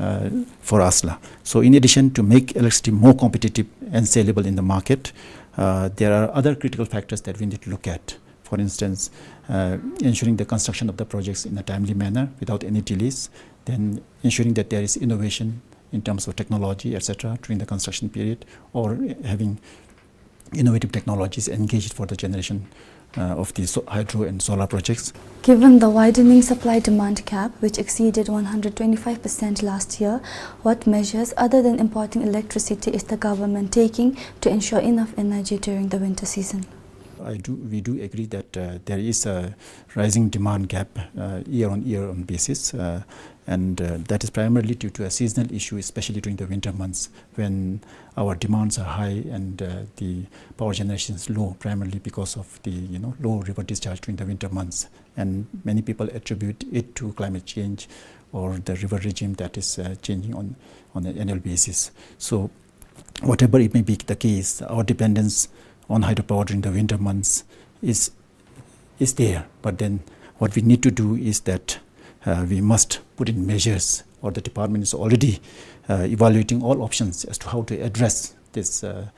uh, for us, la. So in addition to make electricity more competitive and saleable in the market, uh, there are other critical factors that we need to look at. For instance, uh, ensuring the construction of the projects in a timely manner without any delays, then ensuring that there is innovation in terms of technology, et cetera, during the construction period, or having innovative technologies engaged for the generation, uh, of the so-, hydro and solar projects. Given the widening supply-demand gap, which exceeded one hundred twenty-five percent last year, what measures other than importing electricity is the government taking to ensure enough energy during the winter season? I do, we do agree that, uh, there is a rising demand gap, uh, year on year on basis, uh, and, uh, that is primarily due to a seasonal issue, especially during the winter months when our demands are high and, uh, the power generation is low, primarily because of the, you know, low river discharge during the winter months. And many people attribute it to climate change or the river regime that is, uh, changing on, on an annual basis. So whatever it may be the case, our dependence on hydropower during the winter months is, is there. But then what we need to do is that, uh, we must put in measures, or the department is already, uh, evaluating all options as to how to address this, uh,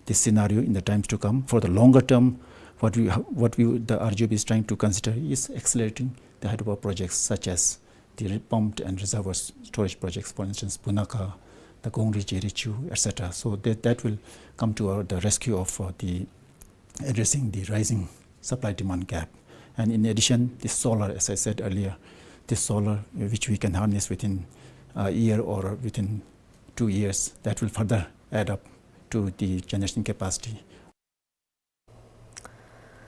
this scenario in the times to come. For the longer term, what we, what we, the R G B is trying to consider is accelerating the hydropower projects such as the re-, pumped and reservoir s-, storage projects, for instance, Bunakha, the Gongri Jerichu, et cetera. So that, that will come to our, the rescue of, uh, the addressing the rising supply-demand gap. And in addition, the solar, as I said earlier, the solar, uh, which we can harness within a year or within two years, that will further add up to the generation capacity.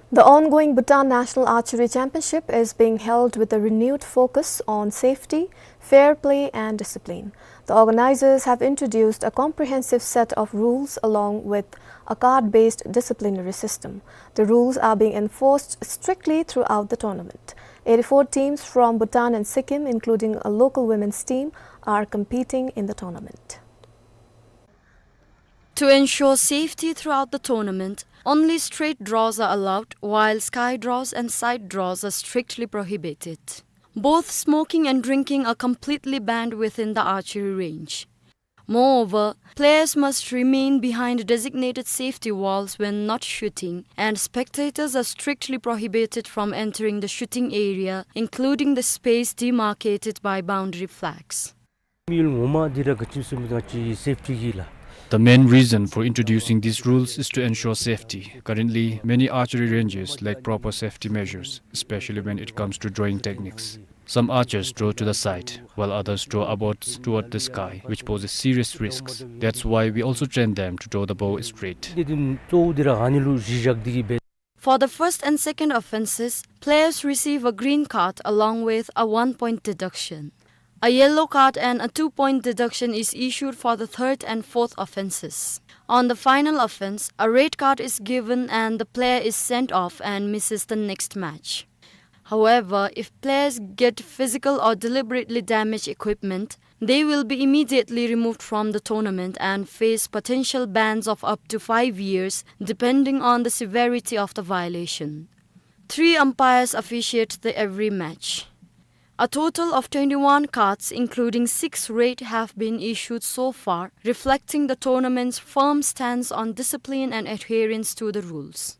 The ongoing Bhutan National Archery Championship is being held with a renewed focus on safety, fair play and discipline. The organizers have introduced a comprehensive set of rules along with a card-based disciplinary system. The rules are being enforced strictly throughout the tournament. Eighty-four teams from Bhutan and Sikkim, including a local women's team, are competing in the tournament. To ensure safety throughout the tournament, only straight draws are allowed, while sky draws and side draws are strictly prohibited. Both smoking and drinking are completely banned within the archery range. Moreover, players must remain behind designated safety walls when not shooting, and spectators are strictly prohibited from entering the shooting area, including the space demarcated by boundary flags. The main reason for introducing these rules is to ensure safety. Currently, many archery ranges lack proper safety measures, especially when it comes to drawing techniques. Some archers draw to the side, while others draw upwards toward the sky, which poses serious risks. That's why we also train them to draw the bow straight. For the first and second offenses, players receive a green card along with a one-point deduction. A yellow card and a two-point deduction is issued for the third and fourth offenses. On the final offense, a red card is given and the player is sent off and misses the next match. However, if players get physical or deliberately damage equipment, they will be immediately removed from the tournament and face potential bans of up to five years, depending on the severity of the violation. Three umpires officiate the every match. A total of twenty-one cards, including six red, have been issued so far, reflecting the tournament's firm stance on discipline and adherence to the rules.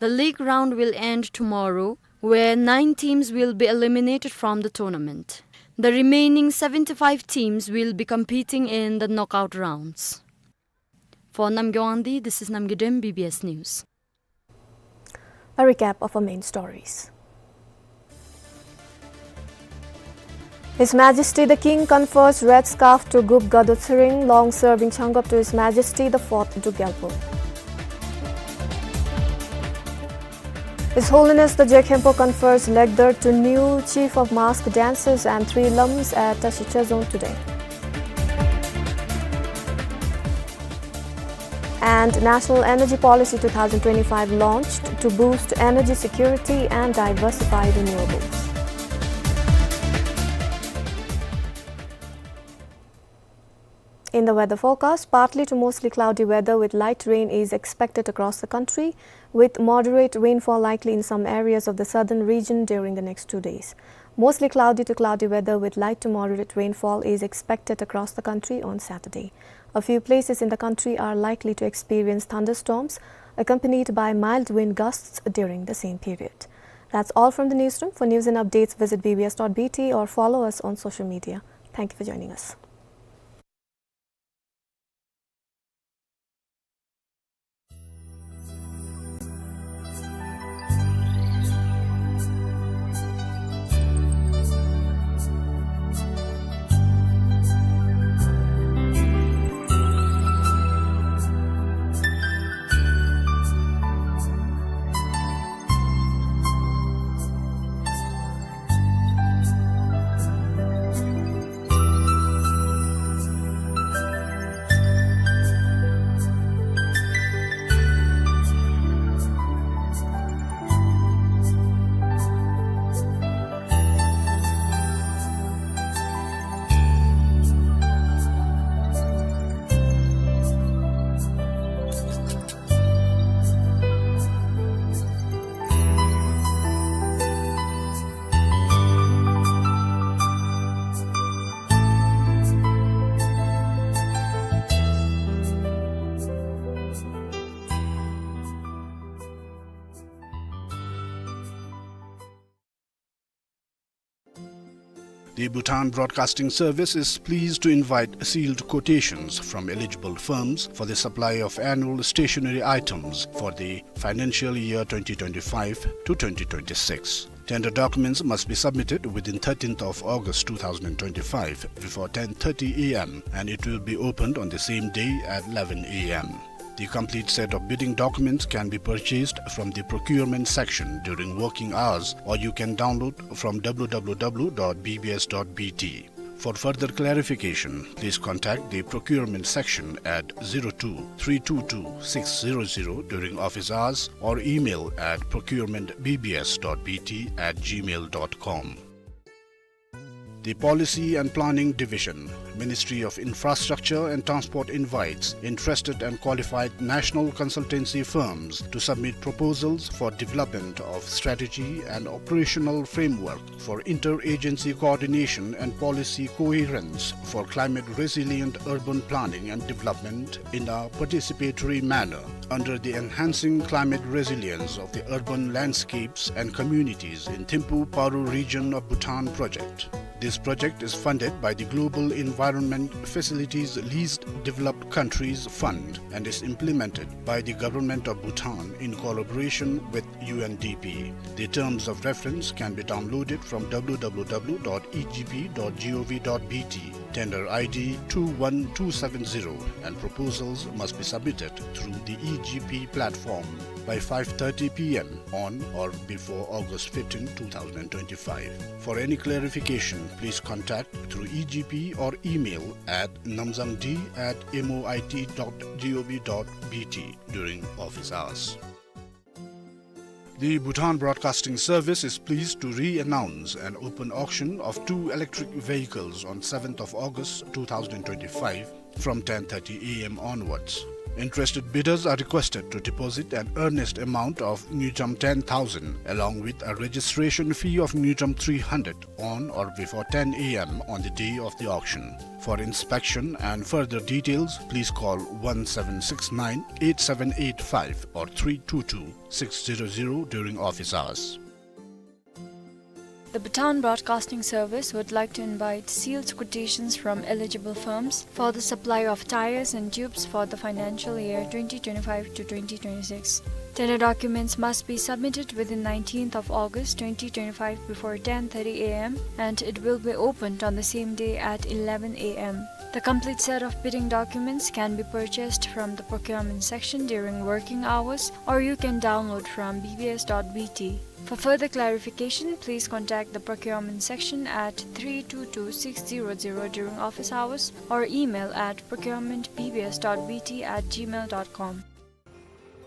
The league round will end tomorrow, where nine teams will be eliminated from the tournament. The remaining seventy-five teams will be competing in the knockout rounds. For Namgay Wangdi, this is Namgay Dem, B B S News. A recap of our main stories. His Majesty the King confers red scarf to Gup Gado Tshering, long-serving Changap to His Majesty the Fourth Druk Gyalpo. His Holiness the Je Khenpo confers Legdar to new Chief of Mask Dancers and Three Lums at Tashicha Zone today. And National Energy Policy two thousand twenty-five launched to boost energy security and diversify renewables. In the weather forecast, partly to mostly cloudy weather with light rain is expected across the country, with moderate rainfall likely in some areas of the southern region during the next two days. Mostly cloudy to cloudy weather with light to moderate rainfall is expected across the country on Saturday. A few places in the country are likely to experience thunderstorms, accompanied by mild wind gusts during the same period. That's all from the newsroom. For news and updates, visit B B S dot B T or follow us on social media. Thank you for joining us. The Bhutan Broadcasting Service is pleased to invite sealed quotations from eligible firms for the supply of annual stationery items for the financial year twenty twenty-five to twenty twenty-six. Tender documents must be submitted within thirteenth of August two thousand twenty-five before ten thirty A M, and it will be opened on the same day at eleven A M. The complete set of bidding documents can be purchased from the procurement section during working hours, or you can download from W W W dot B B S dot B T. For further clarification, please contact the procurement section at zero two three two two six zero zero during office hours or email at procurement B B S dot B T at gmail dot com. The Policy and Planning Division, Ministry of Infrastructure and Transport invites interested and qualified national consultancy firms to submit proposals for development of strategy and operational framework for interagency coordination and policy coherence for climate resilient urban planning and development in a participatory manner under the Enhancing Climate Resilience of the Urban Landscapes and Communities in Thimphu Paro region of Bhutan project. This project is funded by the Global Environment Facilities Least Developed Countries Fund and is implemented by the Government of Bhutan in collaboration with U N D P. The terms of reference can be downloaded from W W W dot E G P dot gov dot B T, tender I D two one two seven zero, and proposals must be submitted through the E G P platform by five thirty P M on or before August fifteen, two thousand twenty-five. For any clarification, please contact through E G P or email at namzangd at M O I T dot gov dot B T during office hours. The Bhutan Broadcasting Service is pleased to re-announce an open auction of two electric vehicles on seventh of August two thousand twenty-five from ten thirty A M onwards. Interested bidders are requested to deposit an earnest amount of ngultrum ten thousand along with a registration fee of ngultrum three hundred on or before ten A M on the day of the auction. For inspection and further details, please call one seven six nine eight seven eight five or three two two six zero zero during office hours. The Bhutan Broadcasting Service would like to invite sealed quotations from eligible firms for the supply of tires and tubes for the financial year twenty twenty-five to twenty twenty-six. Tender documents must be submitted within nineteenth of August twenty twenty-five before ten thirty A M, and it will be opened on the same day at eleven A M. The complete set of bidding documents can be purchased from the procurement section during working hours, or you can download from B B S dot B T. For further clarification, please contact the procurement section at three two two six zero zero during office hours or email at procurement B B S dot B T at gmail dot com.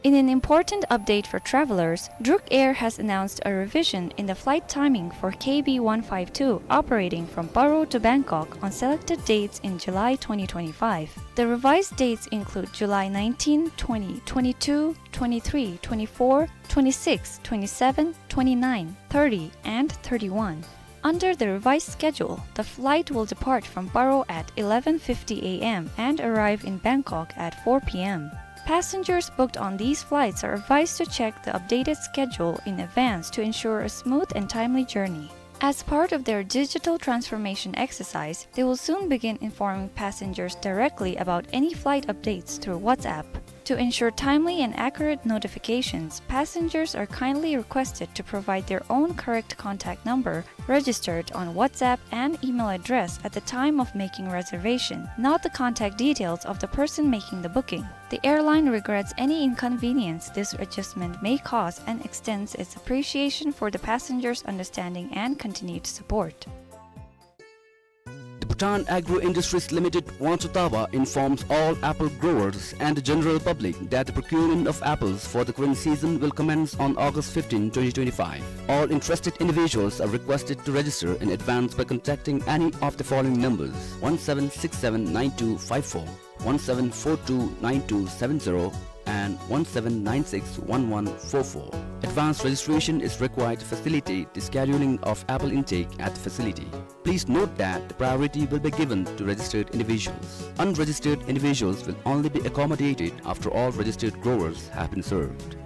In an important update for travelers, Druk Air has announced a revision in the flight timing for K B one five two operating from Paro to Bangkok on selected dates in July twenty twenty-five. The revised dates include July nineteen, twenty, twenty-two, twenty-three, twenty-four, twenty-six, twenty-seven, twenty-nine, thirty, and thirty-one. Under the revised schedule, the flight will depart from Paro at eleven fifty A M and arrive in Bangkok at four P M. Passengers booked on these flights are advised to check the updated schedule in advance to ensure a smooth and timely journey. As part of their digital transformation exercise, they will soon begin informing passengers directly about any flight updates through WhatsApp. To ensure timely and accurate notifications, passengers are kindly requested to provide their own correct contact number registered on WhatsApp and email address at the time of making reservation, not the contact details of the person making the booking. The airline regrets any inconvenience this adjustment may cause and extends its appreciation for the passengers' understanding and continued support. The Bhutan Agro Industries Limited, Wangchutaba, informs all apple growers and the general public that the procurement of apples for the current season will commence on August fifteen, twenty twenty-five. All interested individuals are requested to register in advance by contacting any of the following numbers: one seven six seven nine two five four, one seven four two nine two seven zero, and one seven nine six one one four four. Advance registration is required to facilitate the scheduling of apple intake at the facility. Please note that the priority will be given to registered individuals. Unregistered individuals will only be accommodated after all registered growers have been served.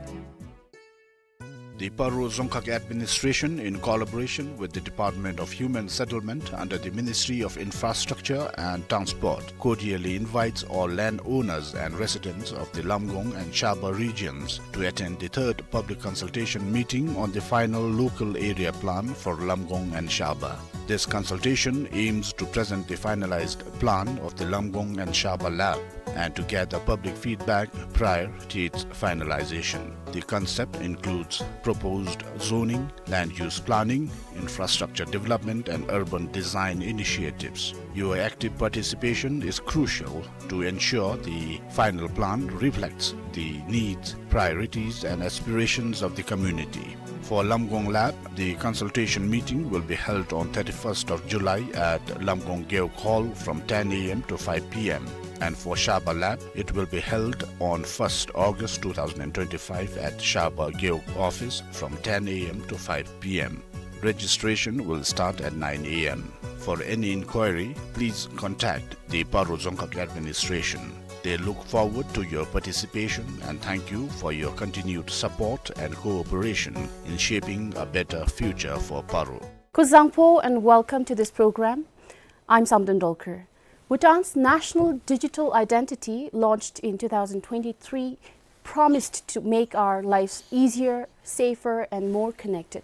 The Paro Dzongkhag Administration, in collaboration with the Department of Human Settlement under the Ministry of Infrastructure and Transport, cordially invites all landowners and residents of the Lamgong and Shaba regions to attend the third public consultation meeting on the final local area plan for Lamgong and Shaba. This consultation aims to present the finalized plan of the Lamgong and Shaba lab and to gather public feedback prior to its finalization. The concept includes proposed zoning, land use planning, infrastructure development, and urban design initiatives. Your active participation is crucial to ensure the final plan reflects the needs, priorities, and aspirations of the community. For Lamgong Lab, the consultation meeting will be held on thirty-first of July at Lamgong Gewog Hall from ten A M to five P M. And for Shaba Lab, it will be held on first August two thousand twenty-five at Shaba Gewog office from ten A M to five P M. Registration will start at nine A M. For any inquiry, please contact the Paro Dzongkhag Administration. They look forward to your participation and thank you for your continued support and cooperation in shaping a better future for Paro. Kuzuzangpo and welcome to this program. I'm Samdon Dolkar. Bhutan's national digital identity, launched in two thousand twenty-three, promised to make our lives easier, safer, and more connected.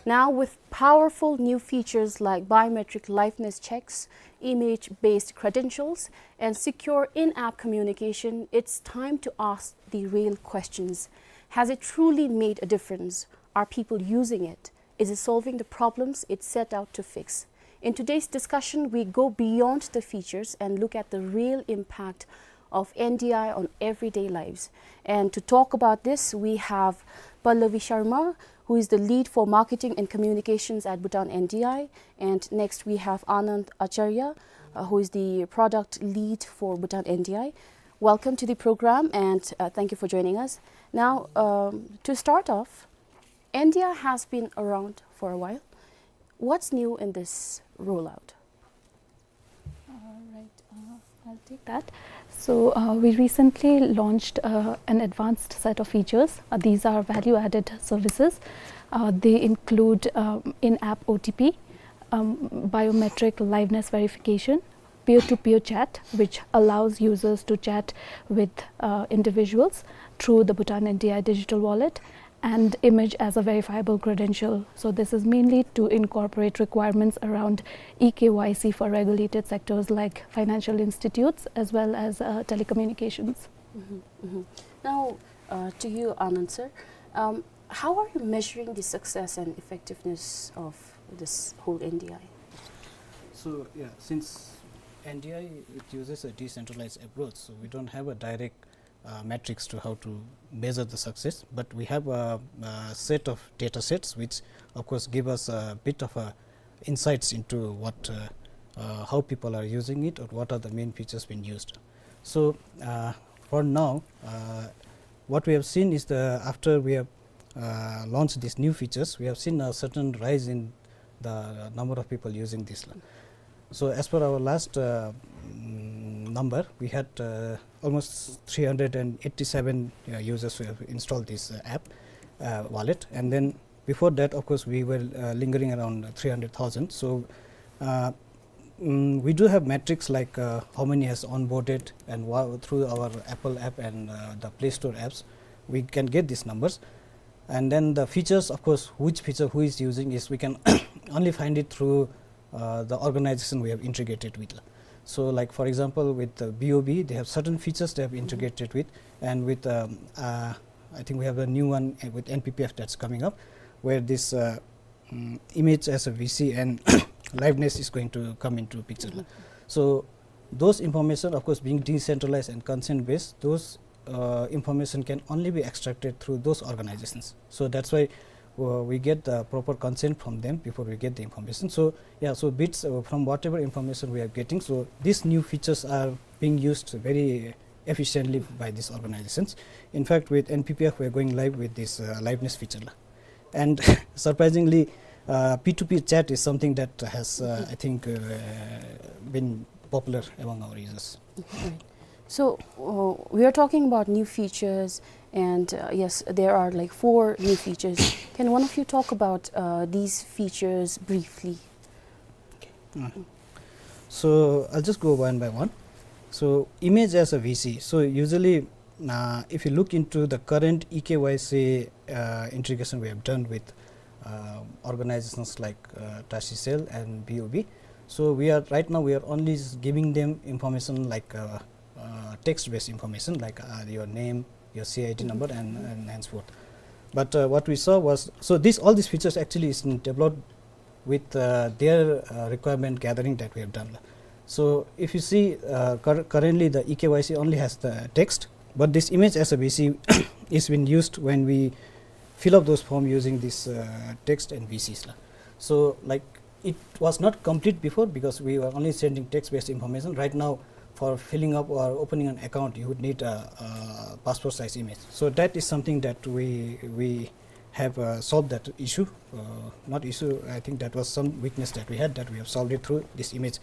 Now, with powerful new features like biometric liveness checks, image-based credentials, and secure in-app communication, it's time to ask the real questions. Has it truly made a difference? Are people using it? Is it solving the problems it set out to fix? In today's discussion, we go beyond the features and look at the real impact of N D I on everyday lives. And to talk about this, we have Pallavi Sharma, who is the lead for marketing and communications at Bhutan N D I. And next, we have Anand Acharya, uh, who is the product lead for Bhutan N D I. Welcome to the program, and, uh, thank you for joining us. Now, um, to start off, N D I has been around for a while. What's new in this rollout? All right, uh, I'll take that. So, uh, we recently launched, uh, an advanced set of features. Uh, these are value-added services. Uh, they include, um, in-app O T P, um, biometric liveness verification, peer-to-peer chat, which allows users to chat with, uh, individuals through the Bhutan N D I digital wallet, and image as a verifiable credential. So this is mainly to incorporate requirements around e K Y C for regulated sectors like financial institutes as well as, uh, telecommunications. Mm-hmm, mm-hmm. Now, uh, to you, Anand sir. Um, how are you measuring the success and effectiveness of this whole N D I? So, yeah, since N D I, it uses a decentralized approach, so we don't have a direct, uh, metrics to how to measure the success, but we have a, a set of data sets which, of course, give us a bit of a insights into what, uh, uh, how people are using it or what are the main features being used. So, uh, for now, uh, what we have seen is the, after we have, uh, launched these new features, we have seen a certain rise in the number of people using this la. So as per our last, uh, mm, number, we had, uh, almost three hundred and eighty-seven, uh, users who have installed this, uh, app, uh, wallet. And then before that, of course, we were, uh, lingering around three hundred thousand. So, uh, mm, we do have metrics like, uh, how many has onboarded and wha-, through our Apple app and, uh, the Play Store apps, we can get these numbers. And then the features, of course, which feature who is using is, we can only find it through, uh, the organization we have integrated with. So, like, for example, with the B O B, they have certain features they have integrated with, and with, um, uh, I think we have a new one, uh, with N P P F that's coming up, where this, uh, mm, image as a V C and liveness is going to come into picture. Mm-hmm. So those information, of course, being decentralized and consent based, those, uh, information can only be extracted through those organizations. So that's why, uh, we get the proper consent from them before we get the information. So, yeah, so bits, uh, from whatever information we are getting, so these new features are being used very efficiently by these organizations. In fact, with N P P F, we are going live with this, uh, liveness feature la. And surprisingly, uh, P two P chat is something that has, uh, I think, uh, been popular among our users. Right. So, uh, we are talking about new features And uh, yes, there are like four new features. Can one of you talk about uh, these features briefly? Okay. Uh, So I'll just go one by one. So image as a V C. So usually, uh, if you look into the current E K Y C uh, integration we have done with uh, organizations like uh, Tashi Cell and B O B, so we are right now we are only s- giving them information like uh, uh, text-based information like uh, your name, your C I D number, and, and henceforth. But uh, what we saw was, so this all these features actually is developed with uh, their uh, requirement gathering that we have done. So if you see, uh, cur- currently the E K Y C only has the text, but this image as a V C is been used when we fill up those form using this uh, text and V Cs la. So like it was not complete before because we were only sending text-based information. Right now, for filling up or opening an account, you would need a, a passport size image. So that is something that we we have uh, solved that issue. Uh, not issue, I think that was some weakness that we had, that we have solved it through this image.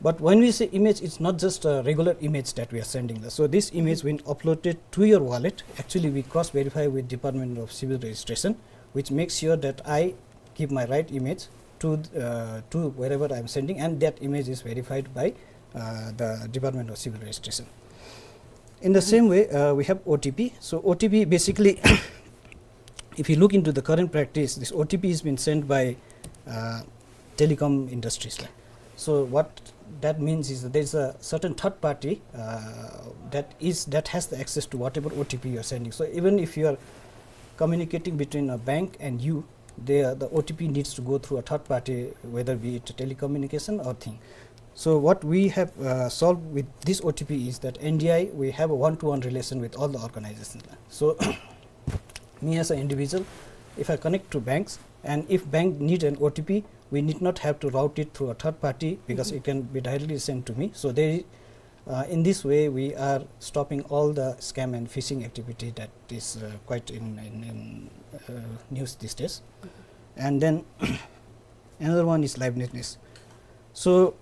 But when we say image, it's not just a regular image that we are sending. So this image, when uploaded to your wallet, actually we cross-verify with Department of Civil Registration, which makes sure that I give my right image to uh, to wherever I'm sending, and that image is verified by uh, the Department of Civil Registration. In the same way, uh, we have O T P. So O T P basically, if you look into the current practice, this O T P has been sent by uh, telecom industries. So what that means is that there is a certain third party uh, that is that has the access to whatever O T P you are sending. So even if you are communicating between a bank and you, the the O T P needs to go through a third party, whether be it a telecommunication or thing. So what we have uh, solved with this O T P is that N D I, we have a one-to-one relation with all the organizations. So me as an individual, if I connect to banks, and if bank need an O T P, we need not have to route it through a third party because it can be directly sent to me. So they, uh, in this way, we are stopping all the scam and phishing activity that is uh, quite in, in, in uh, news these days. And then another one is liveness. So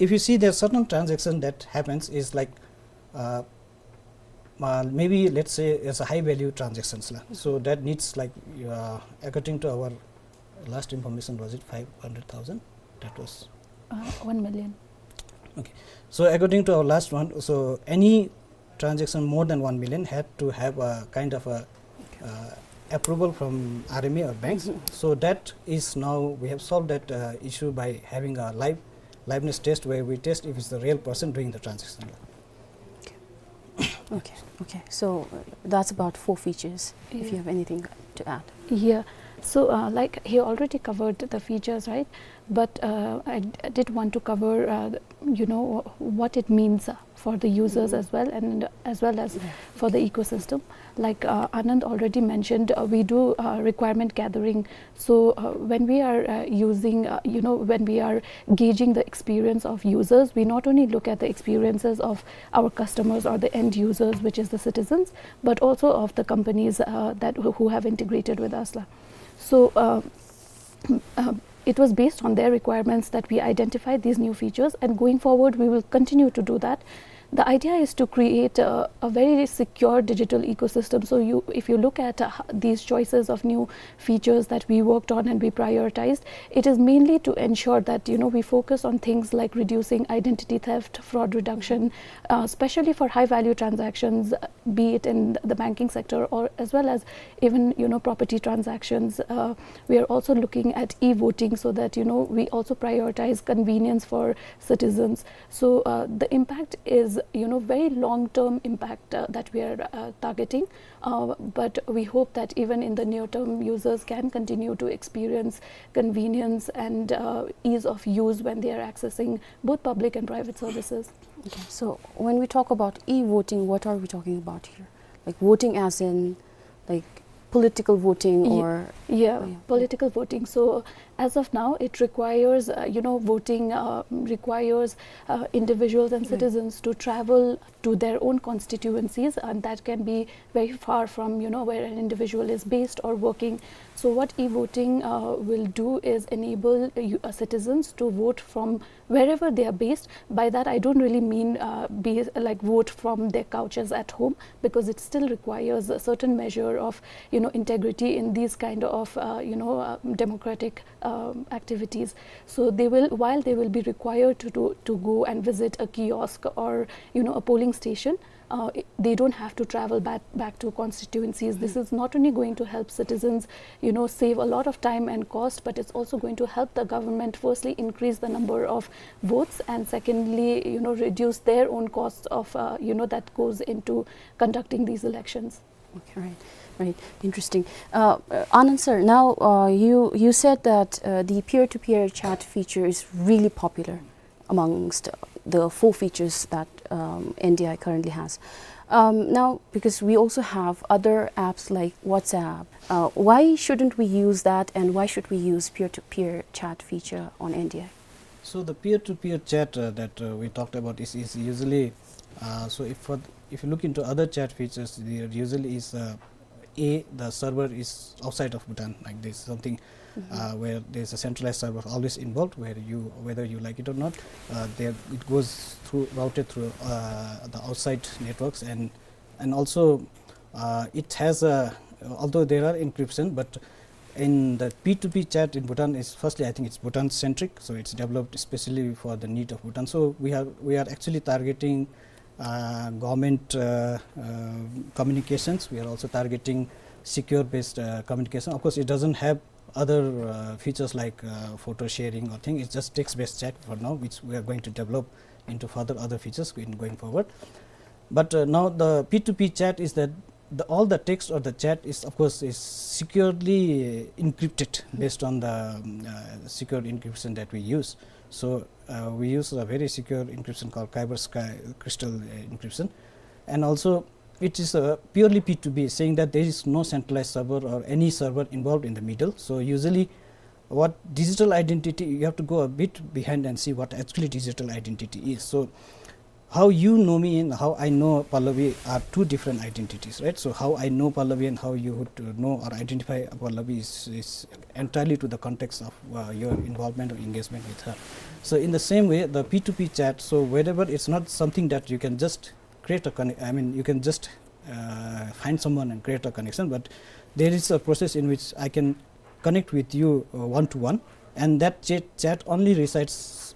if you see, there are certain transaction that happens is like uh, uh, maybe let's say it's a high value transactions la. So that needs like uh, according to our last information, was it five hundred thousand? That was Uh, one million. Okay. So according to our last one, so any transaction more than one million had to have a kind of a uh, approval from R M A or banks. So that is now we have solved that uh, issue by having a live liveness test where we test if it's the real person doing the transaction. Okay, okay. So uh, that's about four features. If you Yeah. have anything to add. Yeah. So, uh, like, he already covered the features, right? But uh, I, d- I did want to cover, uh, you know, what it means uh, for the users as well, and as well as for the ecosystem. Like uh, Anand already mentioned, uh, we do uh, requirement gathering. So uh, when we are uh, using, uh, you know, when we are gauging the experience of users, we not only look at the experiences of our customers or the end users, which is the citizens, but also of the companies uh, that who who have integrated with us la. So uh, uh, it was based on their requirements that we identified these new features, and going forward, we will continue to do that. The idea is to create a, a very secure digital ecosystem. So, you, if you look at uh, these choices of new features that we worked on and we prioritized, it is mainly to ensure that, you know, we focus on things like reducing identity theft, fraud reduction, uh, especially for high-value transactions, uh, be it in the banking sector or as well as even, you know, property transactions. Uh, we are also looking at e-voting so that, you know, we also prioritize convenience for citizens. So uh, the impact is, you know, very long-term impact uh, that we are uh, targeting. Uh, but we hope that even in the near term, users can continue to experience convenience and uh, ease of use when they are accessing both public and private services. Okay. So when we talk about e-voting, what are we talking about here? Like voting as in like political voting Ye- or Yeah, Oh, yeah. political voting. So As of now, it requires, uh, you know, voting, uh, requires, uh, individuals and citizens to travel to their own constituencies, and that can be very far from, you know, where an individual is based or working. So what e-voting, uh, will do is enable, uh, you, uh, citizens to vote from wherever they are based. By that, I don't really mean, uh, be, like, vote from their couches at home, because it still requires a certain measure of, you know, integrity in these kind of, uh, you know, uh, democratic, um, activities. So they will, while they will be required to, to, to go and visit a kiosk or, you know, a polling station, uh, i-, they don't have to travel back, back to constituencies. This is not only going to help citizens, you know, save a lot of time and cost, but it's also going to help the government firstly increase the number of votes, and secondly, you know, reduce their own costs of, uh, you know, that goes into conducting these elections. Okay, right, right. Interesting. Uh, uh, Anand sir, now, uh, you, you said that, uh, the peer-to-peer chat feature is really popular amongst the four features that, um, N D I currently has. Um, now, because we also have other apps like WhatsApp, uh, why shouldn't we use that, and why should we use peer-to-peer chat feature on N D I? So the peer-to-peer chat, uh, that, uh, we talked about is, is usually, uh, so if for, if you look into other chat features, there usually is, uh, a, the server is outside of Bhutan, like, there's something, uh, where there's a centralized server always involved, where you, whether you like it or not, uh, there it goes through, routed through, uh, the outside networks, and, and also, uh, it has a, although there are encryption, but in the P two P chat in Bhutan is, firstly, I think it's Bhutan centric, so it's developed specially for the need of Bhutan. So we are, we are actually targeting, uh, government, uh, uh, communications. We are also targeting secure based, uh, communication. Of course, it doesn't have other, uh, features like, uh, photo sharing or thing. It's just text based chat for now, which we are going to develop into further other features in going forward. But, uh, now the P two P chat is that the, all the text or the chat is, of course, is securely encrypted based on the, um, uh, secure encryption that we use. So, uh, we use a very secure encryption called Kyber Sky Crystal, uh, encryption. And also, it is, uh, purely P two P, saying that there is no centralized server or any server involved in the middle. So usually, what digital identity, you have to go a bit behind and see what actually digital identity is. So how you know me and how I know Pallavi are two different identities, right? So how I know Pallavi and how you would, uh, know or identify Pallavi is, is entirely to the context of, uh, your involvement or engagement with her. So in the same way, the P two P chat, so wherever, it's not something that you can just create a conne-, I mean, you can just, uh, find someone and create a connection, but there is a process in which I can connect with you, uh, one to one, and that chat, chat only resides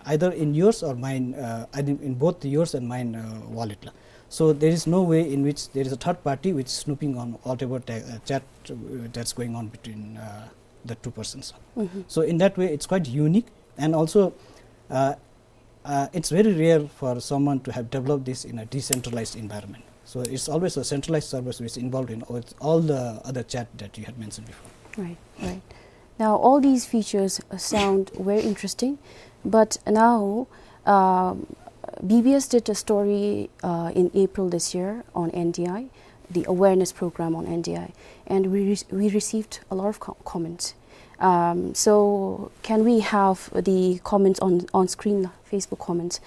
either in yours or mine, uh, I think in both yours and mine, uh, wallet la. So there is no way in which there is a third party which is snooping on whatever ta-, uh, chat, uh, that's going on between, uh, the two persons. So in that way, it's quite unique, and also, uh, uh, it's very rare for someone to have developed this in a decentralized environment. So it's always a centralized service which is involved in all, all the other chat that you had mentioned before. Right, right. Now, all these features, uh, sound very interesting, but now, um, B B S did a story, uh, in April this year on N D I, the awareness program on N D I, and we re-, we received a lot of co-, comments. Um, so can we have the comments on, on screen, Facebook comments?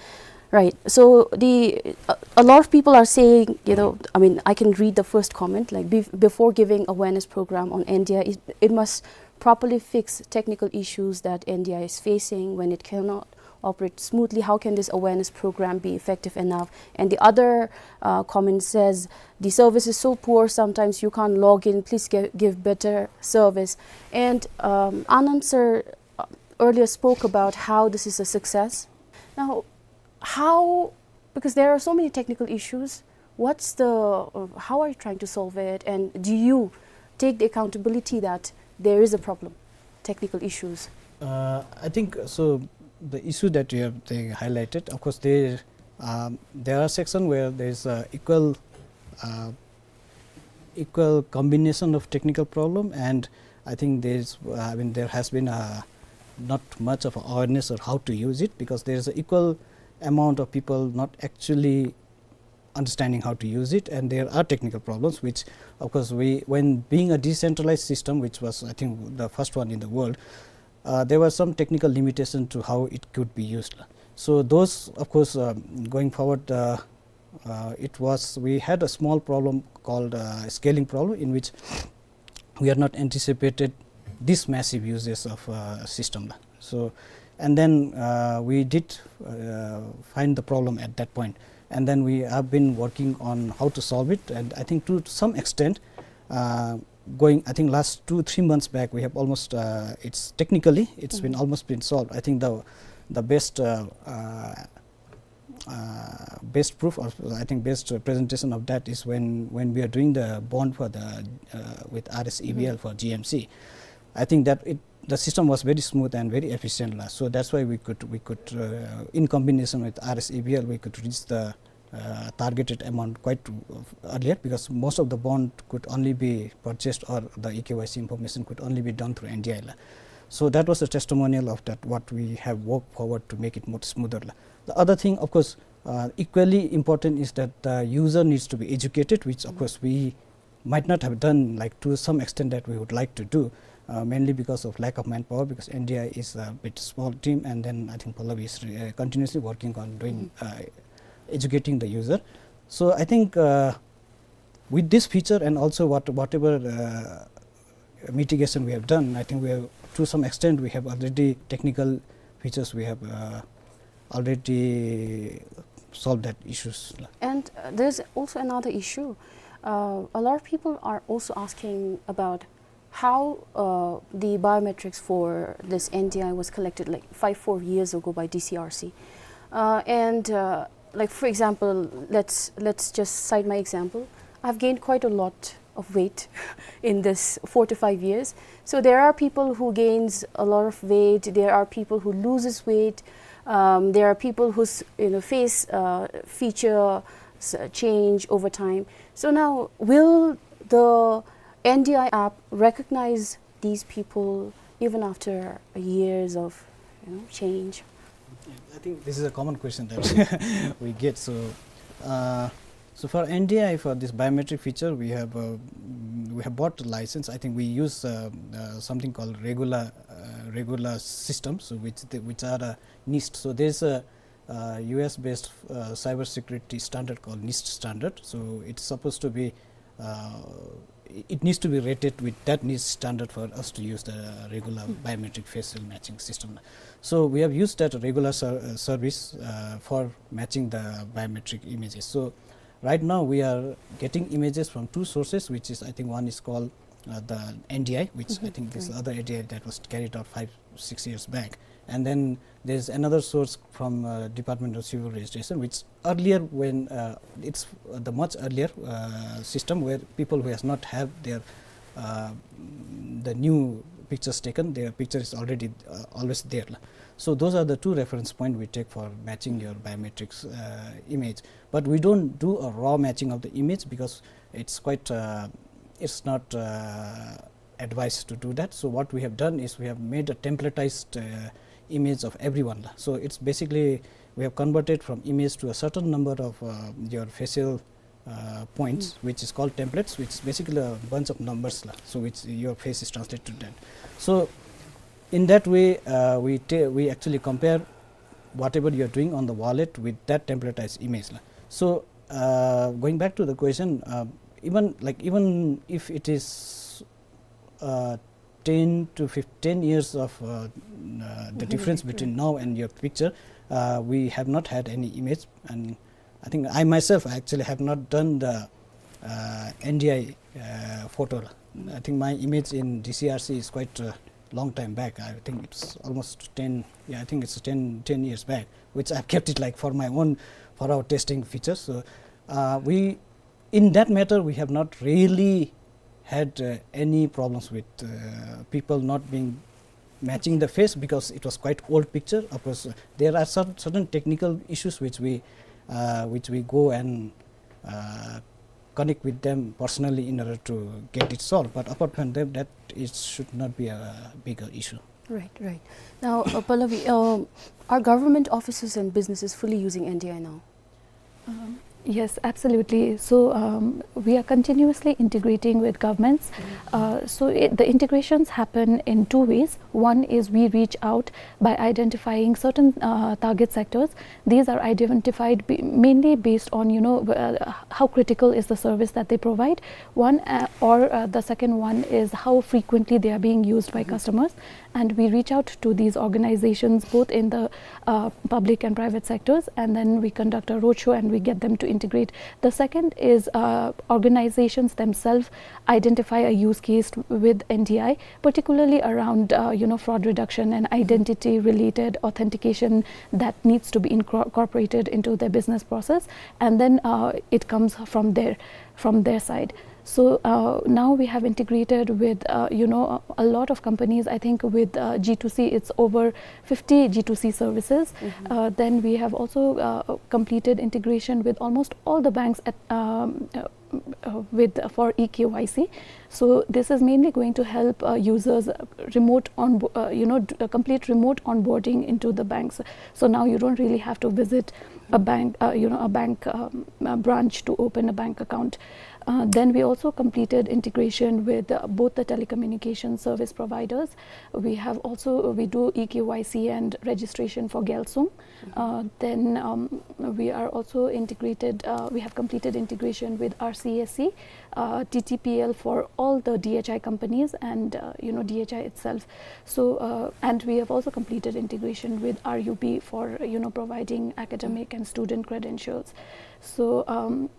Right. So the, a, a lot of people are saying, you know, I mean, I can read the first comment, like, "Bef-, before giving awareness program on N D I, it, it must properly fix technical issues that N D I is facing when it cannot operate smoothly. How can this awareness program be effective enough?" And the other, uh, comment says, "The service is so poor, sometimes you can't log in. Please gi-, give better service." And, um, Anand sir, uh, earlier spoke about how this is a success. Now, how, because there are so many technical issues, what's the, uh, how are you trying to solve it, and do you take the accountability that there is a problem, technical issues? Uh, I think so. The issue that you have, they highlighted, of course, there, um, there are sections where there is, uh, equal, uh, equal combination of technical problem, and I think there's, uh, I mean, there has been, uh, not much of awareness of how to use it, because there is an equal amount of people not actually understanding how to use it, and there are technical problems which, of course, we, when being a decentralized system, which was, I think, the first one in the world, Uh, there were some technical limitation to how it could be used. So those, of course, um, going forward, uh, uh, it was, we had a small problem called, uh, scaling problem, in which we had not anticipated this massive uses of, uh, system. So, and then, uh, we did, uh, find the problem at that point, and then we have been working on how to solve it. And I think to some extent, uh, going, I think last two, three months back, we have almost, uh, it's technically, it's been almost been solved. I think the, the best, uh, uh, uh, best proof, or I think best, uh, presentation of that is when, when we are doing the bond for the, uh, with R S E B L for G M C. I think that it, the system was very smooth and very efficient, la. So that's why we could, we could, uh, in combination with R S E B L, we could reach the, uh, targeted amount quite, uh, earlier, because most of the bond could only be purchased or the E K Y C information could only be done through N D I, la. So that was a testimonial of that, what we have worked forward to make it more smoother, la. The other thing, of course, uh, equally important is that the user needs to be educated, which of course we might not have done, like, to some extent that we would like to do, uh, mainly because of lack of manpower, because N D I is a bit small team, and then I think Pallavi is, uh, continuously working on doing, uh, educating the user. So I think, uh, with this feature and also what, whatever, uh, mitigation we have done, I think we have, to some extent, we have already, technical features, we have, uh, already solved that issues. And, uh, there's also another issue. Uh, a lot of people are also asking about how, uh, the biometrics for this N D I was collected, like, five, four years ago by D C R C. Uh, and, uh, like, for example, let's, let's just cite my example. I've gained quite a lot of weight in this four to five years. So there are people who gains a lot of weight. There are people who loses weight. Um, there are people whose, you know, face, uh, feature s-, change over time. So now, will the N D I app recognize these people even after years of, you know, change? Yeah, I think this is a common question that we get. So, uh, so for N D I, for this biometric feature, we have, uh, mm, we have bought the license. I think we use, uh, uh, something called Regular, uh, Regular system, so which the, which are, uh, NIST. So there's a, uh, U S-based, uh, cybersecurity standard called NIST standard. So it's supposed to be, uh, it needs to be rated with that NIST standard for us to use the Regular biometric facial matching system. So we have used that Regular ser-, uh, service, uh, for matching the biometric images. So right now we are getting images from two sources, which is, I think one is called, uh, the N D I, which I think this other N D I that was carried out five, six years back. And then there's another source from, uh, Department of Civil Registration, which earlier when, uh, it's, uh, the much earlier, uh, system where people who has not have their, uh, the new pictures taken, their picture is already, uh, always there, la. So those are the two reference point we take for matching your biometrics, uh, image. But we don't do a raw matching of the image because it's quite, uh, it's not, uh, advised to do that. So what we have done is we have made a templatized, uh, image of everyone, la. So it's basically, we have converted from image to a certain number of, uh, your facial, uh, points, which is called templates, which is basically a bunch of numbers, la. So which your face is translated to that. So in that way, uh, we ta-, we actually compare whatever you are doing on the wallet with that templatized image, la. So, uh, going back to the question, uh, even, like, even if it is, uh, ten to fifteen years of, uh, uh, the difference between now and your picture, uh, we have not had any image, and I think I myself actually have not done the, uh, N D I, uh, photo. I think my image in D C R C is quite, uh, long time back. I think it's almost ten, yeah, I think it's ten, ten years back, which I've kept it, like, for my own, for our testing features. So, uh, we, in that matter, we have not really had, uh, any problems with, uh, people not being matching the face because it was quite old picture. Of course, uh, there are cer-, certain technical issues which we, uh, which we go and, uh, connect with them personally in order to get it solved. But apart from that, that it should not be a bigger issue. Right, right. Now, uh, Pallavi, um, are government offices and businesses fully using N D I now? Um, Yes, absolutely. So, um, we are continuously integrating with governments. Uh, so it, the integrations happen in two ways. One is we reach out by identifying certain uh, target sectors. These are identified b- mainly based on, you know, uh, how critical is the service that they provide. One uh, or uh, the second one is how frequently they are being used by customers. And we reach out to these organizations both in the uh, public and private sectors, and then we conduct a roadshow and we get them to integrate. The second is uh, organizations themselves identify a use case with N D I, particularly around uh, you know, fraud reduction and identity related authentication that needs to be incor- incorporated into their business process, and then uh, it comes from there, from their side. So uh, now we have integrated with uh, you know, a lot of companies. I think with uh, G two C, it's over fifty G two C services. Uh, then we have also uh, completed integration with almost all the banks at um, uh, uh, with for E K Y C. So this is mainly going to help uh, users uh, remote on uh, you know, d- uh, complete remote onboarding into the banks. So now you don't really have to visit a bank, uh, you know, a bank um, a branch to open a bank account. Uh, then we also completed integration with uh, both the telecommunication service providers. We have also we do E K Y C and registration for Gyalsung. Uh, then um, we are also integrated. Uh, we have completed integration with R C S C, uh, T T P L for all the D H I companies, and uh, you know, D H I itself. So uh, and we have also completed integration with R U B for, you know, providing academic and student credentials. So um,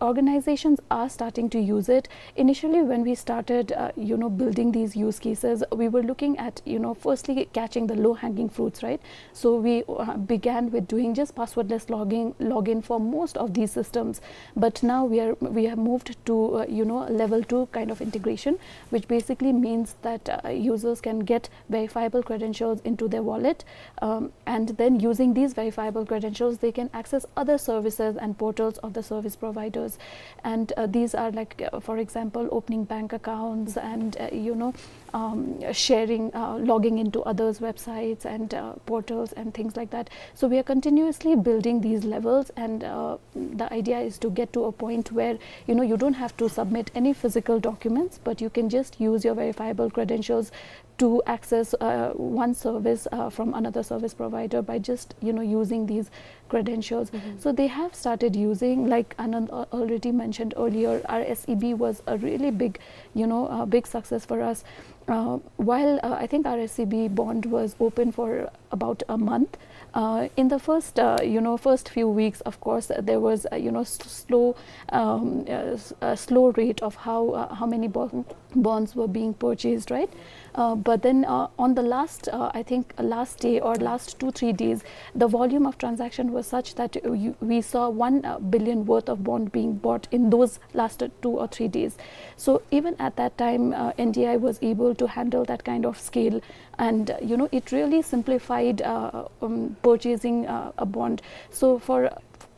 organizations are starting to use it. Initially, when we started, uh, you know, building these use cases, we were looking at, you know, firstly catching the low-hanging fruits, right? So we uh, began with doing just passwordless logging login for most of these systems. But now we are we have moved to uh, you know, level two kind of integration, which basically means that uh, users can get verifiable credentials into their wallet, um, and then using these verifiable credentials, they can access other services and portals of the service providers. And uh, these are like, uh, for example, opening bank accounts and uh, you know, um, sharing, uh, logging into others' websites and uh, portals and things like that. So we are continuously building these levels, and uh, the idea is to get to a point where, you know, you don't have to submit any physical documents, but you can just use your verifiable credentials to access uh, one service uh, from another service provider by just, you know, using these credentials. So they have started using, like Anand al- already mentioned earlier, R S E B was a really big, you know, uh, big success for us. Uh, while uh, I think R S E B bond was open for about a month, uh, in the first, uh, you know, first few weeks, of course, uh, there was, uh, you know, s- slow, um, uh, s- a slow rate of how uh, how many bo- bonds were being purchased, right? Uh, but then uh, on the last, uh, I think, uh, last day or last two three days, the volume of transaction was such that uh, you, we saw one uh, billion worth of bond being bought in those last uh, two or three days. So even at that time, uh, N D I was able to handle that kind of scale, and uh, you know, it really simplified uh, um, purchasing uh, a bond. So for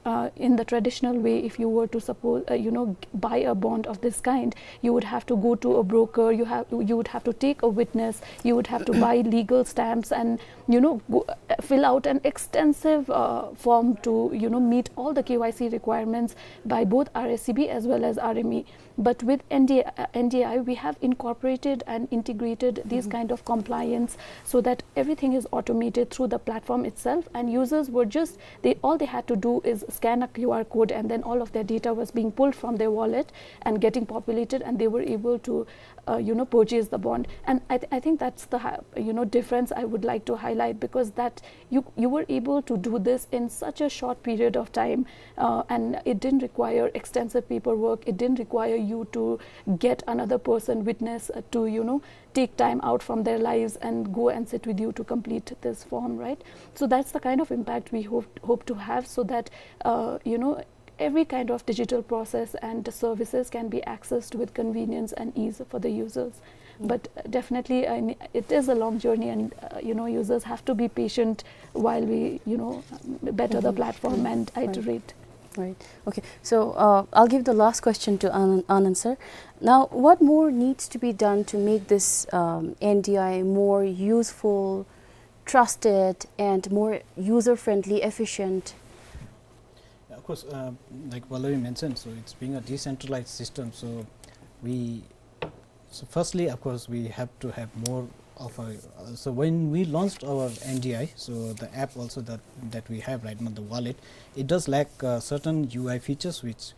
uh, in the traditional way, if you were to suppose, uh, you know, g- buy a bond of this kind, you would have to go to a broker, you have you would have to take a witness, you would have to buy legal stamps, and, you know, go, uh, fill out an extensive uh, form to, you know, meet all the K Y C requirements by both R S E B as well as R M E. But with N D I, uh, N D I, we have incorporated and integrated these kind of compliance so that everything is automated through the platform itself, and users were just, they, all they had to do is scan a Q R code, and then all of their data was being pulled from their wallet and getting populated, and they were able to, uh, you know, purchase the bond. And I, th- I think that's the hi- you know, difference I would like to highlight, because that you you were able to do this in such a short period of time, uh, and it didn't require extensive paperwork. It didn't require you to get another person witness uh, to, you know, take time out from their lives and go and sit with you to complete this form, right? So that's the kind of impact we hope hope to have, so that uh, you know, every kind of digital process and services can be accessed with convenience and ease for the users. But uh, definitely, I mean, it is a long journey, and uh, you know, users have to be patient while we, you know, better the platform and iterate. Right. Okay. So uh, I'll give the last question to Anand, Anand sir. Now, what more needs to be done to make this um, N D I more useful, trusted, and more user-friendly, efficient? Yeah, course, uh, like Pallavi mentioned, so it's being a decentralized system, so we, so firstly, of course, we have to have more of a, uh, so when we launched our N D I, so the app also that, that we have right now, the wallet, it does lack, uh, certain U I features which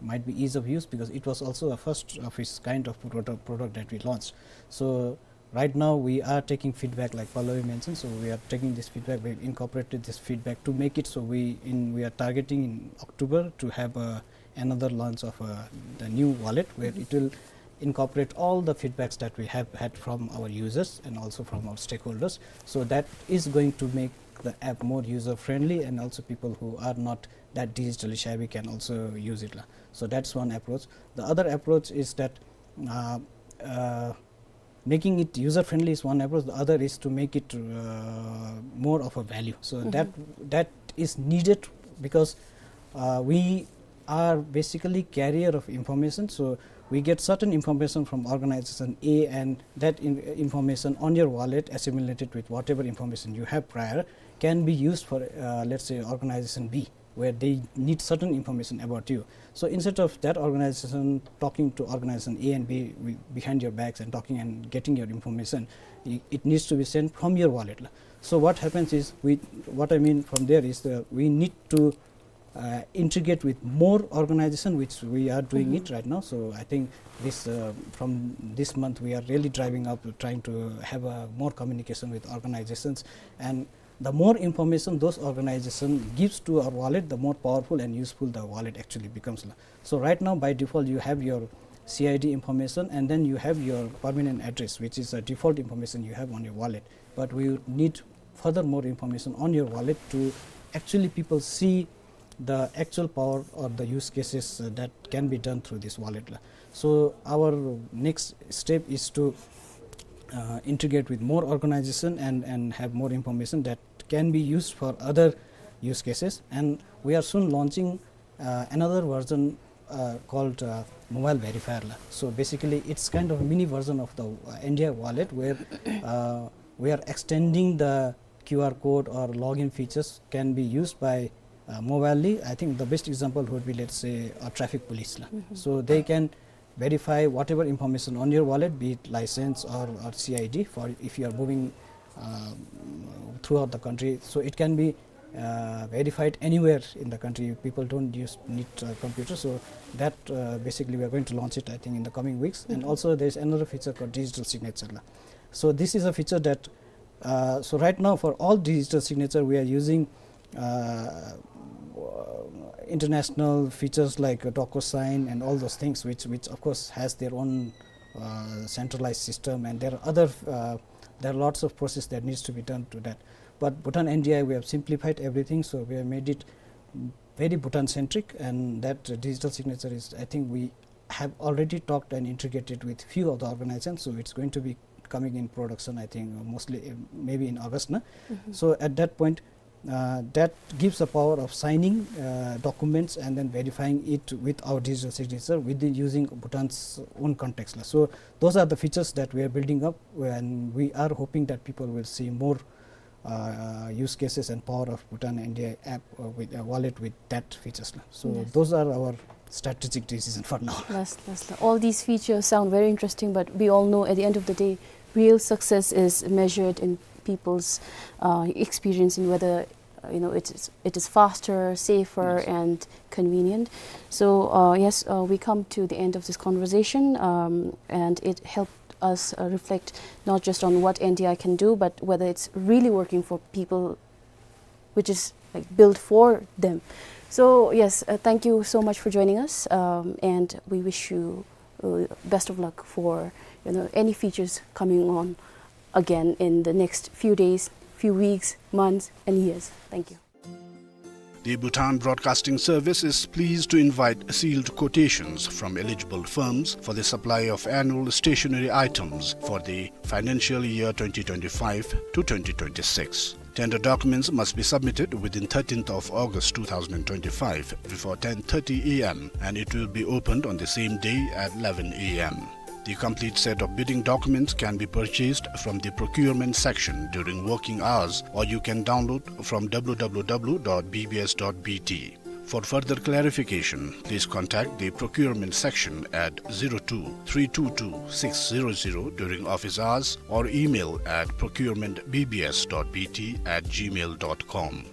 might be ease of use, because it was also a first of its kind of product, product that we launched. So right now we are taking feedback, like Pallavi mentioned, so we are taking this feedback, we incorporated this feedback to make it so we in, we are targeting in October to have a, another launch of, uh, the new wallet, where it will incorporate all the feedbacks that we have had from our users and also from our stakeholders. So that is going to make the app more user friendly, and also people who are not that digitally savvy can also use it la. So that's one approach. The other approach is that, uh, uh, making it user friendly is one approach. The other is to make it, uh, more of a value. So that, that is needed because, uh, we are basically carrier of information. So we get certain information from organization A, and that in-, information on your wallet assimilated with whatever information you have prior can be used for, uh, let's say, organization B, where they need certain information about you. So instead of that organization talking to organization A and B wi-, behind your backs and talking and getting your information, i-, it needs to be sent from your wallet la. So what happens is, we, what I mean from there is that we need to, uh, integrate with more organization, which we are doing it right now. So I think this, uh, from this month, we are really driving up, trying to have a more communication with organizations, and the more information those organization gives to our wallet, the more powerful and useful the wallet actually becomes la. So right now, by default, you have your C I D information, and then you have your permanent address, which is a default information you have on your wallet. But we need further more information on your wallet to actually people see the actual power or the use cases, uh, that can be done through this wallet la. So our next step is to, uh, integrate with more organization and, and have more information that can be used for other use cases. And we are soon launching, uh, another version, uh, called, uh, Mobile Verifier la. So basically, it's kind of a mini version of the, uh, N D I wallet, where, uh, we are extending the Q R code or login features can be used by, uh, mobilely. I think the best example would be, let's say, a traffic police la. So they can verify whatever information on your wallet, be it license or, or C I D, for if you are moving, uh, throughout the country. So it can be, uh, verified anywhere in the country. People don't use, need, uh, computer. So that, uh, basically we are going to launch it, I think, in the coming weeks. And also there is another feature called digital signature la. So this is a feature that, uh, so right now for all digital signature we are using, uh, international features like DocuSign and all those things, which, which of course has their own, uh, centralized system, and there are other, uh, there are lots of process that needs to be done to that. But Bhutan N D I, we have simplified everything, so we have made it very Bhutan centric, and that, uh, digital signature is, I think we have already talked and integrated with few of the organizations, so it's going to be coming in production, I think, uh, mostly, uh, maybe in August na. So at that point, uh, that gives the power of signing, uh, documents and then verifying it with our digital signature within using Bhutan's own context la. So those are the features that we are building up, and we are hoping that people will see more, uh, use cases and power of Bhutan N D I app, uh, with, uh, wallet with that features la. So those are our strategic decision for now. Yes, yes. All these features sound very interesting, but we all know at the end of the day, real success is measured in people's, uh, experience in whether, uh, you know, it is, it is faster, safer, and convenient. So, uh, yes, uh, we come to the end of this conversation, um, and it helped us, uh, reflect not just on what N D I can do, but whether it's really working for people, which is, like, built for them. So yes, uh, thank you so much for joining us, um, and we wish you, uh, best of luck for, you know, any features coming on again in the next few days, few weeks, months, and years. Thank you. The Bhutan Broadcasting Service is pleased to invite sealed quotations from eligible firms for the supply of annual stationery items for the financial year twenty twenty-five to twenty twenty-six. Tender documents must be submitted within thirteenth of August two thousand twenty-five before ten thirty A M, and it will be opened on the same day at eleven A M. The complete set of bidding documents can be purchased from the procurement section during working hours, or you can download from W W W dot B B S dot B T. For further clarification, please contact the procurement section at zero two three two two six zero zero during office hours or email at procurement B B S dot B T at gmail dot com.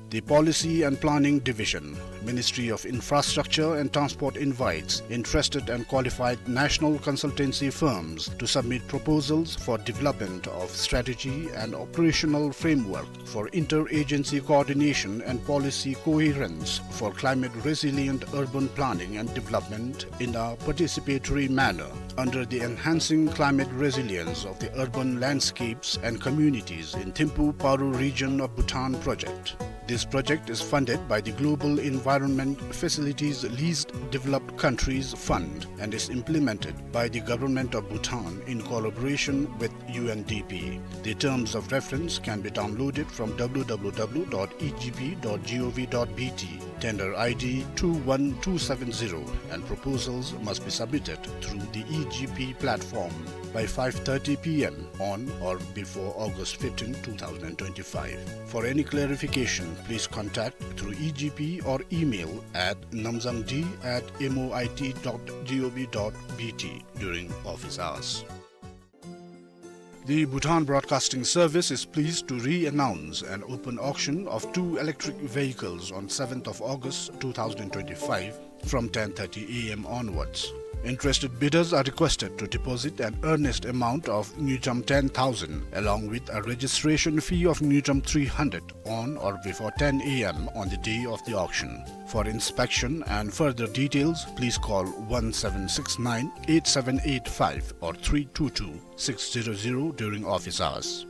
The Policy and Planning Division, Ministry of Infrastructure and Transport invites interested and qualified national consultancy firms to submit proposals for development of strategy and operational framework for interagency coordination and policy coherence for climate resilient urban planning and development in a participatory manner under the Enhancing Climate Resilience of the Urban Landscapes and Communities in Thimphu Paro region of Bhutan project. This project is funded by the Global Environment Facility's Least Developed Countries Fund and is implemented by the Government of Bhutan in collaboration with U N D P. The terms of reference can be downloaded from W W W dot E G P dot gov dot B T, tender I D two one two seven zero, and proposals must be submitted through the E G P platform by five thirty P M on or before August fifteen, two thousand twenty-five. For any clarification, please contact through E G P or email at namzangd at M O I T dot gov dot B T during office hours. The Bhutan Broadcasting Service is pleased to re-announce an open auction of two electric vehicles on seventh of August two thousand twenty-five from ten thirty A M onwards. Interested bidders are requested to deposit an earnest amount of ngultrum ten thousand along with a registration fee of ngultrum three hundred on or before ten A M on the day of the auction. For inspection and further details, please call one seven six nine eight seven eight five or three two two six zero zero during office hours.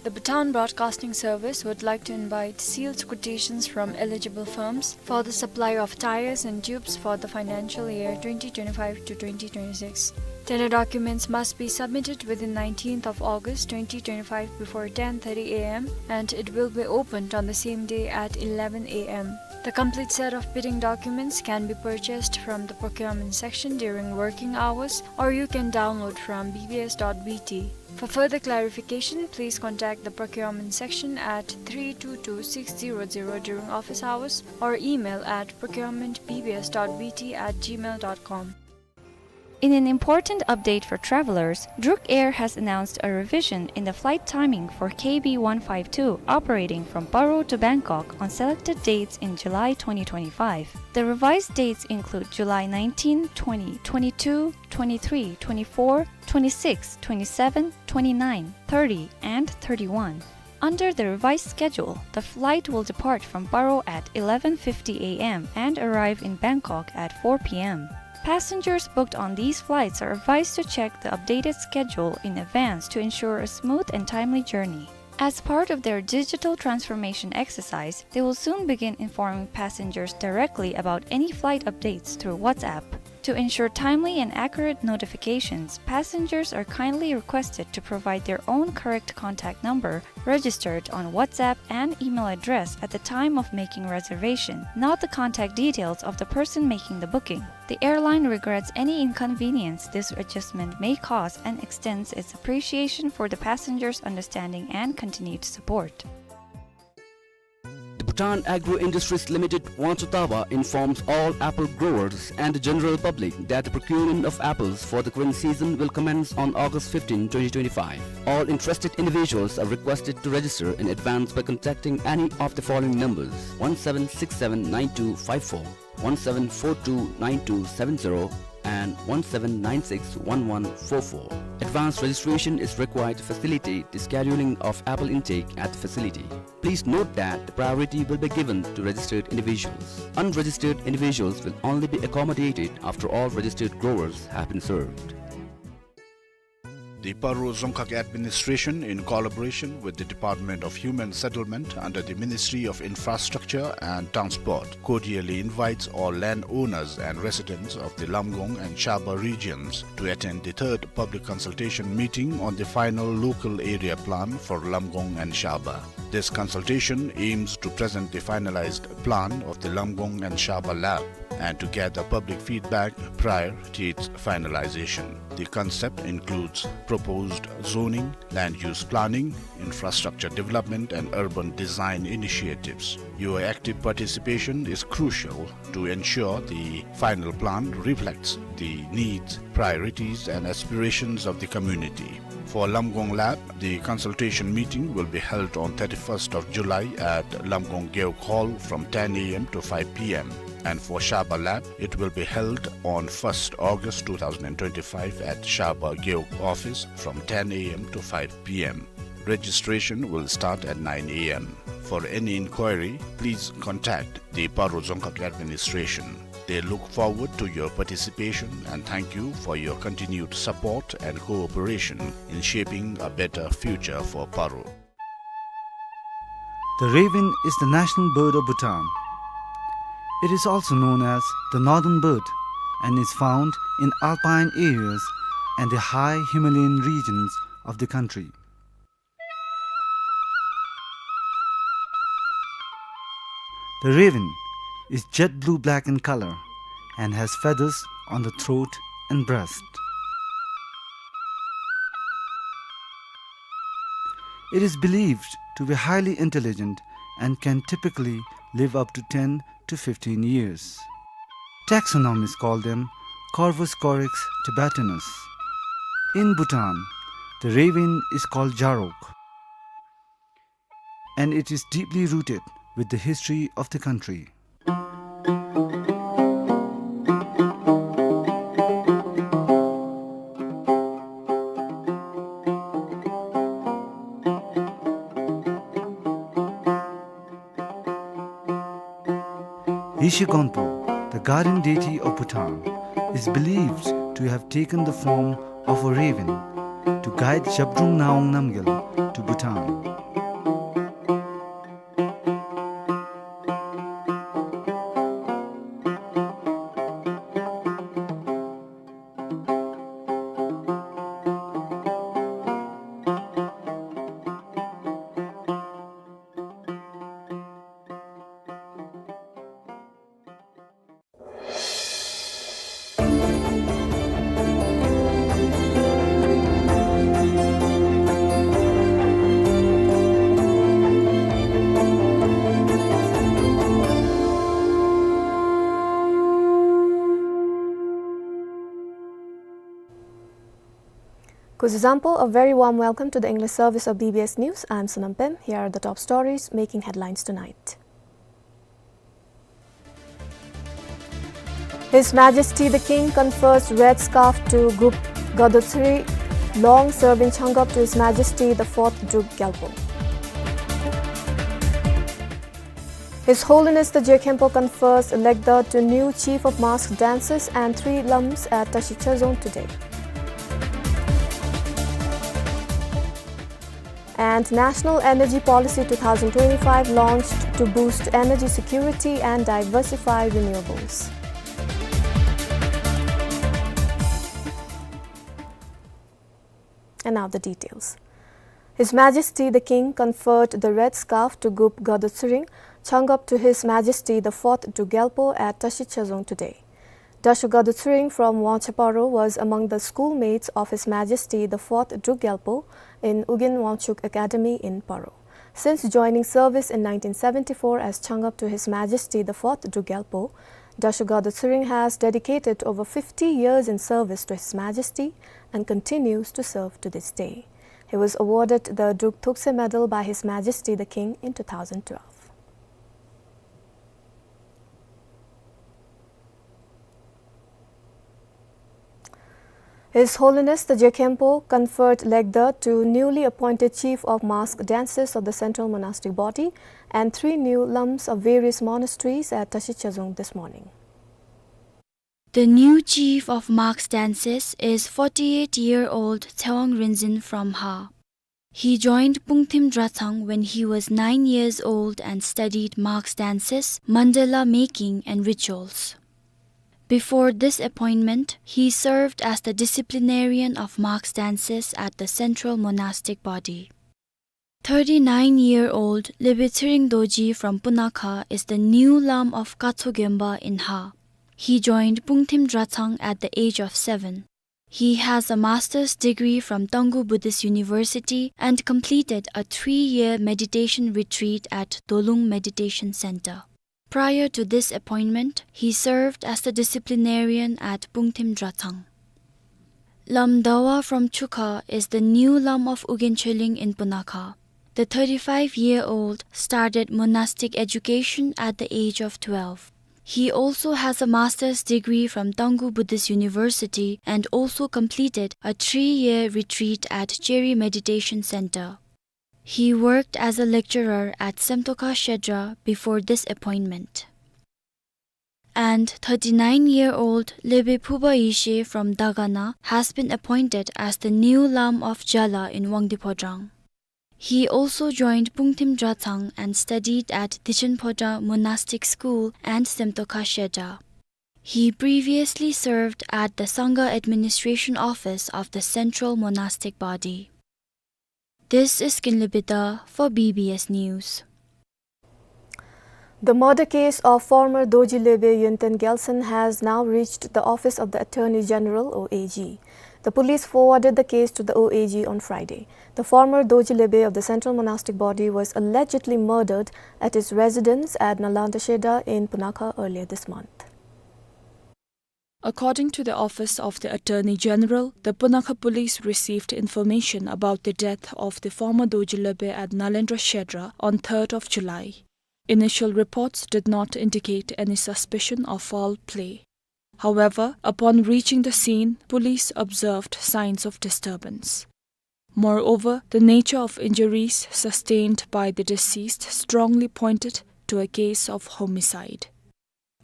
The Bhutan Broadcasting Service would like to invite sealed quotations from eligible firms for the supply of tyres and tubes for the financial year twenty twenty-five to twenty twenty-six. Tender documents must be submitted within nineteenth of August twenty twenty-five before ten thirty A M, and it will be opened on the same day at eleven A M. The complete set of bidding documents can be purchased from the procurement section during working hours, or you can download from B B S dot B T. For further clarification, please contact the procurement section at three two two six zero zero during office hours or email at procurement B B S dot B T at gmail dot com. In an important update for travelers, Druk Air has announced a revision in the flight timing for K B one five two operating from Paro to Bangkok on selected dates in July twenty twenty-five. The revised dates include July nineteen, twenty, twenty-two, twenty-three, twenty-four, twenty-six, twenty-seven, twenty-nine, thirty, and thirty-one. Under the revised schedule, the flight will depart from Paro at eleven fifty A M and arrive in Bangkok at four P M. Passengers booked on these flights are advised to check the updated schedule in advance to ensure a smooth and timely journey. As part of their digital transformation exercise, they will soon begin informing passengers directly about any flight updates through WhatsApp. To ensure timely and accurate notifications, passengers are kindly requested to provide their own correct contact number registered on WhatsApp and email address at the time of making reservation, not the contact details of the person making the booking. The airline regrets any inconvenience this adjustment may cause and extends its appreciation for the passengers' understanding and continued support. The Bhutan Agro Industries Limited, Wangchuktaba, informs all apple growers and the general public that the procurement of apples for the current season will commence on August fifteenth, twenty twenty-five. All interested individuals are requested to register in advance by contacting any of the following numbers: one seven six seven nine two five four, one seven four two nine two seven zero, and one seven nine six one one four four. Advance registration is required to facilitate the scheduling of apple intake at the facility. Please note that the priority will be given to registered individuals. Unregistered individuals will only be accommodated after all registered growers have been served. The Paro Dzongkhag Administration, in collaboration with the Department of Human Settlement under the Ministry of Infrastructure and Transport, cordially invites all landowners and residents of the Lamgong and Shaba regions to attend the third public consultation meeting on the final local area plan for Lamgong and Shaba. This consultation aims to present the finalized plan of the Lamgong and Shaba lap and to gather public feedback prior to its finalization. The concept includes proposed zoning, land use planning, infrastructure development, and urban design initiatives. Your active participation is crucial to ensure the final plan reflects the needs, priorities, and aspirations of the community. For Lamgong Lab, the consultation meeting will be held on thirty-first of July at Lamgong Gewog Hall from ten A M to five P M. And for Shaba Lab, it will be held on first August two thousand twenty-five at Shaba Gewog office from ten A M to five P M. Registration will start at nine A M. For any inquiry, please contact the Paro Dzongkhag Administration. They look forward to your participation and thank you for your continued support and cooperation in shaping a better future for Paro. The raven is the national bird of Bhutan. It is also known as the northern bird and is found in alpine areas and the high Himalayan regions of the country. The raven is jet blue black in color and has feathers on the throat and breast. It is believed to be highly intelligent and can typically live up to ten to fifteen years. Taxonomists call them Corvus corax tibetanus. In Bhutan, the raven is called Jarog, and it is deeply rooted with the history of the country. Yeshe Gonpo, the guardian deity of Bhutan, is believed to have taken the form of a raven to guide Zhabdrung Ngawang Namgyal to Bhutan. Kuzuzangpo, a very warm welcome to the English service of B B S News. I'm Sonam Pem. Here are the top stories making headlines tonight. His Majesty the King confers red scarf to Gup Gado Tsering, long-serving Changab to His Majesty the Fourth Druk Gyalpo. His Holiness the Jekhenpo confers Legda to new Chief of Masked Dancers and three lams at Tashi Chazong today. And National Energy Policy two thousand twenty-five launched to boost energy security and diversify renewables. And now the details. His Majesty the King conferred the red scarf to Gup Gado Tsering, Changab to His Majesty the Fourth Druk Gyalpo at Tashi Chazong today. Dasho Gado Tsering from Wangchaparo was among the schoolmates of His Majesty the Fourth Druk Gyalpo in Ugyen Wangchuck Academy in Paro. Since joining service in nineteen seventy-four as Changab to His Majesty the Fourth Druk Gyalpo, Dasho Gado Tsering has dedicated over fifty years in service to His Majesty and continues to serve to this day. He was awarded the Druk Thukse Medal by His Majesty the King in two thousand twelve. His Holiness the Jekhenpo conferred Legda to newly appointed Chief of Masked Dancers of the Central Monastic Body and three new lams of various monasteries at Tashi Chazong this morning. The new Chief of Masked Dancers is forty-eight-year-old Tsewang Rinzin from Ha. He joined Pungthim Dratsang when he was nine years old and studied masked dances, mandala making and rituals. Before this appointment, he served as the disciplinarian of masked dances at the Central Monastic Body. Thirty-nine-year-old Lebe Tsering Dorji from Punakha is the new lam of Katso Gemba in Ha. He joined Pungthim Dratsang at the age of seven. He has a master's degree from Taungoo Buddhist University and completed a three-year meditation retreat at Dolung Meditation Center. Prior to this appointment, he served as the disciplinarian at Pungthim Dratshang. Lam Dawa from Chukha is the new Lam of Ugyen Cheling in Punakha. The thirty-five-year-old started monastic education at the age of twelve. He also has a master's degree from Taungoo Buddhist University and also completed a three-year retreat at Cheri Meditation Center. He worked as a lecturer at Semtokha Shedra before this appointment. And thirty-nine-year-old Lebe Phuba Yeshe from Dagana has been appointed as the new Lam of Jala in Wangdue Phodrang. He also joined Pungthim Dratshang and studied at Dichen Phodrang Monastic School and Semtokha Shedra. He previously served at the Sangha Administration Office of the Central Monastic Body. This is Kinley Bida for B B S News. The murder case of former Dorji Lebe Yönten Gyaltshen has now reached the Office of the Attorney General, O A G. The police forwarded the case to the O A G on Friday. The former Dorji Lebe of the Central Monastic Body was allegedly murdered at his residence at Nalanda Shedra in Punakha earlier this month. According to the Office of the Attorney General, the Punakha police received information about the death of the former Dorji Lebe at Nalanda Shedra on third of July. Initial reports did not indicate any suspicion of foul play. However, upon reaching the scene, police observed signs of disturbance. Moreover, the nature of injuries sustained by the deceased strongly pointed to a case of homicide.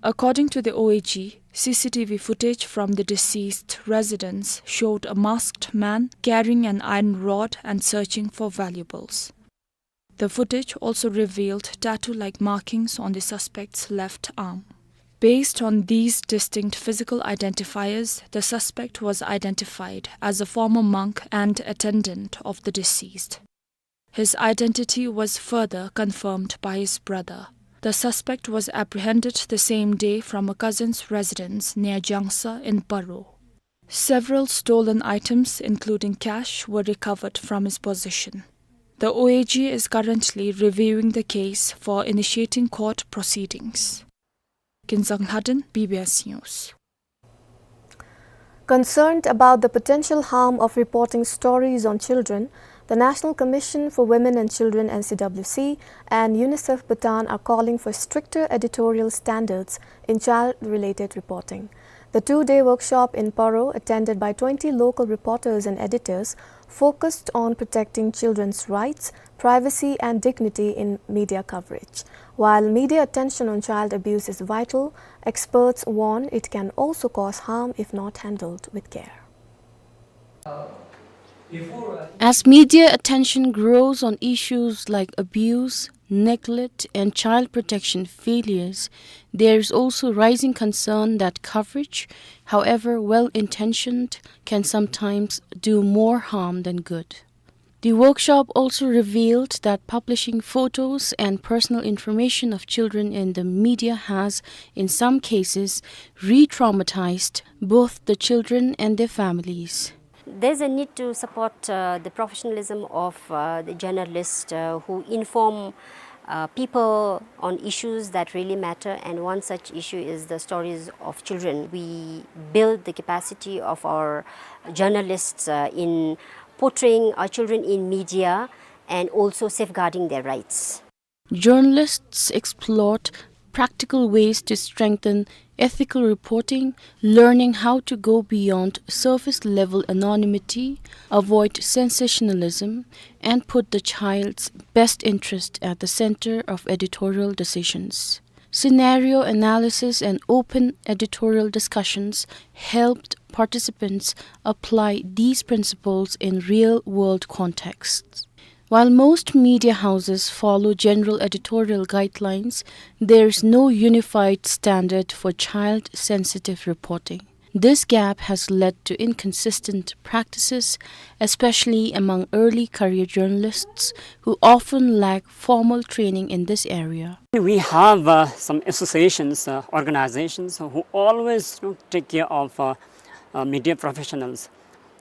According to the O A G, C C T V footage from the deceased residence showed a masked man carrying an iron rod and searching for valuables. The footage also revealed tattoo-like markings on the suspect's left arm. Based on these distinct physical identifiers, the suspect was identified as a former monk and attendant of the deceased. His identity was further confirmed by his brother. The suspect was apprehended the same day from a cousin's residence near Jangsa in Paro. Several stolen items, including cash, were recovered from his possession. The O A G is currently reviewing the case for initiating court proceedings. Kinzang Lhaden, B B S News. Concerned about the potential harm of reporting stories on children, the National Commission for Women and Children, N C W C, and UNICEF Bhutan are calling for stricter editorial standards in child-related reporting. The two-day workshop in Paro, attended by twenty local reporters and editors, focused on protecting children's rights, privacy and dignity in media coverage. While media attention on child abuse is vital, experts warn it can also cause harm if not handled with care. As media attention grows on issues like abuse, neglect, and child protection failures, there is also rising concern that coverage, however well-intentioned, can sometimes do more harm than good. The workshop also revealed that publishing photos and personal information of children in the media has, in some cases, re-traumatized both the children and their families. There's a need to support, uh, the professionalism of, uh, the journalists, uh, who inform, uh, people on issues that really matter, and one such issue is the stories of children. We build the capacity of our journalists, uh, in portraying our children in media and also safeguarding their rights. Journalists explored practical ways to strengthen ethical reporting, learning how to go beyond surface-level anonymity, avoid sensationalism, and put the child's best interest at the center of editorial decisions. Scenario analysis and open editorial discussions helped participants apply these principles in real-world contexts. While most media houses follow general editorial guidelines, there is no unified standard for child-sensitive reporting. This gap has led to inconsistent practices, especially among early career journalists who often lack formal training in this area. We have, uh, some associations, uh, organizations who always, you know, take care of, uh, uh, media professionals.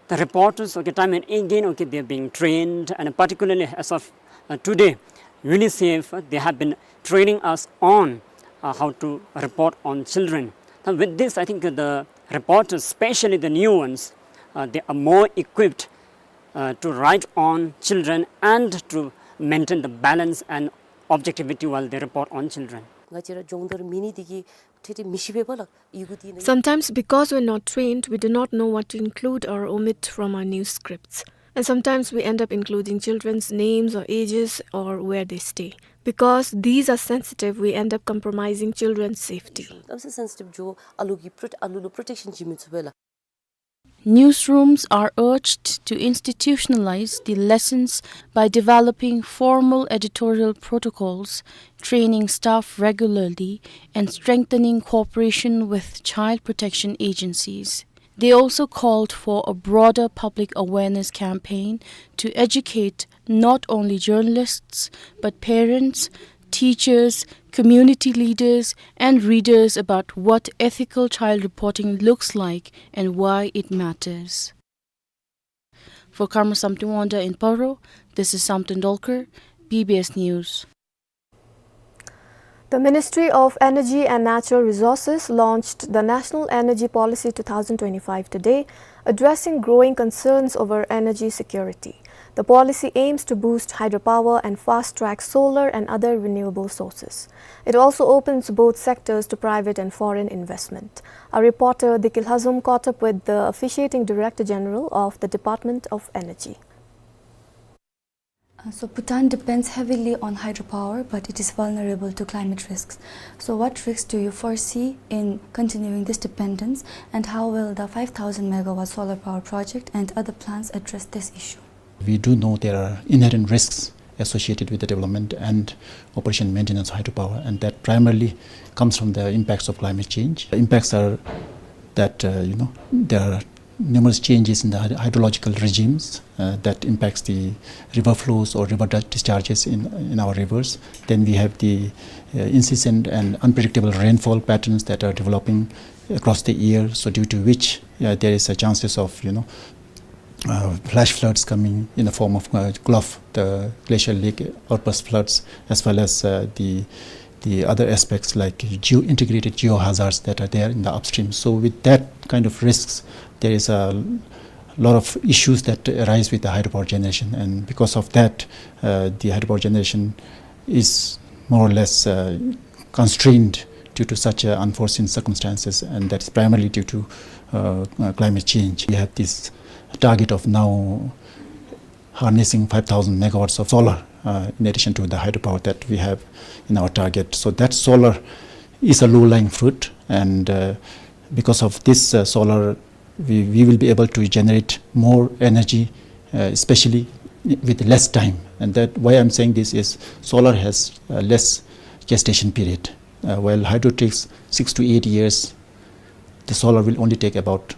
The reporters, okay, time and again, okay, they're being trained, and particularly as of, uh, today, UNICEF, uh, they have been training us on, uh, how to report on children. So with this, I think the reporters, especially the new ones, uh, they are more equipped, uh, to write on children and to maintain the balance and objectivity while they report on children. ང་བཅས་ར་སྦྱོང་བརྡར་མེད་ནི་འདི་གིས་ཁྲིད་ཁྲིད་མི་ཤེས་པས་པ་ལགས། ཡི་གུ་འདི་ནི། Sometimes, because we're not trained, we do not know what to include or omit from our news scripts. And sometimes we end up including children's names or ages or where they stay. Because these are sensitive, we end up compromising children's safety. དམ་སེ་སེན་སི་ཊིབ་འགྱོ། ཨ་ལུ་གི་པྲོ་ཨ་ལུ་ལུ་པྲོ་ཊེག་ཤཱན་བྱིན་མི་ཚུགས་པས་ལགས། Newsrooms are urged to institutionalize the lessons by developing formal editorial protocols, training staff regularly, and strengthening cooperation with child protection agencies. They also called for a broader public awareness campaign to educate not only journalists, but parents, teachers, community leaders, and readers about what ethical child reporting looks like and why it matters. For Karma Samtim Wangda in Paro, this is Samten Dolkar, B B S News. The Ministry of Energy and Natural Resources launched the National Energy Policy two thousand twenty-five today, addressing growing concerns over energy security. The policy aims to boost hydropower and fast-track solar and other renewable sources. It also opens both sectors to private and foreign investment. Our reporter Diki Lhazom caught up with the Officiating Director General of the Department of Energy. Uh, so Bhutan depends heavily on hydropower, but it is vulnerable to climate risks. So what risks do you foresee in continuing this dependence, and how will the five thousand megawatt solar power project and other plants address this issue? We do know there are inherent risks associated with the development and operation maintenance of hydropower, and that primarily comes from the impacts of climate change. The impacts are that, uh, you know, there are numerous changes in the hyd-, hydrological regimes, uh, that impacts the river flows or river di-, discharges in, in our rivers. Then we have the, uh, incessant and unpredictable rainfall patterns that are developing across the year, so due to which, uh, there is a chances of, you know, uh, flash floods coming in the form of, uh, GLOF, the glacial lake outburst floods, as well as, uh, the, the other aspects like geo-, integrated geohazards that are there in the upstream. So with that kind of risks, there is a lot of issues that arise with the hydropower generation, and because of that, uh, the hydropower generation is more or less, uh, constrained due to such, uh, unforeseen circumstances, and that's primarily due to, uh, uh, climate change. We have this target of now harnessing five thousand megawatts of solar, uh, in addition to the hydropower that we have in our target. So that solar is a low-lying fruit, and, uh, because of this, uh, solar, we, we will be able to generate more energy, uh, especially with less time. And that, why I'm saying this is, solar has, uh, less gestation period. Uh, while hydro takes six to eight years, the solar will only take about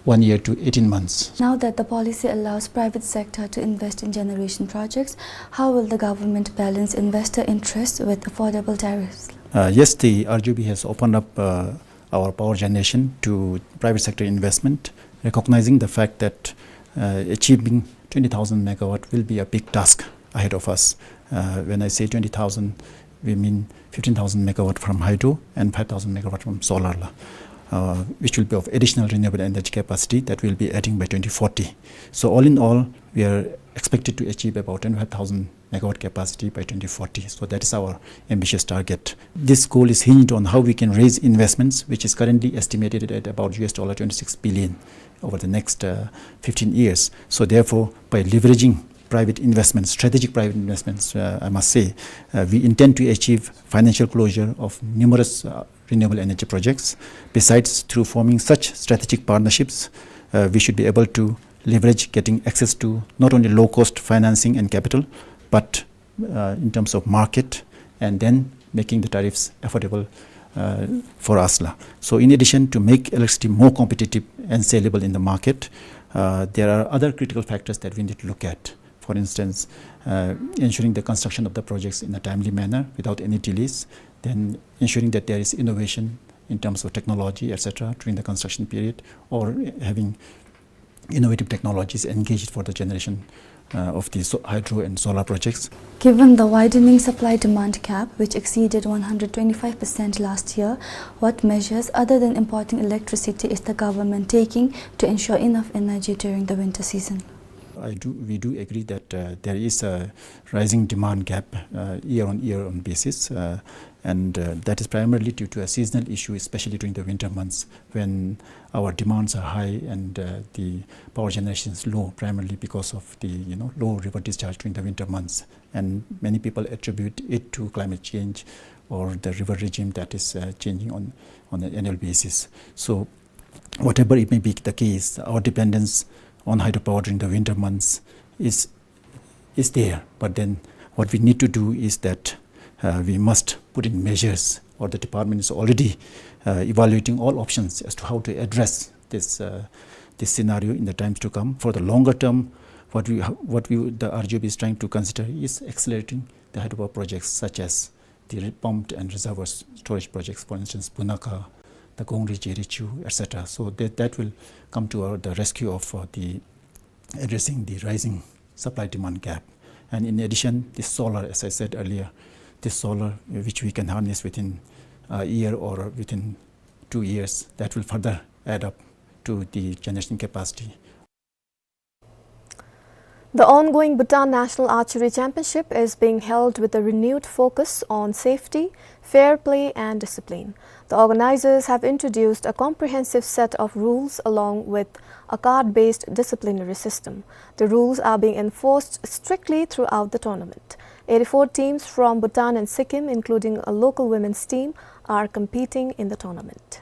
one year to eighteen months. Now that the policy allows private sector to invest in generation projects, how will the government balance investor interests with affordable tariffs? Uh, yes, the R G B has opened up, uh, our power generation to private sector investment, recognizing the fact that, uh, achieving twenty thousand megawatt will be a big task ahead of us. Uh, when I say twenty thousand, we mean fifteen thousand megawatt from hydro and five thousand megawatt from solar la, uh, which will be of additional renewable energy capacity that we'll be adding by twenty forty. So all in all, we are expected to achieve about twenty-five thousand megawatt capacity by twenty forty. So that is our ambitious target. This goal is hinged on how we can raise investments, which is currently estimated at about U S dollar twenty-six billion over the next, uh, fifteen years. So therefore, by leveraging private investments, strategic private investments, uh, I must say, uh, we intend to achieve financial closure of numerous, uh, renewable energy projects. Besides, through forming such strategic partnerships, uh, we should be able to leverage getting access to not only low-cost financing and capital, but, uh, in terms of market, and then making the tariffs affordable, uh, for us la. So in addition to make electricity more competitive and saleable in the market, uh, there are other critical factors that we need to look at. For instance, uh, ensuring the construction of the projects in a timely manner without any delays, then ensuring that there is innovation in terms of technology, et cetera, during the construction period, or having innovative technologies engaged for the generation, uh, of the so-, hydro and solar projects. Given the widening supply-demand gap, which exceeded one hundred twenty-five percent last year, what measures other than importing electricity is the government taking to ensure enough energy during the winter season? I do, we do agree that, uh, there is a rising demand gap, uh, year on year on basis, uh, and, uh, that is primarily due to a seasonal issue, especially during the winter months when our demands are high and, uh, the power generation is low, primarily because of the, you know, low river discharge during the winter months. And many people attribute it to climate change or the river regime that is, uh, changing on, on an annual basis. So, whatever it may be the case, our dependence on hydropower during the winter months is, is there. But then what we need to do is that, uh, we must put in measures, or the department is already, uh, evaluating all options as to how to address this, uh, this scenario in the times to come. For the longer term, what we, what we, the R G O B is trying to consider is accelerating the hydropower projects such as the re-, pumped and reservoir s-, storage projects, for instance, Bunakha, the Gongri Jerichu, et cetera. So that, that will come to our, the rescue of, uh, the addressing the rising supply-demand gap. And in addition, the solar, as I said earlier, the solar, uh, which we can harness within a year or within two years, that will further add up to the generation capacity. The ongoing Bhutan National Archery Championship is being held with a renewed focus on safety, fair play and discipline. The organizers have introduced a comprehensive set of rules along with a card-based disciplinary system. The rules are being enforced strictly throughout the tournament. Eighty-four teams from Bhutan and Sikkim, including a local women's team, are competing in the tournament.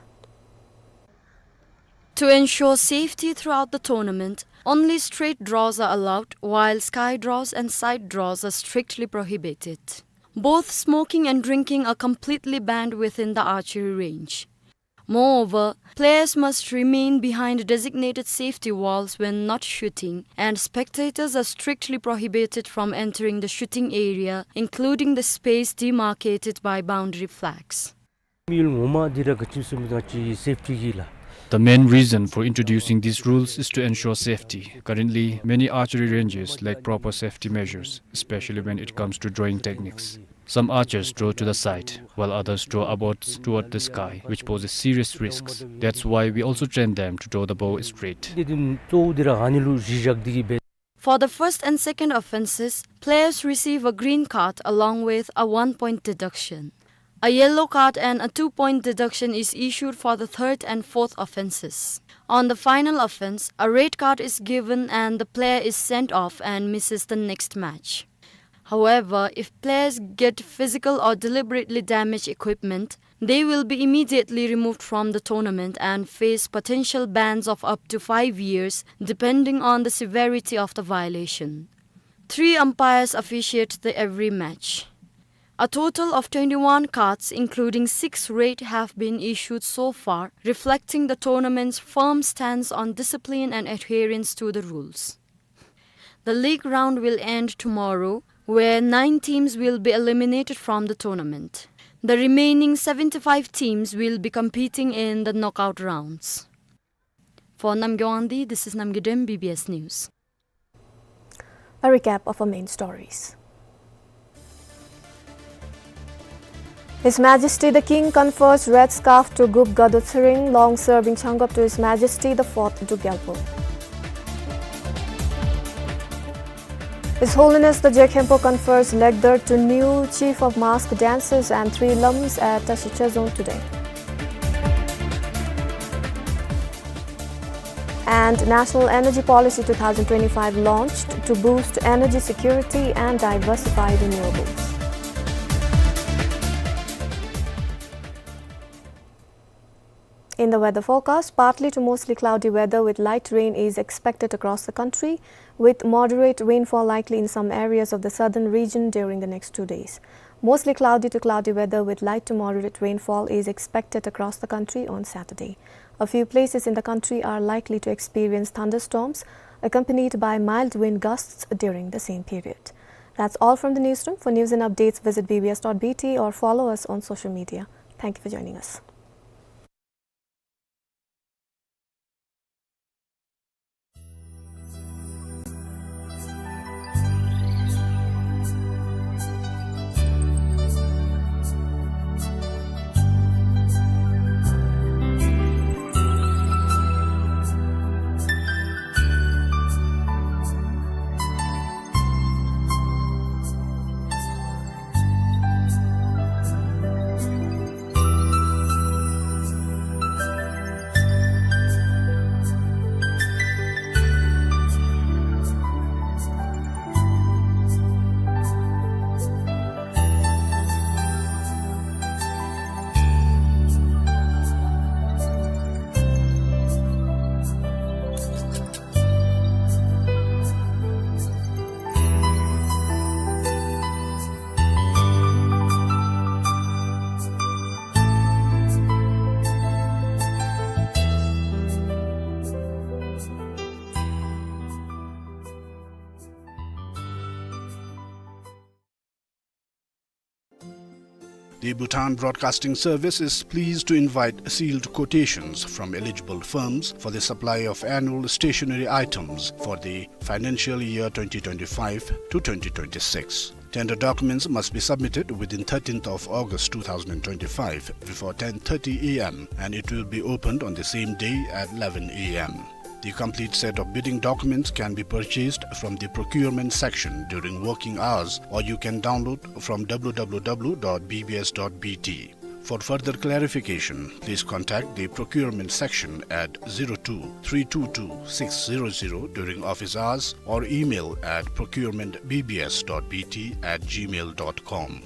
To ensure safety throughout the tournament, only straight draws are allowed, while sky draws and side draws are strictly prohibited. Both smoking and drinking are completely banned within the archery range. Moreover, players must remain behind designated safety walls when not shooting, and spectators are strictly prohibited from entering the shooting area, including the space demarcated by boundary flags. དམིགས་ཡུལ་ངོ་མ་འདི་ར་ག་ཅི་སྨོ་ཟེར་བ་ཅིན་safety གི་ལགས། The main reason for introducing these rules is to ensure safety. Currently, many archery ranges lack proper safety measures, especially when it comes to drawing techniques. Some archers draw to the side, while others draw upwards toward the sky, which poses serious risks. That's why we also train them to draw the bow straight. འདི་དོན་གཙོ་བོ་འདི་ར་ཨ་ནི་ལུ་གཞི་བཞག་སྟེ་གིས་འབད། For the first and second offenses, players receive a green card along with a one-point deduction. A yellow card and a two-point deduction is issued for the third and fourth offenses. On the final offense, a red card is given and the player is sent off and misses the next match. However, if players get physical or deliberately damage equipment, they will be immediately removed from the tournament and face potential bans of up to five years, depending on the severity of the violation. Three umpires officiate the every match. A total of twenty-one cards, including six red, have been issued so far, reflecting the tournament's firm stance on discipline and adherence to the rules. The league round will end tomorrow, where nine teams will be eliminated from the tournament. The remaining seventy-five teams will be competing in the knockout rounds. For Namgay Wangdi, this is Namgay Dem, B B S News. A recap of our main stories. His Majesty the King confers red scarf to Gup Gado Tshering, long-serving Changab to His Majesty the Fourth Druk Gyalpo. His Holiness the Je Khenpo confers Legdar to new Chief of Mask Dancers and three Lams at Tashichazong today. And National Energy Policy two thousand twenty-five launched to boost energy security and diversify renewables. In the weather forecast, partly to mostly cloudy weather with light rain is expected across the country, with moderate rainfall likely in some areas of the southern region during the next two days. Mostly cloudy to cloudy weather with light to moderate rainfall is expected across the country on Saturday. A few places in the country are likely to experience thunderstorms, accompanied by mild wind gusts during the same period. That's all from the newsroom. For news and updates, visit B B S dot B T or follow us on social media. Thank you for joining us. The Bhutan Broadcasting Service is pleased to invite sealed quotations from eligible firms for the supply of annual stationery items for the financial year twenty twenty-five to twenty twenty-six. Tender documents must be submitted within thirteenth of August two thousand twenty-five before ten thirty A M, and it will be opened on the same day at eleven A M. The complete set of bidding documents can be purchased from the procurement section during working hours, or you can download from W W W dot B B S dot B T. For further clarification, please contact the procurement section at zero two three two two six zero zero during office hours or email at procurement B B S dot B T at gmail dot com.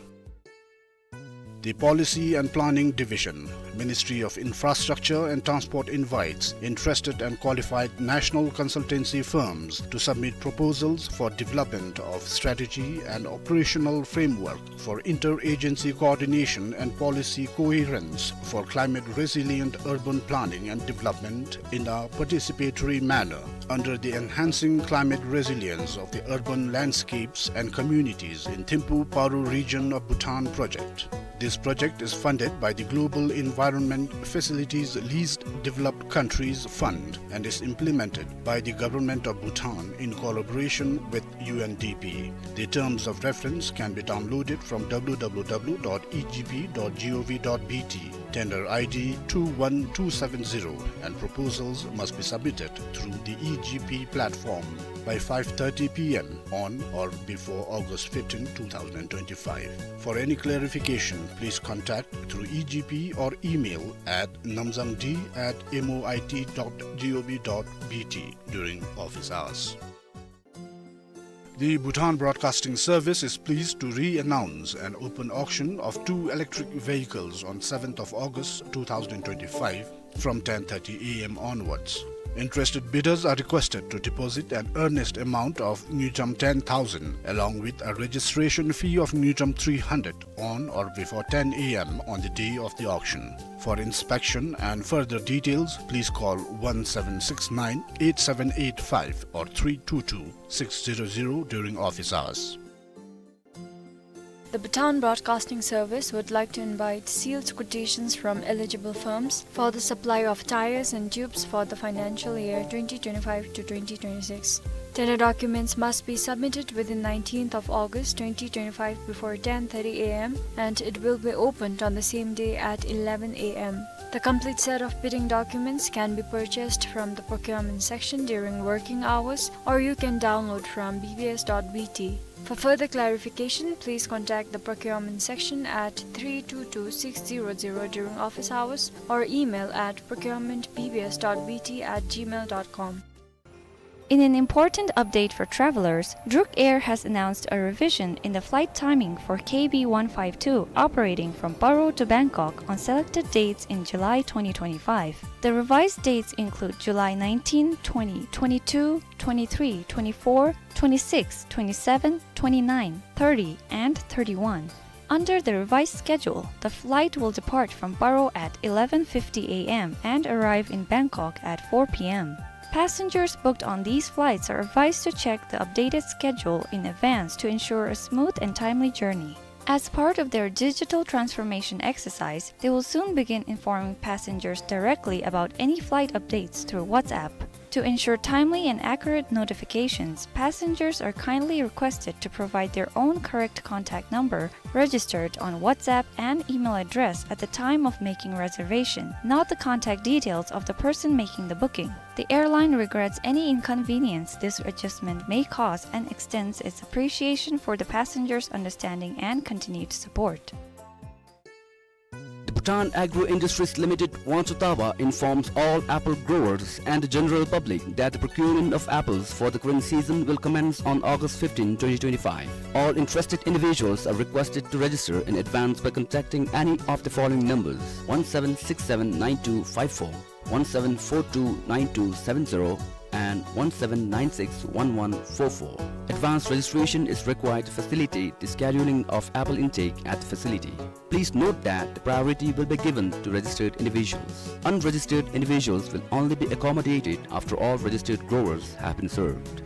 The Policy and Planning Division, Ministry of Infrastructure and Transport invites interested and qualified national consultancy firms to submit proposals for development of strategy and operational framework for interagency coordination and policy coherence for climate resilient urban planning and development in a participatory manner under the Enhancing Climate Resilience of the Urban Landscapes and Communities in Thimphu Paro region of Bhutan project. This project is funded by the Global Environment Facilities Least Developed Countries Fund and is implemented by the Government of Bhutan in collaboration with U N D P. The terms of reference can be downloaded from W W W dot E G P dot gov dot B T, tender I D two one two seven zero, and proposals must be submitted through the E G P platform by five thirty P M on or before August fifteenth, two thousand twenty-five. For any clarification, please contact through E G P or email at namzangd at M O I T dot gov dot B T during office hours. The Bhutan Broadcasting Service is pleased to re-announce an open auction of two electric vehicles on seventh of August two thousand twenty-five from ten thirty A M onwards. Interested bidders are requested to deposit an earnest amount of ngultrum ten thousand along with a registration fee of ngultrum three hundred on or before ten A M on the day of the auction. For inspection and further details, please call one seven six nine eight seven eight five or three two two six zero zero during office hours. The Bhutan Broadcasting Service would like to invite sealed quotations from eligible firms for the supply of tyres and tubes for the financial year twenty twenty-five to twenty twenty-six. Tender documents must be submitted within nineteenth of August twenty twenty-five before ten thirty A M, and it will be opened on the same day at eleven A M. The complete set of bidding documents can be purchased from the procurement section during working hours, or you can download from B B S dot B T. For further clarification, please contact the procurement section at three two two six zero zero during office hours or email at procurement B B S dot B T at gmail dot com. In an important update for travelers, Druk Air has announced a revision in the flight timing for K B one five two operating from Paro to Bangkok on selected dates in July twenty twenty-five. The revised dates include July nineteen, twenty, twenty-two, twenty-three, twenty-four, twenty-six, twenty-seven, twenty-nine, thirty, and thirty-one. Under the revised schedule, the flight will depart from Paro at eleven fifty A M and arrive in Bangkok at four P M. Passengers booked on these flights are advised to check the updated schedule in advance to ensure a smooth and timely journey. As part of their digital transformation exercise, they will soon begin informing passengers directly about any flight updates through WhatsApp. To ensure timely and accurate notifications, passengers are kindly requested to provide their own correct contact number registered on WhatsApp and email address at the time of making reservation, not the contact details of the person making the booking. The airline regrets any inconvenience this adjustment may cause and extends its appreciation for the passengers' understanding and continued support. The Bhutan Agro Industries Limited, Wangchuktaba, informs all apple growers and the general public that the procurement of apples for the current season will commence on August fifteenth, twenty twenty-five. All interested individuals are requested to register in advance by contacting any of the following numbers: one seven six seven nine two five four, one seven four two nine two seven zero, and one seven nine six one one four four. Advance registration is required to facilitate the scheduling of apple intake at the facility. Please note that the priority will be given to registered individuals. Unregistered individuals will only be accommodated after all registered growers have been served.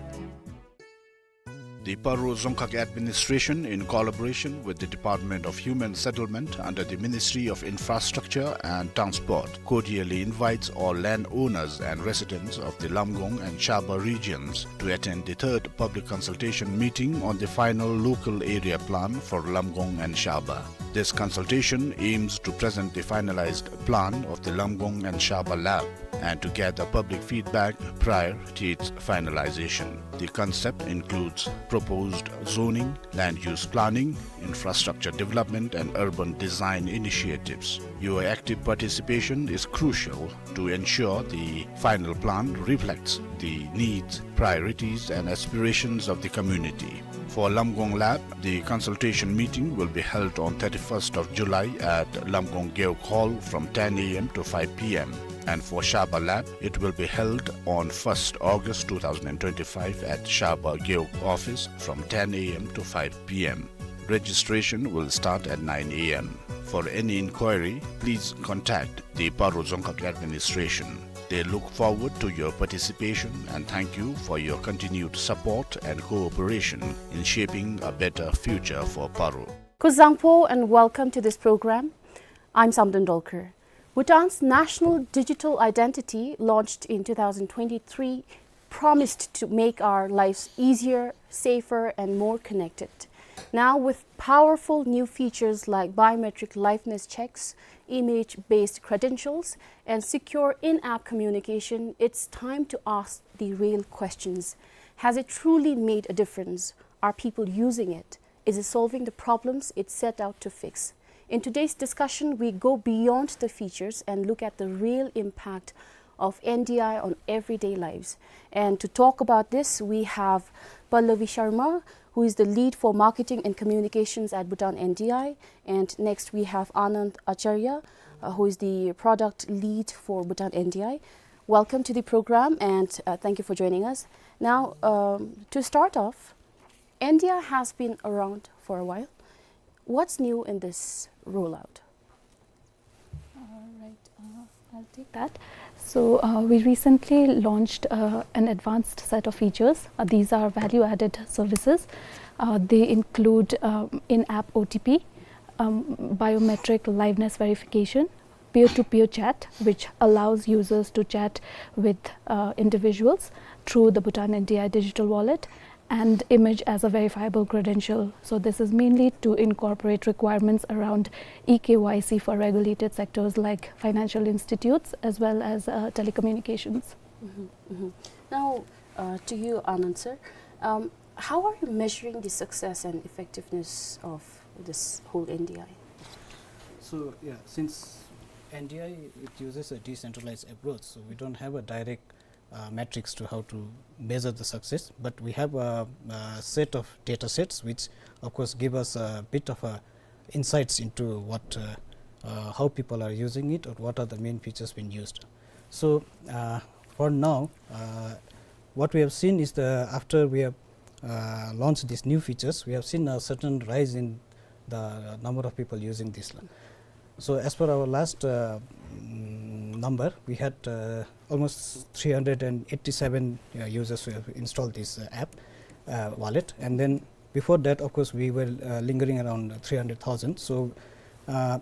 The Paro Dzongkhag Administration, in collaboration with the Department of Human Settlement under the Ministry of Infrastructure and Transport, cordially invites all landowners and residents of the Lamgong and Shaba regions to attend the third public consultation meeting on the final local area plan for Lamgong and Shaba. This consultation aims to present the finalized plan of the Lamgong and Shaba lab and to gather public feedback prior to its finalization. The concept includes proposed zoning, land use planning, infrastructure development, and urban design initiatives. Your active participation is crucial to ensure the final plan reflects the needs, priorities, and aspirations of the community. For Lamgong Lab, the consultation meeting will be held on thirty-first of July at Lamgong Gewog Hall from ten A M to five P M. And for Shaba Lab, it will be held on first August two thousand and twenty-five at Shaba Gewog office from ten A M to five P M. Registration will start at nine A M. For any inquiry, please contact the Paro Dzongkhag Administration. They look forward to your participation and thank you for your continued support and cooperation in shaping a better future for Paro. Kuzuzangpo and welcome to this program. I'm Samdon Dolkar. Bhutan's national digital identity, launched in two thousand twenty-three, promised to make our lives easier, safer, and more connected. Now, with powerful new features like biometric liveness checks, image-based credentials, and secure in-app communication, it's time to ask the real questions. Has it truly made a difference? Are people using it? Is it solving the problems it set out to fix? In today's discussion, we go beyond the features and look at the real impact of N D I on everyday lives. And to talk about this, we have Pallavi Sharma, who is the lead for marketing and communications at Bhutan N D I. And next, we have Anand Acharya, uh, who is the product lead for Bhutan N D I. Welcome to the program, and, uh, thank you for joining us. Now, um, to start off, N D I has been around for a while. What's new in this rollout? All right, uh, I'll take that. So, uh, we recently launched, uh, an advanced set of features. Uh, these are value-added services. Uh, they include, um, in-app O T P, um, biometric liveness verification, peer-to-peer chat, which allows users to chat with, uh, individuals through the Bhutan N D I digital wallet, and image as a verifiable credential. So this is mainly to incorporate requirements around e K Y C for regulated sectors like financial institutes as well as, uh, telecommunications. Mm-hmm, mm-hmm. Now, uh, to you, Anand sir, um, how are you measuring the success and effectiveness of this whole N D I? So, yeah, since N D I, it uses a decentralized approach, so we don't have a direct, uh, metrics to how to measure the success, but we have a, a set of data sets which, of course, give us a bit of a insights into what, uh, uh, how people are using it or what are the main features being used. So, uh, for now, uh, what we have seen is the, after we have, uh, launched these new features, we have seen a certain rise in the number of people using this la. So as per our last, uh, mm, number, we had, uh, almost three hundred and eighty-seven, uh, users who have installed this, uh, app, uh, wallet. And then before that, of course, we were, uh, lingering around three hundred thousand. So, uh,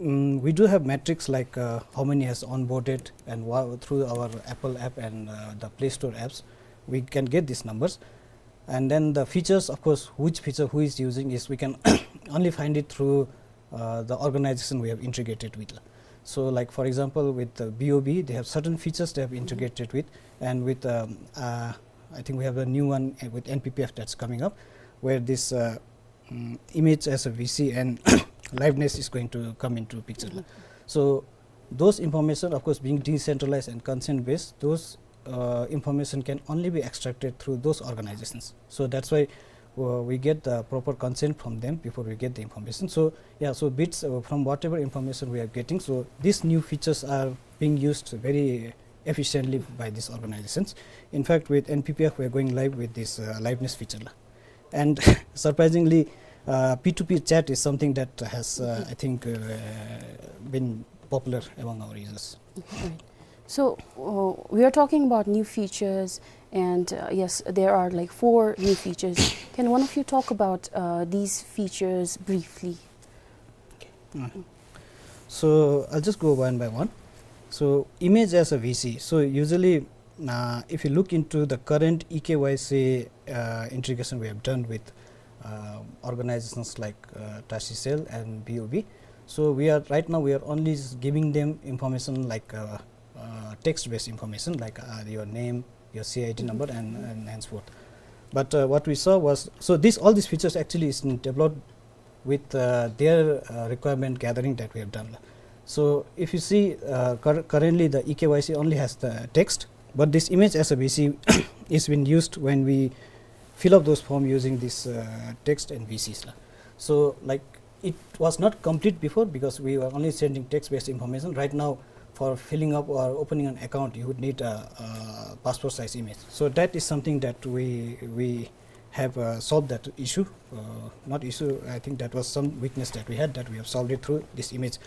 mm, we do have metrics like, uh, how many has onboarded and wha-, through our Apple app and, uh, the Play Store apps, we can get these numbers. And then the features, of course, which feature who is using is, we can only find it through, uh, the organization we have integrated with. So, like, for example, with the B O B, they have certain features they have integrated with, and with, um, uh, I think we have a new one, uh, with N P P F that's coming up, where this, uh, mm, image as a V C and liveness is going to come into picture. Mm-hmm. So those information, of course, being decentralized and consent based, those, uh, information can only be extracted through those organizations. So that's why, uh, we get the proper consent from them before we get the information. So, yeah, so bits, uh, from whatever information we are getting, so these new features are being used very efficiently by these organizations. In fact, with N P P F, we are going live with this, uh, liveness feature la. And surprisingly, uh, P two P chat is something that has, uh, I think, uh, been popular among our users. Right. So, uh, we are talking about new features, and, uh, yes, there are, like, four new features. Can one of you talk about, uh, these features briefly? Uh, so I'll just go one by one. So image as a V C. So usually, uh, if you look into the current E K Y C uh, integration we have done with uh, organizations like uh, Tashicel and B O B, so we are right now we are only s- giving them information like uh, uh, text-based information like uh, your name, your C I D number, and, and henceforth. But uh, what we saw was, so this all these features actually is developed with uh, their uh, requirement gathering that we have done. So if you see, uh, cur- currently the E K Y C only has the text, but this image as a V C is been used when we fill up those form using this uh, text and V Cs la. So like it was not complete before because we were only sending text-based information. Right now, for filling up or opening an account, you would need a, a passport size image. So that is something that we we have uh, solved that issue. Uh, not issue, I think that was some weakness that we had that we have solved it through this image.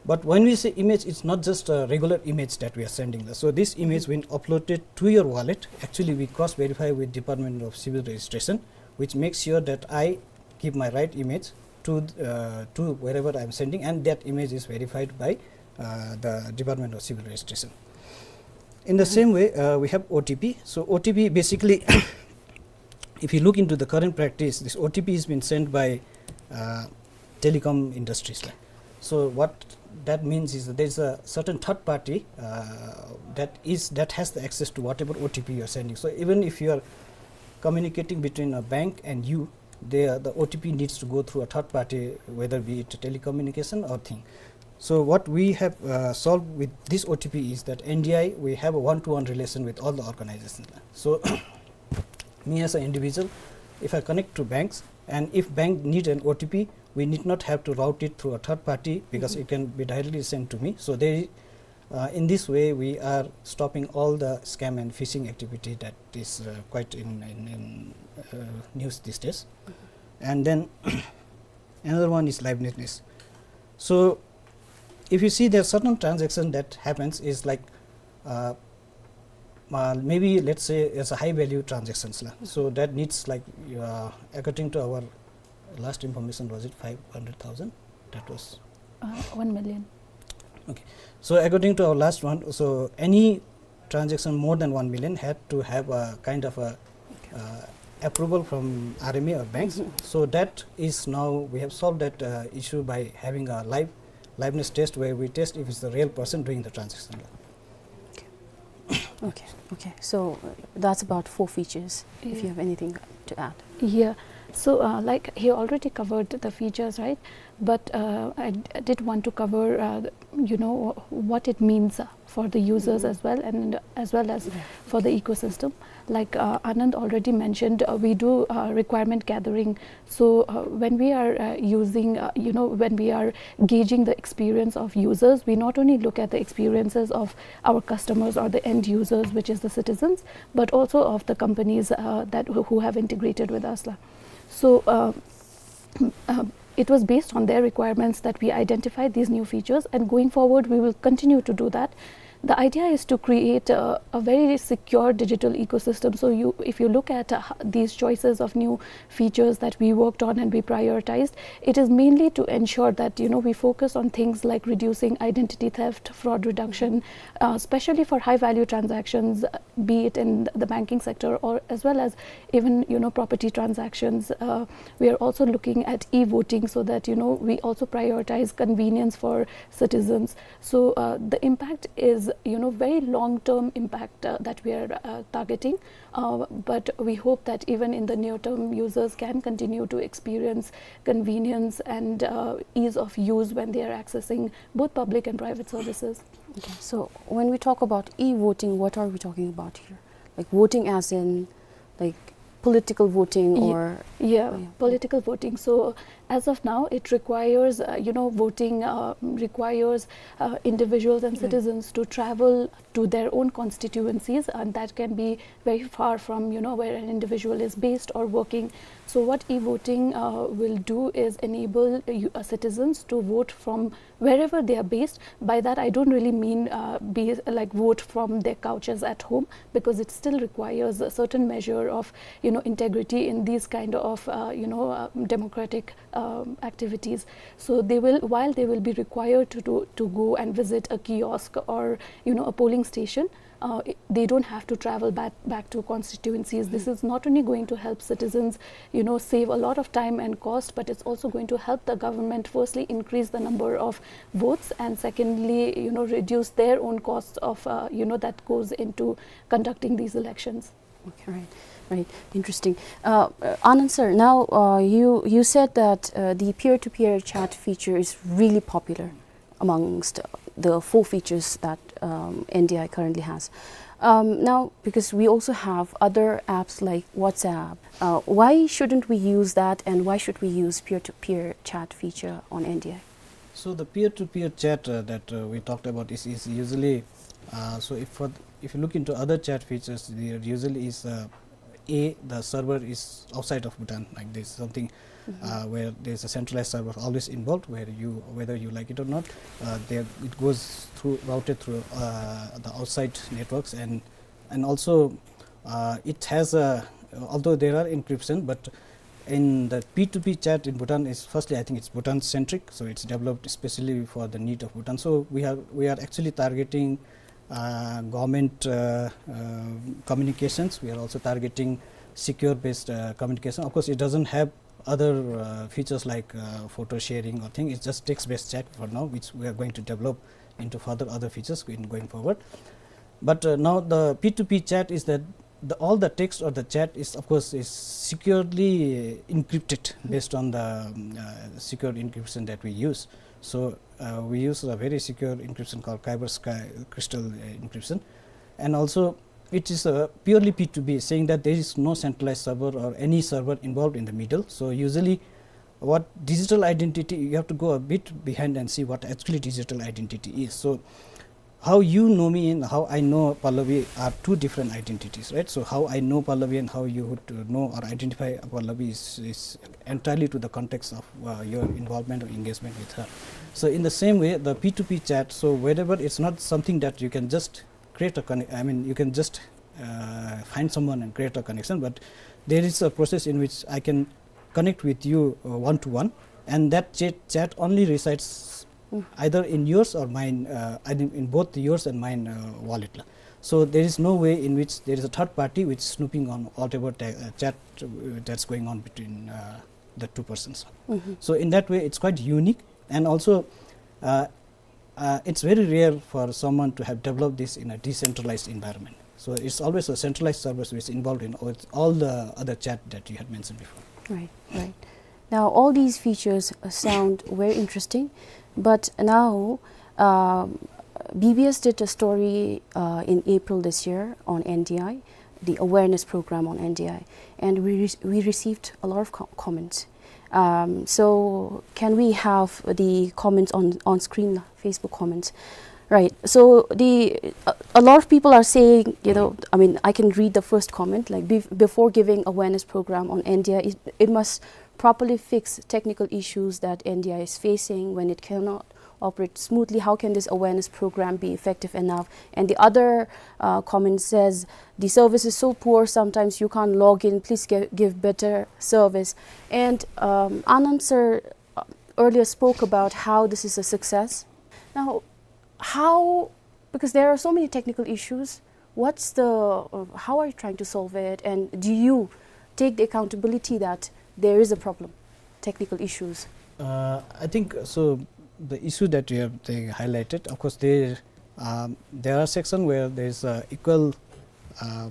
But when we say image, it's not just a regular image that we are sending. So this image, when uploaded to your wallet, actually we cross-verify with Department of Civil Registration, which makes sure that I give my right image to uh, to wherever I'm sending, and that image is verified by uh, the Department of Civil Registration. In the same way, uh, we have O T P. So O T P basically, if you look into the current practice, this O T P has been sent by uh, telecom industries. Like. So what that means is that there's a certain third party uh, that is that has the access to whatever O T P you're sending. So even if you are communicating between a bank and you, the, the O T P needs to go through a third party, whether be it telecommunication or thing. So what we have uh, solved with this O T P is that N D I, we have a one-to-one relation with all the organizations. So me as an individual, if I connect to banks, and if bank need an O T P, we need not have to route it through a third party because it can be directly sent to me. So they, uh, in this way, we are stopping all the scam and phishing activity that is uh, quite in, in, in uh, news these days. And then another one is liveness. So if you see, there are certain transaction that happens is like uh, uh, maybe let's say it's a high value transactions la. So that needs like uh, according to our last information, was it five hundred thousand? That was Uh, one million. Okay. So according to our last one, so any transaction more than one million had to have a kind of a uh, approval from R M A or banks. So that is now we have solved that uh, issue by having a live liveness test where we test if it's the real person doing the transaction. Okay, okay. So uh, that's about four features. If you Yeah. have anything to add. Yeah. So, uh, like, he already covered the features, right? But uh, I, d- I did want to cover, uh, you know, what it means uh, for the users as well, and as well as for the ecosystem. Like uh, Anand already mentioned, uh, we do uh, requirement gathering. So uh, when we are uh, using, uh, you know, when we are gauging the experience of users, we not only look at the experiences of our customers or the end users, which is the citizens, but also of the companies uh, that who who have integrated with us la. So uh, uh, it was based on their requirements that we identified these new features, and going forward, we will continue to do that. The idea is to create a, a very secure digital ecosystem. So you, if you look at uh, h- these choices of new features that we worked on and we prioritized, it is mainly to ensure that, you know, we focus on things like reducing identity theft, fraud reduction, uh, especially for high-value transactions, uh, be it in the banking sector or as well as even, you know, property transactions. Uh, we are also looking at e-voting so that, you know, we also prioritize convenience for citizens. So uh, the impact is, you know, very long-term impact uh, that we are uh, targeting. Uh, but we hope that even in the near term, users can continue to experience convenience and uh, ease of use when they are accessing both public and private services. Okay. So when we talk about e-voting, what are we talking about here? Like voting as in, like, political voting Ye- or Yeah, Oh, yeah. political voting. So as of now, it requires, uh, you know, voting uh, requires uh, individuals and Right. citizens to travel to their own constituencies, and that can be very far from, you know, where an individual is based or working. So what e-voting uh, will do is enable uh, you- uh, citizens to vote from wherever they are based. By that, I don't really mean uh, be, like, vote from their couches at home, because it still requires a certain measure of, you know, integrity in these kind of, uh, you know, uh, democratic um, activities. So they will, while they will be required to do, to go and visit a kiosk or, you know, a polling station, uh, i- they don't have to travel back, back to constituencies. This is not only going to help citizens, you know, save a lot of time and cost, but it's also going to help the government firstly increase the number of votes, and secondly, you know, reduce their own costs of, uh, you know, that goes into conducting these elections. Okay, right, right. Interesting. Uh, uh, Anand sir, now, uh, you, you said that, uh, the peer-to-peer chat feature is really popular amongst the four features that, um, N D I currently has. Um, now, because we also have other apps like WhatsApp, uh, why shouldn't we use that, and why should we use peer-to-peer chat feature on N D I? So the peer-to-peer chat, uh, that, uh, we talked about is, is usually, uh, so if for, if you look into other chat features, there usually is, uh, a, the server is outside of Bhutan, like, there's something, uh, where there's a centralized server always involved, where you, whether you like it or not, uh, there it goes through, routed through, uh, the outside networks, and, and also, uh, it has a, although there are encryption, but in the P two P chat in Bhutan is, firstly, I think it's Bhutan centric, so it's developed especially for the need of Bhutan. So we are, we are actually targeting, uh, government, uh, uh, communications. We are also targeting secure based, uh, communication. Of course, it doesn't have other, uh, features like, uh, photo sharing or thing. It's just text based chat for now, which we are going to develop into further other features in going forward. But, uh, now the P two P chat is that the, all the text or the chat is, of course, is securely encrypted based on the, um, uh, secure encryption that we use. So, uh, we use a very secure encryption called Kyber Sky Crystal, uh, encryption. And also, it is a purely P two P, saying that there is no centralized server or any server involved in the middle. So usually, what digital identity, you have to go a bit behind and see what actually digital identity is. So how you know me and how I know Pallavi are two different identities, right? So how I know Pallavi and how you would, uh, know or identify Pallavi is, is entirely to the context of, uh, your involvement or engagement with her. So in the same way, the P two P chat, so wherever, it's not something that you can just create a conne-, I mean, you can just, uh, find someone and create a connection, but there is a process in which I can connect with you, uh, one to one, and that chat, chat only resides either in yours or mine, uh, I think in both yours and mine, uh, wallet la. So there is no way in which there is a third party which is snooping on whatever ta-, uh, chat, uh, that's going on between, uh, the two persons. So in that way, it's quite unique, and also, uh, uh, it's very rare for someone to have developed this in a decentralized environment. So it's always a centralized service which is involved in all, all the other chat that you had mentioned before. Right, right. Now, all these features, uh, sound very interesting, but now, um, B B S did a story, uh, in April this year on N D I, the awareness program on N D I, and we re-, we received a lot of co-, comments. Um, so can we have the comments on, on screen, Facebook comments? Right. So the, a, a lot of people are saying, you know, I mean, I can read the first comment, like, "Bef-, before giving awareness program on N D I, it, it must properly fix technical issues that N D I is facing when it cannot operate smoothly. How can this awareness program be effective enough?" And the other, uh, comment says, "The service is so poor, sometimes you can't log in. Please gi-, give better service." And, um, Anand sir, uh, earlier spoke about how this is a success. Now, how, because there are so many technical issues, what's the, uh, how are you trying to solve it, and do you take the accountability that there is a problem, technical issues? Uh, I think so. The issue that you have, they highlighted, of course, there, um, there are sections where there is, uh, equal, uh,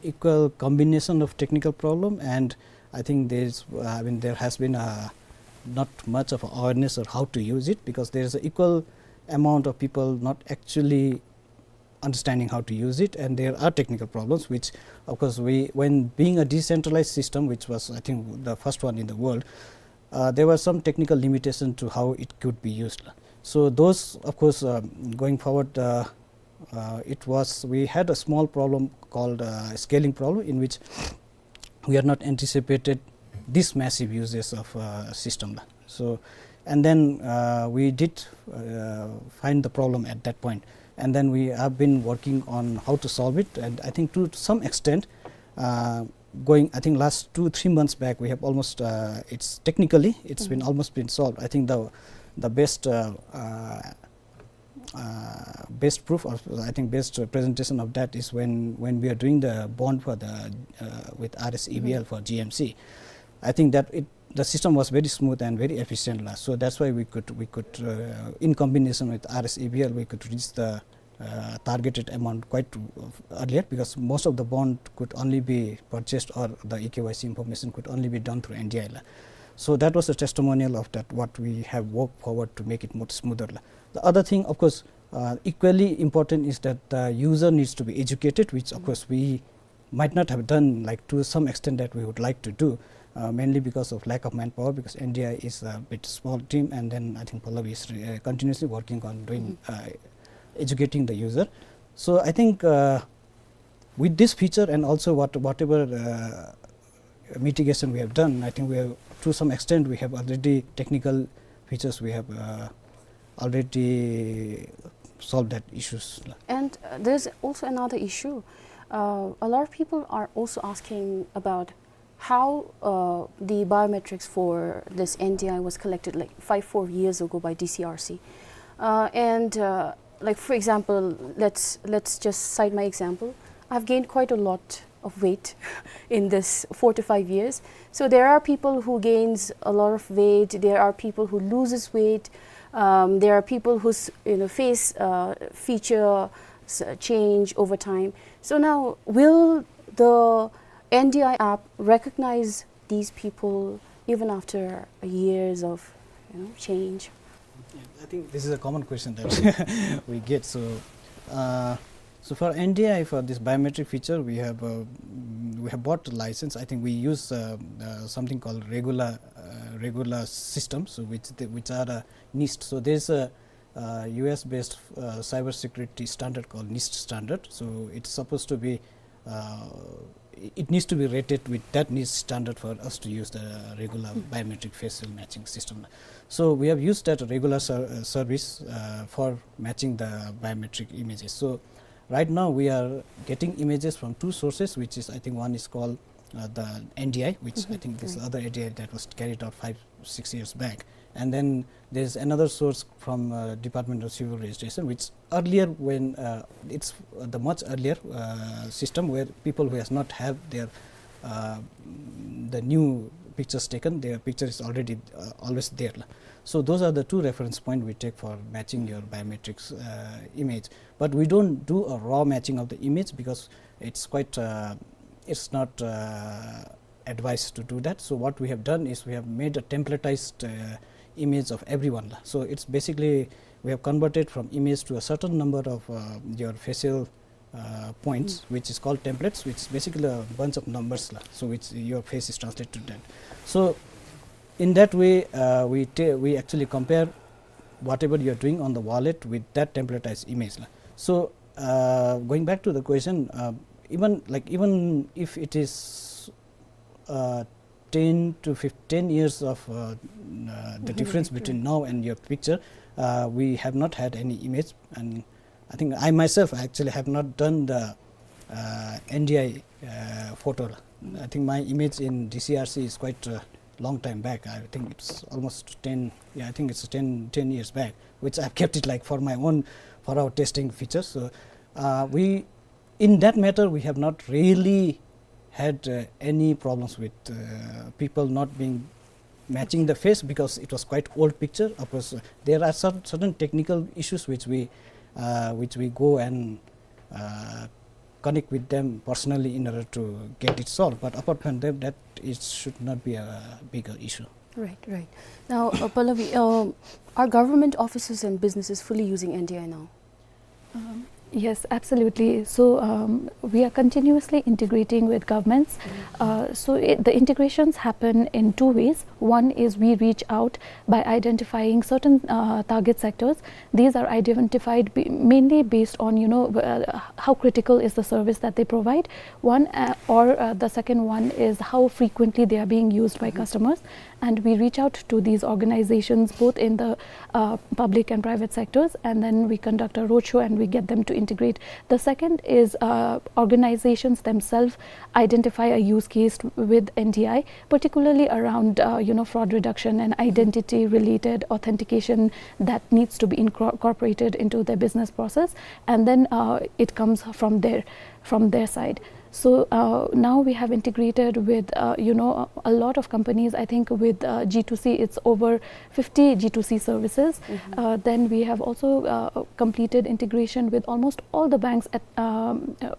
equal combination of technical problem, and I think there is, uh, I mean, there has been, uh, not much of awareness of how to use it, because there is an equal amount of people not actually understanding how to use it, and there are technical problems which, of course, we, when being a decentralized system, which was, I think, the first one in the world, uh, there were some technical limitation to how it could be used. So those, of course, um, going forward, uh, uh, it was, we had a small problem called, uh, scaling problem, in which we had not anticipated this massive uses of, uh, system la. So, And then, uh, we did, uh, find the problem at that point. And then we have been working on how to solve it. And I think to some extent, uh, going, I think last two, three months back, we have almost, uh, it's technically, it's been almost been solved. I think the, the best, uh, uh, uh, best proof, or I think best, uh, presentation of that is when, when we are doing the bond for the, uh, with R S E B L for G M C. I think that it, the system was very smooth and very efficient, la. So that's why we could, we could, uh, in combination with R S E B L, we could reach the, uh, targeted amount quite, uh, earlier, because most of the bond could only be purchased or the E K Y C information could only be done through N D I, la. So that was a testimonial of that, what we have worked forward to make it more smoother, la. The other thing, of course, uh, equally important is that the user needs to be educated, which of course we might not have done, like, to some extent that we would like to do, uh, mainly because of lack of manpower, because N D I is a bit small team, and then I think Pallavi is, uh, continuously working on doing, uh, educating the user. So I think, uh, with this feature and also what, whatever, uh, mitigation we have done, I think we have, to some extent, we have already, technical features, we have, uh, already solved that issues. And, uh, there's also another issue. Uh, a lot of people are also asking about how, uh, the biometrics for this N D I was collected, like, five, four years ago by D C R C. Uh, and, uh, like, for example, let's, let's just cite my example. I've gained quite a lot of weight in this four to five years. So there are people who gains a lot of weight. There are people who loses weight. Um, there are people whose, you know, face, uh, feature s-, change over time. So now, will the N D I app recognize these people even after years of, you know, change? Yeah, I think this is a common question that we get. So, uh, so for N D I, for this biometric feature, we have, uh, mm, we have bought a license. I think we use, uh, uh, something called regular, uh, regular systems, so which they, which are, uh, NIST. So there's a, uh, U S-based, uh, cybersecurity standard called NIST standard. So it's supposed to be, uh, it needs to be rated with that NIST standard for us to use the regular biometric facial matching system. So we have used that regular ser-, uh, service, uh, for matching the biometric images. So right now we are getting images from two sources, which is, I think, one is called, uh, the N D I, which I think this other N D I that was carried out five, six years back. And then there's another source from, uh, Department of Civil Registration, which earlier when, uh, it's, uh, the much earlier, uh, system where people who has not have their, uh, the new pictures taken, their picture is already, uh, always there, la. So those are the two reference point we take for matching your biometrics, uh, image. But we don't do a raw matching of the image because it's quite, uh, it's not, uh, advised to do that. So what we have done is we have made a templatized, uh, image of everyone, la. So it's basically, we have converted from image to a certain number of, uh, your facial, uh, points, which is called templates, which is basically a bunch of numbers, la. So which your face is translated to that. So in that way, uh, we ta-, we actually compare whatever you are doing on the wallet with that templatized image, la. So, uh, going back to the question, uh, even, like, even if it is, uh, ten to fifteen years of, uh, uh, the difference between now and your picture, uh, we have not had any image, and I think I myself actually have not done the, uh, N D I, uh, photo. I think my image in D C R C is quite, uh, long time back. I think it's almost ten, yeah, I think it's ten, ten years back, which I've kept it, like, for my own, for our testing features. So, uh, we, in that matter, we have not really had, uh, any problems with, uh, people not being matching the face because it was quite old picture. Of course, uh, there are some certain technical issues which we, uh, which we go and, uh, connect with them personally in order to get it solved. But apart from that, that it should not be a bigger issue. Right, right. Now, uh, Pallavi, um, are government offices and businesses fully using N D I now? Um, Yes, absolutely. So um, we are continuously integrating with governments. Uh, so it, the integrations happen in two ways. One is we reach out by identifying certain uh, target sectors. These are identified b- mainly based on, you know, uh, how critical is the service that they provide. One uh, or uh, the second one is how frequently they are being used by customers. And we reach out to these organizations both in the uh, public and private sectors, and then we conduct a roadshow and we get them to integrate. The second is uh, organizations themselves identify a use case with N D I, particularly around uh, you know, fraud reduction and identity related authentication that needs to be incor- incorporated into their business process, and then uh, it comes from there, from their side. So uh, now we have integrated with uh, you know, a lot of companies. I think with uh, G two C, it's over fifty G two C services. Uh, then we have also uh, completed integration with almost all the banks at, um, uh,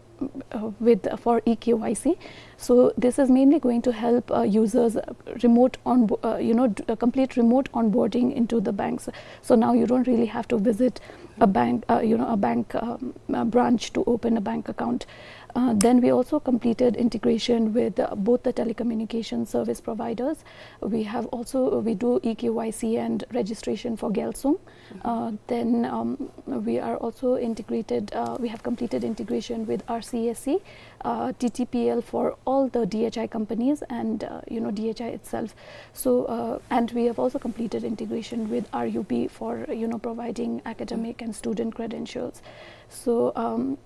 uh, with for E K Y C. So this is mainly going to help uh, users uh, remote on uh, you know, d- uh, complete remote onboarding into the banks. So now you don't really have to visit a bank, uh, you know, a bank um, a branch to open a bank account. Uh, then we also completed integration with uh, both the telecommunication service providers. We have also we do E K Y C and registration for Gelsung. Uh, then um, we are also integrated. Uh, we have completed integration with R C S C, uh, T T P L for all the D H I companies and uh, you know, D H I itself. So uh, and we have also completed integration with R U B for, you know, providing academic and student credentials. So um,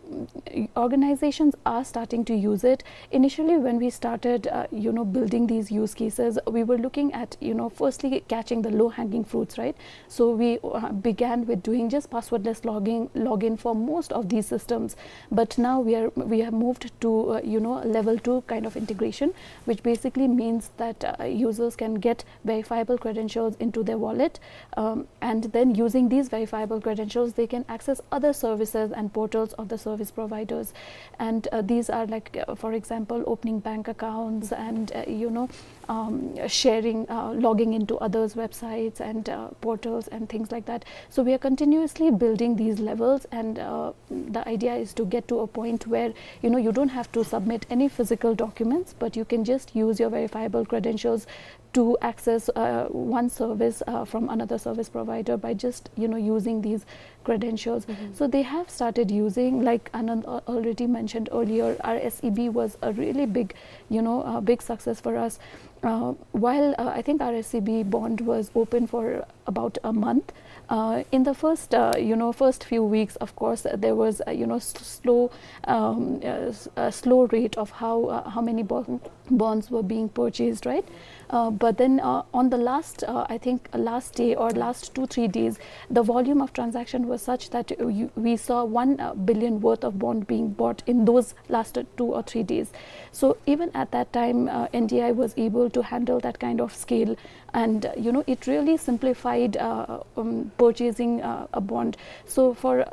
organizations are starting to use it. Initially, when we started, uh, you know, building these use cases, we were looking at, you know, firstly catching the low-hanging fruits, right? So we uh, began with doing just passwordless logging login for most of these systems. But now we are we have moved to uh, you know, level two kind of integration, which basically means that uh, users can get verifiable credentials into their wallet, um, and then using these verifiable credentials, they can access other services and portals of the service providers. And uh, these are like, uh, for example, opening bank accounts and uh, you know, um, sharing, uh, logging into others' websites and uh, portals and things like that. So we are continuously building these levels, and uh, the idea is to get to a point where, you know, you don't have to submit any physical documents, but you can just use your verifiable credentials to access uh, one service uh, from another service provider by just, you know, using these credentials. So they have started using, like Anand al- already mentioned earlier, R S E B was a really big, you know, uh, big success for us. Uh, while uh, I think R S E B bond was open for about a month, uh, in the first, uh, you know, first few weeks, of course, uh, there was, uh, you know, s- slow, um, uh, s- a slow rate of how uh, how many bo- bonds were being purchased, right? Uh, but then uh, on the last, uh, I think, uh, last day or last two three days, the volume of transaction was such that uh, you, we saw one uh, billion worth of bond being bought in those last uh, two or three days. So even at that time, uh, N D I was able to handle that kind of scale, and uh, you know, it really simplified uh, um, purchasing uh, a bond. So for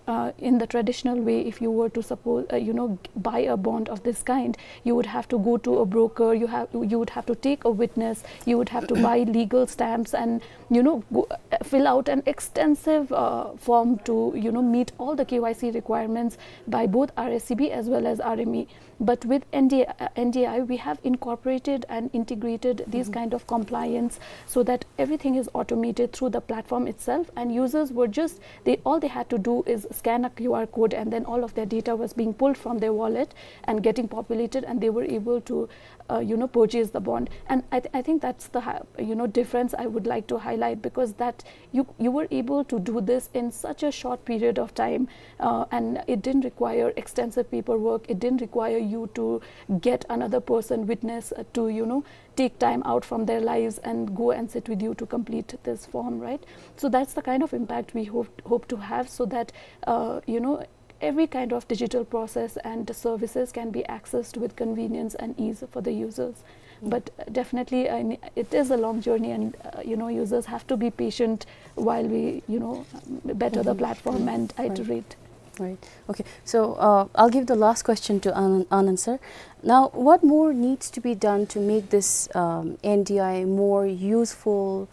uh, in the traditional way, if you were to suppose, uh, you know, g- buy a bond of this kind, you would have to go to a broker, you have you would have to take a witness, you would have to buy legal stamps, and you know, go, uh, fill out an extensive uh, form to, you know, meet all the K Y C requirements by both R S E B as well as R M E. But with N D I, uh, N D I, we have incorporated and integrated these kind of compliance so that everything is automated through the platform itself, and users were just, they all they had to do is scan a Q R code, and then all of their data was being pulled from their wallet and getting populated, and they were able to uh, you know, purchase the bond. And I, th- I think that's the hi- you know, difference I would like to highlight, because that you you were able to do this in such a short period of time, uh, and it didn't require extensive paperwork. It didn't require you to get another person witness uh, to, you know, take time out from their lives and go and sit with you to complete this form, right? So that's the kind of impact we hope hope to have, so that uh, you know, every kind of digital process and services can be accessed with convenience and ease for the users. But uh, definitely, I mean, it is a long journey, and uh, you know, users have to be patient while we, you know, better the platform and iterate. Right. Okay. So uh, I'll give the last question to Anand, Anand sir. Now, what more needs to be done to make this um, N D I more useful,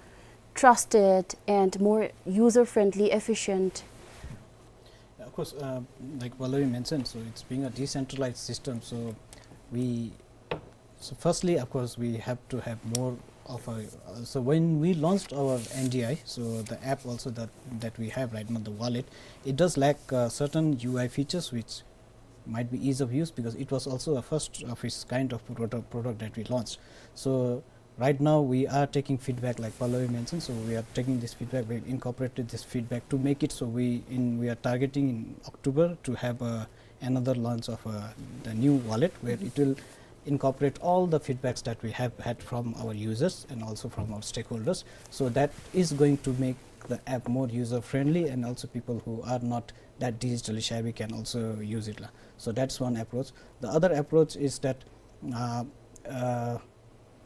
trusted, and more user-friendly, efficient? Yeah, Of course, uh, like Pallavi mentioned, so it's being a decentralized system, so we, so firstly, of course, we have to have more of a, uh, so when we launched our N D I, so the app also that, that we have right now, the wallet, it does lack, uh, certain U I features which might be ease of use, because it was also a first of its kind of product, product that we launched. So right now we are taking feedback, like Pallavi mentioned, so we are taking this feedback, we incorporated this feedback to make it so we, in, we are targeting in October to have a, another launch of a, the new wallet, where it will incorporate all the feedbacks that we have had from our users and also from our stakeholders. So that is going to make the app more user friendly, and also people who are not that digitally savvy can also use it la. So that's one approach. The other approach is that, uh, uh,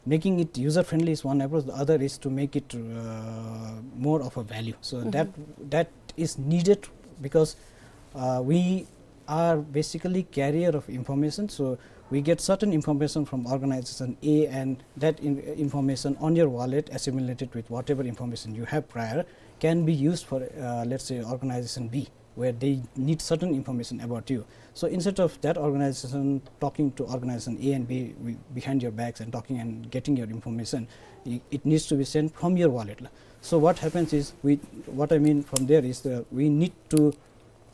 making it user friendly is one approach. The other is to make it, uh, more of a value. So that, that is needed because, uh, we are basically carrier of information. So we get certain information from organization A, and that in-, information on your wallet assimilated with whatever information you have prior can be used for, uh, let's say, organization B, where they need certain information about you. So instead of that organization talking to organization A and B wi-, behind your backs and talking and getting your information, i-, it needs to be sent from your wallet la. So what happens is, we, what I mean from there is that we need to,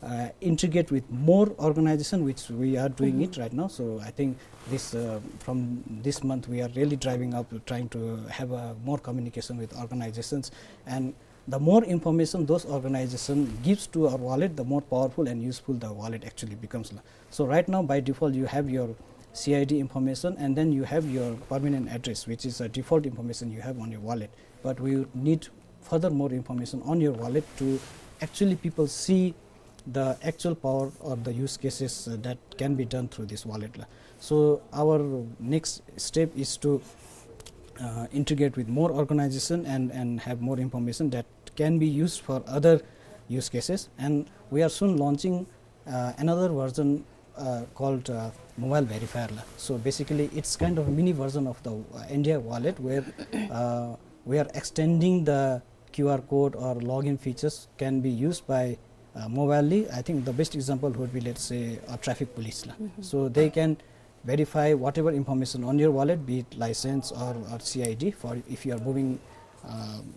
uh, integrate with more organization, which we are doing it right now. So I think this, uh, from this month, we are really driving up, trying to have a more communication with organizations, and the more information those organization gives to our wallet, the more powerful and useful the wallet actually becomes la. So right now, by default, you have your C I D information, and then you have your permanent address, which is a default information you have on your wallet. But we need further more information on your wallet to actually people see the actual power or the use cases, uh, that can be done through this wallet la. So our next step is to, uh, integrate with more organization and, and have more information that can be used for other use cases. And we are soon launching, uh, another version, uh, called, uh, Mobile Verifier la. So basically, it's kind of a mini version of the, uh, N D I wallet, where, uh, we are extending the Q R code or login features can be used by, uh, mobilely. I think the best example would be, let's say, a traffic police la. So they can verify whatever information on your wallet, be it license or, or C I D, for if you are moving, um,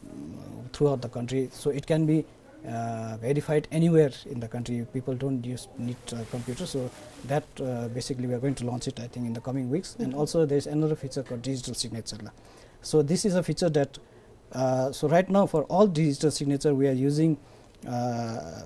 throughout the country. So it can be, uh, verified anywhere in the country. People don't use, need, uh, computer. So that, uh, basically we are going to launch it, I think, in the coming weeks. And also there is another feature called digital signature la. So this is a feature that, uh, so right now for all digital signature we are using, uh,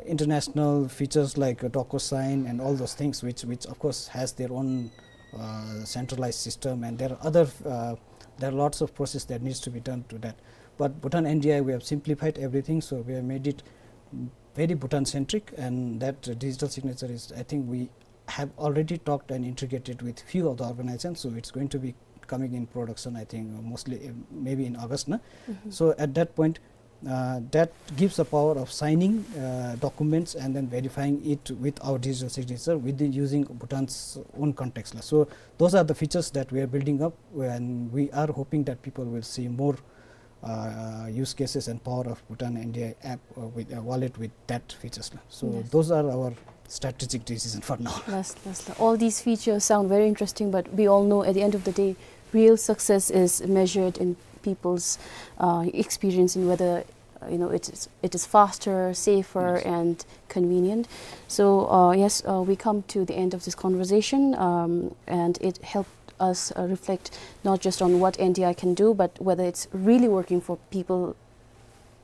international features like DocuSign and all those things, which, which of course has their own, uh, centralized system, and there are other, uh, there are lots of process that needs to be done to that. But Bhutan N D I, we have simplified everything, so we have made it very Bhutan centric, and that, uh, digital signature is, I think we have already talked and integrated with few of the organizations, so it's going to be coming in production, I think, mostly, uh, maybe in August na. So at that point, uh, that gives the power of signing, uh, documents and then verifying it with our digital signature within using Bhutan's own context la. So those are the features that we are building up, and we are hoping that people will see more, uh, use cases and power of Bhutan N D I app, uh, with a wallet with that features la. So those are our strategic decision for now. Yes, yes, la. All these features sound very interesting, but we all know at the end of the day, real success is measured in people's, uh, experience in whether, uh, you know, it is, it is faster, safer, and convenient. So, uh, yes, uh, we come to the end of this conversation, um, and it helped us, uh, reflect not just on what N D I can do, but whether it's really working for people,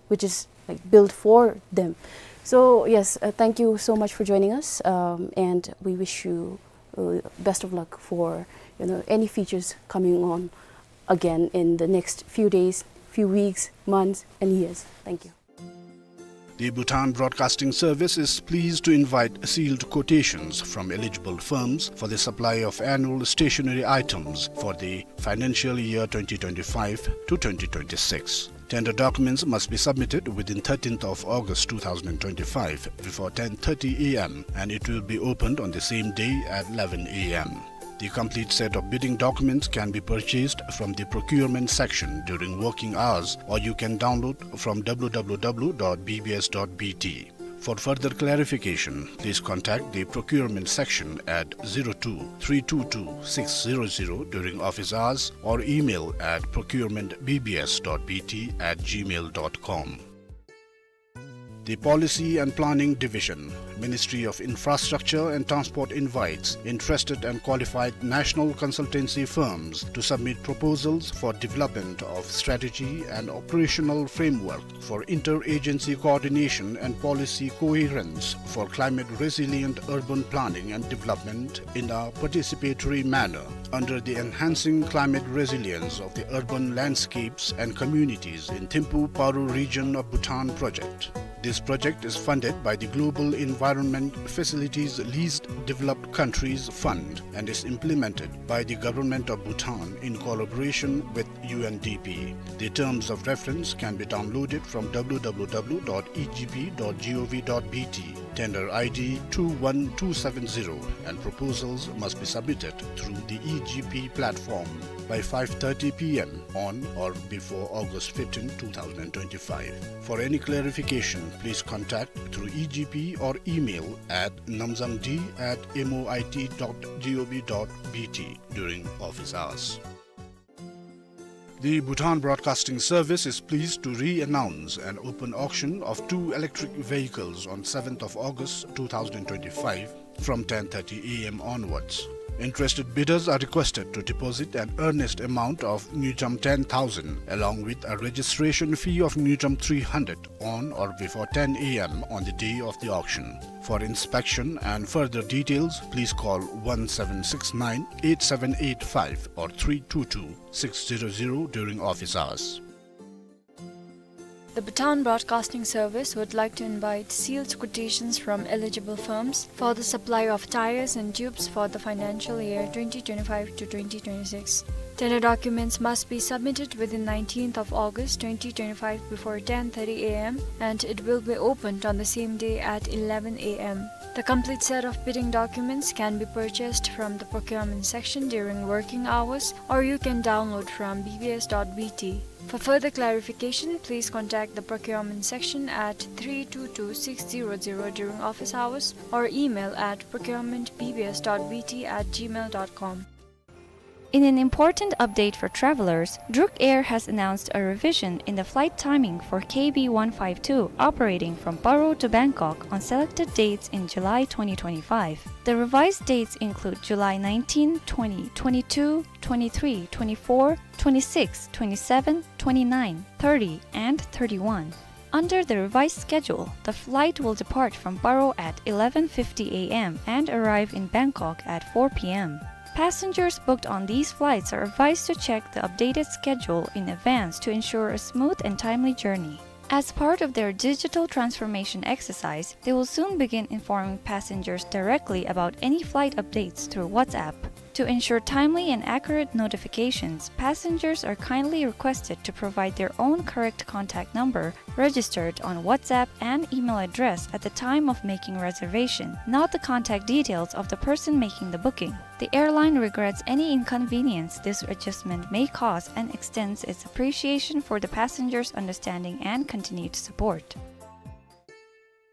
which is, like, built for them. So yes, uh, thank you so much for joining us, um, and we wish you, uh, best of luck for, you know, any features coming on again in the next few days, few weeks, months, and years. Thank you. The Bhutan Broadcasting Service is pleased to invite sealed quotations from eligible firms for the supply of annual stationery items for the financial year twenty twenty-five to twenty twenty-six. Tender documents must be submitted within thirteenth of August two thousand twenty-five before ten thirty A M, and it will be opened on the same day at eleven A M. The complete set of bidding documents can be purchased from the procurement section during working hours, or you can download from W W W dot B B S dot B T. For further clarification, please contact the procurement section at zero two three two two six zero zero during office hours or email at procurement B B S dot B T at gmail dot com. The Policy and Planning Division, Ministry of Infrastructure and Transport invites interested and qualified national consultancy firms to submit proposals for development of strategy and operational framework for interagency coordination and policy coherence for climate resilient urban planning and development in a participatory manner under the Enhancing Climate Resilience of the Urban Landscapes and Communities in Thimphu Paro region of Bhutan project. This project is funded by the Global Environment Facilities Least Developed Countries Fund and is implemented by the Government of Bhutan in collaboration with U N D P. The terms of reference can be downloaded from W W W dot E G P dot gov dot B T, tender I D two one two seven zero, and proposals must be submitted through the E G P platform by five thirty P M on or before August fifteen, two thousand twenty-five. For any clarification, please contact through E G P or email at namzangd at M O I T dot gov dot B T during office hours. The Bhutan Broadcasting Service is pleased to re-announce an open auction of two electric vehicles on seventh of August two thousand twenty-five from ten thirty A M onwards. Interested bidders are requested to deposit an earnest amount of ngultrum ten thousand along with a registration fee of ngultrum three hundred on or before ten A M on the day of the auction. For inspection and further details, please call one seven six nine eight seven eight five or three two two six zero zero during office hours. The Bhutan Broadcasting Service would like to invite sealed quotations from eligible firms for the supply of tyres and tubes for the financial year twenty twenty-five to twenty twenty-six. Tender documents must be submitted within nineteenth of August twenty twenty-five before ten thirty A M, and it will be opened on the same day at eleven A M. The complete set of bidding documents can be purchased from the procurement section during working hours, or you can download from B B S dot B T. For further clarification, please contact the procurement section at three two two six zero zero during office hours or email at procurement B B S dot B T at gmail dot com. In an important update for travelers, Druk Air has announced a revision in the flight timing for K B one five two operating from Paro to Bangkok on selected dates in July twenty twenty-five. The revised dates include July nineteen, twenty, twenty-two, twenty-three, twenty-four, twenty-six, twenty-seven, twenty-nine, thirty, and thirty-one. Under the revised schedule, the flight will depart from Paro at eleven fifty A M and arrive in Bangkok at four P M. Passengers booked on these flights are advised to check the updated schedule in advance to ensure a smooth and timely journey. As part of their digital transformation exercise, they will soon begin informing passengers directly about any flight updates through WhatsApp. To ensure timely and accurate notifications, passengers are kindly requested to provide their own correct contact number registered on WhatsApp and email address at the time of making reservation, not the contact details of the person making the booking. The airline regrets any inconvenience this adjustment may cause and extends its appreciation for the passengers' understanding and continued support.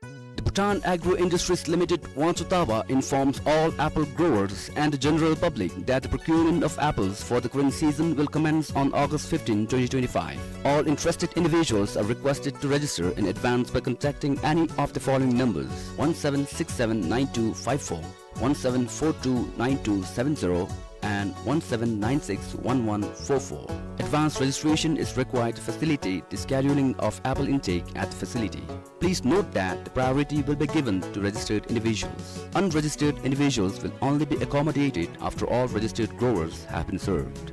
The Bhutan Agro Industries Limited, Wangchuktaba, informs all apple growers and the general public that the procurement of apples for the current season will commence on August fifteen, twenty twenty-five. All interested individuals are requested to register in advance by contacting any of the following numbers: one seven six seven nine two five four, one seven four two nine two seven zero, and one seven nine six one one four four. Advance registration is required to facilitate the scheduling of apple intake at the facility. Please note that the priority will be given to registered individuals. Unregistered individuals will only be accommodated after all registered growers have been served.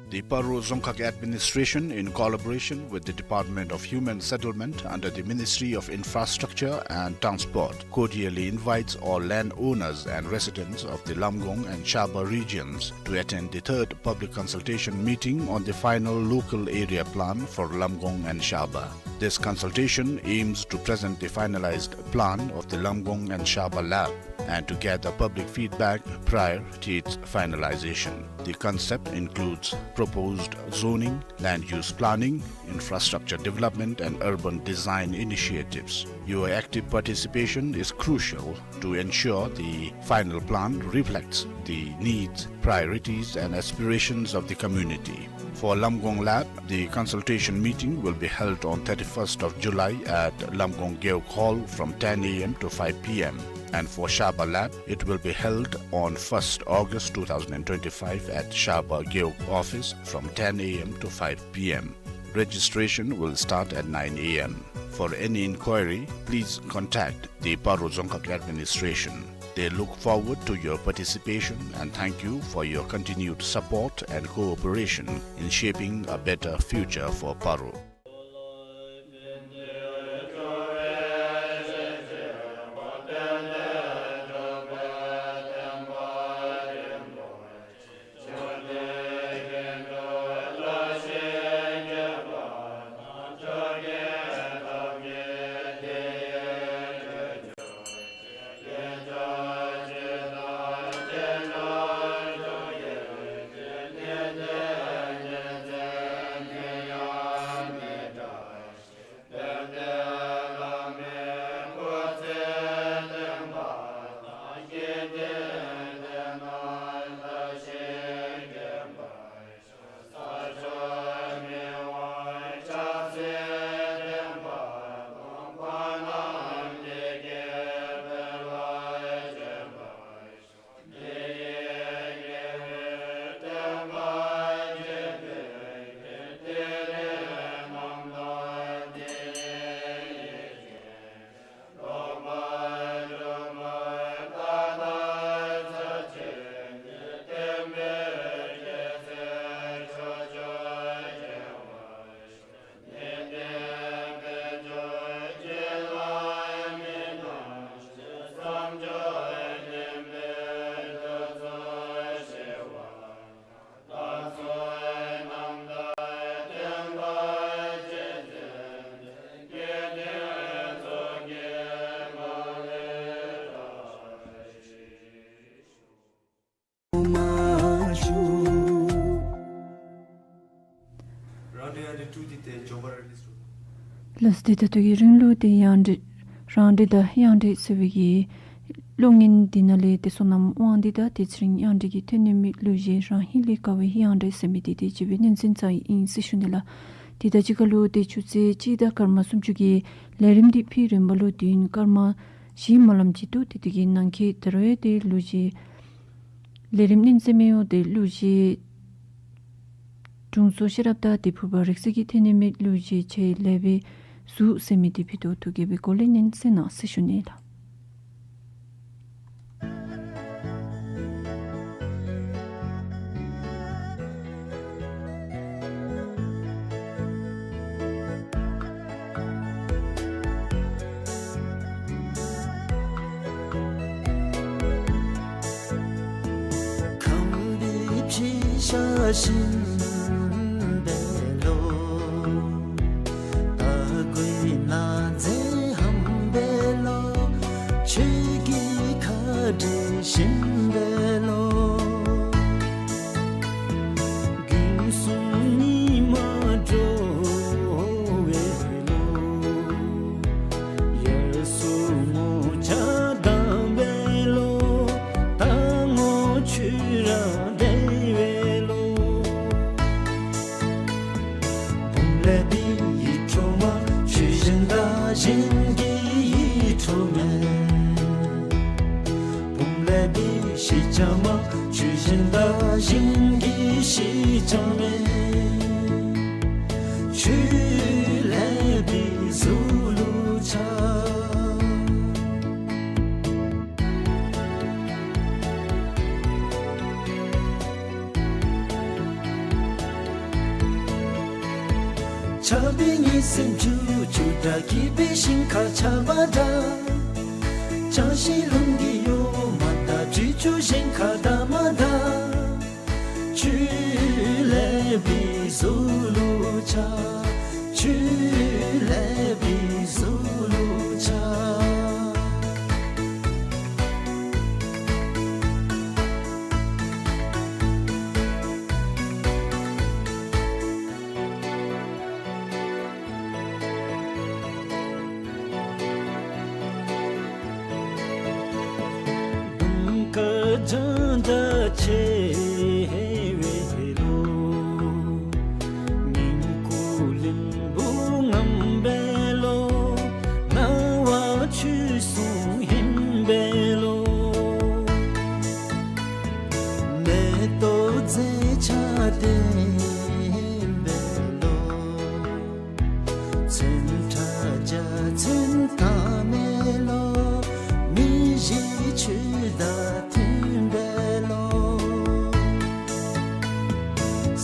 The Paro Dzongkhag Administration, in collaboration with the Department of Human Settlement under the Ministry of Infrastructure and Transport, cordially invites all landowners and residents of the Lamgong and Shaba regions to attend the third public consultation meeting on the final local area plan for Lamgong and Shaba. This consultation aims to present the finalized plan of the Lamgong and Shaba lap and to gather public feedback prior to its finalization. The concept includes proposed zoning, land use planning, infrastructure development, and urban design initiatives. Your active participation is crucial to ensure the final plan reflects the needs, priorities, and aspirations of the community. For Lamgong Lap, the consultation meeting will be held on thirty-first of July at Lamgong Gewog Hall from ten A M to five P M. And for Shaba Lap, it will be held on first August two thousand twenty-five at Shaba Gewog office from ten A M to five P M. Registration will start at nine A M. For any inquiry, please contact the Paro Dzongkhag Administration. They look forward to your participation and thank you for your continued support and cooperation in shaping a better future for Paro. ལགས་སོ། དེ་ད་ལྟོ་གི་རིང་ལུ་ཏེ་དབྱངས་འགྲེལ་རང་འགྲེལ་དང་དབྱངས་འགྲེལ་ཟེར་བའི་གི་གློག་བརྙན་འདི་ནང་ལས་ཏེ་བསོད་ནམས་དབང་འདུས་དང་ཏེ་ཚེ་རིང་དབྱངས་འགྲེལ་གྱི་ཐོན་ནི་མེད་གླུ་གཞས་རང་ཧིང་ལས་དགའ་བའི་དབྱངས་འགྲེལ་ཟེར་མི་འདི་ཏེ་ཅིག་སྦེ་སྙན་གསན་ཚར་ཡི་ཟེར་ཞུ་ནི་ལགས། ཏེ་ད་ཅི་ཁ་ལུ་ཏེ་ཆུ་ཚོད་གཅིག་དང་སྐར་མ་སུམ་ཅུ་གི་ལས་རིམ་འདི་ཕི་རོལ་པ་ལུ་དུས་ཡུན་སྐར་མ་བཞི་མ་ལམ་ཅིག་འདུག། ཏེ་དེ་གི་ནང་འཁོད་ད་རུང་ཡང་ཏེ་གླུ་གཞས་ལས་རིམ་སྙན་གསན་མི་ཡོད། ཏེ་གླུ་གཞས་དྲུང་འཚོ་ཤེས་རབ་དང་ཏེ་ཕུར་པ་རིག་གསལ་གྱི་ཐོན་ནི་མེད་གླུ་གཞས་ཆེ་ལེགས་པའི་གཟུགས་ཟེར་མི་འདི་ཕུལ་དོ་ཐུགས་དགྱེས་པའི་སྒོ་ལས་སྙན་གསན་གནང་ཟེར་ཞུ་ནི་ལགས། ཁམས་པའི་ཕྱི་ཤ་ཞིམ་པའི་ལོ། ད་ཀོའི་ན་ཚའི་ཧམ་པའི་ལོ། ཆོས་ཀྱི་ཁ་བྲལ་ཞིམ་པའི་ལོ། དགུན་གསུམ་ཉི་མ་དྲོ་བའི་ལོ། དབྱར་གསོལ་ངོ་ཆ་དྭངས་པའི་ལོ། ད་ངོ་ཆུ་ར་བདེ་བའི་ལོ། བུམ་ལེབ་པའི་ཡིད་འཕྲོག་མ། ཆོས་གཞན་དག་གཞན་གྱིས་ཡིད་འཕྲོག་མེད། བུམ་ལེབ་པའི་ཤེས་བྱ་མ། ཆོས་གཞན་དག་གཞན་གྱིས་ཤེས་བྱ་མེད། ཆོས་ལེགས་པའི་གཟུགས་ལུ་ཆགས། ཆགས་པའི་ཉིན་སེམས་ཆུ་ཆུ་འདྲ། སྐྱིད་པའི་ཞིང་ཁ་ཆར་པ་འདྲ། བྱང་ཤིང་ལུང་གི་གཡོ་མ་འདྲ། བྱི་ཅུང་ཞིང་ཁ་འདབ་མ་འདྲ། ཆོས་ལེགས་པའི་གཟུགས་ལུ་ཆགས། ཆོས་ལེགས་པའི་གཟུགས་ལུ་ཆགས། བྱང་ད་ཆེ་ཧེ་བེ་ལོ། ཉིང་ཁུ་ལིང་བུ་ངམ་བེ་ལོ། ནང་བ་ཆུ་སྲུང་ཧིང་བེ་ལོ། མེ་ཏོག་རྫས་ཆ་ལྡན་བེ་ལོ། ཚོན་ཁྲ་འཇའ་ཚོན་དང་མེ་ལོ། མི་གཞི་ཆུ་དང་མཐུན་པའི་ལོ།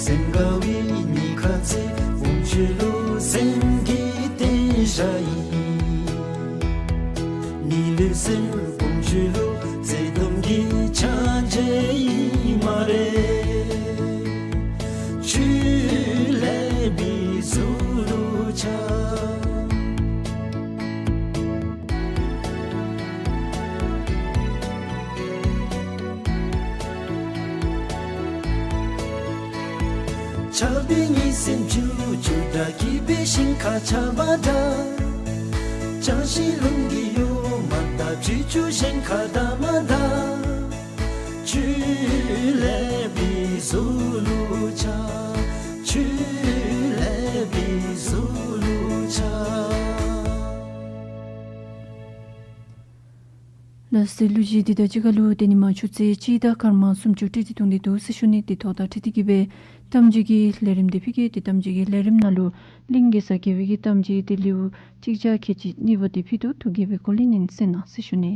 སེང་གེ་བའི་ཉི་ཁ་ཚེ་བུམ་ཆུ་ལུ་སེང་གེ་སྟེང་བཞག་ཡི། ཉི་ལུས་སེམས་བུམ་ཆུ་ལུ་བརྩེ་གདུང་གི་ཆ་འཇལ་ཡི་མ་རེ། ཆུ་ལེབ་བི་ཟུ་ལུ་ཆ། ཆགས་པའི་ཉི་སེམས་ཆུ་ཆུ་འདྲ་སྐྱིད་པའི་ཞིང་ཁ་ཆགས་པ་འདྲ། བྱང་ཤིང་ལུང་གི་ཡུལ་མ་འདྲ་བྱུས་ཆུ་ཞིང་ཁ་འདྲ་མ་འདྲ། ཆུ་ལེབ་བི་ཟུ་ལུ་ཆ། ཆུ་ལེབ་བི་ཟུ་ལུ་ཆ། ལགས་སོ། གླུ་གཞས་འདི་དང་གཅིག་ཁར་ལུ་ཏེ་ཉིན་མ་ཆུ་ཚོད་གཅིག་དང་སྐར་མ་སུམ་ཅུ་ཏིག་ཏིག་ཐུང་སྟེ་འདུག་ཟེར་ཞུ་ནི། དེ་ཐོག་དང་འཁྲིལ་ཏེ་གི་སྦེ་གཏམ་རྒྱུད་ཀྱི་ལས་རིམ་འདི་ཕུལ་གེ། ཏེ་གཏམ་རྒྱུད་ཀྱི་ལས་རིམ་ནང་ལུ་གླིང་གེ་སར་རྒྱལ་པོའི་གི་གཏམ་རྒྱུད་དེ་ལེའུ་གཅིག་བརྒྱ་ཁལ་གཅིག་གཉིས་པ་འདི་ཕུལ་དོ། ཐུགས་དགྱེས་པའི་སྒོ་ལས་ཉན་གསན་གནང་ཟེར་ཞུ་ནི།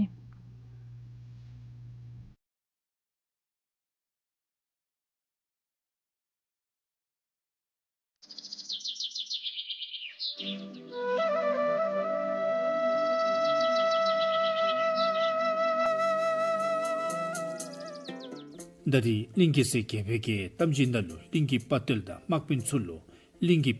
ད་རེས་གླིང་གེ་སར་རྒྱལ་པོའི་གི་གཏམ་རྒྱུད་ནང་ལུ་གླིང་གི་དཔའ་རྟུལ་དང་དམག་དཔོན་ཚུ་ལུ་གླིང་གི་